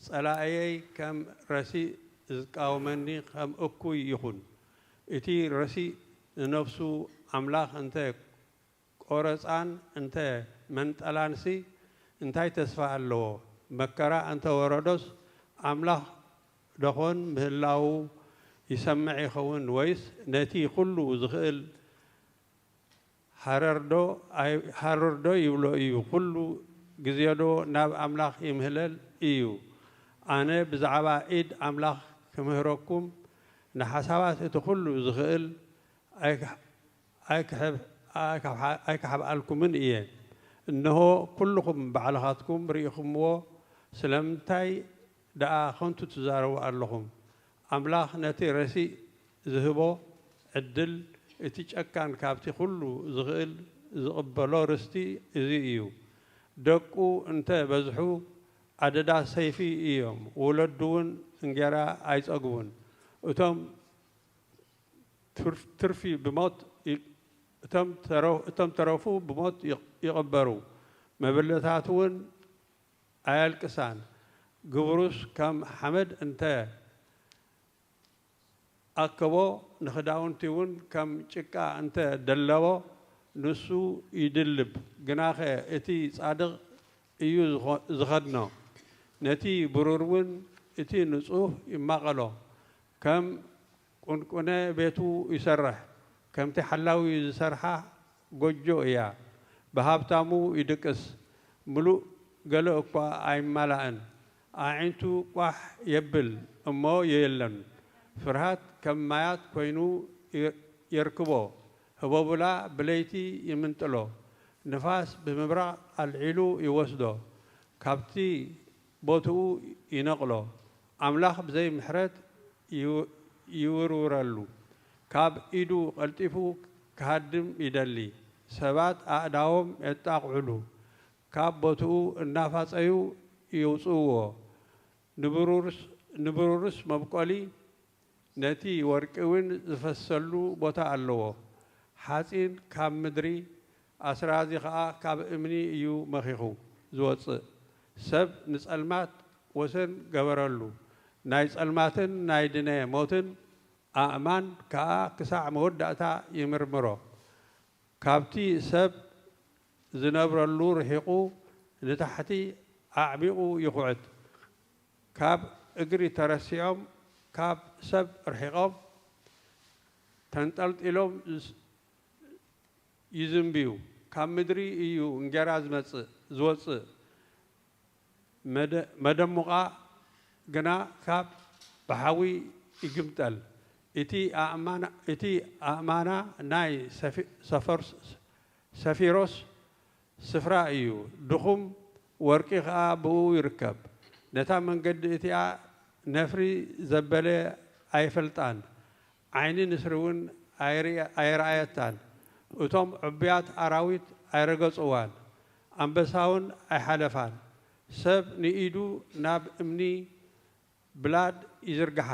ጸላእየይ ከም ረሲእ ዝቃወመኒ ከም እኩይ ይኹን። እቲ ረሲእ ንነፍሱ ኣምላኽ እንተ ቆረጻን እንተ መንጠላንሲ እንታይ ተስፋ ኣለዎ? መከራ እንተ ወረዶስ ኣምላኽ ደኾን ምህላዉ ይሰምዕ ይኸውን? ወይስ ነቲ ኩሉ ዝኽእል ሃረርዶ ኣይ-፣ ሃርርዶ ይብሎ እዩ? ኩሉ ግዜዶ ናብ ኣምላኽ ይምህለል እዩ? ኣነ ብዛዕባ ኢድ ኣምላኽ ክምህረኩም ንሓሳባት እቲ ኩሉ ዝኽእል ኣይክ-፣ ኣይክሕብ-፣ ኣይክሓ-፣ ኣይክሓብኣልኩምን እየ። እንሆ፣ ኩልኹም ባዕልኻትኩም ርኢኹምዎ፣ ስለምንታይ ደኣ ኸንቱ ትዛረቡ ኣለኹም? ኣምላኽ ነቲ ረሲእ ዝህቦ ዕድል፣ እቲ ጨካን ካብቲ ኩሉ ዝኽእል ዝቕበሎ ርስቲ እዚ እዩ። ደቁ እንተ በዝሑ፣ ኣደዳ ሰይፊ እዮም፣ ወለዱ እውን እንጌራ ኣይጸግቡን። እቶም ትርፍ-፣ ትርፊ ብሞት ይ-፣ እቶም ተረ-፣ እቶም ተረፉ ብሞት ይቕ-፣ ይቕበሩ፣ መበለታት እውን ኣየልቅሳን። ግብሩስ ከም ሓመድ እንተ ኣከቦ፣ ንኽዳውንቲ እውን ከም ጭቃ እንተ ደለቦ፣ ንሱ ይድልብ። ግናኸ እቲ ጻድቕ እዩ ዝኸ-፣ ዝኸድኖ፣ ነቲ ብሩር እውን እቲ ንጹህ ይማቐሎ። ከም ቁንቁነ ቤቱ ይሰርሕ፣ ከምቲ ሓላዊ ዝሰርሓ ጎጆ እያ። ብሃብታሙ ይድቅስ፣ ምሉእ ገለ እኳ ኣይማላእን። ኣዒንቱ ቋሕ የብል እሞ የለን። ፍርሃት ከም ማያት ኮይኑ የ-፣ የርክቦ። ህቦብላ ብለይቲ ይምንጥሎ፣ ንፋስ ብምብራቕ ኣልዒሉ ይወስዶ። ካብቲ ቦትኡ ይነቕሎ። ኣምላኽ ብዘይ ምሕረት ይው-፣ ይውርውረሉ። ካብ ኢዱ ቀልጢፉ ክሃድም ይደሊ። ሰባት ኣእዳዎም የጣቕዑሉ፣ ካብ ቦትኡ እናፋጸዩ የውጽእዎ። ንብሩርስ፣ ንብሩርስ መብቆሊ፣ ነቲ ወርቂ እውን ዝፈሰሉ ቦታ ኣለዎ። ሓጺን ካብ ምድሪ፣ ኣስራዚ ኸኣ ካብ እምኒ እዩ መኺኹ ዝወጽእ። ሰብ ንጸልማት ወሰን ገበረሉ፣ ናይ ጸልማትን ናይ ድነ ሞትን ኣእማን ከኣ ክሳዕ መወዳእታ ይምርምሮ። ካብቲ ሰብ ዝነብረሉ ርሒቑ ንታሕቲ ኣዕሚቑ ይኹዕት። ካብ እግሪ ተረሲዖም፣ ካብ ሰብ ርሒቖም ተንጠልጢሎም ይስ-፣ ይዝንብዩ። ካብ ምድሪ እዩ እንጌራ ዝመጽእ፣ ዝወጽእ። መደ-፣ መደሙቓ ግና ካብ ብሓዊ ይግምጠል። እቲ ኣእማና፣ እቲ ኣእማና ናይ ሰፊ-፣ ሰፈር-፣ ሰፊሮስ ስፍራ እዩ፣ ድኹም ወርቂ ኸኣ ብእኡ ይርከብ። ነታ መንገዲ እቲኣ ነፍሪ ዘበለ ኣይፈልጣን፣ ዓይኒ ንስሪ እውን ኣይርኣ-፣ ኣይረኣየታን። እቶም ዕቡያት ኣራዊት ኣይረገጽዋን፣ ኣንበሳ እውን ኣይሓለፋን። ሰብ ንኢዱ ናብ እምኒ ብላድ ይዝርግሓ፣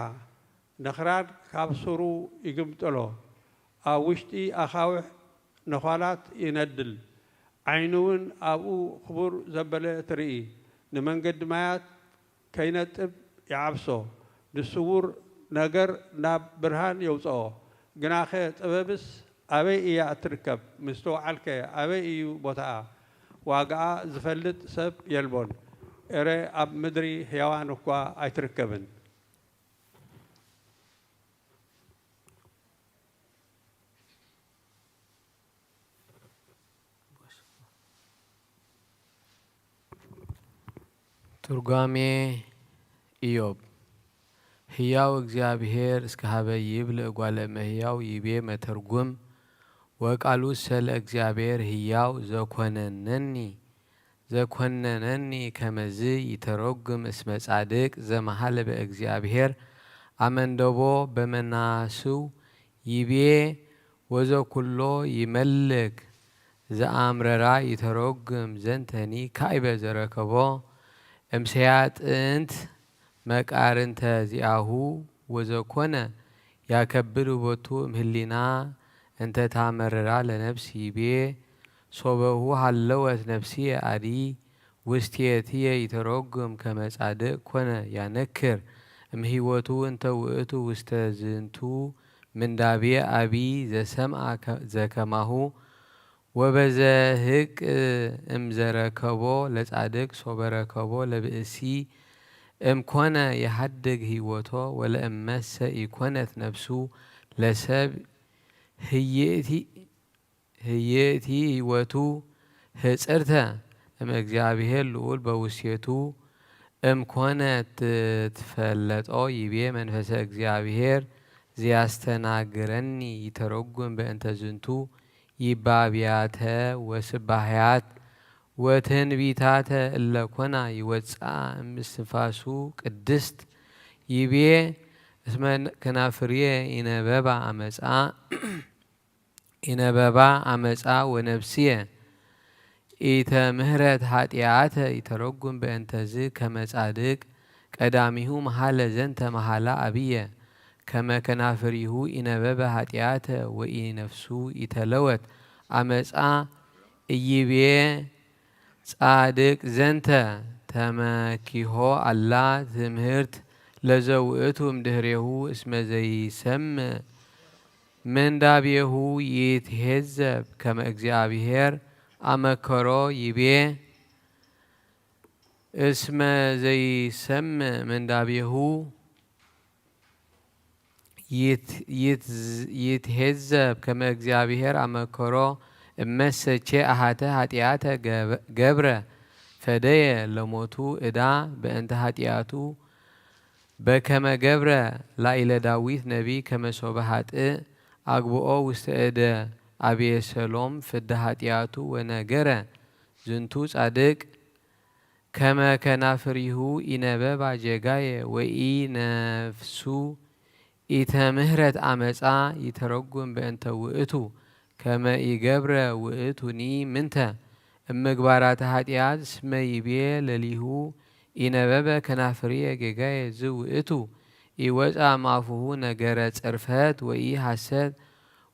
ንኽራን ካብ ሱሩ ይግምጥሎ፣ ኣብ ውሽጢ ኣኻውሕ ነዃላት ይነድል። ዓይኑ እውን ኣብኡ ክቡር ዘበለ ትርኢ፣ ንመንገዲ ማያት ከይነጥብ ይዓብሶ፣ ንስዉር ነገር ናብ ብርሃን የውጽኦ። ግናኸ ጥበብስ ኣበይ እያ እትርከብ? ምስትውዓልከ ኣበይ እዩ ቦታኣ? ዋጋኣ ዝፈልጥ ሰብ የልቦን፣ ኤረ ኣብ ምድሪ ሕያዋን እኳ ኣይትርከብን። ትርጓሜ ኢዮብ። ህያው እግዚኣብሔር እስከ ሀበ ይብል እጓለ እመሕያው ይቤ መተርጉም፣ ወቃሉሰ ለእግዚኣብሔር ህያው ዘኮነነኒ፣ ዘኮነነኒ ከመዝ ይተረጉም እስመ ጻድቅ ዘመሃለ በእግዚኣብሔር አመንደቦ በመናስው ይቤ ወዘኩሎ ይመልክ ዘአምረራ ይተረጉም ዘንተኒ ካይበ ዘረከቦ እምሰያ ጥንት መቃርንተ ዚአሁ ወዘኮነ ያከብድ ውበቱ እምህሊና እንተ ታመርራ ለነፍስ ይቤ ሶበሁ ሃለወት ነፍስየ አዲ ውስቴትየ ይተረጉም ከመ ጻድቅ ኮነ ያነክር እምህይወቱ እንተ ውእቱ ውስተ ዝንቱ ምንዳቤ አቢ ዘሰምዐ ዘከማሁ ወበዘ ህቅ እምዘረከቦ ለጻድቅ ሶበረከቦ ለብእሲ እምኮነ የሃድግ ህይወቶ ወለእመሰ ኢኮነት ነፍሱ ለሰብ ህይእቲ ህይእቲ ህይወቱ ህጽርተ እምእግዚኣብሔር ልዑል በውስቴቱ እምኮነ ትትፈለጦ ይቤ መንፈሰ እግዚኣብሔር ዚያስተናግረኒ ይተረጉም በእንተ ዝንቱ ይባብያተ ወስባህያት ወትንቢታተ እለኮና ይወፅኣ እምስትንፋሱ ቅድስት ይቤ እስመ ከናፍርየ ይነበባ አመፃ ኢነበባ አመፃ ወነፍስየ ኢተ ምህረት ኃጢአተ ይተረጉም በእንተዝ ከመ ጻድቅ ቀዳሚሁ መሃለ ዘንተ መሃላ አብየ ከመ ከናፍሪሁ ኢነበበ ኃጢአተ ወኢነፍሱ ኢተለወት አመፃ እይቤ ጻድቅ ዘንተ ተመኪሆ አላ ትምህርት ለዘውእቱ እምድህሬሁ እስመ ዘይሰምዕ ምንዳቤሁ ይትሄዘብ ከመ እግዚኣብሔር አመከሮ ይቤ እስመ ዘይሰምዕ ምንዳቤሁ ይትሄዘብ ከመ እግዚኣብሔር አመከሮ እመሰቼ አሃተ ኃጢአተ ገብረ ፈደየ ለሞቱ እዳ በእንተ ኃጢአቱ በከመ ገብረ ላኢለ ዳዊት ነቢይ ከመ ሶበ ኃጥእ አግብኦ ውስተ እደ አቤሰሎም ፍዳ ኃጢአቱ ወነገረ ዝንቱ ጻድቅ ከመ ከናፍሪሁ ኢነበባ ጌጋየ ወኢነፍሱ ኢተምህረት አመፃ ይተረጉም በእንተ ውእቱ ከመ ኢገብረ ውእቱኒ ምንተ እምግባራተ ኃጢአት እስመ ይቤ ለሊሁ ኢነበበ ከናፍርየ ጌጋየ ዝውእቱ ኢወፃ እምአፉሁ ነገረ ጽርፈት ወኢሐሰት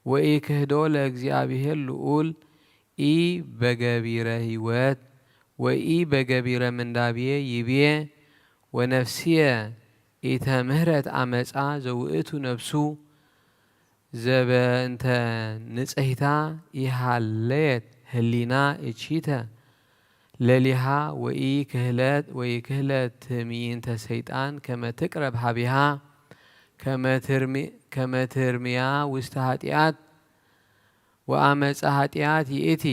ወኢክህዶ ለእግዚአብሔር ልዑል ኢ በገቢረ ሕይወት ወኢ በገቢረ ምንዳቤ ይቤ ወነፍስየ ኢተምህረት አመፃ ዘውእቱ ነፍሱ ዘበእንተ ንጽሕታ ኢሃለየት ህሊና እቺተ ለሊሃ ወኢ ክህለት ወይ ክህለት ትምይንተ ሰይጣን ከመ ትቅረብ ሃቢሃ ከመ ትርምያ ውስተ ኃጢአት ወአመፃ ኃጢአት ይእቲ።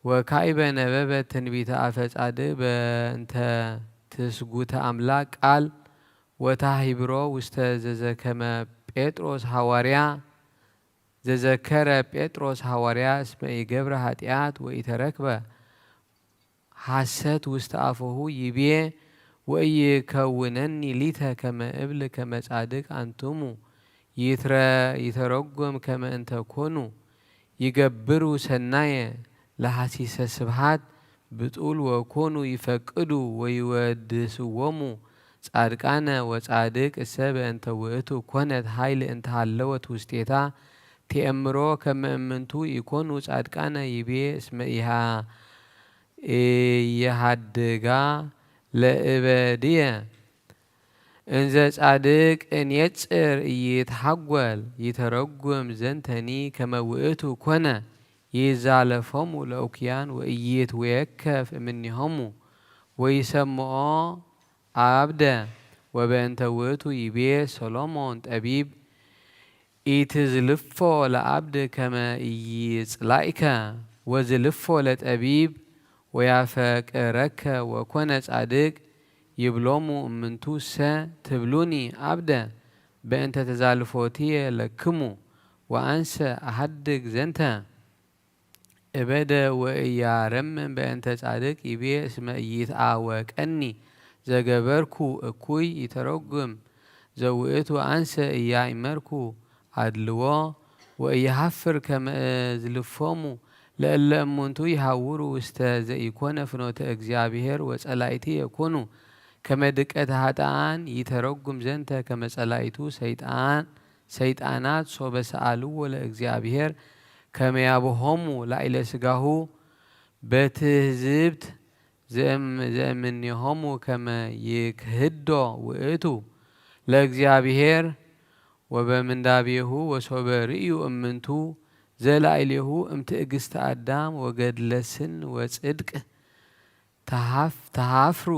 ወካዕበ ነበበት ትንቢተ አፈ ጻድቅ በእንተ ትስጉተ አምላክ ቃል ወታሂብሮ ውስተ ዘዘከመ ጴጥሮስ ሐዋርያ ዘዘከረ ጴጥሮስ ሐዋርያ እስመ ኢገብረ ኃጢአት ወኢተረክበ ሐሰት ውስተ አፎሁ ይቤ ወኢይከውነኒ ሊተ ከመ እብል ከመ ጻድቅ አንትሙ ይትረ ይተረጎም ከመ እንተ ኮኑ ይገብሩ ሰናየ ለሐሲሰ ስብሐት ብጡል ወኮኑ ይፈቅዱ ወይወድስዎሙ ጻድቃነ ወጻድቅ እሰ በእንተ ውእቱ ኮነት ኃይል እንተ ሃለወት ውስቴታ ትእምሮ ከመ እምንቱ ኢኮኑ ጻድቃነ ይቤ እስመ ኢሃ ኢየሃድጋ ለእበድየ እንዘ ጻድቅ እንየጽር ኢይትሓጎል ይተረጉም ዘንተኒ ከመ ውእቱ ኮነ ይዛለፎሙ ለእኩያን ወኢይትዌከፍ እምኔሆሙ ወይሰምዖ አብደ ወበእንተ ውእቱ ይቤ ሰሎሞን ጠቢብ ኢትዝልፎ ለአብድ ከመ ኢይጽላኢከ ወዝልፎ ለጠቢብ ወያፈቅረከ ወኮነ ጻድቅ ይብሎሙ እምንቱ ሰ ትብሉኒ አብደ በእንተ ተዛልፎትየ ለክሙ ወአንሰ አሃድግ ዘንተ እበደ ወእያረምም በእንተ ጻድቅ ይቤ እስመ ኢይትአወቀኒ ዘገበርኩ እኩይ ይተረጉም ዘውእቱ አንሰ እያእመርኩ አድልዎ ወእየሐፍር ከመ እዝልፎሙ ለእለ እሙንቱ ይሃውሩ ውስተ ዘኢኮነ ፍኖተ እግዚአብሔር ወጸላኢቲ የኮኑ ከመ ድቀተ ኃጥኣን ይተረጉም ዘንተ ከመ ጸላኢቱ ሰይጣን ሰይጣናት ሶበ ሰአልዎ ለእግዚአብሔር ከመ ያብሆሙ ላዕለ ስጋሁ በትህዝብት ዘእም-፣ ዘእምኔሆሙ ከመ ይክህዶ ውእቱ ለእግዚኣብሔር ወበምንዳቤሁ ወሶበ ርእዩ እምንቱ ዘላዕሌሁ እምትእግስተ ኣዳም ወገድለ ስን ወጽድቅ ተሃፍ-፣ ተሃፍሩ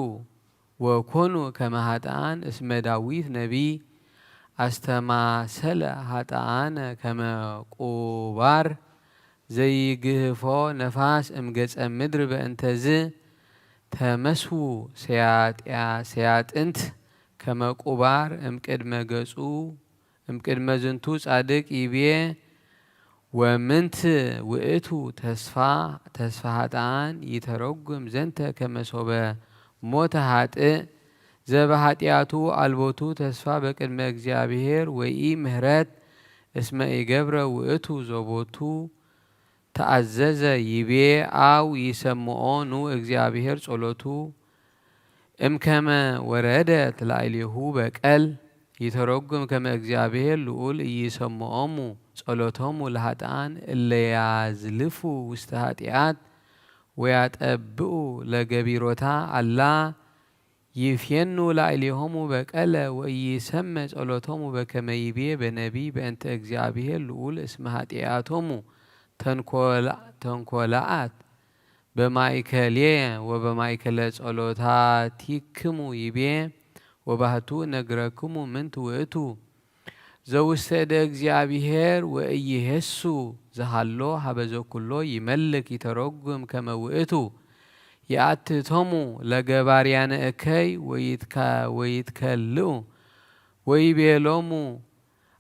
ወኮኑ ከመ ኃጥኣን እስመ ዳዊት ነቢይ ኣስተማሰለ ኃጥኣነ ከመ ቁባር ዘይግህፎ ነፋስ እምገጸ ምድር በእንተዝ ተመስዉ ሰያጥያ-፣ ሰያጥንት ከመ ቁባር እምቅድመ ገጹ እምቅድመ ዝንቱ ጻድቅ ይቤ ወምንት ውእቱ ተስፋ ተስፋ ኃጥኣን ይተረጉም ዘንተ ከመ ሶበ ሞተ ኃጥእ ዘበ ኃጢአቱ አልቦቱ ተስፋ በቅድመ እግዚአብሔር ወኢ ምህረት እስመ ኢገብረ ውእቱ ዘቦቱ ተአዘዘ ይቤ አው ይሰምዖ ኑ እግዚአብሔር ጸሎቱ እምከመ ወረደት ላዕሌሁ በቀል ይተረጉም ከመ እግዚአብሔር ልዑል ኢይሰምዖሙ ጸሎቶሙ ለኃጥኣን እለ ያዝልፉ ውስተ ኃጢአት ወያጠብኡ ለገቢሮታ አላ ይፌኑ ላዕሌሆሙ በቀለ ወኢይሰምዕ ጸሎቶሙ በከመ ይቤ በነቢይ በእንተ እግዚአብሔር ልዑል እስመ ኃጢአቶሙ ተንኮላ-፣ ተንኮላአት በማእከሌየ ወበማእከለ ጸሎታቲክሙ ይቤ ወባህቱ እነግረክሙ ምንት ውእቱ ዘውስተ እደ እግዚአብሔር ወኢይሄሱ ዘሃሎ ሀበ ዘኩሎ ይመልክ ይተረጉም ከመ ውእቱ የአትቶሙ ለገባርያነ እከይ ወይትካ-፣ ወይትከልኡ ወይቤሎሙ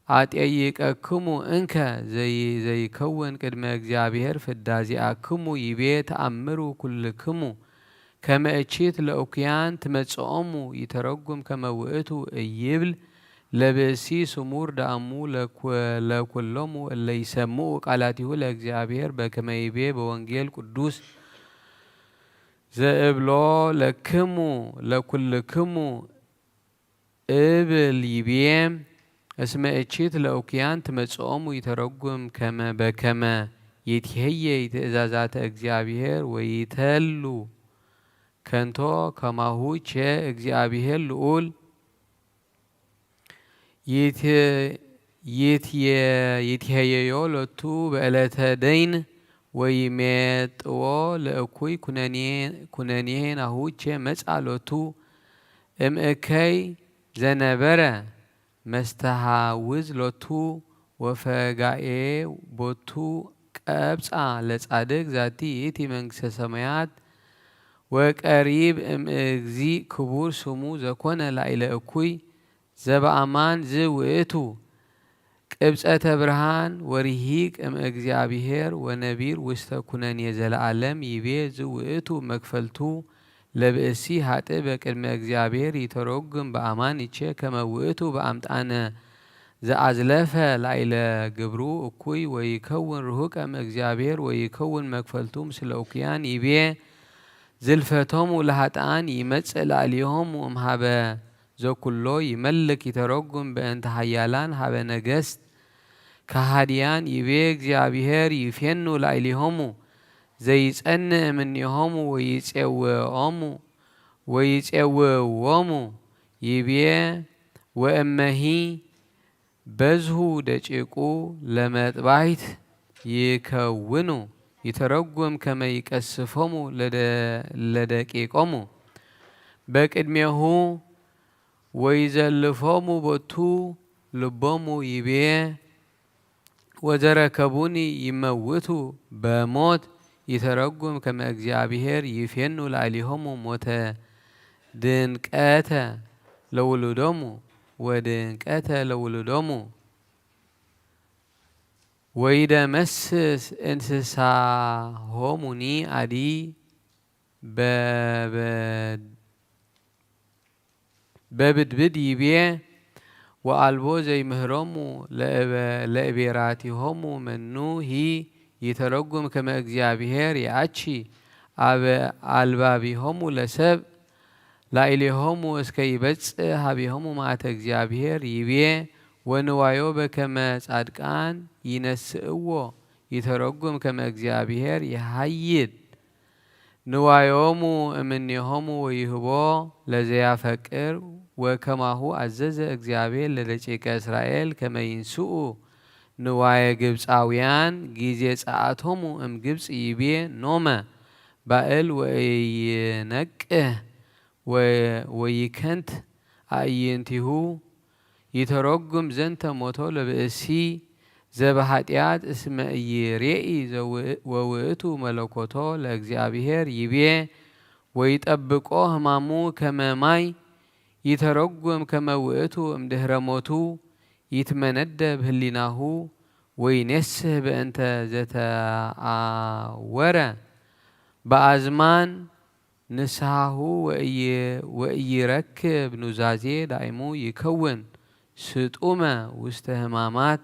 አጤይቀክሙ እንከ ዘይ-፣ ዘይከውን ቅድመ እግዚአብሔር ፍዳ ዚአክሙ ይቤ ተአምሩ ኩልክሙ ከመ እቺት ለእኩያን ትመጽኦሙ ይተረጉም ከመ ውእቱ እይብል ለብእሲ ስሙር ዳእሙ ለኩ-፣ ለኩሎሙ እለ ይሰምዑ ቃላቲሁ ለእግዚአብሔር በከመ ይቤ በወንጌል ቅዱስ ዘእብሎ ለክሙ ለኩልክሙ እብል ይቤ እስመ እቺት ለእኩያን ትመጽኦሙ ይተረጉም ከመ በከመ ይትሄየይ ትእዛዛተ እግዚአብሔር ወይተሉ ከንቶ ከማሁ ቼ እግዚአብሔር ልዑል ይት-፣ ይትየ-፣ ይትሄየዮ ሎቱ በዕለተ ደይን ወይሜጥዎ ለእኩይ ኩነኔ-፣ ኩነኔ ናሁ ቼ መጻ ሎቱ እምእከይ ዘነበረ መስተሃውዝ ሎቱ ወፈጋኤ ቦቱ ቀብጻ ለጻድቅ ዛቲ ይእቲ መንግስተ ሰማያት ወቀሪብ እምእግዚእ ክቡር ስሙ ዘኮነ ላዕለ እኩይ ዘበአማን ዝ ውእቱ ቅብጸተ ብርሃን ወርሂቅ እምእግዚአብሔር ወነቢር ውስተ ኩነኔ ዘለዓለም ይቤ ዝ ውእቱ መክፈልቱ ለብእሲ ሀጥእ በቅድመ እግዚአብሔር ይተረጉም በአማን ይቼ ከመ ውእቱ በአምጣነ ዘአዝለፈ ላዕለ ግብሩ እኩይ ወይከውን ርሁቀ እምእግዚአብሔር ወይከውን መክፈልቱ ምስለ እኩያን ይቤ ዝልፈቶሙ ለሀጥኣን ይመጽእ ላዕሌሆሙ እምሃበ ዘኩሎ ይመልክ ይተረጉም በእንተ ሀያላን ሀበ ነገስት ከሃድያን ይቤ እግዚአብሔር ይፌኑ ላዕሌሆሙ ዘይጸንእ እምኔሆሙ ወይጼውኦሙ ወይጼውዎሙ ይቤ ወእመሂ በዝሁ ደቂቁ ለመጥባይት ይከውኑ ይተረጉም ከመ ይቀስፎሙ ለደ-፣ ለደቂቆሙ በቅድሜሁ ወይዘልፎሙ ቦቱ ልቦሙ ይቤ ወዘረከቡኒ ይመውቱ በሞት ይተረጉም ከመ እግዚአብሔር ይፌኑ ላዕሌሆሙ ሞተ ድንቀተ ለውሉዶሙ ወድንቀተ ለውሉዶሙ ወይደመስስ እንስሳሆሙኒ አዲ በበ-፣ በብድብድ ይቤ ወአልቦ ዘይምህሮሙ ለእበ-፣ ለእቤራቲሆሙ መኑ ሂ ይተረጉም ከመ እግዚአብሔር የአቺ አበ አልባቢሆሙ ለሰብ ላዕሌሆሙ እስከ ይበጽእ ሀቤሆሙ መዓተ እግዚአብሔር ይቤ ወንዋዮ በከመ ጻድቃን ይነስእዎ ይተረጉም ከመ እግዚአብሔር የሐይድ ንዋዮሙ እምኔሆሙ ወይህቦ ለዘያፈቅር ወከማሁ አዘዘ እግዚአብሔር ለደቂቀ እስራኤል ከመ ይንስኡ ንዋየ ግብፃውያን ጊዜ ጸአቶሙ እምግብፅ ይቤ ኖመ ባእል ወይነቅህ ወይከንት አእይንቲሁ ይተረጉም ዘንተ ሞቶ ለብእሲ ዘበኃጢአት እስመ ኢይሬኢ ወውእቱ መለኮቶ ለእግዚአብሔር ይቤ ወይጠብቆ ህማሙ ከመ ማይ ይተረጉም ከመ ውእቱ እምድህረ ሞቱ ይትመነደብ ህሊናሁ ወይኔስህ በእንተ ዘተአወረ በአዝማን ንስሐሁ ወኢይረክብ ኑዛዜ ዳይሙ ይከውን ስጡመ ውስተ ህማማት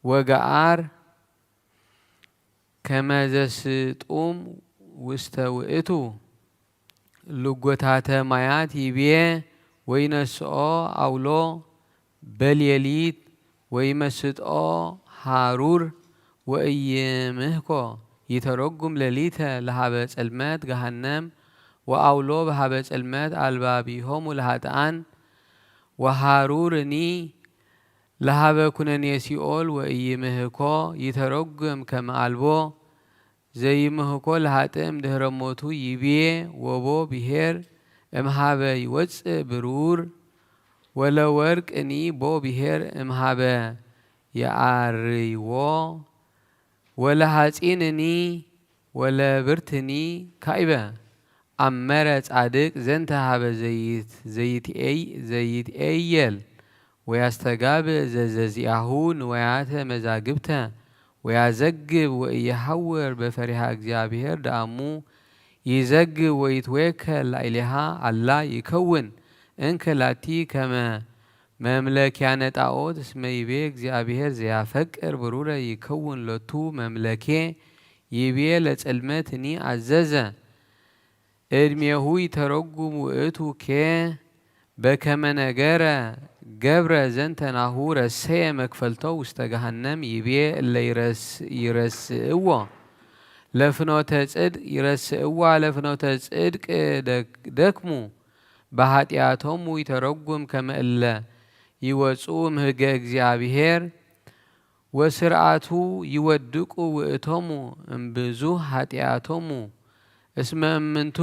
ወገአር ከመዘስጡም ውስተ ውእቱ ልጎታተ ማያት ይቤ ወይነስኦ አውሎ በሌሊት ወይመስጦ ሃሩር ወኢይምህኮ ይተረጉም ሌሊተ ለሃበ ጽልመት ገሃነም ወአውሎ በሃበ ጽልመት አልባቢሆሙ ለሃጥኣን ወሃሩርኒ ለሃበ ኩነኔ ሲኦል ወኢይምህኮ ይተረጉም ከመ አልቦ ዘይምህኮ ለሃጥእ እምድህረ ሞቱ ይቤ ወቦ ብሔር እምሃበ ይወፅእ ብሩር ወለወርቅኒ ቦ ብሔር እምሃበ የአርይዎ ወለሃፂንኒ ወለብርትኒ ካይበ አመረ ጻድቅ ዘንተ ሀበ ዘይትኤየል ወያስተጋብእ ዘዘዚአሁ ንዋያተ መዛግብተ ወያዘግብ ወኢየሐውር በፈሪሃ እግዚአብሔር ደአሙ ይዘግብ ወይትዌከል ላዕሌሃ አላ ይከውን እንከ ላቲ ከመ መምለኪያነ ጣዖት እስመ ይቤ እግዚአብሔር ዘያፈቅር ብሩረ ይከውን ሎቱ መምለኬ ይቤ ለጽልመትኒ አዘዘ እድሜሁ ይተረጉም ውእቱ ኬ በከመ ነገረ ገብረ ዘንተ ናሁ ረሰየ መክፈልቶ ውስተ ገሃነም ይቤ እለ ይረስእዎ ለፍኖተ ጽድቅ ይረስእዋ ለፍኖተ ጽድቅ ደክሙ በኃጢአቶሙ ይተረጉም ከመ እለ ይወፅኡ እምህገ እግዚአብሔር ወስርዓቱ ይወድቁ ውእቶሙ እምብዙህ ኃጢአቶሙ እስመ እምንቱ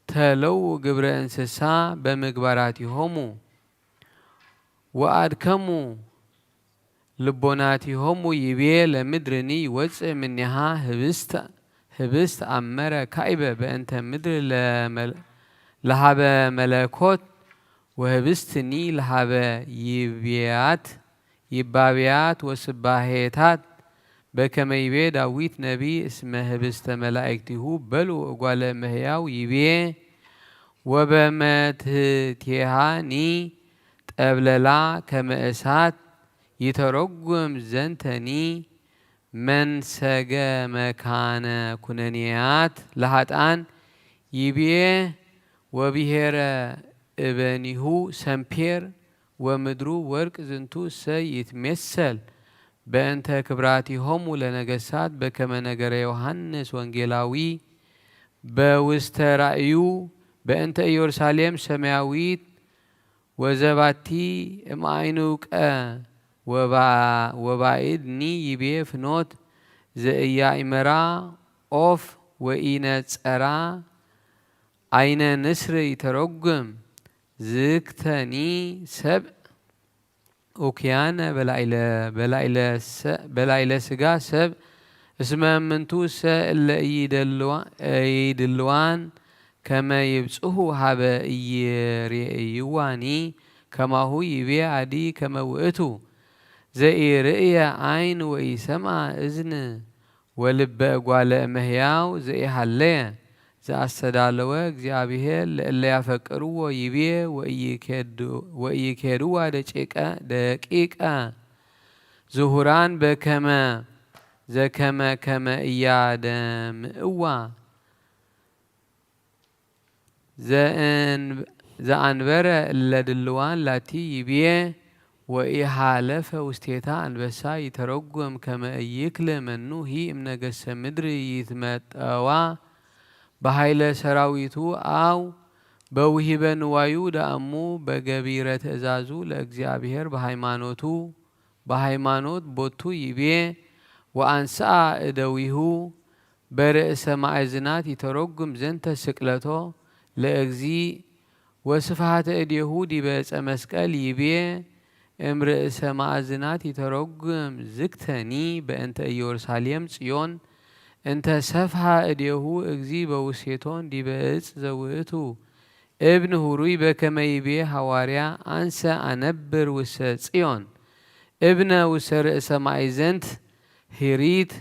ተለው ግብረ እንስሳ በምግባራቲሆሙ ወአድከሙ ልቦናቲሆሙ ይቤ ለምድርኒ ይወፅእ እምኔሃ ህብስት አመረ ካይበ በእንተ ምድር ለሀበ መለኮት ወህብስትኒ ለሀበ ይብያት ይባብያት ወስባሄታት በከመ ይቤ ዳዊት ነቢይ እስመ ህብስተ መላእክቲሁ በልዑ እጓለ እመሕያው ይቤ ወበመትህቴሃኒ ጠብለላ ከመ እሳት ይተረጉም ዘንተኒ መንሰገ መካነ ኩነኔያት ለሃጥኣን ይብዬ ወብሔረ እበኒሁ ሰምፔር ወምድሩ ወርቅ ዝንቱ እሰ ይትሜሰል በእንተ ክብራቲሆሙ ለነገሳት በከመ ነገረ ዮሃንስ ወንጌላዊ በውስተ ራእዩ በእንተ ኢየሩሳሌም ሰማያዊት ወዘባቲ እምአይንውቀ ወባእድኒ ይቤ ፍኖት ዘእያእመራ ኦፍ ወኢነጸራ አይነ ንስር ይተረጉም ዝክተኒ ሰብ ኡክያነ በላይለ ስጋ ሰብ እስመ እምንቱ እሰ እለ ኢይድልዋን ከመ ይብጽሑ ሀበ ኢይሬእይዋኒ ከማሁ ይቤ አዲ ከመ ውእቱ ዘኢርእየ አይን ወኢሰምዐ እዝን ወልበ እጓለ እመሕያው ዘኢሃለየ ዘአስተዳለወ እግዚአብሔር ለእለ ያፈቅርዎ ይቤ ወኢይኬድዋ ደቂቀ ዝሁራን በከመ ዘከመ ከመ እያደምእዋ ዘአንበረ እለ ድልዋን ላቲ ይብዬ ወኢሃለፈ ውስቴታ አንበሳ ይተረጉም ከመ ኢይክል መኑ ሂ እምነገሰ ምድር ይትመጠዋ ብኃይለ ሰራዊቱ አው በውሂበ ንዋዩ ደአሙ በገቢረ ትእዛዙ ለእግዚአብሔር በሃይማኖቱ በሃይማኖት ቦቱ ይቤ ወአንስአ እደዊሁ በርእሰ ማእዝናት ይተረጉም ዘንተ ስቅለቶ ለእግዚእ ወስፍሃተ እዴሁ ዲበ ዕፀ መስቀል ይቤ እምርእሰ ማእዝናት ይተረጉም ዝግተኒ በእንተ ኢየሩሳሌም ጽዮን እንተ ሰፍሃ እዴሁ እግዚእ በውሴቶን ዲበ እፅ ዘውእቱ እብን ሁሩይ በከመ ይቤ ሃዋርያ አንሰ አነብር ውሰ ጽዮን እብነ ውሰ ርእሰ ማእዘንት ሂሪት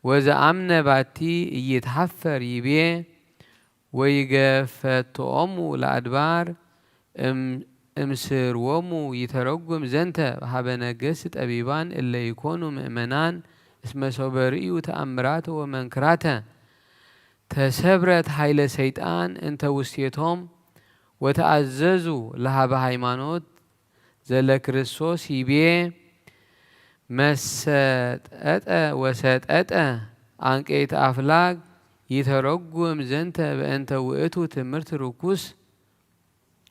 ወዘአምነ ባቲ ኢይትሐፈር ይቤ ወይገፈትኦሙ ለአድባር እም- እምስርዎሙ ይተረጉም ዘንተ ሀበ ነገስት ጠቢባን እለ ይኮኑ ምእመናን እስመ ሶበ ርእዩ ተአምራተ ወመንክራተ ተሰብረት ኃይለ ሰይጣን እንተ ውስቴቶም ወተአዘዙ ለሀበ ሃይማኖት ዘለ ክርስቶስ ይቤ መሰጠጠ ወሰጠጠ አንቄት አፍላግ ይተረጉም ዘንተ በእንተ ውእቱ ትምህርት ርኩስ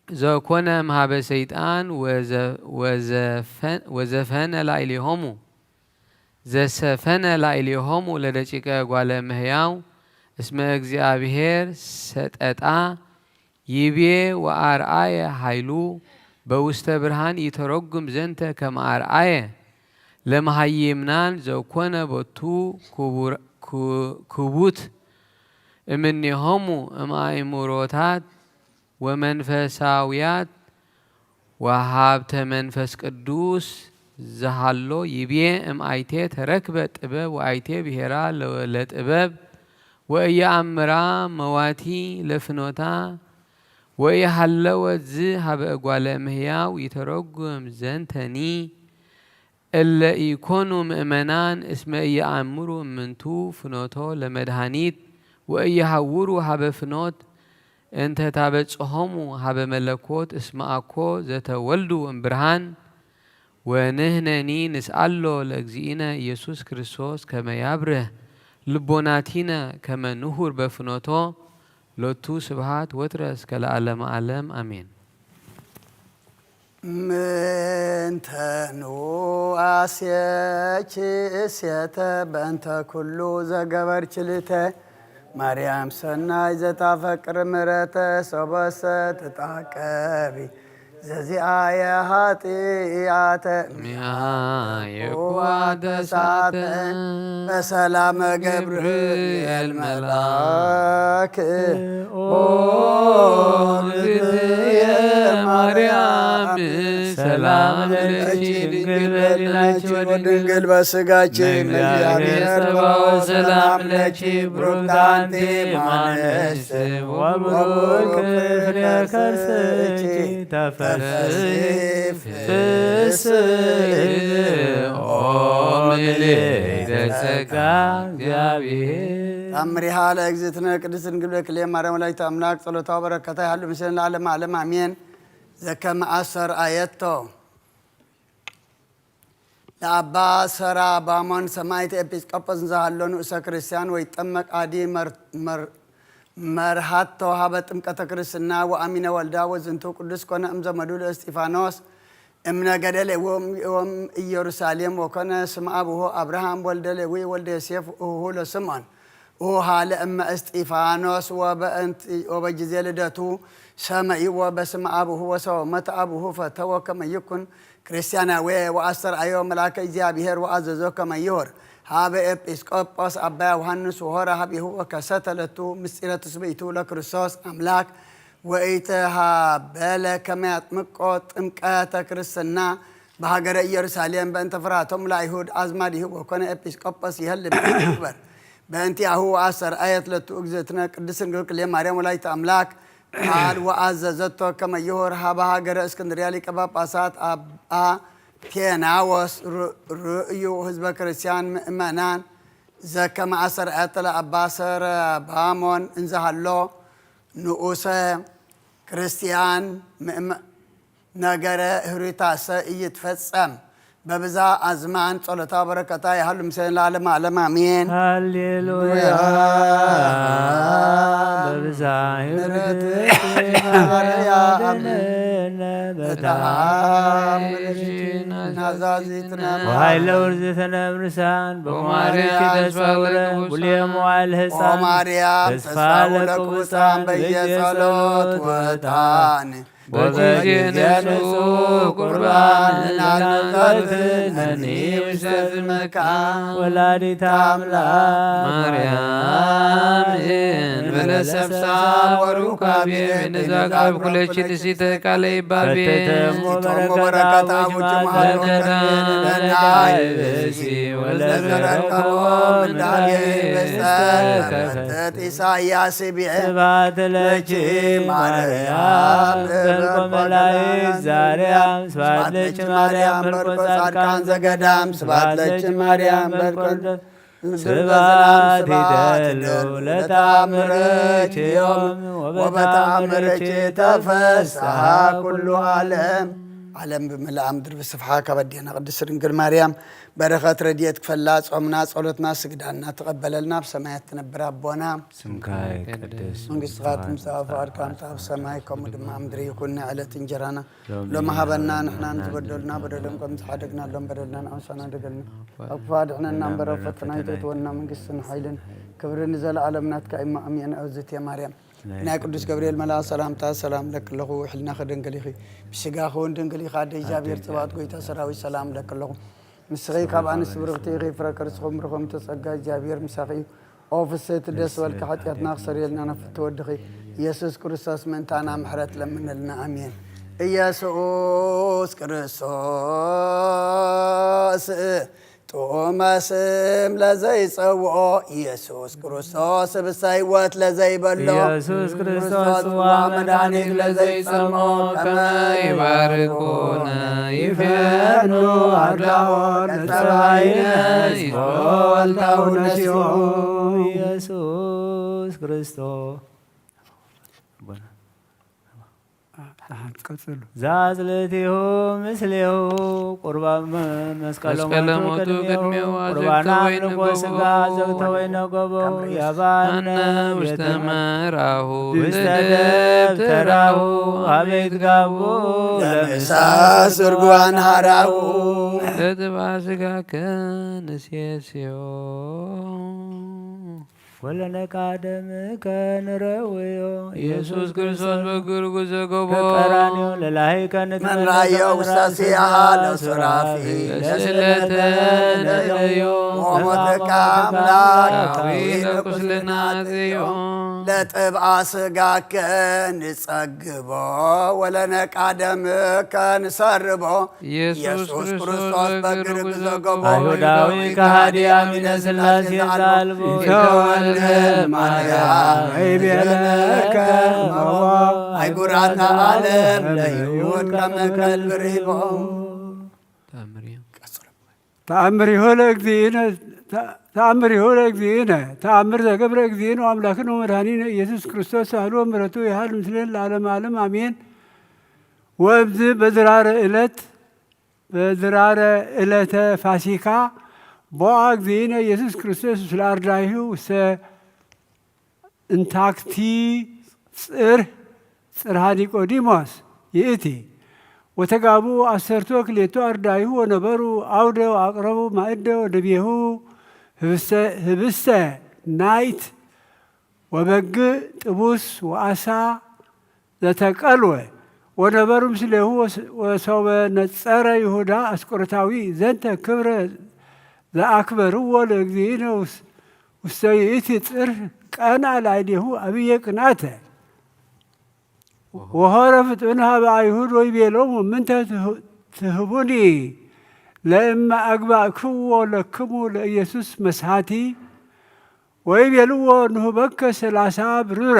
ዘኮነ እምሃበ ሰይጣን ወዘ- ወዘፈ- ወዘፈነ ላዕሌሆሙ ዘሰፈነ ላዕሌሆሙ ለደቂቀ ጓለ እመሕያው እስመ እግዚአብሔር ሰጠጣ ይቤ ወአርአየ ኃይሉ በውስተ ብርሃን ይተረጉም ዘንተ ከመ አርአየ ለመሃይምናን ዘኮነ ቦቱ ክቡር- ክቡት እምኔሆሙ እምአእምሮታት ወመንፈሳውያት ወሃብተ መንፈስ ቅዱስ ዘሃሎ ይቤ እምአይቴ ተረክበ ጥበብ ወአይቴ ብሔራ ለጥበብ ወኢየአምራ መዋቲ ለፍኖታ ወኢሃለወት ዝ ሀበ እጓለ እምሕያው ይተረጉም ዘንተኒ እለ ኢኮኑ ምእመናን እስመ ኢየአምሩ እምንቱ ፍኖቶ ለመድኃኒት ወኢየሐውሩ ሀበ ፍኖት እንተ ታበጽሖሙ ሀበ መለኮት እስመ አኮ ዘተወልዱ እምብርሃን ወንሕነኒ ንስአሎ ለእግዚእነ ኢየሱስ ክርስቶስ ከመ ያብርህ ልቦናቲነ ከመ ንሁር በፍኖቶ ሎቱ ስብሐት ወትረ እስከ ለዓለመ ዓለም አሜን። ምንተኑ አስየች እሴተ በእንተ ኩሉ ዘገበርች ልተ ማርያም ሰናይ ዘታፈቅር ምረተ ሶበሰ ትጣቀቢ ዘዚአየ ኃጢአተ ሚሃ የኩዋ ተሳተ በሰላመ ገብርኤል መልአክ ኦ እግዝእትየ ማርያም ሰላም ለኪ ድንግል በሊናኪ ወድንግል በስጋኪ እም እግዚአብሔር ጸባኦት ሰላም ለኪ ብሩክት አንቲ እም አንስት ወብሩክ ፍሬ ከርስኪ ተፈሲ ፍስሕት ኦ ምልዕተ ጸጋ እግዚአብሔር። ታምሪሃ ለእግዝእትነ ቅድስት ድንግል በክልኤ ማርያም ወላዲተ አምላክ ጸሎታ ወበረከታ ይሃሉ ምስሌነ ለዓለመ ዓለም አሜን። ዘከመ አስተርአየቶ ለአባ ሰራ ባሞን ሰማዕት ኤጲስቆጶስ እንዘሃሎ ንኡሰ ክርስቲያን ወይጠመቅ አዲ መር- መር- መርሃቶ ሀበ ጥምቀተ ክርስትና ወአሚነ ወልዳ ወዝንቱ ቅዱስ ኮነ እምዘመዱ ለእስጢፋኖስ እምነገደ ሌዊ ወም ኢየሩሳሌም ወኮነ ስም አቡሁ አብርሃም ወልደ ሌዊ ወልደ ዮሴፍ እሁ ለስምዖን እሁ ሃለ እመ እስጢፋኖስ ወበእንቲ- ወበጊዜ ልደቱ ሰመይዎ በስም አቡሁ ወሰው መተ አቡሁ ፈተወ ከመ ይኩን ክርስቲያናዊ ወአስተርአዮ መልአከ እግዚአብሔር ወአዘዞ ከመ ይሁር ሀበ ኤጲስቆጶስ አባ ዮሐንስ ወሆረ ሀቢሁ ወከሰተ ለቱ ምስጢረ ትስብእቱ ለክርስቶስ አምላክ ወኢተሃበለ ከመ ያጥምቆ ጥምቀተ ክርስትና በሀገረ ኢየሩሳሌም በእንተ ፍርሃቶም ለአይሁድ አዝማዲሁ ወኮነ ኤጲስቆጶስ ይሀልም ይክበር በእንቲአሁ ወአስተርአየት ለቱ እግዝእትነ ቅድስት ድንግል ክልኤ ማርያም ወላዲተ አምላክ ቃል ወአዘዘቶ ከመ ይሁር ሀበ ሀገረ እስክንድርያ ሊቀ ጳጳሳት አባ ቴናዎስ ርእዩ ህዝበ ክርስቲያን ምእመናን ዘከመ አስተርአየት ለአባ ሰረባሞን እንዘሃሎ ንኡሰ ክርስቲያን ምእመ- ነገረ ህሩታሰ ኢይትፈጸም በብዛ ኣዝማን ጸሎታ በረከታ ይሃሉ ምስለን ለዓለመ ዓለም ኣሜን። ሃሌሉያ። በብዛ ምሕረትኪ ማርያም በታ ናዛዚትነ ወሃይለ ውርዝትነ እምርሳን በማርያም ተስፋ ውረ ሙልየ መዋዕል ኦ ህፃን ማርያም ተስፋ ተስፋ ለቅቡፃን ለቅቡፃን በየጸሎት ወጣን በጊዜ ነሱ ቁርባን እናንጸርትነኒ ውስተ ዝመካ ወላዲተ ኣምላክ ማርያም እንበለ ሰብሳ ወሩካቤ ንዛ ቃል ኩለች ንሲተ ቃለ ይባቤ ፈትተሞ ቶሞ በረከታ በረከታ ውጭ ውጭ ማዘነ ማዘነ ለዳይብሲ ወለዘረከቦ ምዳቤ በስተከፈት ኢሳያስ ብኤ ስብሐት ለኪ ማርያም በልቆ መላእክት ዛርያም ስብሐት ለኪ ማርያም በልቆ ጻድቃን ዘገዳም ስብሐት ለኪ ማርያም በልቆ ስብሐት ይደሉ ለተአምርኪ ዮም ወበተአምርኪ ተፈስሐ ኩሉ ዓለም ዓለም ብምልኣ ምድሪ ብስፍሓ ካብ ኣዴና ቅድስት ድንግል ማርያም በረኸት ረድኤት ክፈላ ጾምና ጸሎትና ስግዳና ተቐበለልና ብሰማያት ትነብር ኣቦና ስምካ ይቀደስ መንግስትኻ ትምጻእ ፍቓድካ ከምቲ ኣብ ሰማይ ከምኡ ድማ ኣብ ምድሪ ይኹን ናይ ዕለት እንጀራና ሎሚ ሃበና ንሕና ንዝበደሉና በደሎም ከም ዝሓደግናሎም በደልና ንኣምሳና ደገልና ኣብ ክፉእ ኣድሕነና እምበር ኣብ ፈተና ይተእትወና መንግስትን ሓይልን ክብሪ ንዘለኣለም ናትካ እሞ ኣሜን ኣውዝት ማርያም ናይ ቅዱስ ገብርኤል መልኣ ሰላምታ ሰላም ለክለኹ ሕልና ከደንገሊኺ ብስጋ ከውን ደንገሊኻ ኣደ እግዚኣብሔር ጽባኦት ጎይታ ሰራዊት ሰላም ለክለኹ ምስኺ ካብ ኣንስቲ ብርኽቲ ኢኺ ፍረ ከርስኹም ብርኹም ተጸጋ እግዚኣብሔር ምሳኺ እዩ ኦ ፍስሕቲ ደስ በልካ ሓጢኣትና ክሰርየልና ናብ ፍትወድኺ ኢየሱስ ክርስቶስ ምእንታና ምሕረት ለምነልና ኣሜን ኢየሱስ ክርስቶስ ጥዑመ ስም ለዘይጸውኦ ኢየሱስ ክርስቶስ ህብስተ ህይወት ለዘይበሎ ኢየሱስ ክርስቶስ ጽዋ መድኃኒት ለዘይጸሞ ከመ ይባርኩነ ይፌኑ አድላዎ ለጸባይነ ይስቦ ወልታው ነሲኦ ኢየሱስ ክርስቶስ ቀጽሉ ዛጽልእቲሁ ምስሌሁ ቁርባን መስቀለ መስቀለ ሞቱ ሞቱ ቅድሜሁ ቅድሜሁ ቁርባን አዘክተ ወይነ አምልኮ ጎቦ ስጋ ዘውተ ወይነ ጎቦ ያባነ አነ ውስተ ቤተ መራሁ ውስተ ውስተ ደብተራሁ ደብተራሁ አቤት ጋቡ ለምሳ ለምሳ ስርጓን ሃራው ለጥባ ስጋከ ንሴስዮ ወለነቃደምከ ንረውዮ ኢየሱስ ክርስቶስ በግርጉ ዘገቦ በቀራንዮ ለላሂከ ንትመለከ መራዮ ውሳሴ ራስና አሃለ ሱራፊ ሱራፊ ለስእለተ ለእዮ ወሞትከ አምላካዊ ለቁስልና ጽዮ ለጥብአ ስጋከ ንጸግቦ ወለነቃደምከ ንሰርቦ ኢየሱስ ኢየሱስ ክርስቶስ ክርስቶስ በግርጉ በግርጉ ዘገቦ ዘገቦ አይሁዳዊ ከሃዲ አሚነ ስላሴ ዛልቦ ይተወልደ ማርያም ይቤለከ መቦ አይጉራተ ዓለም ለይሁድ ከመ ከልብ ርሂቦ ተአምር እዩ። ተአምሪሁ ለእግዚእነ ተአምሪሁ ለእግዚእነ ተአምር ዘገብረ እግዚእነ አምላክነ ወመድኃኒነ ኢየሱስ ክርስቶስ ሳህሉ ወምሕረቱ ይሃሉ ምስሌነ ለዓለመ ዓለም አሜን። ወእምዝ በዝራረ ዕለት በዝራረ ዕለተ ፋሲካ ቦአ እግዚእነ ኢየሱስ ክርስቶስ ምስለ አርዳኢሁ ውስተ እንታክቲ ጽርህ ጽርሃ ኒቆዲሞስ ይእቲ ወተጋብኡ አሰርቶ ክልኤቱ አርዳኢሁ ወነበሩ አውደ ወአቅረቡ ማእደ ወደቤሁ ህብስተ ናይት ወበግዕ ጥቡስ ወአሳ ዘተቀልወ ወነበሩ ምስሌሁ ወሶበ ነጸረ ይሁዳ አስቆሮታዊ ዘንተ ክብረ ዘአክበርዎ ለእግዚእነ ውስተ ይእቲ ጽርህ ቀንአ ላዕሌሁ አብየ ቅንአተ ወሖረ ፍጥን ሀበ አይሁድ ወይቤሎሙ ምንተ ትህቡኒ ለእመ አግባእክዎ ለክሙ ለኢየሱስ መስሓቲ ወይቤልዎ ንሁበከ ሰላሳ ብሩረ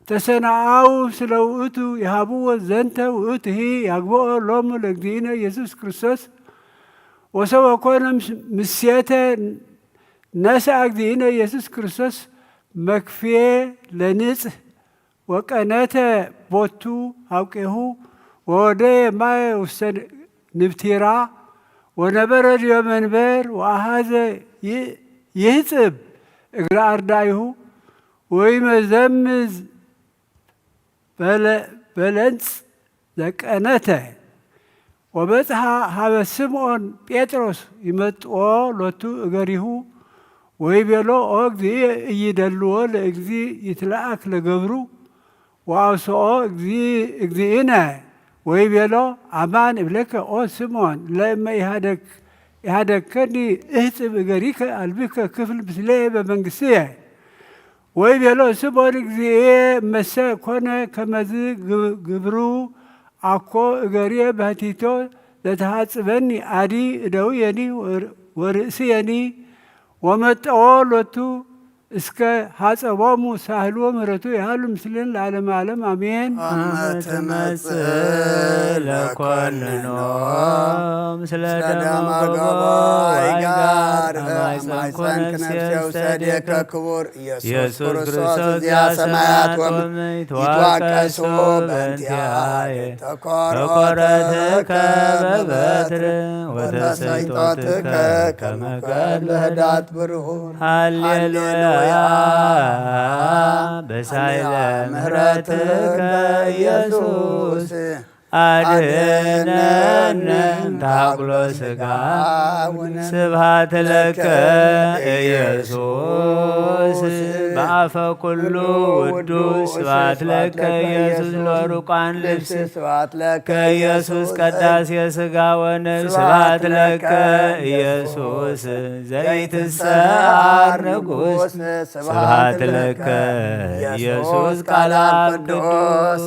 ተሰነአው ስለ ውእቱ ይሃብዎ ዘንተ ውእቱሂ ያግብኦ ሎሙ ለእግዚእነ ኢየሱስ ክርስቶስ ወሰበ ኮነ ምስየተ ነስአ እግዚእነ ኢየሱስ ክርስቶስ መክፍየ ለንጽህ ወቀነተ ቦቱ ሐውቄሁ ወወደየ ማየ ውስተ ንብቲራ ወነበረ ዲበ መንበር ወአሐዘ ይ-፣ ይህጽብ እግረ አርዳኢሁ ወይመዘምዝ በለ-፣ በለንጽ ዘቀነተ። ወበጽሐ ሀበ ስምዖን ጴጥሮስ ይመጥዎ ሎቱ እገሪሁ ወይቤሎ፣ ኦ እግዚእ፣ እይደልዎ ለእግዚእ ይትለአክ ለገብሩ። ወአውስኦ እግዚ-፣ እግዚእነ ወይቤሎ፣ አማን እብለከ ኦ ስምዖን፣ ለእመ ኢሃደግ-፣ ኢሃደግከኒ እህጽብ እገሪከ አልብከ ክፍል ምስሌየ በመንግስትየ። ወይቤሎ ስምዖን፣ እግዚእየ፣ እመሰ ኮነ ከመዝ ግ-፣ ግብሩ፣ አኮ እገርየ ባህቲቶ ለተሃጽበኒ፣ አዲ እደውየኒ ወር-፣ ወርእስየኒ። ወመጠዎ ሎቱ እስከ ሐጸቦሙ ሳህሉ ወምህረቱ ይሃሉ ምስልን ለዓለመ ዓለም አሜን። አመ ትመጽእ ለኮንኖ ምስለ ደመ ገቦ ወአይጋር አማይፀንኩ ነፍሴ ውስተ እዴከ ክቡር ኢየሱስ ክርስቶስ እዚአ ሰማያት ወምድር ይትዋቀሱ በእንቲአየ ተኮረትከ በበትር ወተሰይጦትከ ከመ ቀትለ ህዳት ብሩር። ሃሌሉያ። በሳይለ ምህረትከ ኢየሱስ አድነነ እምታቅሎ ስጋ። ስብሐት ለከ ኢየሱስ በአፈ ኩሉ ውዱስ። ስብሐት ለከ ኢየሱስ ለርቋን ልብስ። ስብሐት ለከ ኢየሱስ ቀዳሴ ስጋ ወነፍስ። ስብሐት ለከ ኢየሱስ ዘይትሰዓር ንጉስ። ስብሐት ለከ ኢየሱስ ቃል አብ ቅዱስ።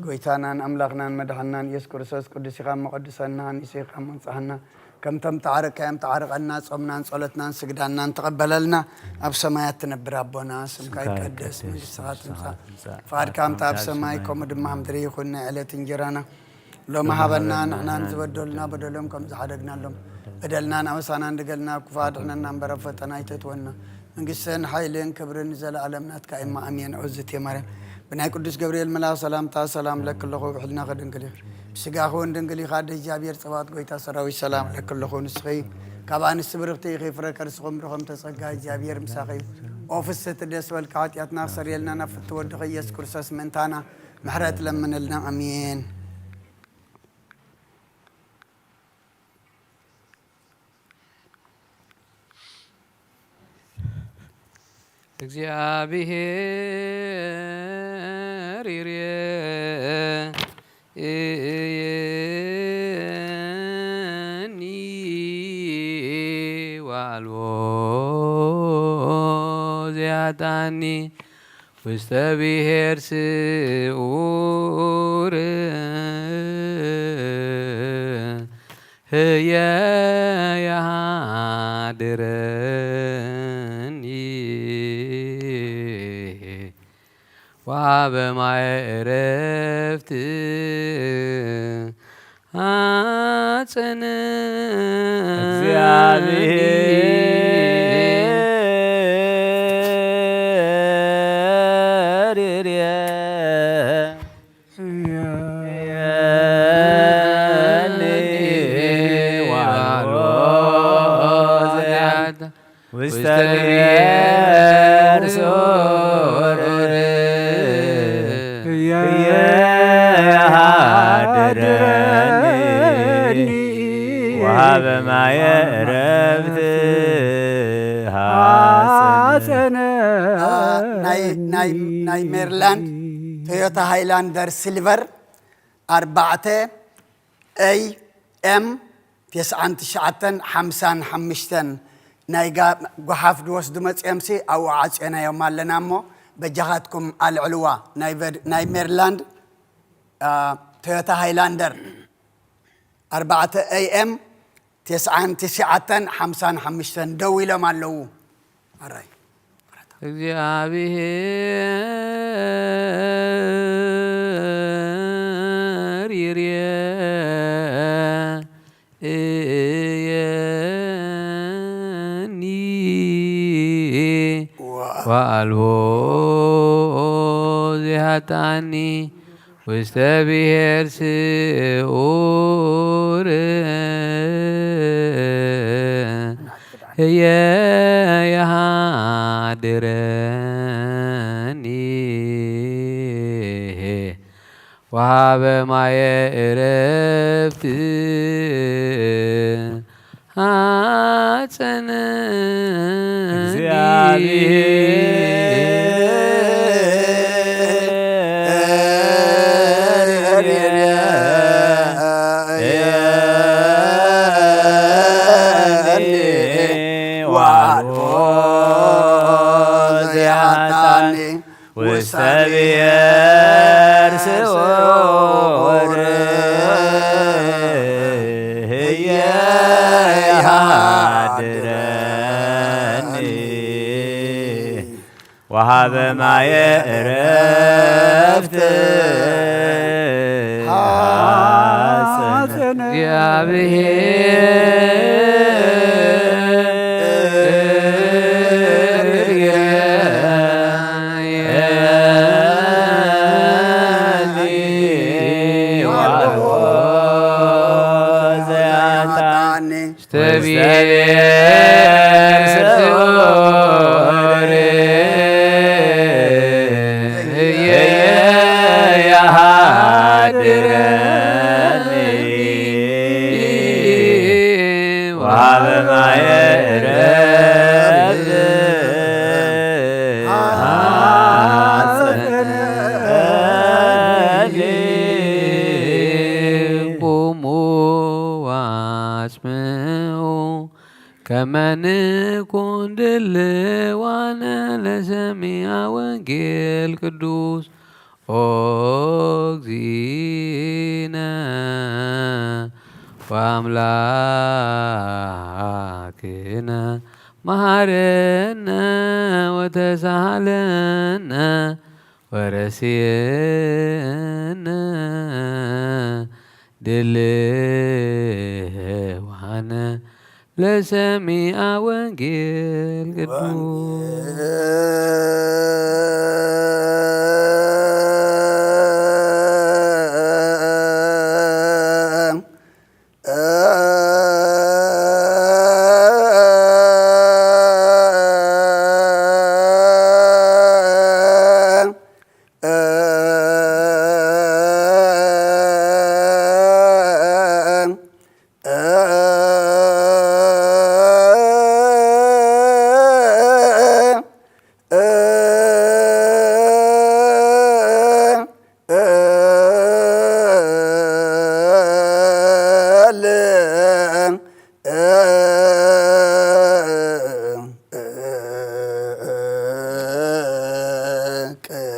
ጎይታናን ኣምላኽናን መድሓናን ኢየሱስ ክርስቶስ ቅዱስ ኢኻ እሞ ቀድሰና፣ ሃኒሱ ኢኻ እሞ ኣንጽሃና። ከምቶም ተዓረቅካዮም ተዓረቐና፣ ጾምናን ጸሎትናን ስግዳናን ተቐበለልና። ኣብ ሰማያት ትነብር ኣቦና፣ ስምካ ይቀደስ፣ መንግስትኻ ትምጻእ፣ ፍቓድካ ከምታ ኣብ ሰማይ ከምኡ ድማ ኣብ ምድሪ ይኹን። ናይ ዕለት እንጀራና ሎሚ ሃበና፣ ንሕናን ዝበደሉና በደሎም ከም ዝሓደግናሎም፣ በደልናን ኣበሳናን ድገልና፣ ክፉእ ኣድሕነና እምበር ኣብ ፈተና ኣይተእትወና። መንግስትን ሓይልን ክብርን ንዘለኣለም ናትካ እማ፣ ኣሜን። ኦዝቴ ማርያም፣ ብናይ ቅዱስ ገብርኤል መልኣኽ ሰላምታ ሰላም እለኪ ኣለኹ፣ ብሕልናኺ ድንግል ኢኺ፣ ብስጋኺ እውን ድንግል ኢኻ። ኣደ እግዚኣብሔር ጸባኦት፣ ጎይታ ሰራዊት፣ ሰላም እለኪ ኣለኹ። ንስኺ ካብ ኣንስቲ ብርኽቲ ኢኺ፣ ፍረ ከርስኺ እውን ብሩኽ፣ ጸጋ እግዚኣብሔር ምሳኺ እዩ። ኦ ፍስሕቲ ደስ በልኪ፣ ሓጢኣትና ክሰርየልና ናብ ፍትው ወድኺ ኢየሱስ ክርስቶስ ምእንታና ምሕረት ለምንልና። ኣሜን። እግዚአብሔርኒ ወአልቦ ዘያጣኒ ውስተ ብሔር ስዑር ህየ የሃድረኒ ወሃበ ማየ ዕረፍት አጸነ እግዚአብሔር ውስተ ብሔር ስዑር ህየ የሃድረኒ ወሃበ ማየ ዕረፍት ሐጸነ። ናይ፣ ናይ፣ ናይ ሜሪላንድ ቶዮታ ሃይላንደር ሲልቨር ኣርባዕተ ኤይ ኤም ተስዓን ትሽዓተን ሓምሳን ሓሙሽተን ናይ ጋ-፣ ጓሓፍ ድወስዱ መጺኦምሲ ኣብኡ ዓጽዮናዮም ኣለና እሞ በጃኻትኩም ኣልዕልዋ። ናይ ቨድ-፣ ናይ ሜሪላንድ፣ አ፣ ቶዮታ ሃይላንደር ኣርባዕተ ኤይ ኤም ተስዓን ትሽዓተን ሓምሳን ሓሙሽተን ደው ኢሎም ኣለዉ። ኣራይ። እግዚኣብሔር ይርኤየኒ ወአልቦ ዚሃጣኒ ውስተ ብሔር ስዑር ህየ የሃድረኒ ወሃበ ማየ እረፍት ሃጸነ እግዚአብሔር ውስተ ብሔር ስውር ህየ ይሃድረኒ ወሃበ ማየ እረፍት ሐሰነ። ቁሙ ወአጽምዑ ከመ ንኩን ድልዋነ ለሰሚዐ ወንጌል ቅዱስ። ኦ እግዚእነ ወአምላክነ መሃረነ ወተሳሃለነ ወረስየነ ድልዋነ ለሰሚዐ ወንጌል ቅዱስ።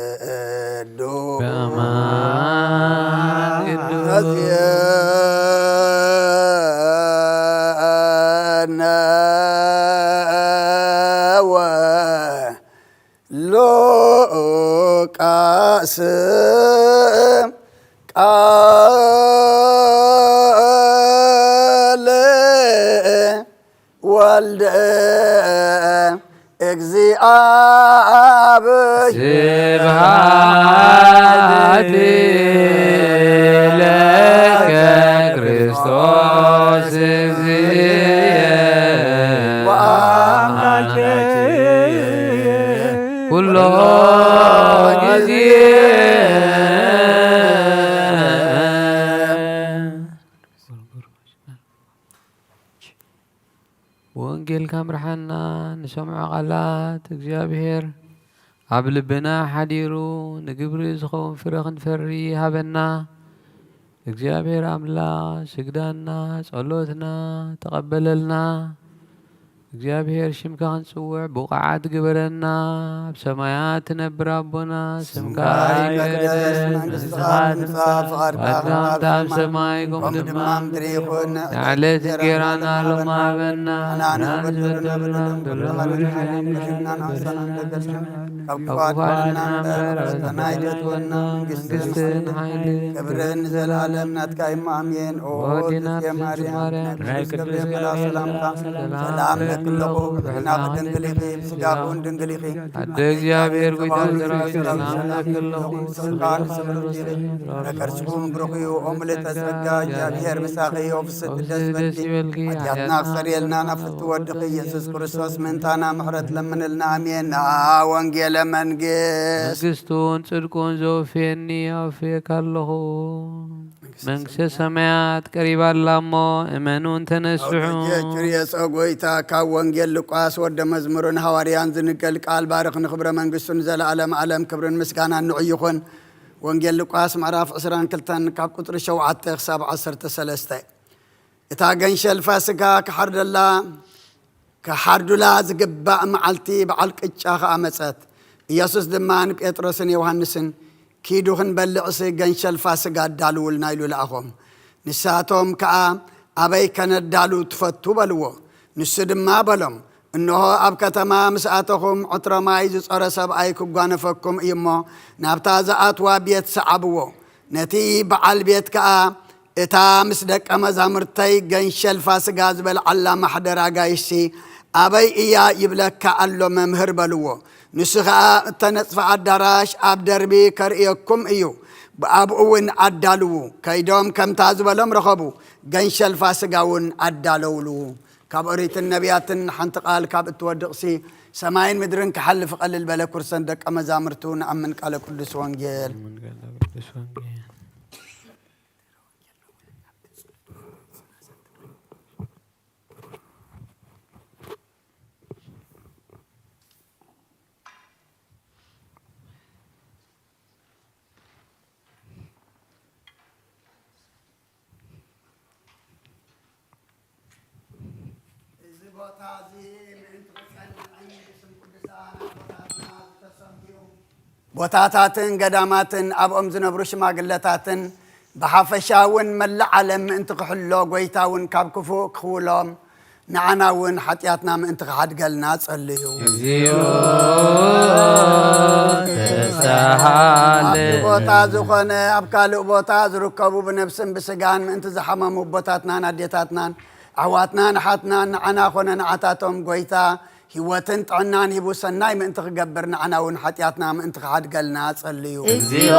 ቅዱስ በአማን ቅዱስ ሉቃስ ቃለ ወልደ እግዚአብሔር። ስብሐት ለከ ክርስቶስ እግዚእየ ወአምላክየ ኩሎ ጊዜ። ወንጌልካ ምርሓና፣ ንሰምዖ ቃላት እግዚኣብሔር ኣብ ልብና ሓዲሩ ንግብሪ ዝኸውን ፍረ ክንፈሪ ሃበና። እግዚኣብሔር ኣምላኽ ስግዳና፣ ጸሎትና ተቐበለልና። እግዚኣብሔር ሽምካ ክንጽውዕ ብቑዓት ግበረና። ኣብ ሰማያት ትነብር ኣቦና፣ ስምካ ይትቀደስ፣ መንግስትኻ ትምጻእ፣ ፍቓድካ ከምቲ ኣብ ሰማይ ከምኡ ድማ ኣብ ምድሪ ይኹን። ንዕለት እንጌራና ሎሚ ሃበና፣ ንሕና ንበድለና፣ ንበድለና፣ ካብ ክፉ ኣድሕነና እምበር፣ ኣበሳና ኣይትፈትወና፣ መንግስትን ሓይልን ክብርን ንዘለኣለም ናትካ እዩ፣ ኣሜን። ኦ ወዲና እግዝእትየ ማርያም፣ ማርያም፣ ናይ ቅዱስ ገብርኤል ሰላምታ፣ ሰላም ሰላም ክለኹ ብሕልና ድንግል ኢኺ፣ ብስጋኹን ድንግል ኢኺ። ኣደ እግዚኣብሔር ጐይታ ዘራዊት ሰላም ለኪ ኣለኹ። ንስኺ ቃል ስብርት ኢኺ፣ ፍረ ከርስኹም ብሩኽ እዩ። ኦ ምልዕተ ጸጋ፣ እግዚኣብሔር ምሳኺ እዩ። ፍስሕቲ ደስ በልኪ፣ ሓጢኣትና ክሰርየልና ናብ ፍትው ወድኺ ኢየሱስ ክርስቶስ ምእንታና ምሕረት ለምንልና። ኣሜን። ወንጌለ መንግስት መንግስቱን ጽድቁን ዘውፍየኒ ኣውፍየካ ኣለኹ። መንግስተ ሰማያት ቀሪባ ኣላ እሞ እመኑን ተነስሑ። ርየጾ ጐይታ ካብ ወንጌል ሉቃስ ወደ መዝሙርን ሃዋርያን ዝንገል ቃል ባርኽ። ንኽብረ መንግስቱ ንዘለዓለም ዓለም ክብርን ምስጋናን ንዑ ይኹን። ወንጌል ሉቃስ ምዕራፍ ዕስራን ክልተን ካብ ቁጽሪ ሸውዓተ ክሳብ ዓሰርተ ሰለስተ። እታ ገንሸል ፋስጋ ክሓርደላ ክሓርዱላ ዝግባእ መዓልቲ በዓል ቅጫ ኸኣ መጸት። ኢየሱስ ድማ ንጴጥሮስን ዮሃንስን፣ "ኪዱ ክንበልዕሲ ገንሸል ፋስጋ ኣዳልውልና" ኢሉ ለኣኾም። ንሳቶም ከኣ፣ "ኣበይ ከነዳሉ ትፈቱ?" በልዎ። ንሱ ድማ በሎም፣ "እንሆ ኣብ ከተማ ምስ ኣተኹም ዕትሮ ማይ ዝጾረ ሰብኣይ ክጓነፈኩም እዩ እሞ፣ ናብታ ዝኣትዋ ቤት ሰዓብዎ። ነቲ በዓል ቤት ከኣ እታ ምስ ደቀ መዛሙርተይ ገንሸል ፋስጋ ዝበልዓላ ማሕደር ኣጋይሽሲ ኣበይ እያ ይብለካ ኣሎ መምህር" በልዎ። ንሱ ኸኣ "እተነጽፈ ኣዳራሽ ኣብ ደርቢ ከርእየኩም እዩ፣ ብኣብኡ እውን ኣዳልዉ።" ከይዶም ከምታ ዝበሎም ረኸቡ፣ ገንሸል ፋስጋ እውን ኣዳለውሉ። ካብ ኦሪትን ነቢያትን ሓንቲ ቃል ካብ እትወድቕሲ፣ ሰማይን ምድርን ክሓልፍ ቀልል በለ። ኩርሰን ደቀ መዛሙርቱ ንኣምን ቃለ ቅዱስ ወንጌል። እዚ ቦታ እዚ ምእንቲ ክጸንዕን ብስም ቅዱሳን ኣቦታትና ዝተሰምዩ ቦታታትን ገዳማትን ኣብኦም ዝነብሩ ሽማግለታትን ብሓፈሻ እውን መላእ ዓለም ምእንቲ ክሕሎ፣ ጐይታ እውን ካብ ክፉእ ክኽውሎም፣ ንዓና እውን ሓጢኣትና ምእንቲ ክሓድገልና ጸልዩ። እግዚኦ ተሳሃለ። ኣብዚ ቦታ ዝኾነ ኣብ ካልእ ቦታ ዝርከቡ ብነብስን ብስጋን ምእንቲ ዝሓመሙ ኣቦታትናን ኣዴታትናን ኣሕዋትናን ኣሓትናን ንዓና ኮነ ንዓታቶም ጐይታ ህይወትን ጥዕናን ሂቡ ሰናይ ምእንቲ ክገብር ንዓና እውን ሓጢኣትና ምእንቲ ክሓድገልና ጸልዩ። እግዚኦ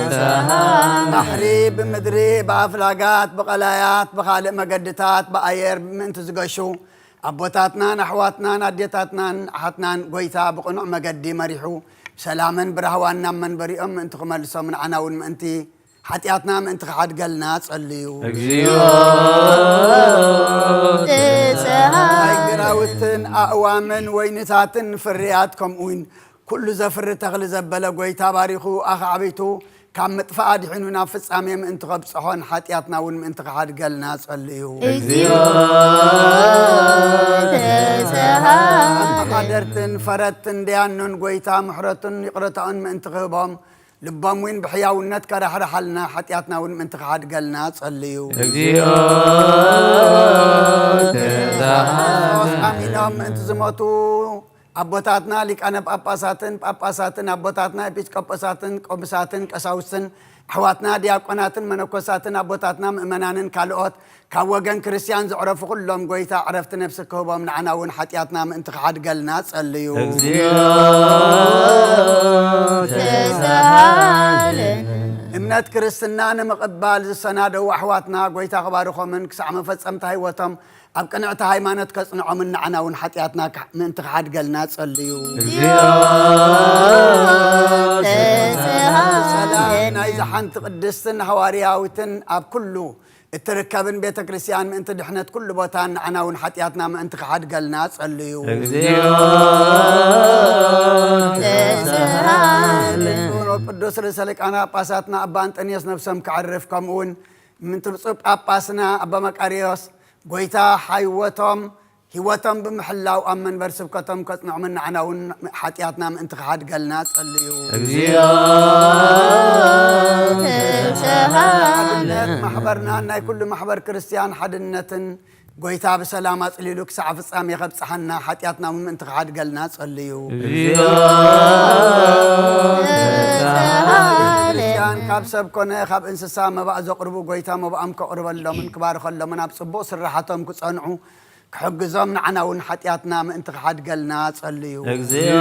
ተሳሃለ። ባሕሪ ብምድሪ ብኣፍላጋት ብቐላያት ብኻልእ መገድታት ብኣየር ምእንቲ ዝገሹ ኣቦታትናን ኣሕዋትናን ኣዴታትናን ኣሓትናን ጐይታ ብቕኑዕ መገዲ መሪሑ ብሰላምን ብራህዋን ናብ መንበሪኦም ምእንቲ ክመልሶም ንዓና እውን ምእንቲ ሓጢኣትና ምእንቲ ክሓድገልና ጸልዩ። እግዚኦ ተሳሃለ። ናይ ግራውትን ኣእዋምን ወይንታትን ፍርያት ከምኡውን ኩሉ ዘፍሪ ተኽሊ ዘበለ ጐይታ ባሪኹ ኣኻዕቢቱ ካብ ምጥፋእ ኣድሒኑ ናብ ፍጻሜ ምእንቲ ከብጽሖን ሓጢኣትና እውን ምእንቲ ክሓድገልና ጸልዩ። እግዚኦ ተሳሃለ። ኣመሓደርትን ፈረድትን ደያኑን ጐይታ ምሕረቱን ይቕረታኡን ምእንቲ ክህቦም ልቦም እውን ብሕያውነት ከራሕርሓልና ሓጢኣትና እውን ምእንቲ ክሓድገልና ጸልዩ። እግዚኦ ተሳሃለ። ኣሚኖም ምእንቲ ዝሞቱ ኣቦታትና ሊቃነ ጳጳሳትን ጳጳሳትን ኣቦታትና ኤጲስቆጶሳትን ቆምሳትን ቀሳውስትን ኣሕዋትና ዲያቆናትን መነኮሳትን ኣቦታትና ምእመናንን ካልኦት ካብ ወገን ክርስትያን ዘዕረፉ ኩሎም ጐይታ ዕረፍቲ ነፍሲ ክህቦም ንዓና እውን ሓጢኣትና ምእንቲ ክሓድገልና ጸልዩ። እግዚኦ ተሳሃለ። እምነት ክርስትና ንምቕባል ዝሰናደዉ ኣሕዋትና ጐይታ ክባርኾምን ክሳዕ መፈጸምታ ህይወቶም ኣብ ቅንዕቲ ሃይማኖት ከጽንዖምን ንዓና እውን ሓጢኣትና ክሕ-፣ ምእንቲ ክሓድገልና ጸልዩ። እግዚኦ ተሳሃለ። ሰላም ናይዛ ሓንቲ ቅድስትን ሃዋርያዊትን ኣብ ኩሉ እትርከብን ቤተ ክርስቲያን ምእንቲ ድሕነት ኩሉ ቦታን ንዓና እውን ሓጢኣትና ምእንቲ ክሓድገልና ጸልዩ። እግዚኦ ተሳሃለ። ቅዱስ ርእሰ ሊቃነ ጳጳሳትና ኣባ ኣንጠንዮስ ነፍሶም ክዕርፍ ከምኡ እውን ምእንቲ ብፁዕ ጳጳስና ኣባ መቃርዮስ ጐይታ ሓይወቶም ህይወቶም ብምሕላው ኣብ መንበር ስብከቶም ከጽንዖምን ንዓና እውን ሓጢኣትና ምእንቲ ክሓድገልና ጸልዩ። እግዚኦ ተሳሃለ። ሓድነት ማሕበርናን ናይ ኩሉ ማሕበር ክርስትያን ሓድነትን ጎይታ ብሰላም ኣጽሊሉ ክሳዕ ፍጻሜ ከብጽሓና፣ ሓጢኣትና እውን ምእንቲ ክሓድገልና ጸልዩ። እግዚኦ ክርስቲያን ካብ ሰብ ኮነ ካብ እንስሳ መባእ ዘቕርቡ፣ ጎይታ መባኦም ከቕርበሎምን ክባርኸሎምን ኣብ ጽቡቕ ስራሓቶም ክጸንዑ ክሕግዞም፣ ንዓና እውን ሓጢኣትና ምእንቲ ክሓድገልና ጸልዩ። እግዚኦ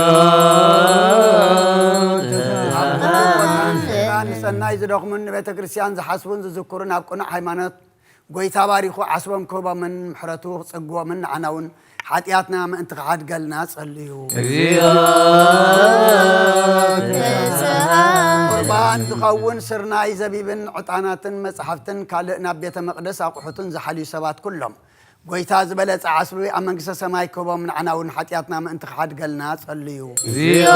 ንሰናይ ዝደኽሙን ንቤተ ክርስቲያን ዝሓስቡን ዝዝክሩን ኣብ ቅኑዕ ሃይማኖት ጎይታ ባሪኹ ዓስቦም ክህቦምን ምሕረቱ ክጸግቦምን ንዓና እውን ሓጢኣትና ምእንቲ ክሓድገልና ጸልዩ። እግዚኦ ቁርባን ዝኸውን ስርናይ ዘቢብን ዕጣናትን መጻሕፍትን ካልእ ናብ ቤተ መቕደስ ኣቑሑትን ዝሓልዩ ሰባት ኩሎም፣ ጎይታ ዝበለጸ ዓስቢ ኣብ መንግስተ ሰማይ ክህቦም ንዓና እውን ሓጢኣትና ምእንቲ ክሓድገልና ጸልዩ። እግዚኦ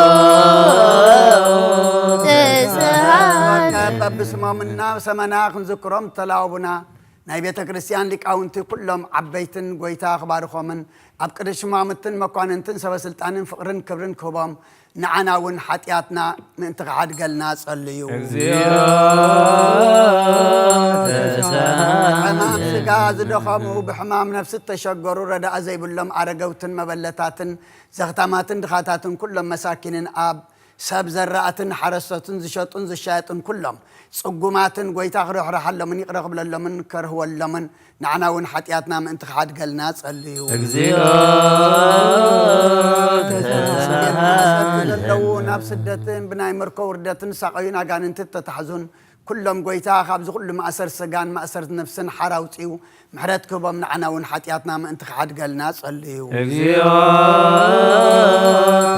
በብስሞም እናሰመና ክንዝክሮም ተላወቡና። ናይ ቤተ ክርስቲያን ሊቃውንቲ ኩሎም ዓበይትን ጎይታ ክባርኾምን ኣብ ቅድሚ ሽማምትን መኳንንትን ሰበስልጣንን ፍቕርን ክብርን ክህቦም ንዓና እውን ሓጢኣትና ምእንቲ ክሓድገልና ጸልዩ። እግዚኦ ተሳሃ ሕማም ስጋ ዝደኸሙ፣ ብሕማም ነፍሲ እተሸገሩ፣ ረዳእ ዘይብሎም ኣረገውትን መበለታትን ዘኽታማትን ድኻታትን ኩሎም መሳኪንን ኣብ ሰብ ዘራእትን ሓረስቶትን ዝሸጡን ዝሻየጡን ኩሎም ጽጉማትን ጎይታ ክርሕርሓሎምን ይቕረ ክብለሎምን ከርህወሎምን ንዓና እውን ሓጢኣትና ምእንቲ ክሓድገልና ጸልዩ። እግዚኦ ዘለዉ ናብ ስደትን ብናይ ምርኮ ውርደትን ሳቐዩን ኣጋንንቲ ተታሕዙን ኩሎም ጎይታ ካብዚ ኩሉ ማእሰር ስጋን ማእሰር ነፍስን ሓራ ኣውጽኡ ምሕረት ክህቦም ንዓና እውን ሓጢኣትና ምእንቲ ክሓድገልና ጸልዩ። እግዚኦ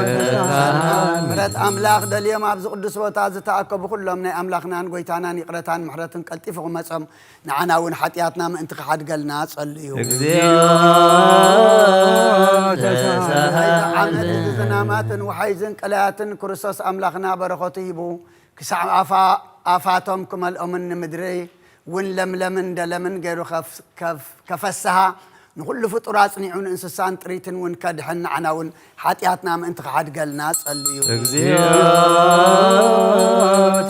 ተሳሃ ምሕረት ኣምላኽ ደልዮም ኣብዚ ቅዱስ ቦታ ዝተኣከቡ ኩሎም ናይ ኣምላኽናን ጎይታናን ይቕረታን ምሕረትን ቀልጢፉ ክመጾም ንዓና እውን ሓጢኣትና ምእንቲ ክሓድገልና ጸልዩ። እግዚኦ ተሳሃ ዓመት እዚ ዝናማትን ወሓይዝን ቀላያትን ክርስቶስ ኣምላኽና በረኸቱ ሂቡ ክሳዕ ኣፋ- ኣፋቶም ክመልኦምን ንምድሪ እውን ለምለምን ደለምን ገይሩ ከፍ- ከፍ- ከፈስሃ ንኹሉ ፍጡር ኣጽኒዑ ንእንስሳን ጥሪትን እውን ከድሕን ንዓና እውን ሓጢኣትና ምእንቲ ክሓድገልና ጸልዩ። እግዚኦ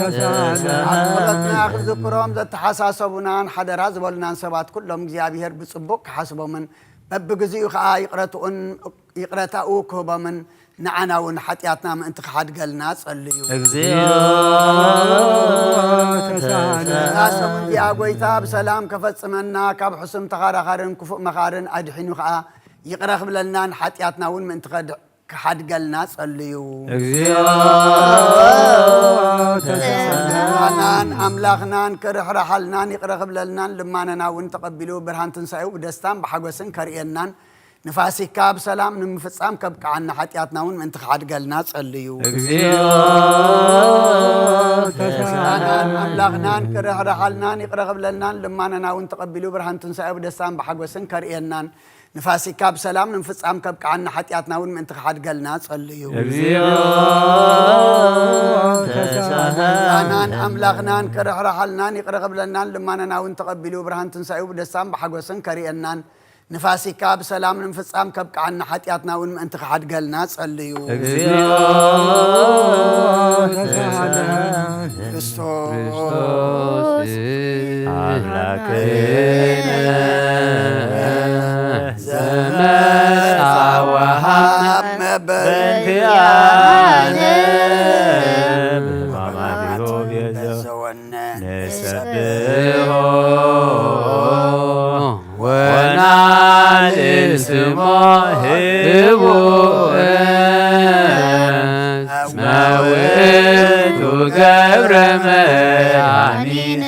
ተሳሃ ኣብ ጸሎትና ክዝክሮም ዘተሓሳሰቡናን ሓደራ ዝበሉናን ሰባት ኩሎም እግዚኣብሔር ብጽቡቕ ክሓስቦምን በብግዚኡ ከኣ ይቕረትኡን ይቕረታኡ ክህቦምን ንዓና እውን ሓጢኣትና ምእንቲ ክሓድገልና ጸልዩ። እግዚኦ ተሳሃ እዛ ሰሙን እዚኣ ጎይታ ብሰላም ከፈጽመና ካብ ሕሱም ተኻራኻርን ክፉእ መኻርን ኣድሒኑ ከኣ ይቕረ ክብለልናን ሓጢኣትና እውን ምእንቲ ከድ- ክሓድገልና ጸልዩ። እግዚኦ ኣናን ኣምላኽናን ክርሕርሓልናን ይቕረ ክብለልናን ልማነና እውን ተቐቢሉ ብርሃን ትንሳኤው ብደስታን ብሓጎስን ከርእየናን ንፋሲካ ብሰላም ንምፍጻም ከብቅዓና ሓጢኣትና እውን ምእንቲ ክሓድገልና ጸልዩ። እግዚኦ ኣናን ኣምላኽናን ክርሕርሓልናን ይቕረ ክብለልናን ልማነና እውን ተቐቢሉ ብርሃን ትንሳኤው ብደስታን ብሓጎስን ከርእየናን ንፋሲካ ብሰላም ንምፍጻም ከብቅዓና ሓጢኣትና እውን ምእንቲ ክሓድገልና ጸልዩ። እግዚኦ ተሳሃ ኣናን ኣምላኽናን ክርሕርሓልናን ይቕረ ክብለናን ልማነና እውን ተቐቢሉ ብርሃን ትንሳኤው ብደስታን ብሓጎስን ከርእየናን ንፋሲካ ብሰላም ንምፍጻም ከብቅዓና ሓጢኣትና እውን ምእንቲ ክሓድገልና ጸልዩ። እግዚኦ ተሳሃ ክርስቶስ ኣምላክነ ዘመጻ ወሃብ መበል በእንቲኣነ ብማማዲሮ ቤዘ ዘወነ ንሰብሖ ወናልስሞ ህቡእ እስመ ውእቱ ገብረ መድኃኒነ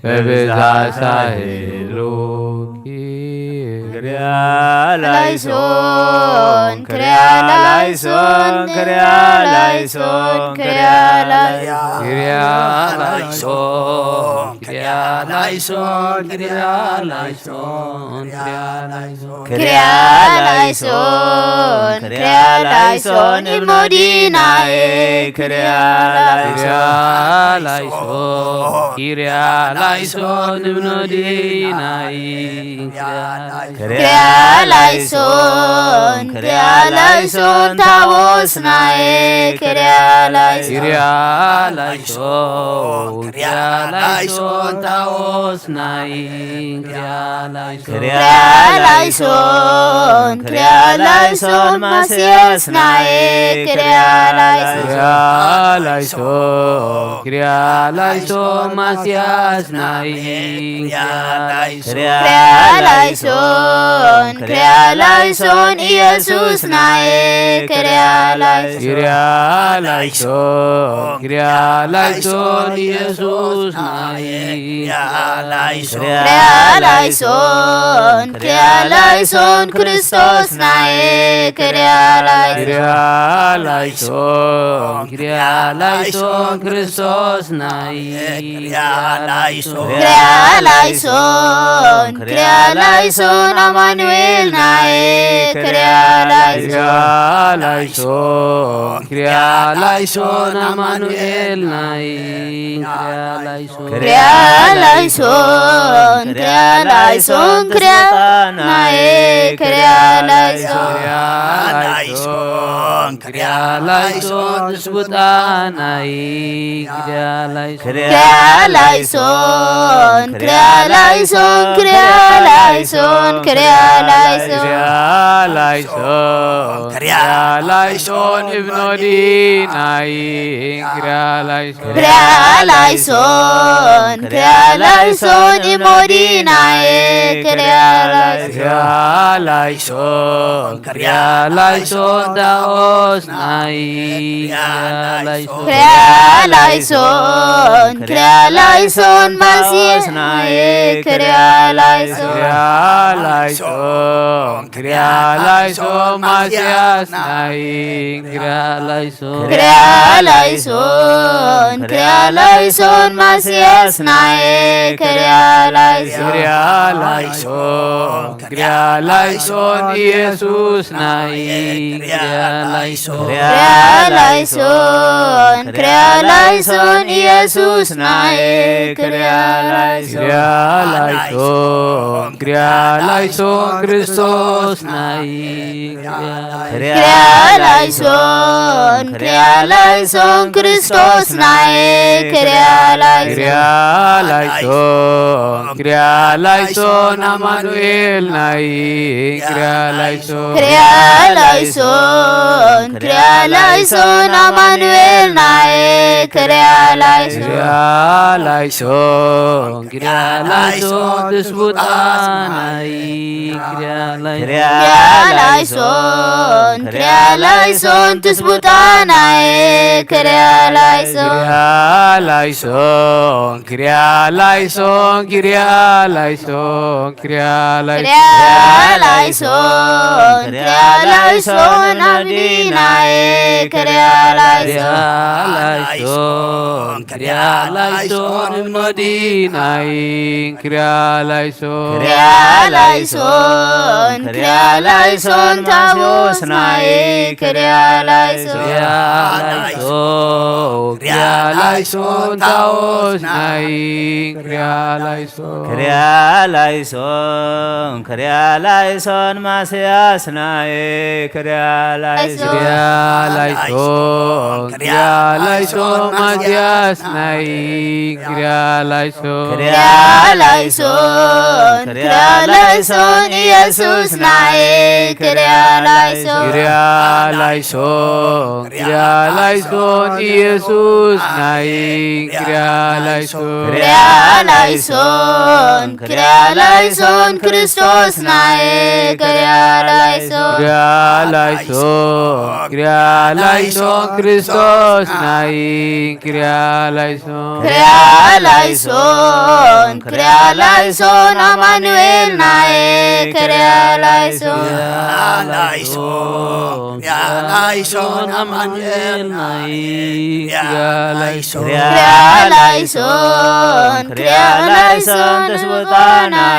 በብዝሓ ሳህሉኪ። ክርያ ላይሶን፣ ክርያ ላይሶን፣ ክርያ ላይሶን፣ ክርያ ላይሶን፣ ክርያ ላይሶን፣ ክርያ ላይሶን፣ ክርያ ላይሶን፣ ክርያ ላይሶን፣ ክርያ ላይሶን እብ ሞዲናዬ፣ ክርያ ላይሶን፣ ክርያ ላይሶን እብ ሞዲናዬ፣ ክርያ ላይሶን ክርያ ላይሶን፣ ክርያ ላይሶን ታቦስናዬ፣ ክርያ ላይሶን። ክርያ ላይሶን፣ ክርያ ላይሶን ታቦስናዬ፣ ክርያ ላይሶን። ክርያ ላይሶን፣ ክርያ ላይሶን ማስያስናዬ፣ ክርያ ላይሶን። ክርያ ላይሶን፣ ክርያ ላይሶን ማስያስናዬ፣ ክርያ ላይሶን። ክርያ ላይሶን፣ ክርያ ላይሶን ኢየሱስናዬ፣ ክርያ ላይሶን። ክርያ ላይሶን፣ ክርያ ላይሶን ኢየሱስናዬ፣ ክርያ ላይሶን። ክርያ ላይሶን፣ ክርያ ላይሶን ክርስቶስናዬ፣ ክርያ ላይሶን። ክርያ ላይሶን፣ ክርያ ላይሶን ክርስቶስናዬ፣ ክርያ ላይሶን። ክርያ ላይሶን፣ ክርያ ላይሶን ኣማኑኤልናዬ፣ ክርያ ላይሶን። ክርያ ላይሶን፣ ክርያ ላይሶን ኣማኑኤልናዬ፣ ክርያ ላይሶን። ክርያ ላይሶን፣ ክርያ ላይሶን፣ ክርያ ናዬ፣ ክርያ ላይሶን። ክርያ ላይሶን፣ ክርያ ላይሶን፣ ስቡጣናይ፣ ክርያ ላይሶን። ክርያ ላይሶን፣ ክርያ ላይሶን፣ ክርያ ላይሶን፣ ክርያ ላይሶን። ክርያ ላይሶን፣ ክርያ ላይሶን፣ እብኖዲናይ፣ ክርያ ላይሶን። ክርያ ላይሶን፣ ክርያ ላይሶን፣ እሞዲናይ፣ ክርያ ላይሶን። ክርያ ላይሶን፣ ክርያ ላይሶን፣ ዳኦስናይ፣ ክርያ ላይሶን። ክርያ ላይሶን፣ ክርያ ላይሶን፣ ማስየስናይ፣ ክርያ ላይሶን። ክርያ ላይሶን፣ ክርያ ላይሶን፣ ማስያስናይ፣ ክርያ ላይሶን። ክርያ ላይሶን፣ ክርያ ላይሶን፣ ማስያስናይ፣ ክርያ ላይሶን። ክርያ ላይሶን፣ ክርያ ላይሶን፣ ኢየሱስናይ፣ ክርያ ላይሶን። ክርያ ላይሶን፣ ክርያ ላይሶን፣ ኢየሱስናይ፣ ክርያ ላይሶን። ክርያ ላይሶን፣ ክርያ ላይሶን፣ ክርስቶስናይ፣ ክርያ ላይሶን፣ ክርያ ላይሶን፣ ክርስቶስናይ፣ ክርያ ላይሶን። ክርያ ላይሶን፣ ክርያ ላይሶን፣ ኣማኑኤልናይ፣ ክርያ ላይሶን። ክርያ ላይሶን፣ ክርያ ላይሶን፣ ኣማኑኤልናይ፣ ክርያ ላይሶን። ክርያ ላይሶን፣ ክርያ ላይሶን፣ ትስቡጣናይ፣ ክርያ ላይሶን። ክርያ ላይሶን፣ ክርያ ላይሶን፣ ትስቡጣናይ፣ ክርያ ላይሶን። ክርያ ላይሶን፣ ክርያ ላይሶን፣ ክርያ ላይሶን፣ ክርያ ላይሶን። ክርያ ላይሶን፣ ክርያ ላይሶን፣ ኣምኒናይ፣ ክርያ ላይሶን። ክርያ ላይሶን፣ ክርያ ላይሶን፣ እምኖዲናይ፣ ክርያ ላይሶን። ክርያ ላይሶን፣ ክርያ ላይሶን፣ ታቦስናይ፣ ክርያ ላይሶን። ክርያ ላይሶን፣ ክርያ ላይሶን፣ ታቦስናይ፣ ክርያ ላይሶን። ክርያ ላይሶን፣ ክርያ ላይሶን፣ ማስያስናይ፣ ክርያ ላይሶን። ክርያ ላይሶን፣ ክርያ ላይሶን፣ ማስያስናይ፣ ክርያ ላይሶን። ክርያ ላይሶን፣ ክርያ ላይሶን፣ ኢየሱስናይ፣ ክርያ ላይሶን። ክርያ ላይሶን፣ ክርያ ላይሶን፣ ኢየሱስናይ፣ ክርያ ላይሶን። ክርያ ላይሶን፣ ክርያ ላይሶን፣ ክርስቶስናይ፣ ክርያ ላይሶን። ክርያ ላይሶን፣ ክርያ ላይሶን፣ ክርስቶስናይ፣ ክርያ ላይሶን። ክርያ ላይሶን፣ ክርያ ላይሶን፣ ኣማኑኤልናይ፣ ክርያ ላይሶን። ክርያ ላይሶን፣ ክርያ ላይሶን፣ ኣማኑኤልናይ፣ ክርያ ላይሶን። ክርያ ላይሶን፣ ክርያ ላይሶን፣ ትስቡጣናይ፣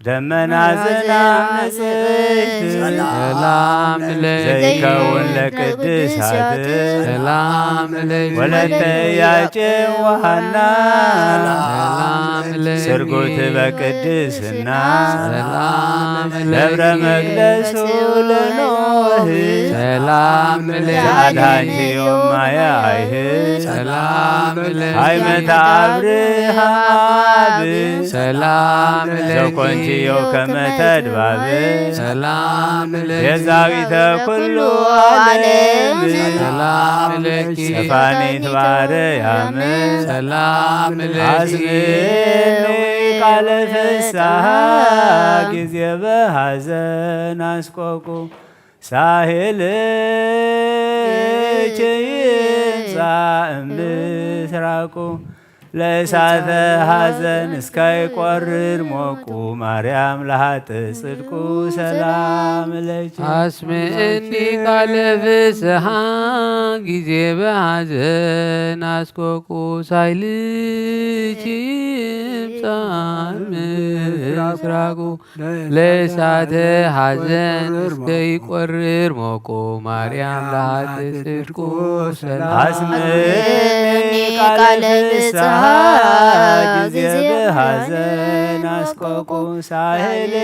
ደመና ዝናም ንጽሕት ሰላም ለኪ ዘይከውን ለቅድሳት ሰላም ለኪ ወለተ ኢያቄም ወሐና ሰላም ለኪ ስርጉት በቅድስና ሰላም ለኪ ደብረ መቅደሱ ለኖህ ሰላም ለኪ ዘአድኃንኪ ዮም ማየ አይህ ሰላም ለኪ ሃይመተ አብርሃም አብ ሰላም ለኪ ዘኮንኪዮ ከመ ተድባብ ሰላም ለኪ ቤዛዊተ ኩሉ ዓለም ሰላም ለኪ ሰፋኒት ባርያም ሰላም ለኪ አስምዕኒ ቃለ ፍስሐ ጊዜ በሐዘን አስቆቁ ሳሄልኪ ይምጻእ እምብስራቁ ለእሳተ ሐዘን እስከ ይቆርር ሞቁ ማርያም ለሃጥ ጽድቁ ሰላም ለኪ አስምዕኒ ቃለ ፍስሐ ጊዜ በሐዘን አስቆቁ ሳይልኪ ይምጻእ ምስራቁ ለእሳተ ሐዘን እስከ ይቆርር ሞቁ ማርያም ለሃጥ ጽድቁ ሰላም አስምዕኒ ቃለ ፍስሐ ጊዜ በሐዘን አስቆቁ ሳይልኪ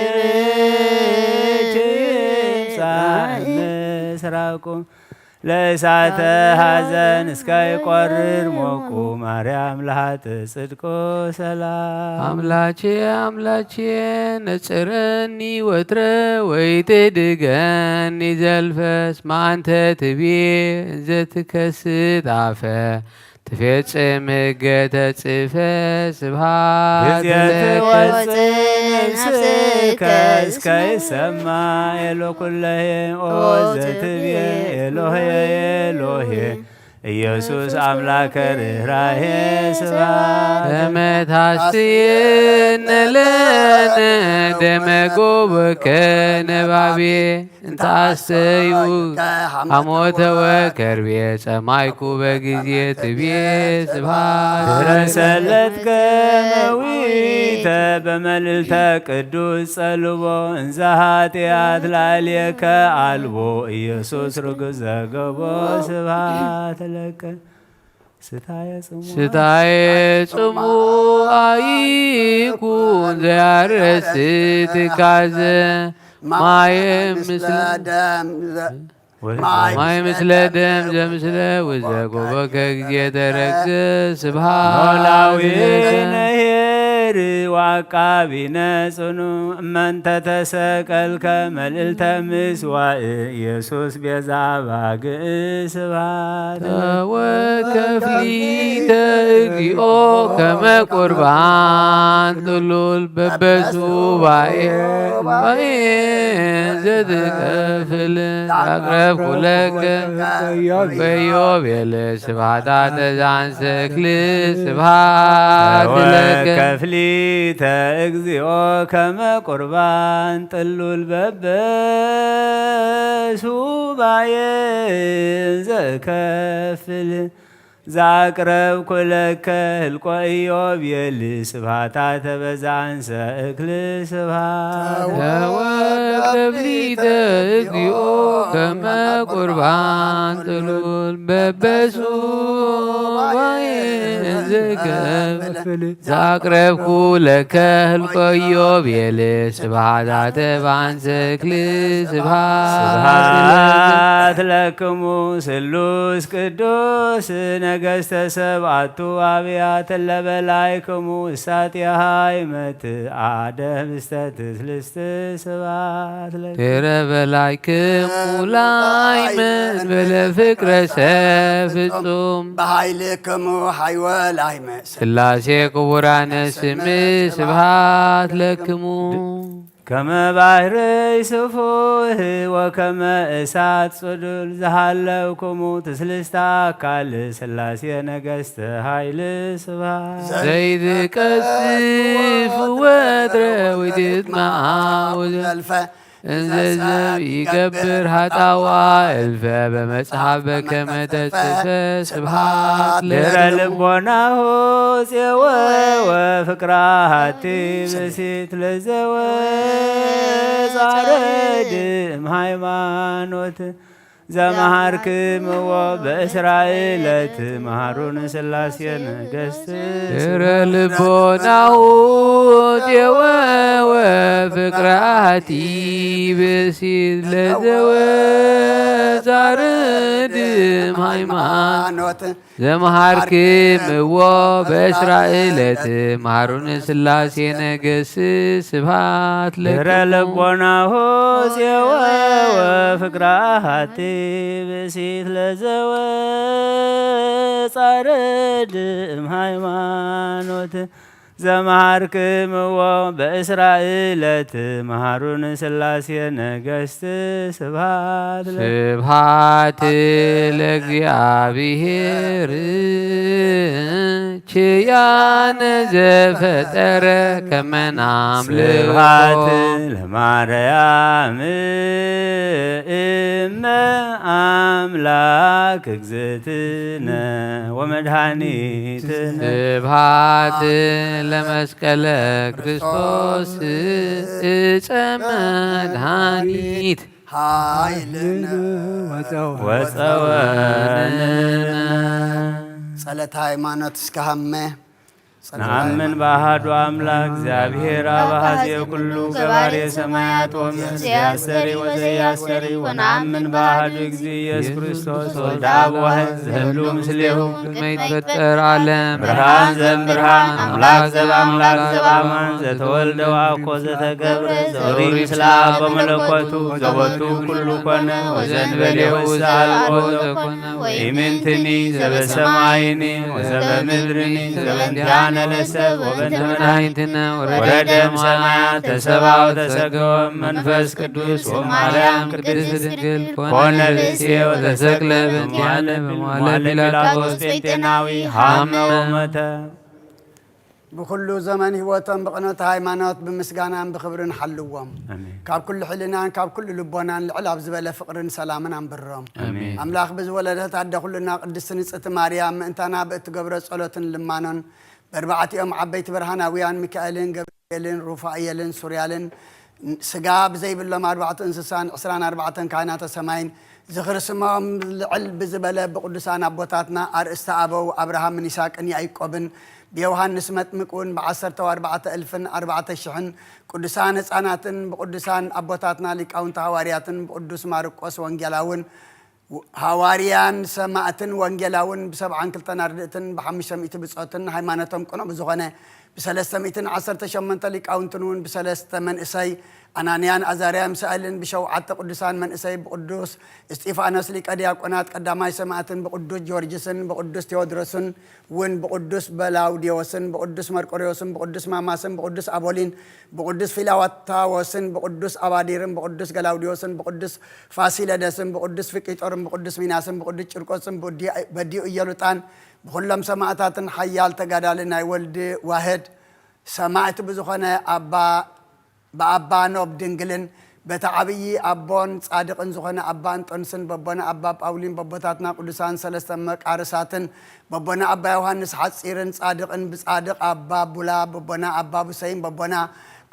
ይምጻእ ምስራቁ ለእሳተ ሐዘን እስከ ይቆርር ሞቁ ማርያም ለሃጥ ጽድቁ ሰላም አምላኬ አምላኬ ነጽረኒ ወትረ ወይትድገኒ ዘልፈ እስመ አንተ ትቤ እንዘ ትከስት አፈ ትፌጽም ሕገ ተጽፈ ስብሐት ጊዜ ለከ ትወፅእ ነፍስከ እስከ ይሰማ ኤሎ ኩለሄ ኦ ዘትቤ ኤሎሄ ኤሎሄ ኢየሱስ አምላከ ርኅራኄ ስብሐት ከመ ታስየነ ለነ ደመ ጎበከ ነባቤ እንተ አስተዩ ሐሞተ ወከርቤ ጸማይኩ በጊዜ ትቤ ስብሐት ድህረ ሰለጥከ መዊተ በመልዕልተ ቅዱስ ጸልቦ እንዘ ኃጢአት ላዕሌከ አልቦ ኢየሱስ ርጉዝ ዘገቦ ስብሐት ለከ ስታየ ጽሙ ስታየ ጽሙ አይኩን ዘያረስ ትካዘ ማየ ምስለ ደም ዘ- ወ- ማይ ማይ ምስለ ምስለ ደም ዘምስለ ውዘ ጎቦከ ጊዜ ተረግዘ ስብሐት ኖላዊ ለከ። ነሄር ወአቃቢነ ጽኑ እመንተ ተሰቀልከ መልዕልተ ምስዋእ ኢየሱስ ቤዛ ባግእ ስብሐት ለከ። ተወከፍሊተ እግዚኦ ከመ ቁርባን ጥሉል በበሱባኤ ባኤ ዘትከፍል አቅረብኩ ለከ በዮቤል ስብሐታ ተዛንሰክል ስብሐት ለከ። ከፍሊተ እግዚኦ ከመ ቁርባን ጥሉል በበ ሱባኤ ዘከፍል ዛቅረብኩ ለከ ህልቆ ኢዮቤል ስብሐታ ተበዛንሰ እክል ስብሐት ተወከፍሊተ እግዚኦ ከመ ቁርባን ጥሉል በበሱባኤ ዘከፍል ዛቅረብኩ ለከ ህልቆ ኢዮቤል ስብሐት አተ ባንሰክል ስብሐት ስብሐት ለክሙ ስሉስ ቅዱስ ነገስተ ሰብአቱ አብያት ለበላይክሙ እሳት የሃይመት አደም እስተ ትስልስት ስብሐት ለክሙ ድረ በላይክሙ ላይመን በለ ፍቅረ ሰብ ፍጹም በኃይልክሙ ኃይወ ላይመ ስላሴ ክቡራነ ስም ስብሐት ለክሙ። ከመ ባሕርይ ስፉህ ወከመ እሳት ጽዱል ዝሃለውክሙ ትስልስተ አካል ስላሴ ነገስተ ኃይል ስብሐት ዘይትቀስፍ ወትረ ወይትትመዓው ዘልፈ እንዘ ሰብ ይገብር ኃጣዋ እልፈ በመጽሐፍ በከመ ተጽፈ ስብሐት ድረ ልቦናሁ ጼወ ወፍቅራ ሃቲ ብሲት ለዘወ ጻረድም ሃይማኖት ዘመሃርክምዎ በእስራኤል ትምሃሩን ሥላሴ ነገሥት ድረ ልቦናሁ ጤወወ ፍቅራቲ ብሲት ለዘወ ዛርድም ሃይማኖት ዘመሃርክምዎ በእስራኤል ትምሃሩን ሥላሴ ነገሥት ስብሐት ድረ ለክሙ። ልቦናሁ ጼወወ ፍቅራ ሃቲ ብእሲት ለዘወ ጻረድም ሃይማኖት ዘመሃርክምዎ በእስራኤል ትምሃሩን ሥላሴ ነገሥት ስብሐት ለ- ስብሐት ለእግዚአብሔር ኪያነ ዘፈጠረ ከመ ናምልኮ። ስብሐት ለማርያም እመ አምላክ እግዝእትነ ወመድኃኒትነ። ስብሐት ለመስቀለ ክርስቶስ እፀ መድኃኒት ኃይልነ ወፀወንነ። ጸሎተ ሃይማኖት እስከ ሃመ። ነአምን በአሐዱ አምላክ እግዚአብሔር አብ አሐዜ ኩሉ ገባሬ ሰማያት ወምድር ዘያስተሪ ወዘያስተሪ ወነአምን በአሐዱ እግዚእ ኢየሱስ ክርስቶስ ወልደ አብ ዋሕድ ዘህሉ ምስሌሁ ቅድመ ይትፈጠር ዓለም ብርሃን ዘእምብርሃን አምላክ ዘእምአምላክ ዘእምአማን ዘተወልደ ወአኮ ዘተገብረ ዘውሪ ምስለ አብ በመለኮቱ ዘቦቱ ኩሉ ኮነ ወዘእንበሌሁ ዘአልቦ ዘኮነ ወኢምንትኒ ዘበሰማይኒ ወዘበምድርኒ ዘበእንቲአነ ለሰብ ወበእንተ መድኃኒትነ ወረደ እምሰማያት ተሰብአ ወተሰገወ መንፈስ ቅዱስ ወማርያም ቅድስት ድንግል ኮነ ብእሴ ወተሰቅለ በእንቲአነ በመዋዕለ ጲላጦስ ጴንጤናዊ ሐመ ወሞተ። ብኹሉ ዘመን ህይወቶም ብቕኖተ ሃይማኖት ብምስጋናን ብኽብርን ሓልዎም። ኣሜን። ካብ ኩሉ ሕልናን ካብ ኩሉ ልቦናን ልዕል ኣብ ዝበለ ፍቕርን ሰላምን ኣንብሮም። ኣሜን። ኣምላኽ ብዝወለደት ኣደ ኩልና ቅድስቲ ንጽሕቲ ማርያም ምእንታና ብእትገብሮ ጸሎትን ልማኖን በርባዕቲኦም ዓበይቲ ብርሃናውያን ሚካኤልን ገብርኤልን ሩፋኤልን ሱርያልን ስጋ ብዘይብሎም ኣርባዕተ እንስሳን ዕስራን ኣርባዕተን ካህናተ ሰማይን ዝኽሪ ስሞም ልዕል ብዝበለ ብቕዱሳን ኣቦታትና ኣርእስተ ኣበው ኣብርሃምን ይስሐቅን ያዕቆብን ብዮሃንስ መጥምቅ እውን ብዓሰርተ ኣርባዕተ እልፍን ኣርባዕተ ሽሕን ቅዱሳን ህፃናትን ብቅዱሳን ኣቦታትና ሊቃውንቲ ሃዋርያትን ብቅዱስ ማርቆስ ወንጌላውን ሃዋርያን ሰማእትን ወንጌላውን ብሰብዓን ክልተን ኣርድእትን ብሓሙሽተ ሚእቲ ብጾትን ሃይማኖቶም ቅኑዕ ብዝኾነ ብሰለስተ ሚእትን ዓሰርተ ሸሞንተ ሊቃውንትን እውን ብሰለስተ መንእሰይ ኣናንያን ኣዛርያን ሚሳኤልን ብሸውዓተ ቅዱሳን መንእሰይ ብቅዱስ እስጢፋኖስ ሊቀ ዲያቆናት ቀዳማይ ሰማእትን ብቅዱስ ጊዮርጊስን ብቅዱስ ቴዎድሮስን እውን ብቅዱስ በላውዲዮስን ብቅዱስ መርቆሪዎስን ብቅዱስ ማማስን ብቅዱስ ኣቦሊን ብቅዱስ ፊላዋታዎስን ብቅዱስ ኣባዲርን ብቅዱስ ገላውዲዮስን ብቅዱስ ፋሲለደስን ብቅዱስ ፊቂጦርን ብቅዱስ ሚናስን ብቅዱስ ጭርቆስን ብዲ- በዲኡ ኢየሉጣን ብኩሎም ሰማእታትን ሓያል ተጋዳሊ ናይ ወልድ ዋህድ ሰማእት ብዝኾነ ኣባ ብኣባ ኖብ ድንግልን በቲ ዓብዪ ኣቦን ጻድቕን ዝኾነ ኣባ እንጦንስን በቦና ኣባ ጳውሊን በቦታትና ቅዱሳን ሰለስተ መቃርሳትን በቦና ኣባ ዮሃንስ ሓጺርን ጻድቕን ብጻድቕ ኣባ ቡላ በቦና ኣባ ቡሰይን በቦና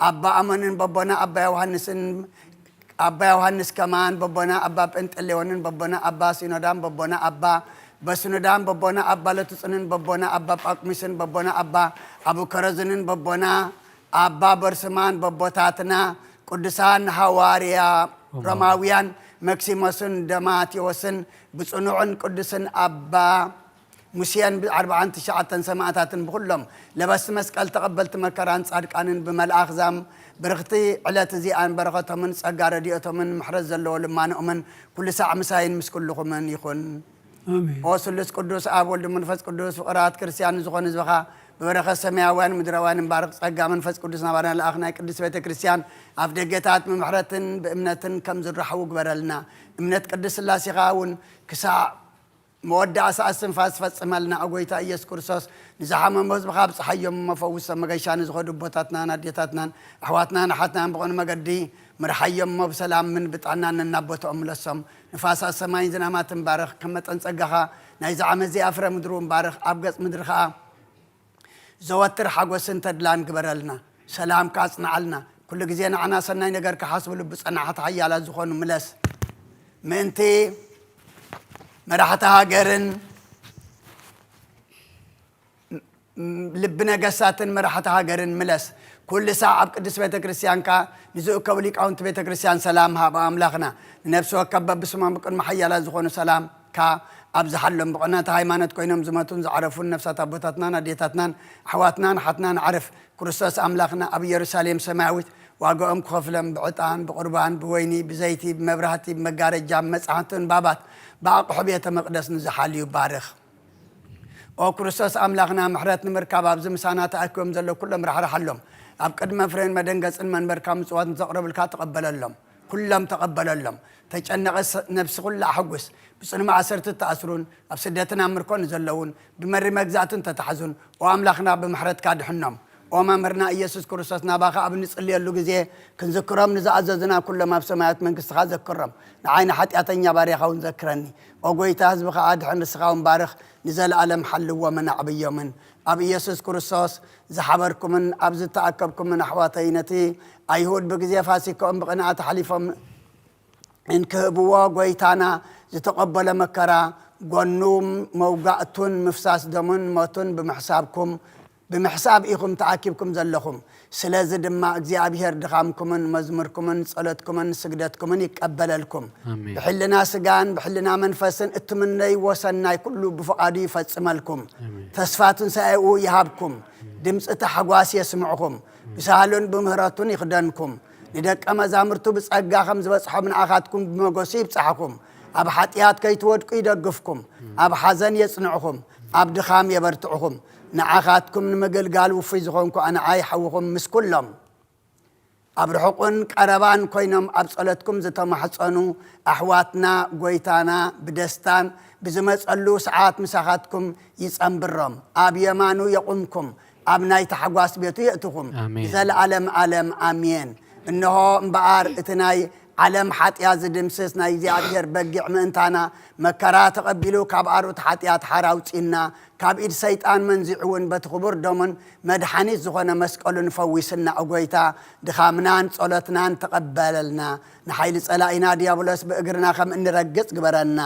ኣባ ኣሞንን በቦና ኣባ ዮሃንስን ኣባ ዮሃንስ ከማን በቦና ኣባ ጴንጠሌዎንን በቦና ኣባ ሲኖዳን በቦና ኣባ በስኑዳን በቦና ኣባ ለቱጽንን በቦና ኣባ ጳቁሚስን በቦና ኣባ ኣቡከረዝንን በቦና ኣባ በርስማን በቦታትና ቅዱሳን ሃዋርያ ሮማውያን መክሲሞስን ደማቴዎስን ብጽኑዕን ቅዱስን ኣባ ሙሴን ብኣርብዓን ትሽዓተን ሰማእታትን ብኹሎም ለበስቲ መስቀል ተቐበልቲ መከራን ጻድቃንን ብመልኣኽ ዛም ብርኽቲ ዕለት እዚኣን በረኸቶምን ጸጋ ረድኤቶምን ምሕረት ዘለዎ ልማኖኦምን ኩሉ ሳዕ ምሳይን ምስ ኩልኹምን ይኹን። ኣሜን። ኦ ስሉስ ቅዱስ ኣብ ወልድ መንፈስ ቅዱስ ፍቕራት ክርስቲያን ዝኾነ ህዝብኻ ብበረኸት ሰማያውያን ምድራውያን እምባርኽ ጸጋ መንፈስ ቅዱስ ናባና ለኣኽ ናይ ቅድስት ቤተ ክርስቲያን ኣፍ ደገታት ብምሕረትን ብእምነትን ከም ዝራሕዉ ግበረልና። እምነት ቅድስት ስላሴኻ እውን ክሳዕ መወዳእታ እስትንፋስ ፈጽመልና። ኦ ጎይታ ኢየሱስ ክርስቶስ ንዝሓመሙ ህዝብኻ ኣብጽሓዮም እሞ ፈውሶም። መገሻ ንዝኸዱ ኣቦታትናን ኣዴታትናን ኣሕዋትናን ኣሓትናን ብቕኑ መገዲ ምርሓዮም እሞ ብሰላምን ብጥዕናን ነናብ ቦታኦም ምለሶም። ንፋሳት ሰማይን ዝናማትን ባርኽ፣ ከም መጠን ጸጋኻ ናይዚ ዓመት እዚኣ ፍረ ምድሪ እውን ባርኽ። ኣብ ገጽ ምድሪ ኸኣ ዘወትር ሓጎስን ተድላን ግበረልና። ሰላምካ ኣጽንዓልና። ኩሉ ግዜ ንዓና ሰናይ ነገር ክሓስቡ ልቢ ጸናሕቲ ሓያላት ዝኾኑ ምለስ። ምእንቲ መራሕቲ ሃገርን ልቢ ነገስታትን መራሕቲ ሃገርን ምለስ። ኩሉ ሳዕ ኣብ ቅድስት ቤተ ክርስቲያንካ ንዝእከቡ ሊቃውንቲ ቤተ ክርስቲያን ሰላም ሃብ ኣምላኽና። ንነፍሲ ወከፍ በብስሞም ብቅድሚ ሓያላት ዝኾኑ ሰላምካ ኣብዝሓሎም። ብቐናት ሃይማኖት ኮይኖም ዝመቱን ዝዓረፉን ነፍሳት ኣቦታትናን ኣዴታትናን ኣሕዋትናን ሓትናን ዓርፍ። ክርስቶስ ኣምላኽና ኣብ ኢየሩሳሌም ሰማያዊት ዋጋኦም ክኸፍሎም ብዕጣን፣ ብቁርባን፣ ብወይኒ፣ ብዘይቲ፣ ብመብራህቲ፣ ብመጋረጃ፣ ብመጻሕፍቲ ምንባባት፣ ብኣቕሑ ቤተ መቕደስ ንዝሓልዩ ባርኽ። ኦ ክርስቶስ ኣምላኽና፣ ምሕረት ንምርካብ ኣብዚ ምሳና ተኣኪቦም ዘለዉ ኩሎም ራሕርሓሎም። ኣብ ቅድሚ ፍሬን መደንገጽን መንበርካ ምጽዋት ንዘቕረብልካ ተቐበለሎም። ኩሎም ተቐበለሎም። ተጨነቐ ስ-፣ ነብሲ ኩላ ኣሕጉስ። ብጽኑ ማእሰርቲ እተኣስሩን ኣብ ስደትን ኣብ ምርኮ ንዘለዉን ብመሪ መግዛእትን ተታሕዙን፣ ኦ ኣምላኽና፣ ብምሕረትካ ድሕኖም። ኦ መምህርና ኢየሱስ ክርስቶስ፣ ናባኻ ኣብ እንጽልየሉ ግዜ ክንዝክሮም ንዝኣዘዙና ኩሎም ኣብ ሰማያዊት መንግስትኻ ዘክሮም። ንዓይ ንሓጢኣተኛ ባርያኻ እውን ዘክረኒ። ኦ ጎይታ፣ ህዝብኻ ኣድሕን፣ ንስኻ እውን ባርኽ፣ ንዘለኣለም ሓልዎምን ኣዕብዮምን። ኣብ ኢየሱስ ክርስቶስ ዝሓበርኩምን ኣብ ዝተኣከብኩምን ኣሕዋተይ፣ ነቲ ኣይሁድ ብግዜ ፋሲካኦም ብቕንኣት ኣሕሊፎም እንክህብዎ፣ ጎይታና ዝተቐበሎ መከራ፣ ጎኑ መውጋእቱን ምፍሳስ ደሙን ሞቱን ብምሕሳብኩም፣ ብምሕሳብ ኢኹም ተኣኪብኩም ዘለኹም። ስለዚ ድማ እግዚኣብሔር ድኻምኩምን መዝሙርኩምን ጸሎትኩምን ስግደትኩምን ይቀበለልኩም። ኣሜን። ብሕልና ስጋን ብሕልና መንፈስን እትምነይዎ ሰናይ ኩሉ ብፍቓዱ ይፈጽመልኩም። ኣሜን። ተስፋ ትንሳኤኡ ይሃብኩም። ድምፂ ታሕጓስ የስምዕኹም። ብሳህሉን ብምህረቱን ይኽደንኩም። ንደቀ መዛሙርቱ ብጸጋ ከም ዝበጽሖም ንኣኻትኩም ብመጎሱ ይብጻሕኹም። ኣብ ሓጢኣት ከይትወድቁ ይደግፍኩም። ኣብ ሓዘን የጽንዕኹም። ኣብ ድኻም የበርትዕኹም። ንዓኻትኩም ንምግልጋል ውፉይ ዝኾንኩ ኣነ ኣይ ሓውኹም ምስ ኩሎም ኣብ ርሑቕን ቀረባን ኮይኖም ኣብ ጸሎትኩም ዝተማሕጸኑ ኣሕዋትና፣ ጎይታና ብደስታን ብዝመጸሉ ሰዓት ምሳኻትኩም ይጸንብሮም። ኣብ የማኑ የቑምኩም። ኣብ ናይ ታሕጓስ ቤቱ የእትኹም። ኣሜን። ንዘለኣለም ኣለም ኣሜን። እንሆ እምበኣር፣ እቲ ናይ ዓለም ሓጢኣት ዝድምስስ ናይ እግዚኣብሔር በጊዕ ምእንታና መከራ ተቐቢሉ፣ ካብ ኣርዑት ሓጢኣት ሓራ ኣውጺእና፣ ካብ ኢድ ሰይጣን መንዚዑ እውን በቲ ክቡር ደሙን መድሓኒት ዝኾነ መስቀሉን ፈዊስና። ኦ ጎይታ፣ ድኻምናን ጸሎትናን ተቐበለልና። ንሓይሊ ጸላኢና ዲያብሎስ ብእግርና ከም እንረግጽ ግበረና።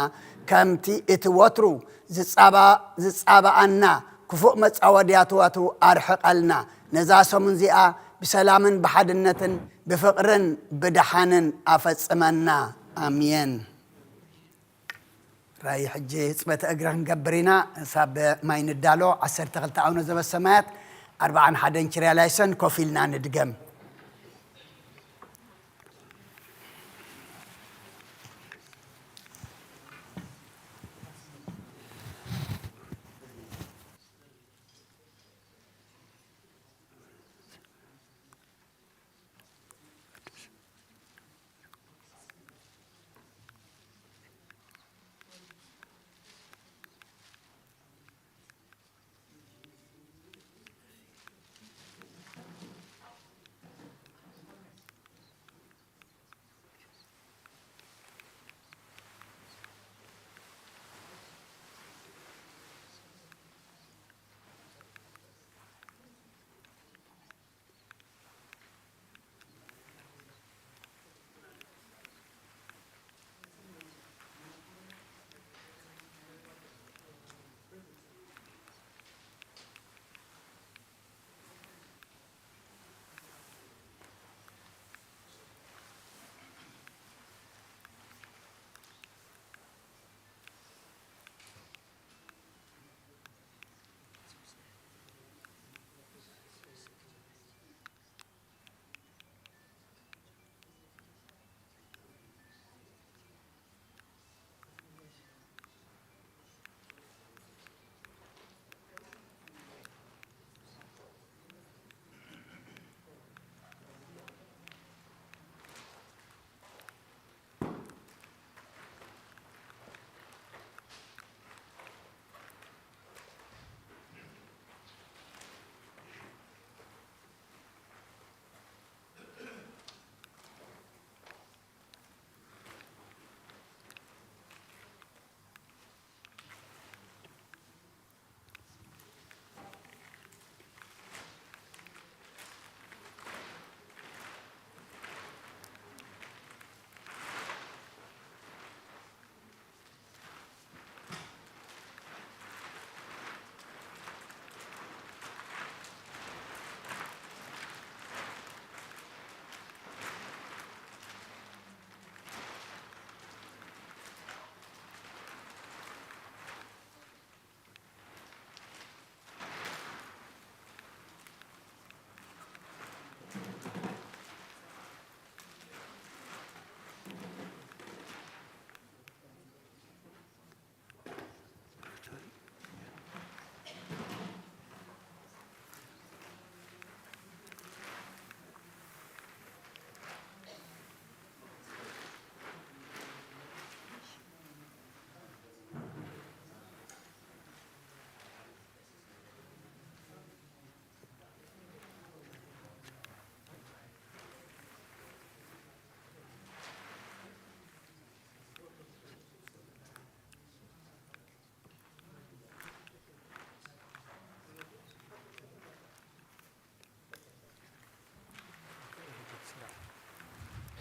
ከምቲ እቲ ወትሩ ዝጻባ-፣ ዝጻባኣና ክፉእ መጻወድያትዋቱ ኣርሕቐልና። ነዛ ሰሙን እዚኣ ብሰላምን ብሓድነትን ብፍቕርን ብደሓንን ኣፈጽመና። ኣሜን። ራእይ ሕጂ ሕጽበተ እግሪ ክንገብር ኢና። ሳብ ማይ ንዳሎ። ዓሰርተ ክልተ ኣቡነ ዘበሰማያት፣ ኣርብዓን ሓደን ኪርያላይሶን ኮፍ ኢልና ንድገም።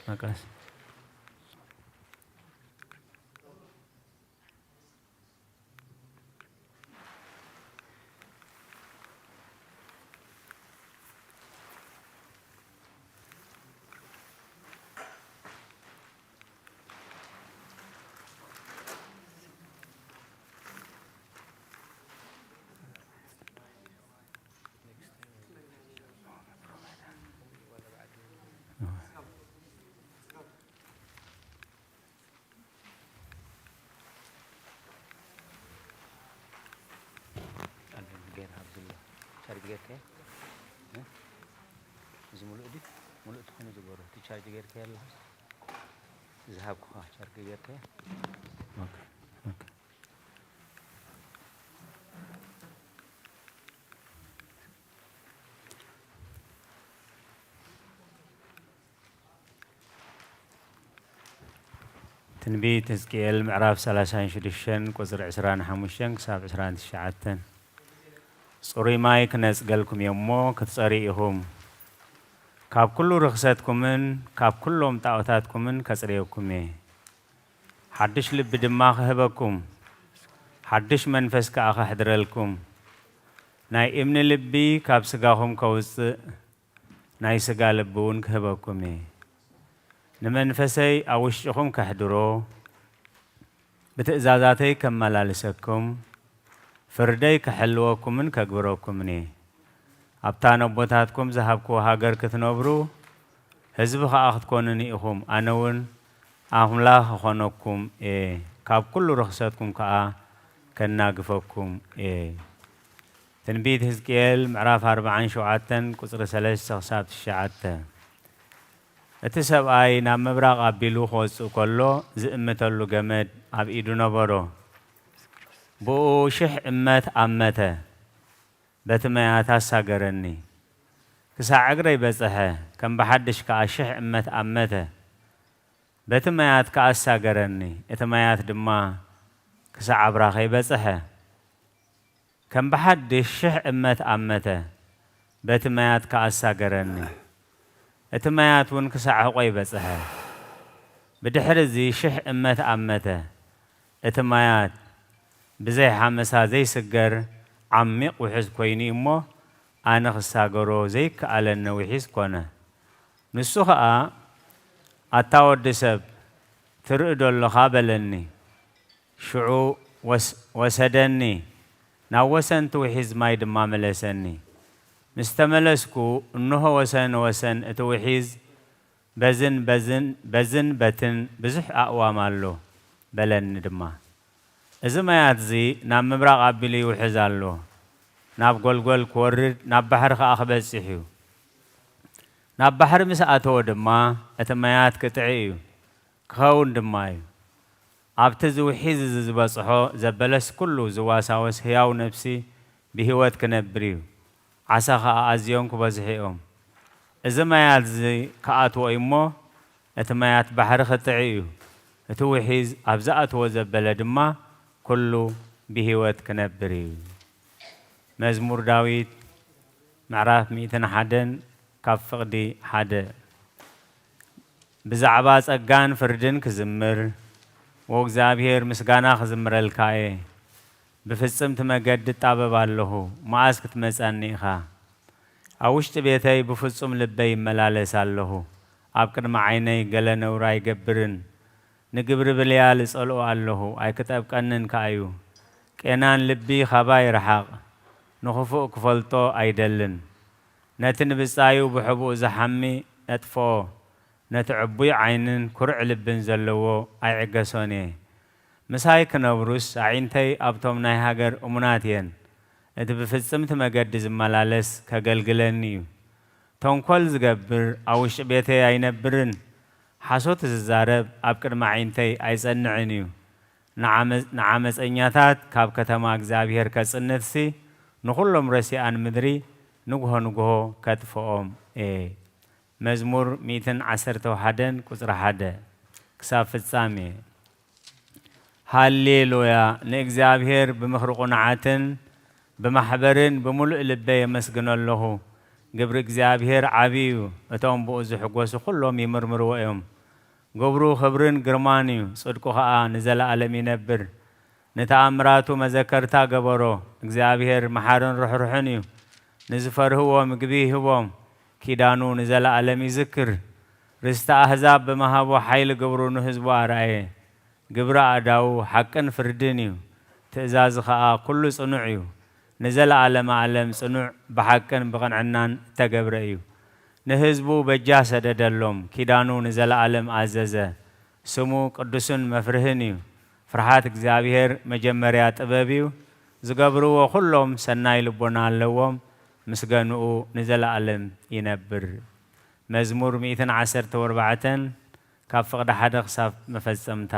መቀስ። ቻርጅ ጌርካዮ? እ? እዚ ሙሉእ ድዩ? ሙሉእ ተኾይኑ ዝገበሮ። እቲ ቻርጅ ጌርካዮ ኣለኻ? ዝሃብኩኻ ቻርጅ ጌርካዮ? ኦኬ፣ ኦኬ። ትንቢት ሕዝቅኤል ምዕራፍ ሰላሳን ሽዱሽተን ቁጽሪ ዕስራን ሓሙሽተን ክሳብ ዕስራን ትሽዓተን። ጽሩይ ማይ ክነጽገልኩም እየ እሞ ክትጸርዩ ኢኹም። ካብ ኩሉ ርኽሰትኩምን ካብ ኩሎም ጣዖታትኩምን ከጽርየኩም እየ። ሓድሽ ልቢ ድማ ክህበኩም፣ ሓድሽ መንፈስ ከኣ ከሕድረልኩም። ናይ እምኒ ልቢ ካብ ስጋኹም ከውጽእ፣ ናይ ስጋ ልቢ እውን ክህበኩም እየ። ንመንፈሰይ ኣብ ውሽጥኹም ከሕድሮ፣ ብትእዛዛተይ ከመላልሰኩም፣ ፍርደይ ክሕልወኩምን ከግብረኩምን እየ። ኣብታ ነቦታትኩም ዝሃብክዎ ሃገር ክትነብሩ፣ ህዝቢ ኸኣ ክትኮኑኒ ኢኹም። ኣነ እውን ኣምላኽ እኾነኩም እየ፣ ካብ ኩሉ ርኽሰትኩም ከኣ ከናግፈኩም እየ። ትንቢት ሕዝቅኤል ምዕራፍ ኣርብዓን ሸውዓተን ቁጽሪ ሰለስተ ክሳብ ትሽዓተ። እቲ ሰብኣይ ናብ ምብራቕ ኣቢሉ ክወጽእ ከሎ ዝእምተሉ ገመድ ኣብ ኢዱ ነበሮ። ብኡ ሽሕ እመት ኣመተ፣ በቲ ማያት ኣሳገረኒ። ክሳዕ እግረይ በጽሐ፣ ከም ብሓድሽ ከኣ ሽሕ እመት ኣመተ። በቲ ማያት ከኣ ኣሳገረኒ፣ እቲ ማያት ድማ ክሳዕ ኣብራኸይ በጽሐ። ከም ብሓድሽ ሽሕ እመት ኣመተ፣ በቲ ማያት ከኣ ኣሳገረኒ። እቲ ማያት እውን ክሳዕ ሕቖይ በጽሐ። ብድሕሪ እዚ ሽሕ እመት ኣመተ። እቲ ማያት ብዘይ ሓመሳ ዘይስገር ዓሚቕ ውሕዝ ኮይኑ እዩ እሞ፣ ኣነ ክሳገሮ ዘይከኣለኒ ውሒዝ ኮነ። ንሱ ኸኣ፣ ኣታ ወዲ ሰብ፣ ትርኢ ዶ ኣሎኻ? በለኒ። ሽዑ ወስ-፣ ወሰደኒ፣ ናብ ወሰን እቲ ውሒዝ ማይ ድማ መለሰኒ። ምስ ተመለስኩ፣ እንሆ፣ ወሰን ወሰን እቲ ውሒዝ በዝን በዝን፣ በዝን በትን ብዙሕ ኣእዋም ኣሎ፣ በለኒ ድማ። እዚ ማያት እዚ ናብ ምብራቕ ኣቢሉ ይውሕዝ ኣሎ፣ ናብ ጐልጐል ክወርድ፣ ናብ ባሕሪ ኸኣ ክበጽሕ እዩ። ናብ ባሕሪ ምስ ኣተወ ድማ፣ እቲ ማያት ክጥዒ እዩ፣ ክኸውን ድማ እዩ። ኣብቲ እዚ ውሒዝ እዚ ዝበጽሖ ዘበለስ ኩሉ ዝዋሳወስ ህያው ነፍሲ ብህይወት ክነብር እዩ። ዓሳ ኸኣ ኣዝዮም ክበዝሑ እዮም። እዚ ማያት እዚ ክኣትዎ እዩ እሞ፣ እቲ ማያት ባሕሪ ክጥዒ እዩ። እቲ ውሒዝ ኣብ ዝኣትዎ ዘበለ ድማ ኩሉ ብህይወት ክነብር እዩ። መዝሙር ዳዊት ምዕራፍ ሚእትን ሓደን ካብ ፍቕዲ ሓደ። ብዛዕባ ጸጋን ፍርድን ክዝምር፣ ወእግዚኣብሔር ምስጋና ክዝምረልካ እየ። ብፍጽምቲ መገዲ እጣበብ ኣለኹ፣ መኣስ ክትመጸኒ ኢኻ? ኣብ ውሽጢ ቤተይ ብፍጹም ልበይ ይመላለስ ኣለኹ። ኣብ ቅድሚ ዓይነይ ገለ ነውሪ ኣይገብርን። ንግብሪ ብልያል እጸልኦ ኣለኹ፣ ኣይክጠብቀንን ከኣ እዩ። ቄናን ልቢ ካባይ ይርሓቕ፣ ንኽፉእ ክፈልጦ ኣይደልን። ነቲ ንብጻዩ ብሕቡእ ዝሓሚ ነጥፍኦ፣ ነቲ ዕቡይ ዓይንን ኩርዕ ልብን ዘለዎ ኣይዕገሶን እየ። ምሳይ ክነብሩስ ኣዒንተይ ኣብቶም ናይ ሃገር እሙናት እየን። እቲ ብፍጽምቲ መገዲ ዝመላለስ ከገልግለኒ እዩ። ተንኮል ዝገብር ኣብ ውሽጢ ቤተይ ኣይነብርን። ሓሶት ዝዛረብ ኣብ ቅድሚ ኣዒንተይ ኣይጸንዕን እዩ። ንዓመ-፣ ንዓመጸኛታት ካብ ከተማ እግዚኣብሔር ከጽንትሲ፣ ንኹሎም ረሲኣን ምድሪ ንግሆ ንግሆ ከጥፍኦም እየ። መዝሙር ሚእትን ዓሰርተ ሓደን ቁጽሪ ሓደ ክሳብ ፍጻሜ። ሃሌሉያ! ንእግዚኣብሔር ብምኽሪ ቁኑዓትን ብማሕበርን ብምሉእ ልበይ የመስግኖ ኣለኹ። ግብሪ እግዚኣብሔር ዓቢ እዩ። እቶም ብኡ ዝሕጎሱ ኩሎም ይምርምርዎ እዮም። ግብሩ ኽብርን ግርማን እዩ፣ ጽድቁ ኸኣ ንዘለኣለም ይነብር። ንተኣምራቱ መዘከርታ ገበሮ። እግዚኣብሔር መሓርን ርሕሩሕን እዩ። ንዝፈርህዎ ምግቢ ይህቦም። ኪዳኑ ንዘለኣለም ይዝክር። ርስቲ ኣህዛብ ብምሃቡ ሓይሊ ግብሩ ንህዝቡ ኣርኣየ። ግብሪ ኣእዳዉ ሓቅን ፍርድን እዩ። ትእዛዙ ኸኣ ኩሉ ጽኑዕ እዩ። ንዘለኣለመ ኣለም ጽኑዕ፣ ብሓቅን ብቕንዕናን እተገብረ እዩ። ንህዝቡ በጃ ሰደደሎም፣ ኪዳኑ ንዘለኣለም ኣዘዘ። ስሙ ቅዱስን መፍርህን እዩ። ፍርሃት እግዚኣብሔር መጀመርያ ጥበብ እዩ። ዝገብርዎ ኩሎም ሰናይ ልቦና ኣለዎም፣ ምስገንኡ ንዘለኣለም ይነብር። መዝሙር ሚእትን ዓሰርተ ወርባዕተን ካብ ፍቕዲ ሓደ ክሳብ መፈጸምታ።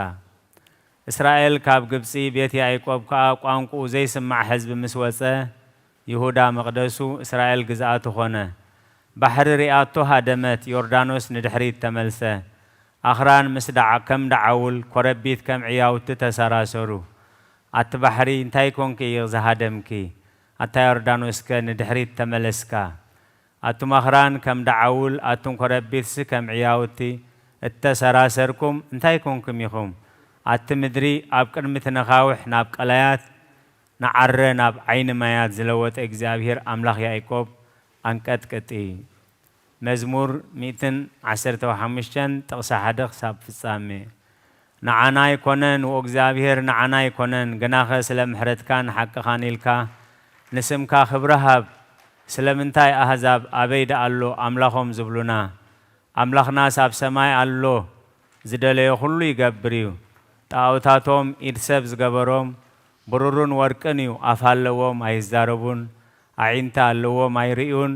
እስራኤል ካብ ግብጺ፣ ቤት ያዕቆብ ከኣ ቋንቁኡ ዘይስማዕ ሕዝቢ ምስ ወጸ፣ ይሁዳ መቕደሱ፣ እስራኤል ግዝኣቱ ኾነ። ባሕሪ ሪኣቶ ሃደመት፣ ዮርዳኖስ ንድሕሪት ተመልሰ። ኣኽራን ምስ ደዓ-፣ ከም ደዓውል፣ ኮረቢት ከም ዕያውቲ ተሰራሰሩ። ኣቲ ባሕሪ፣ እንታይ ኮንኪ ኢኺ ዝሃደምኪ? ኣታ ዮርዳኖስከ ንድሕሪት ተመለስካ? ኣቱም ኣኽራን ከም ደዓውል፣ ኣቱም ኮረቢትሲ ከም ዕያውቲ እተሰራሰርኩም እንታይ ኮንኩም ኢኹም? ኣቲ ምድሪ ኣብ ቅድሚ እቲ ነኻውሕ ናብ ቀላያት፣ ንዓረ ናብ ዓይኒ ማያት ዝለወጠ እግዚኣብሔር ኣምላኽ ያዕቆብ ኣንቀጥቅጢ። መዝሙር ሚእትን ዓሰርተ ሓሙሽተን ጥቕሲ ሓደ ክሳብ ፍጻሜ። ንዓና ኣይኮነን፣ ዎ እግዚኣብሔር ንዓና ኣይኮነን፣ ግናኸ ስለ ምሕረትካን ሓቅኻን ኢልካ ንስምካ ክብሪ ሃብ። ስለምንታይ ኣህዛብ ኣበይ ደኣ ኣሎ ኣምላኾም ዝብሉና? ኣምላኽናስ ኣብ ሰማይ ኣሎ፣ ዝደለዮ ኩሉ ይገብር እዩ። ጣኦታቶም ኢድ ሰብ ዝገበሮም፣ ብሩርን ወርቅን እዩ። ኣፍ ኣለዎም ኣይዛረቡን፣ ኣዒንቲ ኣለዎም ኣይርእዩን፣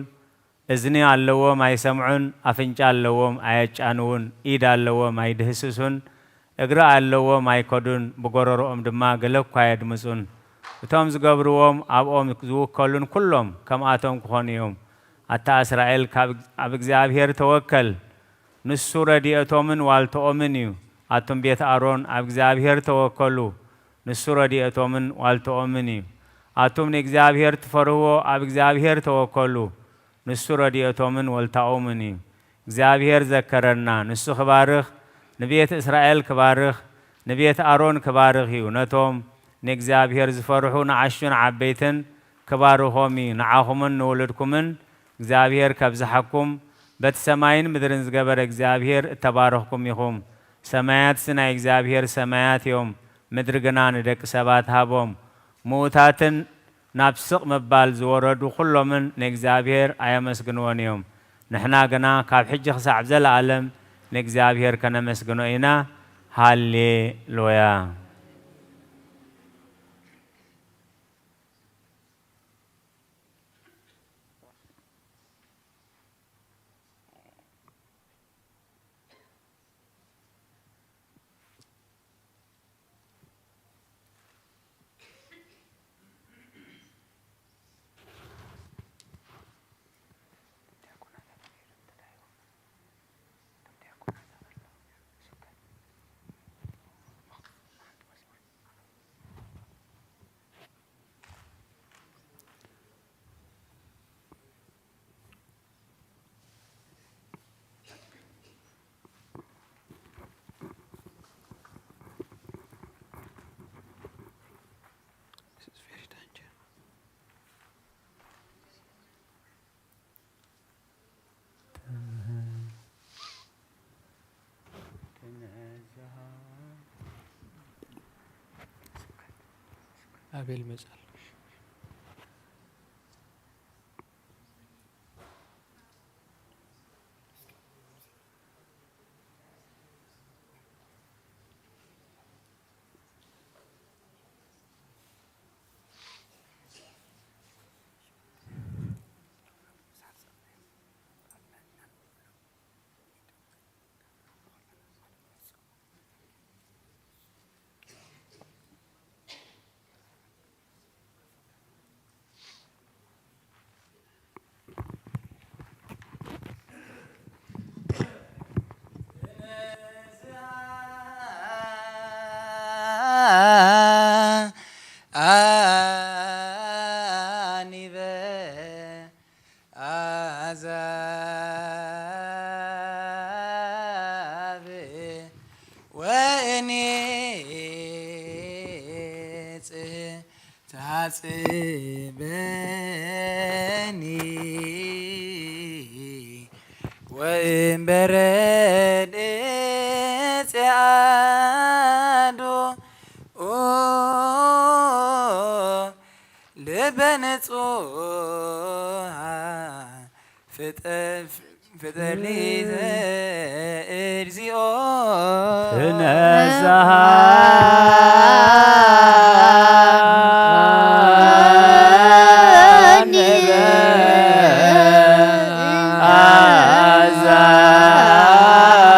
እዝኒ ኣለዎም ኣይሰምዑን፣ ኣፍንጫ ኣለዎም ኣየጫንዉን፣ ኢድ ኣለዎም ኣይድህስሱን፣ እግሪ ኣለዎም ኣይከዱን፣ ብጎረሮኦም ድማ ገለ እኳ ኣየድምጹን። እቶም ዝገብርዎም ኣብኦም ዝውከሉን ኩሎም ከምኣቶም ክኾኑ እዮም። ኣታ እስራኤል፣ ካብ፣ ኣብ እግዚኣብሔር ተወከል፣ ንሱ ረድኤቶምን ዋልታኦምን እዩ። ኣቱም ቤት ኣሮን፣ ኣብ እግዚኣብሔር ተወከሉ፣ ንሱ ረድኤቶምን ዋልታኦምን እዩ። ኣቱም ንእግዚኣብሔር ትፈርህዎ፣ ኣብ እግዚኣብሔር ተወከሉ፣ ንሱ ረድኤቶምን ወልታኦምን እዩ። እግዚኣብሔር ዘከረና፣ ንሱ ክባርኽ፣ ንቤት እስራኤል ክባርኽ፣ ንቤት ኣሮን ክባርኽ እዩ። ነቶም ንእግዚኣብሔር ዝፈርሑ ንኣሽቱን ዓበይትን ክባርኾም እዩ። ንዓኹምን ንውሉድኩምን እግዚኣብሔር ከብዝሓኩም፣ በቲ ሰማይን ምድርን ዝገበረ እግዚኣብሔር እተባረኽኩም ኢኹም። ሰማያትሲ ናይ እግዚኣብሔር ሰማያት እዮም፣ ምድሪ ግና ንደቂ ሰባት ሃቦም። ምዉታትን ናብ ስቕ ምባል ዝወረዱ ኩሎምን ንእግዚኣብሔር ኣየመስግንዎን እዮም። ንሕና ግና ካብ ሕጂ ክሳዕ ዘለኣለም ንእግዚኣብሔር ከነመስግኖ ኢና። ሃሌሉያ። This is very dangerous. ኣቤል መጻል። ኣዛብ ትሓጽበኒ ወእምበረ ድጽኣዶ ልበ ንጹሃ ፍጠ-፣ ፍጠር ሊተ እግዚኦ። ትነዝሃ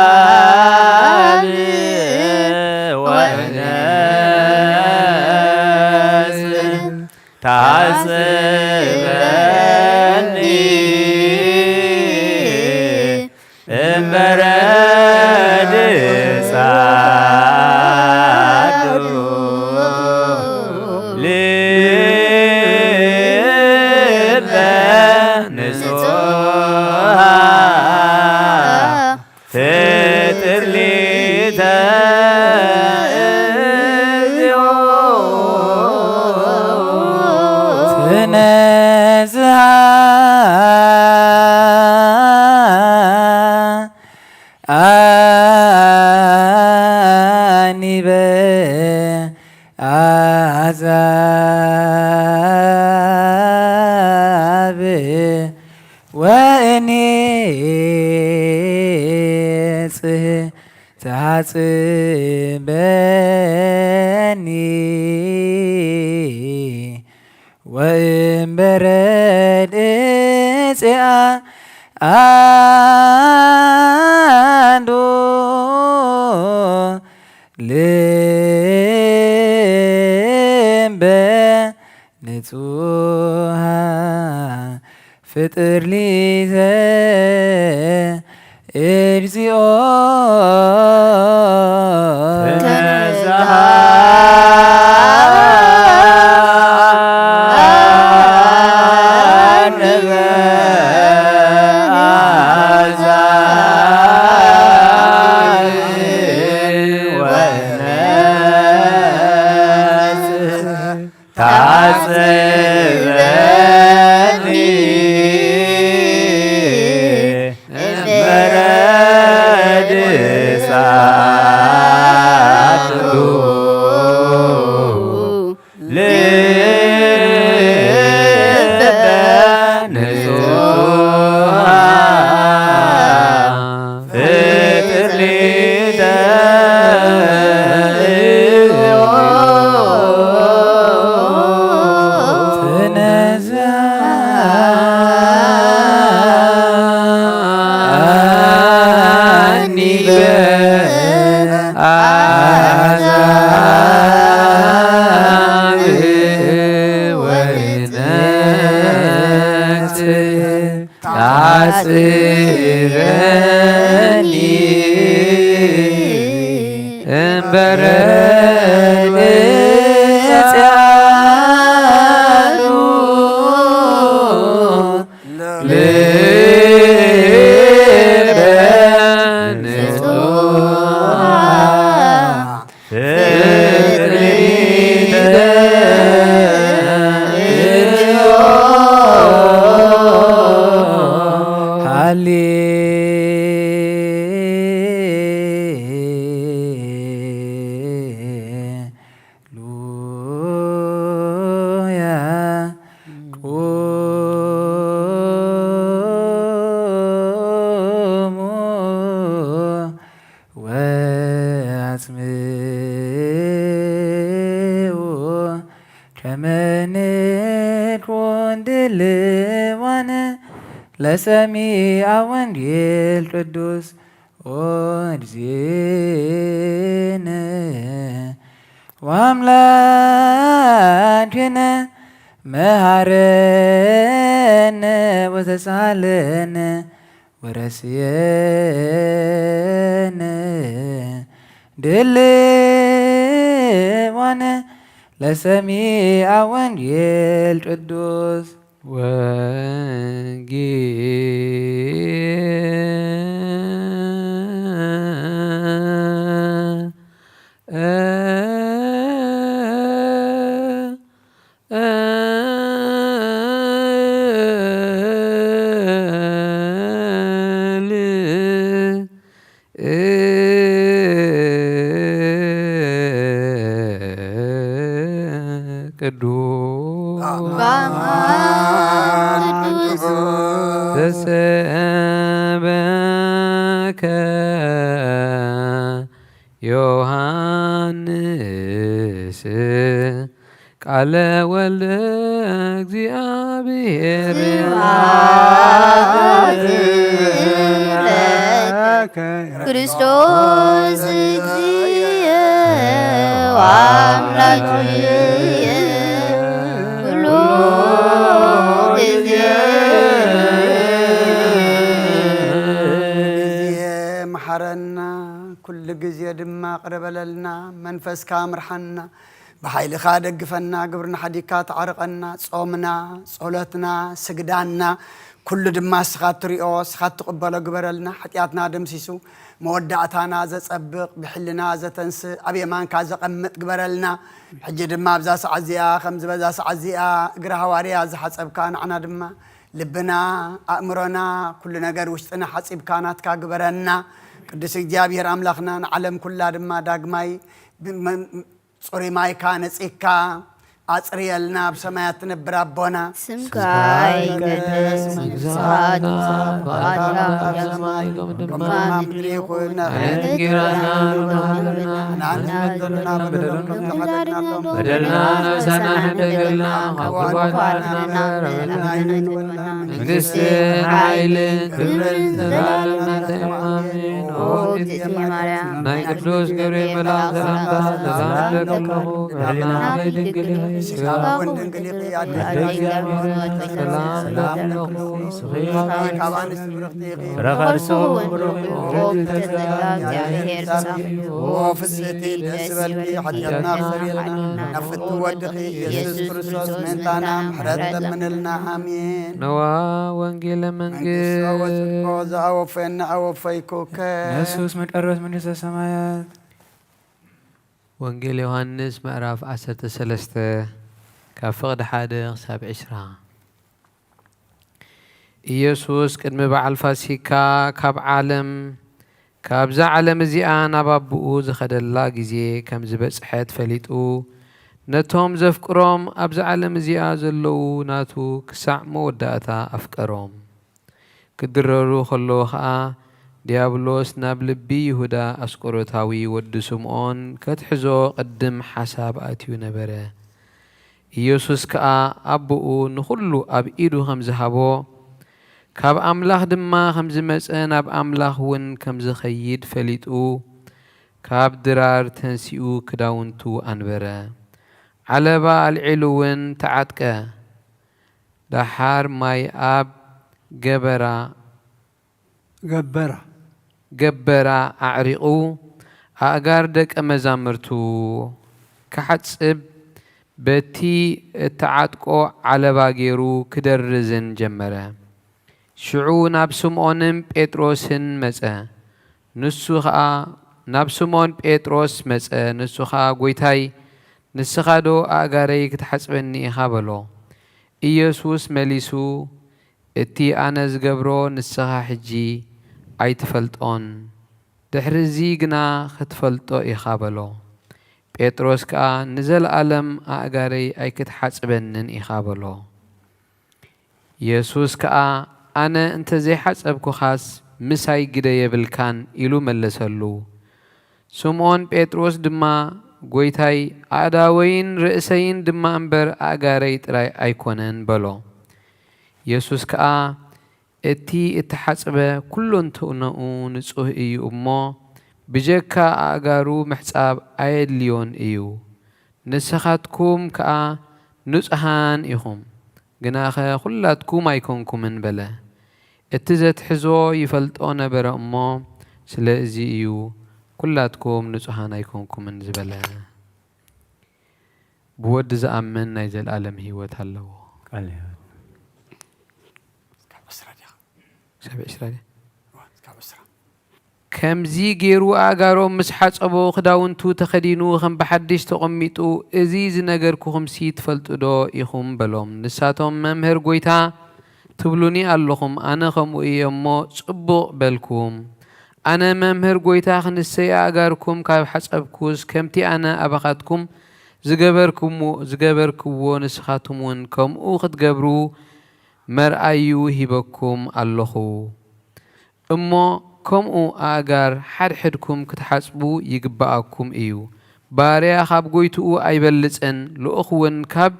አዛብ ወነስ ታጽበኒ እምበረ ድጻዶ ልበ ንጹሃ ፍጥር ሊተ እግዚኦ። ትነዝሃ አኒበ አዛብ ወእኔጽህ ተሐጽበኒ ወእምበረድ ጽኣ ኣዶ ልበ ንጹሃ ፍጥር ሊተ እግዚኦ። ተነስሐ ታጽበኒ እምበረድ ሳቱ ልበ ንጹሃ ፍጥር ሊተ ተነሳ አኒበ አዛብ ወይነት ታጽበኒ እምበረ ጸዓዱ ልበ ንጹሃ ፍጥሪተ ሃሌሉያ። ቁሙ ወአጽምዑ ከመ ንኩን ድልዋነ ለሰሚዐ ወንጌል ቅዱስ ኦ እግዚእነ ወአምላክነ መሐረነ ወተሳሃለነ ወረስየነ ድልዋነ ለሰሚዐ ወንጌል ቅዱስ ወንጌል ቅዱስ በአማን ቅዱስ ዘሰበከ ዮሐንስ ቃለ ወልደ እግዚአብሔር ስብሐት ለከ ክርስቶስ እግዚእ ወአምላክየ ኩሉ ግዜ። ግዜ መሓረና፣ ኩሉ ግዜ ድማ ቅረ በለልና። መንፈስካ ምርሓና፣ ብሓይልኻ ደግፈና፣ ግብርና ሓዲግካ ተዓርቐና። ጾምና፣ ጸሎትና፣ ስግዳና ኩሉ ድማ እስኻ ትሪኦ፣ እስኻ ትቕበሎ ግበረልና። ሓጢኣትና ደምሲሱ መወዳእታና ዘጸብቕ፣ ብሕልና ዘተንስእ፣ ኣብ የማንካ ዘቐምጥ ግበረልና። ሕጂ ድማ ኣብዛ ሰዓት እዚኣ ከምዚ በዛ ሰዓት እዚኣ እግሪ ሃዋርያ ዝሓጸብካ ንዓና ድማ ልብና፣ ኣእምሮና፣ ኩሉ ነገር ውሽጥና ሓጺብካ ናትካ ግበረና። ቅዱስ እግዚኣብሔር ኣምላኽና ንዓለም ኩላ ድማ ዳግማይ ብ-፣ መ-፣ ጽሩይ ማይካ ነጺግካ ኣጽርየልና። ኣብ ሰማያት ትነብር ኣቦና ስምካ ይቀደስ፣ መንግስትኻ ትምጻእ፣ ፍቓድካ ኣብ ሰማይ ከም ኣብ ምድሪ ይኹን። ዕለት እንጀራና ንሃበና፣ ንዓና ዘለና በደልና ከም ንሕና በደልና ነብሳና ንሕደገልና፣ ካብ ክፉኣት ኣድሕነና፣ መንግስትን ሓይልን ክብርን ዘላለምን ናትካ እዩ። ኣሜን። ኦ እግዝእትየ ማርያም፣ ናይ ቅዱስ ገብርኤል መልኣክ ሰላምታ ሰላም እብለኪ ኣለኹ። ብሕልናኺ ድንግል ኢኺ፣ ስጋኺ እውን ድንግል እዩ። ኣደይ እግዚኣብሔር ሆይ፣ ሰላም እብለኪ ኣለኹ። ንስኺ ካብ ኣንስቲ ብርኽቲ ኢኺ፣ ፍረ ከርስኺ እውን ብሩኽ እዩ። ኦ ፍስሕቲ ጸጋ፣ እግዚኣብሔር ምሳኺ እዩ። ኦ ፍስሕቲ ደስ ይበልኪ፣ ሓጢኣትና ኣስተሰርየልና፣ ናብ ፍትው ወድኺ ኢየሱስ ክርስቶስ ምእንታና ምሕረት ለምንልና። ኣሜን። ነዋ ወንጌለ መንግስት መንግስት ወጽድቆ ዘኣወፈየና ኣወፈይኩከ። ኢየሱስ መቀረስ መንግስተ ሰማያት። ወንጌል ዮሃንስ ምዕራፍ ዓሰርተ ሰለስተ ካብ ፍቕዲ ሓደ ክሳብ ዕስራ። ኢየሱስ ቅድሚ በዓል ፋሲካ ካብ ዓለም፣ ካብዛ ዓለም እዚኣ ናብ ኣቦኡ ዝኸደላ ግዜ ከም ዝበጽሐት ፈሊጡ፣ ነቶም ዘፍቅሮም ኣብዛ ዓለም እዚኣ ዘለዉ ናቱ ክሳዕ መወዳእታ ኣፍቀሮም። ክድረሩ ከለዉ ኸኣ፣ ዲያብሎስ ናብ ልቢ ይሁዳ ኣስቆሮታዊ ወዲ ስምዖን ከትሕዞ ቅድም ሓሳብ ኣትዩ ነበረ። ኢየሱስ ከኣ ኣቦኡ ንኹሉ ኣብ ኢዱ ኸም ዝሃቦ፣ ካብ ኣምላኽ ድማ ኸም ዝመጸ ናብ ኣምላኽ እውን ከም ዝኸይድ ፈሊጡ፣ ካብ ድራር ተንሲኡ ክዳውንቱ ኣንበረ። ዓለባ ኣልዒሉ እውን ተዓጥቀ። ደሓር ማይ ኣብ ገበራ ገበራ ገበራ ኣዕሪቑ፣ ኣእጋር ደቀ መዛሙርቱ ክሓጽብ፣ በቲ እተዓጥቆ ዓለባ ገይሩ ክደርዝን ጀመረ። ሽዑ ናብ ስምዖንን ጴጥሮስን መጸ። ንሱ ኸኣ ናብ ስምዖን ጴጥሮስ መጸ። ንሱ ኸኣ፣ "ጐይታይ፣ ንስኻዶ ኣእጋረይ ክትሓጽበኒ ኢኻ?" በሎ። ኢየሱስ መሊሱ፣ "እቲ ኣነ ዝገብሮ ንስኻ ሕጂ ኣይትፈልጦን፣ ድሕሪ እዚ ግና ክትፈልጦ ኢኻ" በሎ። ጴጥሮስ ከኣ፣ "ንዘለኣለም ኣእጋረይ ኣይክትሓጽበንን ኢኻ" በሎ። የሱስ ከኣ፣ "ኣነ እንተ ዘይሓጸብኩኻስ ምሳይ ግደ የብልካን" ኢሉ መለሰሉ። ስምዖን ጴጥሮስ ድማ፣ "ጐይታይ፣ ኣእዳወይን ርእሰይን ድማ እምበር ኣእጋረይ ጥራይ ኣይኮነን" በሎ። የሱስ ከኣ፣ "እቲ እተሓጽበ ኵለንትናኡ ንጹህ እዩ እሞ፣ ብጀካ ኣእጋሩ ምሕጻብ ኣየድልዮን እዩ። ንስኻትኩም ከኣ ንጹሃን ኢኹም፣ ግናኸ ኵላትኩም ኣይኮንኩምን" በለ። እቲ ዘትሕዞ ይፈልጦ ነበረ እሞ፣ ስለዚ እዩ "ኵላትኩም ንጹሃን ኣይኮንኩምን" ዝበለ። ብወዲ ዝኣምን ናይ ዘለኣለም ህይወት ኣለዎ። ቃል ህይወት። ክሳብ ዕስራ ድያ? ክሳብ ዕስራ ድያ? እዋ፣ ክሳብ ዕስራ። ከምዚ ገይሩ ኣእጋሮም ምስ ሓጸቦ፣ ክዳውንቱ ተኸዲኑ፣ ከም ብሓድሽ ተቐሚጡ፣ "እዚ ዝነገርኩኹምሲ ትፈልጡ ዶ ኢኹም?" በሎም። ንሳቶም፣ "መምህር፣ ጐይታ ትብሉኒ ኣለኹም፣ ኣነ ከምኡ እየ እሞ፣ ጽቡቕ በልኩም። ኣነ መምህር፣ ጐይታ፣ ክንሰይ ኣእጋርኩም ካብ ሓጸብኩስ፣ ከምቲ ኣነ ኣባኻትኩም ዝገበርኩሞ-፣ ዝገበርክዎ ንስኻትም እውን ከምኡ ክትገብሩ መርኣዩ ሂበኩም ኣለኹ። እሞ ከምኡ ኣእጋር ሓድሕድኩም ክትሓጽቡ ይግብኣኩም እዩ። ባርያ ካብ ጐይትኡ ኣይበልጽን፣ ልኡኽ እውን ካብ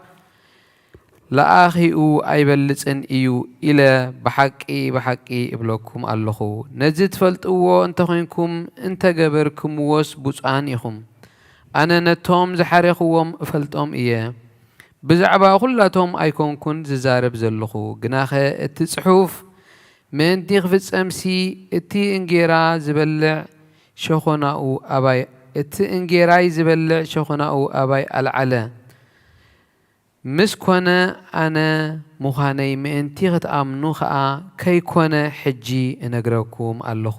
ለኣኺኡ ኣይበልጽን እዩ ኢለ ብሓቂ፣ ብሓቂ እብለኩም ኣለኹ። ነዚ ትፈልጥዎ እንተ ዄንኩም፣ እንተ ገበርክምዎስ ብፁዓን ኢኹም። ኣነ ነቶም ዝሓረኽዎም እፈልጦም እየ። ብዛዕባ ኹላቶም ኣይኮንኩን ዝዛረብ ዘለኹ፣ ግናኸ እቲ ጽሑፍ ምእንቲ ኽፍጸምሲ፣ እቲ እንጌራ ዝበልዕ ሸኾናኡ ኣባይ፣ እቲ እንጌራይ ዝበልዕ ሸኾናኡ ኣባይ ኣልዓለ። ምስ ኮነ ኣነ ምዃነይ ምእንቲ ኽትኣምኑ ኸኣ ከይኮነ ሕጂ እነግረኩም ኣለኹ።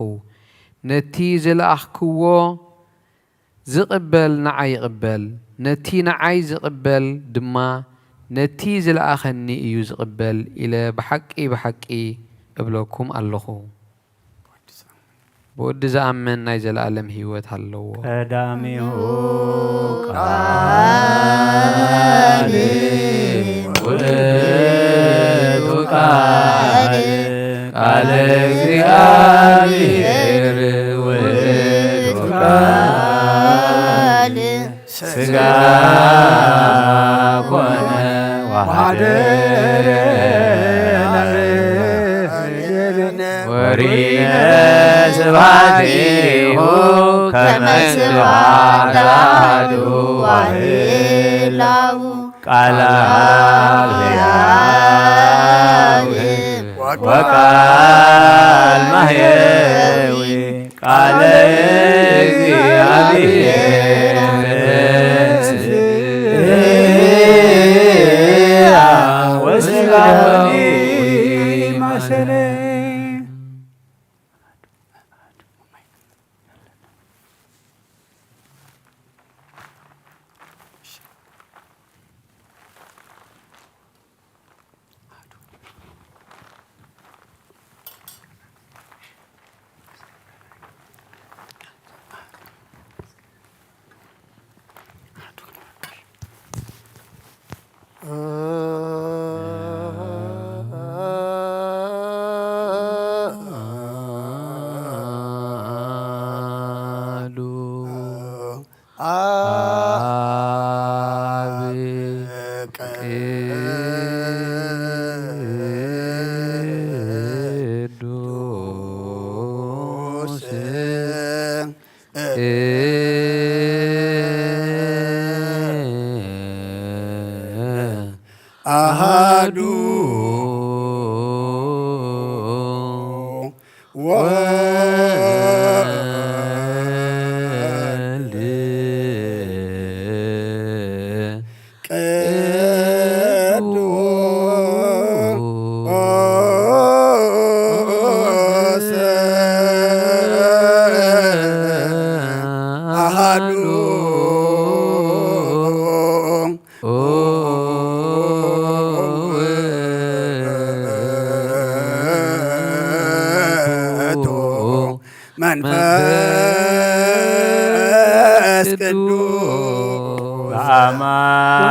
ነቲ ዝለኣኽክዎ ዝቕበል ንዓይ ይቕበል፣ ነቲ ንዓይ ዝቕበል ድማ ነቲ ዝለኣኸኒ እዩ ዝቕበል ኢለ ብሓቂ ብሓቂ እብለኩም ኣለኹ። ብወዲ ዝኣምን ናይ ዘለኣለም ህይወት ኣለዎ። ቀዳሚሁ ቃል ውእቱ ቃል፣ ቃል እግዚኣብሔር ውእቱ ቃል። ሥጋ ኮነ ወሐደረ ወሪነ ስብሐቲሁ ከመ ስብሐት አሐዱ ዋህላው ቃል አብ ሕያው ወቃል ማህየዊ ቃለ እግዚአብሔር ተንሥአ ወሥጋ ኮነ። አሃዱ ወወልድ ቅዱስ አሃዱ ውእቱ መንፈስ ቅዱስ በአማን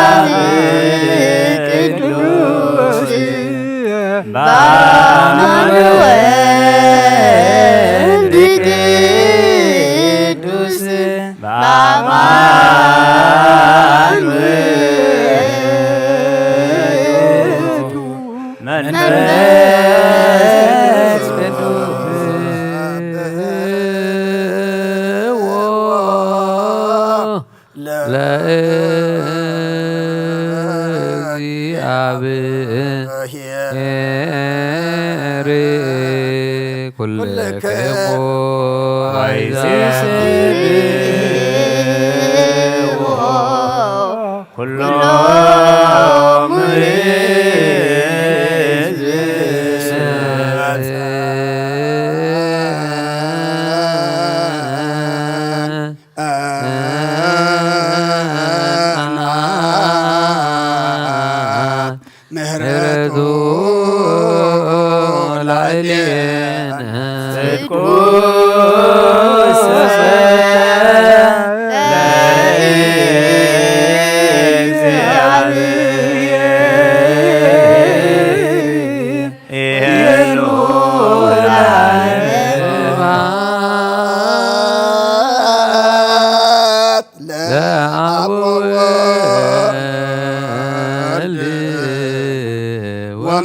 አብ ቅዱስ በአማን ወልድ ቅዱስ በአማን ውእቱ መንፈስ ቅዱስ ለእግዚአብሔር ኩልክሙ አሕዛብ ኩሎም ሕዝብ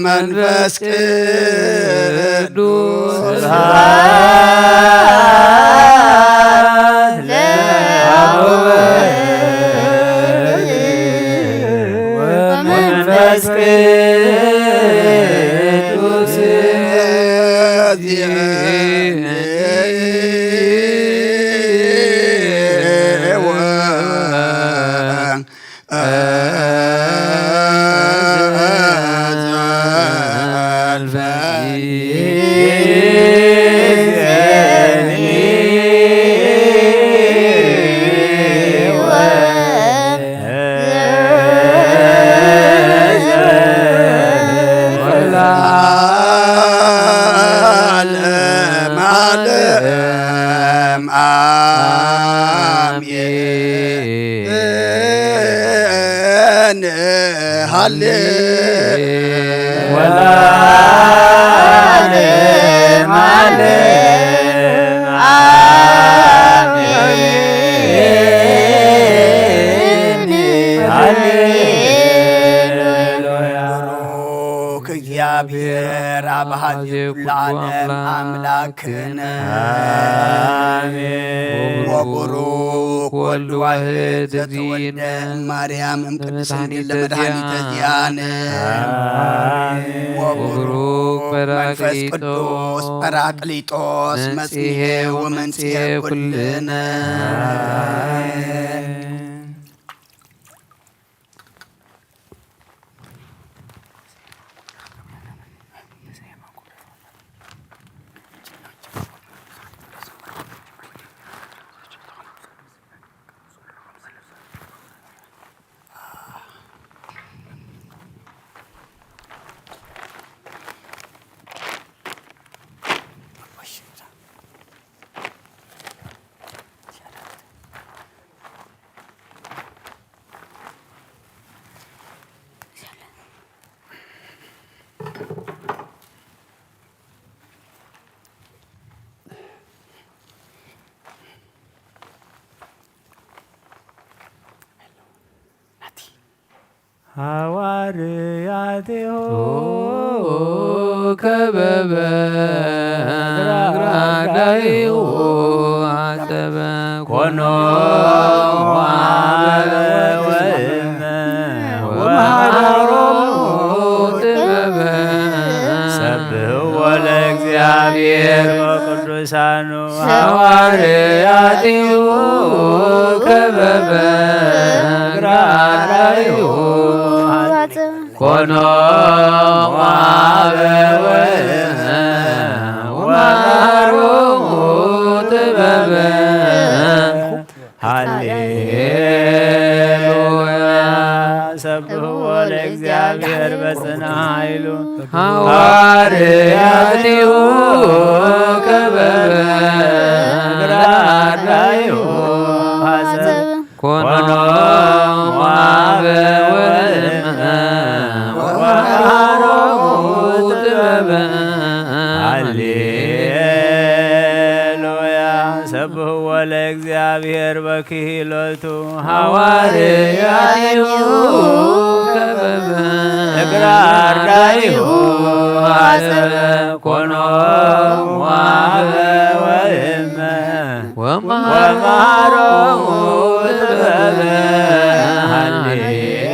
መንፈስ ቅዱስ ስብሐት ለአብ ወወልድ ወመንፈስ ቅዱስ ብሩክ እግዚኣብሔር ኣብ ሀዜ ኩሉ ዓለም ኣምላክነ። ወቡሩክ ወልድ ዋሕድ ዘተወልደ እም ማርያም እም ቅድስት ድንግል ለመድኃኒተ ዚኣነ። ወቡሩክ መንፈስ ቅዱስ ጳራቅሊጦስ መጽሔ ወመንጽሔ ኩልነ። ሐዋርያቲሁ ከበበ ግራዳይሁ አጠበ ኮኖ ወእመ ወመሃሮሙ ጥበበ። ሰብሕዎ ለእግዚአብሔር ወቅዱሳኑ ሐዋርያቲሁ ከበበ ግራዳይሁ ኮኖ ወአበ ወእመ ወመሃሮሙ ጥበበ። ሃሌሉያ ሰብሕዎ ለእግዚአብሔር በጽንዓ ኃይሉ ሐዋርያቲሁ ከበበ ግራዳይሁ ሐጸበ ኮኖ ወአበ ወእመ ወመሃሮሙ ጥበበ። ሃሌሉያ ሰብሕዎ ለእግዚአብሔር በክሂሎቱ ሐዋርያቲሁ ከበበ እግረ አርዳኢሁ አጠበ ኮኖ ወአበ ወእመ ወመሃሮሙ ጥበበ።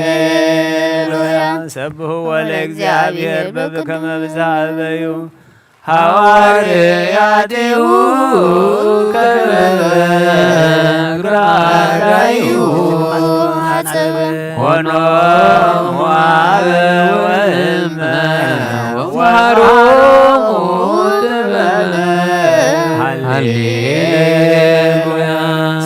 ሃሌሉያ ሰብሕዎ ለእግዚአብሔር በብከመ ብዝሃ አበዩ ሐዋርያቲሁ ከበበ እግረ አርዳኢሁ አጠበ ኮኖ ወአበ ወእመ ወመሃሮሙ ጥበበ። ሃሌሉያ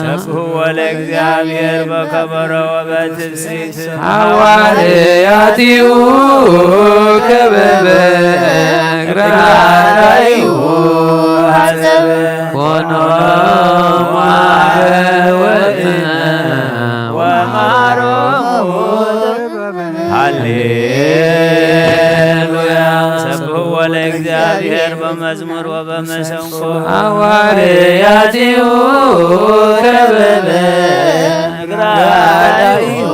ሰብሕዎ ለእግዚአብሔር በከበሮ ወበትፍስሕት ሐዋርያቲሁ ከበበ እግረ አርዳኢሁ አጠበ ኮኖ ወአበ ወእመ ወመሃሮሙ። ሃሌሉያ ሰብሕዎ ለእግዚአብሔር በመዝሙር ወበመሰንቆ ሐዋርያቲሁ ከበበ እግረ አርዳኢሁ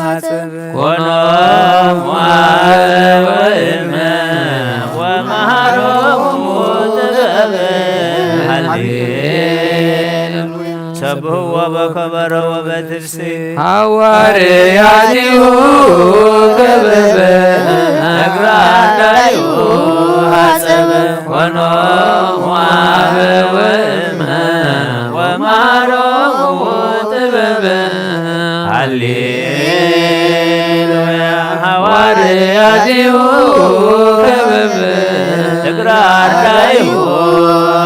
አጠበ ኮኖ ወአበ ሰብህዎ በከበሮ ወበትፍሲ። ሃዋርያቲሁ ከበበ እግረ ኣርዳኢሁ ሐጸበ። ኮኖሙ አበ ወእመ ወመሃሮሙ ጥበበ። ሃሌሉያ። ሃዋርያቲሁ ከበበ እግረ አርዳኢሁ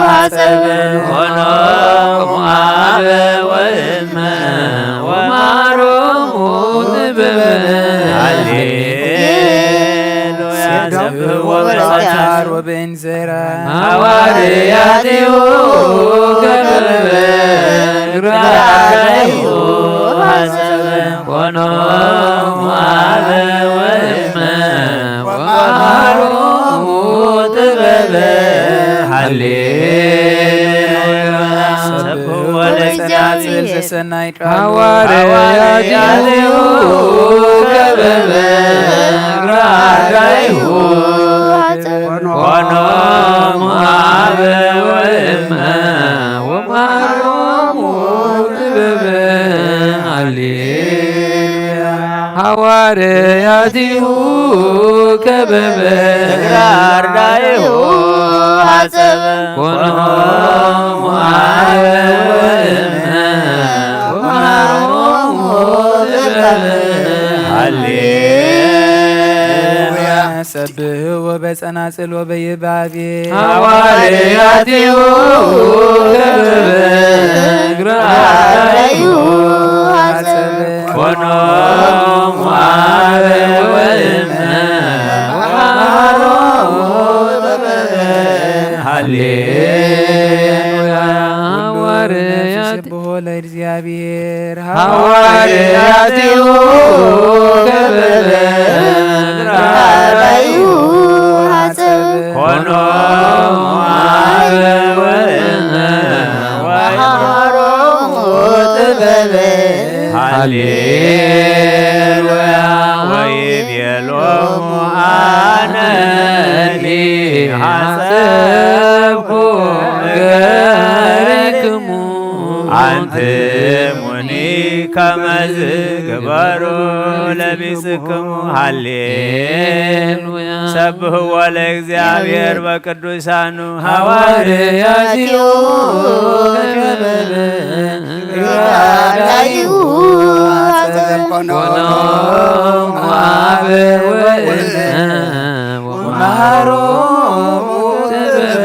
ሐጸበ። ኮኖሙ አበ ወእመ ወመሃሮሙ ጥበበ። ሃሌሉያ። ሰብህዎ በጸናጽል ወበእንዝራ። ሃዋርያቲሁ ከበበ እግረ አርዳኢሁ ሐጸበ። ኮኖሙ አበ ወእመ ወመሃሮሙ ጥበበ። ሃሌሉያ። ሰብህዎ ለእግዚአብሔር። ሰናይ ቃሉ። ሃዋርያቲሁ ከበበ እግረ አርዳኢሁ ሐጸበ። ኮኖሙ አበ ወእመ ወመሃሮሙ ጥበበ። ሃሌሉያ። ሃዋርያቲሁ ከበበ እግረ አርዳኢሁ ሐጸበ። ኮኖሙ አበ ወእመ ወመሃሮሙ ጥበበ። ሃሌሉያ። ሰብህዎ በጸናጽል ወበይባቤ። ሃዋርያቲሁ ከበበ እግረ አርዳኢሁ ሐጸበ። ኮኖሙ አበ ወእመ ወመሃሮሙ ጥበበ። ሃሌሉያ። ሃዋርያት። ስብሖ ለእግዚአብሔር። ሃዋርያቲሁ ከበበ እግረ አርዳኢሁ ሐጸበ። ኮኖሙ አበ ወእመ ወመሃሮሙ ጥበበ። ሃሌሉያ። ወይቤሎሙ አነኒ ሐጸብኩ እገሪክሙ። አንትሙኒ ከመዝ ግበሩ ለቢጽክሙ። ሃሌሉያ። ሰብህዎ ለእግዚአብሔር በቅዱሳኑ። ሃዋርያቲሁ ከበበ እግረ አርዳኢሁ ሐጸበ። ኮኖሙ አበ ወእመ ወመሃሮሙ ጥበበ።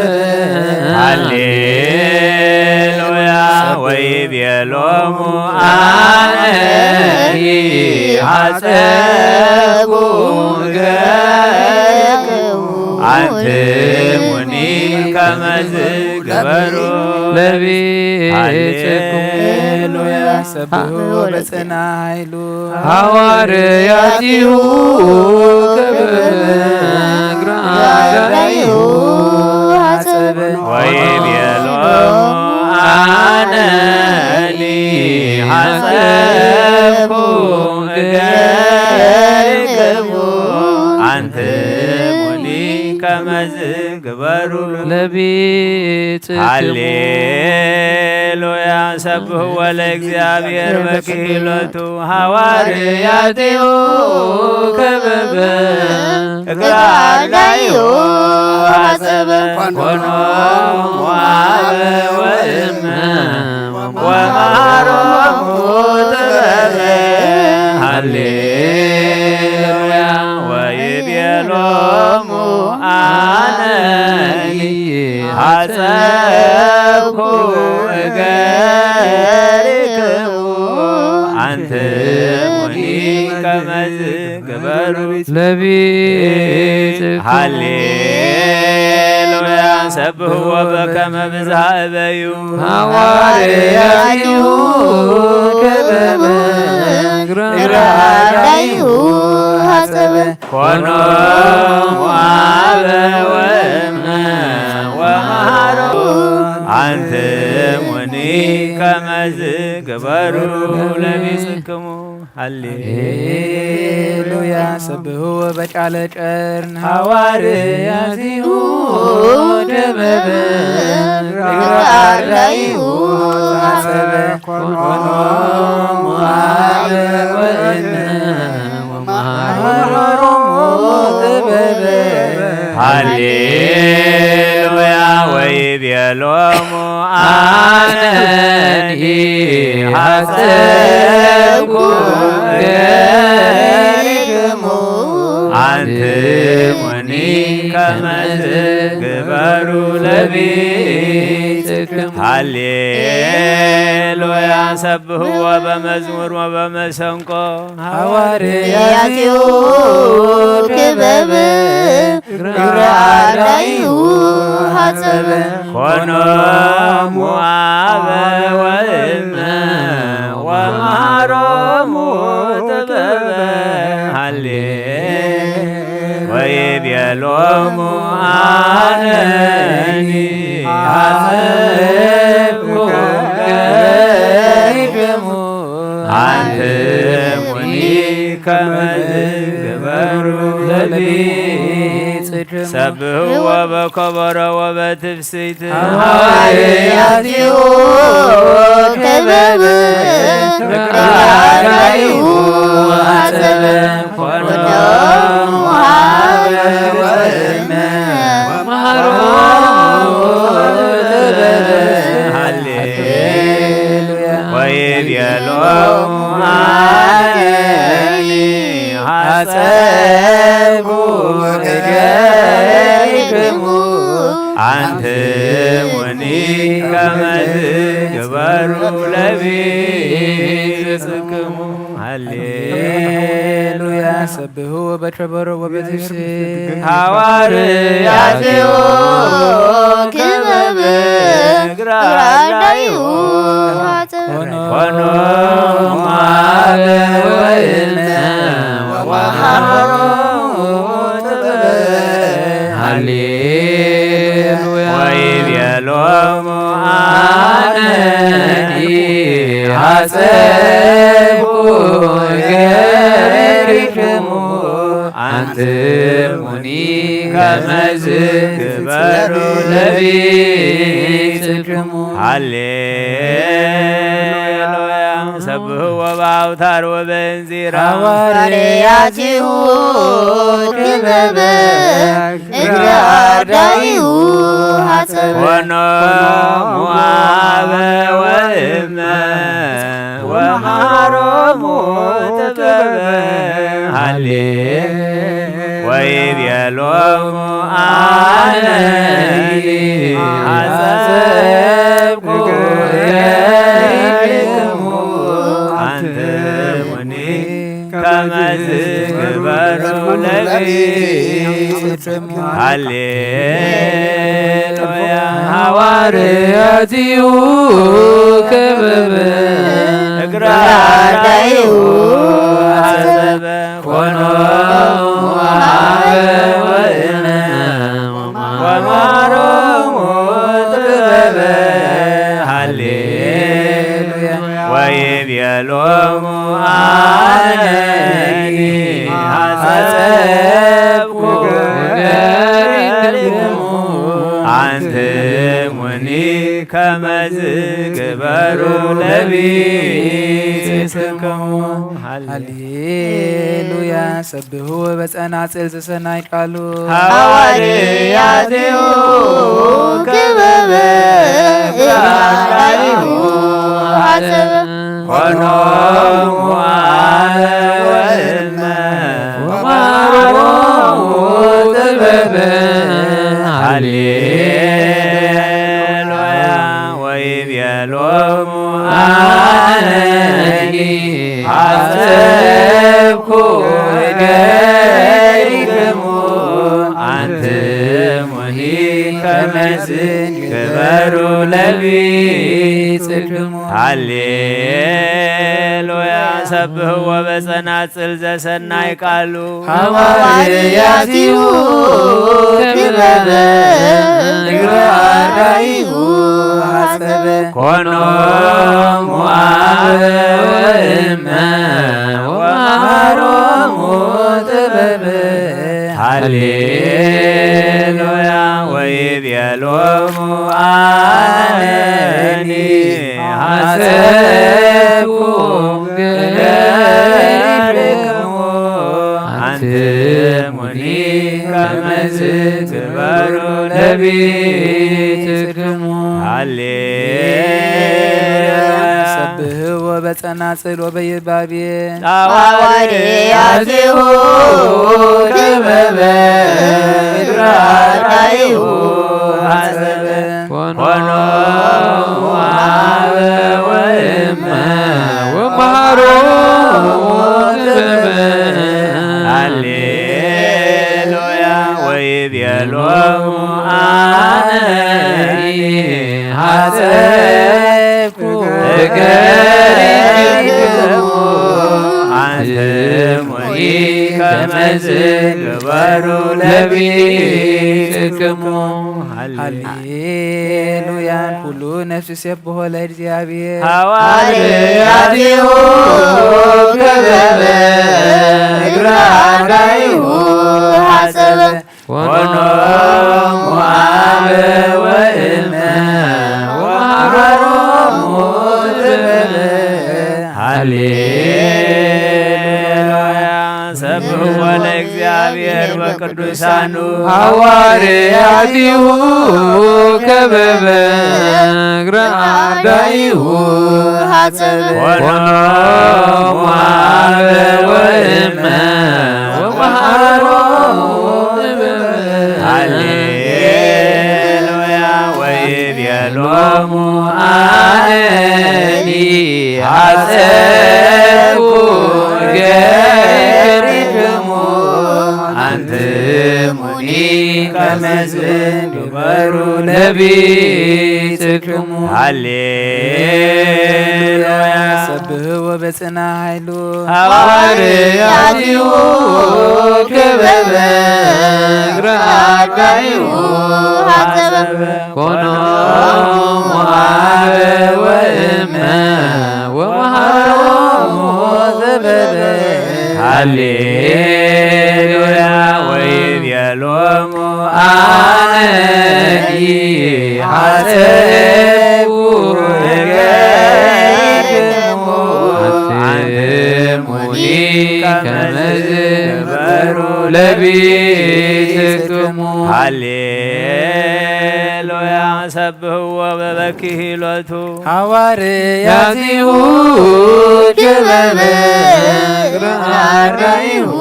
ሃሌሉያ። ወይቤሎሙ አነኒ ሐጸብኩ እገሪክሙ። አንትሙኒ ከመዝ ግበሩ ለቢጽክሙ። ሃሌሉያ። ሰብሕዎ በጽንዓ ኃይሉ። ሃዋርያቲሁ ከበበ እግረ አርዳኢሁ ሐጸበ። ወይቤሎሙ አነኒ ሐጸብኩ እገሪክሙ። አንትሙኒ ከመዝ ግበሩ ለቢጽክሙ። ሃሌሉያ። ሰብሕዎ ለእግዚአብሔር በክህሎቱ። ሃዋርያቲሁ ከበበ እግረ አርዳኢሁ ሐጸበ። ኮኖሙ አበ ወእመ ወመሃሮሙ ጥበበ። ሃሌሉያ። ወይቤሎሙ አነኒ ሐጸብኩ እገሪክሙ። አንትሙኒ ከመዝ ግበሩ ለቢጽክሙ። ሃሌሉያ። ሰብሕዎ በከመ ብዝሃ እበዩ። ሃዋርያቲሁ ከበበ እግረ አርዳኢሁ ሐጸበ። ኮኖሙ አበ ወእመ ወመሃሮሙ። አንትሙኒ ከመዝ ግበሩ ለቢጽክሙ። ሃሌሉያ። ሃሌሉያ። ሰብሕዎ በቃለ ቀርን። ሃዋርያቲሁ ከበበ እግረ አርዳኢሁ ሐጸበ። ኮኖሙ አበ ወእመ ወመሃሮሙ ጥበበ። ሃሌሉያ። ወይቤሎሙ አነኒ ሐጸብኩ እገሪክሙ። አንትሙኒ ከመዝ ግበሩ ለቢጽክሙ። ሃሌሉያ። ሰብህዎ በመዝሙር ወበመሰንቆ። ሐዋርያቲሁ ክበብ እግረ አርዳኢሁ ሐጸበ። ኮኖሙ አበ ወእመ ወመሃሮሙ ጥበበ። ሃሌ ወይቤሎሙ አነኒ ሐጸብኩ እገሪክሙ። አንትሙኒ ከመዝ ግበሩ ለቢጽክሙ። ሰብህዎ በከበሮ ወበትፍስሕት። ሐዋርያቲሁ ክበብ እግረ አርዳኢሁ ሐጸበ። ኮኖሙ አበ ወእመ ወመሃሮሙ ጥበበ። ሃሌሉያ። ወይቤሎሙ አነኒ ሐጸብኩ እገሪክሙ። አንትሙኒ ከመዝ ግበሩ ለቢጽክሙ። ሃሌሉያ። ሰብህዎ በከበሮ ወበትፍስሕት። ሐዋርያቲሁ ክበብ እግረ አርዳኢሁ ሐጸበ። ኮኖሙ አበ ወእመ ወመሃሮሙ ጥበበ። ሃሌሉያ። ወይቤሎሙ አነኒ ሐጸብኩ እገሪክሙ። አንትሙኒ ከመዝ ግበሩ ለቢጽክሙ። ሃሌሉያ። ሰብህዎ በአውታር ወበእንዚራ። ሐዋርያቲሁ ክበብ እግረ አርዳኢሁ ሐጸበ። ኮኖሙ አበ ወእመ ወመሃሮሙ ጥበበ። ሃሌ ወይቤሎሙ አነኒ ሐጸብኩ እገሪክሙ። አንትሙኒ ከመዝ ግበሩ ለቢጽክሙ። ሃሌሉያ። ሐዋርያቲሁ ክበብ እግረ አርዳኢሁ ሐጸበ። ኮኖሙ አበ ወእመ ወመሃሮሙ ጥበበ። ሃሌሉያ። ወይቤሎሙ አነኒ ሐጸብኩ እገሪክሙ። አንትሙኒ ከመዝ ግበሩ ለቢጽክሙ። ሃሌ ሃሌሉያ። ሰብህዎ በጸናጽል ዘሰናይ ቃሉ። ሐዋርያቲሁ ክበብ እግረ አርዳኢሁ ሐጸበ። ኮኖሙ አበ ወእመ ወመሃሮሙ ጥበበ። ሃሌሉያ። ወይቤሎሙ አነኒ ሐጸብኩ እገሪክሙ። አንትሙኒ ከመዝ ግበሩ ለቢጽክሙ። ሃሌሉያ። ሰብህዎ በጸናጽል ዘሰናይ ቃሉ። ሐዋርያቲሁ ክበብ እግረ አርዳኢሁ ሐጸበ። ኮኖሙ አበ ወእመ ወመሃሮሙ ጥበበ። ሃሌሉያ። ወይቤሎሙ አነኒ ገሪክሙ ኣንትሙኒ ከመዝ ግበሩ ለቤትክሙ። ሃሌሉያ። ሰብህዎ በጸናጽል ወበይባቤ። ሐዋርያቲሁ ክበበ እግረ አርዳኢሁ ሐሰበ። ኮኖሙ አበ ወእመ ወመሃሮሙ ጥበበ። ሃሌሉያ። ወይቤሎሙ አነኒ ሐሰብኩ እገሪክሙ አንትሙኒ ከመዝ ግበሩ ለቤትክሙ። ሃሌሉያ። ኩሉ ነፍስ ይሴብሖ ለእግዚአብሔር። ሐዋርያቲሁ ከበበ እግረ አርዳኢሁ ሐሰበ። ኮኖሙ አበ ወእመ ወመሃሮሙ ጥበበ። ሃሌሉያ። ሰብሕዎ ለእግዚአብሔር በቅዱሳኑ። ሐዋርያቲሁ ከበበ እግረ አርዳኢሁ ሐሰበ። ኮኖሙ አበ ወእመ ወመሃሮሙ ጥበበ። ሃሌሉያ። ወይቤሎሙ አነኒ ሐሰብኩ እገሪክሙ አንትሙኒ ከመዝ ግበሩ ለቤትክሙ። ሃሌሉያ። ሰብሕዎ በጽና ኃይሉ። ሐዋርያቲሁ ክበበ እግረ አርዳኢሁ ሐሰበ። ኮኖሙ አበ ወእመ ወመሃሮሙ ጥበበ። ሃሌሉያ። ወይቤሎሙ አነኒ ሐሰብኩ እገሪክሙ አንትሙኒ ከመዝ ግበሩ ለቤትክሙ። ሃሌሉያ። ሰብሕዎ በበኪሂሎቱ። ሐዋርያቲሁ ክበበ እግረ አርዳኢሁ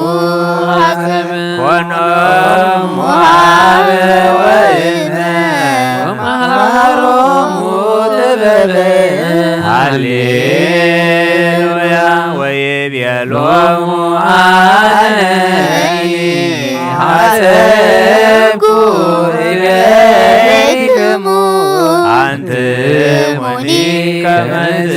ሐሰበ። ኮኖሙ አበ ወእመ ወመሃሮሙ ጥበበ። ሃሌሉያ። ወይቤሎሙ አነኒ ሐሰብኩ እገሪክሙ አንትሙኒ ከመዝ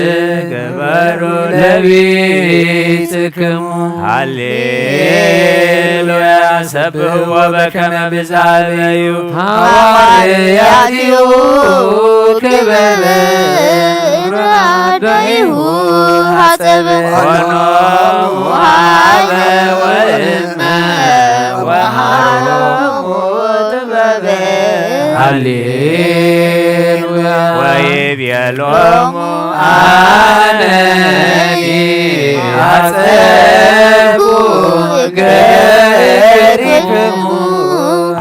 ግበሩ ለቤትክሙ። ሃሌሉያ። ሰብሕዎ በከመ ብዝሃበዩ። ሐዋርያቲሁ ክበበ እግረ አርዳኢሁ ሐሰበ። ኮኖሙ አበ ወእመ ወሃሮሙ ጥበበ። ሃሌሉያ። ወይቤሎሙ አነኒ ሐሰብኩ እገሪክሙ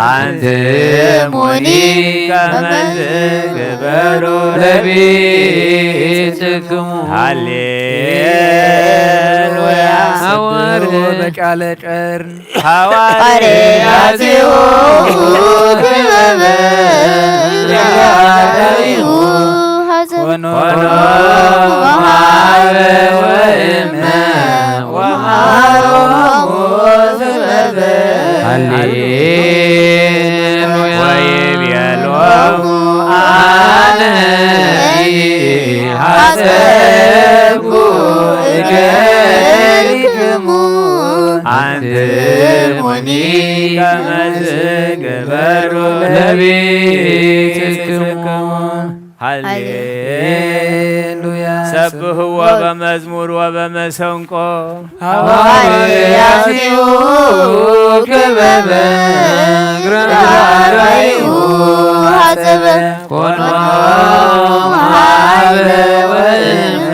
አንትሙኒ ከመዝ ግበሩ ለቤትክሙ። ሃሌሉያ። ሐዋርያቲሁ በቃለ ቀርን። ሐዋርያቲሁ ክበበ እግረ አርዳኢሁ ሐሰበ። ኮኖሙ አበ ወእመ ወመሃሮሙ ጥበበ። ሃሌሉያ። ወይቤሎሙ አነኒ ሐሰብኩ እገሪክሙ አንትሙኒ ከመዝ ግበሩ ለቤትክሙ። ሃሌሉያ። ሰብሕዎ በመዝሙር ወበመሰንቆ። ሐዋርያቲሁ ክበበ እግረ አርዳኢሁ ሐሰበ። ኮኖሙ አበ ወእመ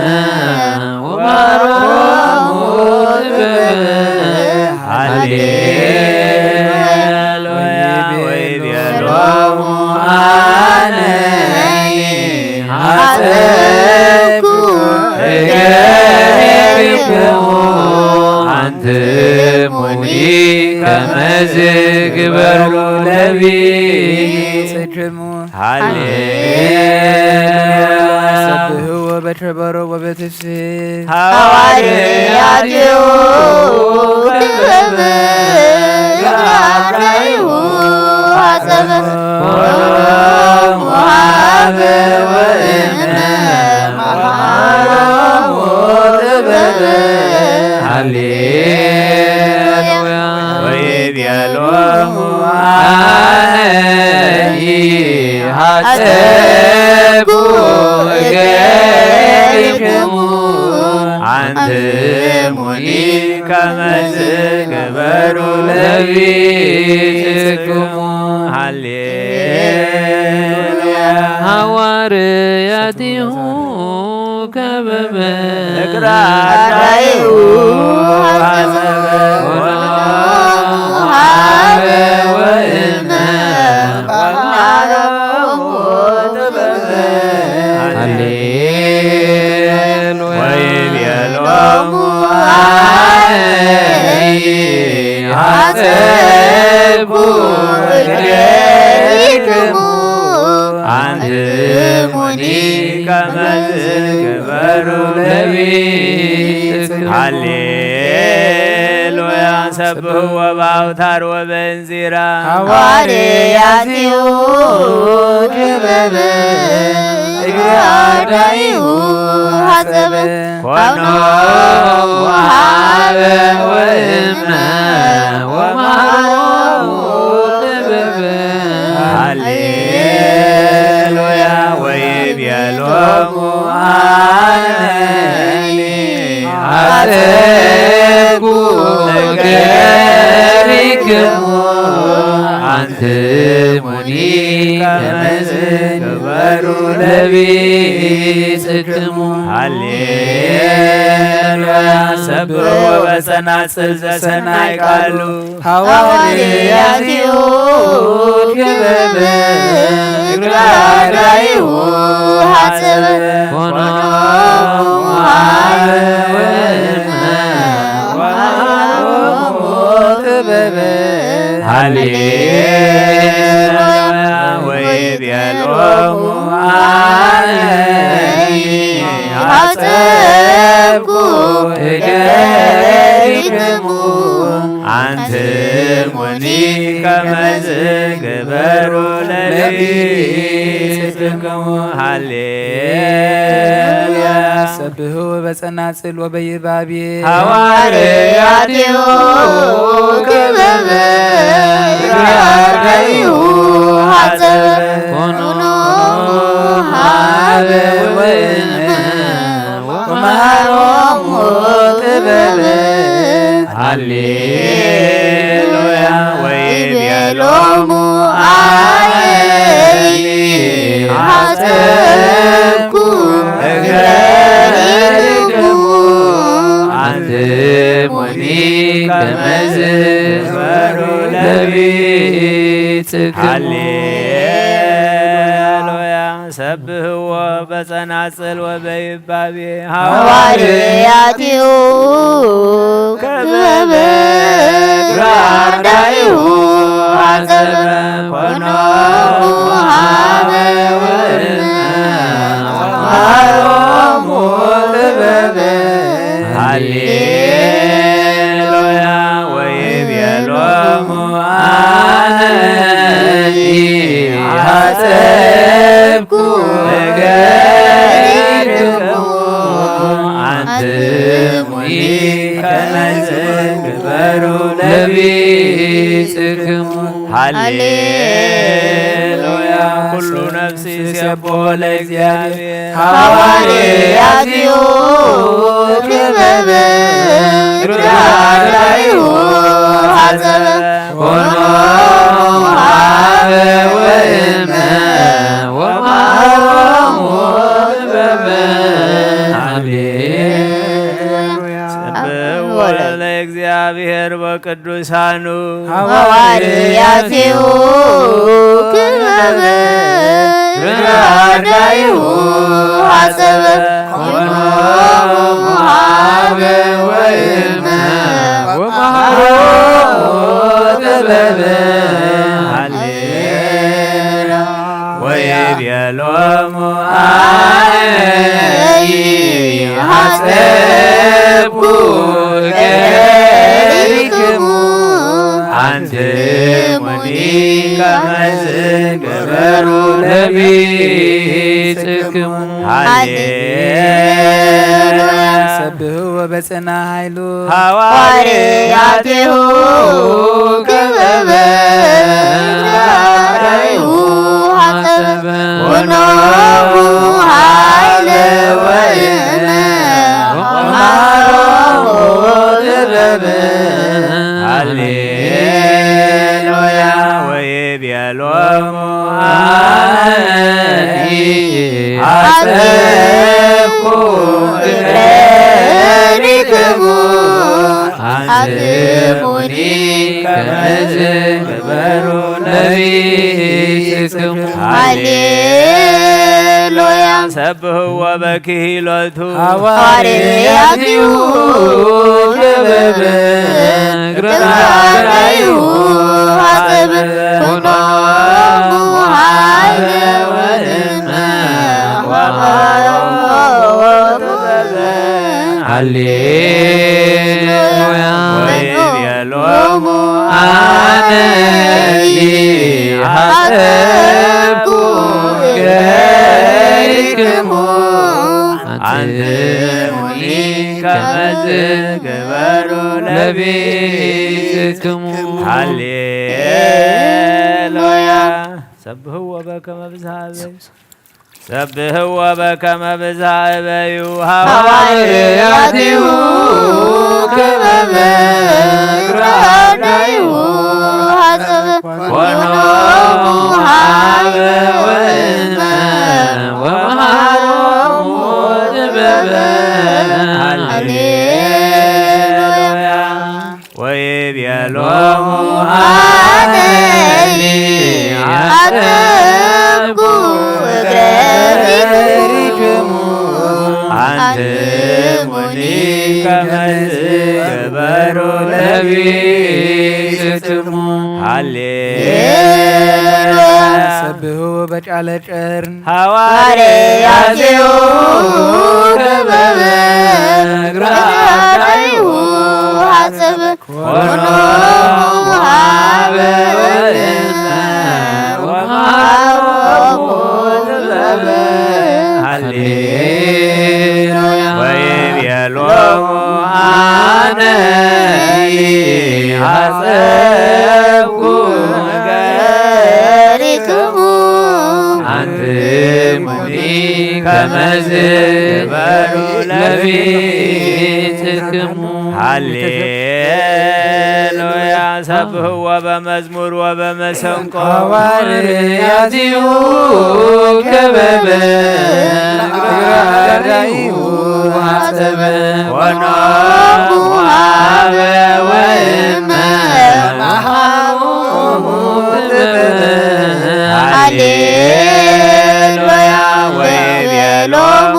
ጽድሙ። ሃሌሉያ። ሰብህዎ በትረ በሮ ወበትፍስሕት። ሃዋርያትዮ ክበበ ግብረ አርዳኢሁ ሐጸበ ወሃበ ወእምነ መሃሮሙ ጥበበ። ሃሌሉያ። ወይቤሎሙ አነኒ ሐጸብኩ እገሪክሙ አንትሙኒ ከመዝ ግበሩ ለቢጽክሙ። ሃሌሉያ። ሃዋርያቲሁ ከበበ እግረ አርዳኢሁ ሐጸበ ወሃበ ወእምነ ሃሌሉያ። ወይቤሎሙ አነኒ ሐጸብኩ እገሪክሙ አንትሙኒ ከመዝ ግበሩ ለቢጽክሙ። ሃሌሉያ። ሰብህዎ በአውታር ወበእንዚራ። ሃዋርያቲሁ ክበበ እግረ አርዳኢሁ ሐጸበ ኮኖ ወሃበ ወእምነ ወመሃሮሙ ጥበበ። ሃሌሉያ። ወይቤሎሙ አነኒ ሐጸብኩ እገሪክሙ አንትሙኒ ከመዝ ግበሩ ለቢጽክሙ። ሃሌሉያ። ሰብሖ በጸናጽል ዘሰናይ ቃሉ። ሃዋርያቲሁ ክበበ እግረ አርዳኢሁ ሐጸበ ኮኖ ወሃበ ወእምነ ወሃቦሙ ጥበበ። ሃሌሉያ። ወይቤሎሙ አነኒ ሐጸብኩ እገሪክሙ አንትሙኒ ከመዝ ግበሩ ለቢጽክሙ። ሃሌሉያ። ሰብሑ በጸናጽል ወበይባቤ። ሃዋርያቲሁ ክበበ እግረ አርዳኢሁ ሐጸበ ኮኖ ሀበ ወእመ ወመሃሮሙ ጥበበ። ሃሌሉያ። ወይቤሎሙ አነኒ ሐጸብኩ እግረ አርዳኢክሙ አንትሙኒ ከመዝ ግበሩ ለቢጽክሙ። ሃሌሉያ። ሰብሕዎ በጸናጽል ወበይባቤ። ሃዋርያቲሁ ክበበ እግረ አርዳኢሁ ሐጸበ ኮኖ ሀበ ወእመ ወመሃሮሙ ጥበበ። ሃሌሉያ። ወይቤሎሙ አነኒ ሐጸብኩ እገሪክሙ አንትሙኒ ከመዝ ግበሩ ለቢጽክሙ። ሃሌሉያ። ኩሉ ነፍስ ይሴብሖ ለእግዚአብሔር። ሃዋርያቲሁ ክበበ እግረ አርዳኢሁ ሐጸበ ኮኖ ሀበ ወእመ ወመሃሮሙ ጥበበ። ሃሌሉያ። ሰብሕዎ ለእግዚአብሔር በቅዱሳኑ። ሃዋርያቲሁ ክበበ እግረ አርዳኢሁ ሐጸበ ኮኖ ሀበ ወእመ ወመሃሮሙ ጥበበ። ሃሌ ከመዝ ግበሩ ለቢጽክሙ። ሃሌሉያ። ሰብህዎ በጽና ኃይሉ ሐዋርያቲሁ ክበበ ራእዩ ሐሰበ ወኖሙ ኃይለ ወይነ ወመሃሮሙ ጥበበ። ሃሌሉያ። ወይቤሎሙ አነኒ አጸብኩ እግረ ሪክሙ አንትሙኒ ከመዝ ግበሩ ለቢጽክሙ። ሃሌሉያ። ሰብህዎ በክሂሎቱ ሐዋርያቲሁ ክበበ እግረ ራእዩ ሐሰበ ወኖሙ ኃይለ ወይነ ወመሃሮሙ ጥበበ። ሃሌሉያ። ወይቤሎሙ አነኒ ሐሰብኩ እገሪክሙ አንትሙኒ ከመዝ ግበሩ ለቢጽክሙ። ሃሌሉያ። ሰብህዎ በከመ ብዝሃበ ሰብህዎ በከመ ብዝሃ እበዩ ሐዋርያቲሁ ከመ በእግረ አርዳኢሁ ሐሰበ ወኖሙ ሀበ ወእመ ወመሃሮሙ ጥበበ። ሃሌሉያ። ወይቤሎሙ አነኒ አጥብኩ እግረ ርኢክሙ አንትሙኒ ከመዝ ግበሩ ለቢጽክሙ። ሃሌሉያ። ሰብሑ በጫለ ጨርን ሐዋርያቲሁ ከበበ እግረ አርዳኢሁ ሐሰበ ወኖሙ ሀበ ወእመ ወመሃሮሙ ጥበበ። ሃሌሉያ። ወይቤሎሙ አነኒ ሐሰብኩ እገሪክሙ አንትሙኒ ከመዝ ግበሩ ለቢጽክሙ። ሃሌሉያ። ሰብሕዎ በመዝሙር ወበመሰንቆ ሐዋርያቲሁ ከበበ እግረ አርዳኢሁ ሐሰበ ወኖሙ ሀበ ወእመ መሃሮሙ ጥበበ። ሃሌሉያ። ወይቤሎሙ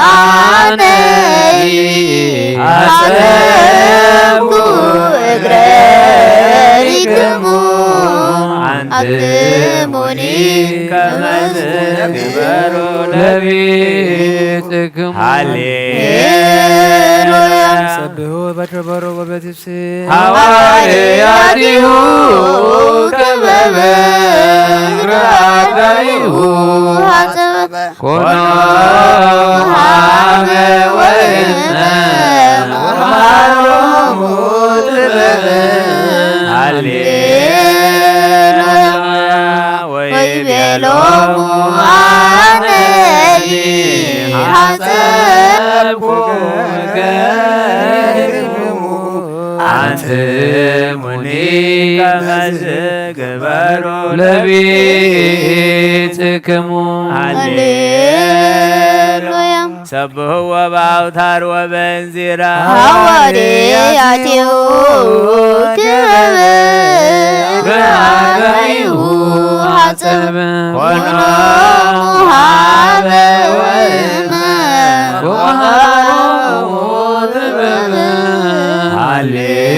አነኒ አሰብኩ እግረ ርኢክሙ አንትሙኒ ከመ ትግበሩ ለቤትክሙ። ሃሌሉያ። ሰብሑ በከበሮ ወበትፍስሕት ሐዋርያቲሁ ከበበ እግረ አርዳኢሁ ሐሰበ ኮኖ ሀበ ወእመ መሃሮሙ ጥበበ። ሃሌሉያ። ወይቤሎሙ አነኒ ሐሰብኩ እገሪክሙ አንትሙኒ ከመ ትግበሩ ለቤትክሙ። ሃሌሉያ። ሰብሕዎ በአውታር ወበእንዚራ ሐዋርያቲሁ ክበበ እግረ አርዳኢሁ ሐሰበ ኮኖ ሀበ ወእመ ወመሃሮሙ ጥበበ።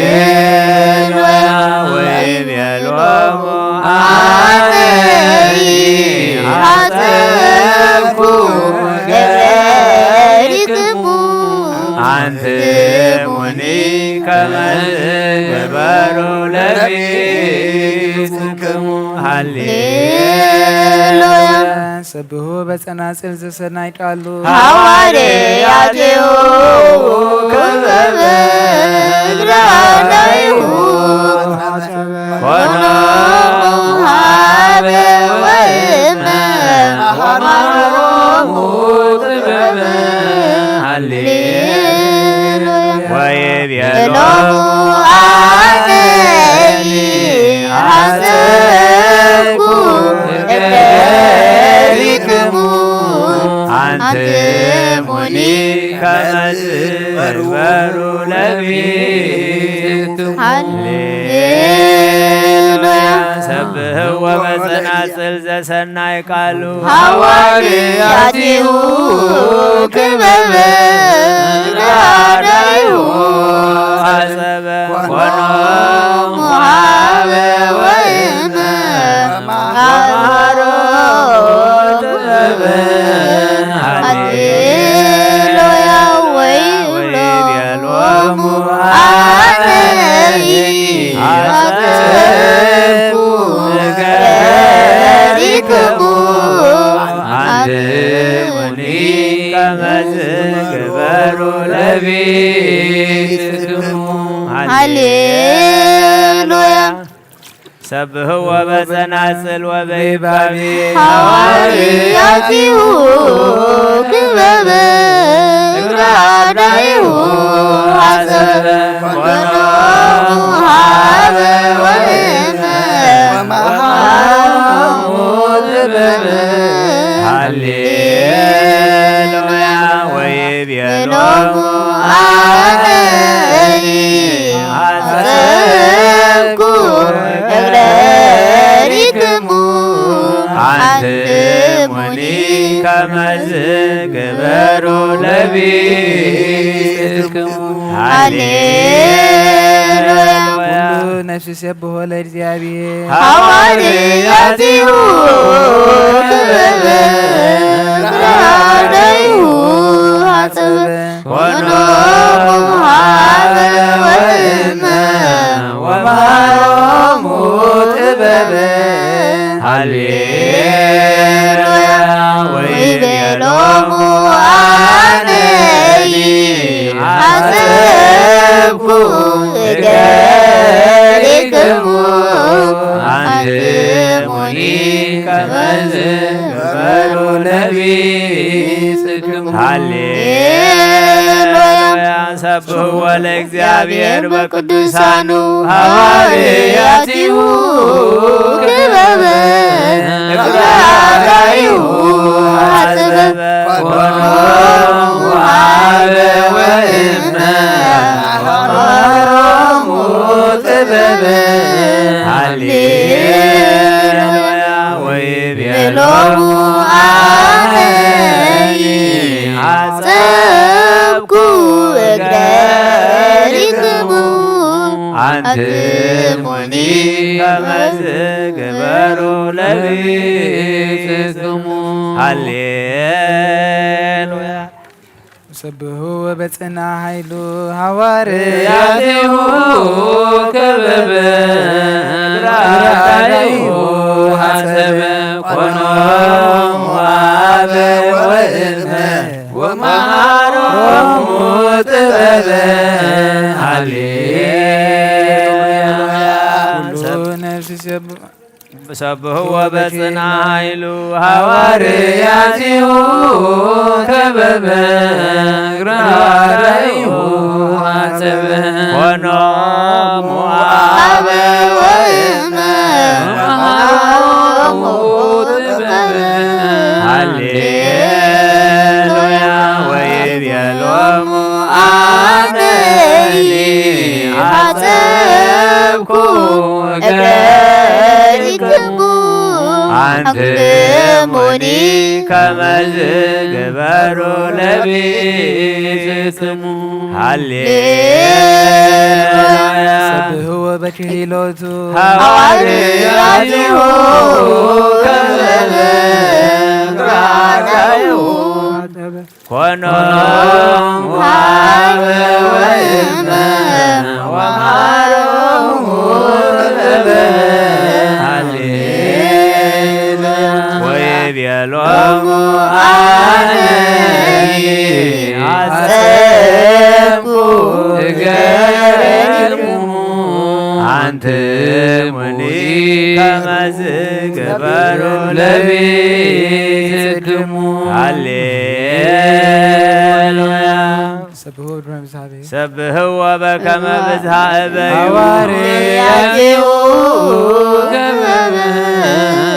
ሃሌሉያ። ወይቤሎሙ አነኒ ሐሰብኩ እገሪክሙ አንትሙኒ ከመ ትግበሩ ለቤትክሙ። ሃሌሉያ። ሰብሑ በጸናጽል ዘሰናይ ቃሉ ሃዋርያትሁ ክብብ እግረ ኣዳይሁ ኮኖሙ ሃበ ወእመ ወማሮሙ ጥበበ። ሃሌሉያ። ወይቤሎሙ ኣነኒ ሐሰብኩ እገሪክሙ ኣንትሙኒ ከመ ትግበሩ ለቢጽክሙ። ሃሌሉያ። ሰብሕዎ በጸናጽል ዘሰናይ ቃሉ ሃዋርያቲሁ ክበበ ራዳይሁ አጸበ ኮኖሙ ሃበ ወእመ ወማሮ ጥበበ። ሃሌሉያ። ወይብሎሙ ኣነኒ አጸብኩ እገሪክሙ አንትሙኒ ከመ ትግበሩ ለቢጽክሙ። ሃሌሉያ። ሰብሕዎ በጸናጽል ወበይባቤ ሃዋርያቲሁ ክበበ እግረ አዳይሁ አጸበ ኮኖሙ ሃበ ወእመ ወማሮሙ ጥበበ። ሃሌሉያ። ወይቤሎሙ ኣነኒ አጸብኩ እገሪክሙ አንትሙኒ ከመ ትግበሩ ለቢጽክሙ። ሃሌሉያ። ኩሉ ነፍስ ይሴብሖ ለእግዚአብሔር። ሃዋርያቲሁ ክብር ራዳይሁ አጽብ ኮኖሙ ሃበ ወእመ ወማሮሙ ጥበበ። ሃሌሉያ። ወይቤሎሙ ኣነኒ ሐሰብኩ እገሪክሙ አንትሙኒ ከመ ትግበሩ ለቢጽክሙ። ሃሌሉያ። ሰብሕዎ ለእግዚአብሔር በቅዱሳኑ ሃዋርያቲሁ ክበበ እግረ አዳይሁ አጽበ ኮኖሙ ሃበ ወእመ ወማሮሙ ጥበበ። ሃሌሉያ። ወይቤሎሙ ኣነኒ አጸብኩ እገሪክሙ አንትሙኒ ከመ ትግበሩ ለቢጽክሙ። ሃሌሉያ። ሰብሑ ወበጽና ኃይሉ ሃዋርያቲሁ ክብብ ራዳይሁ ሐሰብ ኮኖሙ አበ ወእመ ወማሮሙ ጥበበ። ሃሌሉያ። ኩሉ ነፍስ ይሰብ- ሰብሕዎ በጽና ኃይሉ ሃዋርያቲሁ ከበበ እግረ አዳይሁ አጸበ ኮኖሙ አበ ወእመ ወማሮሙ ጥበበ። ሃሌሉያ። ወይቤሎሙ አነኒ አጸብኩ እገሪክሙ አንትሙኒ ከመዝ ግበሩ ለቢጽክሙ። ሃሌሉያ። ሰብሕዎ በክሂሎቱ ሃዋርያቲሁ ከመዝ ራዳይሁ ኮኖሙ አበ ወእመ ወማሮሙ ጥበበ። ሃሌ እገሪክሙ ኣንትሙኒ ከመ ዝግበሩ ለቤትክሙ። ሃሌሉያ። ሰብሕዎ በከመ ብዝሃ እበዩ። ሐዋርያቲሁ ገበበ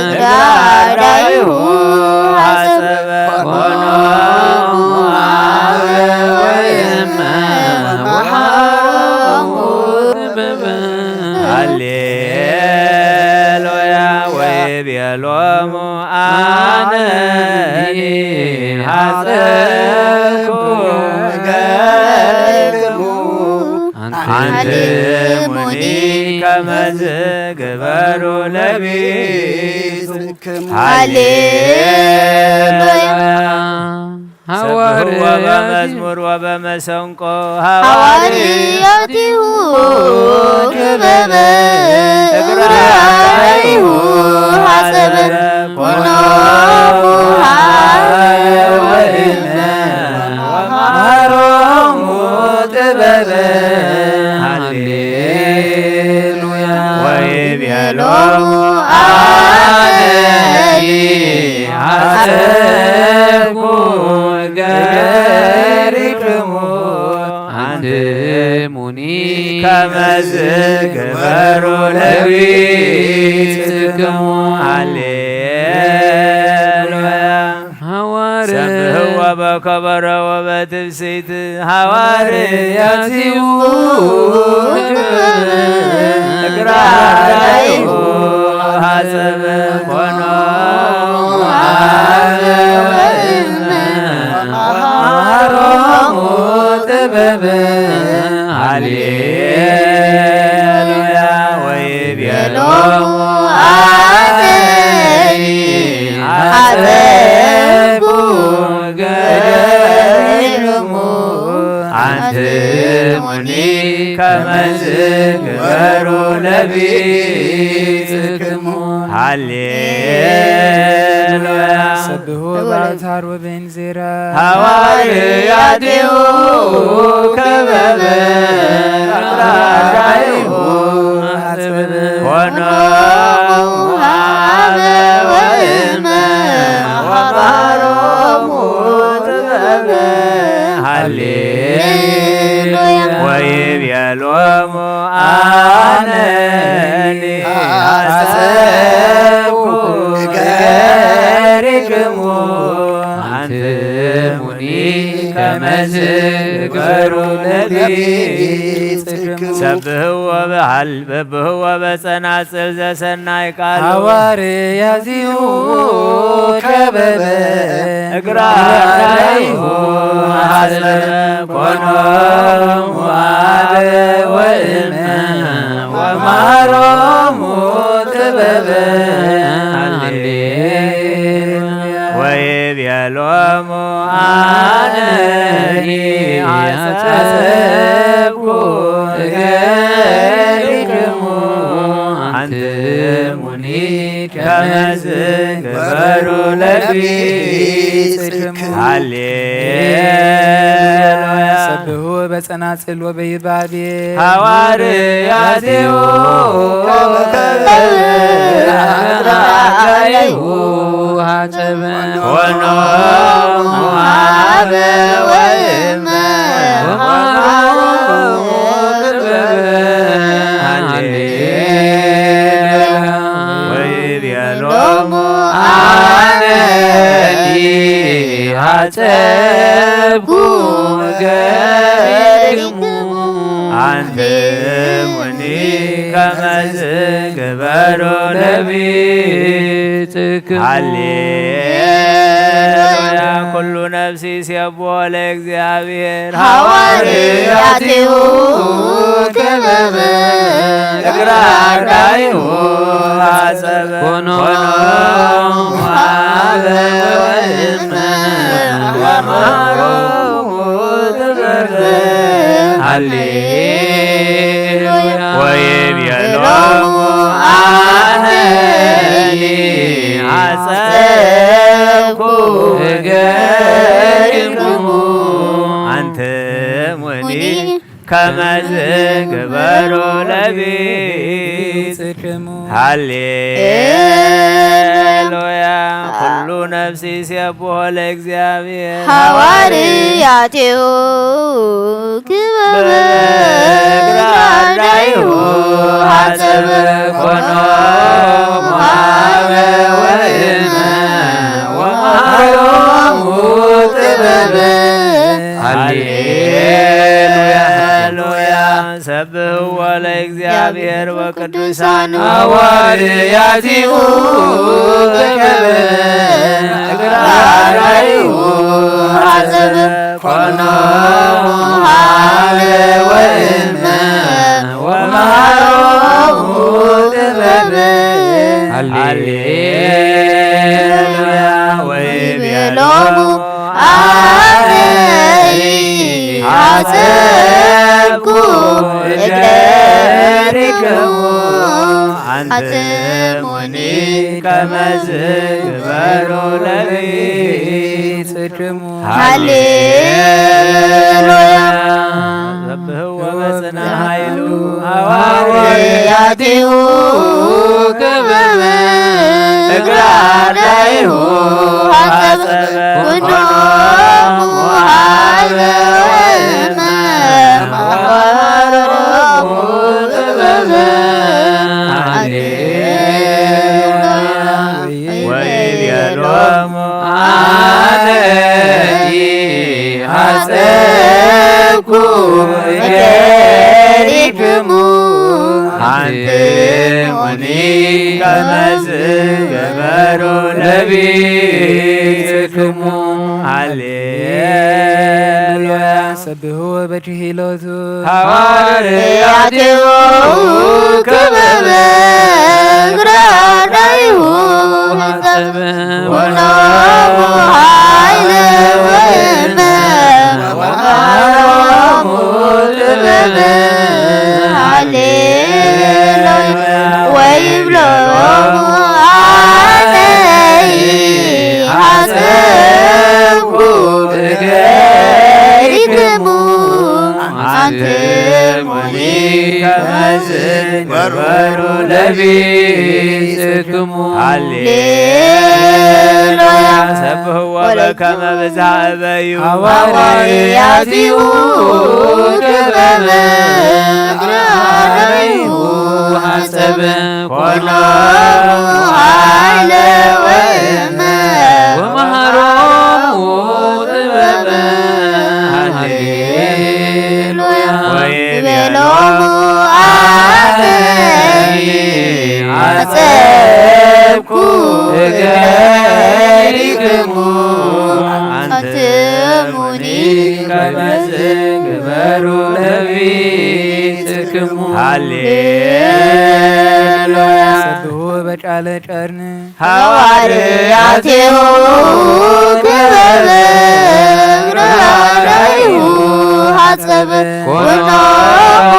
እግረ አርዳኢሁ ሐጸበ ኮኖሙ አበ ወእመ ወሐሮሙ ጥበበ። ሃሌሉያ። ወይቤሎሙ አነኒ ሐጸብኩ እገሪክሙ አንትሙኒ ከመ ዝግበሩ ለቤትክሙ። ሃሌሉያ። ሰብሕዎ በመዝሙር ወበመሰንቆ ሐዋርያቲሁ ክበበ እግረ አርዳኢሁ ሐጸበ ኮኖሙ ሀበ ወእመ ወመሃሮሙ ጥበበ። ሃሌሉያ። ወይቤሎሙ አነኒ ሐጸብኩ እገሪክሙ አንትሙኒ ከመ ዝግበሩ ለቤትክሙ። ሃሌሉያ። ሐዋርያ ሰብሕዎ በከበሮ ወበትፍስሕት ሐዋርያቲሁ እግረ አርዳኢሁ ሐጸበ ኮኖሙ ሀበ ወእመ ወመሃሮሙ ጥበበ። ሃሌሉያ። ወይቤሎሙ አነኒ ሐጸብኩ እገሪክሙ አንትሙኒ ከመ ዝግበሩ ለቤትክሙ። ሃሌሉያ። ሰብሕዎ በአውታር ወበእንዚራ ሐዋርያቲሁ ከበበ አርዳኢሁ ሐጸበ ኮኖሙ ሀበ ወእመ ወመሃሮሙ ጥበበ። ሃሌሉያ። ወይቤሎሙ አነኒ ሐጸብኩ እገሪክሙ አንትሙኒ ከመ ዝግበሩ ለቤትክሙ። ሰብሕዎ በበዓል በብህዎ በጸናጽል ዘሰናይ ቃሉ ሐዋርያቲሁ ከበበ እግረ አርዳኢሁ ሐጸበ ኮኖሙ ሀበ ወእመ ወመሃሮሙ ጥበበ። ሃሌሉያ። ወይቤሎሙ አነኒ ሐጸብኩ እገሪክሙ አንትሙኒ ከመ ዝግበሩ ለቤትክሙ። ሃሌሉያ። ሰብሕዎ በጸናጽል ወበይባቤ ሐዋርያቲሁ ከበበ አርዳኢሁ ሐጸበ ኮኖሙ ሀበ ወእመ ወመሃሮሙ ጥበበ። ሃሌሉያ። ወይቤሎሙ አነኒ ሐጸብኩ እገሪክሙ አንትሙኒ ከመ ዝግበሩ ለቤትክሙ። ሃሌሉያ። ኩሉ ነፍሲ ይሴብሖ ለእግዚአብሔር ሐዋርያቲሁ ከበበ እግረ አርዳኢሁ ሐጸበ ኮኖሙ ሀበ ወእመ ወመሃሮሙ ጥበበ። ሃሌሉያ። ወይቤሎሙ አነኒ ሐጸብኩ እገሪክሙ አንትሙኒ ከመዝ ግበሩ ለቢጽክሙ። ሃሌሉያ። ኩሉ ነፍሲ ይሴብሖ ለእግዚኣብሔር። ሃዋርያቲሁ ክበበ እግረ አርዳኢሁ ሐጸበ ኮኖ ሞሃበ ወእመ ወመሃሮሙ ጥበበ። ሃሌሉያ። ሃሌሉያ። ሰብሕዎ ለእግዚኣብሔር ወቅዱሳኑ። ሃዋርያቲሁ ተከበ እግረ አርዳኢሁ ሐጸበ ኮኖ ሞሃበ ወእመ ወመሃሮሙ ጥበበ። ሃሌሉያ። ወይቤሎሙ አነ ሐጸብኩ እገሪክሙ አንትሙኒ ከመዝ ግበሩ ለቢጽክሙ። ሃሌሉያ። ሰብሕዎ በጽና ኃይሉ ሃዋርያቲሁ ክበበ እግረ አርዳኢሁ ሐጸበ ኩኖሙ ሀበ ወእመ ወመሃሮሙ ጥበበ። ሃሌሉያ። ወይቤሎሙ አነ ሐጸብኩ እገሪክሙ አንትሙኒ ከመዝ ግበሩ ለቢጽክሙ። ሃሌሉያ። ሰብሕዎ በትኄሎቱ። ሃዋርያቲሁ ክበበ እግረ አርዳኢሁ ሐጸበ ወኖሙ ኃይለ ወእመ ወመሃሮሙ ጥበበ። ሃሌሉያ። ወይብሎሙ አነ ሐጸብኩ እገሪክሙ አንትሙኒ ከመዝ ግበሩ ለቢጽክሙ። ሃሌሉያ። ሰብሕዎ በከመ ብዝኃ እበዩ ሃዋርያቲሁ ክበበ እግረ አርዳኢሁ ሐጸበ ኮኖሙ ኃይለ ወእመ ወመሃሮሙ ጥበበ። ሃሌሉያ። ወይቤሎሙ አነ ሐጸብኩ እገሪክሙ አንትሙኒ ከመዝ ግበሩ ለቢጽክሙ። ሃሌሉያ። ሰብሕዎ በቃለ ቀርን። ሃዋርያቲሁ ክበበ እግረ አርዳኢሁ ሐጸበ ኩኖሙ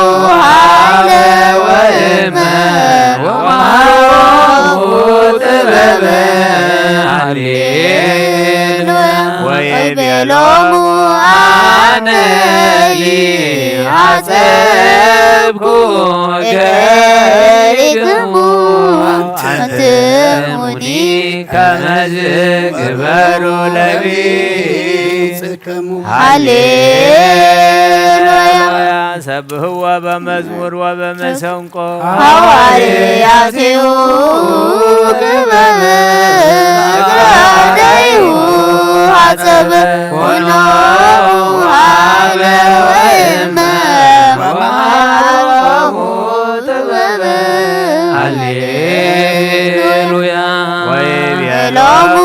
ኃይለ ወእመ ወመሃሮሙ ጥበበ። ሃሌሉያ። ወይቤሎሙ አነሂ ሐጸብኩ እገሪክሙ አንትሙኒ ከመዝ ግበሩ ለቢጽክሙ። ሃሌሉያ። ሰብሕዎ በመዝሙር ወበመሰንቆ። ሃዋርያቲሁ ክበበ እግረ አርዳኢሁ ሐጸበ ኩኖሙ ኃይለ ወእመ ወመሃሮሙ ጥበበ። ሃሌሉያ። ወይቤሎሙ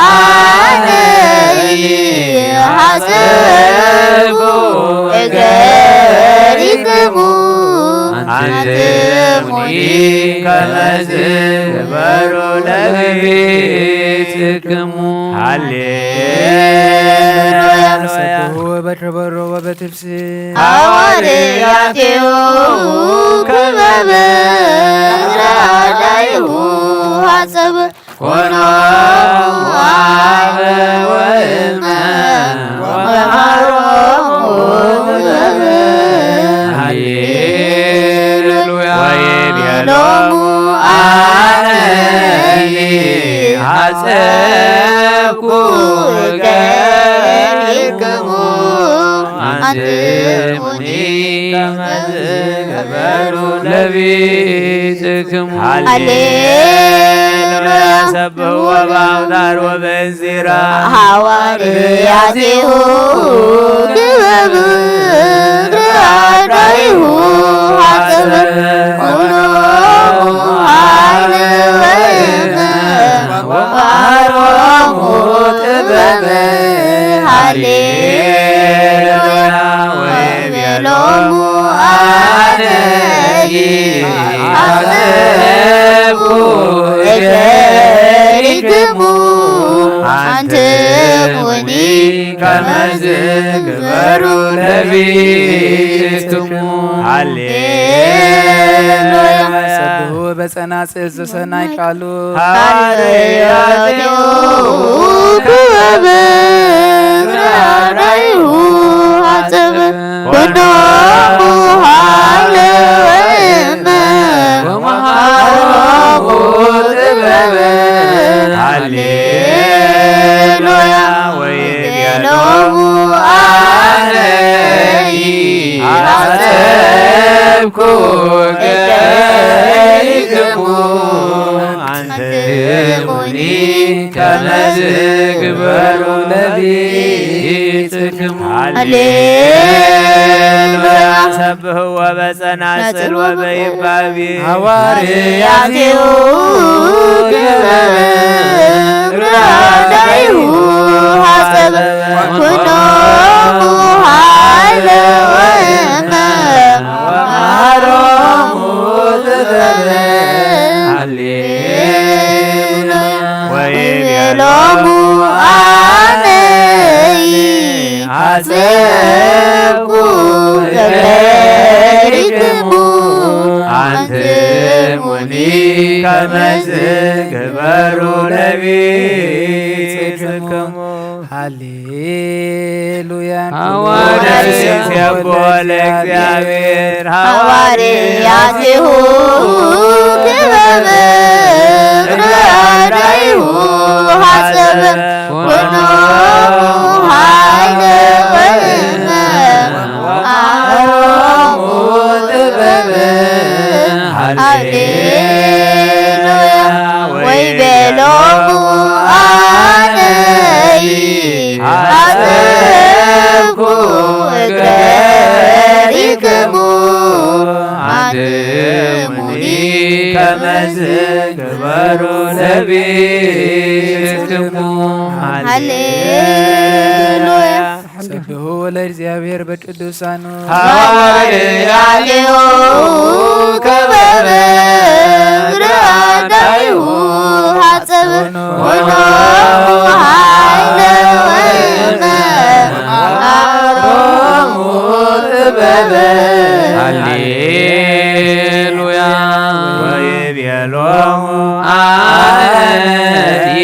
አነሂ ሐጸብኩ እገሪክሙ አንትሙኒ ከመዝ ግበሩ ለቤትክሙ። ሃሌሉያ። ሰብሑ በከበሮ ወበትብስ ሃዋርያቲሁ ክበበ እግረ አርዳኢሁ ሐጸበ ኮኖ አበ ወእመ ወመሃሮሙ ጥበበ። ከመ ዝገበሩ ነቢጽክሙ። ሃሌሉያ። ሰብሕዎ በአውታር ወበእንዚራ። ሐዋርያቲሁ ክበብ ርአዳይሁ ሐሰብ ኩሎሙ ኃይል ወእመ ወመሃሮሙ ጥበበ። ሃሌሉያ። ወይቤሎሙ አነሂ አሰብኩ እገሪክሙ አንትሙኒ ከመ ዝግበሩ ነቢይክሙ። ሃሌሉያ። ሰብሑ በጸናጽል ዘሰናይ ቃሉ። ሐዋርያቲሁ ክበብ ርአዳይሁ ሐሰብ ኩሎሙ ኃይል ወእመ ወመሃሮሙ ጥበበ። ሃሌሉያ። ወይቤሎሙ አነሂ ሐሰብኩ እገሪክሙ አንትሙኒ ከመ ዝግበሩ ነቢይክሙ። ሃሌሉያ። ሰብሕዎ በጸናጽል ወበይባቤ። ሐዋርያቲሁ ክበብ ርአዳይሁ ሐሰብ ኩሎሙ ኃይል ወእመ ወመሃሮሙ ጥበበ። ሃሌሉያ። ወይቤሎሙ አነሂ ሐሰብኩ እገሪክሙ አንትሙኒ ከመ ዝግበሩ ነቢይክሙ። ሃሌሉያ። ሐዋርያቲሁ ለእግዚአብሔር ሐዋርያቲሁ ክበብ ርአዳይሁ ሐሰብ ኩሎሙ ኃይል ወእመ ወመሃሮሙ ጥበበ። ሃሌሉያ። ወይቤሎሙ አነሂ ሐሰብኩ እገሪክሙ አንትሙኒ ከመ ዝግበሩ ነቢይክሙ። ሃሌሉያ። ሰብሑ ለእግዚአብሔር በቅዱሳኑ። ሐዋርያቲሁ ክበብ ርአዳይሁ ሐሰብ ኩሎሙ ኃይል ወእመ ወመሃሮሙ ጥበበ። ሃሌሉያ። ወይቤሎሙ አነሂ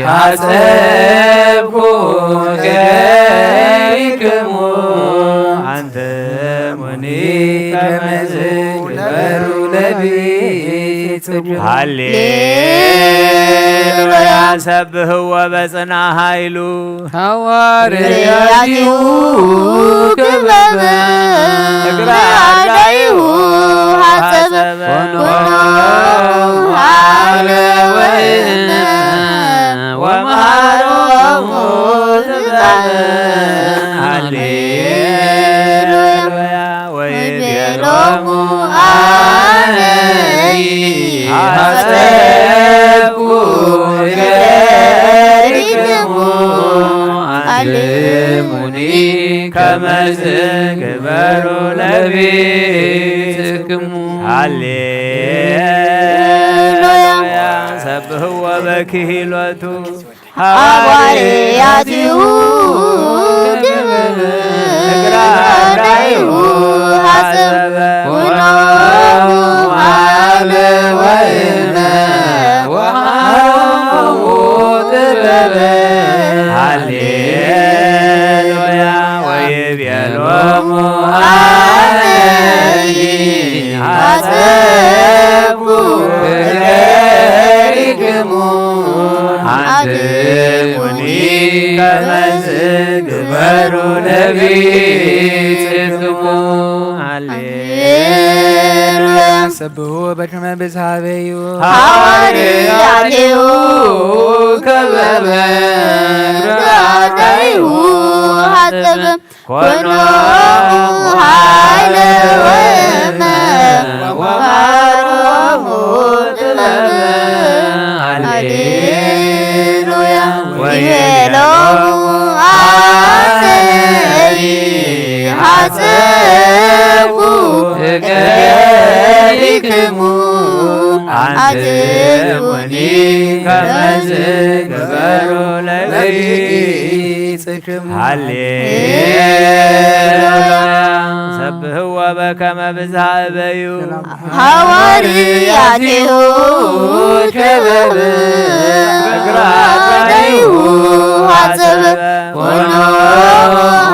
ሐሰብኩ እገሪክሙ አንትሙኒ ከመ ዝግበሩ ነቢይክሙ። ሃሌሉያ። ሰብሕዎ በጽና ኃይሉ። ሐዋርያቲሁ ክበብ እግረ አዳይሁ ሐሰብ ኩሎሙ ኃይል ወእመ ወመሃሮሙ ጥበበ። ሃሌሉያ። ወይቤሎሙ አነሂ ሐሰብኩ እገሪክሙ አንትሙኒ ከመ ዝግበሩ ነቢይክሙ። ሃሌሉያ። ሰብሕዎ በክሂሎቱ ሐዋርያቲሁ ክብር እግረ አዳይሁ ሐሰብ ኩሎሙ ኃይል ወእመ ወሃሮሙ ጥበበ። ሃሌሉያ። ወይቤሎሙ አነሂ ሐሰብኩ እገሪክሙ አንትሙኒ ከመ ዝግበሩ ነቢይክሙ። ሃሌሉያ። ሰብሑ በከመ ብዝሃበዩ ሃዋርያቲሁ ከበበ ራዳይሁ ሐጸበ ኮኖሙ ሃለወ እመ ወመሃሮሙ ጥበበ። ሃሌሉያ። ወይቤሎሙ አነ ሐጸብኩ እገሪክሙ አንትሙኒ ከመዝ ግበሩ ለገይጽ ክሙ። ሃሌሉያ። ሰብህዎ በከመ ብዝሃ እበዩ ሃዋርያቲሁ ከበበ እግራዳይሁ ሐጸበ ኮኖ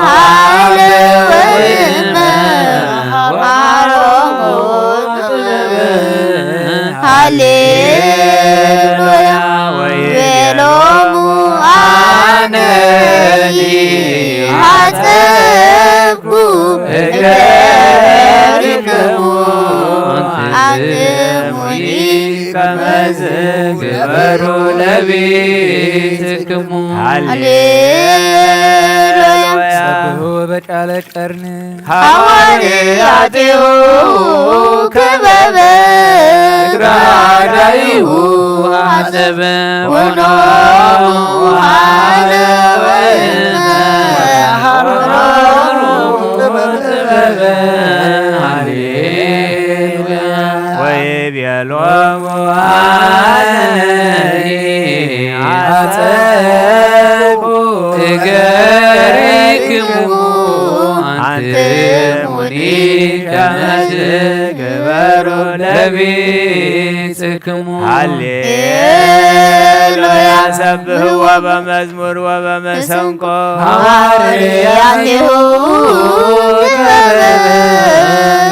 ሃለወ እመ ወመሃሮሙ ጥበበ። ሃሌሉያ። ወይቤሎሙ አነኒ ሐጸብኩ እገሪክሙ አንትሙኒ ከመዝ ግበሩ ለቤትክሙ። ሃሌሉያ። ሰብሑ በቃለ ቀርኒ ሃዋርያቲሁ ከበበ እግራዳይሁ ሐጸበ ወኖ ሃለወ እመ ወመሃሮሙ ጥበበ። ሃሌሉያ። ወይቤሎሙ አነኒ ሐጸብኩ እገሪክሙ አንትሙኒ ከመዝ ግበሩ ለቤትክሙ። ሃሌሉያ። ሰብህዎ በመዝሙር ወበመሰንቆ ሃዋርያቲሁ ከበበ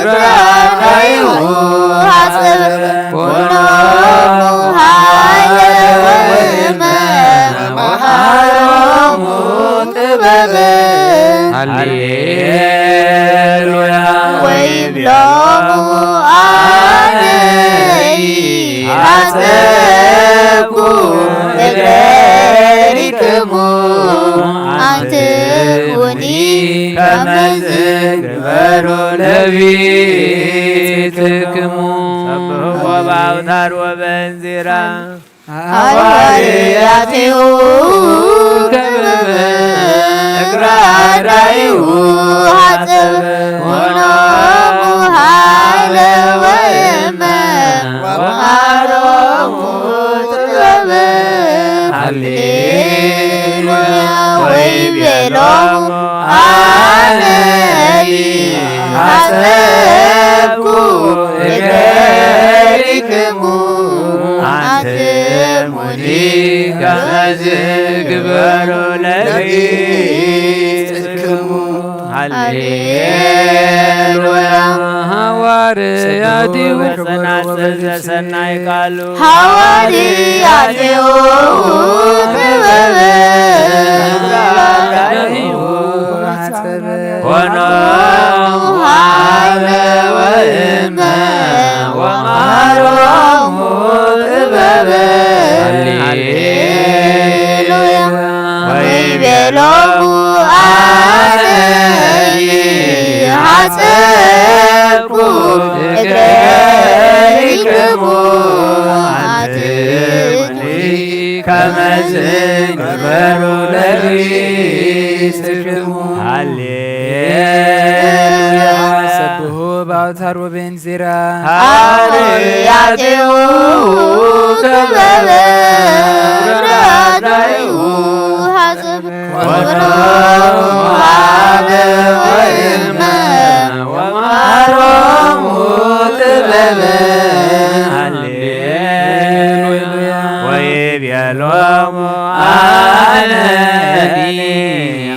ራዳይሁ ሐጸበ ኮኖሙ ሃለወ እመ ወመሃሮሙ ጥበበ። ሃሌሉያ። ወይብሎሙ አነኒ ሐጸብኩ እገሪክሙ አንትሙኒ ከመዝ ግበሩ ለቤትክሙ። ሰብሕዎ በአውታር ወበእንዚራ ሃዋርያቲሁ ከበበ እግረ አዳይሁ ሐጸበ ወኖሙ ሀለወ እመ ወመሃሮሙ ጥበበ። ሃሌሉያ። ወይቤሎሙ አነኒ ሐጸብኩ እገሪክሙ አንትሙኒ ከመዝ ግበሩ ለቤትክሙ። ሃሌሉያ። ሃዋርያቲሁ ጸናጽል ዘሰናይ ቃሉ ሃዋርያቲሁ ጥበበ ራዳይሁ ሐጸበ ሆኖ ሀለወ እመ ወመሃሮሙ ጥበበ። ሃሌሉያ። ወይቤሎሙ አነኒ ሐጸብኩ እገሪክሙ አንትሙኒ ከመዝ ግበሩ ለርኢትክሙ። ሃሌሉያ። ሰብሑ በአውታር ወበእንዚራ ሃዋርያቲሁ ከበበ ራዳይሁ ሐጸበ ወኖ ሀለወ እመ ወመሃሮሙ ጥበበ። ሃሌሉያ። ወይቤሎሙ አነኒ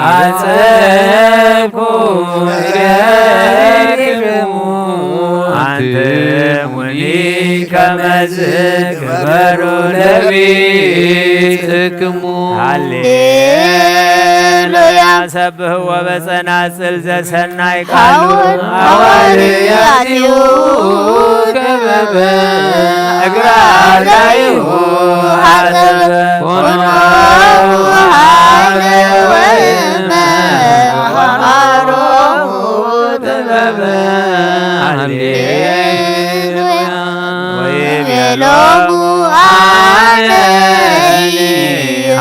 ሐጸብኩ እገሪክሙ አንትሙኒ ከመዝ ግበሩ ለቤትክሙ። ሃሌሉያ። ሰብህዎ በጸናጽል ዘሰናይ ቃሉ። ሐዋርያቲሁ ከበበ እግረ አርዳኢሁ ሐጸበ። ኮኖ ሀበ ወእመ ወመሃሮሙ ጥበበ። ሃሌሉያ። ወይቤሎሙ አነ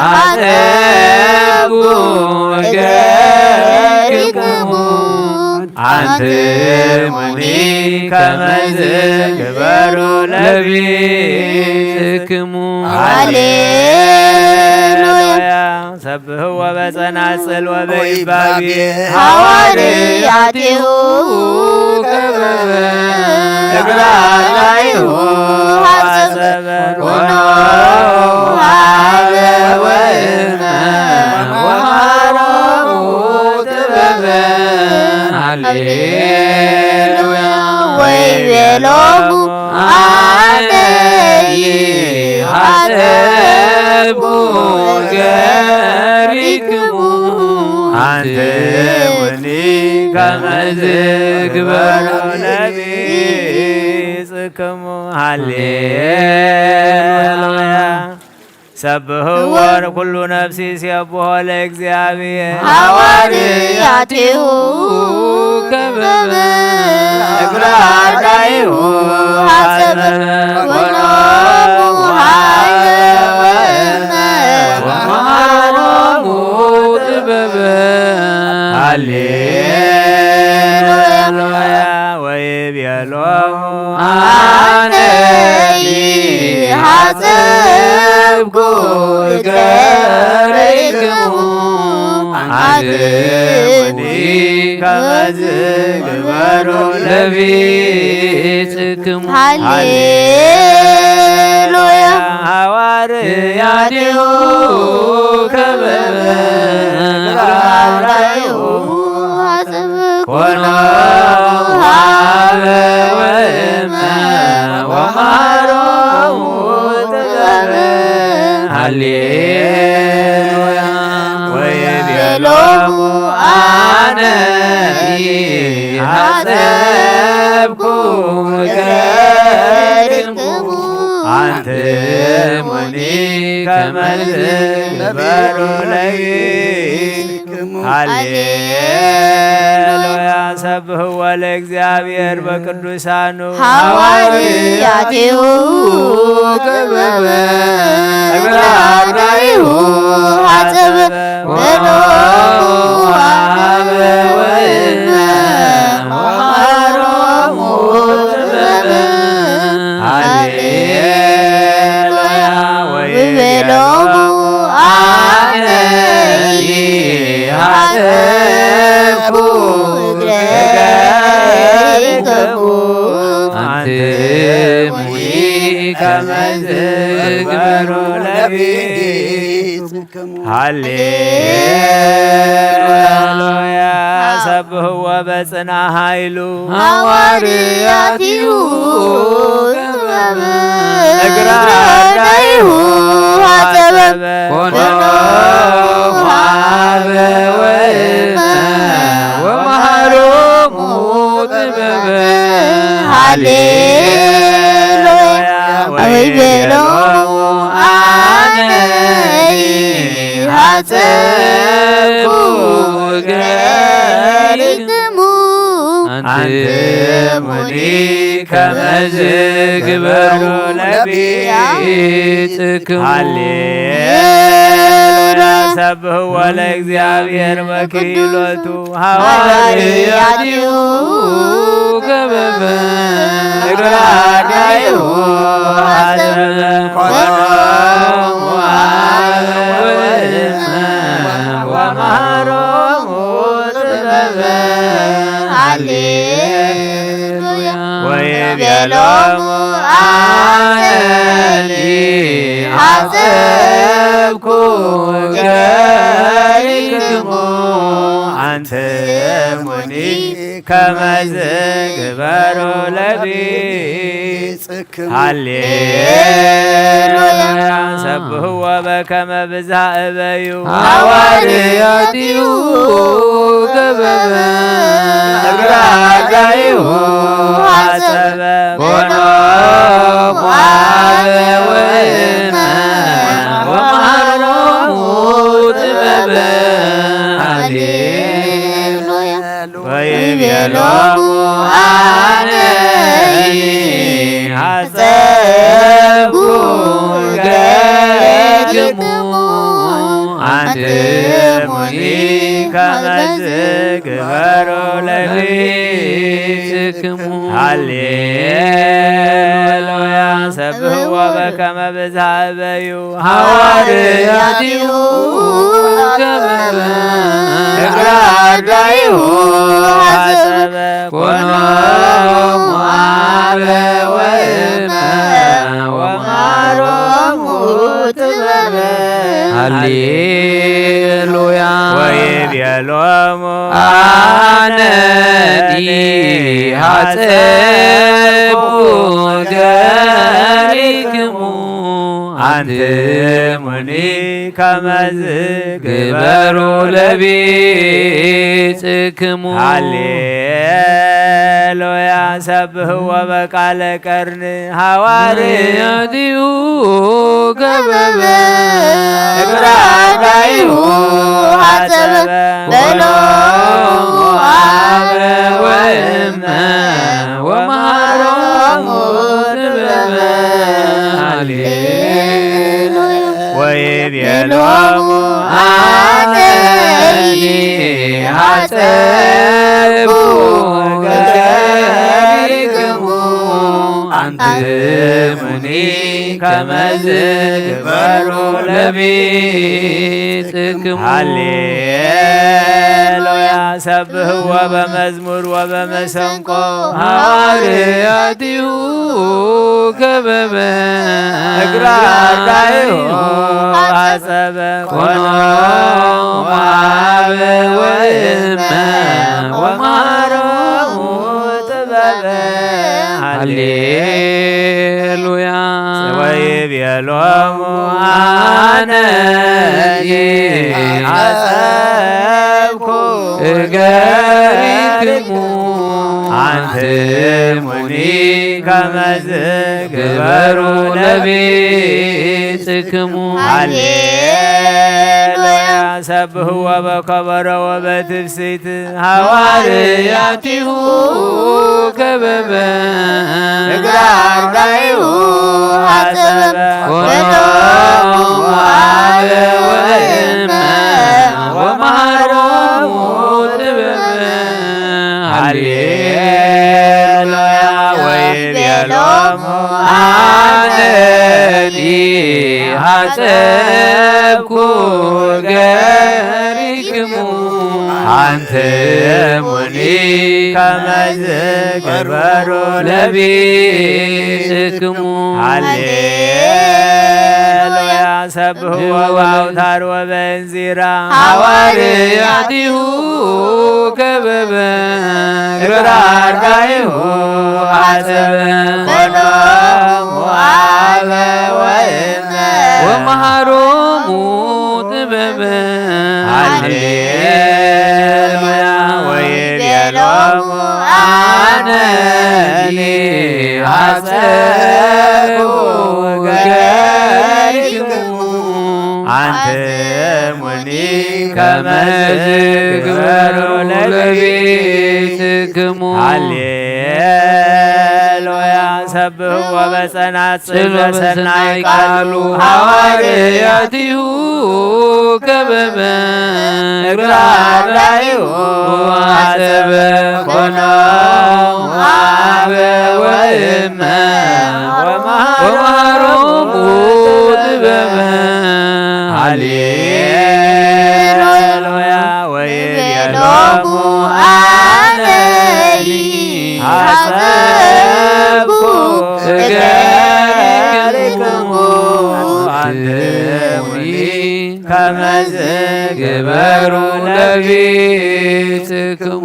ሐጸብኩ እገሪክሙ። አንትሙኒ ከመዝ ግበሩ ለቢጽክሙ። ሃሌሉያ። ሰብህዎ በጸናጽል ወበይባቤ። ሐዋርያቲሁ ከበበ እግረ አርዳኢሁ ሐጸበ። ኮኖ ሀበ ወእመ ወመሃሮሙ ጥበበ። ሃሌሉያ። ወይቤሎሙ አነ ሐጸብኩ እገሪክሙ። አንትሙኒ ከመዝ ግበሩ ለቢጽክሙ። ሃሌሉያ። ሰብህዎ ኩሉ ነፍሲ ሲያብሖ ለእግዚአብሔር። ሐዋርያቲሁ ከበበ እግረ አርዳኢሁ ሐጸበ። ወሎሙ ሀበ ወእመ ወመሃሮሙ ጥበበ። ሃሌሉያ። ወይቤሎሙ አነ ሐጸብኩ እገሪክሙ። አንትሙኒ ከመዝ ግበሩ ለቢጽክሙ። ሃሌሉያ። ሐዋርያቲሁ ከበበ እግረ አርዳኢሁ ሐጸበ። ኮኖ ሀበ ወእመ ወመሃሮሙ ጥበበ። ሃሌሉያ። ወይቤሎሙ አነ ሐጸብኩ እገሪክሙ። አንትሙኒ ከመዝ ግበሩ ለቢጽክሙ። ሃሌሉያ። ሰብህዎ ለእግዚአብሔር በቅዱሳኑ። ሐዋርያቲሁ ከበበ እግረ አርዳኢሁ ሐጸበ። ወሎሙ ሀበ ወእመ ወመሃሮሙ ጥበበ። ሃሌሉያ። ወይቤሎሙ አነ ሐጸብኩ እገሪክሙ። አንትሙኒ ከመዝ ግበሩ ለቢጽክሙ። ሃሌሉያ። ሰብህዎ በጽና ኃይሉ። ሐዋርያቲሁ ከበበ እግረ አርዳኢሁ ሐጸበ። ኮኖ ሀበ ወእመ ወመሃሮሙ ጥበበ። ሃሌሉያ። ወይቤሎሙ አነ ሐጸብኩ እገሪክሙ። አንትሙኒ ከመዝ ግበሩ ለቢጽክሙ። ሃሌሉያ። ሰብህዎ ለእግዚአብሔር በክህሎቱ። ሐዋርያቲሁ ከበበ እግረ አርዳኢሁ ሐጸበ። ኮኖሙ ሀበ ወእመ ወመሃሮሙ ጥበበ። ሃሌሉያ። ወይቤሎሙ አነኒ ሐጸብኩ እገሪክሙ። አንትሙኒ ከመዝ ግበሩ ለቢጽ ጽክሙ። ሃሌሉያ። ሰብህዎ በከመ ብዝሃ እበዩ። ሃዋርያትዩ ገበበ። እግረ አርዳኢሁ ሐጸበ። ኮኖሙ አበ ወእመ ወመሃሮሙ ጥበበ። ሃሌሉያ። ወይቤሎሙ አነኒ ሐጸብኩ ገሪክሙ አንትሙኒ ከመዝ ግበሩ ለፊትክሙ። ሃሌሉያ። ሰብህዎ በከመ ብዝሃ እበዩ። ሃዋርያትዩ ገበበ። እግረ አርዳኢሁ ሐጸበ። ኮኖሙ አበ ወእመ ወመሃሮሙ ጥበበ። ሃሌሉያ። ወይቤሎሙ አነኒ ሐጸብኩ ገሪክሙ አንትሙኒ ከመዝ ግበሩ ለቢጽክሙ። ሃሌሉያ። ሰብህዎ በቃለ ቀርን። ሃዋርያትዩ ገበበ። እግረ አርዳኢሁ ሐጸበ። ኮኖሙ አበ ወእመ ወመሃሮሙ ጥበበ። ሃሌሉያ። ወይቤሎሙ አነኒ ሐጸብኩ ገሪክሙ አንትሙኒ ከመዝ ግበሩ ለቢጽክሙ። ሃሌሉያ። ሰብህዎ በመዝሙር ወበመሰንቆ። ሃዋርያትዩ ገበበ። እግረ አርዳኢሁ ሐጸበ። ኮኖሙ አበ ወእመ ወመሃሮሙ ጥበበ። ሃሌሉያ። ወይቤሎሙ አነኒ ሐጸብኩ ገሪክሙ አንትሙኒ ከመዝ ግበሩ ለቢጽክሙ። ሃሌሉያ። ሰብህዎ በከበሮ ወበትፍስሕት። ሃዋርያቲሁ ከበበ። እግረ አርዳኢሁ ሐጸበ። ኮኖሙ አበ ወእመ ወመሃሮሙ ጥበበ። ሃሌሉያ። ወይቤሎሙ አነኒ ሐጸብኩ ገሪክሙ አንትሙኒ ከመዝ ግበሩ ለቢጽክሙ። ሃሌሉያ። ሰብህዎ በአውታር ወበእንዚራ። ሃዋርያቲሁ ከበበ። እግረ አርዳኢሁ ሐጸበ። ኮኖሙ አበ ወእመ ወመሃሮሙ ጥበበ። ሃሌሉያ። ወይቤሎሙ አነኒ ሐጸብኩ ገሪክሙ አንትሙኒ ከመዝ ግበሩ ለቤትክሙ። ሃሌሉያ። ሰብህዎ በጸናጽል ጽል በሰናይ በሰናይ ቃሉ ቃሉ። ሃዋርያቲሁ ከበበ። እግረ አርዳኢሁ ሐጸበ። ኮኖሙ አበ ወእመ ወመሃሮሙ ጥበበ። ሃሌሉያ። ወይቤሎሙ አነኒ ሐጸብኩ እገሪክሙ አንትሙኒ ከመዝ ግበሩ ለቤትክሙ።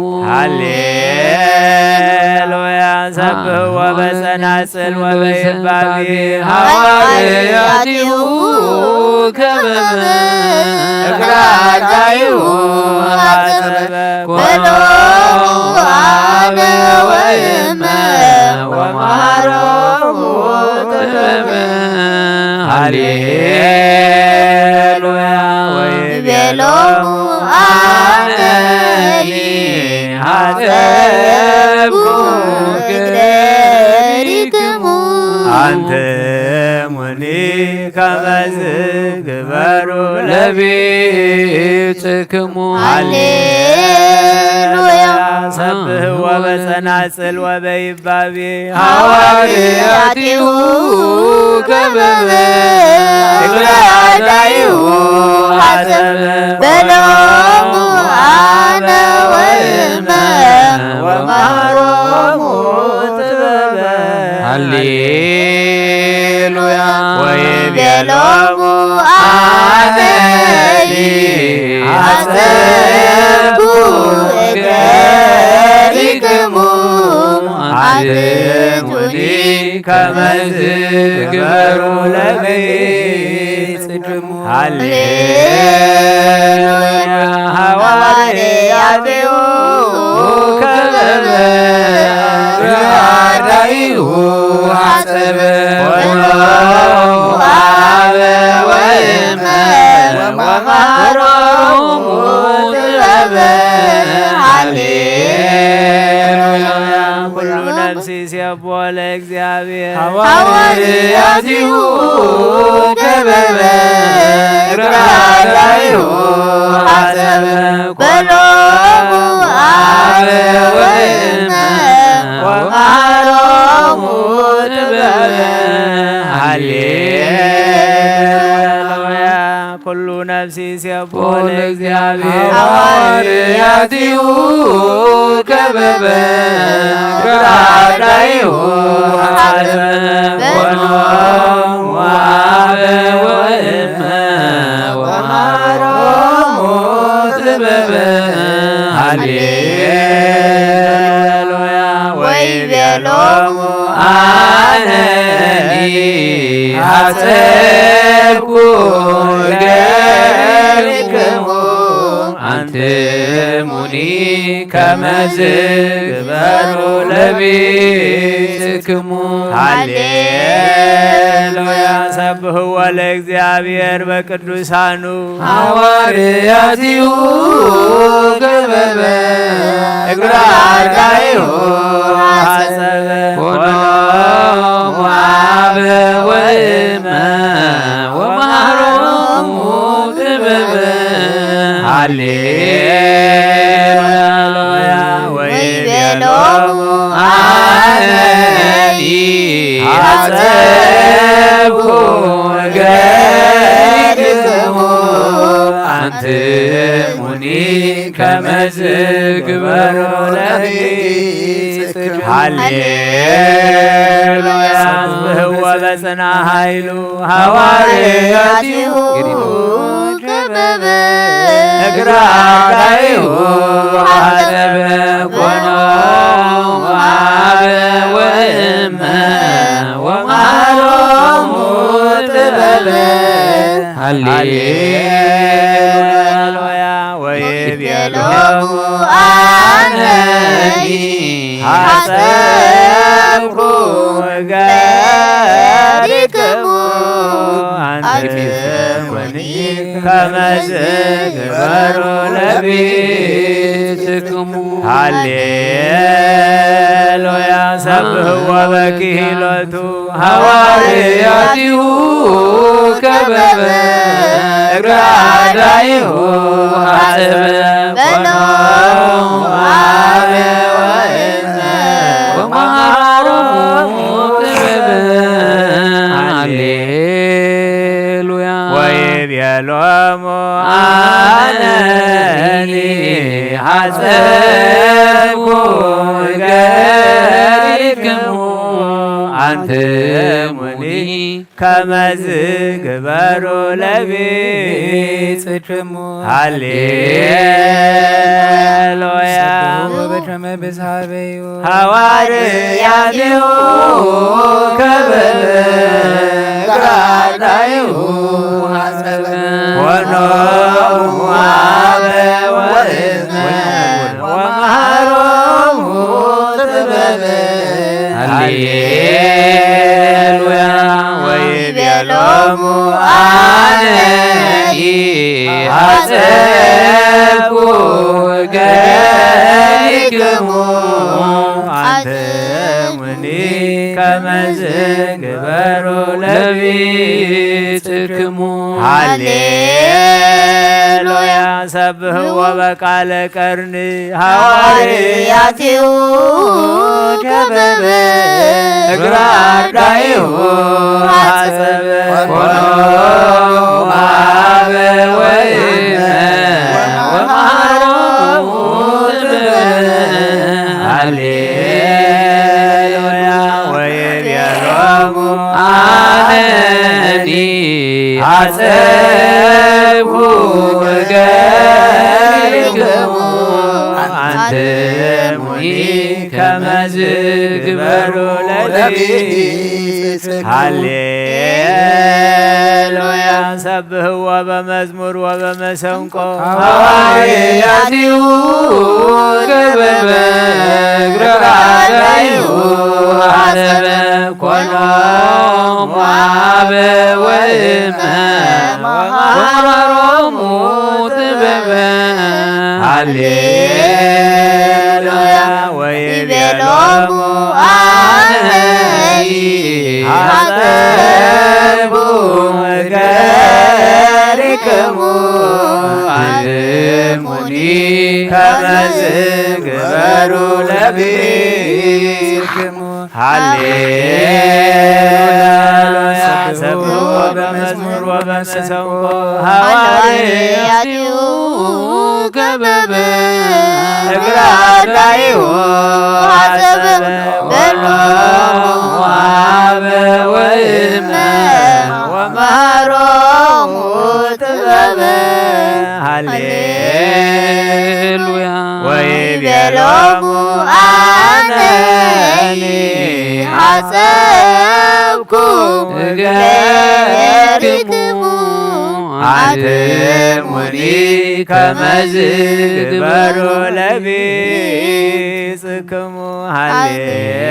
ሃሌሉያ። ሰብሕዎ በጸናጽል ወበይባቤ ሐዋርያቲሁ ከበበ እግረ አርዳኢሁ አጸበ። ወሎሙ አበ ወእመ ወመሃሮሙ ጥበበ። ሃሌሉያ። ወይቤሎሙ አነኒ ሐጸብኩ እግረ ዲክሙ። አንትሙኒ ከመዝ ግበሩ ለቤትክሙ። ሃሌሉያ። ሰብሕዎ በጸናጽል ወበይባቤ ሐዋርያቲሁ ከበበ እግረ አርዳኢሁ አጸበ። በሎሙ አነ ወእመ ወመሃሮሙ ጥበበ። ሃሌሉያ። ወይቤሎሙ አነኒ ሐጸብኩ እገሪክሙ አንትሙኒ ከመዝ ግበሩ ለቤትክሙ። ሃሌሉያ። ሐዋርያቲሁ ከበበ እግረ አርዳኢሁ አጸበ። ወሎሙ አበ ወእመ ወመሃሮሙ ጥበበ። ሃሌሉያ። ኩሉ ነፍስ ይሴብሖ ለእግዚአብሔር። ሐዋርያቲሁ ከበበ እግረ አርዳኢሁ አጸበ። ወሎሙ አበ ወእመ ወመሃሮሙ ጥበበ። ሃሌሉያ። ኩሉ ነፍስ ይሴብሖ ለእግዚአብሔር። ሐዋርያቲሁ ከበበ እግረ አርዳኢሁ አጸበ። ወሎሙ አበ ወእመ ወመሃሮሙ ጥበበ። ሃሌሉያ። ወይቤሎሙ አነኒ ሐጸብኩ እገሪክሙ አንትሙኒ ከመዝ ግበሩ ለቤትክሙ። ሃሌሉያ። ሰብሕዎ ለእግዚአብሔር በቅዱሳኑ። ሐዋርያቲሁ ገበበ እግረ አርዳኢሁ ሐጸበ። ወኖሙ አበ ወእመ ወመሃሮሙ ጥበበ። ሃሌሉያ። ወይቤሎሙ አነኒ ሐጸብኩ እገሪክሙ አንትሙኒ ከመዝ ግበሩ ለቤትክሙ። ሃሌሉያ። ሰብሕዎ በጽንዓ ኃይሉ ሐዋርያቲሁ ገበበ እግረ አርዳኢሁ ሐጸበ። ወኖሙ አበ ወእመ ወመሃሮሙ ጥበበ። ሃሌሉያ። ወይቤሎሙ አነኒ ሐጸብኩ እገሪክሙ አንትሙኒ ከመዝ ግበሩ ለቤትክሙ። ሃሌሉያ። ሰብሕዎ በክሂሎቱ ሐዋርያቲሁ ከበበ እግረ አርዳኢሁ ሐጸበ። ወኖሙ አበ ወእመ ወመሃሮሙ ጥበበ። ሃሌሉያ። ወይቤሎሙ አነኒ ሐጸብኩ እገሪክሙ አንትሙኒ ከመዝ ግበሩ ለቢጽክሙ። ሃሌሉያ። ሰብሑ በከመ ብዝሃበዩ። ሐዋርያቲሁ ከበበ ግራዳዩ ሐሰበ። ወኖሙ አበ ወእመ ወመሃሮሙ ጥበበ። ሃሌሉያ። ወይቤሎሙ አነኒ ሐሰብኩ ገሪክሙ። አንትሙኒ ከመዝ ግበሩ ለቢጽክሙ። ሃሌሉያ። ሰብሕዎ በቃለ ቀርኒ ሐዋርያቲሁ ከበበ እግረ አርዳኢሁ ሐሰበ። ኮኖ አበ ወእመ ወመሃሮሙ ጥበበ። ሃሌሉያ። ወይቤሎሙ አነኒ ሐሰብኩ ገሪክሙ። አንትሙኒ ከመዝ ግበሩ ለቢጽክሙ። ሃሌሉያ። ሰብሕዎ በመዝሙር ወበመሰንቆ ሐዋርያቲሁ ገበበ እግረ አርዳኢሁ ሐሰበ። ኮኖሙ አበ ወእመ ወመሃሮሙ ጥበበ። ሃሌሉያ። ወይቤሎሙ አነኒ ሐሰብኩ ገሪክሙ። አንትሙኒ ከመዝ ግበሩ ለቢጽክሙ። ሃሌሉያ። ሰብሕዎ በመዝሙር ወበመሰንቆ ሐዋርያቲሁ ገበበ እግረ አርዳኢሁ ሐሰበ። ወኖሙ አበ ወእመ ወመሃሮሙ ጥበበ። ሃሌሉያ። ወይቤሎሙ አነኒ ሐሰብኩ ገሪክሙ። አንትሙኒ ከመዝ ግበሩ ለቢጽክሙ።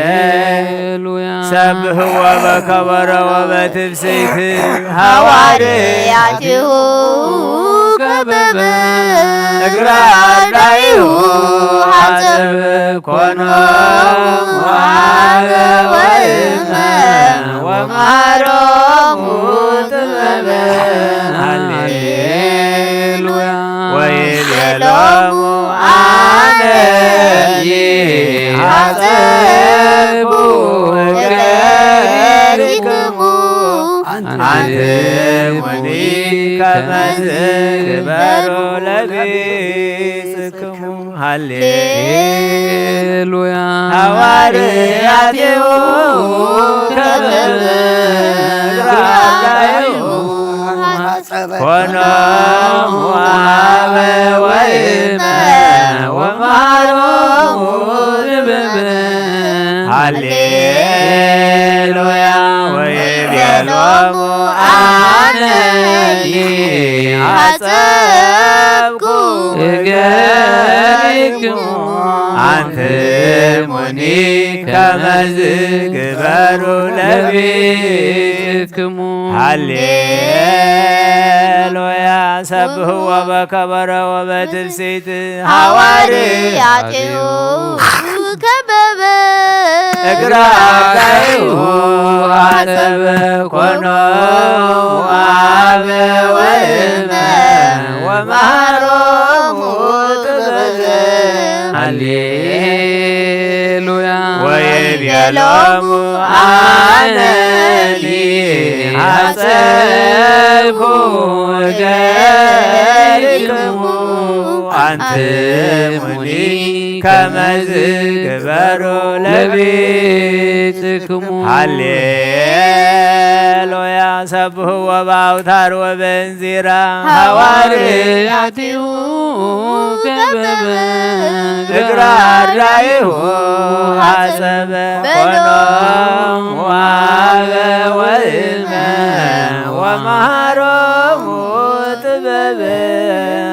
ሃሌሉያ። ሰብሕዎ በከበሮ ወበትፍስሕት ሐዋርያቲሁ ከበበ እግረ አርዳኢሁ ሐሰበ። ኮኖሙ አበ ወእመ ወመሃሮሙ ጥበበ። ሃሌሉያ። ወይቤሎሙ አነኒ ሐሰብኩ ገሪክሙ። አንትሙኒ ከመዝ ግበሩ ለቢጽክሙ። ሃሌሉያ። ሐዋርያቲሁ ከበበ እግረ አርዳኢሁ ኮኖሙ አበ ወእመ ወመሃሮሙ ጥበበ። ሃሌሉያ። ወይቤሎሙ አነኒ ሐሰብኩ ገሪክሙ። አንትሙኒ ከመዝ ግበሩ ለቢጽክሙ። ሃሌሉያ። ሰብሕዎ በከበሮ ወበትፍስሕት ሐዋርያቲሁ ከበበ እግረ አርዳኢሁ ሐሰበ። ኮኖሙ አበ ወእመ ወመሃሮሙ ጥበበ። ሃሌሉያ። ወይቤሎሙ አነኒ ሐሰብኩ ገሪክሙ። አንትሙኒ ከመዝ ግበሩ ለቢጽ ጽክሙ። ሃሌሉያ። ሰብህዎ በአውታር ወበእንዚራ። ሃዋርያቲሁ ከበበ እግረ አርዳኢሁ አጸበ። ኮኖም ወሀበ ወእመ ወመሃሮሙ ጥበበ።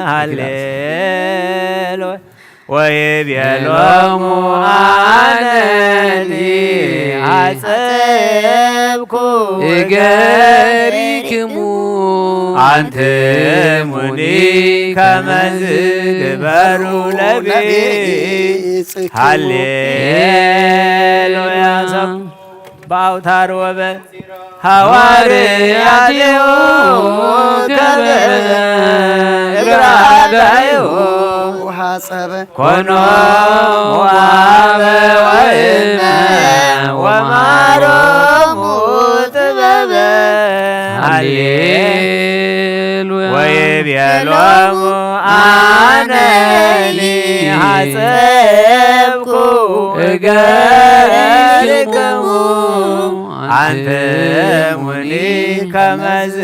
ሃሌሉያ። ወይቤሎሙ አነኒ አጸብኩ እገሪክሙ አንትሙኒ ከመዝ ግበሩ ለቢጽክሙ። ሃሌሉያ። ሰብ በአውታር ወበ ሃዋርያቲሁ ከበበ እግረ አርዳኢሁ ወሐጸበ። ኮኖም ወሀበ ወእመ ወመሃሮሙ ጥበበ። ሃሌሉያ። ወይቤሎሙ አነኒ ሐጸብኩ እገሪክሙ አንትሙኒ ከመዝ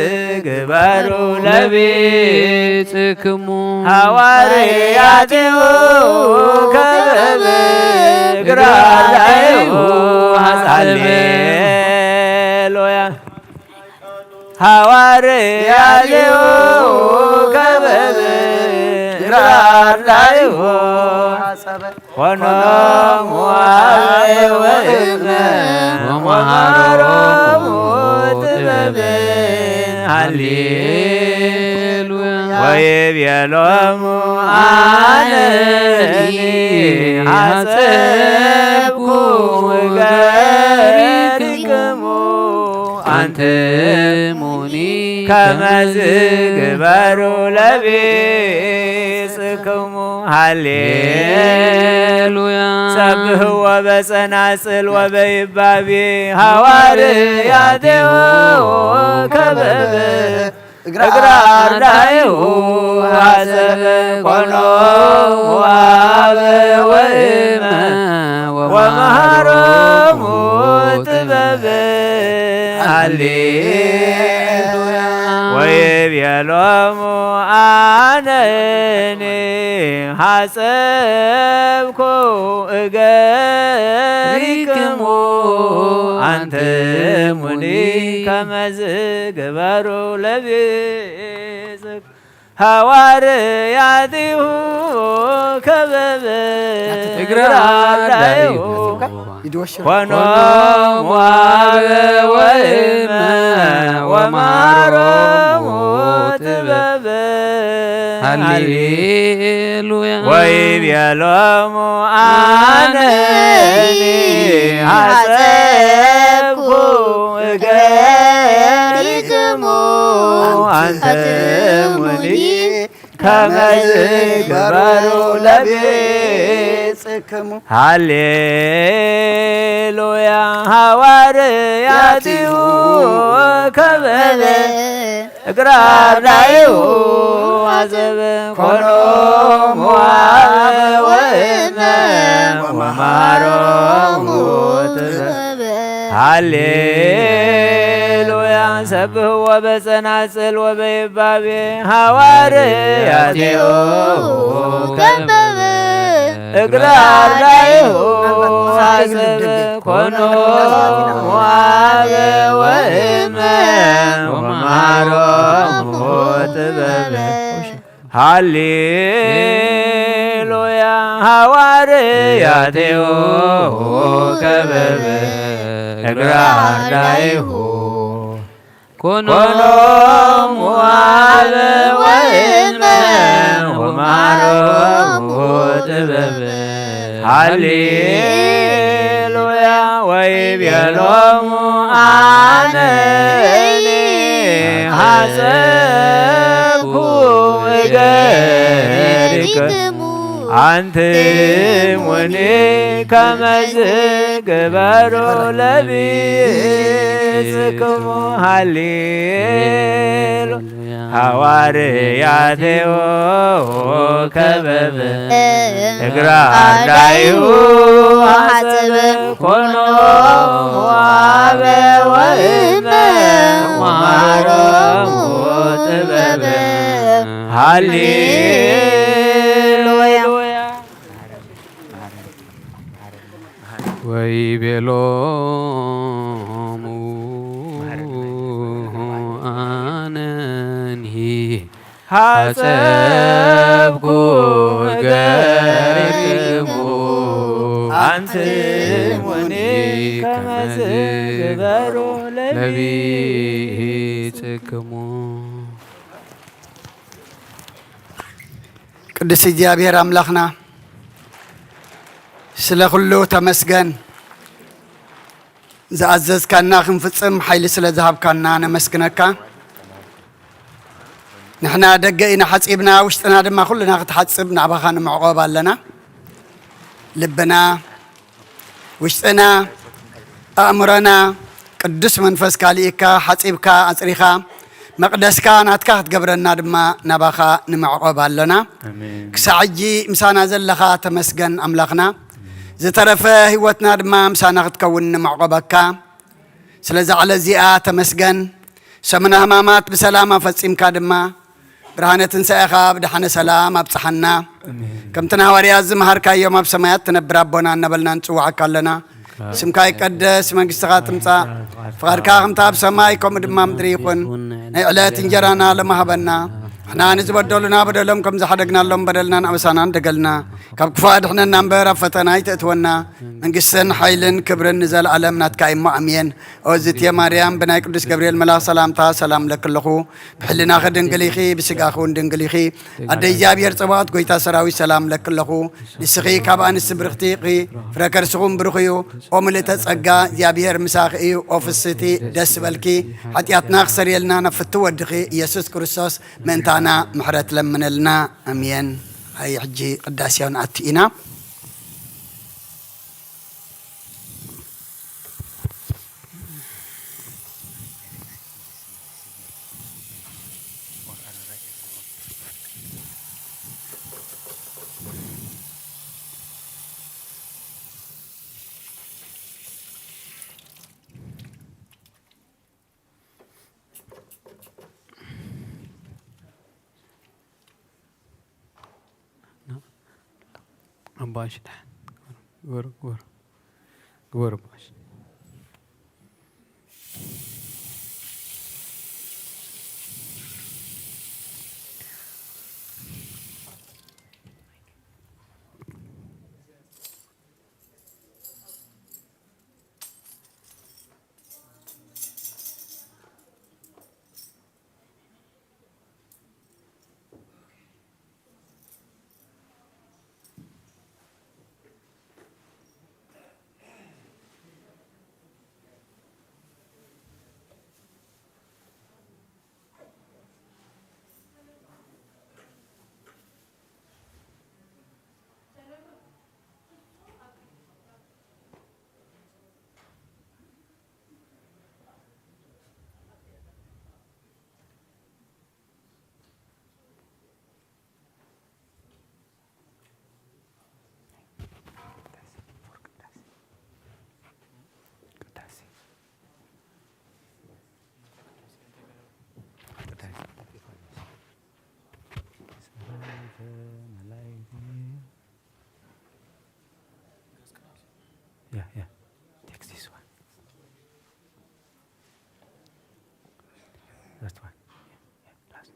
ግበሩ ለቢጽክሙ። ሃዋርያቲሁ ከበበ እግረ አርዳኢሁ። ሃሌሉያ። ሃዋርያቲሁ ከበበ እግረ አርዳኢሁ። ኮኖም ወሀበ ወእመ ወመሃሮሙ ጥበበ። ሃሌሉያ። ወይቤሎሙ አነኒ ሐጸብኩ እገሪክሙ አንትሙኒ ከመዝ ግበሩ ለቢጽክሙ። ሃሌሉያ። ሰብህዎ በጸናጽል ወበይባቤ ሃዋርያቲሁ ከበበ እግረ አርዳኢሁ ሐጸበ። ኮኖም ወሀበ ወእመ ወመሃሮሙ ጥበበ። ሃሌሉያ። ወይቤሎሙ አነኒ ሐጸብኩ እገሪክሙ አንትሙኒ ከመዝ ግበሩ ለቢጽክሙ። ሃዋርያቲሁ ከበበ እግረ አርዳኢሁ። ኮኖም ወሀበ ወእመ ወመሃሮሙ ጥበበ። ሃሌሉያ። ወይቤሎሙ አነኒ ሐጸብኩ እገሪክሙ አንትሙኒ ከመዝ ግበሩ ለቢጽክሙ። ሃሌሉያ። ሃዋርያቲሁ ከበበ እግረ አርዳኢሁ ሐጸበ። ኮኖም ወሀበ ወእመ ወመሃሮሙ ጥበበ። ሃሌሉያ። ሰብህዎ በጸናጽል ወበይባቤ ሃዋርያቲሁ ከበበ እግረ አርዳኢሁ ሐጸበ። ኮኖም ወሀበ ወእመ ወመሃሮሙ ጥበበ። ሃሌሉያ። ሃዋርያቲሁ ከበበ እግረ አርዳኢሁ። ኮኖም ወሀበ ወእመ ወመሃሮሙ ጥበበ። ሃሌሉያ። ወይቤሎሙ አነኒ ሐጸብኩ እገሪክሙ አንትሙኒ ከመዝ ግበሩ ለቢጽክሙ። ሃሌሉያ። ሃዋርያቲሁ ከበበ እግረ አርዳኢሁ ሐጸበ። ኮኖም ጥበብ። ሃሌሉያ። ወይቤሎሙ ኣነንሂ ሓጸብኩ እገሪክሙ ኣንትሙኒ ከመዝ ግበሩ ለቢጽክሙ። ቅዱስ እግዚኣብሔር ኣምላኽና፣ ስለ ኩሉ ተመስገን። ዝኣዘዝካና ክንፍጽም ሓይሊ ስለ ዝሃብካና ነመስግነካ። ንሕና ደገ ኢና ሓጺብና፣ ውሽጥና ድማ ኩልና ክትሓጽብ ናባኻ ንምዕቆብ ኣለና። ልብና፣ ውሽጥና፣ ኣእምሮና ቅዱስ መንፈስካ ልኢካ፣ ሓጺብካ፣ ኣጽሪኻ፣ መቕደስካ ናትካ ክትገብረና ድማ ናባኻ ንምዕቆብ ኣሎና። ኣሜን። ክሳዕ ሕጂ ምሳና ዘለኻ ተመስገን ኣምላኽና። ዝተረፈ ህይወትና ድማ ምሳና ክትከውን ንምዕቆበካ። ስለዛ ዕለት እዚኣ ተመስገን። ሰሙነ ሕማማት ብሰላም ኣፈጺምካ ድማ ብርሃነ ትንሳኤኻ ብደሓነ ሰላም ኣብጽሓና። ኣሜን። ከምቲ ንሃዋርያት ዝመሃርካዮም ኣብ ሰማያት ትነብር ኣቦና እናበልና ንጽውዓካ ኣለና። ስምካ ይቀደስ፣ መንግስትኻ ትምጻእ፣ ፍቓድካ ከምታ ኣብ ሰማይ ከምኡ ድማ ምድሪ ይኹን። ናይ ዕለት እንጀራና ሎሚ ሃበና። ንሕና ንዝበደሉና በደሎም ከም ዝሓደግናሎም በደልናን ኣበሳናን ደገልና። ካብ ክፉእ ኣድሕነና እምበር ኣብ ፈተና ኣይተእትወና። መንግስትን ሓይልን ክብርን ንዘለኣለም ናትካ እሞ ኣሜን። ኦ ዝትየ ማርያም፣ ብናይ ቅዱስ ገብርኤል መልኣኽ ሰላምታ ሰላም ለኪ ኣለኹ። ብሕልናኺ ድንግል ኢኺ፣ ብስጋኺ እውን ድንግል ኢኺ። ኣደ እግዚኣብሔር ጸባኦት፣ ጎይታ ሰራዊት፣ ሰላም ለኪ ኣለኹ። ንስኺ ካብ ኣንስቲ ብርኽቲ ኢኺ፣ ፍረ ከርስኹም ብሩኽ እዩ። ኦ ምልእተ ጸጋ፣ እግዚኣብሔር ምሳኺ እዩ። ኦ ፍስቲ፣ ደስ በልኪ። ሓጢኣትና ክሰርየልና ናብ ፍቱ ወድኺ ኢየሱስ ክርስቶስ ምእንታና ምሕረት ለምነልና። ኣሜን። ኣይ ሕጂ ቅዳሴ ክንኣቱ ኢና። ኣምባሽ ግበሩ፣ ግበሩ፣ ግበሩ ኣምባሽ። Yeah, yeah. Text this one. Last one. Yeah, yeah, last.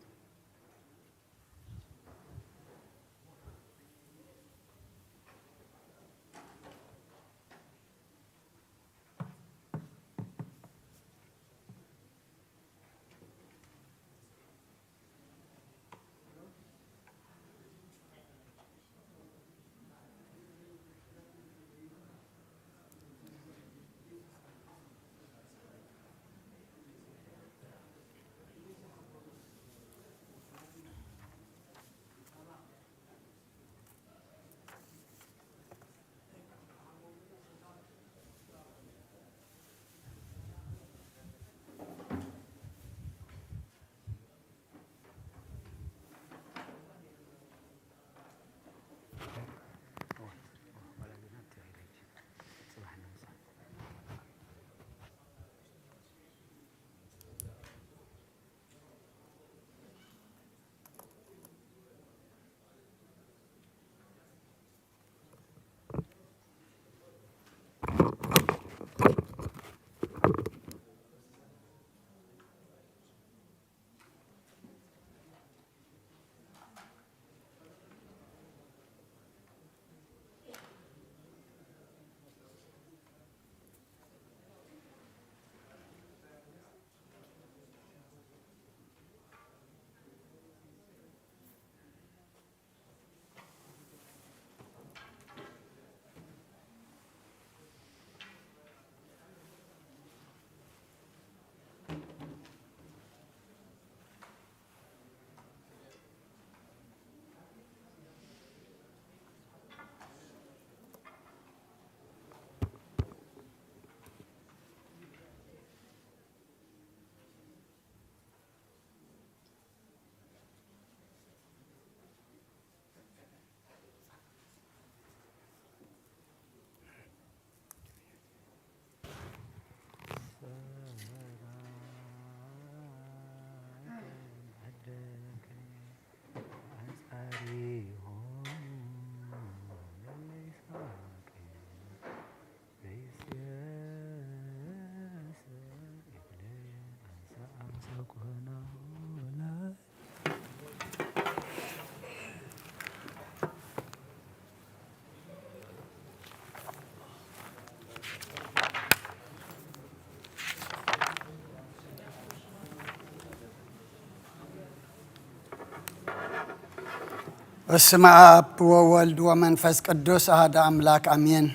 በስመ አብ ወወልድ ወመንፈስ ቅዱስ አሐደ አምላክ አሜን።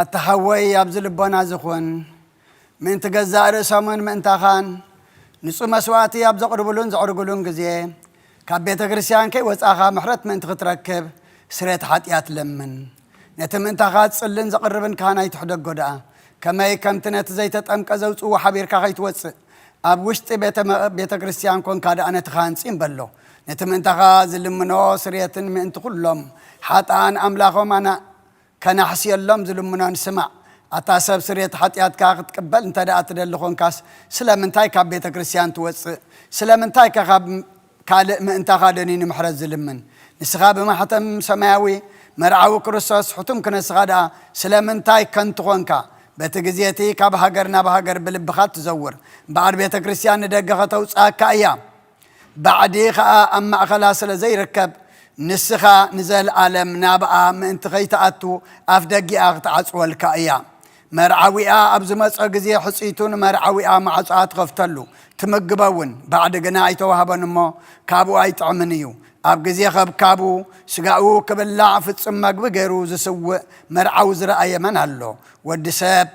ኣታ ሓወይ ኣብዚ ልቦና ዝኹን ምእንቲ ገዛእ ርእሶምን ምእንታኻን ንጹህ መስዋእቲ ኣብ ዘቕርብሉን ዘዕርግሉን ግዜ ካብ ቤተ ክርስቲያን ከይወጻኻ ምሕረት ምእንቲ ክትረክብ ስርየት ሓጢኣት ለምን። ነቲ ምእንታኻ ዝጽልን ዘቕርብን ካህን ኣይትሕደጎ ደኣ። ከመይ ከምቲ ነቲ ዘይተጠምቀ ዘውጽእዎ ሓቢርካ ከይትወጽእ ኣብ ውሽጢ ቤተ መ-፣ ቤተ ክርስቲያን ኮንካ ደኣ ነቲ ካህን ጽን በሎ። ነቲ ምእንታኻ ዝልምኖ ስርየትን ምእንቲ ኩሎም ሓጥኣን ኣምላኾም ኣና-፣ ከናሕስየሎም ዝልምኖን ስማዕ። ኣታ ሰብ ስርየት ሓጢኣትካ ክትቅበል እንተ ደኣ ትደሊ ኾንካስ ስለምንታይ ካብ ቤተ ክርስቲያን ትወጽእ? ስለምንታይ ከ ካብ ካልእ ምእንታኻ ደንዩ ንምሕረት ዝልምን? ንስኻ ብማሕተም ሰማያዊ መርዓዊ ክርስቶስ ሕቱም ክነስኻ ደኣ ስለምንታይ ከንቱ ኾንካ? በቲ ግዜ እቲ ካብ ሃገር ናብ ሃገር ብልብኻ ትዘውር። እምበኣር ቤተ ክርስቲያን ንደገ ከተውጽኣካ እያ። ባዕዲ ኸኣ ኣብ ማእከላ ስለ ዘይርከብ፣ ንስኻ ንዘለኣለም ናብኣ ምእንቲ ኸይትኣቱ ኣፍ ደጊኣ ክትዓጽወልካ እያ። መርዓዊኣ ኣብ ዝመጾ ግዜ ሕጽይቱ ንመርዓዊኣ ማዕጾኣ ትኸፍተሉ፣ ትምግቦ እውን። ባዕዲ ግና ኣይተዋህቦን እሞ ካብኡ ኣይጥዕምን እዩ። ኣብ ግዜ ከብካቡ ስጋኡ ክብላዕ ፍጹም መግቢ ገይሩ ዝስውእ መርዓዊ ዝረኣየ መን ኣሎ? ወዲ ሰብ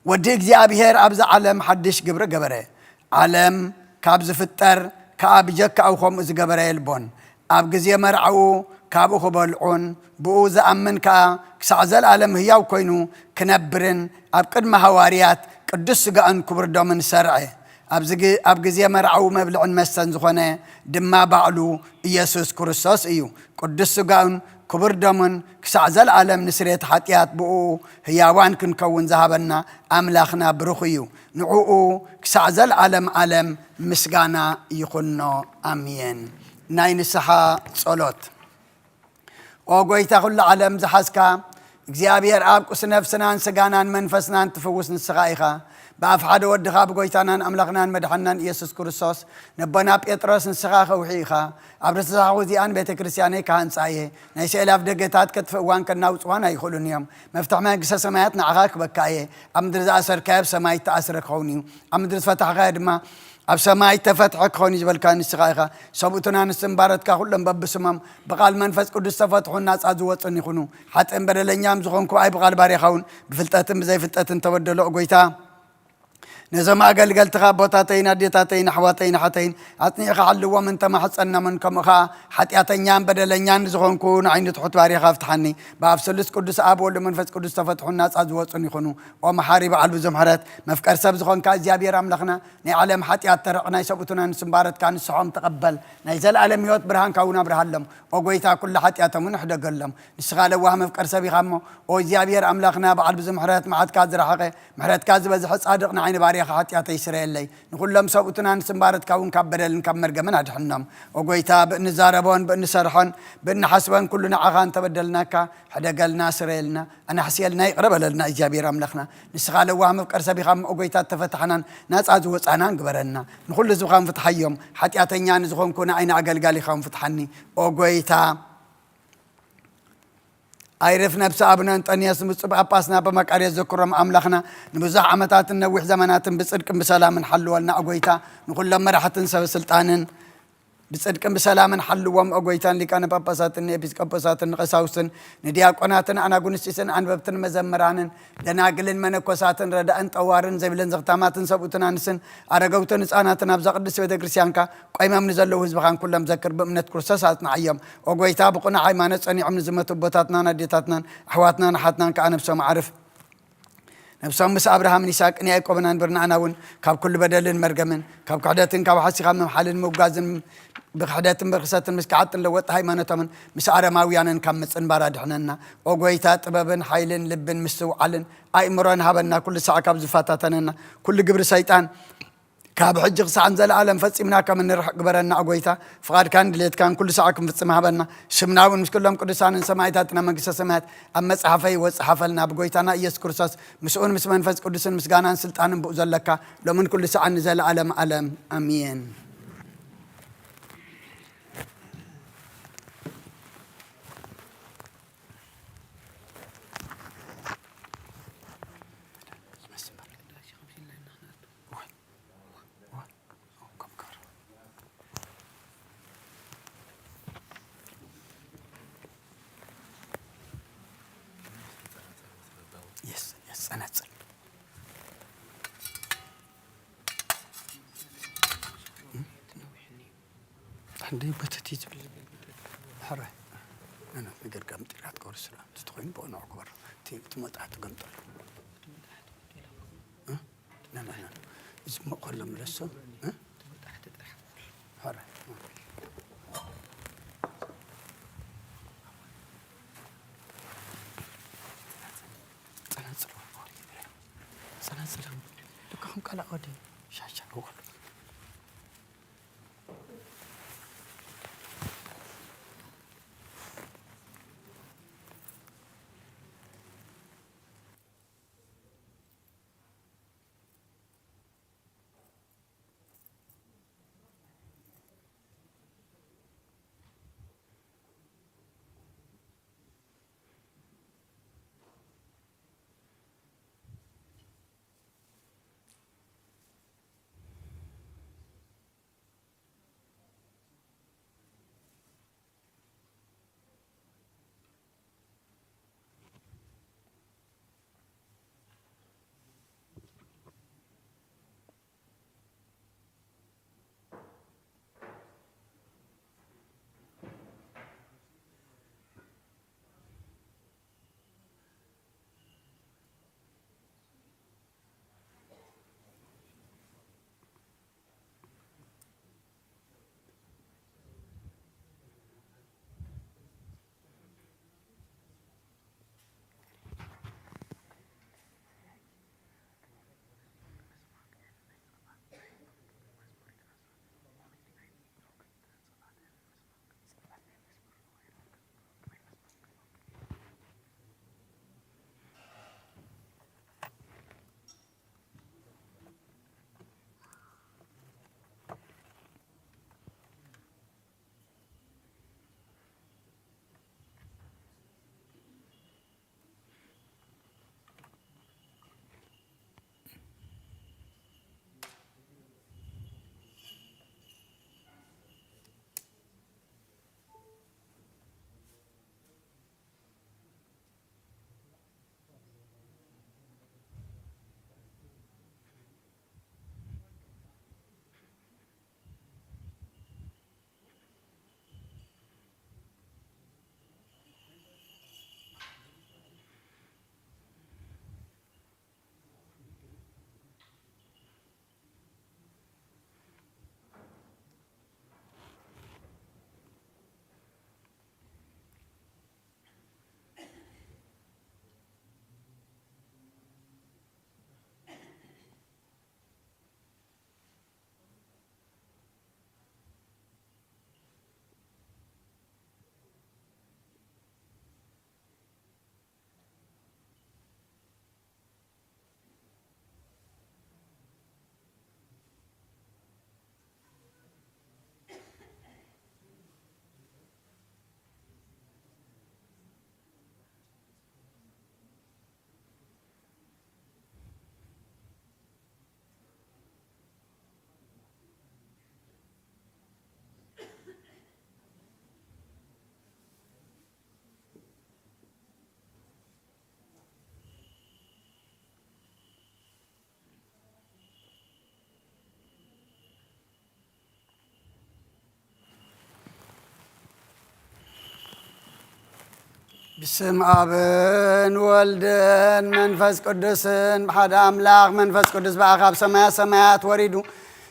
ወዲ እግዚኣብሔር ኣብዚ ዓለም ሓድሽ ግብሪ ገበረ። ዓለም ካብ ዝፍጠር ከኣ ብጀካኡ ከምኡ ዝገበረ የልቦን። ኣብ ግዜ መርዓኡ ካብኡ ክበልዑን ብኡ ዝኣምን ከኣ ክሳዕ ዘለኣለም ህያው ኮይኑ ክነብርን ኣብ ቅድሚ ሃዋርያት ቅዱስ ስጋኡን ክቡር ደሙን ሰርዐ። ኣብዚ ግ-፣ ኣብ ግዜ መርዓዊ መብልዕን መስተን ዝኾነ ድማ ባዕሉ ኢየሱስ ክርስቶስ እዩ። ቅዱስ ስጋኡን ክቡር ደሙን ክሳዕ ዘለኣለም ንስርየት ሓጢኣት ብእኡ ህያዋን ክንከውን ዝሃበና ኣምላኽና ብሩኽ እዩ። ንዕኡ ክሳዕ ዘለኣለም ዓለም ምስጋና ይኹኖ። ኣሜን። ናይ ንስሓ ጸሎት። ኦ ጐይታ ኹሉ ዓለም ዝሓዝካ እግዚኣብሔር ኣብ ቁስ ነፍስናን ስጋናን መንፈስናን ትፍውስ ንስኻ ኢኻ። ብኣፍ ሓደ ወድኻ ብጐይታናን ኣምላኽናን መድሓንናን ኢየሱስ ክርስቶስ ነቦና ጴጥሮስ ንስኻ ከውሒ ኢኻ። ኣብ ርእሲ እዛ ሓዊ እዚኣ ንቤተ ክርስቲያነይ ክሃንጻ እየ። ናይ ስዕል ኣፍ ደገታት ከጥፍእዋን ከናውጽዋን ኣይኽእሉን እዮም። መፍትሕ መንግስተ ሰማያት ንዓኻ ክበካ እየ። ኣብ ምድሪ ዝኣሰርካዮ ኣብ ሰማይ እተኣስረ ክኸውን እዩ። ኣብ ምድሪ ዝፈታሕካዮ ድማ ኣብ ሰማይ ተፈትሐ ክኸውን እዩ ዝበልካ ንስኻ ኢኻ። ሰብኡትን ኣንስትን ባሮትካ ኩሎም በብስሞም ብቓል መንፈስ ቅዱስ ተፈትሑን ናጻ ዝወጹን ይኹኑ። ሓጥእን በደለኛም ዝኾንኩ ኣይ ብቓል ባርያኻ እውን ብፍልጠትን ብዘይፍልጠትን ተበደሎ ኦ ጐይታ። ነዞም ኣገልገልትኻ ኣቦታተይን ኣዴታተይን ኣሕዋተይን ኣሓተይን ኣጽኒዕኻ ሓልዎምን ተማሕጸኖምን፣ ከምኡ ኸኣ ሓጢኣተኛን በደለኛን ዝኾንኩ ንዓይ ንትሑት ባርያኻ ፍትሓኒ። ብኣብ ስሉስ ቅዱስ ኣብ ወልድ መንፈስ ቅዱስ ተፈትሑን ናጻ ዝወጹን ይኹኑ። ኦ መሓሪ በዓል ብዙሕ ምሕረት መፍቀር ሰብ ዝኾንካ እግዚኣብሔር ኣምላኽና ናይ ዓለም ሓጢኣት ተረቕ ናይ ሰብኡትን ኣንስትን ባሮትካ ንስሖም ተቐበል። ናይ ዘለኣለም ህይወት ብርሃንካ እውን ኣብርሃሎም። ኦ ጐይታ ኩሉ ሓጢኣቶም እውን ሕደገሎም። ንስኻ ለዋህ መፍቀር ሰብ ኢኻ እሞ ኦ እግዚኣብሔር ኣምላኽና በዓል ብዙሕ ምሕረት መዓትካ ዝረሓቐ ምሕረትካ ዝበዝሐ ጻድቕ ንዓይ ንባርያኻ ሓጢኣተይ ስረየለይ። ንኹሎም ሰብኡትን ኣንስትን ባሮትካ እውን ካብ በደልን ካብ መርገምን ኣድሕኖም። ኦ ጐይታ ብእንዛረቦን ብእንሰርሖን ብእንሓስቦን ኩሉ ንዓኻ እንተበደልናካ ሕደገልና ስረየልና። ኣናሕስየልና ይቕረ በለልና እግዚኣብሔር ኣምላኽና። ንስኻ ለዋህ መፍቀር ሰብ ኢኻ እሞ ኦ ጐይታ እተፈታሕናን ናጻ ዝወጻናን ግበረና። ንኹሉ ህዝብኻ እውን ፍትሓዮም። ሓጢኣተኛ ንዝኾንኩ ንዓይ ንኣገልጋሊኻ እውን ፍትሓኒ። ኦ ጐይታ ኣይርፍ ነብሲ ኣቡነ እንጠንዮስ ብፁዕ ጳጳስና በመቃርዮስ ዘክሮም ኣምላኽና ንብዙሕ ዓመታትን ነዊሕ ዘመናትን ብጽድቅን ብሰላምን ሓልወልና ኦ ጐይታ። ንኹሎም መራሕትን ሰብ ስልጣንን ብጽድቅን ብሰላምን ሓልዎም ኦ ጐይታን ሊቃነ ጳጳሳትን ንኤጲስቆጶሳትን ንቐሳውስትን ንዲያቆናትን ኣናጉንስጢስን ኣንበብትን መዘምራንን ደናግልን መነኮሳትን ረዳእን ጠዋርን ዘይብለን ዘኽታማትን ሰብኡትን ኣንስትን ኣረገውትን ህፃናትን ኣብዛ ቅድስቲ ቤተ ክርስቲያንካ ቆይሞም ንዘለዉ ህዝብኻን ኩሎም ዘክር ብእምነት ክርስቶስ ኣጽንዓዮም። ኦ ጐይታ ብቕኑዕ ሃይማኖት ጸኒዖም ንዝመቱ ኣቦታትናን ኣዴታትናን ኣሕዋትናን ኣሓትናን ከኣ ነብሶም ኣዕርፍ። ነብሶም ምስ ኣብርሃምን ይስሐቅን ያዕቆብን ኣንብር። ንኣና እውን ካብ ኩሉ በደልን መርገምን ካብ ክሕደትን ካብ ሓሲኻ ምምሓልን ምውጋዝን ብክሕደትን ብርክሰትን ምስ ከሓድትን ለወጥቲ ሃይማኖቶምን ምስ ኣረማውያንን ካብ ምጽንባር ኣድሕነና። ኦ ጐይታ ጥበብን ሓይልን ልብን ምስትውዓልን ኣእምሮን ሃበና። ኩሉ ሳዕ ካብ ዝፈታተነና ኩሉ ግብሪ ሰይጣን ካብ ሕጂ ክሳዕ ንዘለኣለም ፈጺምና ከም እንርሕቕ ግበረና። ኦ ጐይታ ፍቓድካን ድሌትካን ኩሉ ሳዕ ክንፍጽም ሃበና። ስምና እውን ምስ ኩሎም ቅዱሳንን ሰማዕታትን ኣብ መንግስተ ሰማያት ኣብ መጽሓፈይ ወጽሓፈልና። ብጐይታና ኢየሱስ ክርስቶስ ምስኡን ምስ መንፈስ ቅዱስን ምስጋናን ስልጣንን ብኡ ዘለካ ሎምን ኩሉ ሳዕን ንዘለኣለም ኣለም ኣሜን። ጸናጽል። እንደ በተቲ ዝብል ሕራይ። ኣነ ነገር ጋም ጢራት ክወርስ ስራ። እንተኾይኑ ብቕንዑ ክበር። እቲ፣ እቲ መጣሕ ትገምጠሉ። እ? ና፣ ና፣ ና። እዚ መቆሎ ምለሶ። እ? ሕራይ። ጸናጽል። ጸናጽል። ልክኹም ቃል ኣወዲ ሻሻ ወሉ። ብስም ኣብን ወልድን መንፈስ ቅዱስን ብሓደ ኣምላኽ መንፈስ ቅዱስ ብኣኻ ኣብ ሰማያ ሰማያት ወሪዱ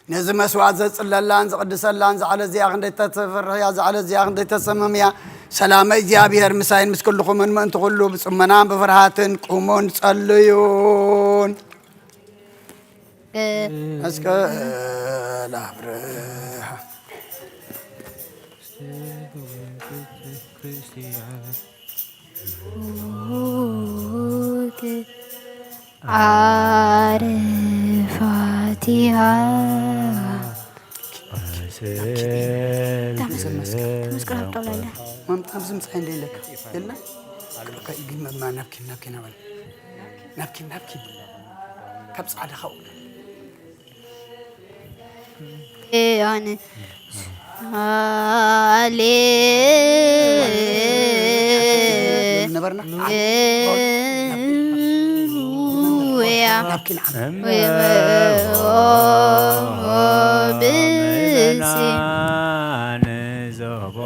ነዚ መስዋዕት ዘጽለላን ዝቕድሰላን ዝዓለት እዚኣ ክንደይ ተፍርሕያ፣ ዝዓለት እዚኣ ክንደይ ተሰምምያ። ሰላመ እግዚኣብሔር ምሳይን ምስ ኩልኹምን ምእንቲ ኩሉ ብጽሞናን ብፍርሃትን ቁሙን ጸልዩን። እስከ ላብርሃ ዓርፋቲሃ። ተመስገን፣ ተመስገን ኣብ ጠቕላላ። ማም፣ ኣብዚ ምሳይ እንደ የለካ የለ? ግን መማ ናብኪን፣ ናብኪን ኣበል። ናብኪን፣ ናብኪን። ካብ ጻዕዳ ካብኡ። ኣነ ሃሌ ነበርና። ናብ ኪን ዓመት። ወይምኦ ብእሲ ምእመናን ዘጓ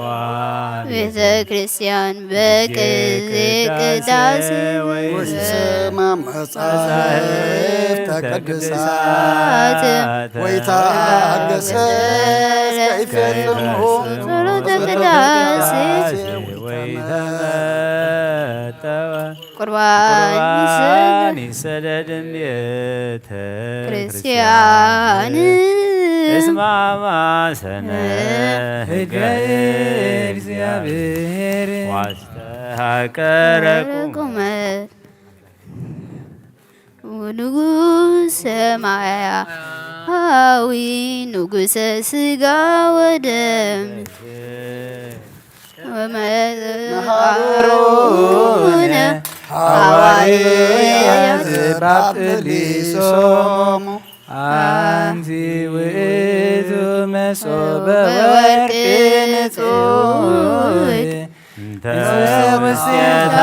ቤተ ክርስቲያን በቅዜ ቅዳሴ ወይስማ መጻሕፍተ ቅዱሳት ወይታገሰ ከይፈጽሙ ጸሎተ ቅዳሴ ወይተመጠወ ቁርባን ቁርባን ይሰደድ እምቤተ ክርስቲያን እስማማ ሰነ ህገ ህገ እግዚአብሔር ዋስተሃቀረኩም ቁመ ንጉስ ሰማያዊ ንጉሰ ስጋ ወደም ወመ- መሃሩነ መሃሩነ ሐዋርያት ሐዋርያት ባብሊሶሙ ባብሊሶሙ አንቲ ውእቱ መሶበ ወርቅ ንጹሕ እንተ ውስቴታ ውስቴታ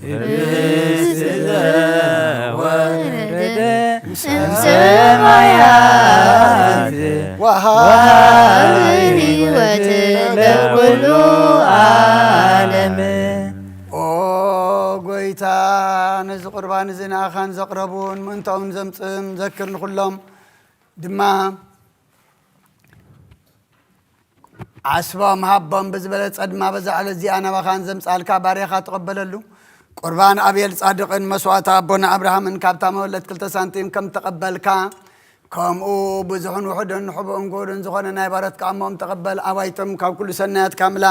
ህብስት ዘወረደ እምሰማያት ወሃብ ህይወት ለኩሉ ዓለም። ኦ ጎይታ፣ ነዚ ቁርባን እዚ ንኣኻን ዘቕረቡን ምእንታኡን ዘምጽእን ዘክር ንኹሎም ድማ ዓስቦም ሃቦም ብዝበለጸ ድማ በዛ ዕለት እዚኣ ናባኻን ዘምጻልካ ባርያኻ ተቐበለሉ። ቁርባን ኣቤል ጻድቕን መስዋዕቲ ኣቦና ኣብርሃምን ካብታ መበለት ክልተ ሳንቲም ከም ተቐበልካ፣ ከምኡ ብዙሕን ውሑድን ንሕቡእን ግሁድን ዝኾነ ናይ ባሮትካ እሞም ተቐበል። ኣባይቶም ካብ ኩሉ ሰናያት ካምላ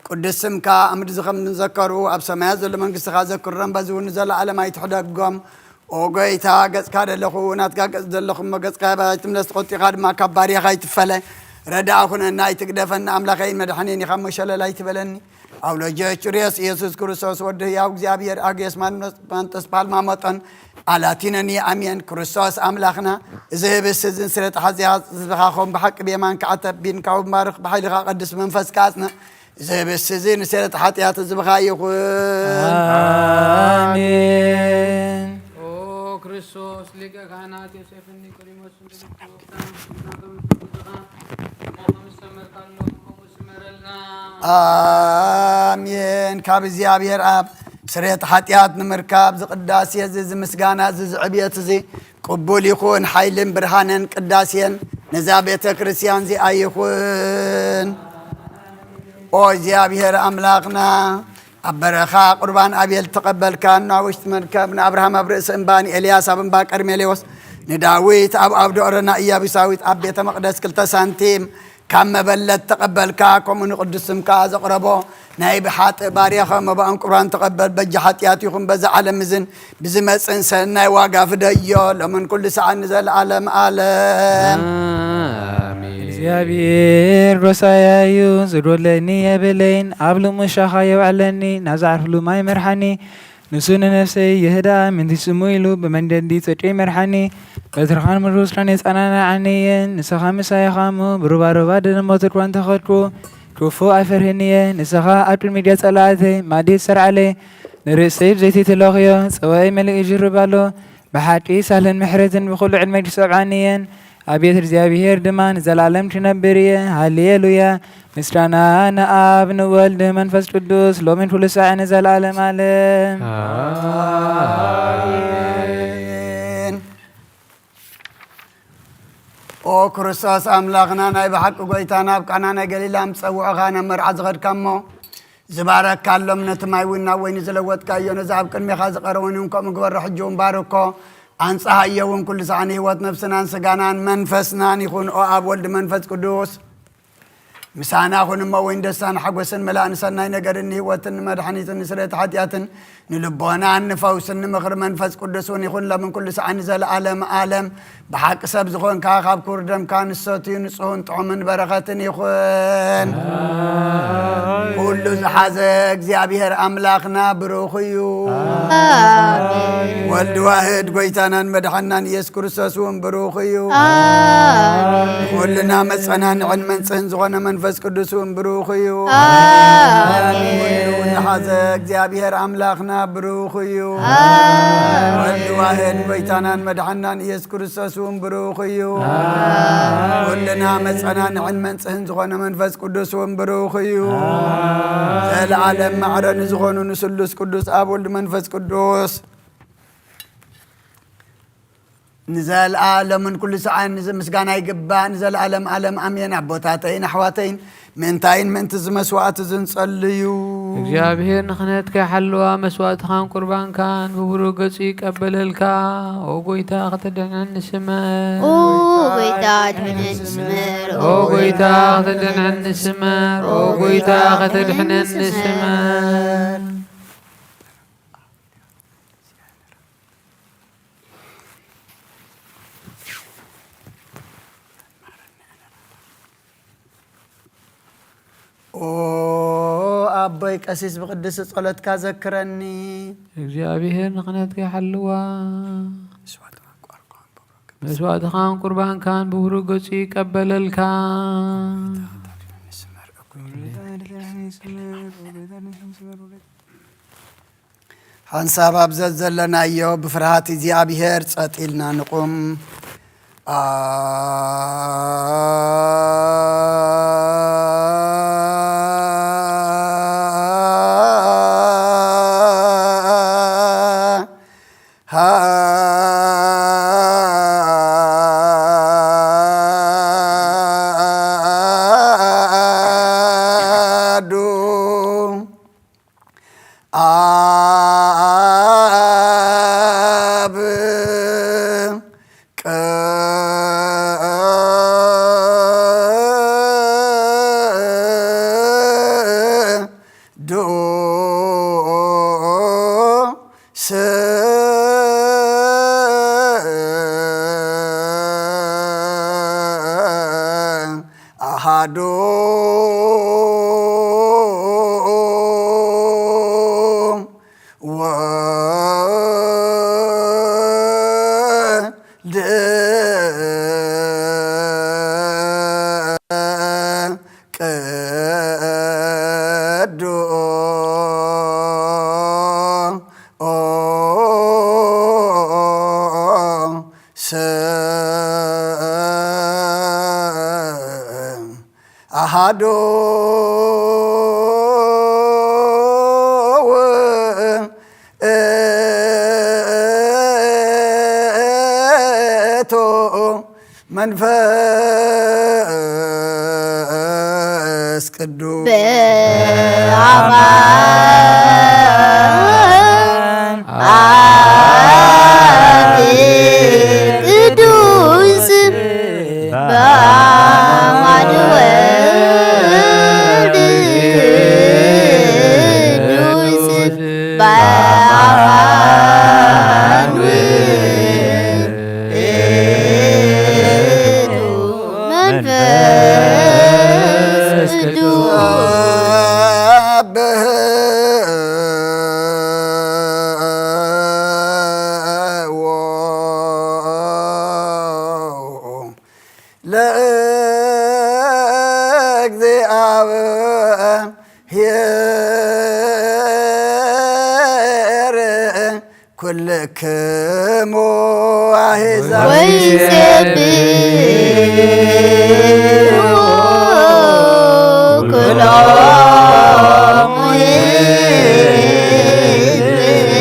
ቅዱስ ስምካ ኣብ ምድሪ ከም ንዘከሩ ኣብ ሰማያት ዘሎ መንግስትኻ ዘክሮም፣ በዚ እውን ንዘለኣለም ኣይትሕደጎም። ኦ ጎይታ፣ ገጽካ ደለኹ፣ ናትካ ገጽ ዘለኹ እሞ፣ ገጽካ ባይ ትምለስ፣ ተቖጢኻ ድማ ካብ ባርያኻ ኣይትፈለ። ረዳእ ኩነና፣ ኣይትግደፈና፣ ኣምላኸይን መድሓኒን ኢኻ እሞ፣ ሸለል ኣይትበለኒ። ኣብ ሎጆ ቹርዮስ ኢየሱስ ክርስቶስ ወዲ ህያው እግዚኣብሔር ኣግዮስ ማኖስ ጳንጦስ ፓልማ መጠን ኣላቲነኒ። ኣሜን። ክርስቶስ ኣምላኽና፣ እዚ ህብስት እዚ ንስለ ተሓዚያ ህዝብኻ ኾን ብሓቂ ብየማንካ ዓተብ ቢንካ ውማርኽ ብሓይልኻ ቅዱስ መንፈስካ ኣጽንዕ። እዚ ህብስት እዚ ንስለ ኃጢአት ህዝብኻ ይኹን። ኣሜን። ኦ ክርስቶስ ሊቀ ካህናት ዮሴፍን ኒቆዲሞስን ብልክቱ ወቅታን ምስጉና በምስጉትኻ እሞ ከም ዝሰመርካሎም ከምኡ ስመረልና። ኣሜን። ካብ እግዚኣብሔር ኣብ ስርየት ኃጢአት ንምርካብ ዝቅዳሴ እዚ ዝምስጋና እዚ ዝዕብየት እዚ ቅቡል ይኹን። ሓይልን ብርሃንን ቅዳሴን ነዛ ቤተ ክርስቲያን እዚኣ ይኹን። ኦ እግዚኣብሔር ኣምላኽና፣ ኣብ በረኻ ቁርባን ኣቤል ተቐበልካ፣ ናብ ውሽጢ መርከብ ንኣብርሃም ኣብ ርእሲ እምባ፣ ንኤልያስ ኣብ እምባ ቀርሜሌዎስ፣ ንዳዊት ኣብ ኣብ ዶዕሮ፣ ንኢያቡሳዊት ኣብ ቤተ መቕደስ ክልተ ሳንቲም ካብ መበለት ተቐበልካ፣ ከምኡ ንቅዱስ ስምካ ዘቕረቦ ናይ ብሓጥእ ባርያኸ መባእን ቁርባን ተቐበል። በጃ ሓጢኣት ይኹን በዛ ዓለም እዝን ብዝመጽእን ሰናይ ዋጋ ፍደዮ፣ ሎምን ኩሉ ሰዓት ንዘለዓለም ዓለም። ኣሜን። እግዚኣብሔር ጎሳያ እዩ፣ ዝጎድለኒ የብለይን። ኣብ ልሙሻኻ የውዕለኒ፣ ናብ ዝዓርፍሉ ማይ መርሓኒ። ንሱ ንነፍሰይ ይህዳ፣ ምንቲ ጽሙ ኢሉ ብመንገዲ ጽድቂ ይመርሓኒ። በትርኻን ምሩስካን የጸናንዓኒ እየ። ንስኻ ምሳይ ኢኻ እሞ፣ ብሩባሩባ ደደሞ ትድኳን ተኸድኩ። ክፉእ ኣይፈርህን እየ፣ ንስኻ ኣብ ቅድሚ ገጸ ጸላእተይ ማዲ ትሰርዓለይ። ንርእሰይ ብዘይቲ ትለኽዮ፣ ጸዋይ መሊኡ ይጅርብ ኣሎ። ብሓቂ ሳልን ምሕረትን ብኹሉ ዕድመይ ትጸብዓኒ እየን። ኣብ ቤት እግዚኣብሔር ድማ ንዘለኣለም ክነብር እየ። ሃሌሉያ። ምስጋና ንኣብ ንወልድ መንፈስ ቅዱስ ሎሚን ኩሉ ሳዕ ንዘለኣለም ዓለም። ኣሜን። ኦ ክርስቶስ ኣምላኽና፣ ናይ ብሓቂ ጎይታ፣ ናብ ቃና ናይ ገሊላ ምስ ጸውዑኻ ናብ መርዓ ዝኸድካ እሞ፣ ዝባረካሎም ነቲ ማይ እውን ናብ ወይኒ ዝለወጥካዮ፣ ነዚ ኣብ ቅድሜኻ ዝቐረበኒ እውን ከምኡ ግበሮ፣ ሕጂ እውን ባርኮ፣ ኣንጽሃዮ እውን ኩሉ ሳዕ ንህይወት ነፍስናን ስጋናን መንፈስናን ይኹን። ኦ ኣብ ወልድ መንፈስ ቅዱስ ምሳና ኩን እሞ፣ ወይን ደስታን ሓጎስን መላእ ንሰናይ ነገርን ንህይወትን ንመድሓኒትን ንስርየት ሓጢኣትን ንልቦናን ንፈውስን ንምኽሪ መንፈስ ቅዱስ እውን ይኹን፣ ሎምን ኩሉ ሰዓት ንዘለኣለም ዓለም። ብሓቂ ሰብ ዝኾንካ፣ ካብ ክቡር ደምካ ንሰትዩ ንጹህን ጥዑምን በረኸትን ይኹን። ኩሉ ዝሓዘ እግዚኣብሔር ኣምላኽና ብሩኽ እዩ። ኣሜን። ወልድ ዋህድ ጎይታናን መድሓናን ኢየሱስ ክርስቶስ እውን ብሩኽ እዩ። ኣሜን። ኩልና መጸናንዕን መንጽህን ዝኾነ መንፈስ ቅዱስ እውን ብሩኽ እዩ። ኣሜን። ኩሉ ዝሓዘ እግዚኣብሔር ኣምላኽና ብሩኽ እዩ። ኣሜን። ንጎይታናን መድሓናን ኢየሱስ ክርስቶስ እውን ብሩኽ እዩ። ኩልና መጸናንዕን መንጽህን ዝኾነ መንፈስ ቅዱስ እውን ብሩኽ እዩ። ዘለዓለም ማዕረ ንዝኾኑ ንስሉስ ቅዱስ ኣብ ወልድ መንፈስ ቅዱስ ንዘለዓለምን ኩሉ ሰዓን ምስጋና ይግባእ። ንዘለዓለም ዓለም ኣሜን። ኣቦታተይን ኣሕዋተይን፣ ምእንታይን ምእንቲ እዚ መስዋዕቲ ዝንጸልዩ። እግዚኣብሔር ንኽህነትካ ይሓልዋ፣ መስዋዕትኻን ቁርባንካን ብብሩህ ገጹ ይቀበለልካ። ኦ ጎይታ፣ ከተድሕነኒ ስመር። ኦ ጎይታ፣ ኣድሕነኒ ስመር። ኦ ጎይታ፣ ከተድሕነኒ ስመር። ኦ ጎይታ፣ ከተድሕነኒ ስመር። ኦ ኣቦይ ቀሲስ፣ ብቅድስቲ ጸሎትካ ዘክረኒ። እግዚኣብሔር ንኽህነትካ ይሓልዋ። መስዋዕትኻን ቁርባንካን ብብሩህ ገጹ ይቀበለልካ። ሓንሳብ ኣብ ዘዘለናዮ ብፍርሃት እግዚኣብሔር ጸጥ ኢልና ንቑም። ኣሃዱ ኣብ ቅዱስ ኣሃዱ ወልድ ቅዱስ ኣሃዱ ውእቱ መንፈስ ቅዱስ በአማን አብ ቅዱስ በአማን ወልድ ቅዱስ በአማን ውእቱ መንፈስ ቅዱስ ለእግዚአብሔር ኩልክሙ አሕዛብ ወይሰብሕዎ ኩሎሙ ህዝብ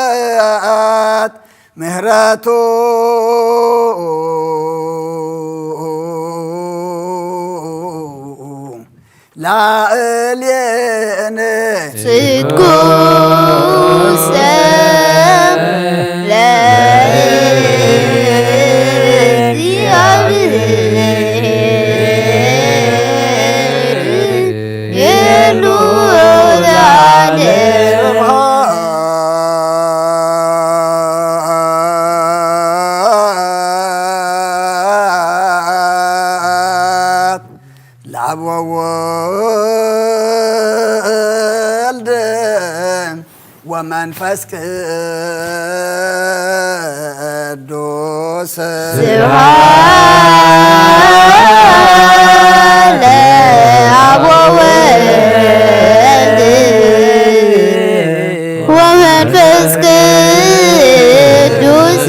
ጽንዓት ምህረቱ ላዕሌነ ጽድቁሰ ለእግዚአብሔር ሄሉ ዛለ ለአብ ወወልድ ወመንፈስ ቅዱስ ስብሐት ለአብ ወወልድ ወመንፈስ ቅዱስ።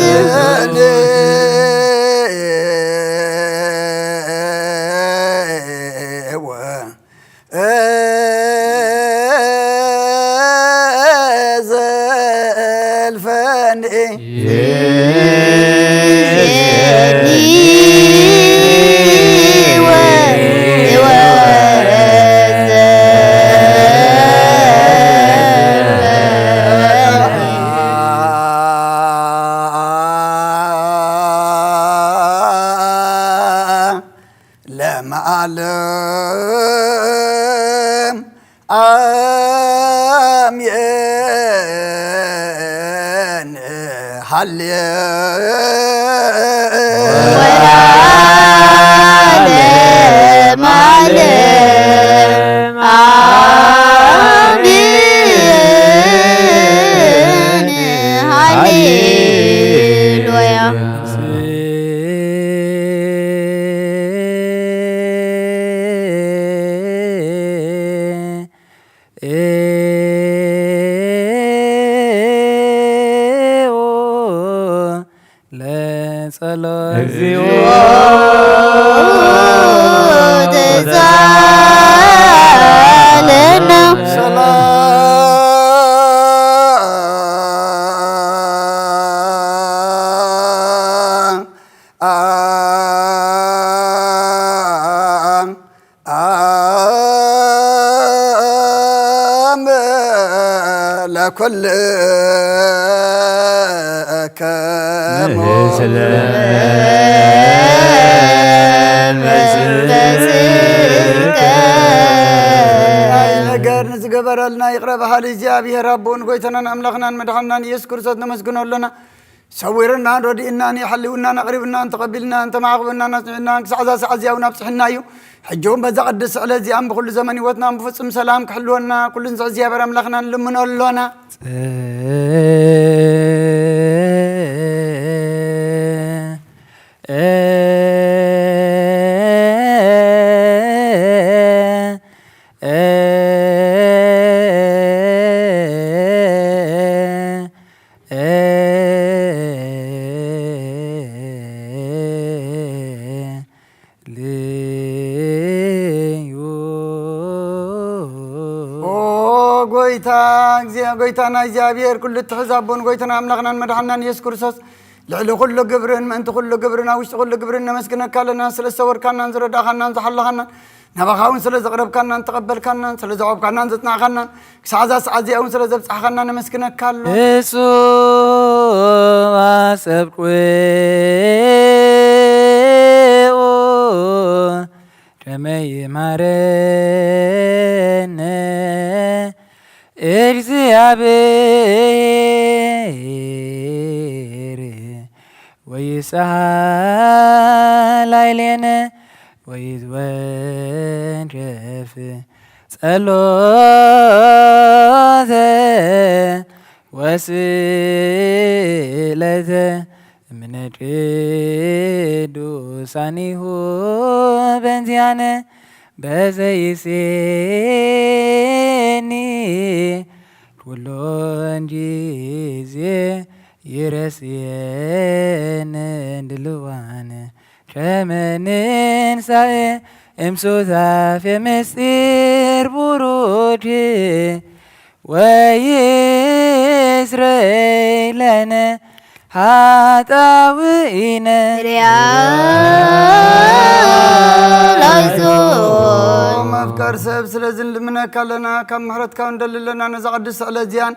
ዘልፈኒ ለመዓለም አሜን። ሃሌ ወለዓለመ ዓለም አሜን። ሃሌሉያ። ለጸሎት እግዚኦ ተሳለነ። ሰላም አም ለኩልከሙ። ምስለ መንፈስከ። ነገር ንዝገበረልና ይቕረ በሃሊ እግዚኣብሔር ኣቦን ጎይታናን ኣምላኽናን መድሓንናን ኢየሱስ ክርስቶስ ነመስግኖ ኣሎና። ሰዊርናን ረዲእናን ሓሊውናን ኣቕሪብናን ተቐቢልናን ተማዕቑብናን ኣጽኒዕናን ክሳዕ እዛ ሰዓት እዚኣ እውን ኣብጽሕና እዩ። ሕጂ እውን በዛ ቅድስቲ ዕለት እዚኣን ብኩሉ ዘመን ህይወትናን ብፍጹም ሰላም ክሕልወና ኩሉ ንስዕ እግዚኣብሔር ኣምላኽና ንልምኖ ኣሎና። ልዩ። ኦ ጎይታ፣ እግዚኣብ-፣ ጎይታና እግዚኣብሔር፣ ኩሉ እትሕዝ ኣቦን ጎይታና ኣምላኽናን መድሓንናን ኢየሱስ ክርስቶስ፣ ልዕሊ ኩሉ ግብርን ምእንቲ ኩሉ ግብርን ኣብ ውሽጢ ኩሉ ግብርን ነመስግነካ ኣለና፣ ስለ ዝሰወርካናን ዝረዳእኻናን ዝሓለኻናን፣ ናባኻ እውን ስለ ዘቕረብካናን ተቐበልካናን፣ ስለ ዘዕቆብካናን ዘጽናዕካናን፣ ክሳዕ እዛ ሰዓት እዚኣ እውን ስለ ዘብጻሕኻና ነመስግነካ ኣሎ። እጹብ ኣሰብቁ ደመ ይማረነ እግዚኣብሔር ወይስዓ ላዕሌነ ወይትወንጨፍ ጸሎተ ወስእለተ እምነ ቅዱሳኒሁ በንዚያነ በዘይሴኒ ኩሎን ጊዜ ይረስየን ድልዋን ከመ ንንሳኤ እምሱታፌ ምስጢር ቡሩክ ወይስረይ ለነ ኃጣውኢነ። ሪያ ላይሶ መፍቀር ሰብ፣ ስለዚ ንልምነካ ኣለና፣ ካብ ምሕረትካ ንደሊ ኣለና። ነዛ ቅድስቲ ዕለት እዚኣን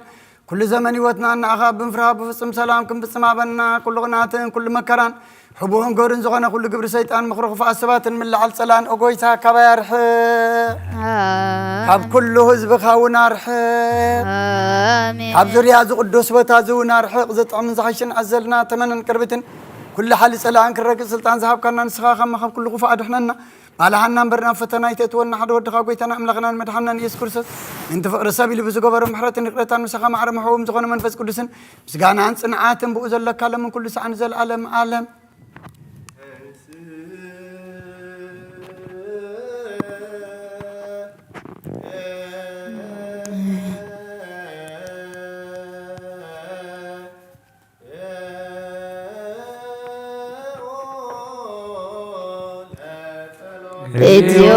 ኩሉ ዘመን ህይወትና ንኣኻ ብምፍራህ ብፍጹም ሰላም ክንፍጽም ሃበና። ኩሉ ቕንኣትን ኩሉ መከራን ሕቡእን ገሩን ዝኾነ ኩሉ ግብሪ ሰይጣን፣ ምኽሪ ክፉኣት ሰባትን ምልዓል ጸላእን፣ ኦ ጎይታ፣ ካባይ ኣርሕቕ። ኣሜን። ካብ ኩሉ ህዝብኻ እውን ኣርሕቕ። ኣሜን። ካብ ዙርያ እዚ ቅዱስ ቦታ እዚ እውን ኣርሕቕ። ዘጥዕምን ዝሓሽን ኣዘልና ተመነን ቅርብትን ኩሉ ሓሊ ጸላእን ክረግጽ ስልጣን ዝሃብካና ንስኻ ከማ ካብ ኩሉ ክፉእ ኣድሕነና። ባልሃና እምበር ናብ ፈተና ኣይተእትወና፣ ሓደ ወድኻ ጎይታና ኣምላኽናን መድሓንናን ኢየሱስ ክርስቶስ ምእንቲ ፍቕሪ ሰብ ኢሉ ብዝገበሮ ምሕረትን ይቕረታን ምሳኻ ማዕረ መሕውም ዝኾነ መንፈስ ቅዱስን ምስጋናን ጽንዓትን ብኡ ዘለካ ሎምን ኩሉ ሰዓን ንዘለኣለም ዓለም። እግዚኦ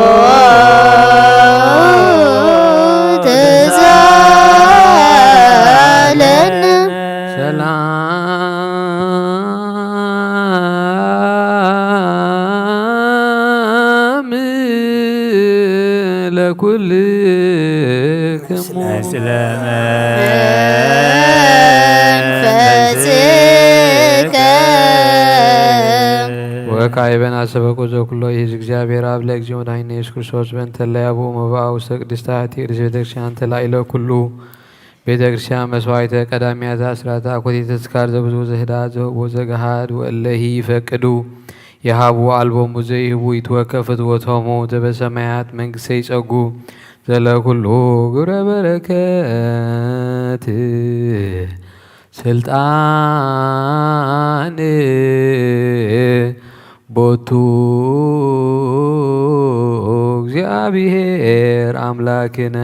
ተሳለነ። ሰላም ለኩልክሙ። ወካዕበ ናሰበኩ ዘኩሎ ይእዝ እግዚኣብሔር ኣብ ለእግዚኦ መድኃኒነ ኢየሱስ ክርስቶስ በእንተ ለያቡ መባኡ ውስተ ቅድስተ ሀቲ ቅድስት ቤተክርስቲያን ተላኢለ ኩሉ ቤተክርስቲያን መስዋዕተ ቀዳሚያት አስራተ አኮቴተ ስካር ዘብዙ ዘህዳ ዘህቦ ዘገሃድ ወእለሂ ይፈቅዱ የሃቡ አልቦሙ ዘይህቡ ይትወከፍ ፍትወቶሙ ዘበሰማያት መንግስተ ይጸጉ ዘለኩሉ ግብረ በረከት ስልጣን ቦቱ እግዚአብሔር አምላክነ።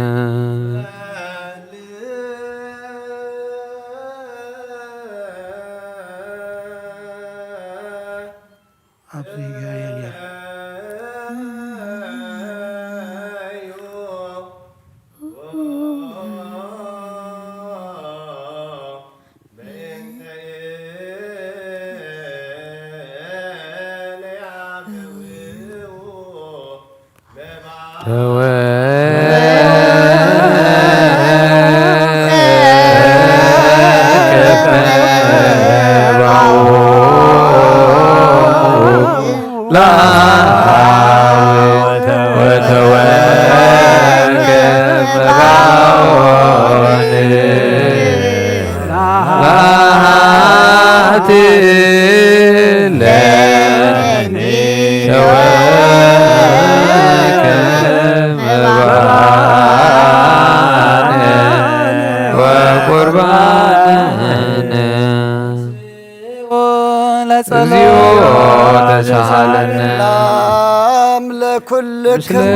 ሰላም ለኩልክም።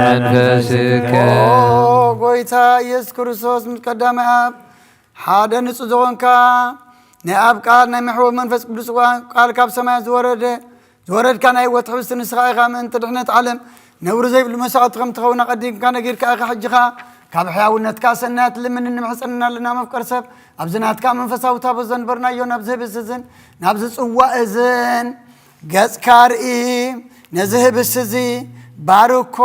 መንፈስከ። ኦ ጎይታ ኢየሱስ ክርስቶስ ምስ ቀዳማይ ኣብ ሓደ ንጹህ ዝኾንካ ናይ ኣብ ቃል ናይ መሕወ መንፈስ ቅዱስ ቃል ካብ ሰማያት ዝወረደ ዝወረድካ ናይ ህይወት ሕብስቲ ንስኻ ኢኻ። ምእንቲ ድሕነት ዓለም ነውሪ ዘይብሉ መስዋዕቲ ከም ትኸውን ኣቐዲምካ ነጊርካ ኢኻ። ሕጂ ኸኣ ካብ ሕያውነትካ ሰናያት ልምን ንምሕጸንና ኣለና። መፍቀር ሰብ ኣብዚ ናትካ መንፈሳዊ ታቦት ዘንበርናዮ ናብዚ ህብስቲ እዝን ናብዚ ጽዋእ እዝን ገጽካ ርኢ፣ ነዚ ህብስቲ እዚ ባርኮ፣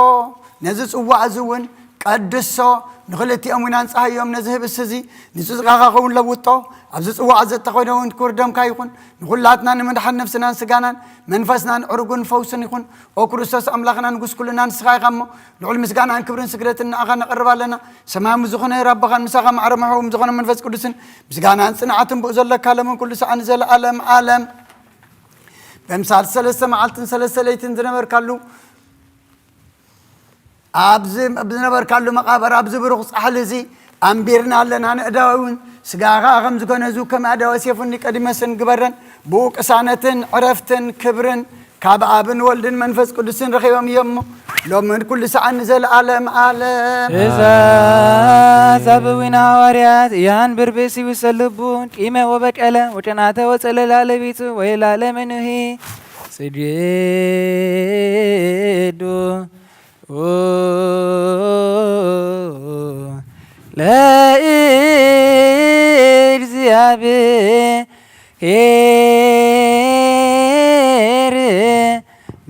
ነዚ ጽዋእ እዚ እውን ቀድሶ፣ ንኽልቲኦም እውን ኣንጽሃዮም። ነዚ ህብስቲ እዚ ንጽድቃኻ ኸውን ለውጦ፣ ኣብዚ ጽዋእ እዚ እተኾይነ እውን ክቡር ደምካ ይኹን። ንኹላትና ንምድሓን ነፍስናን ስጋናን መንፈስናን ዕርጉን ፈውስን ይኹን። ኦ ክርስቶስ ኣምላኽና ንጉስ ኩልና ንስኻ ኢኻ እሞ፣ ልዑል ምስጋናን ክብርን ስግደትን ንኣኻ ነቕርብ ኣለና። ሰማያዊ ዝኾነ ኣቦኻን ምሳኻ ማዕረ መሕውም ዝኾነ መንፈስ ቅዱስን ምስጋናን ጽንዓትን ብኡ ዘለካ ለምን ኩሉ ሰዓን ዘለኣለም ዓለም። በምሳል ሰለስተ መዓልትን ሰለስተ ለይትን ዝነበርካሉ ኣብዚ ኣብ ዝነበርካሉ መቓብር ኣብዚ ብሩኽ ጻሕሊ እዚ ኣንቢርና ኣለና። ንእዳዊ እውን ስጋኻ ከም ዝኾነ እዚ ከም ኣእዳወ ሴፉኒ ቀዲመስን ግበረን። ብኡ ቅሳነትን ዕረፍትን ክብርን ካብ ኣብን ወልድን መንፈስ ቅዱስን ረኺቦም እዮም እሞ ሎምን ኩሉ ሰዓን ንዘለኣለም ዓለም። እዛ ዛብዊና ሃዋርያት ያን ብርብሲ ውሰልቡ ቂመ ወበቀለ ወጨናተ ወጸለላ ለቢጹ ወይላለ መኑሂ ጽጌዱ ለእግዚአብሔር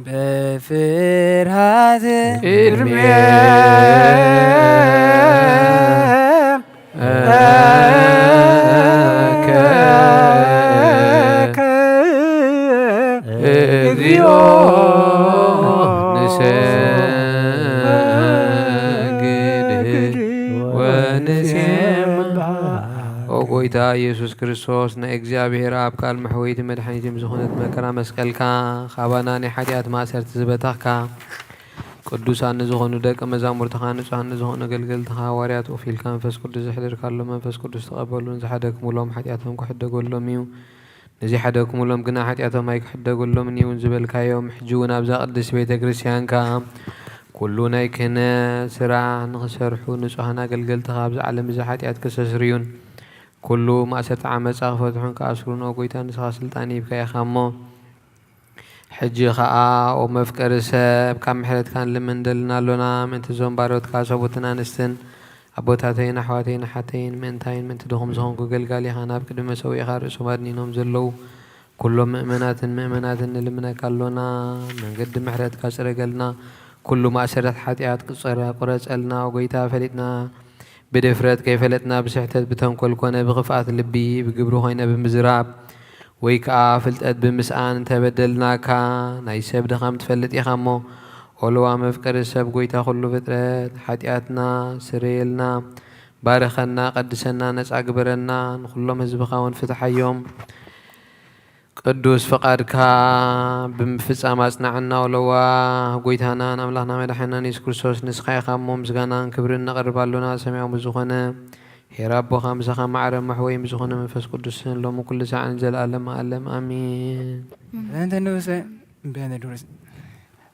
በፍርሃት ቅድሜ እግዚኦ ንሰግድ ወንሴም። ኦ ጎይታ ኢየሱስ ክርስቶስ፣ ናይ እግዚኣብሔር ኣብ ቃል መሕወይቲ መድሓኒት ዝኾነት መከራ መስቀልካ፣ ካባና ናይ ሓጢኣት ማእሰርቲ ዝበታኽካ፣ ቅዱሳን ንዝኾኑ ደቂ መዛሙርትኻ፣ ንጹሃን ንዝኾኑ ኣገልገልትኻ ሃዋርያት ወኪልካ መንፈስ ቅዱስ ዘሕደርካሎም፣ መንፈስ ቅዱስ ተቐበሉ፣ ንዝሓደግኩምሎም ሓጢኣቶም ክሕደገሎም እዩ። ንዘይሓደግኩምሎም ግና ሓጢኣቶም ኣይክሕደገሎምን እዩ ዝበልካዮም፣ ሕጂ እውን ኣብዛ ቅድስት ቤተ ክርስቲያንካ ኩሉ ናይ ክህነት ስራሕ ንኽሰርሑ ንጹሓን ኣገልገልትኻ ኣብዚ ዓለም እዚ ሓጢኣት ከሰስርዩን ኩሉ ማእሰርቲ ዓመጻ ክፈትሑን ክኣስሩን፣ ኦ ጎይታ፣ ንስኻ ስልጣን ሂብካ ኢኻ እሞ፣ ሕጂ ኸኣ ኦ መፍቀሪ ሰብ፣ ካብ ምሕረትካ ንልምን ደልና ኣሎና። ምእንቲ እዞም ባሮትካ ሰቡትን ኣንስትን፣ ኣቦታተይን ኣሕዋተይን ኣሓተይን፣ ምእንታይን ምእንቲ ድኹም ዝኾንኩ ገልጋሊኻ፣ ናብ ቅድሚ መሰውኢኻ ርእሶም ኣድኒኖም ዘለዉ ኩሎም ምእመናትን ምእመናትን ንልምነካ ኣሎና። መንገዲ ምሕረትካ ጽረገልና። ኩሉ ማእሰረት ሓጢኣት ቅጸራ-፣ ቁረጸልና። ኦ ጎይታ፣ ፈሊጥና ብድፍረት ከይፈለጥና፣ ብስሕተት ብተንኮል ኮነ ብኽፍኣት ልቢ፣ ብግብሪ ኮይነ ብምዝራብ፣ ወይ ከኣ ፍልጠት ብምስኣን እንተበደልናካ፣ ናይ ሰብ ድኻም ትፈልጥ ኢኻ እሞ፣ ኦ ለዋም መፍቀሪ ሰብ፣ ጎይታ ኩሉ ፍጥረት፣ ሓጢኣትና ስረየልና፣ ባርኸና፣ ቀድሰና፣ ነጻ ግበረና፣ ንኹሎም ህዝብኻ እውን ፍትሓዮም። ቅዱስ ፍቓድካ ብምፍጻም ኣጽንዓና። ወለዋ ጎይታናን ኣምላኽና መድሓኒናን የሱስ ክርስቶስ፣ ንስኻ ኢኻ እሞ ምስጋናን ክብርን ነቕርብ ኣሎና። ሰማያዊ ብዝኾነ ኄር ኣቦኻ፣ ምሳኻ ማዕረ መሕወይ ብዝኾነ መንፈስ ቅዱስን፣ ሎሚ ኩሉ ሳዕን ዘለኣለም ኣለም ኣሜን። በእንተ ንኡሰ-፣ በእንተ ንኡስ-፣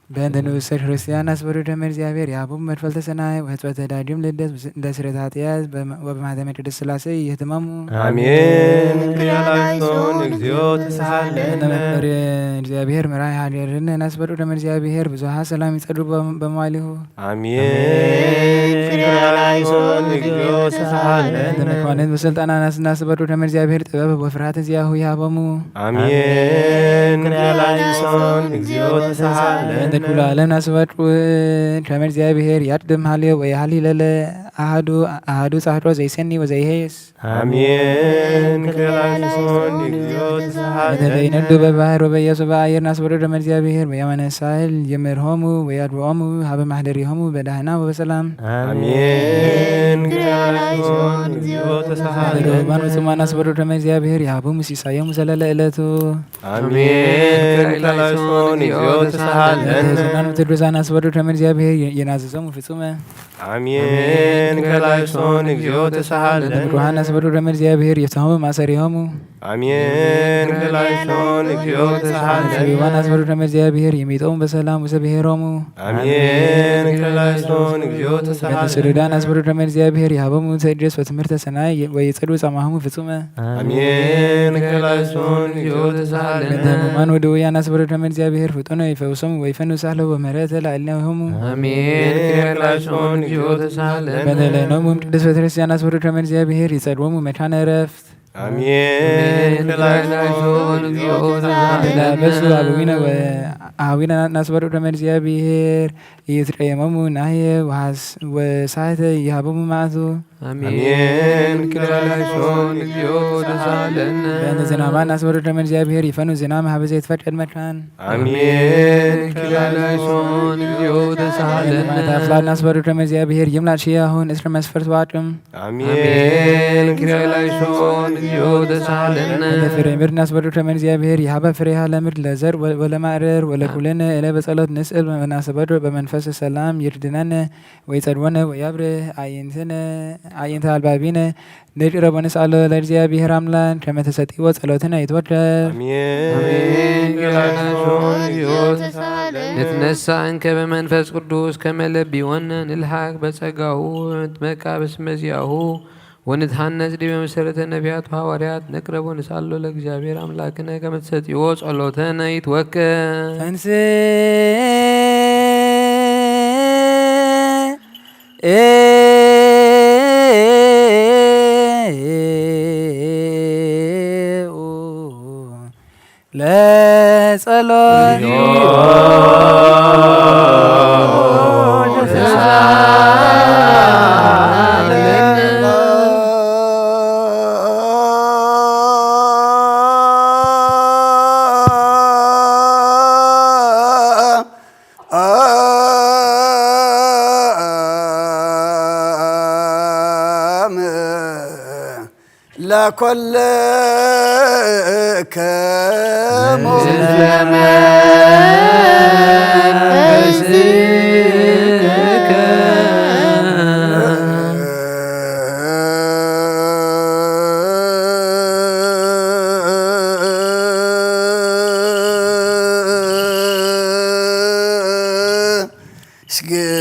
በእንተ ንኡሰ ክርስቲያን ኣስበዱ ደመ እግዚኣብሔር ያቡ መድፈልተ ሰናይ ወሕጽበተ ዳግም ልደት እንደ ስርየት ኃጢአት በመ-፣ ወበማህተመ ቅድስት ሥላሴ ይህትመሙ። አሜን። ክሪያ ላይሶን እግዚኦ ተሳሃለነ። በእንተ መፍቀሪ እግዚአብሔር ምራይ ኃጢአትነ እናስበዱ ደመ እግዚአብሔር ብዙሃ ሰላም ይጸዱ በ-፣ በመዋሊሁ። አሜን። ክሪያ ላይሶን እግዚኦ ተሳሃለነ። በእንተ መኳንንት ወስልጣናት እናስበዱ ደመ እግዚአብሔር ጥበብ ወፍርሃት እግዚአሁ ይሃቦሙ። አሜን። ክሪያ ላይሶን እግዚኦ ተሳሃለነ። በእንተ ኩሉ ዓለም ናስበጡ ከመ እግዚኣብሔር ያድም ሃልዮ ወይሃሊ ለለ አሃዱ አሃዱ ጻሕሮ ዘይሰኒ ወዘይሄስ። አሜን። ክሪያ ላይሶን እግዚኦ ተሳሃለነ። በእንተ ዘይነዱ በባህር ወበየብስ በአየር ናስበጡ ደመ እግዚኣብሔር ወያመነ ሳህል ይምርሆሙ ወያድብኦሙ ሀበ ማሕደሪሆሙ በዳህና ወበሰላም። አሜን። ክሪያ ላይሶን እግዚኦ ተሳሃለነ። ለደውባን ወጽማን ናስበጡ ደመ እግዚኣብሔር ያቡ ሲሳዮም ዘለለ ዕለቱ። አሜን። ክሪያ ላይሶን እግዚኦ ተሳሃለነ። ለትሕትናን ትሕትናን ኣስበዱ ደመ እግዚኣብሔር የ-፣ የናዝዞሙ ፍጹመ። አሜን። ክሪያ ላይሶን እግዚኦ ተሳሃለነ። ለትምክሕዋን ኣስበዱ ደመ እግዚኣብሔር ይፍትሖሙ ማእሰሪሆሙ። አሜን። ክሪያ ላይሶን እግዚኦ ተሳሃለነ። ለስቢዋን ኣስበዱ ደመ እግዚኣብሔር ይሚጦሙ በሰላም ወሰብሔሮሙ። አሜን። ክሪያ ላይሶን እግዚኦ ተሳሃለነ። ለስዱዳን ኣስበዱ ደመ እግዚኣብሔር ይሃቦሙ ትዕግስት ወትምህርተ ሰናይ ወይጸዱ ጻማሆሙ ፍጹመ። አሜን። ክሪያ ላይሶን እግዚኦ ተሳሃለነ። ለህሙማን ወድውያን ኣስበዱ ደመ እግዚኣብሔር ፍጡነ ይፈውሶም ወይፈኑ ሳህለ ወምህረተ ላዕሌሆሙ። አሜን። ክሪያ ላይሶን እግዚኦ ተሳሃለነ። በእንተ ለነሙም ቅድስት ቤተክርስቲያን ኣስበዱ ደመ እግዚኣብሔር ይጸድዎሙ መካነ ዕረፍት። አሜን። ክሪያ ላይሶን እግዚኦ ተሳሃለነ። ለበሱ አበዊነ ወአሃዊነ ናስበዱ ደመ እግዚኣብሔር ይትቀየሞሙ ናህየ ወሃስ-፣ ወሳህተ ይሃቦሙ መዓቱ። አሜን። ክሪያ ላይሶን እግዚኦ ተሳሃለነ። በእንተ ዝናማን ኣስበዱ ደመ እግዚኣብሔር ይፈኑ ዝናም ሀበ ዘይትፈቀድ መካን። አሜን። ክሪያ ላይሶን እግዚኦ ተሳሃለነ። ማእት አፍላግ ናስበዱ ደመ እግዚኣብሔር ይምላእ ሽያሁን እስር መስፈርት ዋቅም። አሜን። ክሪያ ላይሶን እግዚኦ ተሳሃለነ። በእንተ ፍሬ ምድር ናስበዱ ደመ እግዚኣብሔር ይሃበ ፍሬሃ ለምድር ለዘር ወ-፣ ወለማዕረር ወለኩልነ እለ በጸሎት ንስእል ወናስበዱ በመንፈስ ሰላም ይርድነነ። ወይጸድወነ ወያብርህ አዕይንትነ፣ አዕይንተ አልባቢነ ንቅረብ ወንስአሎ ለእግዚአብሔር አምላክ ከመ ተሰጥዎ ጸሎትነ ይትወደድ። አሜን። አሜን። ክሪያ ላይሶን እግዚኦ ተሳሃለነ። ንትነሳእ እንከ በመንፈስ ቅዱስ ከመ ለቢወነ ንልሃክ በጸጋሁ ንትመካ በስመ ዚአሁ ወንትሃነጽ ዲበ መሰረተ ነቢያት ወሐዋርያት ንቅረብ ወንስአሎ ለእግዚአብሔር አምላክነ ከመ ትሰጥዎ ጸሎተነ ይትወከል። ተንስ ለጸሎት ለኮልክሙ ስግድ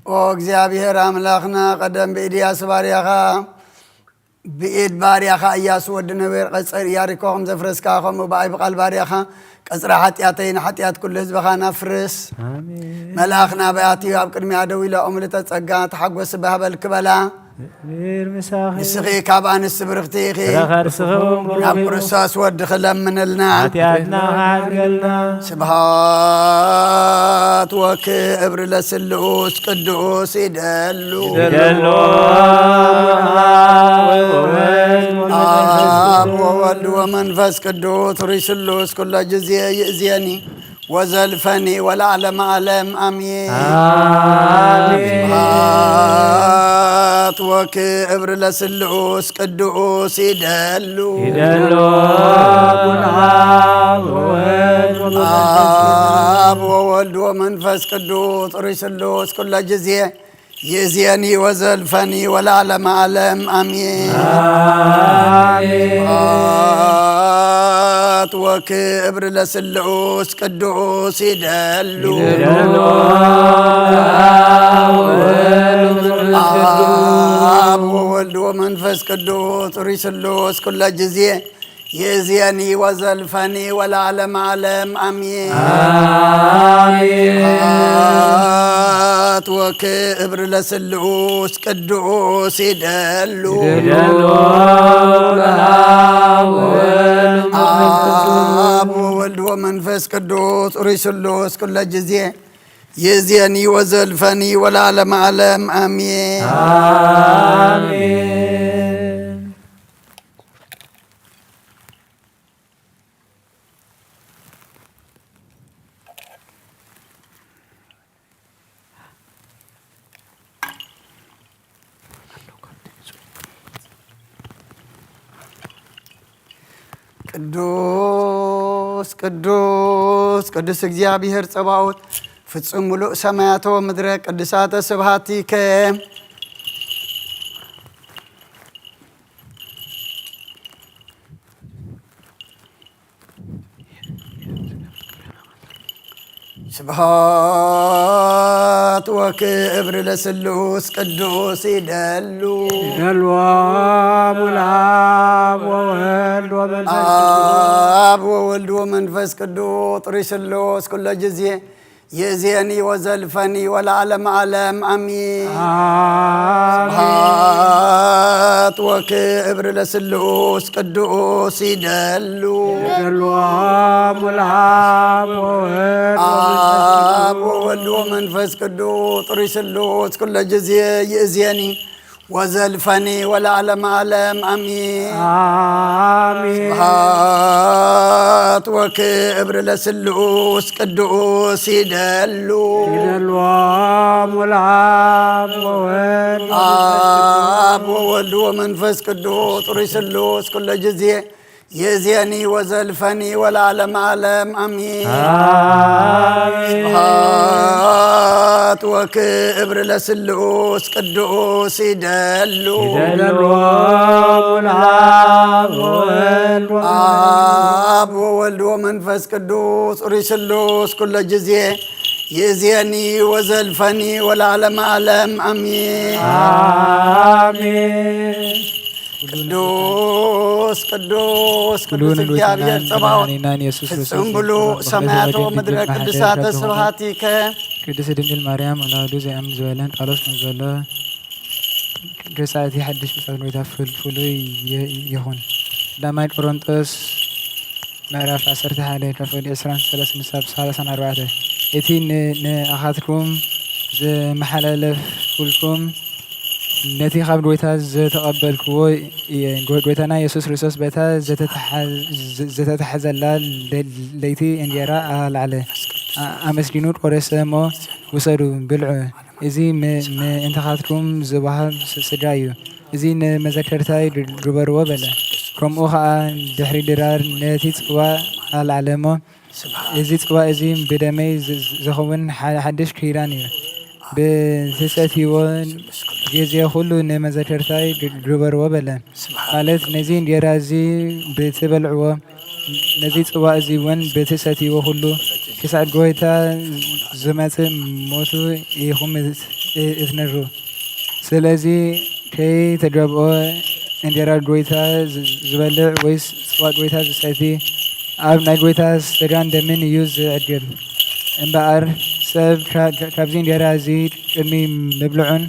ኦ እግዚኣብሔር ኣምላኽና፣ ቀደም ብኢድ እያሱ ባርያኻ፣ ብኢድ ባርያኻ እያሱ ወዲ ነዌ ቀጽሪ ኢያሪኮ ከም ዘፍረስካ፣ ከምኡ ብኣይ ብቓል ባርያኻ ቀጽሪ ሓጢኣተይን ሓጢኣት ኩሉ ህዝብኻን ኣፍርስ። ኣሜን። መልኣኽ ናበይ ኣትዩ ኣብ ቅድሚኣ ደው ኢሉ፣ ኣእምልተ ጸጋ ተሓጎሲ ባህበልኪ በላ። እግዚኣብሔር ምሳኺ። ንስኺ ካብ ኣንስቲ ብርኽቲ ኢኺ። ፍረ ከርስኺ እውን ብሩኽ ናብ እዩ። ክርስቶስ ወድኺ ለምንልና። ሓጢኣትና ከሓድገልና። ስብሐት ወክብር ለስሉስ ቅዱስ ይደሉ። ይደሉ። አብ ወወልድ ወመንፈስ አብ ወወልድ ወመንፈስ ቅዱስ ርሱሉስ ኩሎ ጊዜ ይእዜኒ ወዘልፈኒ ወለዓለመ ዓለም አሜን። አሜን። ስብሐት ወክብር ለስሉስ ቅዱስ ይደሉ። ይደሉ። አብ ወወልድ ወመንፈስ ቅዱስ። አብ ወወልድ ወመንፈስ ቅዱስ ርሱሉስ ኩሎ ጊዜ ይእዜኒ ወዘልፈኒ ወለዓለመ ዓለም አሜን። አሜን። ስብሐት ወክብር ለስሉስ ቅዱስ ይደሉ። ይደሉ። አብ ወወልድ ወመንፈስ ቅዱስ። አብ ወወልድ ወመንፈስ ቅዱስ ርሱሉስ ኩሎ ጊዜ ይእዜኒ ወዘልፈኒ ወለዓለመ ዓለም አሜን። አሜን። ስብሐት ወክብር ለስሉስ ቅዱስ ይደሉ። ይደሉ። አብ ወወልድ ወመንፈስ ቅዱስ። አብ ወወልድ ወመንፈስ ቅዱስ ርሱሉስ ኩሎ ጊዜ ይእዜኒ ወዘልፈኒ ወለዓለመ ዓለም አሜን። አሜን። ቅዱስ ቅዱስ ቅዱስ እግዚኣብሔር ጸባኦት ፍጹም ምሉእ ሰማያተ ወምድረ ቅዱሳተ ስብሐቲከ። ስብሐት ወክብር ለስሉስ ቅዱስ ይደሉ። ይደሉ። አብ ወወልድ ወመንፈስ ቅዱስ። አብ ወወልድ ወመንፈስ ቅዱስ ርሱሉስ ኩሎ ጊዜ ይእዜኒ ወዘልፈኒ ወለዓለመ ዓለም አሜን። አሜን። ስብሐት ወክብር ለስሉስ ቅዱስ ይደሉ። ይደሉ። አብ ወወልድ ወመንፈስ አብ ወወልድ ወመንፈስ ቅዱስ ርሱሉስ ኩሎ ጊዜ ይእዜኒ ወዘልፈኒ ወለዓለመ ዓለም አሜን። አሜን። ስብሐት ወክብር ለስሉስ ቅዱስ ይደሉ። ይደሉ። አብ ወወልድ ወመንፈስ ቅዱስ። አብ ወወልድ ወመንፈስ ቅዱስ ርሱሉስ ኩሎ ጊዜ ይእዜኒ ወዘልፈኒ ወለዓለመ ዓለም አሜን። አሜን። ስብሐት ወክብር ለስሉስ ቅዱስ ይደሉ። ይደሉ። አብ ወወልድ ወመንፈስ ቅዱስ። አብ ወወልድ ወመንፈስ ቅዱስ ርሱሉስ ኩሎ ጊዜ ይእዜኒ ወዘልፈኒ ወለዓለመ ዓለም አሜን። አሜን። ቅዱስ ቅዱስ ቅዱስ ቅዱስ እግዚአብሔር ጸባኦት ፍጹም ብሉ ሰማያት ወምድረ ቅዱሳተ ስብሐቲከ። ቅድስት ድንግል ማርያም ወላዲተ አምላክ ዘያምን ዝበለን ጳውሎስ ከም ዘሎ ቅዱሳት ሓድሽ ፍጥረት ጎይታ ፍል-፣ ፍሉይ ይ-፣ ይኹን። ቀዳማይ ቆሮንጦስ ምዕራፍ ዓሰርተ ሓደ ካብ ፍቕዲ ዕስራን ሰለስን ክሳብ ሰላሳን ኣርባዕተ። እቲ ን-፣ ንኣኻትኩም ዘመሓላለፍኩልኩም ነቲ ካብ ጎይታ ዝተቐበልክዎ እየ። ጎ-፣ ጎይታና የሱስ ክርስቶስ በታ ዝተተሓ-፣ ዘ-፣ ዝተተሓዘላ ለ-፣ ለይቲ እንጀራ ኣልዓለ፣ ኣ-፣ ኣመስጊኑ ቆረሰ እሞ፣ ውሰዱ፣ ብልዑ፣ እዚ ም-፣ ምእንታኻትኩም ዝወሃብ ስ-፣ ስጋ እዩ። እዚ ንመዘከርታይ ድ-፣ ግበርዎ በለ። ከምኡ ኸኣ ድሕሪ ድራር ነቲ ጽዋእ ኣልዓለ እሞ፣ እዚ ጽዋእ እዚ ብደመይ ዝ-፣ ዝ-፣ ዝኸውን ሓ-፣ ሓድሽ ኪዳን እዩ። ብትሰትይዎ ግዜ ኹሉ ንመዘከርታይ ግ-፣ ግበርዎ በለ። ማለት ነዚ እንጌራ እዚ ብትበልዕዎ፣ ነዚ ጽዋእ እዚ እውን ብትሰትይዎ ኹሉ ክሳዕ ጎይታ ዝመጽእ ሞቱ ኢኹም እት-፣ እ-፣ እትነሩ። ስለዚ ከይተገብኦ እንጌራ ጎይታ ዝ-፣ ዝበልዕ ወይስ ጽዋእ ጎይታ ዝሰቲ ኣብ ናይ ጎይታ ስጋን ደምን እዩ ዝዕድል። እምበኣር ሰብ ካ-፣ ካ-፣ ካብዚ እንጌራ እዚ ቅድሚ ምብልዑን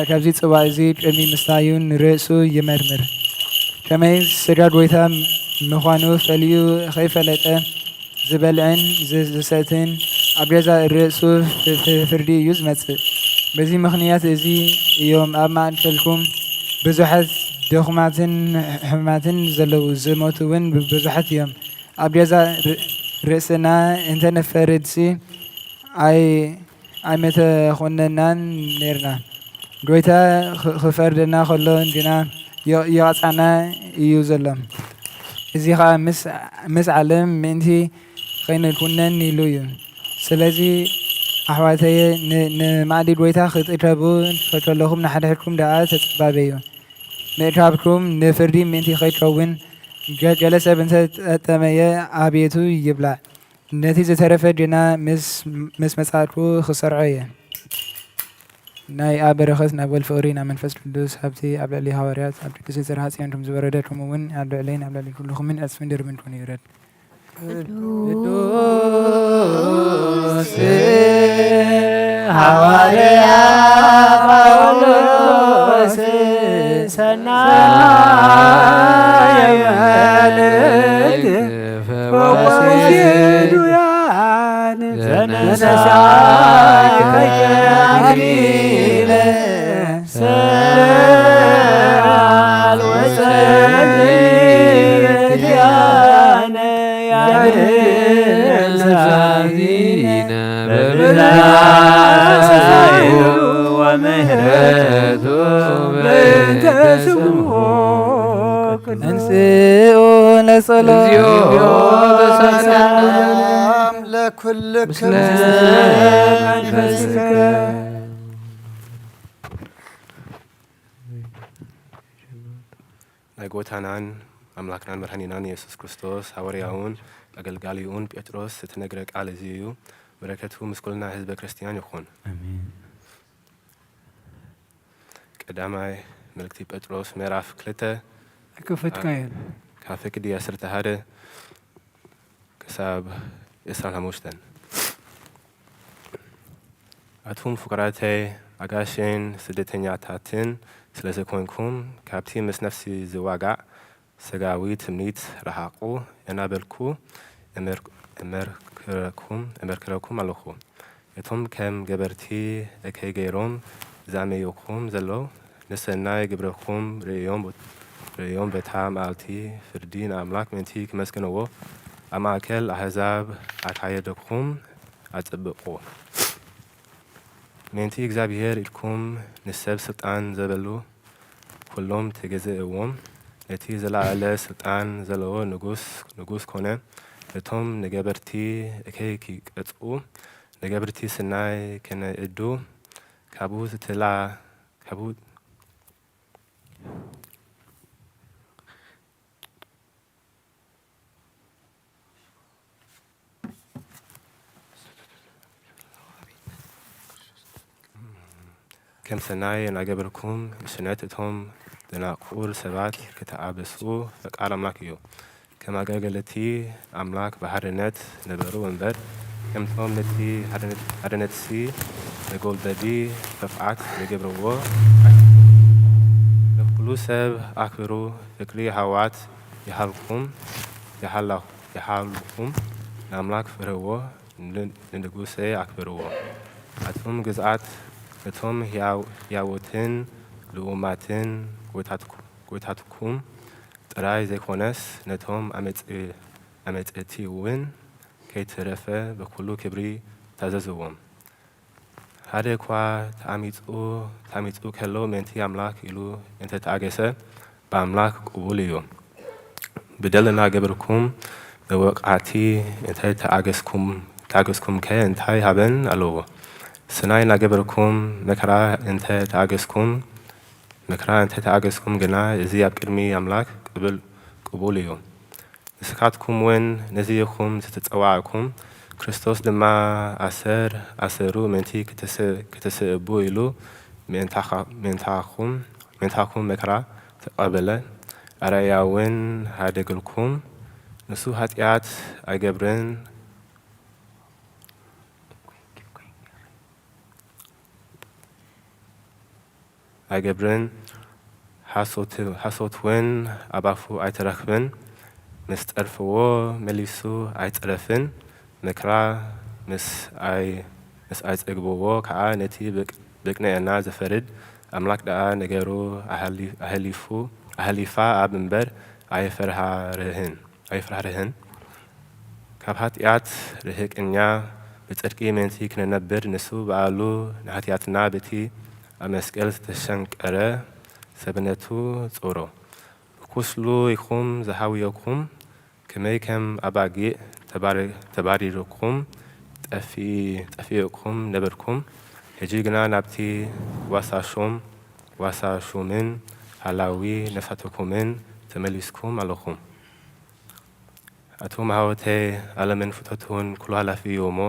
ካብዚ ጽዋእ እዚ ቅድሚ ምስታዩ ንርእሱ ይመርምር። ከመይ ስጋ ጐይታ ምዃኑ ፈልዩ ኸይፈለጠ ዝበልዕን ዝ-፣ ዝሰትን ኣብ ገዛእ ርእሱ ፍ-፣ ፍ-፣ ፍርዲ እዩ ዝመጽእ። በዚ ምኽንያት እዚ እዮም ኣብ ማእከልኩም ብዙሓት ድኹማትን ሕሙማትን ዘለዉ፣ ዝሞቱ እውን ብዙሓት እዮም። ኣብ ገዛእ ር-፣ ርእስና እንተንፈርድሲ ኣይ-፣ ኣይምተኾነናን ኔርና። ጐይታ ኽ-፣ ኽፈርደና ኸሎ ግና ይ-፣ ይቐጽዓና እዩ ዘሎ። እዚ ኸኣ ምስ፣ ምስ ዓለም ምእንቲ ኸይንኩነን ኢሉ እዩ። ስለዚ ኣሕዋተየ፣ ን-፣ ንማዕዲ ጐይታ ክትእከቡ ከለኹም ንሓድሕድኩም ደኣ ተጸባበዩ። ምእካብኩም ንፍርዲ ምእንቲ ኸይከውን፣ ገ-፣ ገለ ሰብ እንተ ጠመየ፣ ኣቤቱ ይብላዕ፣ ነቲ ዝተረፈ ግና ምስ፣ ምስ መጻእኩ ክሰርዖ እየ። ናይ ኣብ በረኸት፣ ናብ ወልድ ፍቕሪ፣ ናብ መንፈስ ቅዱስ ሃብቲ ኣብ ልዕሊ ሃዋርያት፣ ኣብ ቅድስቲ ጽርሐ ጽዮን ከም ዝወረደ፣ ከምኡ እውን ኣብ ልዕለይን ኣብ ልዕሊ ኩልኹምን ዕጽፍን ድርብን ኮይኑ ይውረድ። ቅዱስ ሃዋርያ ጳውሎስ ሰናየ መልእክት ፈወሴ ዱያን ዘነሳይከ አክሊለ ሰአል ወጸልይ ኪዳነ ያድል ዛዚነ በብዛት ሳይሉ ወምህረቱ በእንተ ስሙ እንስኡ ለጸሎት። እግዚኦ በሰላም ለኩልክም ምስለ መንፈስከ። ናይ ጎይታናን ኣምላኽናን መድኃኒናን ኢየሱስ ክርስቶስ ሃዋርያኡን ኣገልጋሊኡን ጴጥሮስ ዝተነግረ ቃል እዚ እዩ። በረከቱ ምስ ኩልና ህዝበ ክርስቲያን ይኹን። ኣሜን። ቀዳማይ መልእክቲ ጴጥሮስ ምዕራፍ ክልተ ኣይከፈትካዮን። ካብ ፍቅዲ ዓሰርተ ሓደ ክሳብ ዕስራን ሓሙሽተን። ኣቱም ፍቁራተይ ኣጋሽን ስደተኛታትን ስለ ዝኾንኩም፣ ካብቲ ምስ ነፍሲ ዝዋጋእ ስጋዊ ትምኒት ርሓቑ እናበልኩ እመር-፣ እመርክረኩም፣ እመርክረኩም ኣለኹ። እቶም ከም ገበርቲ እከይ ገይሮም ዝኣመዩኹም ዘለዉ፣ ንሰናይ ግብርኹም ርእዮም፣ ርእዮም በታ መዓልቲ ፍርዲ ንኣምላኽ ምእንቲ ክመስግንዎ፣ ኣብ ማእከል ኣህዛብ ኣካየድኩም ኣጸብቑ። ምእንቲ እግዚኣብሔር ኢልኩም ንሰብ ስልጣን ዘበሉ ኩሎም ተገዝእዎም። ነቲ ዝለዓለ ስልጣን ዘለዎ ንጉስ፣ ንጉስ ኮነ። ነቶም ንገበርቲ እከይ ኪቀጽኡ፣ ንገበርቲ ስናይ ከነእዱ፣ ካብኡ ዝተላ-፣ ካብኡ ከም ሰናይ እናገበርኩም፣ ሽነት እቶም ደናቁር ሰባት ክተኣበሱ ፈቃድ ኣምላክ እዩ። ከም ኣገልገልቲ ኣምላክ ብሓድነት ንበሩ እምበር፣ ከምቶም ነቲ ሓድነት፣ ሓድነትሲ መጎልበቢ ክፍኣት ዝገብርዎ ኣይትኹኑ። ንኩሉ ሰብ ኣክብሩ፣ ፍቅሪ ኣሕዋት ይሃልኩም፣ ይሃላ-፣ ይሃልኩም፣ ንኣምላክ ፍርህዎ፣ ን-፣ ንንጉሰ ኣክብርዎ። ኣቱም ግዝኣት፣ ነቶም ህያው-፣ ህያዎትን ልኡማትን ጎይታትኩ-፣ ጎይታትኩም ጥራይ ዘይኮነስ፣ ነቶም ኣመጽ-፣ ኣመጽእቲ እውን ከይተረፈ ብኹሉ ክብሪ ታዘዝዎም። ሓደ እኳ ተኣሚጹ፣ ተኣሚጹ ከሎ ምእንቲ ኣምላኽ ኢሉ እንተ ተኣገሰ፣ ብኣምላኽ ቅቡል እዩ። በደል እናገበርኩም መወቃዕቲ እንተ ተኣገስኩም፣ ተኣገስኩምከ እንታይ ሃበን ኣለዎ? ስናይ እናገበርኩም መከራ እንተ ተኣገስኩም፣ መከራ እንተ ተኣገስኩም ግና፣ እዚ ኣብ ቅድሚ ኣምላኽ ቅብል-፣ ቅቡል እዩ። ንስኻትኩም እውን ነዚ ኢኹም ዝተጸዋዕኩም፣ ክርስቶስ ድማ ኣሰር ኣሰሩ ምእንቲ ክትስ-፣ ክትስእቡ ኢሉ ምእንታኻ-፣ ምእንታኹም፣ ምእንታኹም መከራ ተቐበለ፣ ኣርኣያ እውን ሃደገልኩም። ንሱ ኃጢኣት ኣይገብርን። ኣይገብርን፣ ሓሶት፣ ሓሶት እውን ኣብ ኣፉ ኣይተረኽብን። ምስ ጸርፍዎ መሊሱ ኣይጸረፍን፣ መከራ ምስ ኣይ-፣ ምስ ኣይጸግብዎ ከኣ ነቲ ብቅ-፣ ብቅንዕና ዝፈርድ ኣምላክ ደኣ ነገሩ ኣሕሊ-፣ ኣሕሊፉ፣ ኣሕሊፋ ኣብ እምበር ኣይፈራህርህን፣ ኣይፈራህርህን። ካብ ሓጢኣት ርሕቅኛ ብጽድቂ ምእንቲ ክንነብር ንሱ ባዕሉ ንሓጢኣትና በቲ ኣብ መስቀል ዝተሸንቀረ ሰብነቱ ጾሮ። ብቁስሉ ኢኹም ዝሃውየኩም፣ ከመይ ከም ኣባጊዕ ተባሪ-፣ ተባሪርኩም ጠፊ-፣ ጠፊእኩም ነበርኩም። ሕጂ ግና ናብቲ ዋሳሹም፣ ዋሳሹምን ሓላዊ ነፍሳትኩምን ተመሊስኩም ኣለኹም። ኣቱም ኣሕዋተይ፣ ዓለምን ፍጥረቱን ኩሉ ሓላፊ እዩ እሞ፣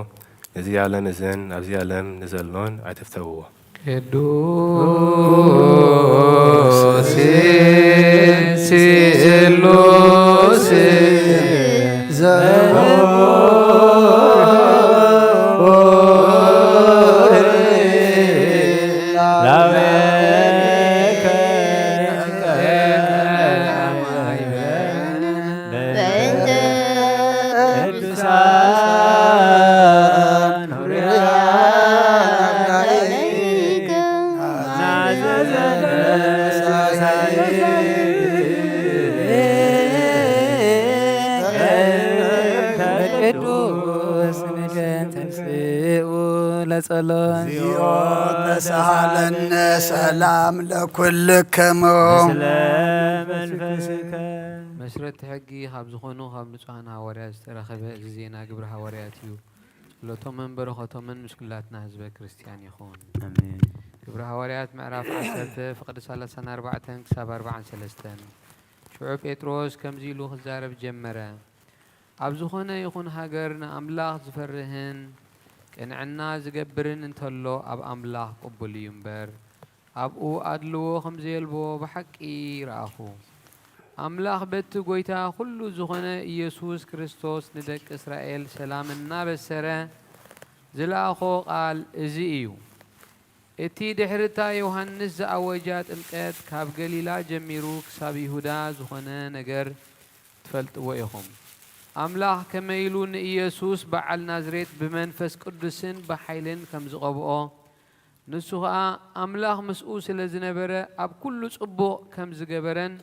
ነዚ ዓለም እዝን ኣብዚ ዓለም ንዘሎን ኣይትፍተውዎ። ቅዱስ ስሉስ ቅዱስ ተንስኡ ለጸሎት። እግዚኦ ተሳሃለነ ሰላም ለኩልክሙ። ምስለ መንፈስከ። መስረቲ ሕጊ ካብ ዝኾኑ ካብ ንጹሃን ሃዋርያት ዝተረኸበ እዚ ዜና ግብረ ሃዋርያት እዩ። ጸሎቶምን በረኸቶምን ምስ ኩላትና ህዝበ ክርስቲያን ይኹን። ኣሜን። ግብረ ሃዋርያት ምዕራፍ ዓሰርተ ፍቕዲ ሰላሳን ኣርባዕተን ክሳብ ኣርባዓን ሰለስተን። ሽዑ ጴጥሮስ ከምዚ ኢሉ ክዛረብ ጀመረ። ኣብ ዝኾነ ይኹን ሃገር ንኣምላኽ ዝፈርህን ቅንዕና ዝገብርን እንተሎ ኣብ ኣምላኽ ቅቡል እዩ እምበር፣ ኣብኡ ኣድልዎ ከም ዘየልቦ ብሓቂ ረኣኹ። ኣምላኽ በቲ ጐይታ ኩሉ ዝኾነ ኢየሱስ ክርስቶስ ንደቂ እስራኤል ሰላም እናበሰረ ዝለኣኾ ቃል እዚ እዩ። እቲ ድሕሪ እታ ዮሃንስ ዝኣወጃ ጥምቀት ካብ ገሊላ ጀሚሩ ክሳብ ይሁዳ ዝኾነ ነገር ትፈልጥዎ ኢኹም። ኣምላኽ ከመይ ኢሉ ንኢየሱስ በዓል ናዝሬት ብመንፈስ ቅዱስን ብሓይልን ከም ዝቐብኦ፣ ንሱ ኸኣ ኣምላኽ ምስኡ ስለ ዝነበረ ኣብ ኩሉ ጽቡቕ ከም ዝገበረን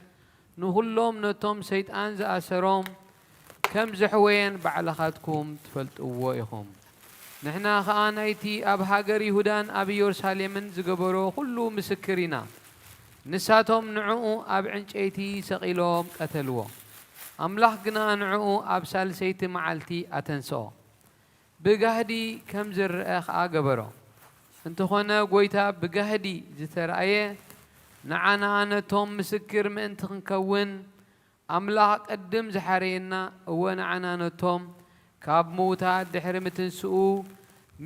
ንኹሎም ነቶም ሰይጣን ዝኣሰሮም ከም ዘሕወየን ባዕልኻትኩም ትፈልጥዎ ኢኹም። ንሕና ኸኣ ናይቲ ኣብ ሃገር ይሁዳን ኣብ ኢየሩሳሌምን ዝገበሮ ኹሉ ምስክር ኢና። ንሳቶም ንዕኡ ኣብ ዕንጨይቲ ሰቒሎም ቀተልዎ። ኣምላኽ ግና ንዕኡ ኣብ ሳልሰይቲ መዓልቲ ኣተንስኦ። ብጋህዲ ከም ዝረአ ኸኣ ገበሮ። እንተኾነ ጐይታ ብጋህዲ ዝተራእየ ንዓና ነቶም ምስክር ምእንቲ ክንከውን ኣምላኽ ቅድም ዝሓረየና፣ እወ፣ ንዓና ነቶም ካብ ምዉታት ድሕሪ ምትንስኡ፣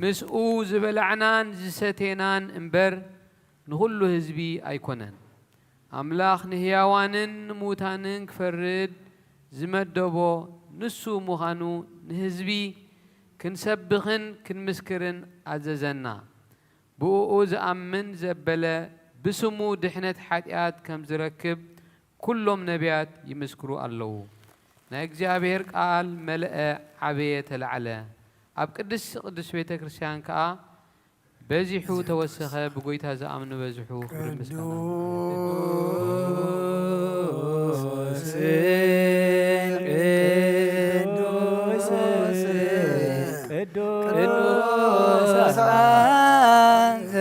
ምስኡ ዝበላዕናን ዝሰቴናን እምበር፣ ንኹሉ ህዝቢ ኣይኮነን። ኣምላኽ ንህያዋንን ንምዉታንን ክፈርድ ዝመደቦ ንሱ ምዃኑ ንህዝቢ ክንሰብኽን ክንምስክርን ኣዘዘና። ብእኡ ዝኣምን ዘበለ ብስሙ ድሕነት ሓጢኣት ከም ዝረክብ ኩሎም ነቢያት ይምስክሩ ኣለዉ። ናይ እግዚኣብሔር ቃል መለአ፣ ዓበየ፣ ተላዕለ። ኣብ ቅድስቲ ቅዱስ ቤተ ክርስቲያን ከኣ በዚሑ ተወሰኸ፣ ብጎይታ ዝኣምኑ በዝሑ። ክብሪ ምስጋና ቅዱስ፣ ቅዱስ፣ ቅዱስ ኣንተ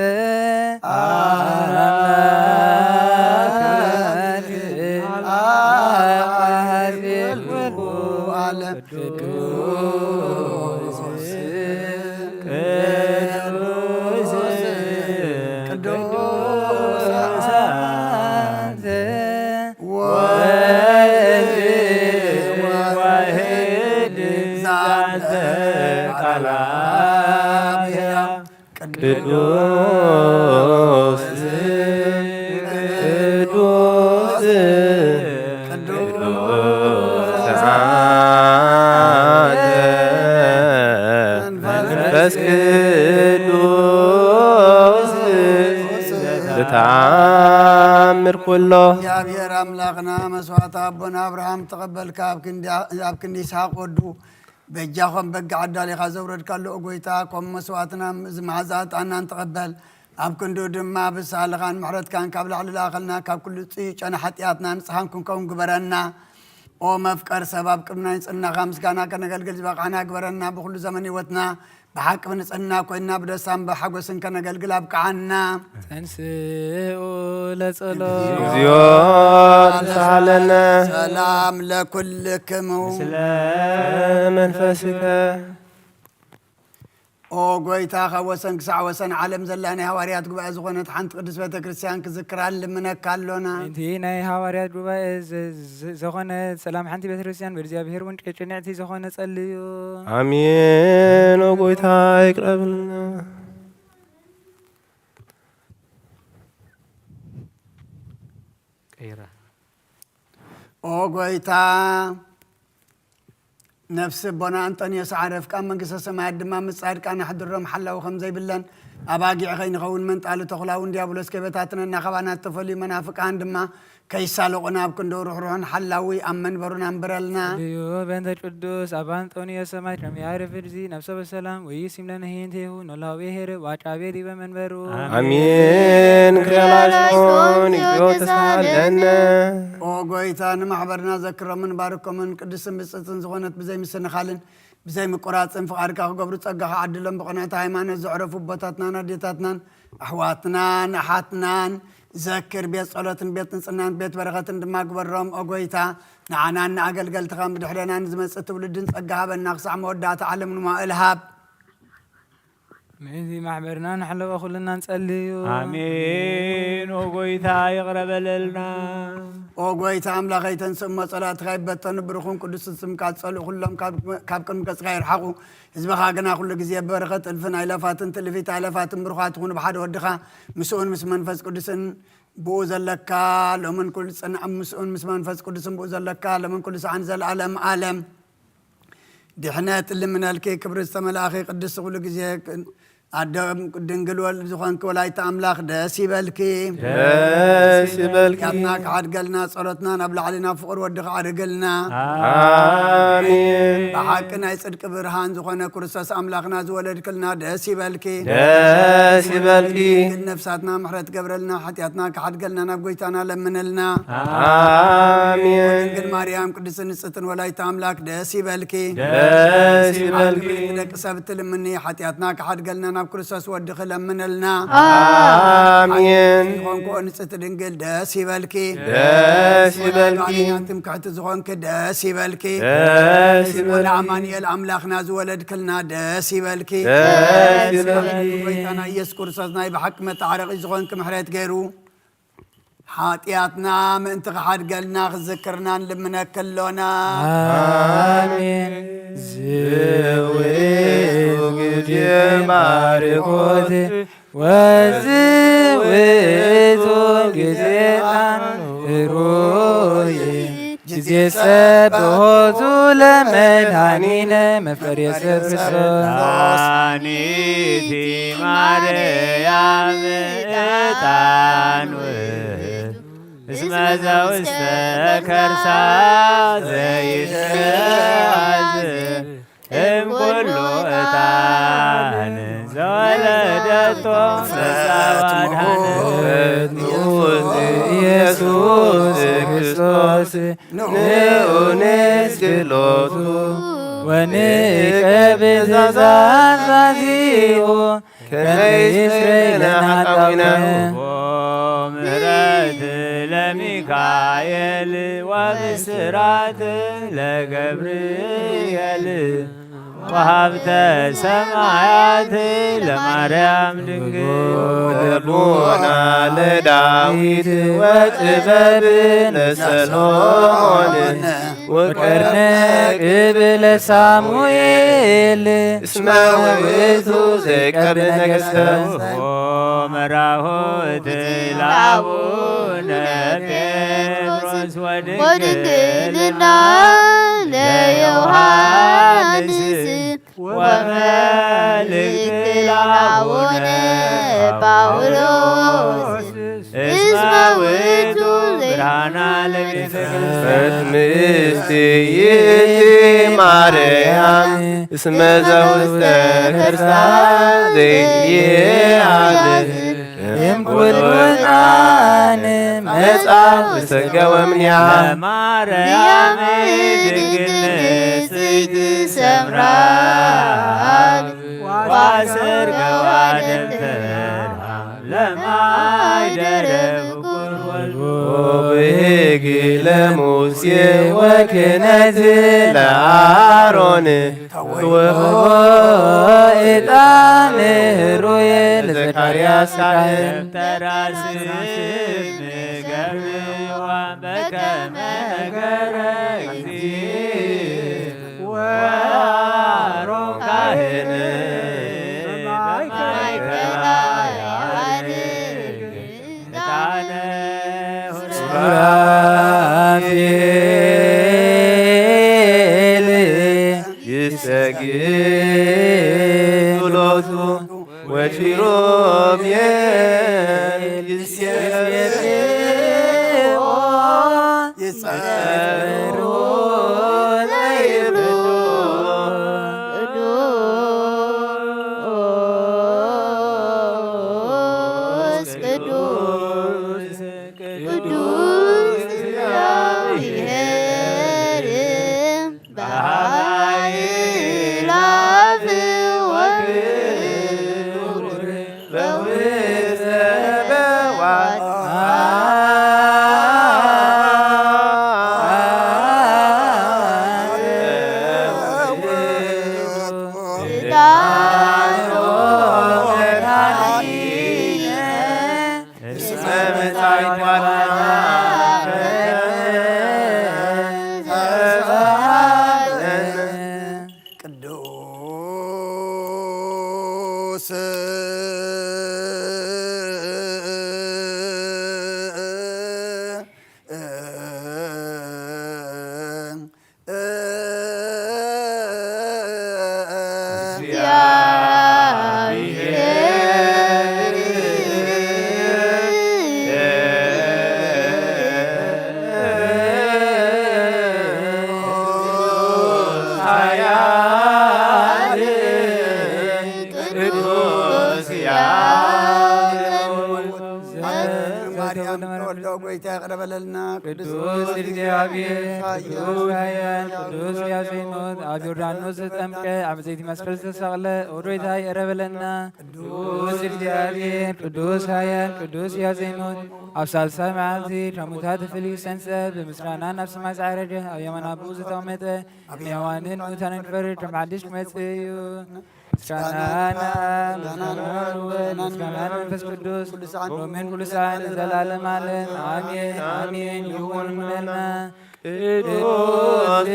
ኣምላክ ኩሉ ዓለም። ቅዱስ፣ ቅዱስ፣ ቅዱስ አንተ ወልድ ዋሕድ ዛንተ ቃል አብ ሕያው ቅዱስ፣ ቅዱስ፣ ቅዱስ አንተ መንፈስ ቅዱስ ኩሎ እግዚኣብሔር ኣምላኽና መስዋዕቲ ኣቦና ኣብርሃም ተቐበልካ፣ ኣብ ክንዲ፣ ኣብ ክንዲ ይስሓቅ ወዱ በጃኾም በጊዕ ኣዳሊኻ ዘውረድካሉ፣ ኦ ጎይታ፣ ከም መስዋዕትና እዚ መዓዛ ዕጣንናን ተቐበል። ኣብ ክንድኡ ድማ ብሳልኻን ምሕረትካን ካብ ላዕሊ ለኣኸልና፣ ካብ ኩሉ ጽዩ ጨና ሓጢኣትና ንጽሃን ክንከውን ግበረና። ኦ መፍቀር ሰብ፣ ኣብ ቅድሚ ናይ ንጽህናኻ ምስጋና ከነገልግል ዝበቕዓና ግበረና። ብኹሉ ዘመን ህይወትና ብሓቂ ብንጽህና ኮይንና ብደስታን ብሓጎስን ከነገልግል ኣብቅዓና። ተንስኡ ለጸሎት። እግዚኦ ተሳሃለነ። ሰላም ለኩልክሙ። ምስለ መንፈስከ። ኦ ጎይታ፣ ካብ ወሰን ክሳዕ ወሰን ዓለም ዘላ ናይ ሃዋርያት ጉባኤ ዝኾነት ሓንቲ ቅድስት ቤተ ክርስቲያን ክዝክራ ልምነካ ኣሎና። እቲ ናይ ሃዋርያት ጉባኤ ዘ-፣ ዘ-፣ ዝኾነ ሰላም ሓንቲ ቤተ ክርስቲያን ብእግዚኣብሔር እውን ጭ-፣ ጭንዕቲ ዝኾነ ጸልዩ። ኣሜን። ኦ ጎይታ ይቅረብልና። ቀይራ። ኦ ጎይታ፣ ነፍሲ ኣቦና ኣንጠንዮስ ዓረፍ፣ ካብ መንግስተ ሰማያት ድማ ምስ ጻድቃን ኣሕድሮም ሓላዊ ከም ዘይብለን፣ ኣባጊዕ ከይንኸውን መንጣሊ ተኹላ እውን ዲያብሎስ ከይበታትነና፣ ካባና እተፈልዩ መናፍቃን ድማ ከይሳለቑና፣ ኣብ ክንድኡ ርሕሩሕን ሓላዊ ኣብ መንበሩና ኣንብረልና። ልዩ በእንተ ቅዱስ ኣባ ኣንጠንዮስ ሰማዕት ከም ያርፍድ ዚ ነፍሰ በሰላም ወይስ ይምለነ ሄንቴሁ ኖላዊ ሄር ዋጫቤ ዲበ መንበሩ። ኣሜን። ክሪያላሽኮን ኢዮ ተሳለነ። ኦ ጎይታ፣ ንማሕበርና ዘክሮምን ባርኮምን ቅድስትን ብጽዕትን ዝኾነት ብዘይ ምስንኻልን ብዘይ ምቁራጽን ፍቓድካ ክገብሩ ጸጋኻ ዓድሎም። ብቕንዕቲ ሃይማኖት ዘዕረፉ ኣቦታትናን ኣዴታትናን ኣሕዋትናን ኣሓትናን ዘክር። ቤት ጸሎትን ቤት ንጽህናን ቤት በረኸትን ድማ ግበሮም። ኦ ጎይታ፣ ንዓናን ንኣገልገልትኻን ብድሕሬና ንዝመጽእ ትውልድን ጸጋ ሃበና። ክሳዕ መወዳእታ ዓለም ንማእል ሃብ። ምእንቲ ማሕበርና ንሓለወ ኩልና ንጸልዩ። ኣሜን። ኦ ጎይታ ይቕረ በለልና። ኦ ጎይታ ኣምላኸይ፣ ተንስእ እሞ ጸላእትኻ ይበተኑ፣ ብሩኹን ቅዱስን ስምካ ዝጸልኡ ኩሎም ካብ፣ ካብ ቅድሚ ገጽካ ይርሓቑ። ህዝብኻ ግና ኩሉ ግዜ ብበረኸት እልፍን ኣይላፋትን ትልፊት ኣይላፋትን ብሩኻት ይኹኑ ብሓደ ወድኻ ምስኡን ምስ መንፈስ ቅዱስን ብኡ ዘለካ ሎምን ኩሉ ጽን-፣ ምስኡን ምስ መንፈስ ቅዱስን ብኡ ዘለካ ሎምን ኩሉ ሰዓን ዘለዓለም ዓለም። ድሕነት ልምነልኪ ክብሪ ዝተመላእኺ ቅድስቲ ኩሉ ግዜ ኣደ ድንግል ወልድ ዝኾንኪ ወላዲተ ኣምላኽ ደስ ይበልኪ። ደስ ይበልኪ። ያትና ክሓድገልና ጸሎትና ናብ ላዕሊ ናብ ፍቕሪ ወድኻ ኣዕርግልና። ኣሜን። ብሓቂ ናይ ጽድቂ ብርሃን ዝኾነ ክርስቶስ ኣምላኽና ዝወለድክልና ደስ ይበልኪ። ደስ ይበልኪ። ድንግል ነፍሳትና ምሕረት ገብረልና፣ ሓጢኣትና ክሓድገልና ናብ ጎይታና ለምነልና። ኣሜን። ድንግል ማርያም ቅድስት ንጽሕትን ወላዲተ ኣምላክ ደስ ይበልኪ። ደስ ይበልኪ። ደቂ ሰብ ትልምኒ ሓጢኣትና ክሓድገልና ናብ ክርስቶስ ወድኺ ለምንልና። ኣሜን። ዝኾንክኦ ንጽሕቲ ድንግል ደስ ይበልኪ። ደስ ይበልኪ። ትምክሕቲ ዝኾንኪ ደስ ይበልኪ። ደስ ይበልኪ። ኣማኑኤል ኣምላኽና ዝወለድክልና ደስ ይበልኪ። ደስ ይበልኪ። ጎይታና ኢየሱስ ክርስቶስ ናይ ብሓቂ መተዓረቒ ዝኾንኪ ምሕረት ገይሩ ሓጢኣትና ምእንቲ ክሓድገልና ክዝክርና ንልምነኪ ኣሎና። ኣሜን። ዝውእቱ ግዜ ባርኮት ወዝውእቱ ግዜ ኣንሮይ ጊዜ ሰብሖቱ ለመድኃኒነ መፍቀሬ ሰብ ክርስቶስ። መድኃኒቲ ማርያም ዕጣን ውእቱ እስመ ዘውስተ ከርሳ ዘይትሐዝ እምኩሉ ዕጣን ዘወለደቶ ፍጥረቱ ኢየሱስ ክርስቶስ ንዑ ንስግድ ሎቱ ወንቀብእ ትእዛዛቲሁ ከመ ይስረይ ለነ ኃጣውኢነ። ምሕረት ለሚካኤል ወብስራት ለገብርኤል ወሀብተ ሰማያት ለማርያም ድንግል። ልቦና ለዳዊት ወጥበብ ለሰሎሞን ወቀርነ ቅብ ለሳሙኤል እስመ ውእቱ ዘይቀብ ነገሥተ። መራሁት ለአቡነ ጴጥሮስ ወድንግልና ለዮሐንስ ወመልእክት ለአቡነ ጳውሎስ እስመ ውእቱ ዘይትፈት ምስቲ ይእቲ ማርያም እስመ ዘውስተ ከርሳ ዘይሃድር እምኩሉ ሕፃን መጻ ወሰገወ እምኔሃ። ማርያም ድንግል ንጽሕት ሰምራ ዋሰርገዋ ደብተራ ለማይደረ ብኩር ወልድ። ወብሕግ ለሙሴ ወክህነት ለአሮን ተወህቦ ዕጣን ህሩየ ለዘካርያስ ካህን። ተራስም ገርዋ በከመ ገረ እግዚእ ወአሮን ካህን በማእከላ ያዕርግ ዕጣነ ሱራፌል ይሰግድ ሎቱ ወኪሩቤል ይሴብሖ ይጸሩ ለይብሉ ቅዱስ ቅዱስ ቅዱስ እግዚአብሔር በኃይል አፍ ወክብር በውስተ በዋት ቅዱስ ማርያም ተወልዶ ጎይታ ይቕረ በለልና። ቅዱስ እግዚአብሔር፣ ቅዱስ ኃያል፣ ቅዱስ ያዜኖት፣ ኣብ ዮርዳኖስ ተጠምቀ፣ ኣብ ዘይት መስቀል ዝተሰቕለ፣ ኦ ጎይታ ይቕረ በለልና። ቅዱስ እግዚኣብሔር፣ ቅዱስ ኃያል፣ ቅዱስ ያዜኖት፣ ኣብ ሳልሳይ መዓልቲ ካብ ሙታት ተፈልዩ ዝተንስአ፣ ብምስጋና ናብ ሰማይ ዝዓረገ፣ ኣብ የማን ኣቦኡ ዝተቐመጠ፣ ኣብ ሕያዋንን ሙታንን ክፈርድ ከም ሓድሽ ክመጽእ እዩ። ምስጋና ናብ፣ ምስጋና ናብ ወልድ፣ ምስጋና ናብ መንፈስ ቅዱስ፣ ሎምን ኩሉ ሰዓት ንዘላለም ዓለም። ኣሜን፣ ኣሜን። ይኹን በልና። ቅዱስ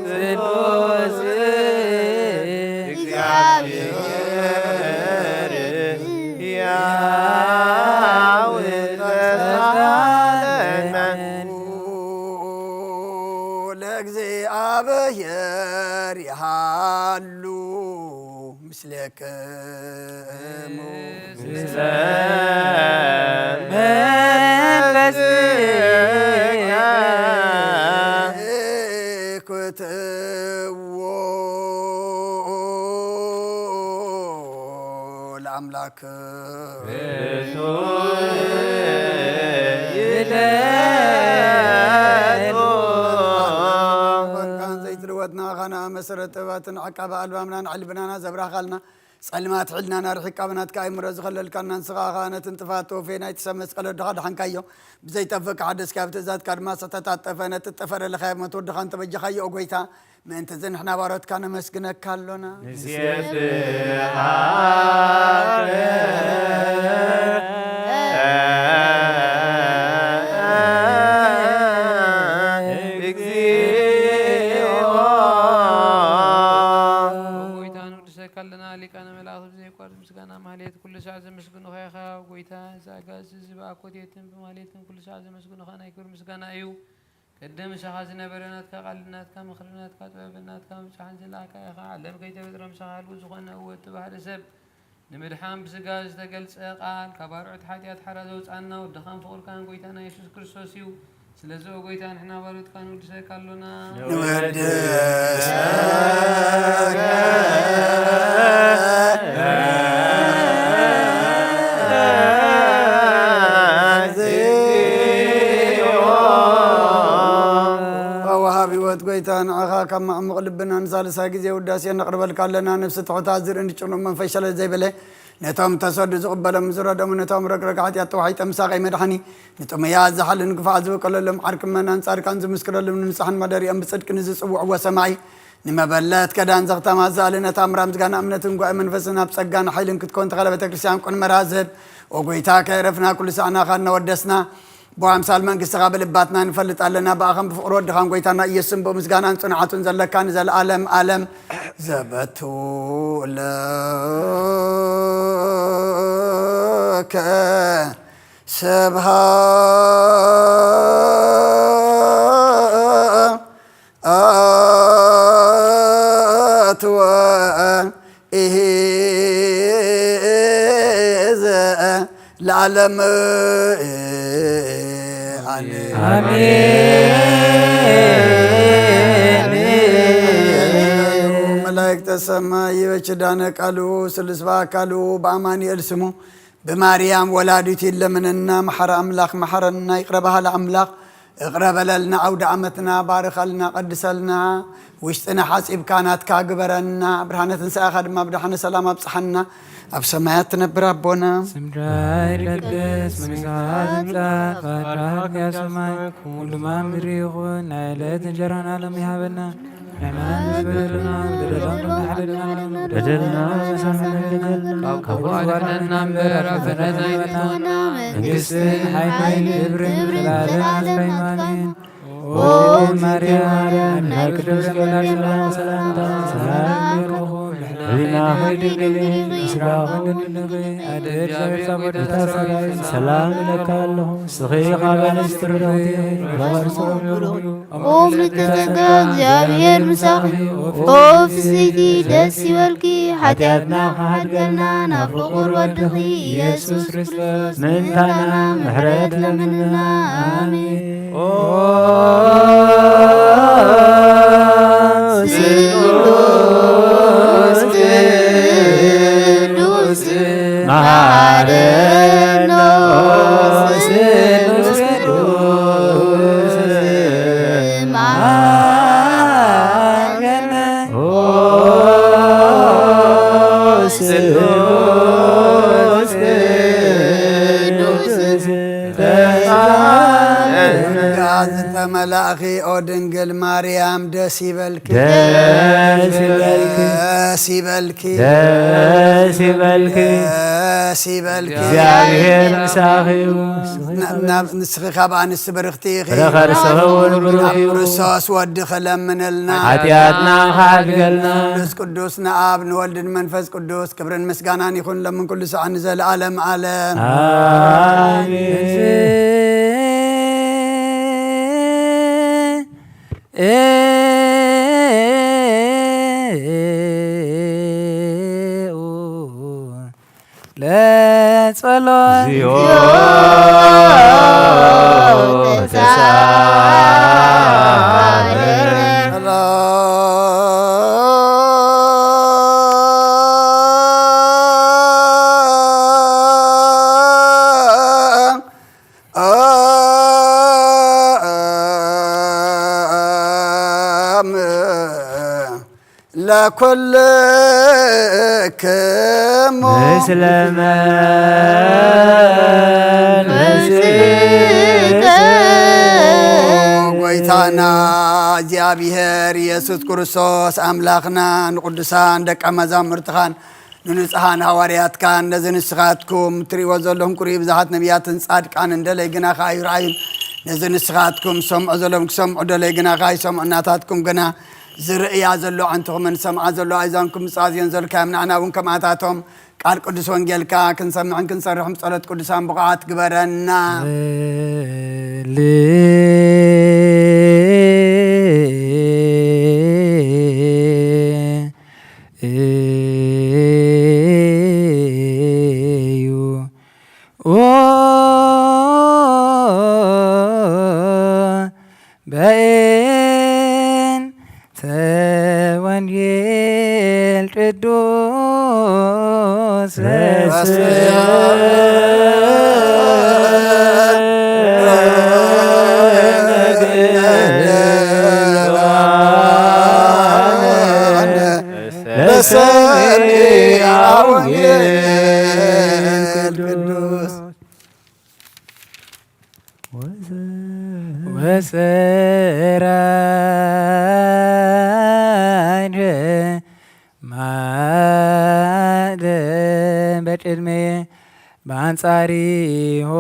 ቅዱስ እግዚኣብሔር ሕያው ተሳለመ። ለእግዚኣብሔር ይሃሉ ምስሌክሙ። ምስለ መንፈስከ። ክትዎ ለአምላክ። ይደሉ። ዘይትልወጥና ኻና መሰረት ጥበባትን ዓቃቢ ኣልባምናን ዕልብናና ዘብራኻልና። ጸልማት ሕልናና ርሒቃ ብናትካ ኣእምሮ ዝኸለልካና ንስኻ ኸኣ ነቲ ንጥፋት ተወፌ ናይቲ ሰብ መስቀል ወድኻ ድሓንካዮ። ብዘይጠፍእ ክሓደስካ ኣብ ትእዛዝካ ድማ ዝተታጠፈ ነቲ ጠፈረ ለኻዮ ሞት ወድኻ እንተበጃኻዮ ኦ ጐይታ። ምእንትዚ ንሕና ባሮትካ ነመስግነካ ኣሎና። ንሴብሓከ እግዚኦ። ኦ ጐይታ ንወድሰካ ኣለና ሊቃነ መላእኽት ብዘይ ምስጋና ማህሌት ኩሉ ሳዕ ዘመስግኑኻ ኢኻ። ጐይታ፣ እዚ ኣጋእዝቲ፣ እዚ ብኣኮቴትን ብማህሌትን ኩሉ ሳዕ ዘመስግኑኻ ናይ ክብሪ ምስጋና እዩ። ቅድም ምሳኻ ዝነበረ ናትካ ቃል፣ ናትካ ምኽሪ፣ ናትካ ጥበብን ናትካ ምብጻሕን ዝለኣካ ኢኻ። ዓለም ከይተፈጥረ ምሳኻ ህልው ዝኾነ እወ እቲ ባህሪ ሰብ ንምድሓን ብስጋ ዝተገልጸ ቃል፣ ካብ ኣርዑት ሓጢኣት ሓራ ዘውጻና ወድኻን ፍቕርካን ጎይታና የሱስ ክርስቶስ እዩ። ስለዚ ኦ ጎይታ፣ ንሕና ባሮትካ ንውድሰካ ኣሎና። ንወድሰካ ወሃቢ ህይወት ጎይታ፣ ንዓኻ ካብ ማዕሙቕ ልብና ንሳልሳይ ግዜ ውዳሴ ነቕርበልካ ኣለና። ነፍሲ ትሑታት ዝርኢ፣ ንጭኑቕ መንፈስ ሸለል ዘይበለ፣ ነቶም ተሰዱ ዝቕበሎም ዝረደሙ፣ ነቶም ረግረግ ሓጢኣት ተዋሒጠ ምሳቐይ መድሓኒ፣ ንጥሙያት ዝሓልን ግፋዕ ዝበቀለሎም ዓርኪ መናን ጻድቃን ዝምስክረሎም ንንጹሓን መደሪኦም ብጽድቂ ንዝጽውዕዎ ሰማዒ፣ ንመበለት ከዳን ዘኽተማ ዝኣሊ ነታ ምራ ምስጋና እምነትን ጓኢ መንፈስን ኣብ ጸጋን ሓይልን ክትኮን ተኸለ ቤተ ክርስቲያን ቁን መራዝብ። ኦ ጎይታ ከየረፍና ኩሉ ሳዕናኻ እናወደስና ብኣምሳል መንግስትኻ ብልባትና ንፈልጥ ኣለና። ብኣኸም ብፍቕሪ ወድኻን ጎይታና ኢየሱስን ብኡ ምስጋናን ጽንዓቱን ዘለካ ንዘለኣለም ኣለም ዘበቱ ለከ ስብሃት ወኢሂዘ ለዓለም ኣሜን። መላእክተ ሰማይ በኪዳነ ቃሉ ስሉስ በአካሉ በአማኑኤል ስሙ ብማርያም ወላዲቱ ይለምነና። መሓሪ ኣምላኽ መሓረና፣ ይቕረ በሃሊ ኣምላኽ እቕረ በለልና፣ ኣውደ ዓመትና ባርኸልና፣ ቀድሰልና፣ ውሽጥና ሓጺብካ ናትካ ግበረና፣ ብርሃነ ትንሳኤኻ ድማ ብደሓነ ሰላም ኣብጽሓና። ኣብ ሰማያት ትነብር ኣቦና ስምካ ይቀደስ፣ መንግስትኻ ትምጻእ፣ ፍቓድካ ከም ኣብ ሰማይ ከምኡ ድማ ኣብ ምድሪ ይኹን። ናይ ዕለት እንጀራና ሎሚ ሃበና። ንሕና ምስ በደልና፣ በደሎም ንሓለልና፣ በደልና መሳሕና ካብ ክፉ ኣድሕነና እምበር፣ ኣብ ፈተና ኣይተእትወና። መንግስትን ሓይልን ክብርን ዘለዓለም ናትካ እዩ። ኣሜን። ኦ ማርያም፣ ናይ ቅዱስ ገብርኤል ሰላም ሰላምታ ሰላም ይኹን። ሕሊናኺ ድንግል፣ ስጋኺ ድንግል፣ ኣደ እግዚኣብሔር ሳቦ ሰላም እለካ ኣለኹ። ንስኺ ካብ ኣንስቲ ፍርያት ብሩኽ እዩ። ኦ ምልዕተ ጸጋ፣ እግዚኣብሔር ምሳኺ፣ ኦ ፍስሕቲ ደስ ይበልኪ፣ ሓጢኣትና ክሓድገልና ናብ ፍቑር ወድኺ ኢየሱስ ክርስቶስ ምእንታና ምሕረት ለምንና። ኣሜን። ኦ ስሉስ ቅዱስ መሓረነ። ስሉስ ቅዱስ መሓረነ። ኦ ስሉስ ቅዱስ ተመላእኺ ኦ ድንግል ማርያም ደስ ይበልኪ። ደስ ይበልኪ። ደስ ይበልኪ። ደስ ይበልኪ። ደስ ይበልኪ። እግዚኣብሔር ምሳኺ እዩ። ናብ ንስኺ ካብ ኣንስቲ ብርኽቲ ኢኺ። ፍረ ከርስኺ እውን ብሩኽ እዩ። ክርስቶስ ወድኺ ለምንልና። ሓጢኣትና ክሓድገልና። ቅዱስ ቅዱስ ንኣብ ንወልድ ንመንፈስ ቅዱስ ክብርን ምስጋናን ይኹን ለምን ኩሉ ሰዓት ንዘለዓለም ዓለም። ኣሜን። ለጸሎት እግዚኦ ተሳለነ። ለኩልክሙ ምስለ መንፈስከ። ጎይታና እግዚኣብሔር ኢየሱስ ክርስቶስ ኣምላኽና ንቅዱሳን ደቀ መዛሙርትኻን ንንጹሓን ሃዋርያትካን ነዚ ንስኻትኩም ትርእይዎ ዘለኹም ቅሩይ ብዙሓት ነቢያትን ጻድቃንን ደለይ ግና ከኣ ይርኣዩን ነዚ ንስኻትኩም ሰምዑ ዘለኹም ክሰምዑ ደለይ ግና ከኣ ይሰምዑ ናታትኩም ግና ዝርእያ ዘሎ ኣዕንትኹምን ዝሰምዓ ዘሎ ኣእዛንኩም ዝጻዝዮን ዘልካዮም ንዓና እውን ከምኣታቶም ቃል ቅዱስ ወንጌልካ ክንሰምዕን ክንሰርሕን ብጸሎት ቅዱሳን ብቑዓት ግበረና። በእንተ ወንጌል ቅዱስ በሰሚዐ ወንጌል ቅዱስ ወሰራይደ ማደ በቅድሜ በአንጻሪሆሙ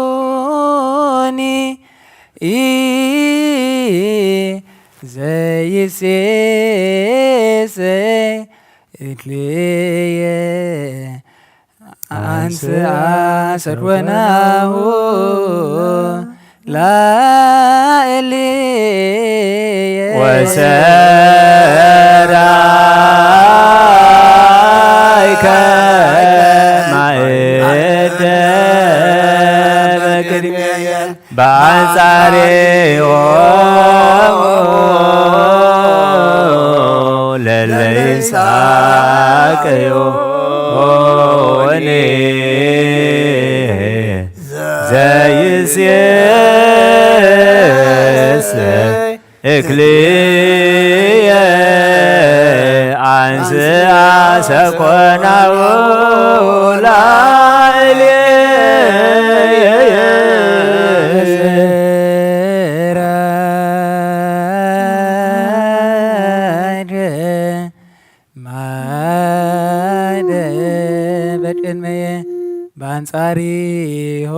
ለለይሳቅዩኒ ዘይሴሰይ እክልየ አንስአ ሰኮናሁ ላእልየ ወሰራይከ ማእደ በቅድሜየ በአንጻሬሆሙ ለለይሳቅዩኒ ዘይሴሰይ እክልየ አንስአ ሰኮናሁ ላዕሌየ ማደ በቅድመየ በአንጻሪሆሙ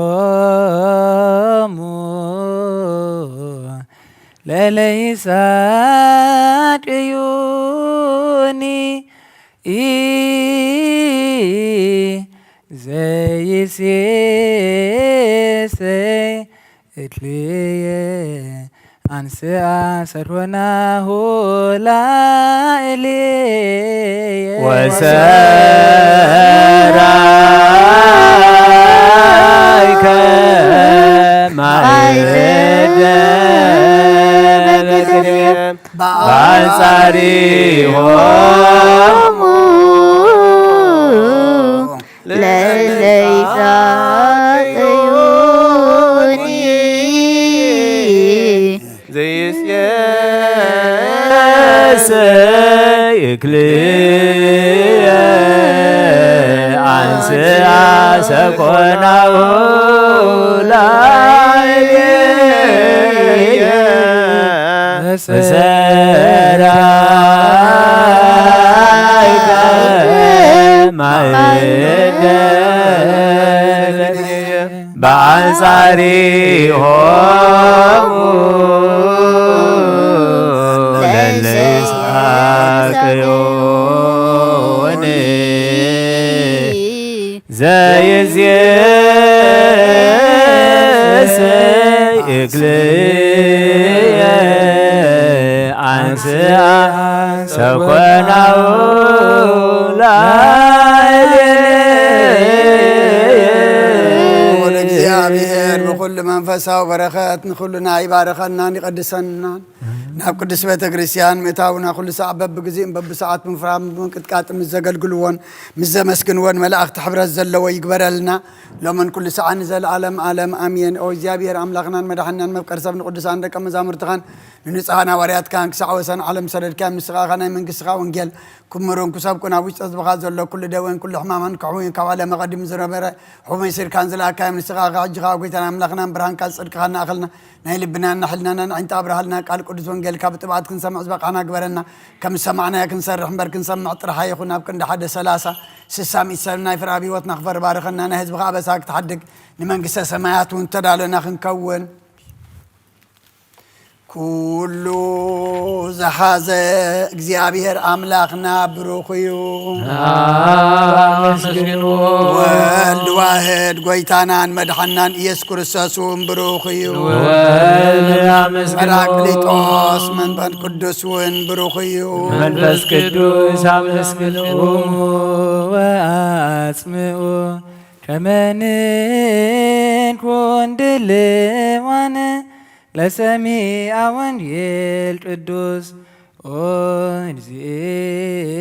ለለይሳቅዩኒ ዘይሴሰይ እክልየ አንስአ ሰኮናሁ ላዕሌየ ወሰራይከ ማእደ በቅድሜየ በአንጻሪሆሙ ለለይሳቅዩኒ ዘይሴሰይ እክልየ አንስአ ሰኮናሁ ላዕሌየ ወሰራይከ ማእደ በአንጻሪሆሙ ለለይሳቅዩኒ ዘይሴሰይ እክልየ አንስአ ሰኮናሁ ላዕሌየ። ልዑል እግዚኣብሔር ብኹሉ መንፈሳዊ በረኸት ንኹልና ይባርኸናን ይቐድሰናን። ናብ ቅዱስ ቤተ ክርስቲያን ምእታውና ኩሉ ሰዓት በብግዜኡን በብሰዓት ብምፍራም ብምንቅጥቃጥ ምስ ዘገልግልዎን ምስ ዘመስግንዎን መላእኽቲ ሕብረት ዘለዎ ይግበረልና። ሎምን ኩሉ ሰዓት ንዘለዓለም ዓለም ኣሜን። ኦ እግዚኣብሔር ኣምላኽናን መድሓንናን መፍቀር ሰብ ንቅዱሳን ደቀ መዛሙርትኻን ንንጹሃን ሃዋርያትካን ክሳዕ ወሰን ዓለም ሰደድካዮም ንስኻ ኢኻ ናይ መንግስትኻ ወንጌል ክምሩን ክሰብኩን ኣብ ውሽጢ ህዝብኻ ዘሎ ኩሉ ደዌን ኩሉ ሕማምን ክሕውዩን ካብ ዓለም ኣቐዲሙ ዝነበረ ሕሙይ ሲርካን ዝለኣካዮም ንስኻ ኢኻ። ሕጂ ኸዓ ጎይታን ኣምላኽናን ብርሃንካ ጽድቅኻን ንኣኸልና ናይ ልብናን ናይ ሕልናናን ኣዒንቲ ኣብርሃልና። ቃል ቅዱስ ወንጌልካ ብጥብዓት ክንሰምዕ ዝበቃሕና ግበረና። ከም ዝሰማዕናዮ ክንሰርሕ እምበር ክንሰምዕ ጥራሕ ኣይኹን። ኣብ ክንዲ ሓደ ሰላሳ ስሳ ሚእቲ ሰብ ናይ ፍርሃብ ህይወትና ክፈር ባርኸና። ናይ ህዝብኻ ኣበሳ ክትሓድግ ንመንግስተ ሰማያት እውን ተዳሎና ክንከውን። ኩሉ ዝሓዘ እግዚኣብሔር ኣምላኽና ብሩኽ እዩ። ኣመስግንዎ። ወልድ ዋህድ ጎይታናን መድሓናን ኢየሱስ ክርስቶስ እውን ብሩኽ እዩ። ወልድ ኣመስግንዎ። ጳራቅሊጦስ መንፈስ ቅዱስ እውን ብሩኽ እዩ። መንፈስ ቅዱስ ኣመስግንዎ። ወአጽምኡ ከመ ንኩን ድልዋነ ለሰሚዐ ወንጌል ቅዱስ። ኦ እግዚእየ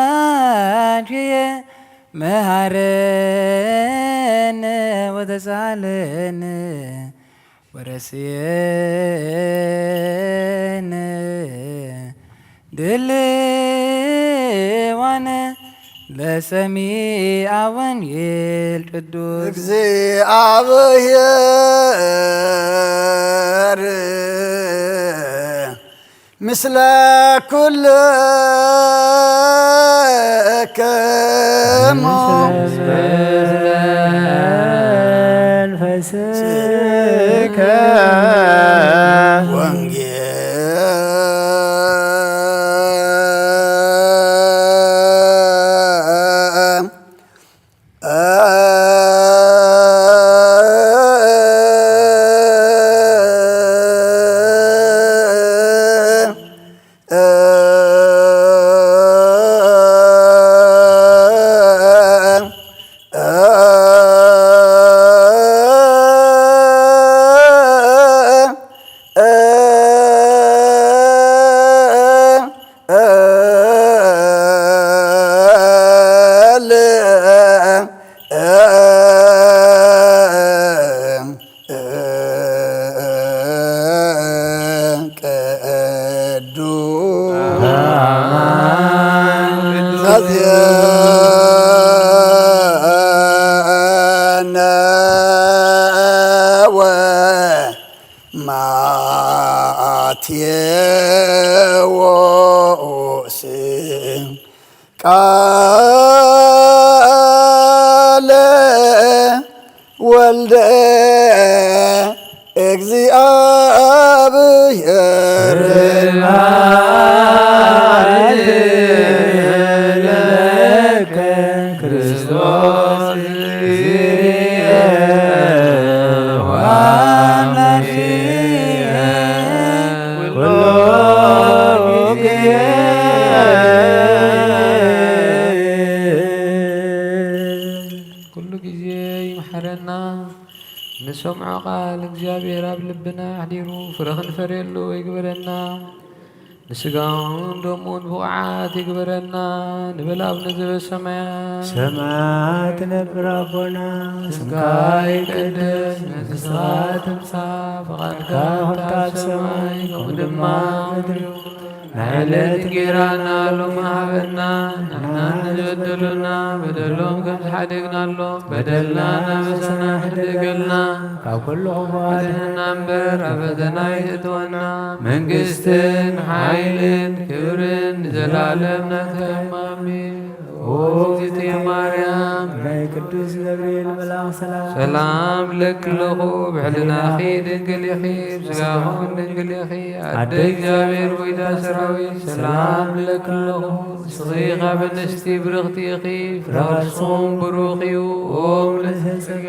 ወአምላክየ መሃረነ ወተሳለነ ወረስየነ ድልዋነ ለሰሚዐ ወንጌል ቅዱስ። እግዚአብሔር ምስለ ኩልክሙ። መንፈስከ። ወንጌል ማቴዎስ ቃለ ወልደ እግዚአብሔር። ስብሐት ለከ ክርስቶስ እግዚእነ ወአምላክነ ኩሉ ጊዜ። ኩሉ ጊዜ ይምሐረና። ንሰምዖ ቃል እግዚኣብሔር ኣብ ልብና ኣሕዲሩ ፍረ ክንፈርየሉ ይግበረና። ንስጋውን ደሙን ብቑዓት ይግበረና። ንበል ኣቡነ ዘበሰማያት። ሰማያት ትነብር ኣቦና፣ ስምካ ይቀደስ፣ መንግስትኻ ትምጻእ፣ ፈቓድካ ከምታ ኣብ ሰማይ ከምኡ ድማ ኣብ ምድሪ። ንዕለት እንጌራና ሎሚ ሃበና፣ ንሕና ንዝበደሉና በደሎም ከም ዝሓደግናሎም በደልና እናበሰና ሕደገልና፣ ካብ ኩሉ ክፉእ ኣድሕነና እምበር ኣብ ፈተና ኣይተእትወና። መንግስትን ሓይልን ክብርን ንዘላለም ናትካ እዩ። ኣሜን። ኦ እግዝእትየ ማርያም፣ ናይ ቅዱስ ገብርኤል መልኣኽ ሰላም። ሰላም ለኪ ኣለኹ፣ ብሕልናኺ ድንግል ኢኺ፣ ብስጋኺ እውን ድንግል ኢኺ። ኣደ እግዚኣብሔር ጎይታ ሰራዊት፣ ሰላም ለኪ ኣለኹ። ንስኺ ካብ ኣንስቲ ብርኽቲ ኢኺ፣ ፍረ ከርስኹም ብሩኽ እዩ። ኦ ምልእተ ጸጋ፣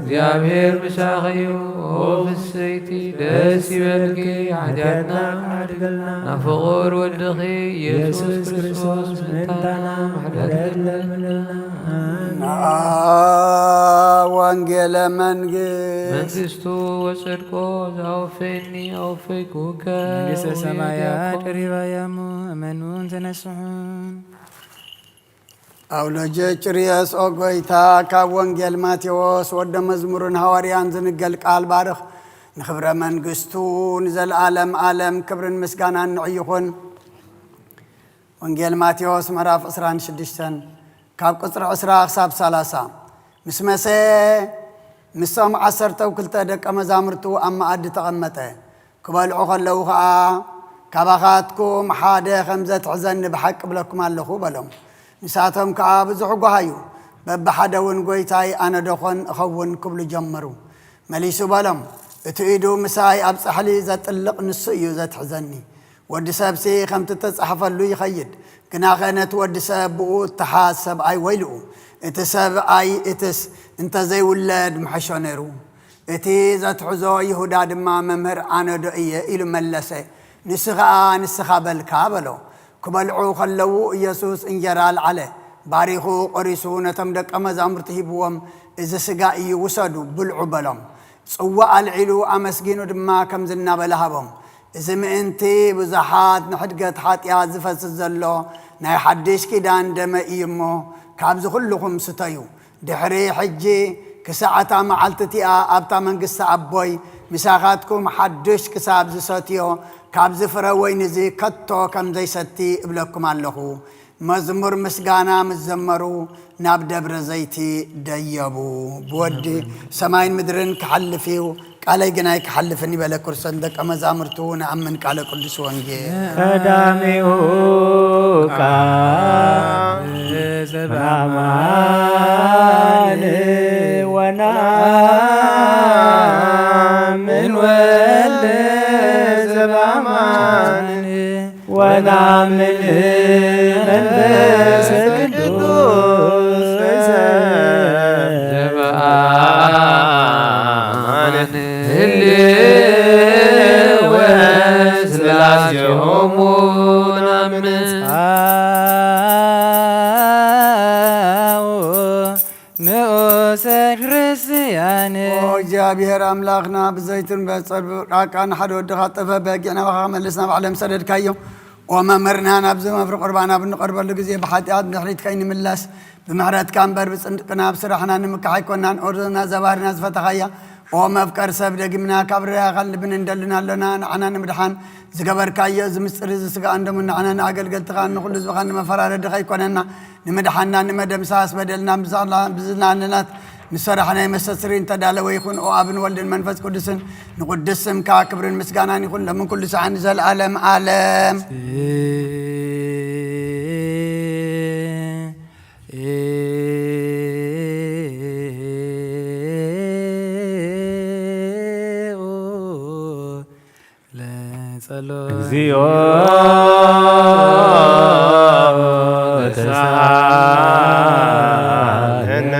እግዚኣብሔር ምሳኺ እዩ። ኦ ፍስሕቲ፣ ደስ ይበልኪ፣ ሓጢኣትና ሓድገልና፣ ናብ ፍቑር ወድኺ ኢየሱስ ክርስቶስ ምእንታና ምሕረት ለምንልና። ወንጌለ መንግስት። መንግስቱ ወጽድቆ ዘአወፈየኒ አወፈይኩከ መንግስተ ሰማያት ወኢያኮ። ቀሪባ እያሙ እመኑን ተነስሑን። ኣውሎጀ ጭርየስ ኦ ጎይታ፣ ካብ ወንጌል ማቴዎስ ወደ መዝሙርን ሃዋርያን ዝንገል ቃል ባርኽ። ንኽብረ መንግስቱ ንዘለዓለም ዓለም ክብርን ምስጋናን ንዑ ይኹን። ወንጌል ማቴዎስ ምዕራፍ ዕስራን ሽዱሽተን ካብ ቁጽሪ ዕስራ ክሳብ ሰላሳ። ምስ መሰ፣ ምስቶም ዓሰርተው ክልተ ደቀ መዛሙርቱ ኣብ መኣዲ ተቐመጠ። ክበልዑ ከለዉ ኸኣ፣ ካባኻትኩም ሓደ ኸም ዘትሕዘኒ ብሓቂ እብለኩም ኣለኹ በሎም። ንሳቶም ከኣ ብዙሕ ጓሃዩ፣ በብሓደ እውን ጐይታይ ኣነ ዶኾን እኸውን ክብሉ ጀመሩ። መሊሱ በሎም፣ እቲ ኢዱ ምሳይ ኣብ ጻሕሊ ዘጥልቕ ንሱ እዩ ዘትሕዘኒ። ወዲ ሰብሲ ከምቲ እተጻሕፈሉ ይኸይድ፣ ግናኸ ነቲ ወዲ ሰብ ብኡ እተሓዝ ሰብኣይ ወይልኡ። እቲ ሰብኣይ እትስ እንተ ዘይውለድ ምሐሾ ነይሩ። እቲ ዘትሕዞ ይሁዳ ድማ፣ መምህር ኣነ ዶ እየ? ኢሉ መለሰ። ንሱ ኸኣ፣ "ንስኻ በልካ" በሎ። ክበልዑ ኸለዉ፣ ኢየሱስ እንጀራ ኣልዓለ፣ ባሪኹ ቈሪሱ ነቶም ደቀ መዛሙርቲ ሂብዎም፣ "እዚ ስጋ እዩ፣ ውሰዱ፣ ብልዑ" በሎም። ጽዋእ ኣልዒሉ፣ ኣመስጊኑ ድማ ከምዚ እናበለ ሃቦም፣ "እዚ ምእንቲ ብዙሓት ንሕድገት ሓጢኣት ዝፈስስ ዘሎ ናይ ሓድሽ ኪዳን ደመይ እዩ እሞ፣ ካብዚ ኹልኹም ስተዩ። ድሕሪ ሕጂ ክሳዕ እታ መዓልቲ እቲኣ ኣብታ መንግስቲ ኣቦይ ምሳኻትኩም ሓድሽ ክሳብ ዝሰትዮ፣ ካብዚ ፍረ ወይኒ እዚ ከቶ ከም ዘይሰቲ እብለኩም ኣለኹ።" መዝሙር ምስጋና ምስ ዘመሩ ናብ ደብረ ዘይቲ ደየቡ። ብወዲ ሰማይን ምድርን ክሓልፍ እዩ፣ ቃለይ ግን ኣይክሓልፍን እዩ በለ። ክርስቶስ ደቀ መዛሙርቱ ንኣምን ቃለ ቅዱስ ወንጌል። ቀዳሚኡ ቃል ዘበኣማን ወነአምን ወልድ ዘበኣማን ወነአምን መንፈስ ቅዱስ ዘበአማን ህልው ስላሴሆሙ ናምን ንኡሰ ክርስቲያን። ኦ እግዚኣብሔር ኣምላኽና፣ ብዘይትን በጸብቃቃን ሓደ ወድኻ ጠፈ በጊዕ ናባኻ መልስ ናብ ዓለም ሰደድካዮ። ኦ መምህርና፣ ናብዚ መፍሪ ቁርባን ኣብ እንቐርበሉ ግዜ ብሓጢኣት ድሕሪት ከይንምለስ፣ ብምሕረትካ እምበር ብጽድቅና ኣብ ስራሕና ንምካሕ ኣይኮናን። ኦርዞና ዘባህርና ዝፈተኻያ፣ ኦ መፍቀር ሰብ፣ ደጊምና ካብ ርያኻን ልብን እንደልን ኣሎና። ንዓና ንምድሓን ዝገበርካዮ እዚ ምስጢር እዚ ስጋን ደሙን ንዓና ንኣገልገልትኻን ንኹሉ ህዝብኻን ንመፈራረዲ ከይኮነና፣ ንምድሓና፣ ንመደምሳስ በደልና ብዝና-፣ ብዝናነናት ንሰራሕናይ መስተስሪ እንተዳለወ ይኹን። ኦ ኣብን ወልድን መንፈስ ቅዱስን ንቕዱስ ስምካ ክብርን ምስጋናን ይኹን፣ ሎምን ኩሉ ሰዓት ንዘለኣለም ኣለም። ለጸሎት። እግዚኦ ተሳሃለነ።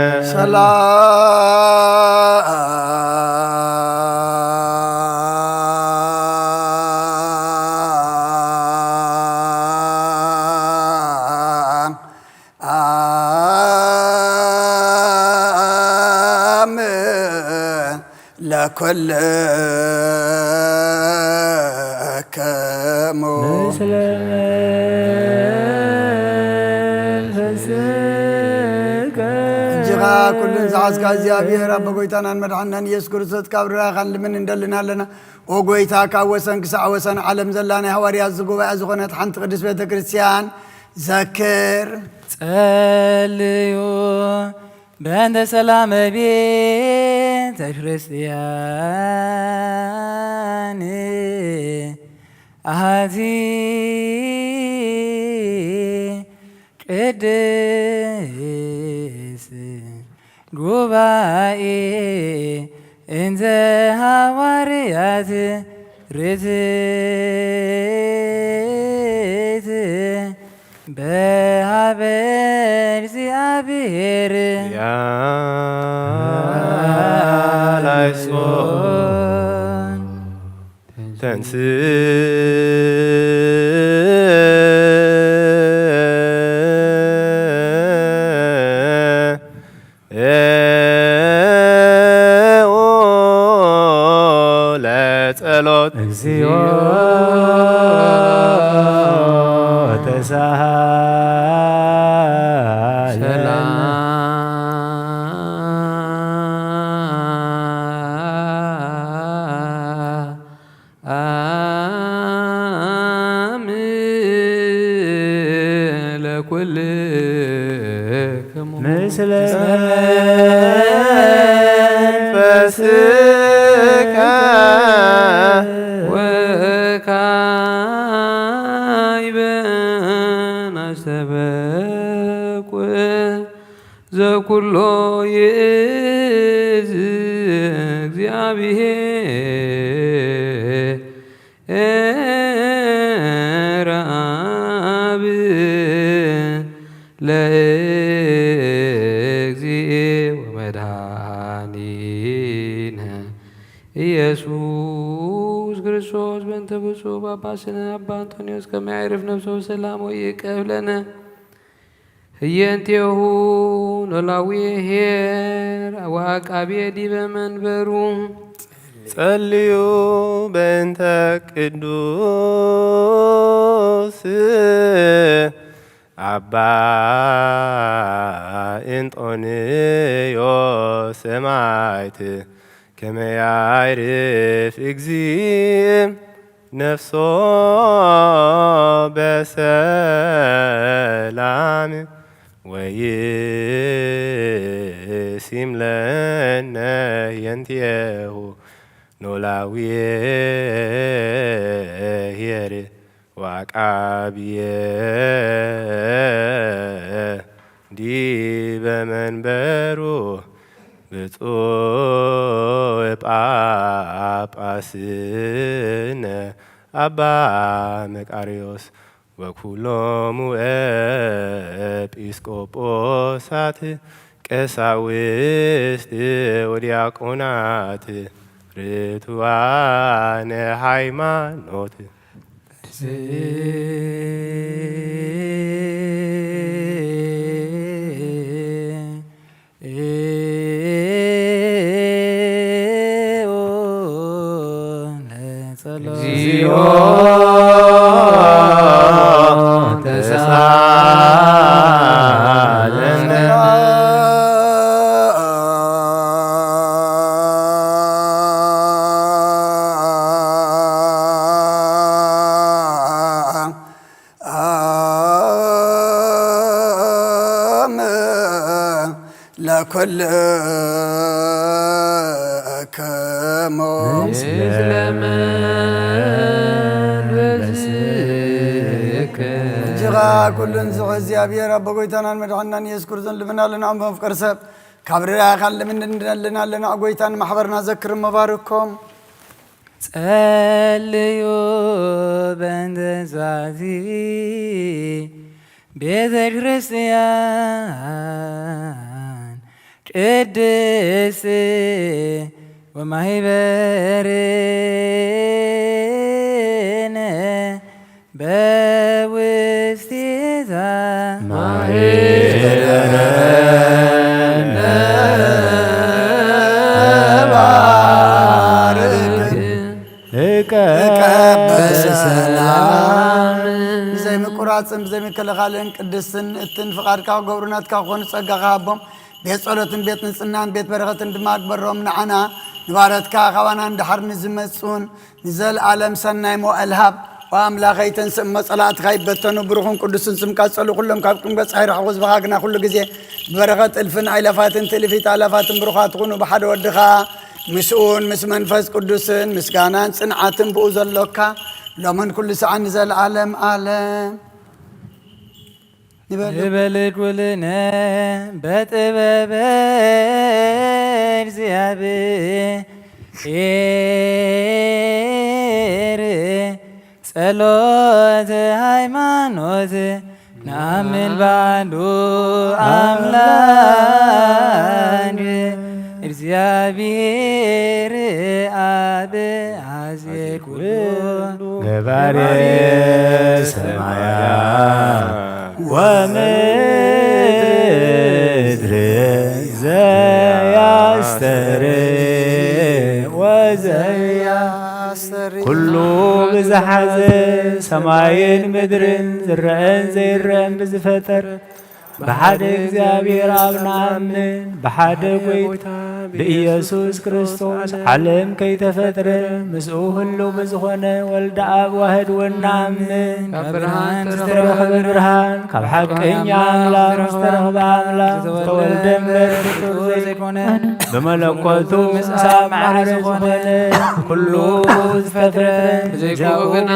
ሰላም ለኩልክሙ። ምስለ መንፈስከ። እጅኻ ኩሉን ዝሓዝካ እግዚኣብሔር ኣቦ፣ ጎይታናን መድሓንናን ኢየሱስ ክርስቶስ፣ ካብ ርያኻን ልምን እንደልን ኣለና። ኦ ጎይታ፣ ካብ ወሰን ክሳዕ ወሰን ዓለም ዘላ ናይ ሃዋርያት ዝጉባኤ ዝኾነት ሓንቲ ቅድስት ቤተ ክርስቲያን ዘክር። ጸልዩ በእንተ ሰላመ ቤተ ክርስቲያን ኣሐቲ ቅድስት ጉባኤ እንተ ሃዋርያት ርትዕት በሃበ እግዚኣብሔር ያላይሶን ተንስ ለጸሎት። እግዚኦ ተሳሃለነ። ሰላም ለኩልክሙ። ምስለ መንፈስከ ወካዕበ ናስተበቁ ዘኩሎ ይእዝ እግዚአብሔር አብ ለእግዚእ ወመድኃኒነ ኢየሱስ ክርስቶስ በእንተ ብፁዕ ጳጳስነ ኣባ እንጦንዮስ ከመ ያዕርፍ ነፍሶ ሰላም ወይቀብለነ። ህየንቴሁ ኖላዊ ኄር ወዐቃቤ ዲበ መንበሩ። ጸልዩ በእንተ ቅዱስ ኣባ እንጦንዮስ ሰማዕት ከመ ያዕርፍ እግዚእ ነፍሶ በሰላም ወይሲም ለነ ህየንቴሁ ኖላዊ ኄር ወዐቃብየ ዲበ መንበሩ ብፁዕ ጳጳስነ ኣባ መቃርዮስ ወኩሎሙ ኤጲስቆጶሳት ቀሳውስት ወዲያቆናት ርቱዓነ ሃይማኖት። እግዚኦ ተሳለነ። ለኩልክሙ። ምስለ መንፈስከ። እጅኻ ኩሉን ዝኸ እግዚኣብሔር ኣቦ ጎይታናን መድሓንናን ኢየሱስ ክርስቶስ ልብና ኣለና እሞ ፍቅር ሰብ ካብ ርያ ካን ለምን እንደለና ኣለና ጎይታን ማሕበርና ዘክር መባርኮም። ጸልዩ በእንተ ዛቲ ቤተ ክርስቲያን ቅድስት ወማህበርነ በውስቴታ ማህበረ ነባርክ እቀ በሰላም። ብዘይምቁራጽን ብዘይምክልኻልን ቅድስትን እትን ፍቓድካ ክገብሩ ናትካ ክኾኑ ጸጋኻ ሃቦም። ቤት ጸሎትን ቤት ንጽህናን ቤት በረኸትን ድማ ግበሮም። ንዓና ንባረትካ ካባና ንድሓር ንዝመጹን ንዘለኣለም ሰናይ መዋእል ሃብ። ኦ ኣምላኸይ፣ ተንስእ እሞ ጸላእትኻ ይበተኑ። ብሩኽን ቅዱስን ስምካ ጸሉ። ኩሎም ካብ ቅም ገጽ ኣይርሕቑ። ህዝብኻ ግና ኩሉ ግዜ ብበረኸት እልፍን ኣይለፋትን ትእልፊት ኣላፋትን ብሩኻት ትኹኑ። ብሓደ ወድኻ ምስኡን ምስ መንፈስ ቅዱስን ምስጋናን ጽንዓትን ብኡ ዘሎካ ሎምን ኩሉ ሰዓን ንዘለኣለም ኣለም። ንበል። ንበል ኩልነ በጥበበ እግዚኣብሔር ጸሎተ ሃይማኖት ነአምን በአንዱ አምላክ እግዚአብሔር አብ አዜ ኩሉ ገባሬ ሰማያ ወምድር ዘያስተር ወዘያ ኩሉ ብዝሓዘ ሰማይን ምድርን ዝረአን ዘይረአን ብዝፈጠረ ብሓደ እግዚኣብሔር ኣብ ንኣምን፣ ብሓደ ጎይታ ብኢየሱስ ክርስቶስ ዓለም ከይተፈጥረ ምስኡ ህልው ብዝኾነ ወልደ ኣብ ዋህድ እውን ንኣምን። ካብ ብርሃን ዝተረኸበ ብርሃን፣ ካብ ሓቀኛ ኣምላኽ ዝተረኸበ ኣምላኽ ዝተወልደ እምበር ፍጡር ዘይኮነ፣ ብመለኮቱ ምስ ኣብ ማዕረ ዝኾነ ኩሉ ዝተፈጥረ ብዘይካኡ ግና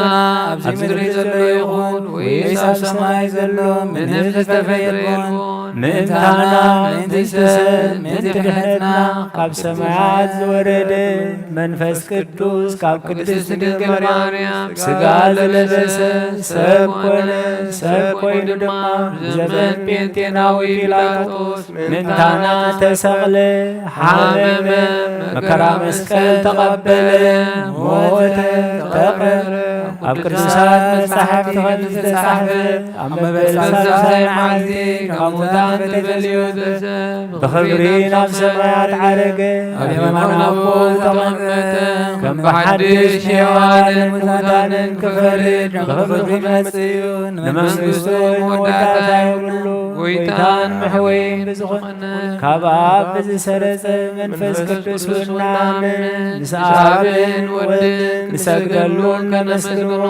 ኣብዚ ምድሪ ዘሎ ይኹን ወይስ ኣብ ሰማይ ዘሎ ምንም ዝተፈጥረ የልቦን። ምእንታና፣ ምእንቲ ሰብ፣ ምእንቲ ድሕነትና ካብ ሰማያት ዝወረደ መንፈስ ቅዱስ ካብ ቅድስት ድንግል ማርያም ስጋ ለበሰ፣ ሰብ ኮነ። ሰብ ኮይኑ ድማ ብዘመን ጴንጤናዊ ጲላጦስ ምእንታና ተሰቕለ፣ ሓመመ፣ መከራ መስቀል ተቐበለ፣ ሞተ፣ ተቐበረ። ኣብ ቅዱሳት መጻሕፍቲ ከም ዝተጻሕፈ፣ ኣብ መበል ሳልሳይ መዓልቲ ካብ ሙታን ተፈልዩ ተሰብ ብኽብሪ ናብ ሰማያት ዓረገ። ኣብ የማን ኣቦ ተቐመጠ። ከም ብሓድሽ ንሕያዋንን ሙታንን ክፈርድ ብኽብሪ ክመጽእ እዩ። ንመንግስቱ መወዳእታ የብሉ። ጎይታን መሕወይን ብዝኾነ ካብ ኣብ ብዝሰረጸ መንፈስ ቅዱስ እናምን ምስ ኣብን ወድን ንሰግደሉ ከነመስግኖ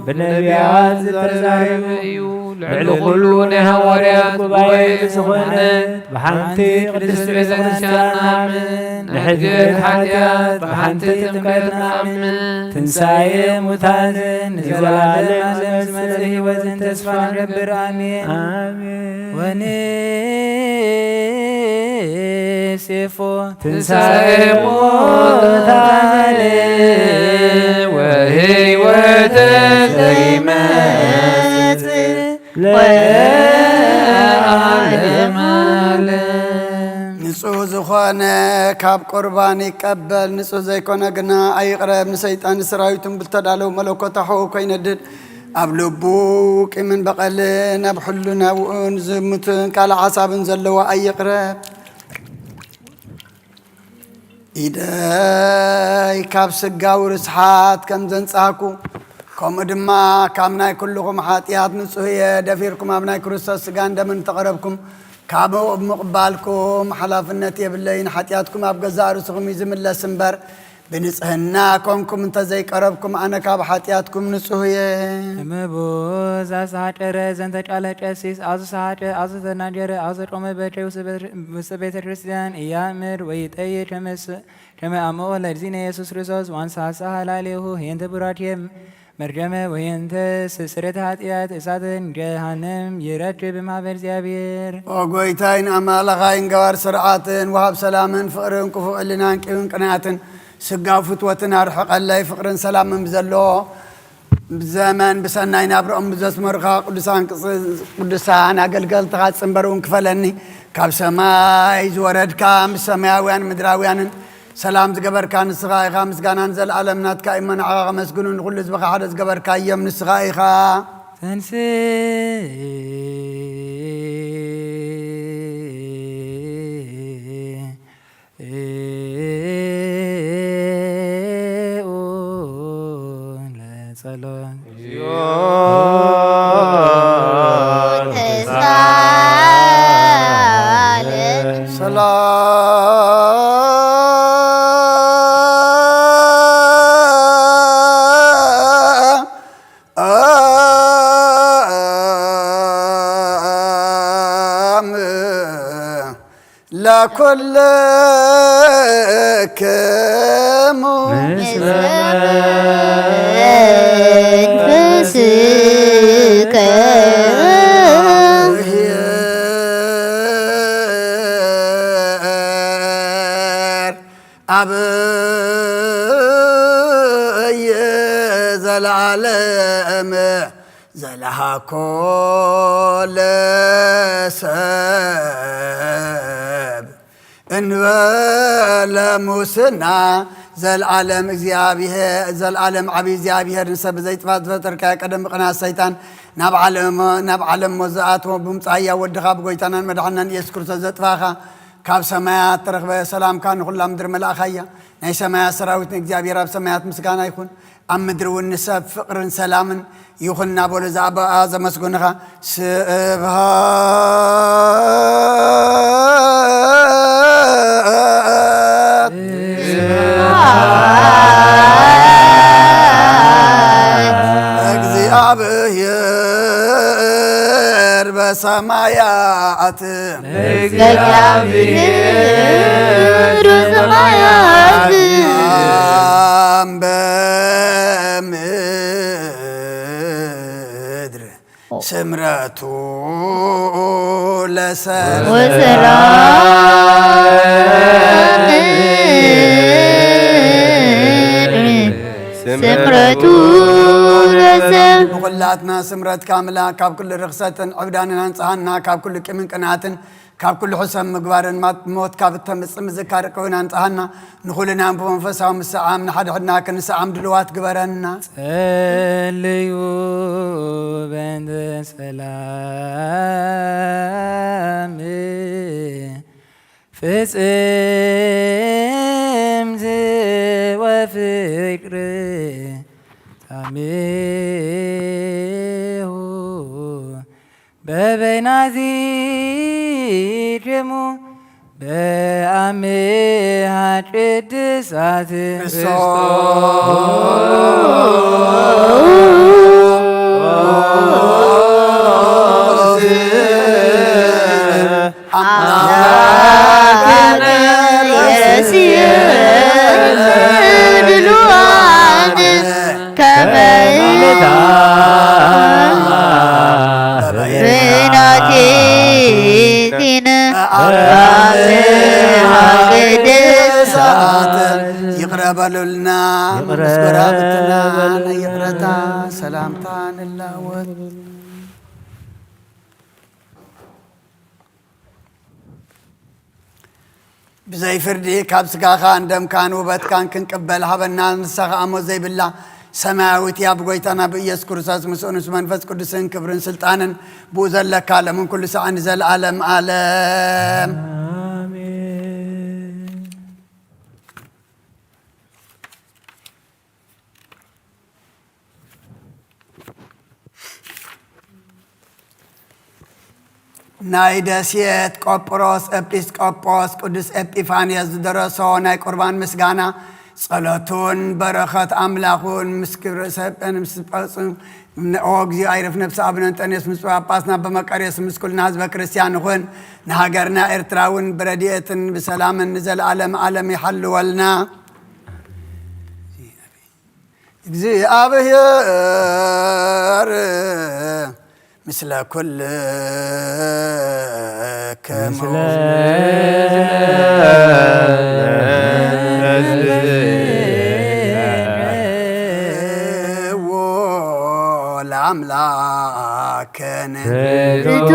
ብነቢያት ዝተዛረበ እዩ። ልዕሊ ኩሉ ናይ ሃዋርያት ጉባኤ ዝኾነ ብሓንቲ ቅድስቲ ቤተ ክርስቲያን ኣምን። ንሕድገት ሓጢኣት ብሓንቲ ጥምቀት ኣምን። ትንሳኤ ሙታንን ንዘለዓለም ዝመጽእ ህይወትን ተስፋ ንገብር። ኣሜን። ኣሜን። ወንሴፎ ትንሳኤ ሙታን ወህይወት ዘይመጽእ ለዓለም ዓለም። ንጹህ ዝኾነ ካብ ቁርባን ይቀበል፣ ንጹህ ዘይኮነ ግና ኣይቕረብ። ንሰይጣን ንሰራዊቱን ብተዳለው መለኮታዊ ኮይነድድ ኣብ ልቡ ቂምን በቐልን ኣብ ሕልናኡን ዝሙትን ካልእ ሓሳብን ዘለዎ ኣይቕረብ። ኢደይ ካብ ስጋዊ ርስሓት ከም ዘንጻህኩ፣ ከምኡ ድማ ካብ ናይ ኩልኹም ሓጢኣት ንጹህ እየ። ደፊርኩም ኣብ ናይ ክርስቶስ ስጋን ደምን ተቐረብኩም፣ ካብኡ ብምቕባልኩም ሓላፍነት የብለይን። ሓጢኣትኩም ኣብ ገዛእ ርእስኹም እዩ ዝምለስ እምበር፣ ብንጽህና ኮንኩም እንተዘይቀረብኩም፣ ኣነ ካብ ሓጢኣትኩም ንጹህ እየ። እመቦ ዛሳጨረ ዘንተጫለ ጨሲስ ኣዙ ሳጨ ኣዙ ተናጀረ ኣዙ ጮመ በጨ ውስጥ ቤተ ክርስቲያን እያምር ወይጠይ ሸመ ኣመኦ ለእግዚእነ ኢየሱስ ክርስቶስ ዋንሳሳ ሃላሌሁ ሄንተ ቡራኬ መርጀመ ወየንተ ስስረት ኃጢአት እሳትን ጀሃነም ይረክብ ማህበር እግዚአብሔር። ኦ ጎይታይን ኣማላኻይን ገባር ስርዓትን ወሃብ ሰላምን ፍቕርን ክፉእ ዕልናን ቂምን ቅንያትን ስጋብ ፍትወትን ኣርሕቐለይ። ፍቕርን ሰላምን ብዘለዎ ዘመን ብሰናይ ናብርኦም ብዘስመሩኻ ቅዱሳን ቅዱሳን ኣገልገልትኻ ጽንበር እውን ክፈለኒ። ካብ ሰማይ ዝወረድካ ምስ ሰማያውያን ምድራውያንን ሰላም ዝገበርካ ንስኻ ኢኻ። ምስጋናን ዘለዓለም ናትካ እሞ ንዓኻ ከመስግኑ ንኹሉ ህዝብኻ ሓደ ዝገበርካ እዮም ንስኻ ኢኻ። ተንስእ ለጸሎት። ሰላም ለኩልክሙ ምስለ መንፈስከ አብይ ዘለዓለም ዘለሃኮ ለሰብ እንበለ ሙስና። ዘልዓለም እግዚኣብሔር፣ ዘልዓለም ዓብዪ እግዚኣብሔር ንሰብ ብዘይጥፋእ ዝፈጠርካዮ ቀደም ብቕንያት ሰይጣን ናብ ዓለም፣ ናብ ዓለም ሞት ዝኣተወ ብምጽኣያ ወድኻ ብጎይታናን መድሓናን ኢየሱስ ክርስቶስ ዘጥፋኻ ካብ ሰማያት ተረኽበ ሰላምካ ንኹላ ምድሪ መልኣኻያ። ናይ ሰማያት ሰራዊት ንእግዚኣብሔር ኣብ ሰማያት ምስጋና ይኹን። ኣብ ምድሪ እውን ንሰብ ፍቕርን ሰላምን ይኹን እናበሉ ዝኣበኣ ዘመስግኑኻ። ስብሐት ለእግዚኣብሔር በሰማያት። ለእግዚኣብሔር በሰማያት። በምድር ስምረቱ ለሰብ ወሰላም ስምረቱ ለሰብ። ንኹላትና ስምረትካ ኣምላኽ ካብ ኩሉ ርኽሰትን ዕብዳንን ኣንጽሃና፣ ካብ ኩሉ ቂምን ቅንኣትን ካብ ኩሉ ሕሰም ምግባርን ማት-፣ ሞት ካብ እተምጽእ ምዝካር ከዊና ንጽሃና። ንኹልና ብመንፈሳዊ ምስዓም ንሓድሕድና ክንስዓም ድልዋት ግበረና። ጸልዩ በእንተ ሰላም ፍጽምት ወፍቅር ታሜሁ በበይናዚ ደሙ በአምሃ ቅድሳት እሶ አምላክነ የስየ ድሉዋን ከመ ብናቴቲነ አብርሃም ቅድሳት ይቅረ በሉልና። ይቅረ መንፈስ ጎራብትና በሉልና። ናይ ይቅረታ ሰላምታ ንላወጥ። ብዘይ ፍርዲ ካብ ስጋኻን ደምካን ውበትካን ክንቅበል ሃበና። ንሳ ኸኣ ሞት ዘይብላ ሰማያዊት እያ። ብጎይታና ብኢየሱስ ክርስቶስ ምስኡን ምስ መንፈስ ቅዱስን ክብርን ስልጣንን ብኡ ዘለካ ለምን ኩሉ ሰዓን ንዘለዓለም ዓለም። ኣሜን። ናይ ደሴት ቆጵሮስ ኤጲስቆጶስ ቅዱስ ኤጲፋንዮስ ዝደረሶ ናይ ቁርባን ምስጋና፣ ጸሎቱን በረኸት ኣምላኹን ምስ ክብረ ሰብን ምስ ጳጳሱ፣ ኦ እግዚኦ ኣይረፍ ነፍሲ ኣቡነ እንጠንዮስ ምስ ጳጳስና በመቃርዮስ ምስ ኩልና ህዝበ ክርስቲያን ይኹን። ንሃገርና ኤርትራ እውን ብረድኤትን ብሰላምን ንዘለኣለም ዓለም ይሓልወልና። እግዚኣብሔር ምስለ ኩልክሙ። ምስለ ለአምላክነ። ርቱ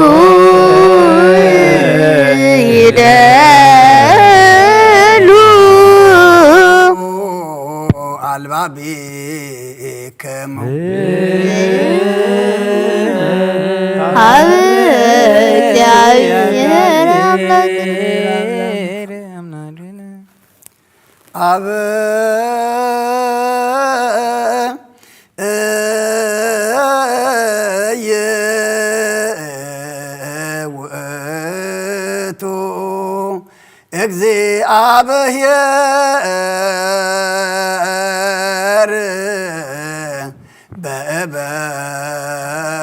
ይደሉ። አልባቢ ክሙ። ኣብ እግዚኣብሔር ኣምላክ ኣብ እየ ውእቱ እግዚኣብሔር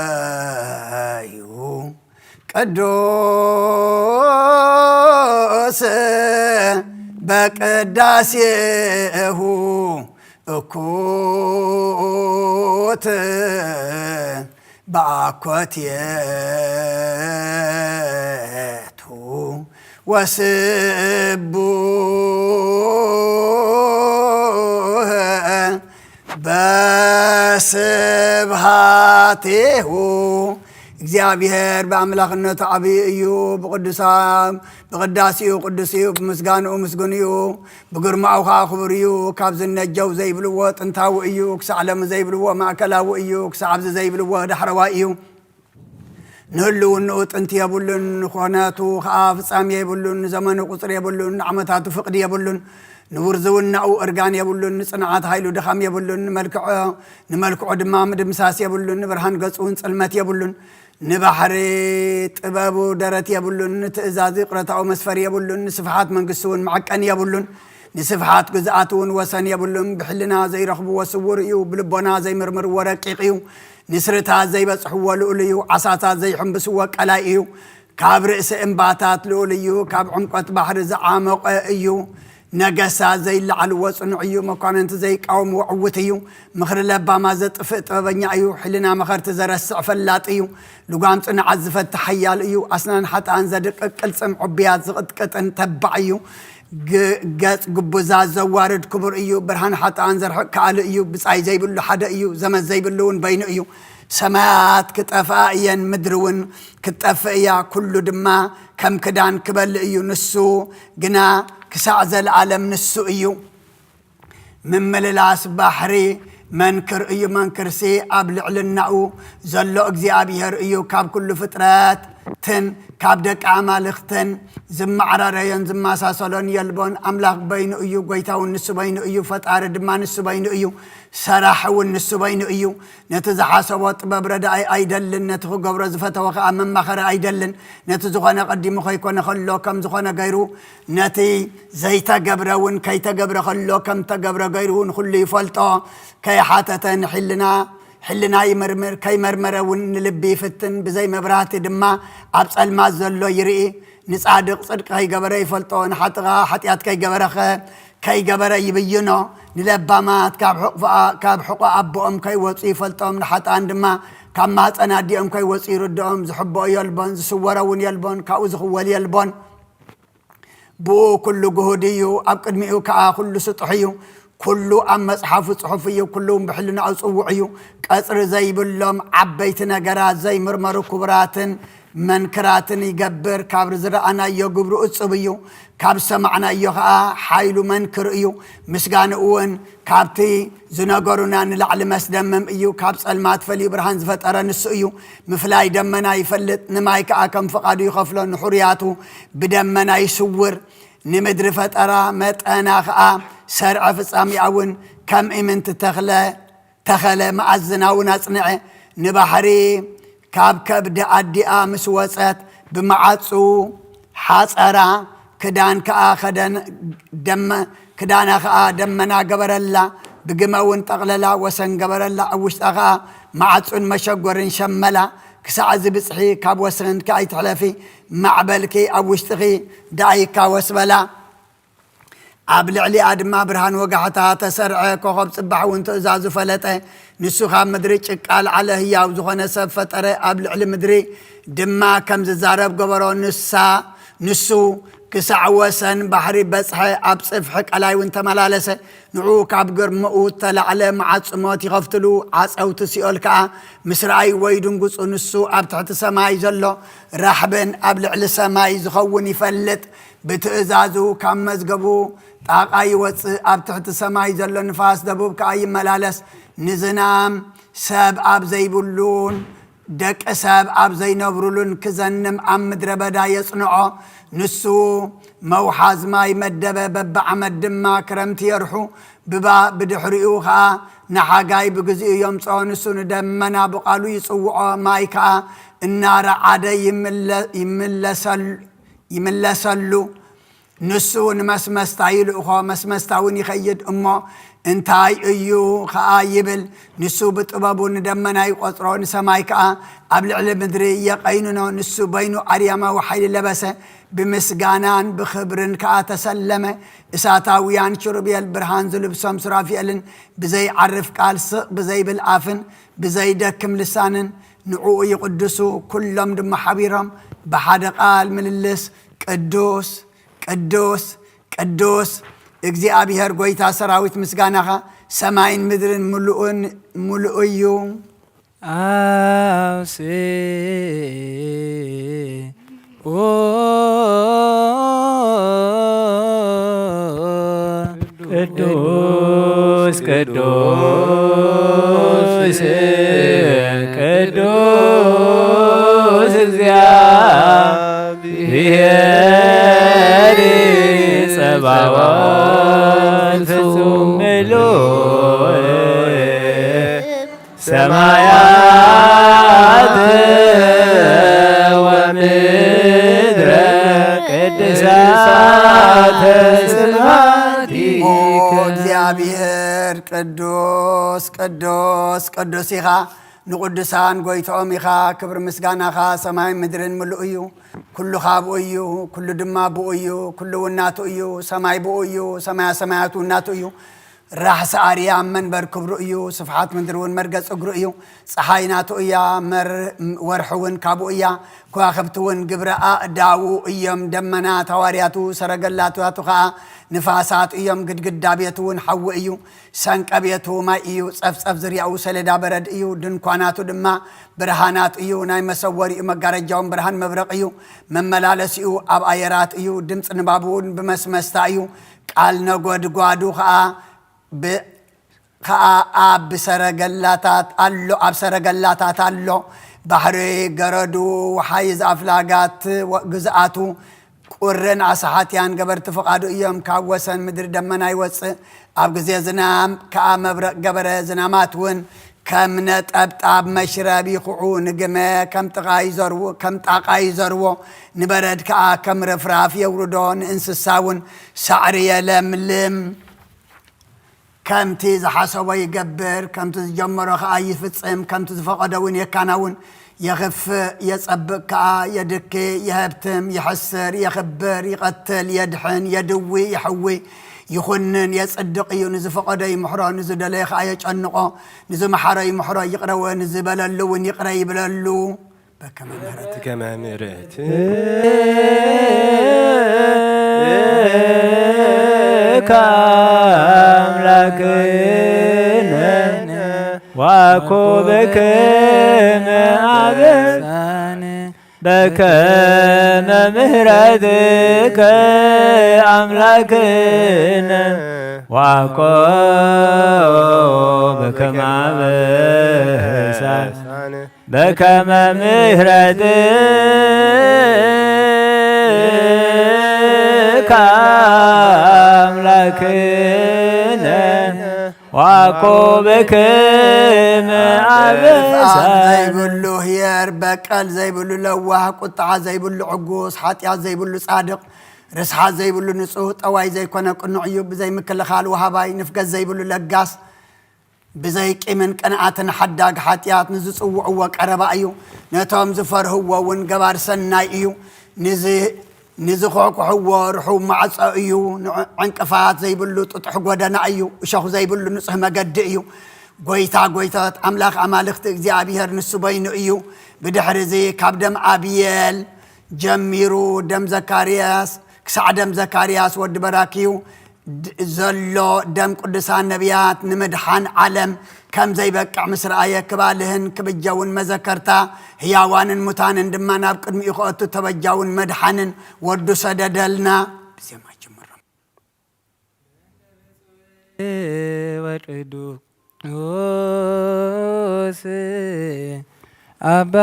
በእበዩ ቅዱስ በቅዳሴሁ እኩት በአኮቴቱ ወስቡህ በስብሃቴሁ። እግዚኣብሔር ብኣምላኽነቱ ዓብዪ እዩ፣ ብቅዱሳን ብቅዳሴኡ ቅዱስ እዩ፣ ብምስጋንኡ ምስጉን እዩ፣ ብግርማኡ ኸዓ ክቡር እዩ። ካብዚ ነጀው ዘይብልዎ ጥንታዊ እዩ፣ ክሳዕ ለሚ ዘይብልዎ ማእከላዊ እዩ፣ ክሳዕ ኣብዚ ዘይብልዎ ዳሕረዋይ እዩ። ንህልውንኡ ጥንቲ የብሉን፣ ንኾነቱ ኸዓ ፍጻሜ የብሉን፣ ንዘመኑ ቁጽሪ የብሉን፣ ንዓመታቱ ፍቕዲ የብሉን፣ ንውርዝውናኡ እርጋን የብሉን፣ ንጽንዓት ሃይሉ ድኻም የብሉን፣ ንመልክዖ-፣ ንመልክዑ ድማ ምድምሳስ የብሉን፣ ንብርሃን ገጹ እውን ጽልመት የብሉን። ንባሕሪ ጥበቡ ደረት የብሉን፣ ንትእዛዝ ይቕረታኡ መስፈሪ የብሉን፣ ንስፍሓት መንግስቱ እውን መዐቀኒ የብሉን፣ ንስፍሓት ግዝኣቱ እውን ወሰን የብሉን። ብሕልና ዘይረኽብዎ ስዉር እዩ፣ ብልቦና ዘይምርምርዎ ረቂቕ እዩ። ንስርታት ዘይበጽሕዎ ልኡል እዩ፣ ዓሳታት ዘይሕምብስዎ ቀላይ እዩ። ካብ ርእሲ እምባታት ልኡል እዩ፣ ካብ ዕምቆት ባሕሪ ዝዓሞቐ እዩ። ነገስታት ዘይለዓልዎ ጽኑዕ እዩ፣ መኳንንቲ ዘይቃወምዎ ዕዉት እዩ። ምኽሪ ለባማት ዘጥፍእ ጥበበኛ እዩ፣ ሕልና መኸርቲ ዘረስዕ ፈላጥ እዩ። ልጓም ጽኑዓት ዝፈትሕ ሓያል እዩ፣ ኣስናን ሓጥኣን ዘድቅቅ ቅልጽም ዕቡያት ዝቕጥቅጥን ተባዕ እዩ። ግ-፣ ገጽ ግቡዛት ዘዋርድ ክቡር እዩ፣ ብርሃን ሓጥኣን ዘርሕቕ ከኣሊ እዩ። ብጻይ ዘይብሉ ሓደ እዩ፣ ዘመድ ዘይብሉ እውን በይኑ እዩ። ሰማያት ክጠፍኣ እየን፣ ምድሪ እውን ክትጠፍእ እያ፣ ኩሉ ድማ ከም ክዳን ክበልእ እዩ። ንሱ ግና ክሳዕ ዘለኣለም ንሱ እዩ። ምምልላስ ባሕሪ መንክር እዩ። መንክርሲ ኣብ ልዕልናኡ ዘሎ እግዚኣብሔር እዩ። ካብ ኩሉ ፍጥረትን ካብ ደቂ ኣማልኽትን ዝመዓራረዮን ዝመሳሰሎን የልቦን። ኣምላኽ በይኑ እዩ፣ ጎይታ እውን ንሱ በይኑ እዩ፣ ፈጣሪ ድማ ንሱ በይኑ እዩ፣ ሰራሕ እውን ንሱ በይኑ እዩ። ነቲ ዝሓሰቦ ጥበብ ረዳኢ ኣይደልን፣ ነቲ ክገብሮ ዝፈተወ ኸኣ መማኸሪ ኣይደልን። ነቲ ዝኾነ ቀዲሙ ከይኮነ ከሎ ከም ዝኾነ ገይሩ፣ ነቲ ዘይተገብረ እውን ከይተገብረ ከሎ ከም ተገብረ ገይሩ ንኹሉ ይፈልጦ። ከይሓተተ ንሕልና፣ ሕልና ይምርምር፣ ከይመርመረ እውን ንልቢ ይፍትን። ብዘይ መብራህቲ ድማ ኣብ ጸልማት ዘሎ ይርኢ። ንጻድቕ ጽድቂ ከይገበረ ይፈልጦ፣ ንሓጥእ ኸኣ ሓጢኣት ከይገበረኸ ከይገበረ ይብይኖ። ንለባማት ካብ ሕቑፎ፣ ካብ ሕቖ ኣቦኦም ከይወጹ ይፈልጦም፣ ንሓጥኣን ድማ ካብ ማህጸን ኣዲኦም ከይወጹ ይርድኦም። ዝሕብኦ የልቦን፣ ዝስወረ እውን የልቦን፣ ካብኡ ዝኽወል የልቦን። ብኡ ኩሉ ግሁድ እዩ፣ ኣብ ቅድሚኡ ከኣ ኩሉ ስጡሕ እዩ። ኩሉ ኣብ መጽሓፉ ጽሑፍ እዩ፣ ኩሉ እውን ብሕልናኡ ጽዉዕ እዩ። ቀጽሪ ዘይብሎም ዓበይቲ ነገራት ዘይምርመሩ ክቡራትን መንክራትን ይገብር። ካብ ዝረኣናዮ ግብሩ እጹብ እዩ፣ ካብ ዝሰማዕናዮ ኸኣ ሓይሉ መንክር እዩ። ምስጋንኡ እውን ካብቲ ዝነገሩና ንላዕሊ መስደምም እዩ። ካብ ጸልማት ፈልዩ ብርሃን ዝፈጠረ ንሱ እዩ። ምፍላይ ደመና ይፈልጥ፣ ንማይ ከኣ ከም ፍቓዱ ይኸፍሎ፣ ንሕሩያቱ ብደመና ይስውር። ንምድሪ ፈጠራ፣ መጠና ኸኣ ሰርዐ፣ ፍጻሜኣ እውን ከም ኢምንቲ ተኽለ ተኸለ፣ መኣዝና እውን ኣጽንዐ። ንባሕሪ ካብ ከብዲ ኣዲኣ ምስ ወጸት ብመዓጹ ሓጸራ፣ ክዳን ከኣ ከደን-፣ ደመ-፣ ክዳና ከኣ ደመና ገበረላ፣ ብግመ እውን ጠቕለላ ወሰን ገበረላ። ኣብ ውሽጣ ከኣ መዓጹን መሸጎርን ሸመላ። ክሳዕ እዚ ብጽሒ ካብ ወሰንኪ ኣይትሕለፊ፣ ማዕበልኪ ኣብ ውሽጥኺ ደኣ ይካወስ በላ። ኣብ ልዕሊኣ ድማ ብርሃን ወጋሕታ ተሰርዐ፣ ኮኸብ ጽባሕ እውን ትእዛዙ ፈለጠ። ንሱ ካብ ምድሪ ጭቃ ኣልዓለ፣ ህያው ዝኾነ ሰብ ፈጠረ፣ ኣብ ልዕሊ ምድሪ ድማ ከም ዝዛረብ ገበሮ። ንሳ፣ ንሱ ክሳዕ ወሰን ባሕሪ በጽሐ፣ ኣብ ጽፍሒ ቀላይ እውን ተመላለሰ። ንዕኡ ካብ ግርምኡ እተላዕለ መዓጹ ሞት ይኸፍትሉ፣ ዓጸውቲ ሲኦል ከኣ ምስ ረኣይዎ ይድንግጹ። ንሱ ኣብ ትሕቲ ሰማይ ዘሎ ራሕብን ኣብ ልዕሊ ሰማይ ዝኸውን ይፈልጥ። ብትእዛዙ ካብ መዝገቡ ጣቓ ይወጽእ። ኣብ ትሕቲ ሰማይ ዘሎ ንፋስ ደቡብ ከኣ ይመላለስ። ንዝናም ሰብ ኣብ ዘይብሉን ደቂ ሰብ ኣብ ዘይነብሩሉን ክዘንም ኣብ ምድረ በዳ የጽንዖ። ንሱ መውሓዝ ማይ መደበ፣ በብዓመት ድማ ክረምቲ የርሑ። ብባ-፣ ብድሕሪኡ ኸኣ ንሓጋይ ብግዜኡ የምጽኦ። ንሱ ንደመና ብቓሉ ይጽውዖ፣ ማይ ከኣ እናረዓደ ይምለ-፣ ይምለሰሉ፣ ይምለሰሉ። ንሱ ንመስመስታ ይልእኾ፣ መስመስታ እውን ይኸይድ እሞ፣ "እንታይ እዩ?" ኸኣ ይብል። ንሱ ብጥበቡ ንደመና ይቖጽሮ፣ ንሰማይ ከኣ ኣብ ልዕሊ ምድሪ የቐይንኖ። ንሱ በይኑ ኣርያማዊ ሓይሊ ለበሰ፣ ብምስጋናን ብኽብርን ከኣ ተሰለመ። እሳታውያን ኪሩቤል፣ ብርሃን ዝልብሶም ሱራፊኤልን ብዘይዓርፍ ቃል፣ ስቕ ብዘይብል ኣፍን ብዘይደክም ልሳንን ንዕኡ ይቕድሱ። ኩሎም ድማ ሓቢሮም ብሓደ ቃል ምልልስ፣ "ቅዱስ፣ ቅዱስ፣ ቅዱስ እግዚኣብሔር ጐይታ ሰራዊት፣ ምስጋናኻ ሰማይን ምድርን ምሉእን፣ ምሉእ እዩ።" ኣውስኡ ቅዱስ ቅዱስ ቅዱስ እግዚአብሔር ጸባኦት ፍጹም ምሉእ ሰማያት ወምድረ ቅድሳተ ስብሐቲከ። ኦ እግዚኣብሔር ቅዱስ ቅዱስ ቅዱስ ኢኻ፣ ንቅዱሳን ጎይትኦም ኢኻ። ክብሪ ምስጋናኻ ሰማይን ምድርን ምሉእ እዩ። ኩሉ ካብኡ እዩ፣ ኩሉ ድማ ብኡ እዩ፣ ኩሉ እውን ናቱ እዩ። ሰማይ ብኡ እዩ፣ ሰማያ ሰማያት እውን ናቱ እዩ። ራሕሲ ኣርያም መንበር ክብሩ እዩ፣ ስፍሓት ምድሪ እውን መርገጽ እግሩ እዩ። ጸሓይ ናቱ እያ፣ መር-፣ ወርሒ እውን ካብኡ እያ፣ ከዋኽብቲ እውን ግብረ ኣእዳዉ እዮም። ደመናት ሃዋርያቱ፣ ሰረገላታቱ ኸኣ ንፋሳት እዮም። ግድግዳ ቤቱ እውን ሓዊ እዩ፣ ሰንቀ ቤቱ ማይ እዩ። ጸፍጸፍ ዝርያኡ ሰሌዳ በረድ እዩ፣ ድንኳናቱ ድማ ብርሃናት እዩ። ናይ መሰወሪኡ መጋረጃውን ብርሃን መብረቕ እዩ፣ መመላለሲኡ ኣብ ኣየራት እዩ። ድምፂ ንባቡ እውን ብመስመስታ እዩ፣ ቃል ነጎድጓዱ ኸኣ ብ-፣ ኸኣ ኣብ ሰረገላታት ኣሎ፣ ኣብ ሰረገላታት ኣሎ። ባሕሪ ገረዱ፣ ወሓይዝ ኣፍላጋት ወ-፣ ግዝኣቱ፣ ቁርን ኣሳሓትያን ገበርቲ ፍቓዱ እዮም። ካብ ወሰን ምድሪ ደመና ይወጽእ፣ ኣብ ግዜ ዝናም ከኣ መብረቕ ገበረ። ዝናማት እውን ከም ነጠብጣብ መሽረብ ይኹዑ፣ ንግመ ከም ጥቓ ይዘርዎ፣ ከም ጣቓ ይዘርዎ፣ ንበረድ ከኣ ከም ርፍራፍ የውርዶ፣ ንእንስሳ እውን ሳዕሪ የለምልም። ከምቲ ዝሓሰቦ ይገብር፣ ከምቲ ዝጀመሮ ከኣ ይፍጽም፣ ከምቲ ዝፈቐዶ እውን የካናውን። የኽፍእ፣ የጸብቕ ከኣ፣ የድኪ፣ የሀብትም፣ የሐስር፣ የኽብር፣ ይቐትል፣ የድሕን፣ የድዊ፣ የሕዊ፣ ይኹንን፣ የጽድቕ እዩ። ንዝፈቐዶ ይምሕሮ፣ ንዝደለዮ ከኣ የጨንቖ። ንዝመሓሮ ይምሕሮ፣ ይቕረ ወ-፣ ንዝበለሉ እውን ይቕረ ይብለሉ። በከመ ምሕረት ከመ ምሕረት ኣምላክነ ዋኮ በከመ አበሳነ በከመ ምሕረትከ አምላክነ ዋኮ በከመ አበሳነ በከመ ምሕረትከ አምላክነ ዋኮ በከመ አበሳነ። ዘይብሉ ህየር በቀል ዘይብሉ ለዋህ፣ ቁጥዓ ዘይብሉ ዕጉስ፣ ሓጢኣት ዘይብሉ ጻድቕ፣ ርስሓት ዘይብሉ ንጹህ፣ ጠዋይ ዘይኮነ ቅኑዕ እዩ። ብዘይ ምክልኻል ወሃባይ፣ ንፍገት ዘይብሉ ለጋስ፣ ብዘይ ቂምን ቅንኣትን ሓዳግ ሓጢኣት ንዝጽውዕዎ ቀረባ እዩ። ነቶም ዝፈርህዎ እውን ገባር ሰናይ እዩ። ንዝ-፣ ንዝኹሕኩሕዎ ርሑው ማዕጾ እዩ። ንዕ-፣ ዕንቅፋት ዘይብሉ ጥጡሕ ጎደና እዩ። እሾኽ ዘይብሉ ንጹህ መገዲ እዩ። ጐይታ ጐይታት፣ ኣምላኽ ኣማልኽቲ እግዚኣብሔር ንሱ በይኑ እዩ። ብድሕሪ እዚ ካብ ደም ኣብየል ጀሚሩ ደም ዘካርያስ ክሳዕ ደም ዘካርያስ ወዲ በራክዩ ድ-፣ ዘሎ ደም ቅዱሳን ነቢያት ንምድሓን ዓለም ከም ዘይበቅዕ ምስ ረኣየ ክባልህን ክብጀውን መዘከርታ ህያዋንን ሙታንን ድማ ናብ ቅድሚኡ ክኣቱ ተበጃውን መድሓንን ወዱ ሰደደልና። ብዜማ ይጅምር። ወቅዱስ አባ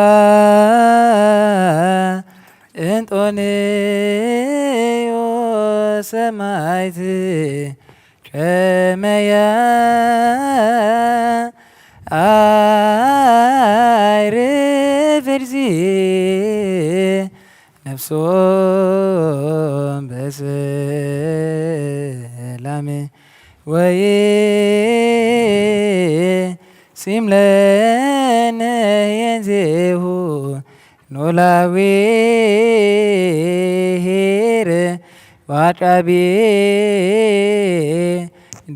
እንጦንዮስ ሰማዕት ጨመያ አይርፍ እግዚእ ነፍሶም በሰላም ወይ ሲምለነ የንዜሁ ኖላዊ ሄር ዋቃቢ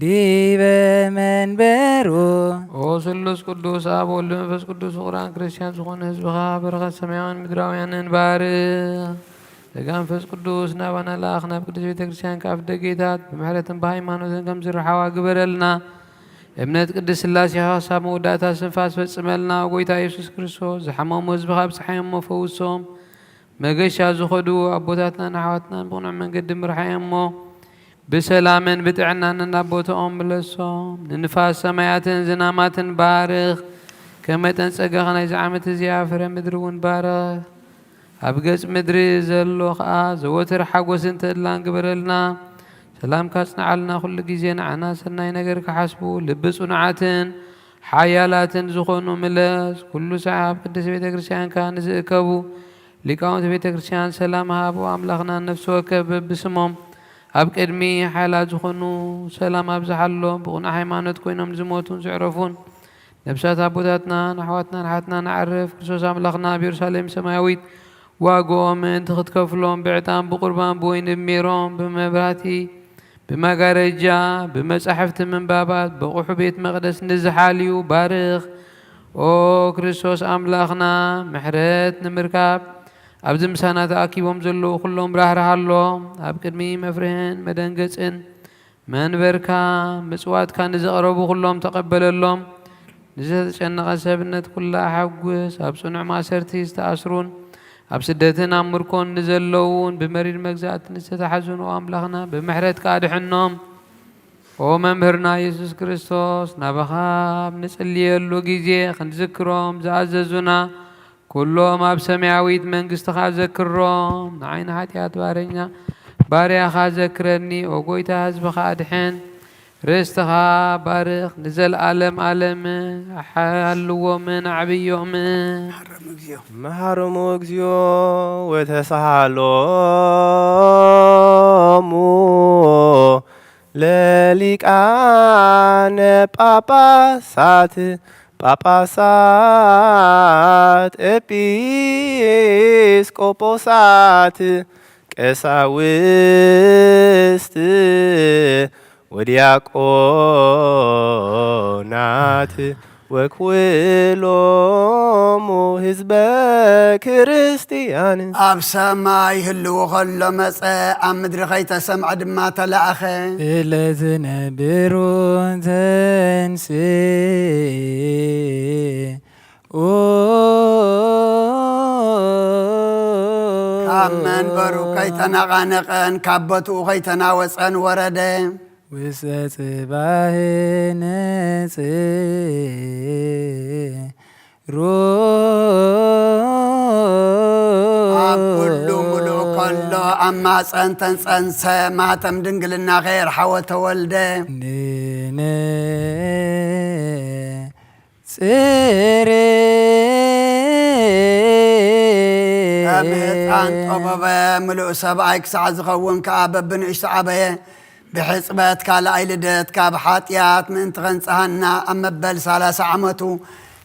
ዲበ መንበሩ። ኦ ስሉስ ቅዱስ ኣብ ወልድ መንፈስ ቅዱስ ፍቑራን ክርስቲያን ዝኾኑ ህዝብኻ በረኸት ሰማያውያን ምድራውያንን ባርኽ። ጸጋ መንፈስ ቅዱስ ናባና ለኣኽ፣ ናብ ቅድስት ቤተ ክርስቲያን ከኣ ኣፍደጌታት ብምሕረትን ብሃይማኖትን ከም ዝርሓዋ ግበረልና። እምነት ቅድስት ሥላሴኻ ክሳብ መወዳእታ ስንፋስ ፈጽመልና። ኦ ጐይታ ኢየሱስ ክርስቶስ፣ ዝሓመሙ ህዝብኻ ኣብጽሓዮም እሞ ፈውሶም። መገሻ ዝኸዱ ኣቦታትናን ኣሕዋትናን ብቕኑዕ መንገዲ ምርሓዮም እሞ ብሰላምን ብጥዕናን ናብ ቦታኦም ምለሶም። ንንፋስ ሰማያትን ዝናማትን ባርኽ። ከም መጠን ጸጋኻ ናይዚ ዓመት እዚኣ ፍረ ምድሪ እውን ባርኽ። ኣብ ገጽ ምድሪ ዘሎ ኸኣ ዘወትር ሓጎስን ተድላን ግበረልና። ሰላምካ ኣጽንዓልና፣ ኩሉ ግዜ ንዓና ሰናይ ነገር ክሓስቡ ልቢ ጽኑዓትን ሓያላትን ዝኾኑ ምለስ። ኩሉ ሳዕ ኣብ ቅድስት ቤተ ክርስቲያንካ ንዝእከቡ ሊቃውንቲ ቤተ ክርስቲያን ሰላም ሃቦ። ኣምላኽና ነፍሲ ወከፍ በብስሞም ኣብ ቅድሚ ሓያላት ዝኾኑ ሰላም ኣብዝሓሎም። ብቕኑዕ ሃይማኖት ኮይኖም ዝሞቱን ዘዕረፉን ነብሳት ኣቦታትናን ኣሕዋትናን ኣሓትናን ኣዕርፍ ክርስቶስ ኣምላኽና ኣብ የሩሳሌም ሰማያዊት ዋግኦም ምእንቲ ክትከፍሎም ብዕጣን ብቁርባን ብወይኒ ብሜሮን ብመብራህቲ ብመጋረጃ፣ ብመጻሕፍቲ ምንባባት፣ ብቑሑ ቤት መቕደስ ንዝሓልዩ ባርኽ። ኦ ክርስቶስ ኣምላኽና፣ ምሕረት ንምርካብ ኣብዚ ምሳና ተኣኪቦም ዘለዉ ኩሎም ራህርሃሎም። ኣብ ቅድሚ መፍርህን መደንገጽን መንበርካ፣ ምጽዋትካ ንዘቕረቡ ኩሎም ተቐበለሎም። ንዝተጨነቐ ሰብነት ኩላ ኣሐጉስ። ኣብ ጽኑዕ ማእሰርቲ ዝተኣስሩን ኣብ ስደትን ኣብ ምርኮን ንዘለዉን ብመሪር መግዛእቲ ንዝተታሕዙን፣ ኦ ኣምላኽና፣ ብምሕረትካ ኣድሕኖም። ኦ መምህርና የሱስ ክርስቶስ፣ ናባኻ ኣብ ንጽልየሉ ግዜ ክንዝክሮም ዝኣዘዙና ኩሎም ኣብ ሰማያዊት መንግስትኻ ዘክሮም። ንዓይ ንሓጢኣት ባረኛ ባርያኻ ዘክረኒ። ኦ ጎይታ፣ ህዝብኻ ኣድሕን። ርስትኻ ባርኽ፣ ንዘለኣለም ኣለም ሓልዎምን ኣዕብዮምን። መሃሮሙ እግዚኦ። መሃሮሙ እግዚኦ ወተሳሃሎሙ ለሊቃነ ጳጳሳት፣ ጳጳሳት፣ ኤጲስቆጶሳት፣ ቀሳውስት ወዲያቆናት ወክውሎሙ ህዝበ ክርስትያን። ኣብ ሰማይ ህልው ከሎ መጸ፣ ኣብ ምድሪ ከይተሰምዐ ድማ ተላእኸ። እለ ዝነብሩ ተንስኡ። ካብ መንበሩ ከይተነቓነቐን ካብ ቦትኡ ከይተናወጸን ወረደ። ውስተ ጽባሕ ንጽሩ። ኣብ ኩሉ ምሉእ ከሎ ኣብ ማፀን ተንጸንሰ፣ ማህተም ድንግልና ከየርሓወ ተወልደ። ንነ ጽሬ። ከም ህፃን ጠበበ፣ ምሉእ ሰብኣይ ክሳዕ ዝኸውን ከኣ በብንእሽቶ ዓበየ። ብሕፅበት ካልኣይ ልደት ካብ ሓጢኣት ምእንቲ ኸንጽሃና ኣብ መበል ሰላሳ ዓመቱ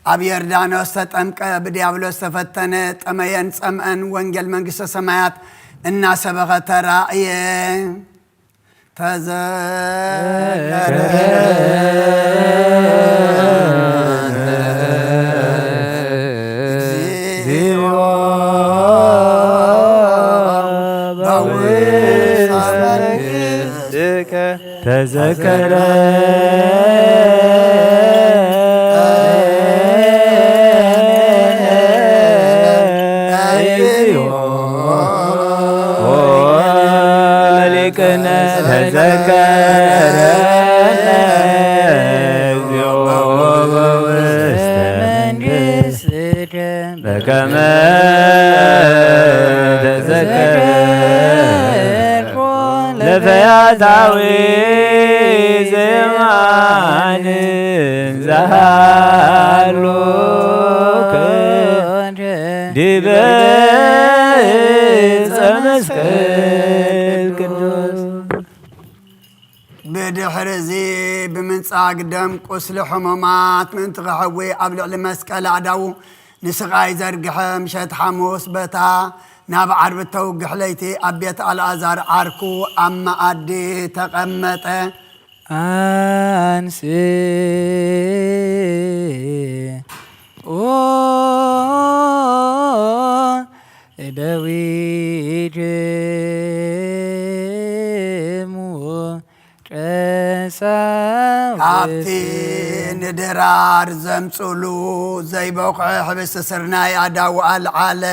ኣብ ዮርዳኖስ ተጠምቀ፣ ብዲያብሎስ ተፈተነ፣ ጠመየን ጸምአን ወንጌል መንግስተ ሰማያት እናሰበኸ ተራእየ። ተዘከረ። ተዘከረ። ሊቅነ ተዘከረ። በከመ ተዘከርኩ ለፈያታዊ ዘማን ዘሃሉከ ዲበ ዕፀ መስቀል ቅዱስ። ብድሕሪ እዚ ብምንጻግ ደም ቁስሊ ሕሙማት ምእንቲ ኸሕዊ ኣብ ልዕሊ መስቀል ኣእዳዉ ንስቓይ ዘርግሐ፣ ምሸት ሓሙስ በታ ናብ ዓርቢ እተውግሕ ለይቲ ኣብ ቤት ኣልኣዛር ዓርኩ ኣብ መኣዲ ተቐመጠ። ኣንስኡ እደዊክሙ ቀሳውስት። ካብቲ ንድራር ዘምጽሉ ዘይበቑዐ ሕብስቲ ስርናይ ኣዳዉ ኣልዓለ።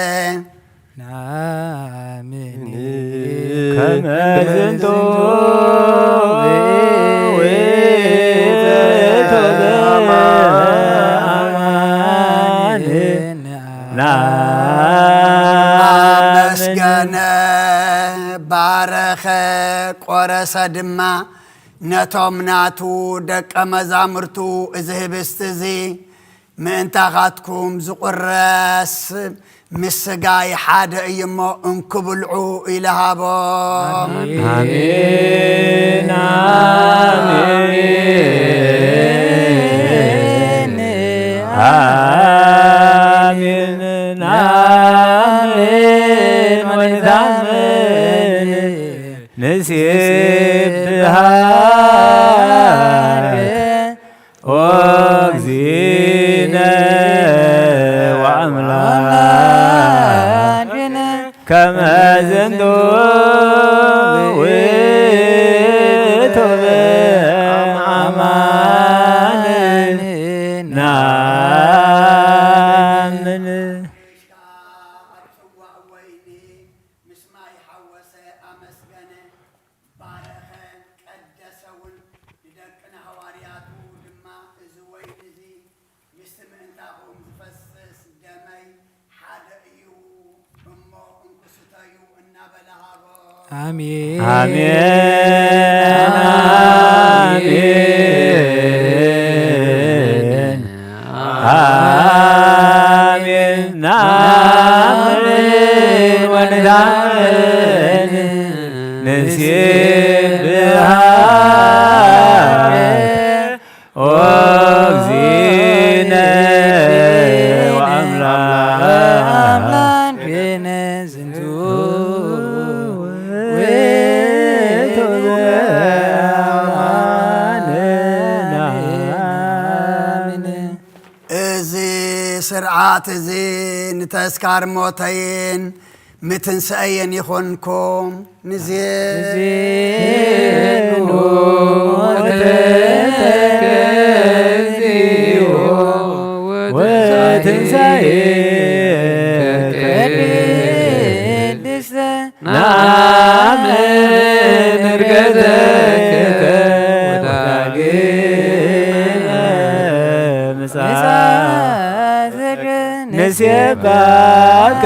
ናምን ከመ ዝንቱ ውእቱ አማን። ናምን። ኣመስገነ፣ ባረኸ፣ ቆረሰ ድማ ነቶም ናቱ ደቀ መዛሙርቱ፣ እዚ ህብስቲ እዚ ምእንታኻትኩም ዝቑረስ ምስ ስጋይ ሓደ እዩ እሞ እንኩ ብልዑ ኢሉ ሃቦም። ኣሜን፣ ኣሜን፣ ኣሜን፣ ኣሜን። ወንታምን ንሴብሃከ ኦ እግዚእነ ወአምላክነ ከመ ዝንቱ ውእቱ አማን ናምን። ኣብ ጽዋእ ወይኒ ምስ ማይ ሓወሰ፣ ኣመስገነ፣ ባረኸ፣ ቀደሰ እውን። ንደቅና ሃዋርያቱ ድማ፣ እዚ ወይኒ እዚ ምስቲ ምእንታኹም ዝፈስስ ደመይ ሓደ እዩ እሞ እንኩ ስተዩ እናበለ ሃቦ። ኣሜን። ኣሜን። ኣሜን። ኣሜን። ናምን ወንታምን ንሴብሃ ኦ እግዚእነ ወአምላክነ ዝንቱ ውእቱ አማን ናምን። እዚ ስርዓት እዚ ንተስካር ሞተይን ምትንስአየን ይኹንኩም። ንዜ ንዜኑ ሞተከ እግዚኦ ወትንሳኤከ ቅድስተ ናምን እርገተከ ወዳግመ ምጽአትከ ንሴባከ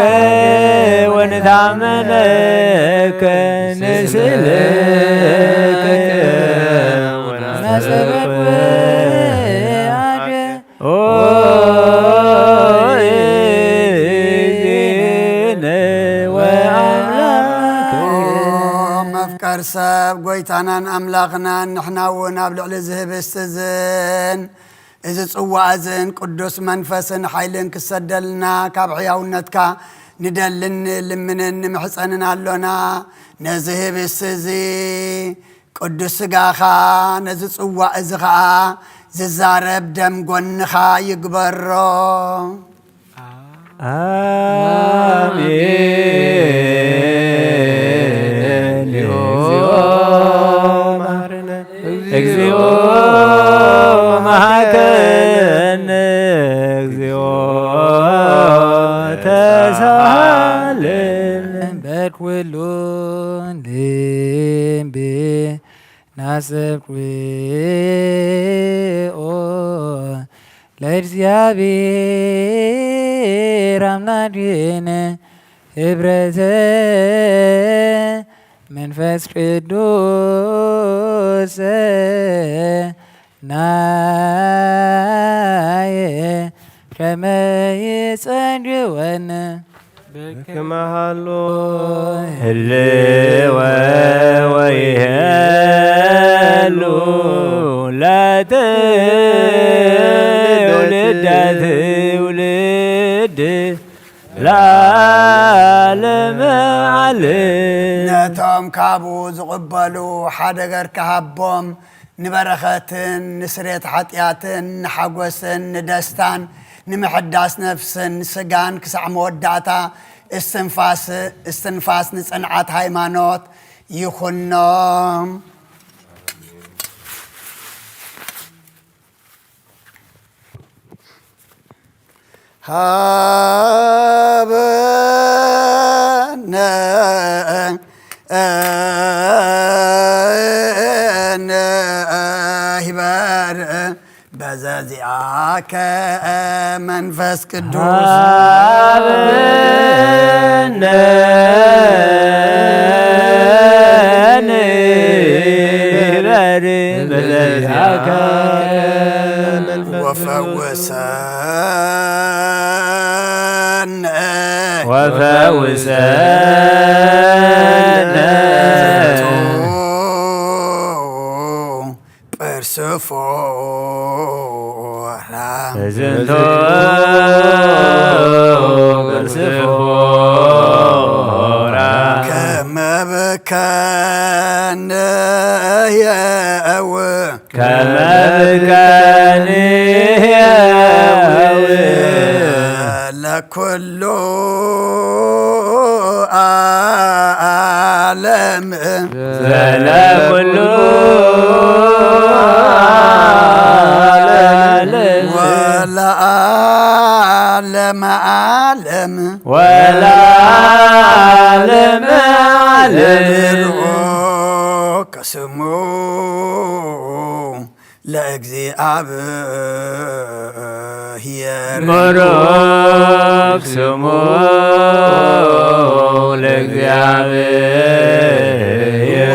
ወንታመነከ ንስእለከ ወናሰበክ ወአደ ኦ እግዚእነ ወአምላክነ። መፍቀር ሰብ ጎይታናን ኣምላኽናን ንሕና እውን ኣብ ልዕሊ ዝህብስቲ ዝን እዚ ጽዋእ እዝን ቅዱስ መንፈስን ሓይልን ክሰደልና ካብ ሕያውነትካ ንደልን ንልምንን ንምሕጸንን ኣሎና። ነዚ ህብስቲ እዚ ቅዱስ ስጋኻ፣ ነዚ ጽዋእ እዚ ኸኣ ዝዛረብ ደም ጎንኻ ይግበሮ። ኣሜን። እግዚኦ መሐረነ፣ እግዚኦ መሐረነ፣ እግዚኦ ተሳሃለነ። በኩሉ ልቤ ናሰብኩ ለእግዚአብሔር አምላክነ ህብረተ መንፈስ ቅዱስ ናየ ከመ ይጸግወነ። በከመሃሎ ህልወ ወይሄሉ ለትውልደ ትውልድ ለዓለመ ዓለም። ነቶም ካብኡ ዝቕበሉ ሓደ ገር ክሃቦም ንበረኸትን ንስሬት ሓጢኣትን ንሓጎስን ንደስታን ንምሕዳስ ነፍስን ስጋን ክሳዕ መወዳእታ እስትንፋስ እስትንፋስ ንጽንዓት ሃይማኖት ይኹኖም። ሃበነ እነ ሂበር በዘዚኣከ መንፈስ ቅዱስ ሃበነ ንበሪ በዘዚኣከ መንፈስ ቅዱስ ወፈውሰነ ወፈውሰነ። በዝንቱ ቅርሲ ፎራ ከመ በከ ዓለም ዘለኩሉ ዓለም ወለዓለመ ዓለም ወለዓለመ ዓለም ይብልዑ ከስሙ ለእግዚኣብሔር ብሩክ ስሙ ለእግዚኣብሔር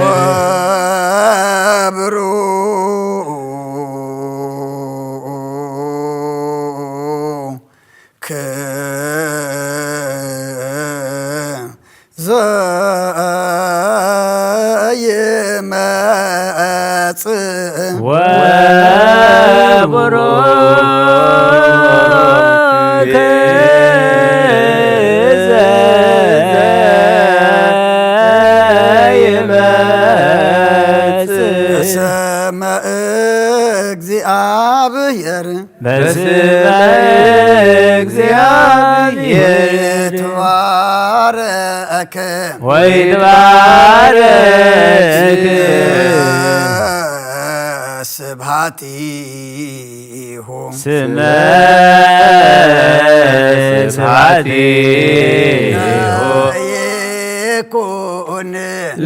ወብሩክ ዘይመጽእ ወብሩክ ዘይመጽእ ስመ እግዚኣብሔር በስመ እግዚኣብሔር ይትባረክ ወይትባረክ ስብሐቲሁ ስመ ስብሐቲሁ ይኩን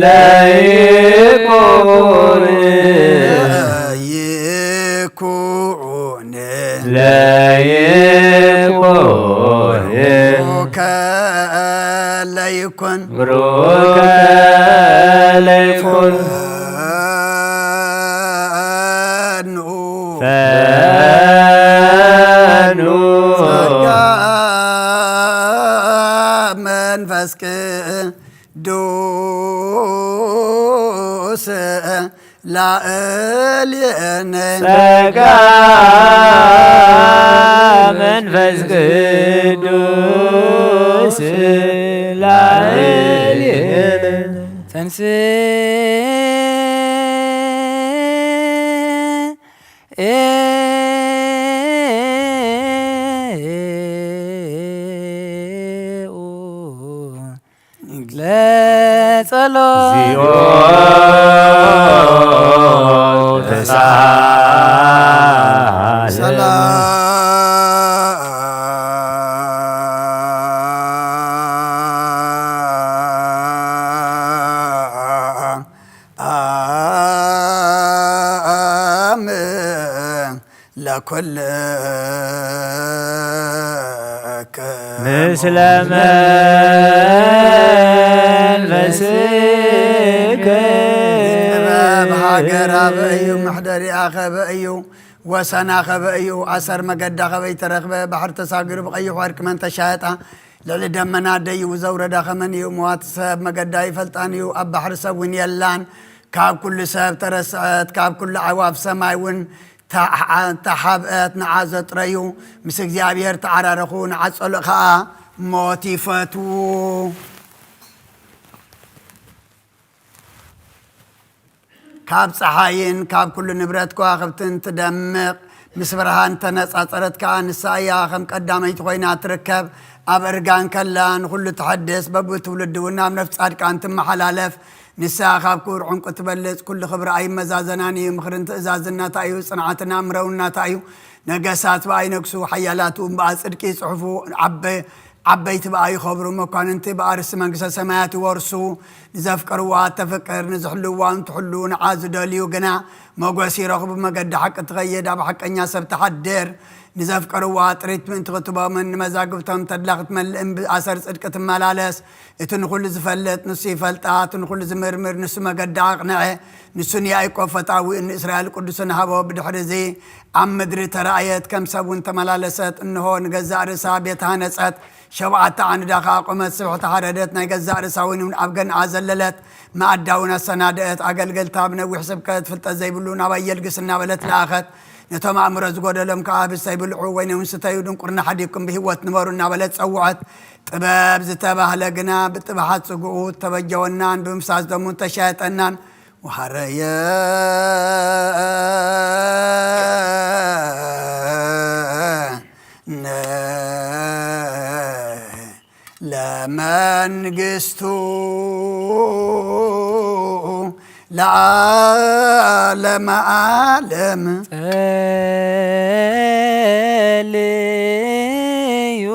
ለይኩን ይኩን ለይኩን ከለይኩን ብሩከ ለይኩን ፈኑ ፈኑ ጸጋ መንፈስ ቅዱስ ላዕሌነ ጸጋ መንፈስ ቅዱስ ላዕሌነ ተንስ ለጸሎት እግዚኦ ተሳለ። ሰላም ለኩልከ ምስለ መንፈስከ ጥበብ ሃገር ኣበይ እዩ? መሕደሪኣ ከበይ እዩ? ወሰና ከበይ እዩ? ኣሰር መገዳ ከበይ ተረኽበ? ባሕሪ ተሳጊሩ ብቐይሕ ወርቂ መን ተሻየጣ? ልዕሊ ደመና ደይቡ ዘውረዳ ከመን እዩ? መዋቲ ሰብ መገዳ ይፈልጣን እዩ፣ ኣብ ባሕሪ ሰብ እውን የላን። ካብ ኩሉ ሰብ ተረስዐት፣ ካብ ኩሉ ኣዕዋፍ ሰማይ እውን ተሓ-፣ ተሓብአት። ንዓ ዘጥረዩ ምስ እግዚኣብሔር ተዓራረኹ፣ ንዓ ጸልእ ኸኣ ሞት ይፈትዉ። ካብ ጸሓይን ካብ ኩሉ ንብረት ከዋኽብትን ትደምቕ፣ ምስ ብርሃን ተነጻጸረት ከኣ ንሳ እያ ከም ቀዳመይቲ ኮይና ትርከብ። ኣብ እርጋን ከላ ንኹሉ ትሐድስ፣ በብትውልዲ እውን ናብ ነፍሲ ጻድቃን ትመሓላለፍ። ንሳ ካብ ክቡር ዕንቁ ትበልጽ፣ ኩሉ ክብራ ኣይመዛዘናን እዩ። ምኽርን ትእዛዝን ናታ እዩ፣ ጽንዓትን ኣእምሮውን ናታ እዩ። ነገሳት ብኣ ይነግሱ፣ ሓያላት እውን ብኣ ጽድቂ ይጽሕፉ። ዓበ-፣ ዓበይቲ ብኣ ይኸብሩ፣ መኳንንቲ ብኣ ርስቲ መንግስተ ሰማያት ይወርሱ። ንዘፍቀርዋ ተፍቅር፣ ንዝሕልዋ እንትሕሉ፣ ንዓ ዝደልዩ ግና ሞገስ ይረኽቡ። መገዲ ሓቂ ትኸይድ፣ ኣብ ሓቀኛ ሰብ ትሓድር። ንዘፍቀርዋ ጥሪት ምእንቲ ክትቦምን ንመዛግብቶም ተድላ ክትመልእን ብኣሰር ጽድቂ ትመላለስ። እቲ ንኹሉ ዝፈልጥ ንሱ ይፈልጣ፣ እቲ ንኹሉ ዝምርምር ንሱ መገዲ ኣቕንዐ። ንሱ ንያዕቆብ ፈታዊኡን ንእስራኤል ቅዱስን ሃቦ። ብድሕሪ እዚ ኣብ ምድሪ ተራእየት፣ ከም ሰብ እውን ተመላለሰት። እንሆ ንገዛእ ርእሳ ቤት ሃነጸት፣ ሸውዓተ ዓንዳ ከኣ ኣቖመት። ስብሕቲ ሓረደት፣ ናይ ገዛእ ርእሳ ወይን እውን ኣብ ገንኣ ዘለለት፣ መኣዳ እውን ኣሰናደአት። ኣገልገልታ ብነዊሕ ስብከት ፍልጠት ዘይብሉ ናባይ የልግስ እናበለት ለኣኸት። ነቶም ኣእምሮ ዝጎደሎም ከኣ ህብስተ ይብልዑ፣ ወይን እውን ስተዩ፣ ድንቁርና ሓዲግኩም ብህይወት ንበሩ እናበለት ጸውዐት። ጥበብ ዝተባህለ ግና ብጥብሓት ጽግኡ ተበጀወናን ብምፍሳስ ደሙ ተሻየጠናን። ወሃረየ ነ ለመንግስቱ ለዓለመ ዓለም። ጸልዩ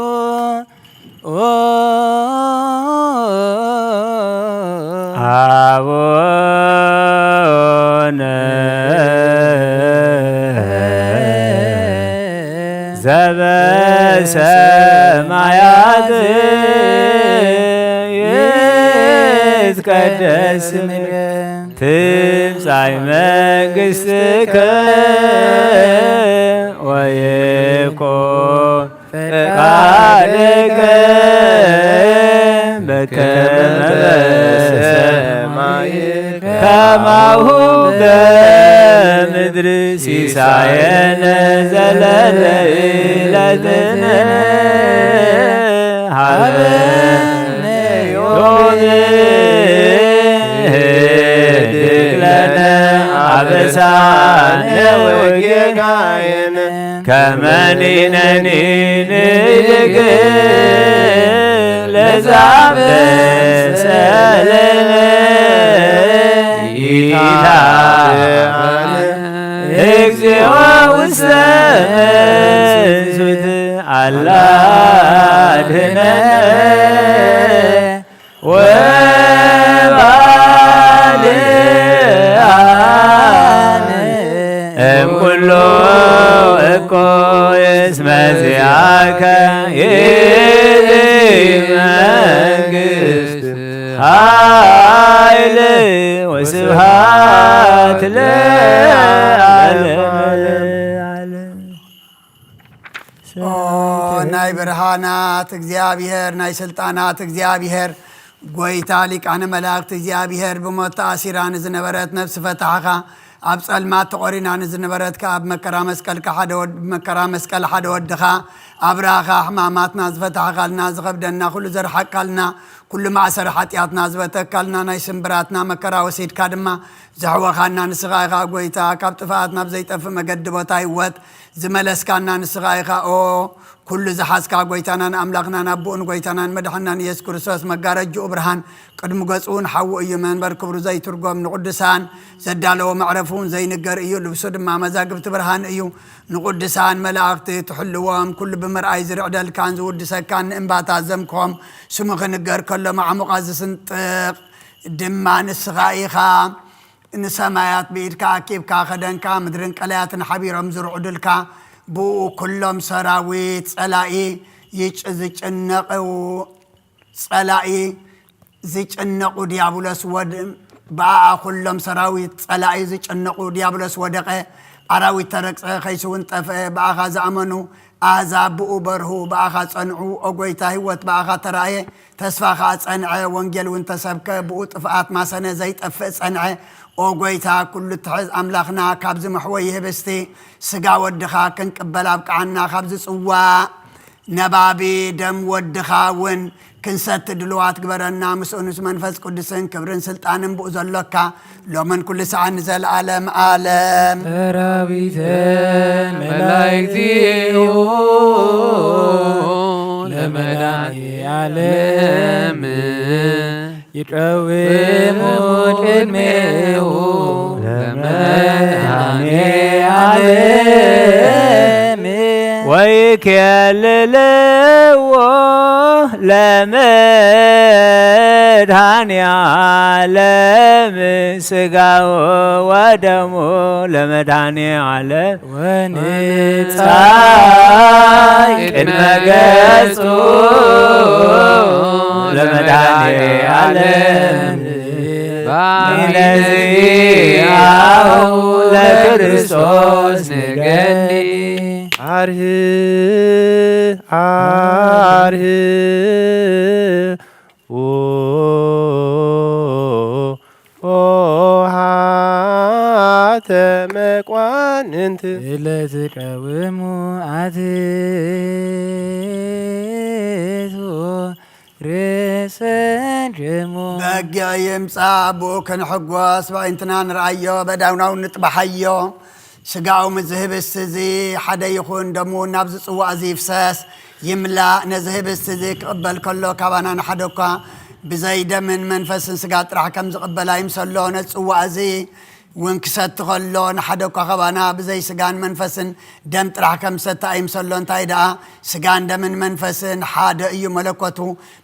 አቡነ ዘበሰማያት ይትቀደስ ስምከ ትምጻእ መንግስትከ ወይኩን ፈቃድከ በከመ በሰማይ ከማሁ በምድር። ሲሳየነ ዘለለ ዕለትነ ሀበነ ዮም። ህድግ ለነ አበሳነ ወጌጋየነ ከመ ንሕነኒ ንህድግ ለዘአበሰ ለነ ኢታብአነ እግዚኦ ውስተ መንሱት አላ አድኅነነ ወባልዓነ እምኩሉ እኩይ እስመ ዚአከ ይእቲ መንግስት ኃይል ወስብሐት ለዓለመ ዓለም። ኦ ናይ ብርሃናት እግዚኣብሔር፣ ናይ ስልጣናት እግዚኣብሔር፣ ጎይታ ሊቃነ መላእክት እግዚኣብሔር፣ ብሞት ተኣሲራ ንዝነበረት ነፍሲ ፈታሕኻ፣ ኣብ ጸልማት ተቖሪና ንዝነበረት ከኣ ኣብ መከራ መስቀልካ ሓደ ወድ-፣ መከራ መስቀል ሓደ ወድኻ ኣብራኻ ሕማማትና ዝፈታሕኻልና፣ ዝኸብደና ኩሉ ዘርሓቃልና፣ ኩሉ ማእሰር ሓጢኣትና ዝበተካልና፣ ናይ ስምብራትና መከራ ወሲድካ ድማ ዘሕወኻና ንስኻ ኢኻ። ጎይታ፣ ካብ ጥፍኣት ናብ ዘይጠፍእ መገዲ ቦታ ህይወት ዝመለስካና ንስኻ ኢኻ። ኦ ኩሉ ዝሓዝካ ጎይታናን ኣምላኽናን ኣቦኡን ጎይታናን መድሓናን ኢየሱስ ክርስቶስ፣ መጋረጅኡ ብርሃን፣ ቅድሚ ገጹ እውን ሓዊ እዩ። መንበር ክብሩ ዘይትርጎም፣ ንቅዱሳን ዘዳለዎ መዕረፉ እውን ዘይንገር እዩ። ልብሱ ድማ መዛግብቲ ብርሃን እዩ። ንቅዱሳን መላእኽቲ ትሕልዎም፣ ኩሉ ብምርኣይ ዝርዕደልካን ዝውድሰካን፣ ንእምባታት ዘምክሖም፣ ስሙ ክንገር ከሎ ማዕሙቓት ዝስንጥቕ ድማ ንስኻ ኢኻ። ንሰማያት ብኢድካ ኣኪብካ ከደንካ፣ ምድርን ቀላያትን ሓቢሮም ዝርዕዱልካ፣ ብኡ ኩሎም ሰራዊት ጸላኢ ይጭ-፣ ዝጭነቑ፣ ጸላኢ ዝጭነቑ ዲያብሎስ ወድ-፣ ብኣኣ ኩሎም ሰራዊት ጸላኢ ዝጭነቑ ዲያብሎስ ወደቐ፣ ኣራዊት ተረግጸ፣ ከይሲ እውን ጠፍአ። ብኣኻ ዝኣመኑ ኣህዛብ ብኡ በርሁ፣ ብኣኻ ጸንዑ። ኦ ጐይታ፣ ህይወት ብኣኻ ተራእየ፣ ተስፋ ኸኣ ጸንዐ። ወንጌል እውን ተሰብከ፣ ብኡ ጥፍኣት ማሰነ፣ ዘይጠፍእ ጸንዐ። ኦ ጐይታ፣ ኩሉ እትሕዝ ኣምላኽና፣ ካብዚ መሕወዪ ህብስቲ ስጋ ወድኻ ክንቅበል ኣብቅዓና፣ ካብዚ ጽዋእ ነባቢ ደም ወድኻ እውን ክንሰቲ ድልዋት ግበረና። ምስኡ ምስ መንፈስ ቅዱስን ክብርን ስልጣንን ብኡ ዘሎካ ሎምን ኩሉ ሰዓት ንዘለዓለም ዓለም። ሰራዊተ መላእክቲሁ ለመድኃኔ ዓለም ይቀውሙ ቅድሜሁ ለመድኃኔ ዓለም ወይኬልልዎ ለመድኃኔ ዓለም ስጋሁ ወደሙ ለመድኃኔ ዓለም ወንጻይ ቅድመ ገጹ ለመድኃኔ ዓለም በእንተዚአሁ ለክርስቶስ ንገኒ። አርህ አርህ ኦ ኆኃተ መቋንንት ለትቀውሙ አትቱ ርእሰ ደሙ። በጊዕ ይምጻእ ብኡ ክንሕጎስ፣ በዒንትና ንርኣዮ፣ በዳውናው ንጥባሓዮ። ስጋኡ ምስዚ ህብስቲ እዚ ሓደ ይኹን፣ ደሙ ናብዚ ጽዋእ እዚ ይፍሰስ። ይምላእ። ነዚ ህብስቲ እዚ ክቕበል ከሎ፣ ካባና ንሓደ እኳ ብዘይ ደምን መንፈስን ስጋ ጥራሕ ከም ዝቕበል ኣይምሰሎ። ነዚ ጽዋእ እዚ እውን ክሰቲ ከሎ፣ ንሓደ እኳ ካባና ብዘይ ስጋን መንፈስን ደም ጥራሕ ከም ዝሰቲ ኣይምሰሎ። እንታይ ደኣ፣ ስጋን ደምን መንፈስን ሓደ እዩ፣ መለኮቱ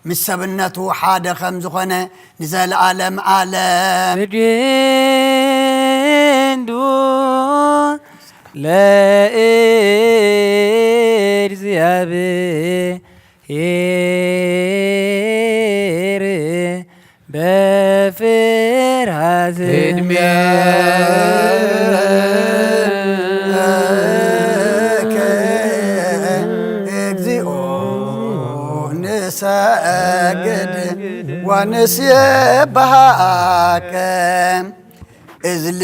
ምስ ሰብነቱ ሓደ ከም ዝኾነ ንዘለኣለም ኣለም። ስግዱ ለእግዚኣብሔር በፍርሃት። ቅድሜከ እግዚኦ ንሰግድ ወንሴብሐከ። እዝሊ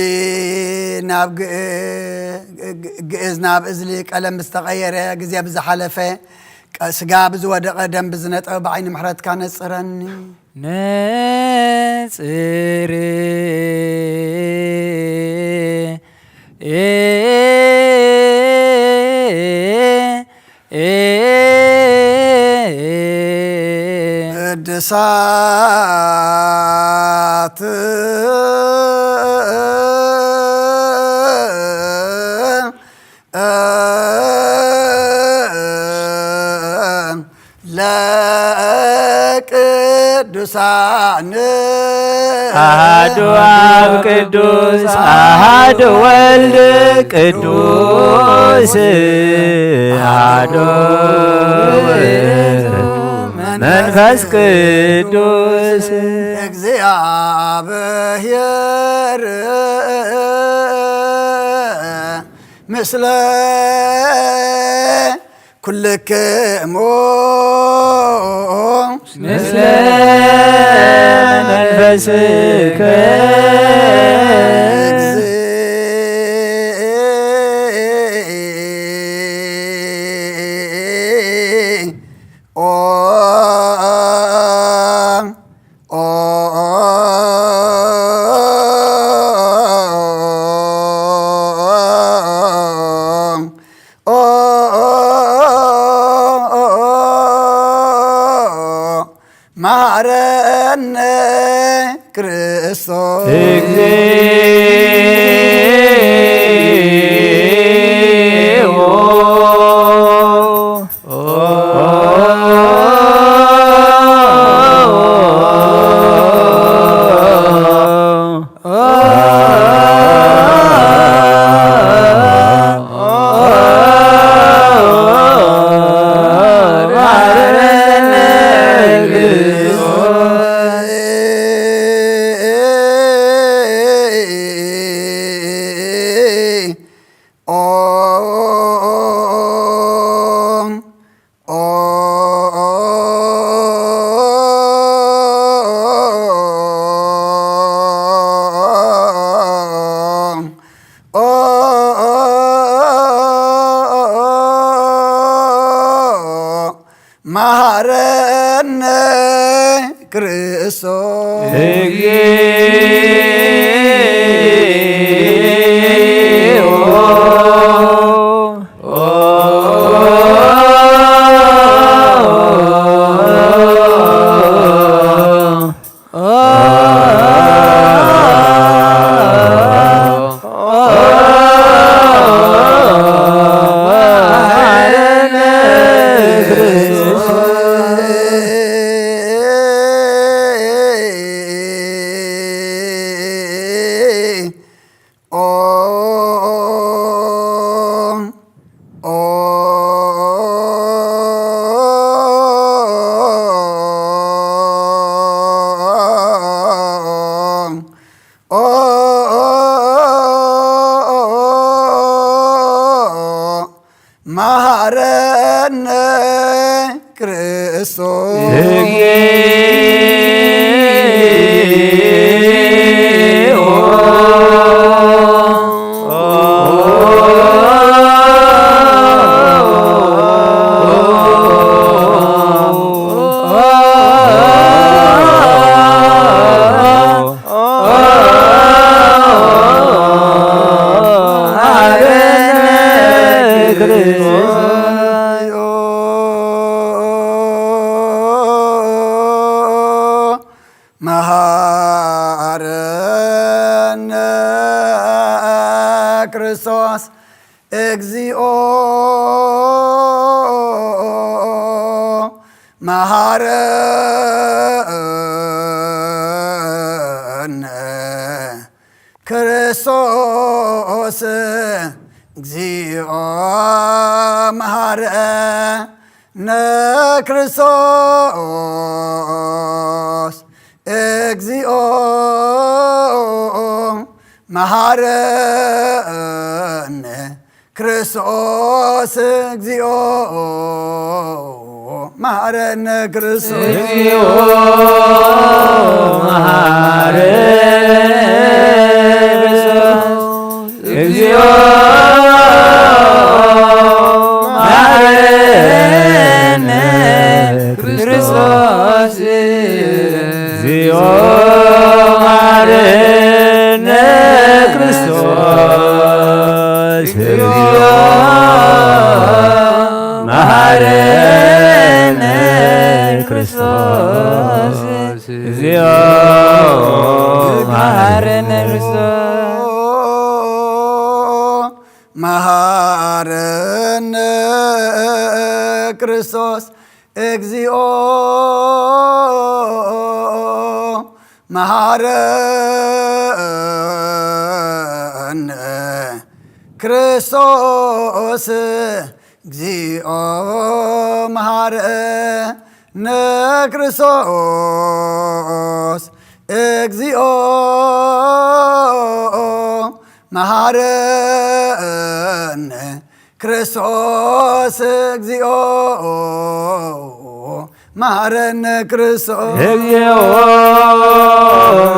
ናብ ግእ-፣ ግ-፣ ግእዝ ናብ እዝሊ ቀለም ዝተቐየረ ግዜ ብዝሓለፈ፣ ቀ-፣ ስጋ ብዝወደቐ፣ ደም ብዝነጠበ ብዓይኒ ምሕረትካ ነጽረኒ። ነጽር ቅዱሳት ለቅዱሳን። አሐዱ አብ ቅዱስ፣ አሐዱ ወልድ ቅዱስ፣ አሐዱ መንፈስ ቅዱስ። እግዚአብሔር ምስለ ኩልክሙ ምስለ መንፈስከ። መሐረነ ክርስቶስ። እግዚኦ። መሐረነ ክርስቶስ። መሐረነ ክርስቶስ። መሃረነ ክርስቶስ እግዚኦ መሃረነ ክርስቶስ እግዚኦ መሃረነ ክርስቶስ እግዚኦ መሃረነ ክርስቶስ እግዚኦ መሃረነ ክርስቶስ እግዚኦ መሃረነ ክርስቶስ እግዚኦ መሃረነ ክርስቶስ እግዚኦ መሃረነ ክርስቶስ እግዚኦ መሃረነ ክርስቶስ እግዚኦ መሃረነ ክርስቶስ መሃረነ ክርስቶስ እግዚኦ መሃረነ ክርስቶስ እግዚኦ መሃረነ ክርስቶስ እግዚኦ መሃረነ ክርስቶስ እግዚኦ መሃረነ ክርስቶስ እግዚኦ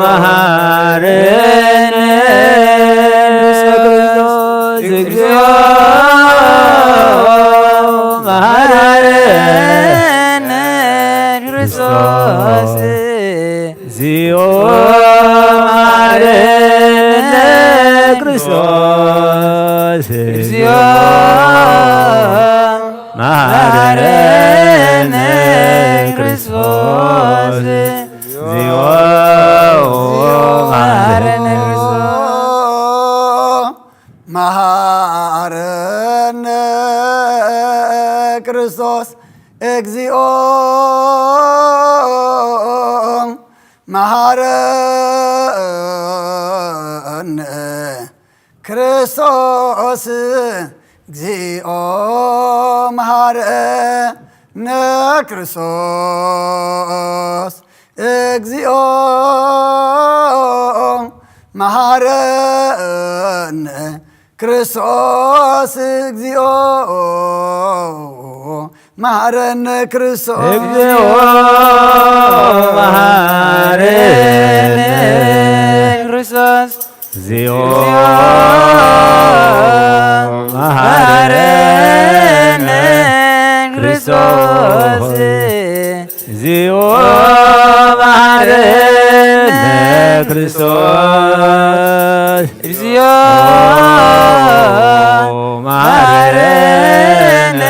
መሃረነ ክርስቶስ እግዚኦ መሃረነ ክርስቶስ እግዚኦ መሃረነ ክርስቶስ እግዚኦ መሃረነ ክርስቶስ እግዚኦ መሃረነ ክርስቶስ መሃረነ ክርስቶስ እግዚኦ መሃረነ ክርስቶስ እግዚኦ መሃረነ ክርስቶስ እግዚኦ መሃረነ ክርስቶስ እግዚኦ መሃረነ ክርስቶስ እግዚኦ መሃረነ ክርስቶስ እግዚኦ መሃረነ ክርስቶስ እግዚኦ መሃረነ ክርስቶስ እግዚኦ መሃረነ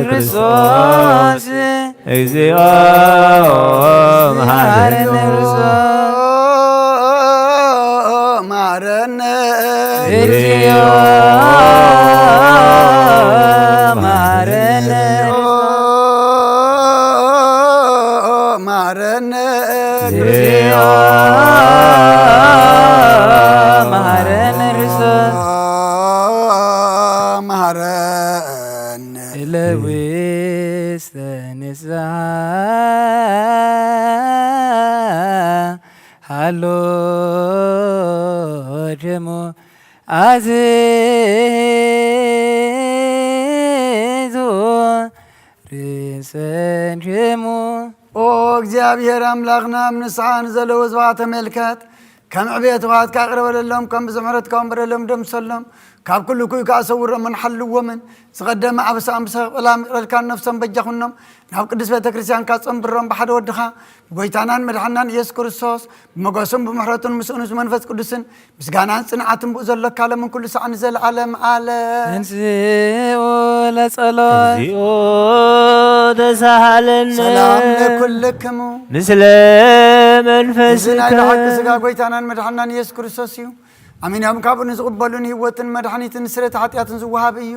ክርስቶስ እግዚኦ መሃረነ መሃረነ እግዚኦ መሃረነ መሃረነ እግዚኦ መሃረነ ክርስቶስ መሃረነ ለውስተ ንስሓ ሃሎ ደሞ ኣዚዙ ርእሰን ደሞ። ኦ እግዚኣብሔር ኣምላኽና፣ ኣብ ንስሓ ንዘለዉ ህዝብኻ ተመልከት። ከም ዕቤት ውሃትካ ቅረበለሎም፣ ከም ብዙሕ ምሕረትካ እውን በደሎም ደምሰሎም። ካብ ኩሉ ኩይ ከኣ ሰውሮምን ሓልዎምን። ዝቐደመ ኣበሳኦም ብሰላም ይቕረልካን ነፍሶም በጃኹኖም ናብ ቅድስት ቤተ ክርስቲያን ካጸንብሮም ብሓደ ወድኻ ብጎይታናን መድሓናን ኢየሱስ ክርስቶስ ብመጎስን ብምሕረቱን ምስኡን ምስ መንፈስ ቅዱስን ምስጋናን ጽንዓትን ብኡ ዘሎካ ለምን ኩሉ ሰዓን ዘለዓለም ዓለም። እንስኡ ለጸሎት። እግዚኦ ተሳሃለነ። ሰላም ለኩልክሙ። ምስለ መንፈስከ። እዚ ናይ ብሓቂ ስጋ ጎይታናን መድሓናን ኢየሱስ ክርስቶስ እዩ። ኣሚኖም ካብኡ ንዝቕበሉ ንህይወትን መድሓኒትን ስርየት ሓጢኣትን ዝወሃብ እዩ።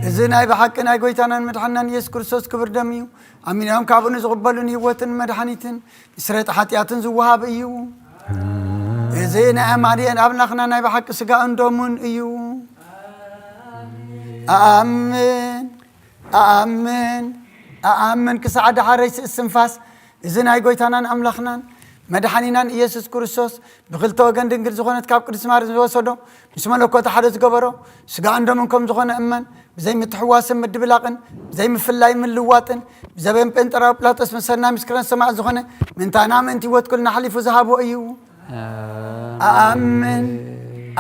እዚ ናይ ብሓቂ ናይ ጎይታናን መድሓናን ኢየሱስ ክርስቶስ ክብር ደም እዩ። ኣሚኖም ካብኡ ንዝቕበሉ ንህይወትን መድሓኒትን ስርየት ሓጢኣትን ዝወሃብ እዩ። እዚ ናይ ኣማኑኤል ኣምላኽና ናይ ብሓቂ ስጋኡን ደሙን እዩ። ኣኣምን፣ ኣኣምን፣ ኣኣምን ክሳዕ ደሓረይ ስእስንፋስ እዚ ናይ ጎይታናን ኣምላኽናን መድሓኒናን ኢየሱስ ክርስቶስ ብኽልተ ወገን ድንግል ዝኾነት ካብ ቅድስት ማርያም ዝወሰዶ ምስ መለኮት ሓደ ዝገበሮ ስጋኡን ደሙን ከም ዝኾነ እመን። ብዘይ ምትሕዋስን ምድብላቕን ብዘይ ምፍላይ ምልዋጥን ብዘበን ጴንጠራዊ ጲላጦስ መሰልና ምስክረን ሰማዕት ዝኾነ ምእንታና ምእንቲ ህይወት ኩልና ሓሊፉ ዝሃቦ እዩ። ኣኣምን፣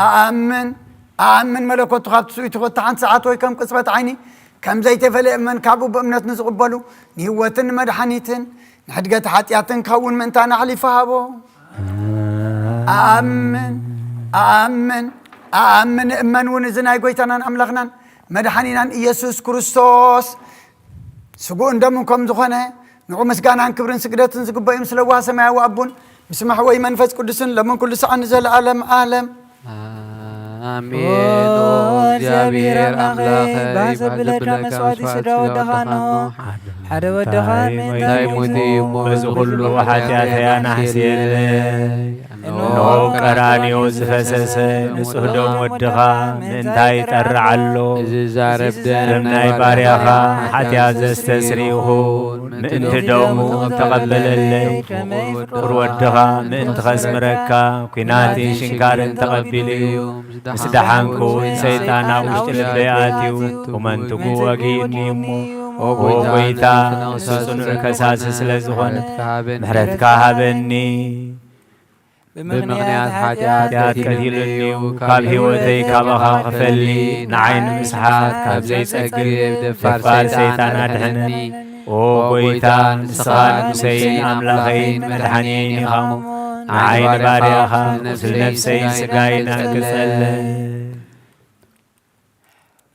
ኣኣምን፣ ኣኣምን መለኮቱ ካብ ትስኢቱ ክወታ ሓንቲ ሰዓት ወይ ከም ቅጽበት ዓይኒ ከም ዘይተፈለየ እመን። ካብኡ ብእምነት ንዝቕበሉ ንህይወትን ንመድሓኒትን ንሕድገት ሓጢኣትን ክኸውን ምእንታና ኣሕሊፉ ሃቦ። ኣኣምን፣ ኣኣምን፣ ኣኣምን እመን እውን እዚ ናይ ጎይታናን ኣምላኽናን መድሓኒናን ኢየሱስ ክርስቶስ ስግኡን ደሙን ከም ዝኾነ ንዑ ምስጋናን ክብርን ስግደትን ዝግበኦም ስለዋ ሰማያዊ ኣቡን ምስ መሕወይ መንፈስ ቅዱስን ለምን ኩሉ ሰዓን ንዘለዓለም ዓለም። ኣሜን። ኦ ኦ እግዚኣብሔር ኣምላኸይ፣ ኣምላኸይ፣ ባህ ዘብለካ ባህ ዘብለካ መስዋዕቲ መስዋዕቲ ስጋ ስጋ ወደኻ ወደኻ ኖ። ኖ። ሓደ ወደኻ እንታይ ምእንቲ ሞት እዩ እሞ በዚ ኩሉ ኃጢአተይ ሓጢአተይ ኣናሕስየለይ። ኣናሕስየለይ። እንሆ ቀራንዮ ዝፈሰሰ ንጹሕ ደም ወድኻ ምእንታይ ይጠርዕ ኣሎ። እዚ ዛረብ ደም ናይ ባርያኻ ኃጢአት ዘስተስሪ ይኹን። ምእንቲ ደሙ ተቐበለለይ። ፍቁር ወድኻ ምእንቲ ኸስምረካ ኲናትን ሽንካርን ተቐቢሉ እዩ። ምስ ደሓንኩ እውን ሰይጣን ኣብ ውሽጢ ልበይ ኣትዩ፣ ቁመንትጉ ወጊእኒ እሞ፣ ኦ ጐይታ፣ ንሱ ጽኑዕ ከሳሲ ስለ ዝኾነ፣ ምሕረትካ ሃበኒ። ብምኽንያት ሓጢኣት ቀቲሉኒ እዩ። ካብ ህይወተይ ካባኻ ክፈሊ፣ ንዓይ ንምስሓት ካብ ዘይጸግብ ደፋር ሰይጣን ኣድሕነኒ። ኦ ጐይታ፣ ንስኻ ንጉሰይን ኣምላኸይን መድሓኒየይን ኢኻ እሞ፣ ንዓይ ንባርያኻ ቁስሊ ነፍሰይን ስጋይን ኣንቅጸለይ።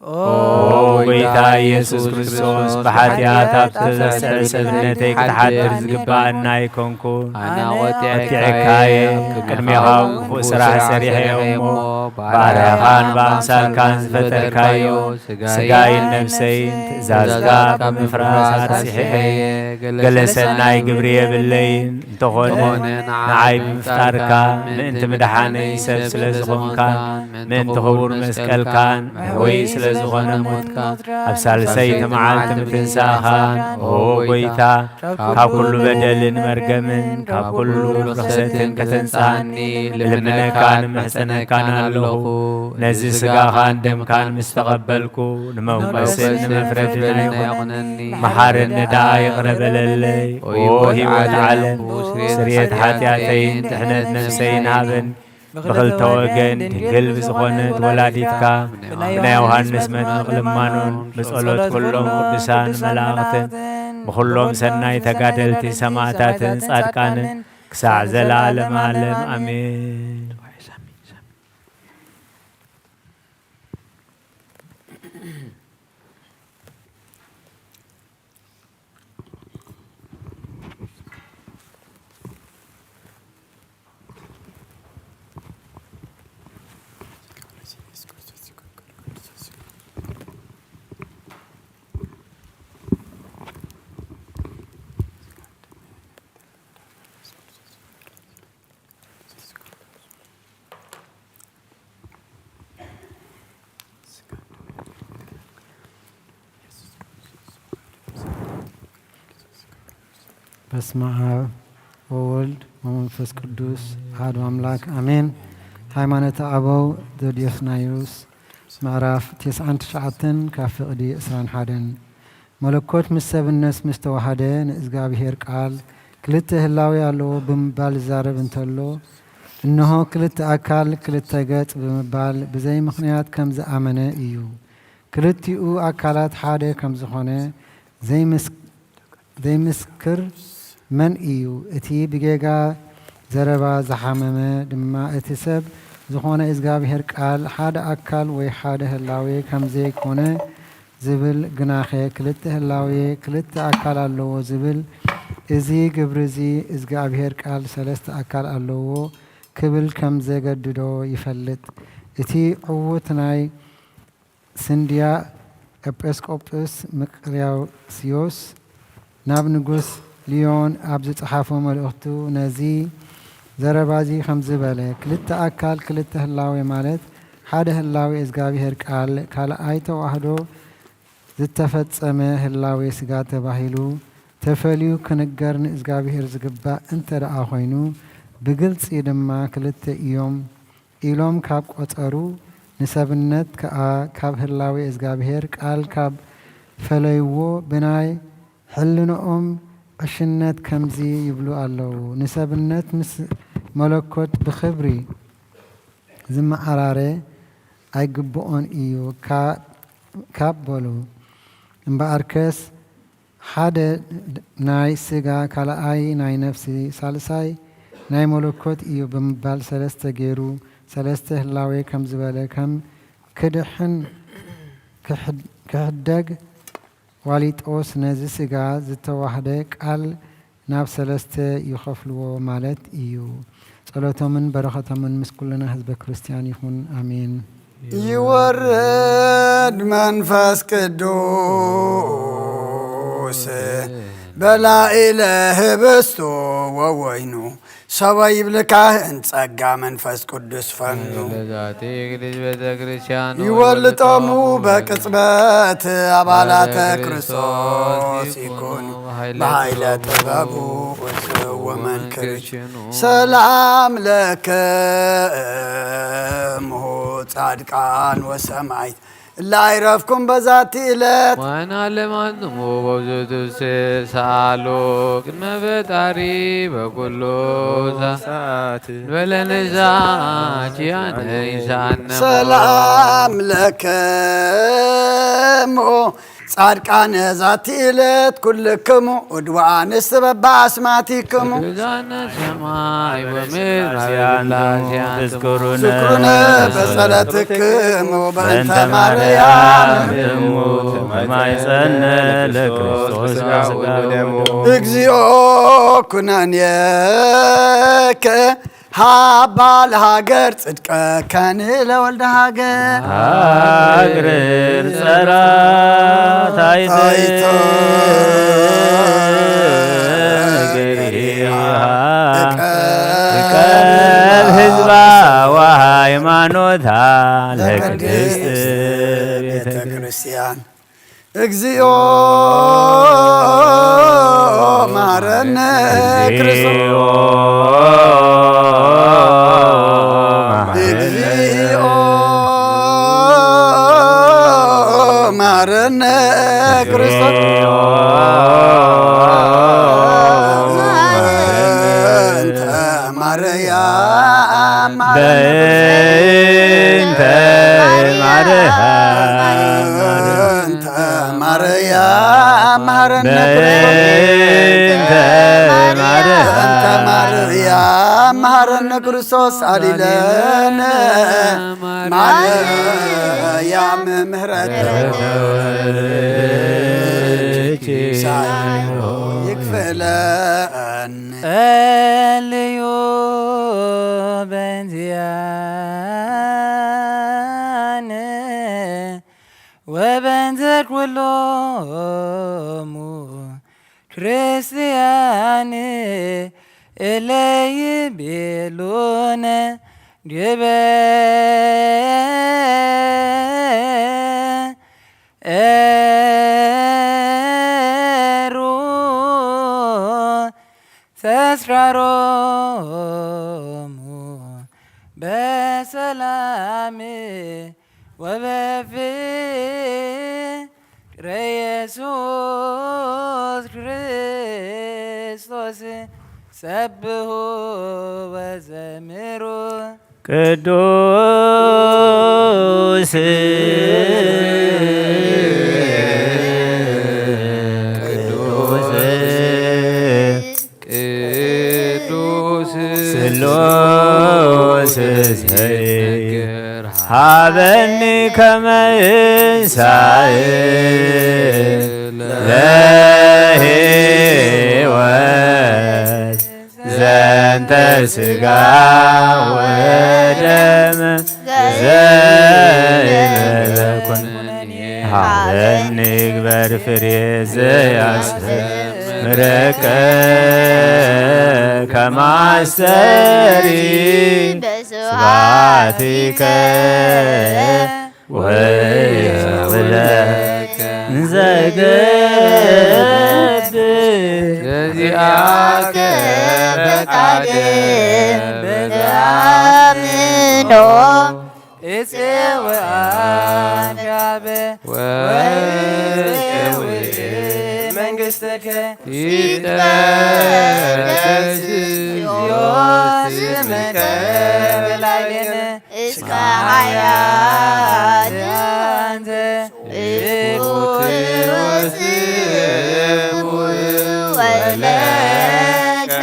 ኦ ጐይታ ኢየሱስ ክርስቶስ፣ ብሓጢኣት ኣብ ዝተበስዐ ሰብነተይ ክትሓድር ዝግብኣኒ ኣይኮንኩን። ኣነ ቐጢዐካየ፣ ቅድሜኻ እውን ክፉእ ስራሕ ሰሪሐ እየ እሞ፣ ባርያኻን ብኣምሳልካን ዝፈጠርካዮ ስጋይን ነፍሰይን ትእዛዝካ ብምፍራስ ኣርሲሐ እየ። ገለ ሰናይ ግብሪ የብለይን። እንተኾነ፣ ንዓይ ብምፍጣርካ፣ ምእንቲ ምድሓነይ ሰብ ስለ ዝኾንካን፣ ምእንቲ ኽቡር መስቀልካን፣ መሕወዪ ስለ ዝኾነ ሞትካ፣ ኣብ ሳልሰይቲ መዓልቲ ምትንሳእኻን፣ ኦ ጐይታ፣ ካብ ኩሉ በደልን መርገምን፣ ካብ ኩሉ ርኽሰትን ከተንጽኣኒ፣ እልምነካን እምሕጸነካን ኣለኹ። ነዚ ስጋኻን ደምካን ምስ ተቐበልኩ፣ ንመወቀስን ንመፍረድን ኣይኹነኒ። መሓረኒ ደኣ ይቕረ በለለይ። ኦ ህይወት ዓለም፣ ስርየት ሓጢኣተይን ድሕነት ነፍሰይን ሃበኒ። ብኽልተ ወገን ድንግል ብዝኾነት ወላዲትካ፣ ብናይ ዮሃንስ መጥምቕ ልማኖን፣ ብጸሎት ኩሎም ቅዱሳን መላእኽትን፣ ብኹሎም ሰናይ ተጋደልቲ ሰማዕታትን ጻድቃንን፣ ክሳዕ ዘለዓለም ዓለም ኣሜን። በስመ አብ ወወልድ ወመንፈስ ቅዱስ አሐዱ አምላክ አሜን። ሃይማኖተ አበው ዘዲዮስናዮስ ምዕራፍ ተስዓን ትሽዓተን ካብ ፍቕዲ ዕስራን ሓደን። መለኮት ምስ ሰብነት ምስ ተዋሃደ ንእግዚኣብሔር ቃል ክልተ ህላዌ ኣለዎ ብምባል ዝዛረብ እንተሎ፣ እነሆ ክልተ ኣካል ክልተ ገጽ ብምባል ብዘይ ምኽንያት ከም ዝኣመነ እዩ። ክልቲኡ ኣካላት ሓደ ከም ዝኾነ ዘይምስ-፣ ዘይምስክር መን እዩ? እቲ ብጌጋ ዘረባ ዝሓመመ ድማ እቲ ሰብ ዝኾነ እግዚኣብሔር ቃል ሓደ ኣካል ወይ ሓደ ህላዌ ከም ዘይኮነ ዝብል ግናኸ ክልተ ህላዌ ክልተ ኣካል ኣለዎ ዝብል፣ እዚ ግብሪ እዚ እግዚኣብሔር ቃል ሰለስተ ኣካል ኣለዎ ክብል ከም ዘገድዶ ይፈልጥ። እቲ ዕዉት ናይ ስንድያ ኤጲስቆጶስ መቅርዮስዮስ ናብ ንጉስ ልዮን ኣብ ዝጸሓፎ መልእኽቱ ነዚ ዘረባ እዚ ከምዚ በለ፣ ክልተ ኣካል ክልተ ህላዌ ማለት ሓደ ህላዌ እግዚኣብሔር ቃል ካልኣይ ተዋህዶ ዝተፈጸመ ህላዌ ስጋ ተባሂሉ ተፈልዩ ክንገር ንእግዚኣብሔር ዝግባእ እንተ ደኣ ኾይኑ፣ ብግልጺ ድማ ክልተ እዮም ኢሎም ካብ ቆጸሩ፣ ንሰብነት ከኣ ካብ ህላዌ እግዚኣብሔር ቃል ካብ ፈለይዎ፣ ብናይ ሕልንኦም ዕሽነት ከምዚ ይብሉ ኣለዉ፣ ንሰብነት ምስ መለኮት ብኽብሪ ዝመዓራረ ኣይግብኦን እዩ ካ-፣ ካብ በሉ። እምበኣርከስ ሓደ ናይ ስጋ፣ ካልኣይ ናይ ነፍሲ፣ ሳልሳይ ናይ መለኮት እዩ ብምባል ሰለስተ ገይሩ፣ ሰለስተ ህላዌ ከም ዝበለ ከም ክድሕን ክሕድ-፣ ክሕደግ ዋሊጦስ ነዚ ስጋ ዝተዋህደ ቃል ናብ ሰለስተ ይኸፍልዎ ማለት እዩ። ጸሎቶምን በረኸቶምን ምስ ኩልና ህዝበ ክርስቲያን ይኹን። ኣሜን። ይወርድ መንፈስ ቅዱስ በላዕለ ህብስቱ ወወይኑ፣ ሰበ ይብልካ ህን ጸጋ መንፈስ ቅዱስ ፈኑ። ለዛቲ ቅድስት ቤተ ክርስቲያን ይወልጦሙ በቅጽበት አባላተ ክርስቶስ ይኩኑ በኃይለ ጥበቡ ወመንክርሽኑ። ሰላም ለክሙ ጻድቃን ወሰማዕት እለ አይረፍኩም በዛቲ ዕለት። ወናለማንትሙ በውዘቱ ሰአሉ ቅድመ ፈጣሪ በኩሉ ሰዓት። በለነዛች ያነይሳነ ሰላም ለክሙ ጻድቃነ ዛቲ ዕለት ኩልክሙ እድዋ አንስት በባ አስማቲክሙ። ቅዱሳነ ሰማይ ወምድር አበ ቅዳሴ አንትሙ። ዝክሩነ ዝክሩነ በጸሎትክሙ በእንተ ማርያም። ትሙ ማይጸነ ለክርስቶስ ስጋው ወደሙ። እግዚኦ ኩነኔከ ሀባ ለሀገር ጽድቀከኒ ለወልደ ሀገር። ሀገር ጸራ ታይተ ታይተ ገሪሃ እቀብ እቀብ ህዝባ ወሃይማኖታ ለቅድስት ቤተ ቤተ ክርስቲያን። እግዚኦ መሐረነ ክርስቶስ። እግዚኦ መሐረነ ክርስቶስ። በእንተ ማርያም በእንተ ማርያም በእንተ ማርያም መሐረነ በእንተ ማርያም በእንተ ማርያም መሐረነ ክርስቶስ አሊለነ ማርያም ምህረት ይክፈለን። ጸልዩ በእንቲአነ ወበእንተ ኩሎሙ ክርስቲያን እለ ይቤሉነ ግበ ኤሩ ተስካሮሙ በሰላም ወበፍቅረ ኢየሱስ ክርስቶስ። ሰብሑ ወዘምሩ ቅዱስ ቅዱስ ቅዱስ ስሉስ ዘይነገር ሃበኒ ከመ እንሳእ ለሕይወት ዘንተ ስጋ ወደም ዘይበለኩን ሃበኒ ግበር ፍሬ ዘያስተምረከ ከማስተሪ ስብሐቲከ ወይብለከ እንዘገብር ዘዚአከ ፈቃድ በተአምኖ እጽውአከ ወእጽውእ መንግሥትከ ይትቀደስ እግዚኦ ስምከ በላዕሌነ እስመ ኃያል አንተ ትኩት ወስቡሕ ወለከ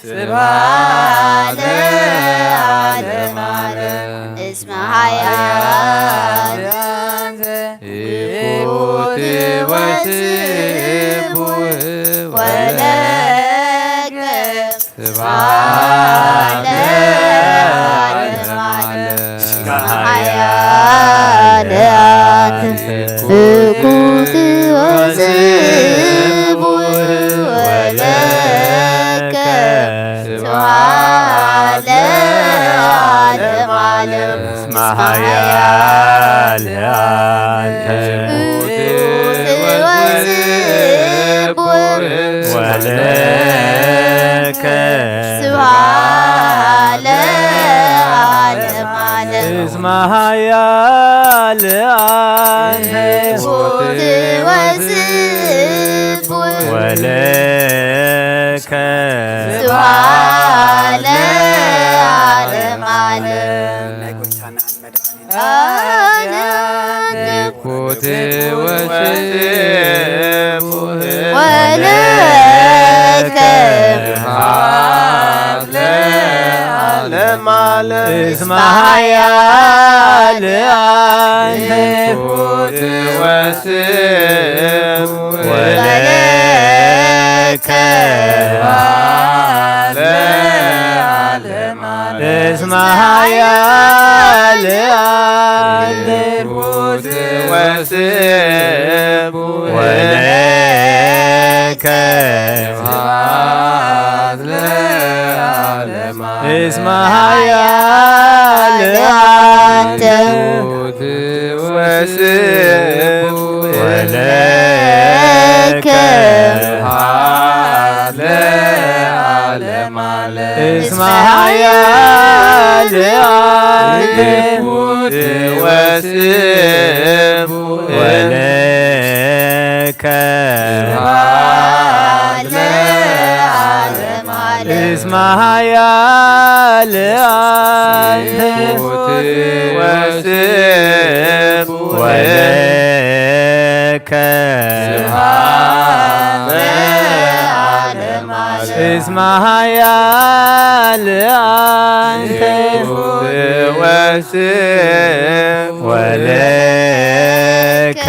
ስብሐት ለዓለመ ዓለም እስመ ኃያል አንተ ትኩት ወስቡሕ ወለከ ስብሐት ለዓለመ ዓለም። እስመ ኃያል አንተ ትኩት ወስቡሕ ወለከ ስብሐት ለዓለመ ዓለም። እስመ ኃያል አንተ ትኩት ወስቡሕ ወለከ ስብሐት ለዓለመ ዓለም። እስመ ኃያል አንተ ትኩት ወስቡሕ ወለከ ስብሐት ለዓለመ ዓለም። ናይ ጎይታና መድኃኒት ትኩት ወስቡሕ ወለከ ስብሐት ለዓለመ ዓለም። እስመ ኃያል አንተ ትኩት ወስቡሕ ወለከ ስብሐት ለዓለመ ዓለም። እስመ ኃያል አንተ ትኩት ወስቡሕ ወለከ ስብሐት ለዓለመ ዓለም። እስመ ኃያል አንተ ትኩት ወስቡሕ ወለከ ስብሐት ለዓለመ ዓለም። እስመ ኃያል አንተ ትኩት ወስቡሕ ወለከ ስብሐት ለዓለመ ዓለም። እስመ ኃያል አንተ ትኩት ወስቡሕ ወለከ ስብሐት ለዓለመ ዓለም። እስመ ኃያል አንተ ትኩት ወስቡሕ ወለከ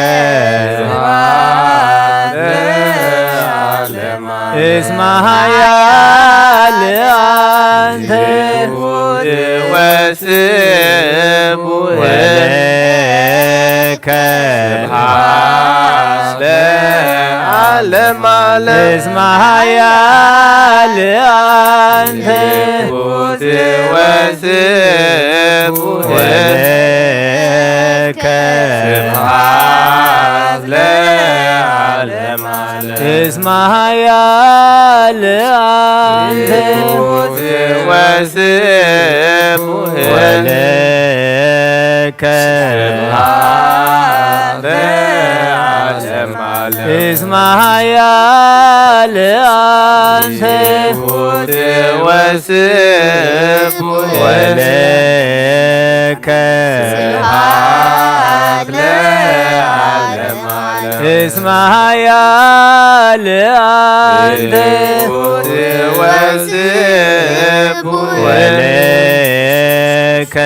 ስብሐት ለዓለመ ዓለም። እስመ ኃያል አንተ ትኩት ወስቡሕ ወለከ ስብሐት ለዓለመ ዓለም። እስመ ኃያል አንተ ትኩት ወስቡሕ ወለከ ስብሐት ለዓለመ ዓለም። እስመ ኃያል አንተ ትኩት ወስቡሕ ወለከ ስብሐት ዓለም ዓለም። እስመ ኃያል አንተ ትሑት ወስቡሕ ወለከ ስብሐት ለዓለም ዓለም። እስመ ኃያል አንተ ትሑት ወስቡሕ ወለከ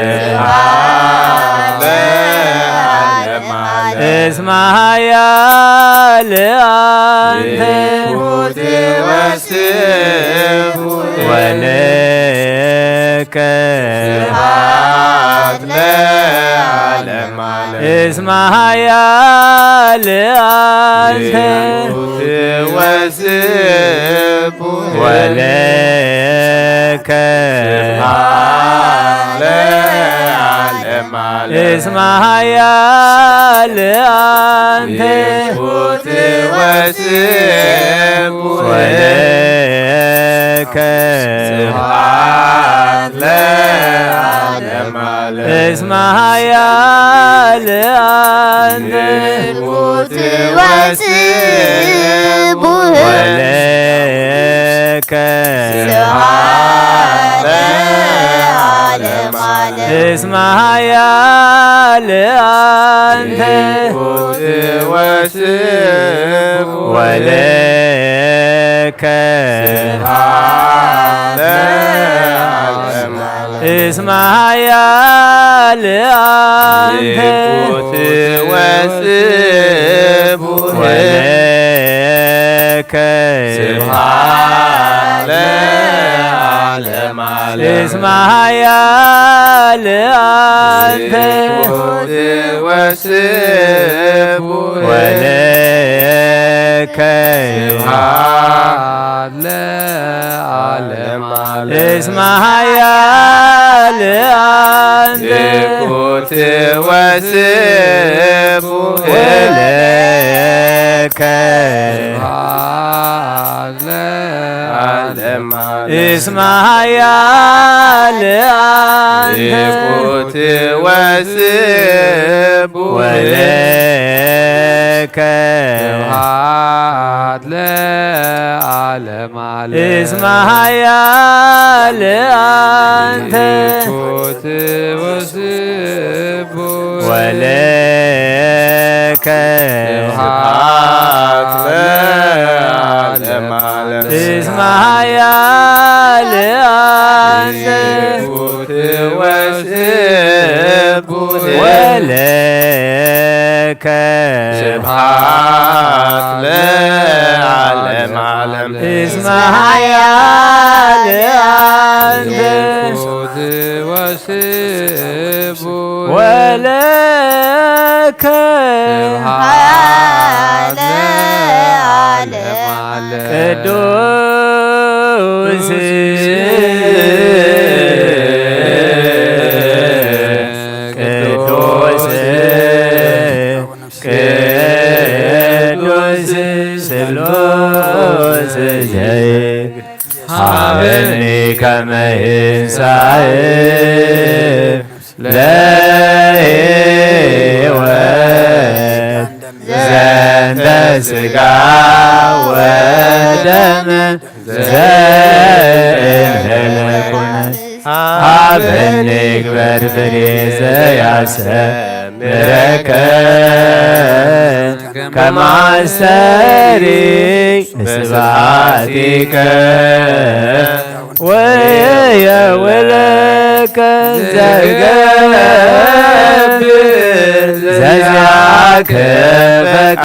ስብሐት ለዓለም ዓለም። እስመ ኃያል አንተ ትሑት ወስቡሕ ወለከ ስብሐት ለዓለም ዓለም። እስመ ኃያል አንተ ትሑት ወስቡሕ ወለከ ስብሐት ለዓለም ዓለም። እስመ ኃያል አንተ ትሑት ወስቡሕ ወለከ ስብሐት ለዓለም ዓለም። እስመ ኃያል አንተ ትሑት ወስቡሕ ወለከ ስብሐት ለዓለም ዓለም። እስመ ኃያል አንተ ትሑት ወስቡሕ ወለከ ስብሐት ለዓለም ዓለም። እስመ ኃያል አንተ ትሑት ወስቡሕ ወለከ ስብሐት ለዓለም ዓለም። እስመ ኃያል አንተ ትሑት ወስቡሕ ወለከ ስብሐት ለዓለም ዓለም። እስመ ኃያል አንተ ትሑት ወስቡሕ ወለከ ስብሐት ለዓለም ዓለም። እስመ ኃያል አንተ ትሑት ወስቡሕ ወለከ ስብሐት ለዓለም ዓለም። እስመ ኃያል አንተ ትሑት ወስቡሕ ወለከ ስብሐት ለዓለም ዓለም። እስመ ኃያል አንተ ትሑት ወስቡሕ ወለከ ስብሐት ለዓለም ዓለም። እስመ ኃያል አንተ ትሑት ወስቡሕ ወለከ ስብሐት ለዓለም ዓለም። ቅዱስ ቅዱስ ቅዱስ ስሉስ ዘይት ሀበኒ ከመ ይንሳእ ለሕይወት ዘንተ ሥጋ ወደም ዘእንበለ ኩነት ሀበኒ ግበር ፍሬ ዘያሰምረከ ከመ አስተሪ ስብሐቲከ ወየውለከ ዘገብር ዘዚአከ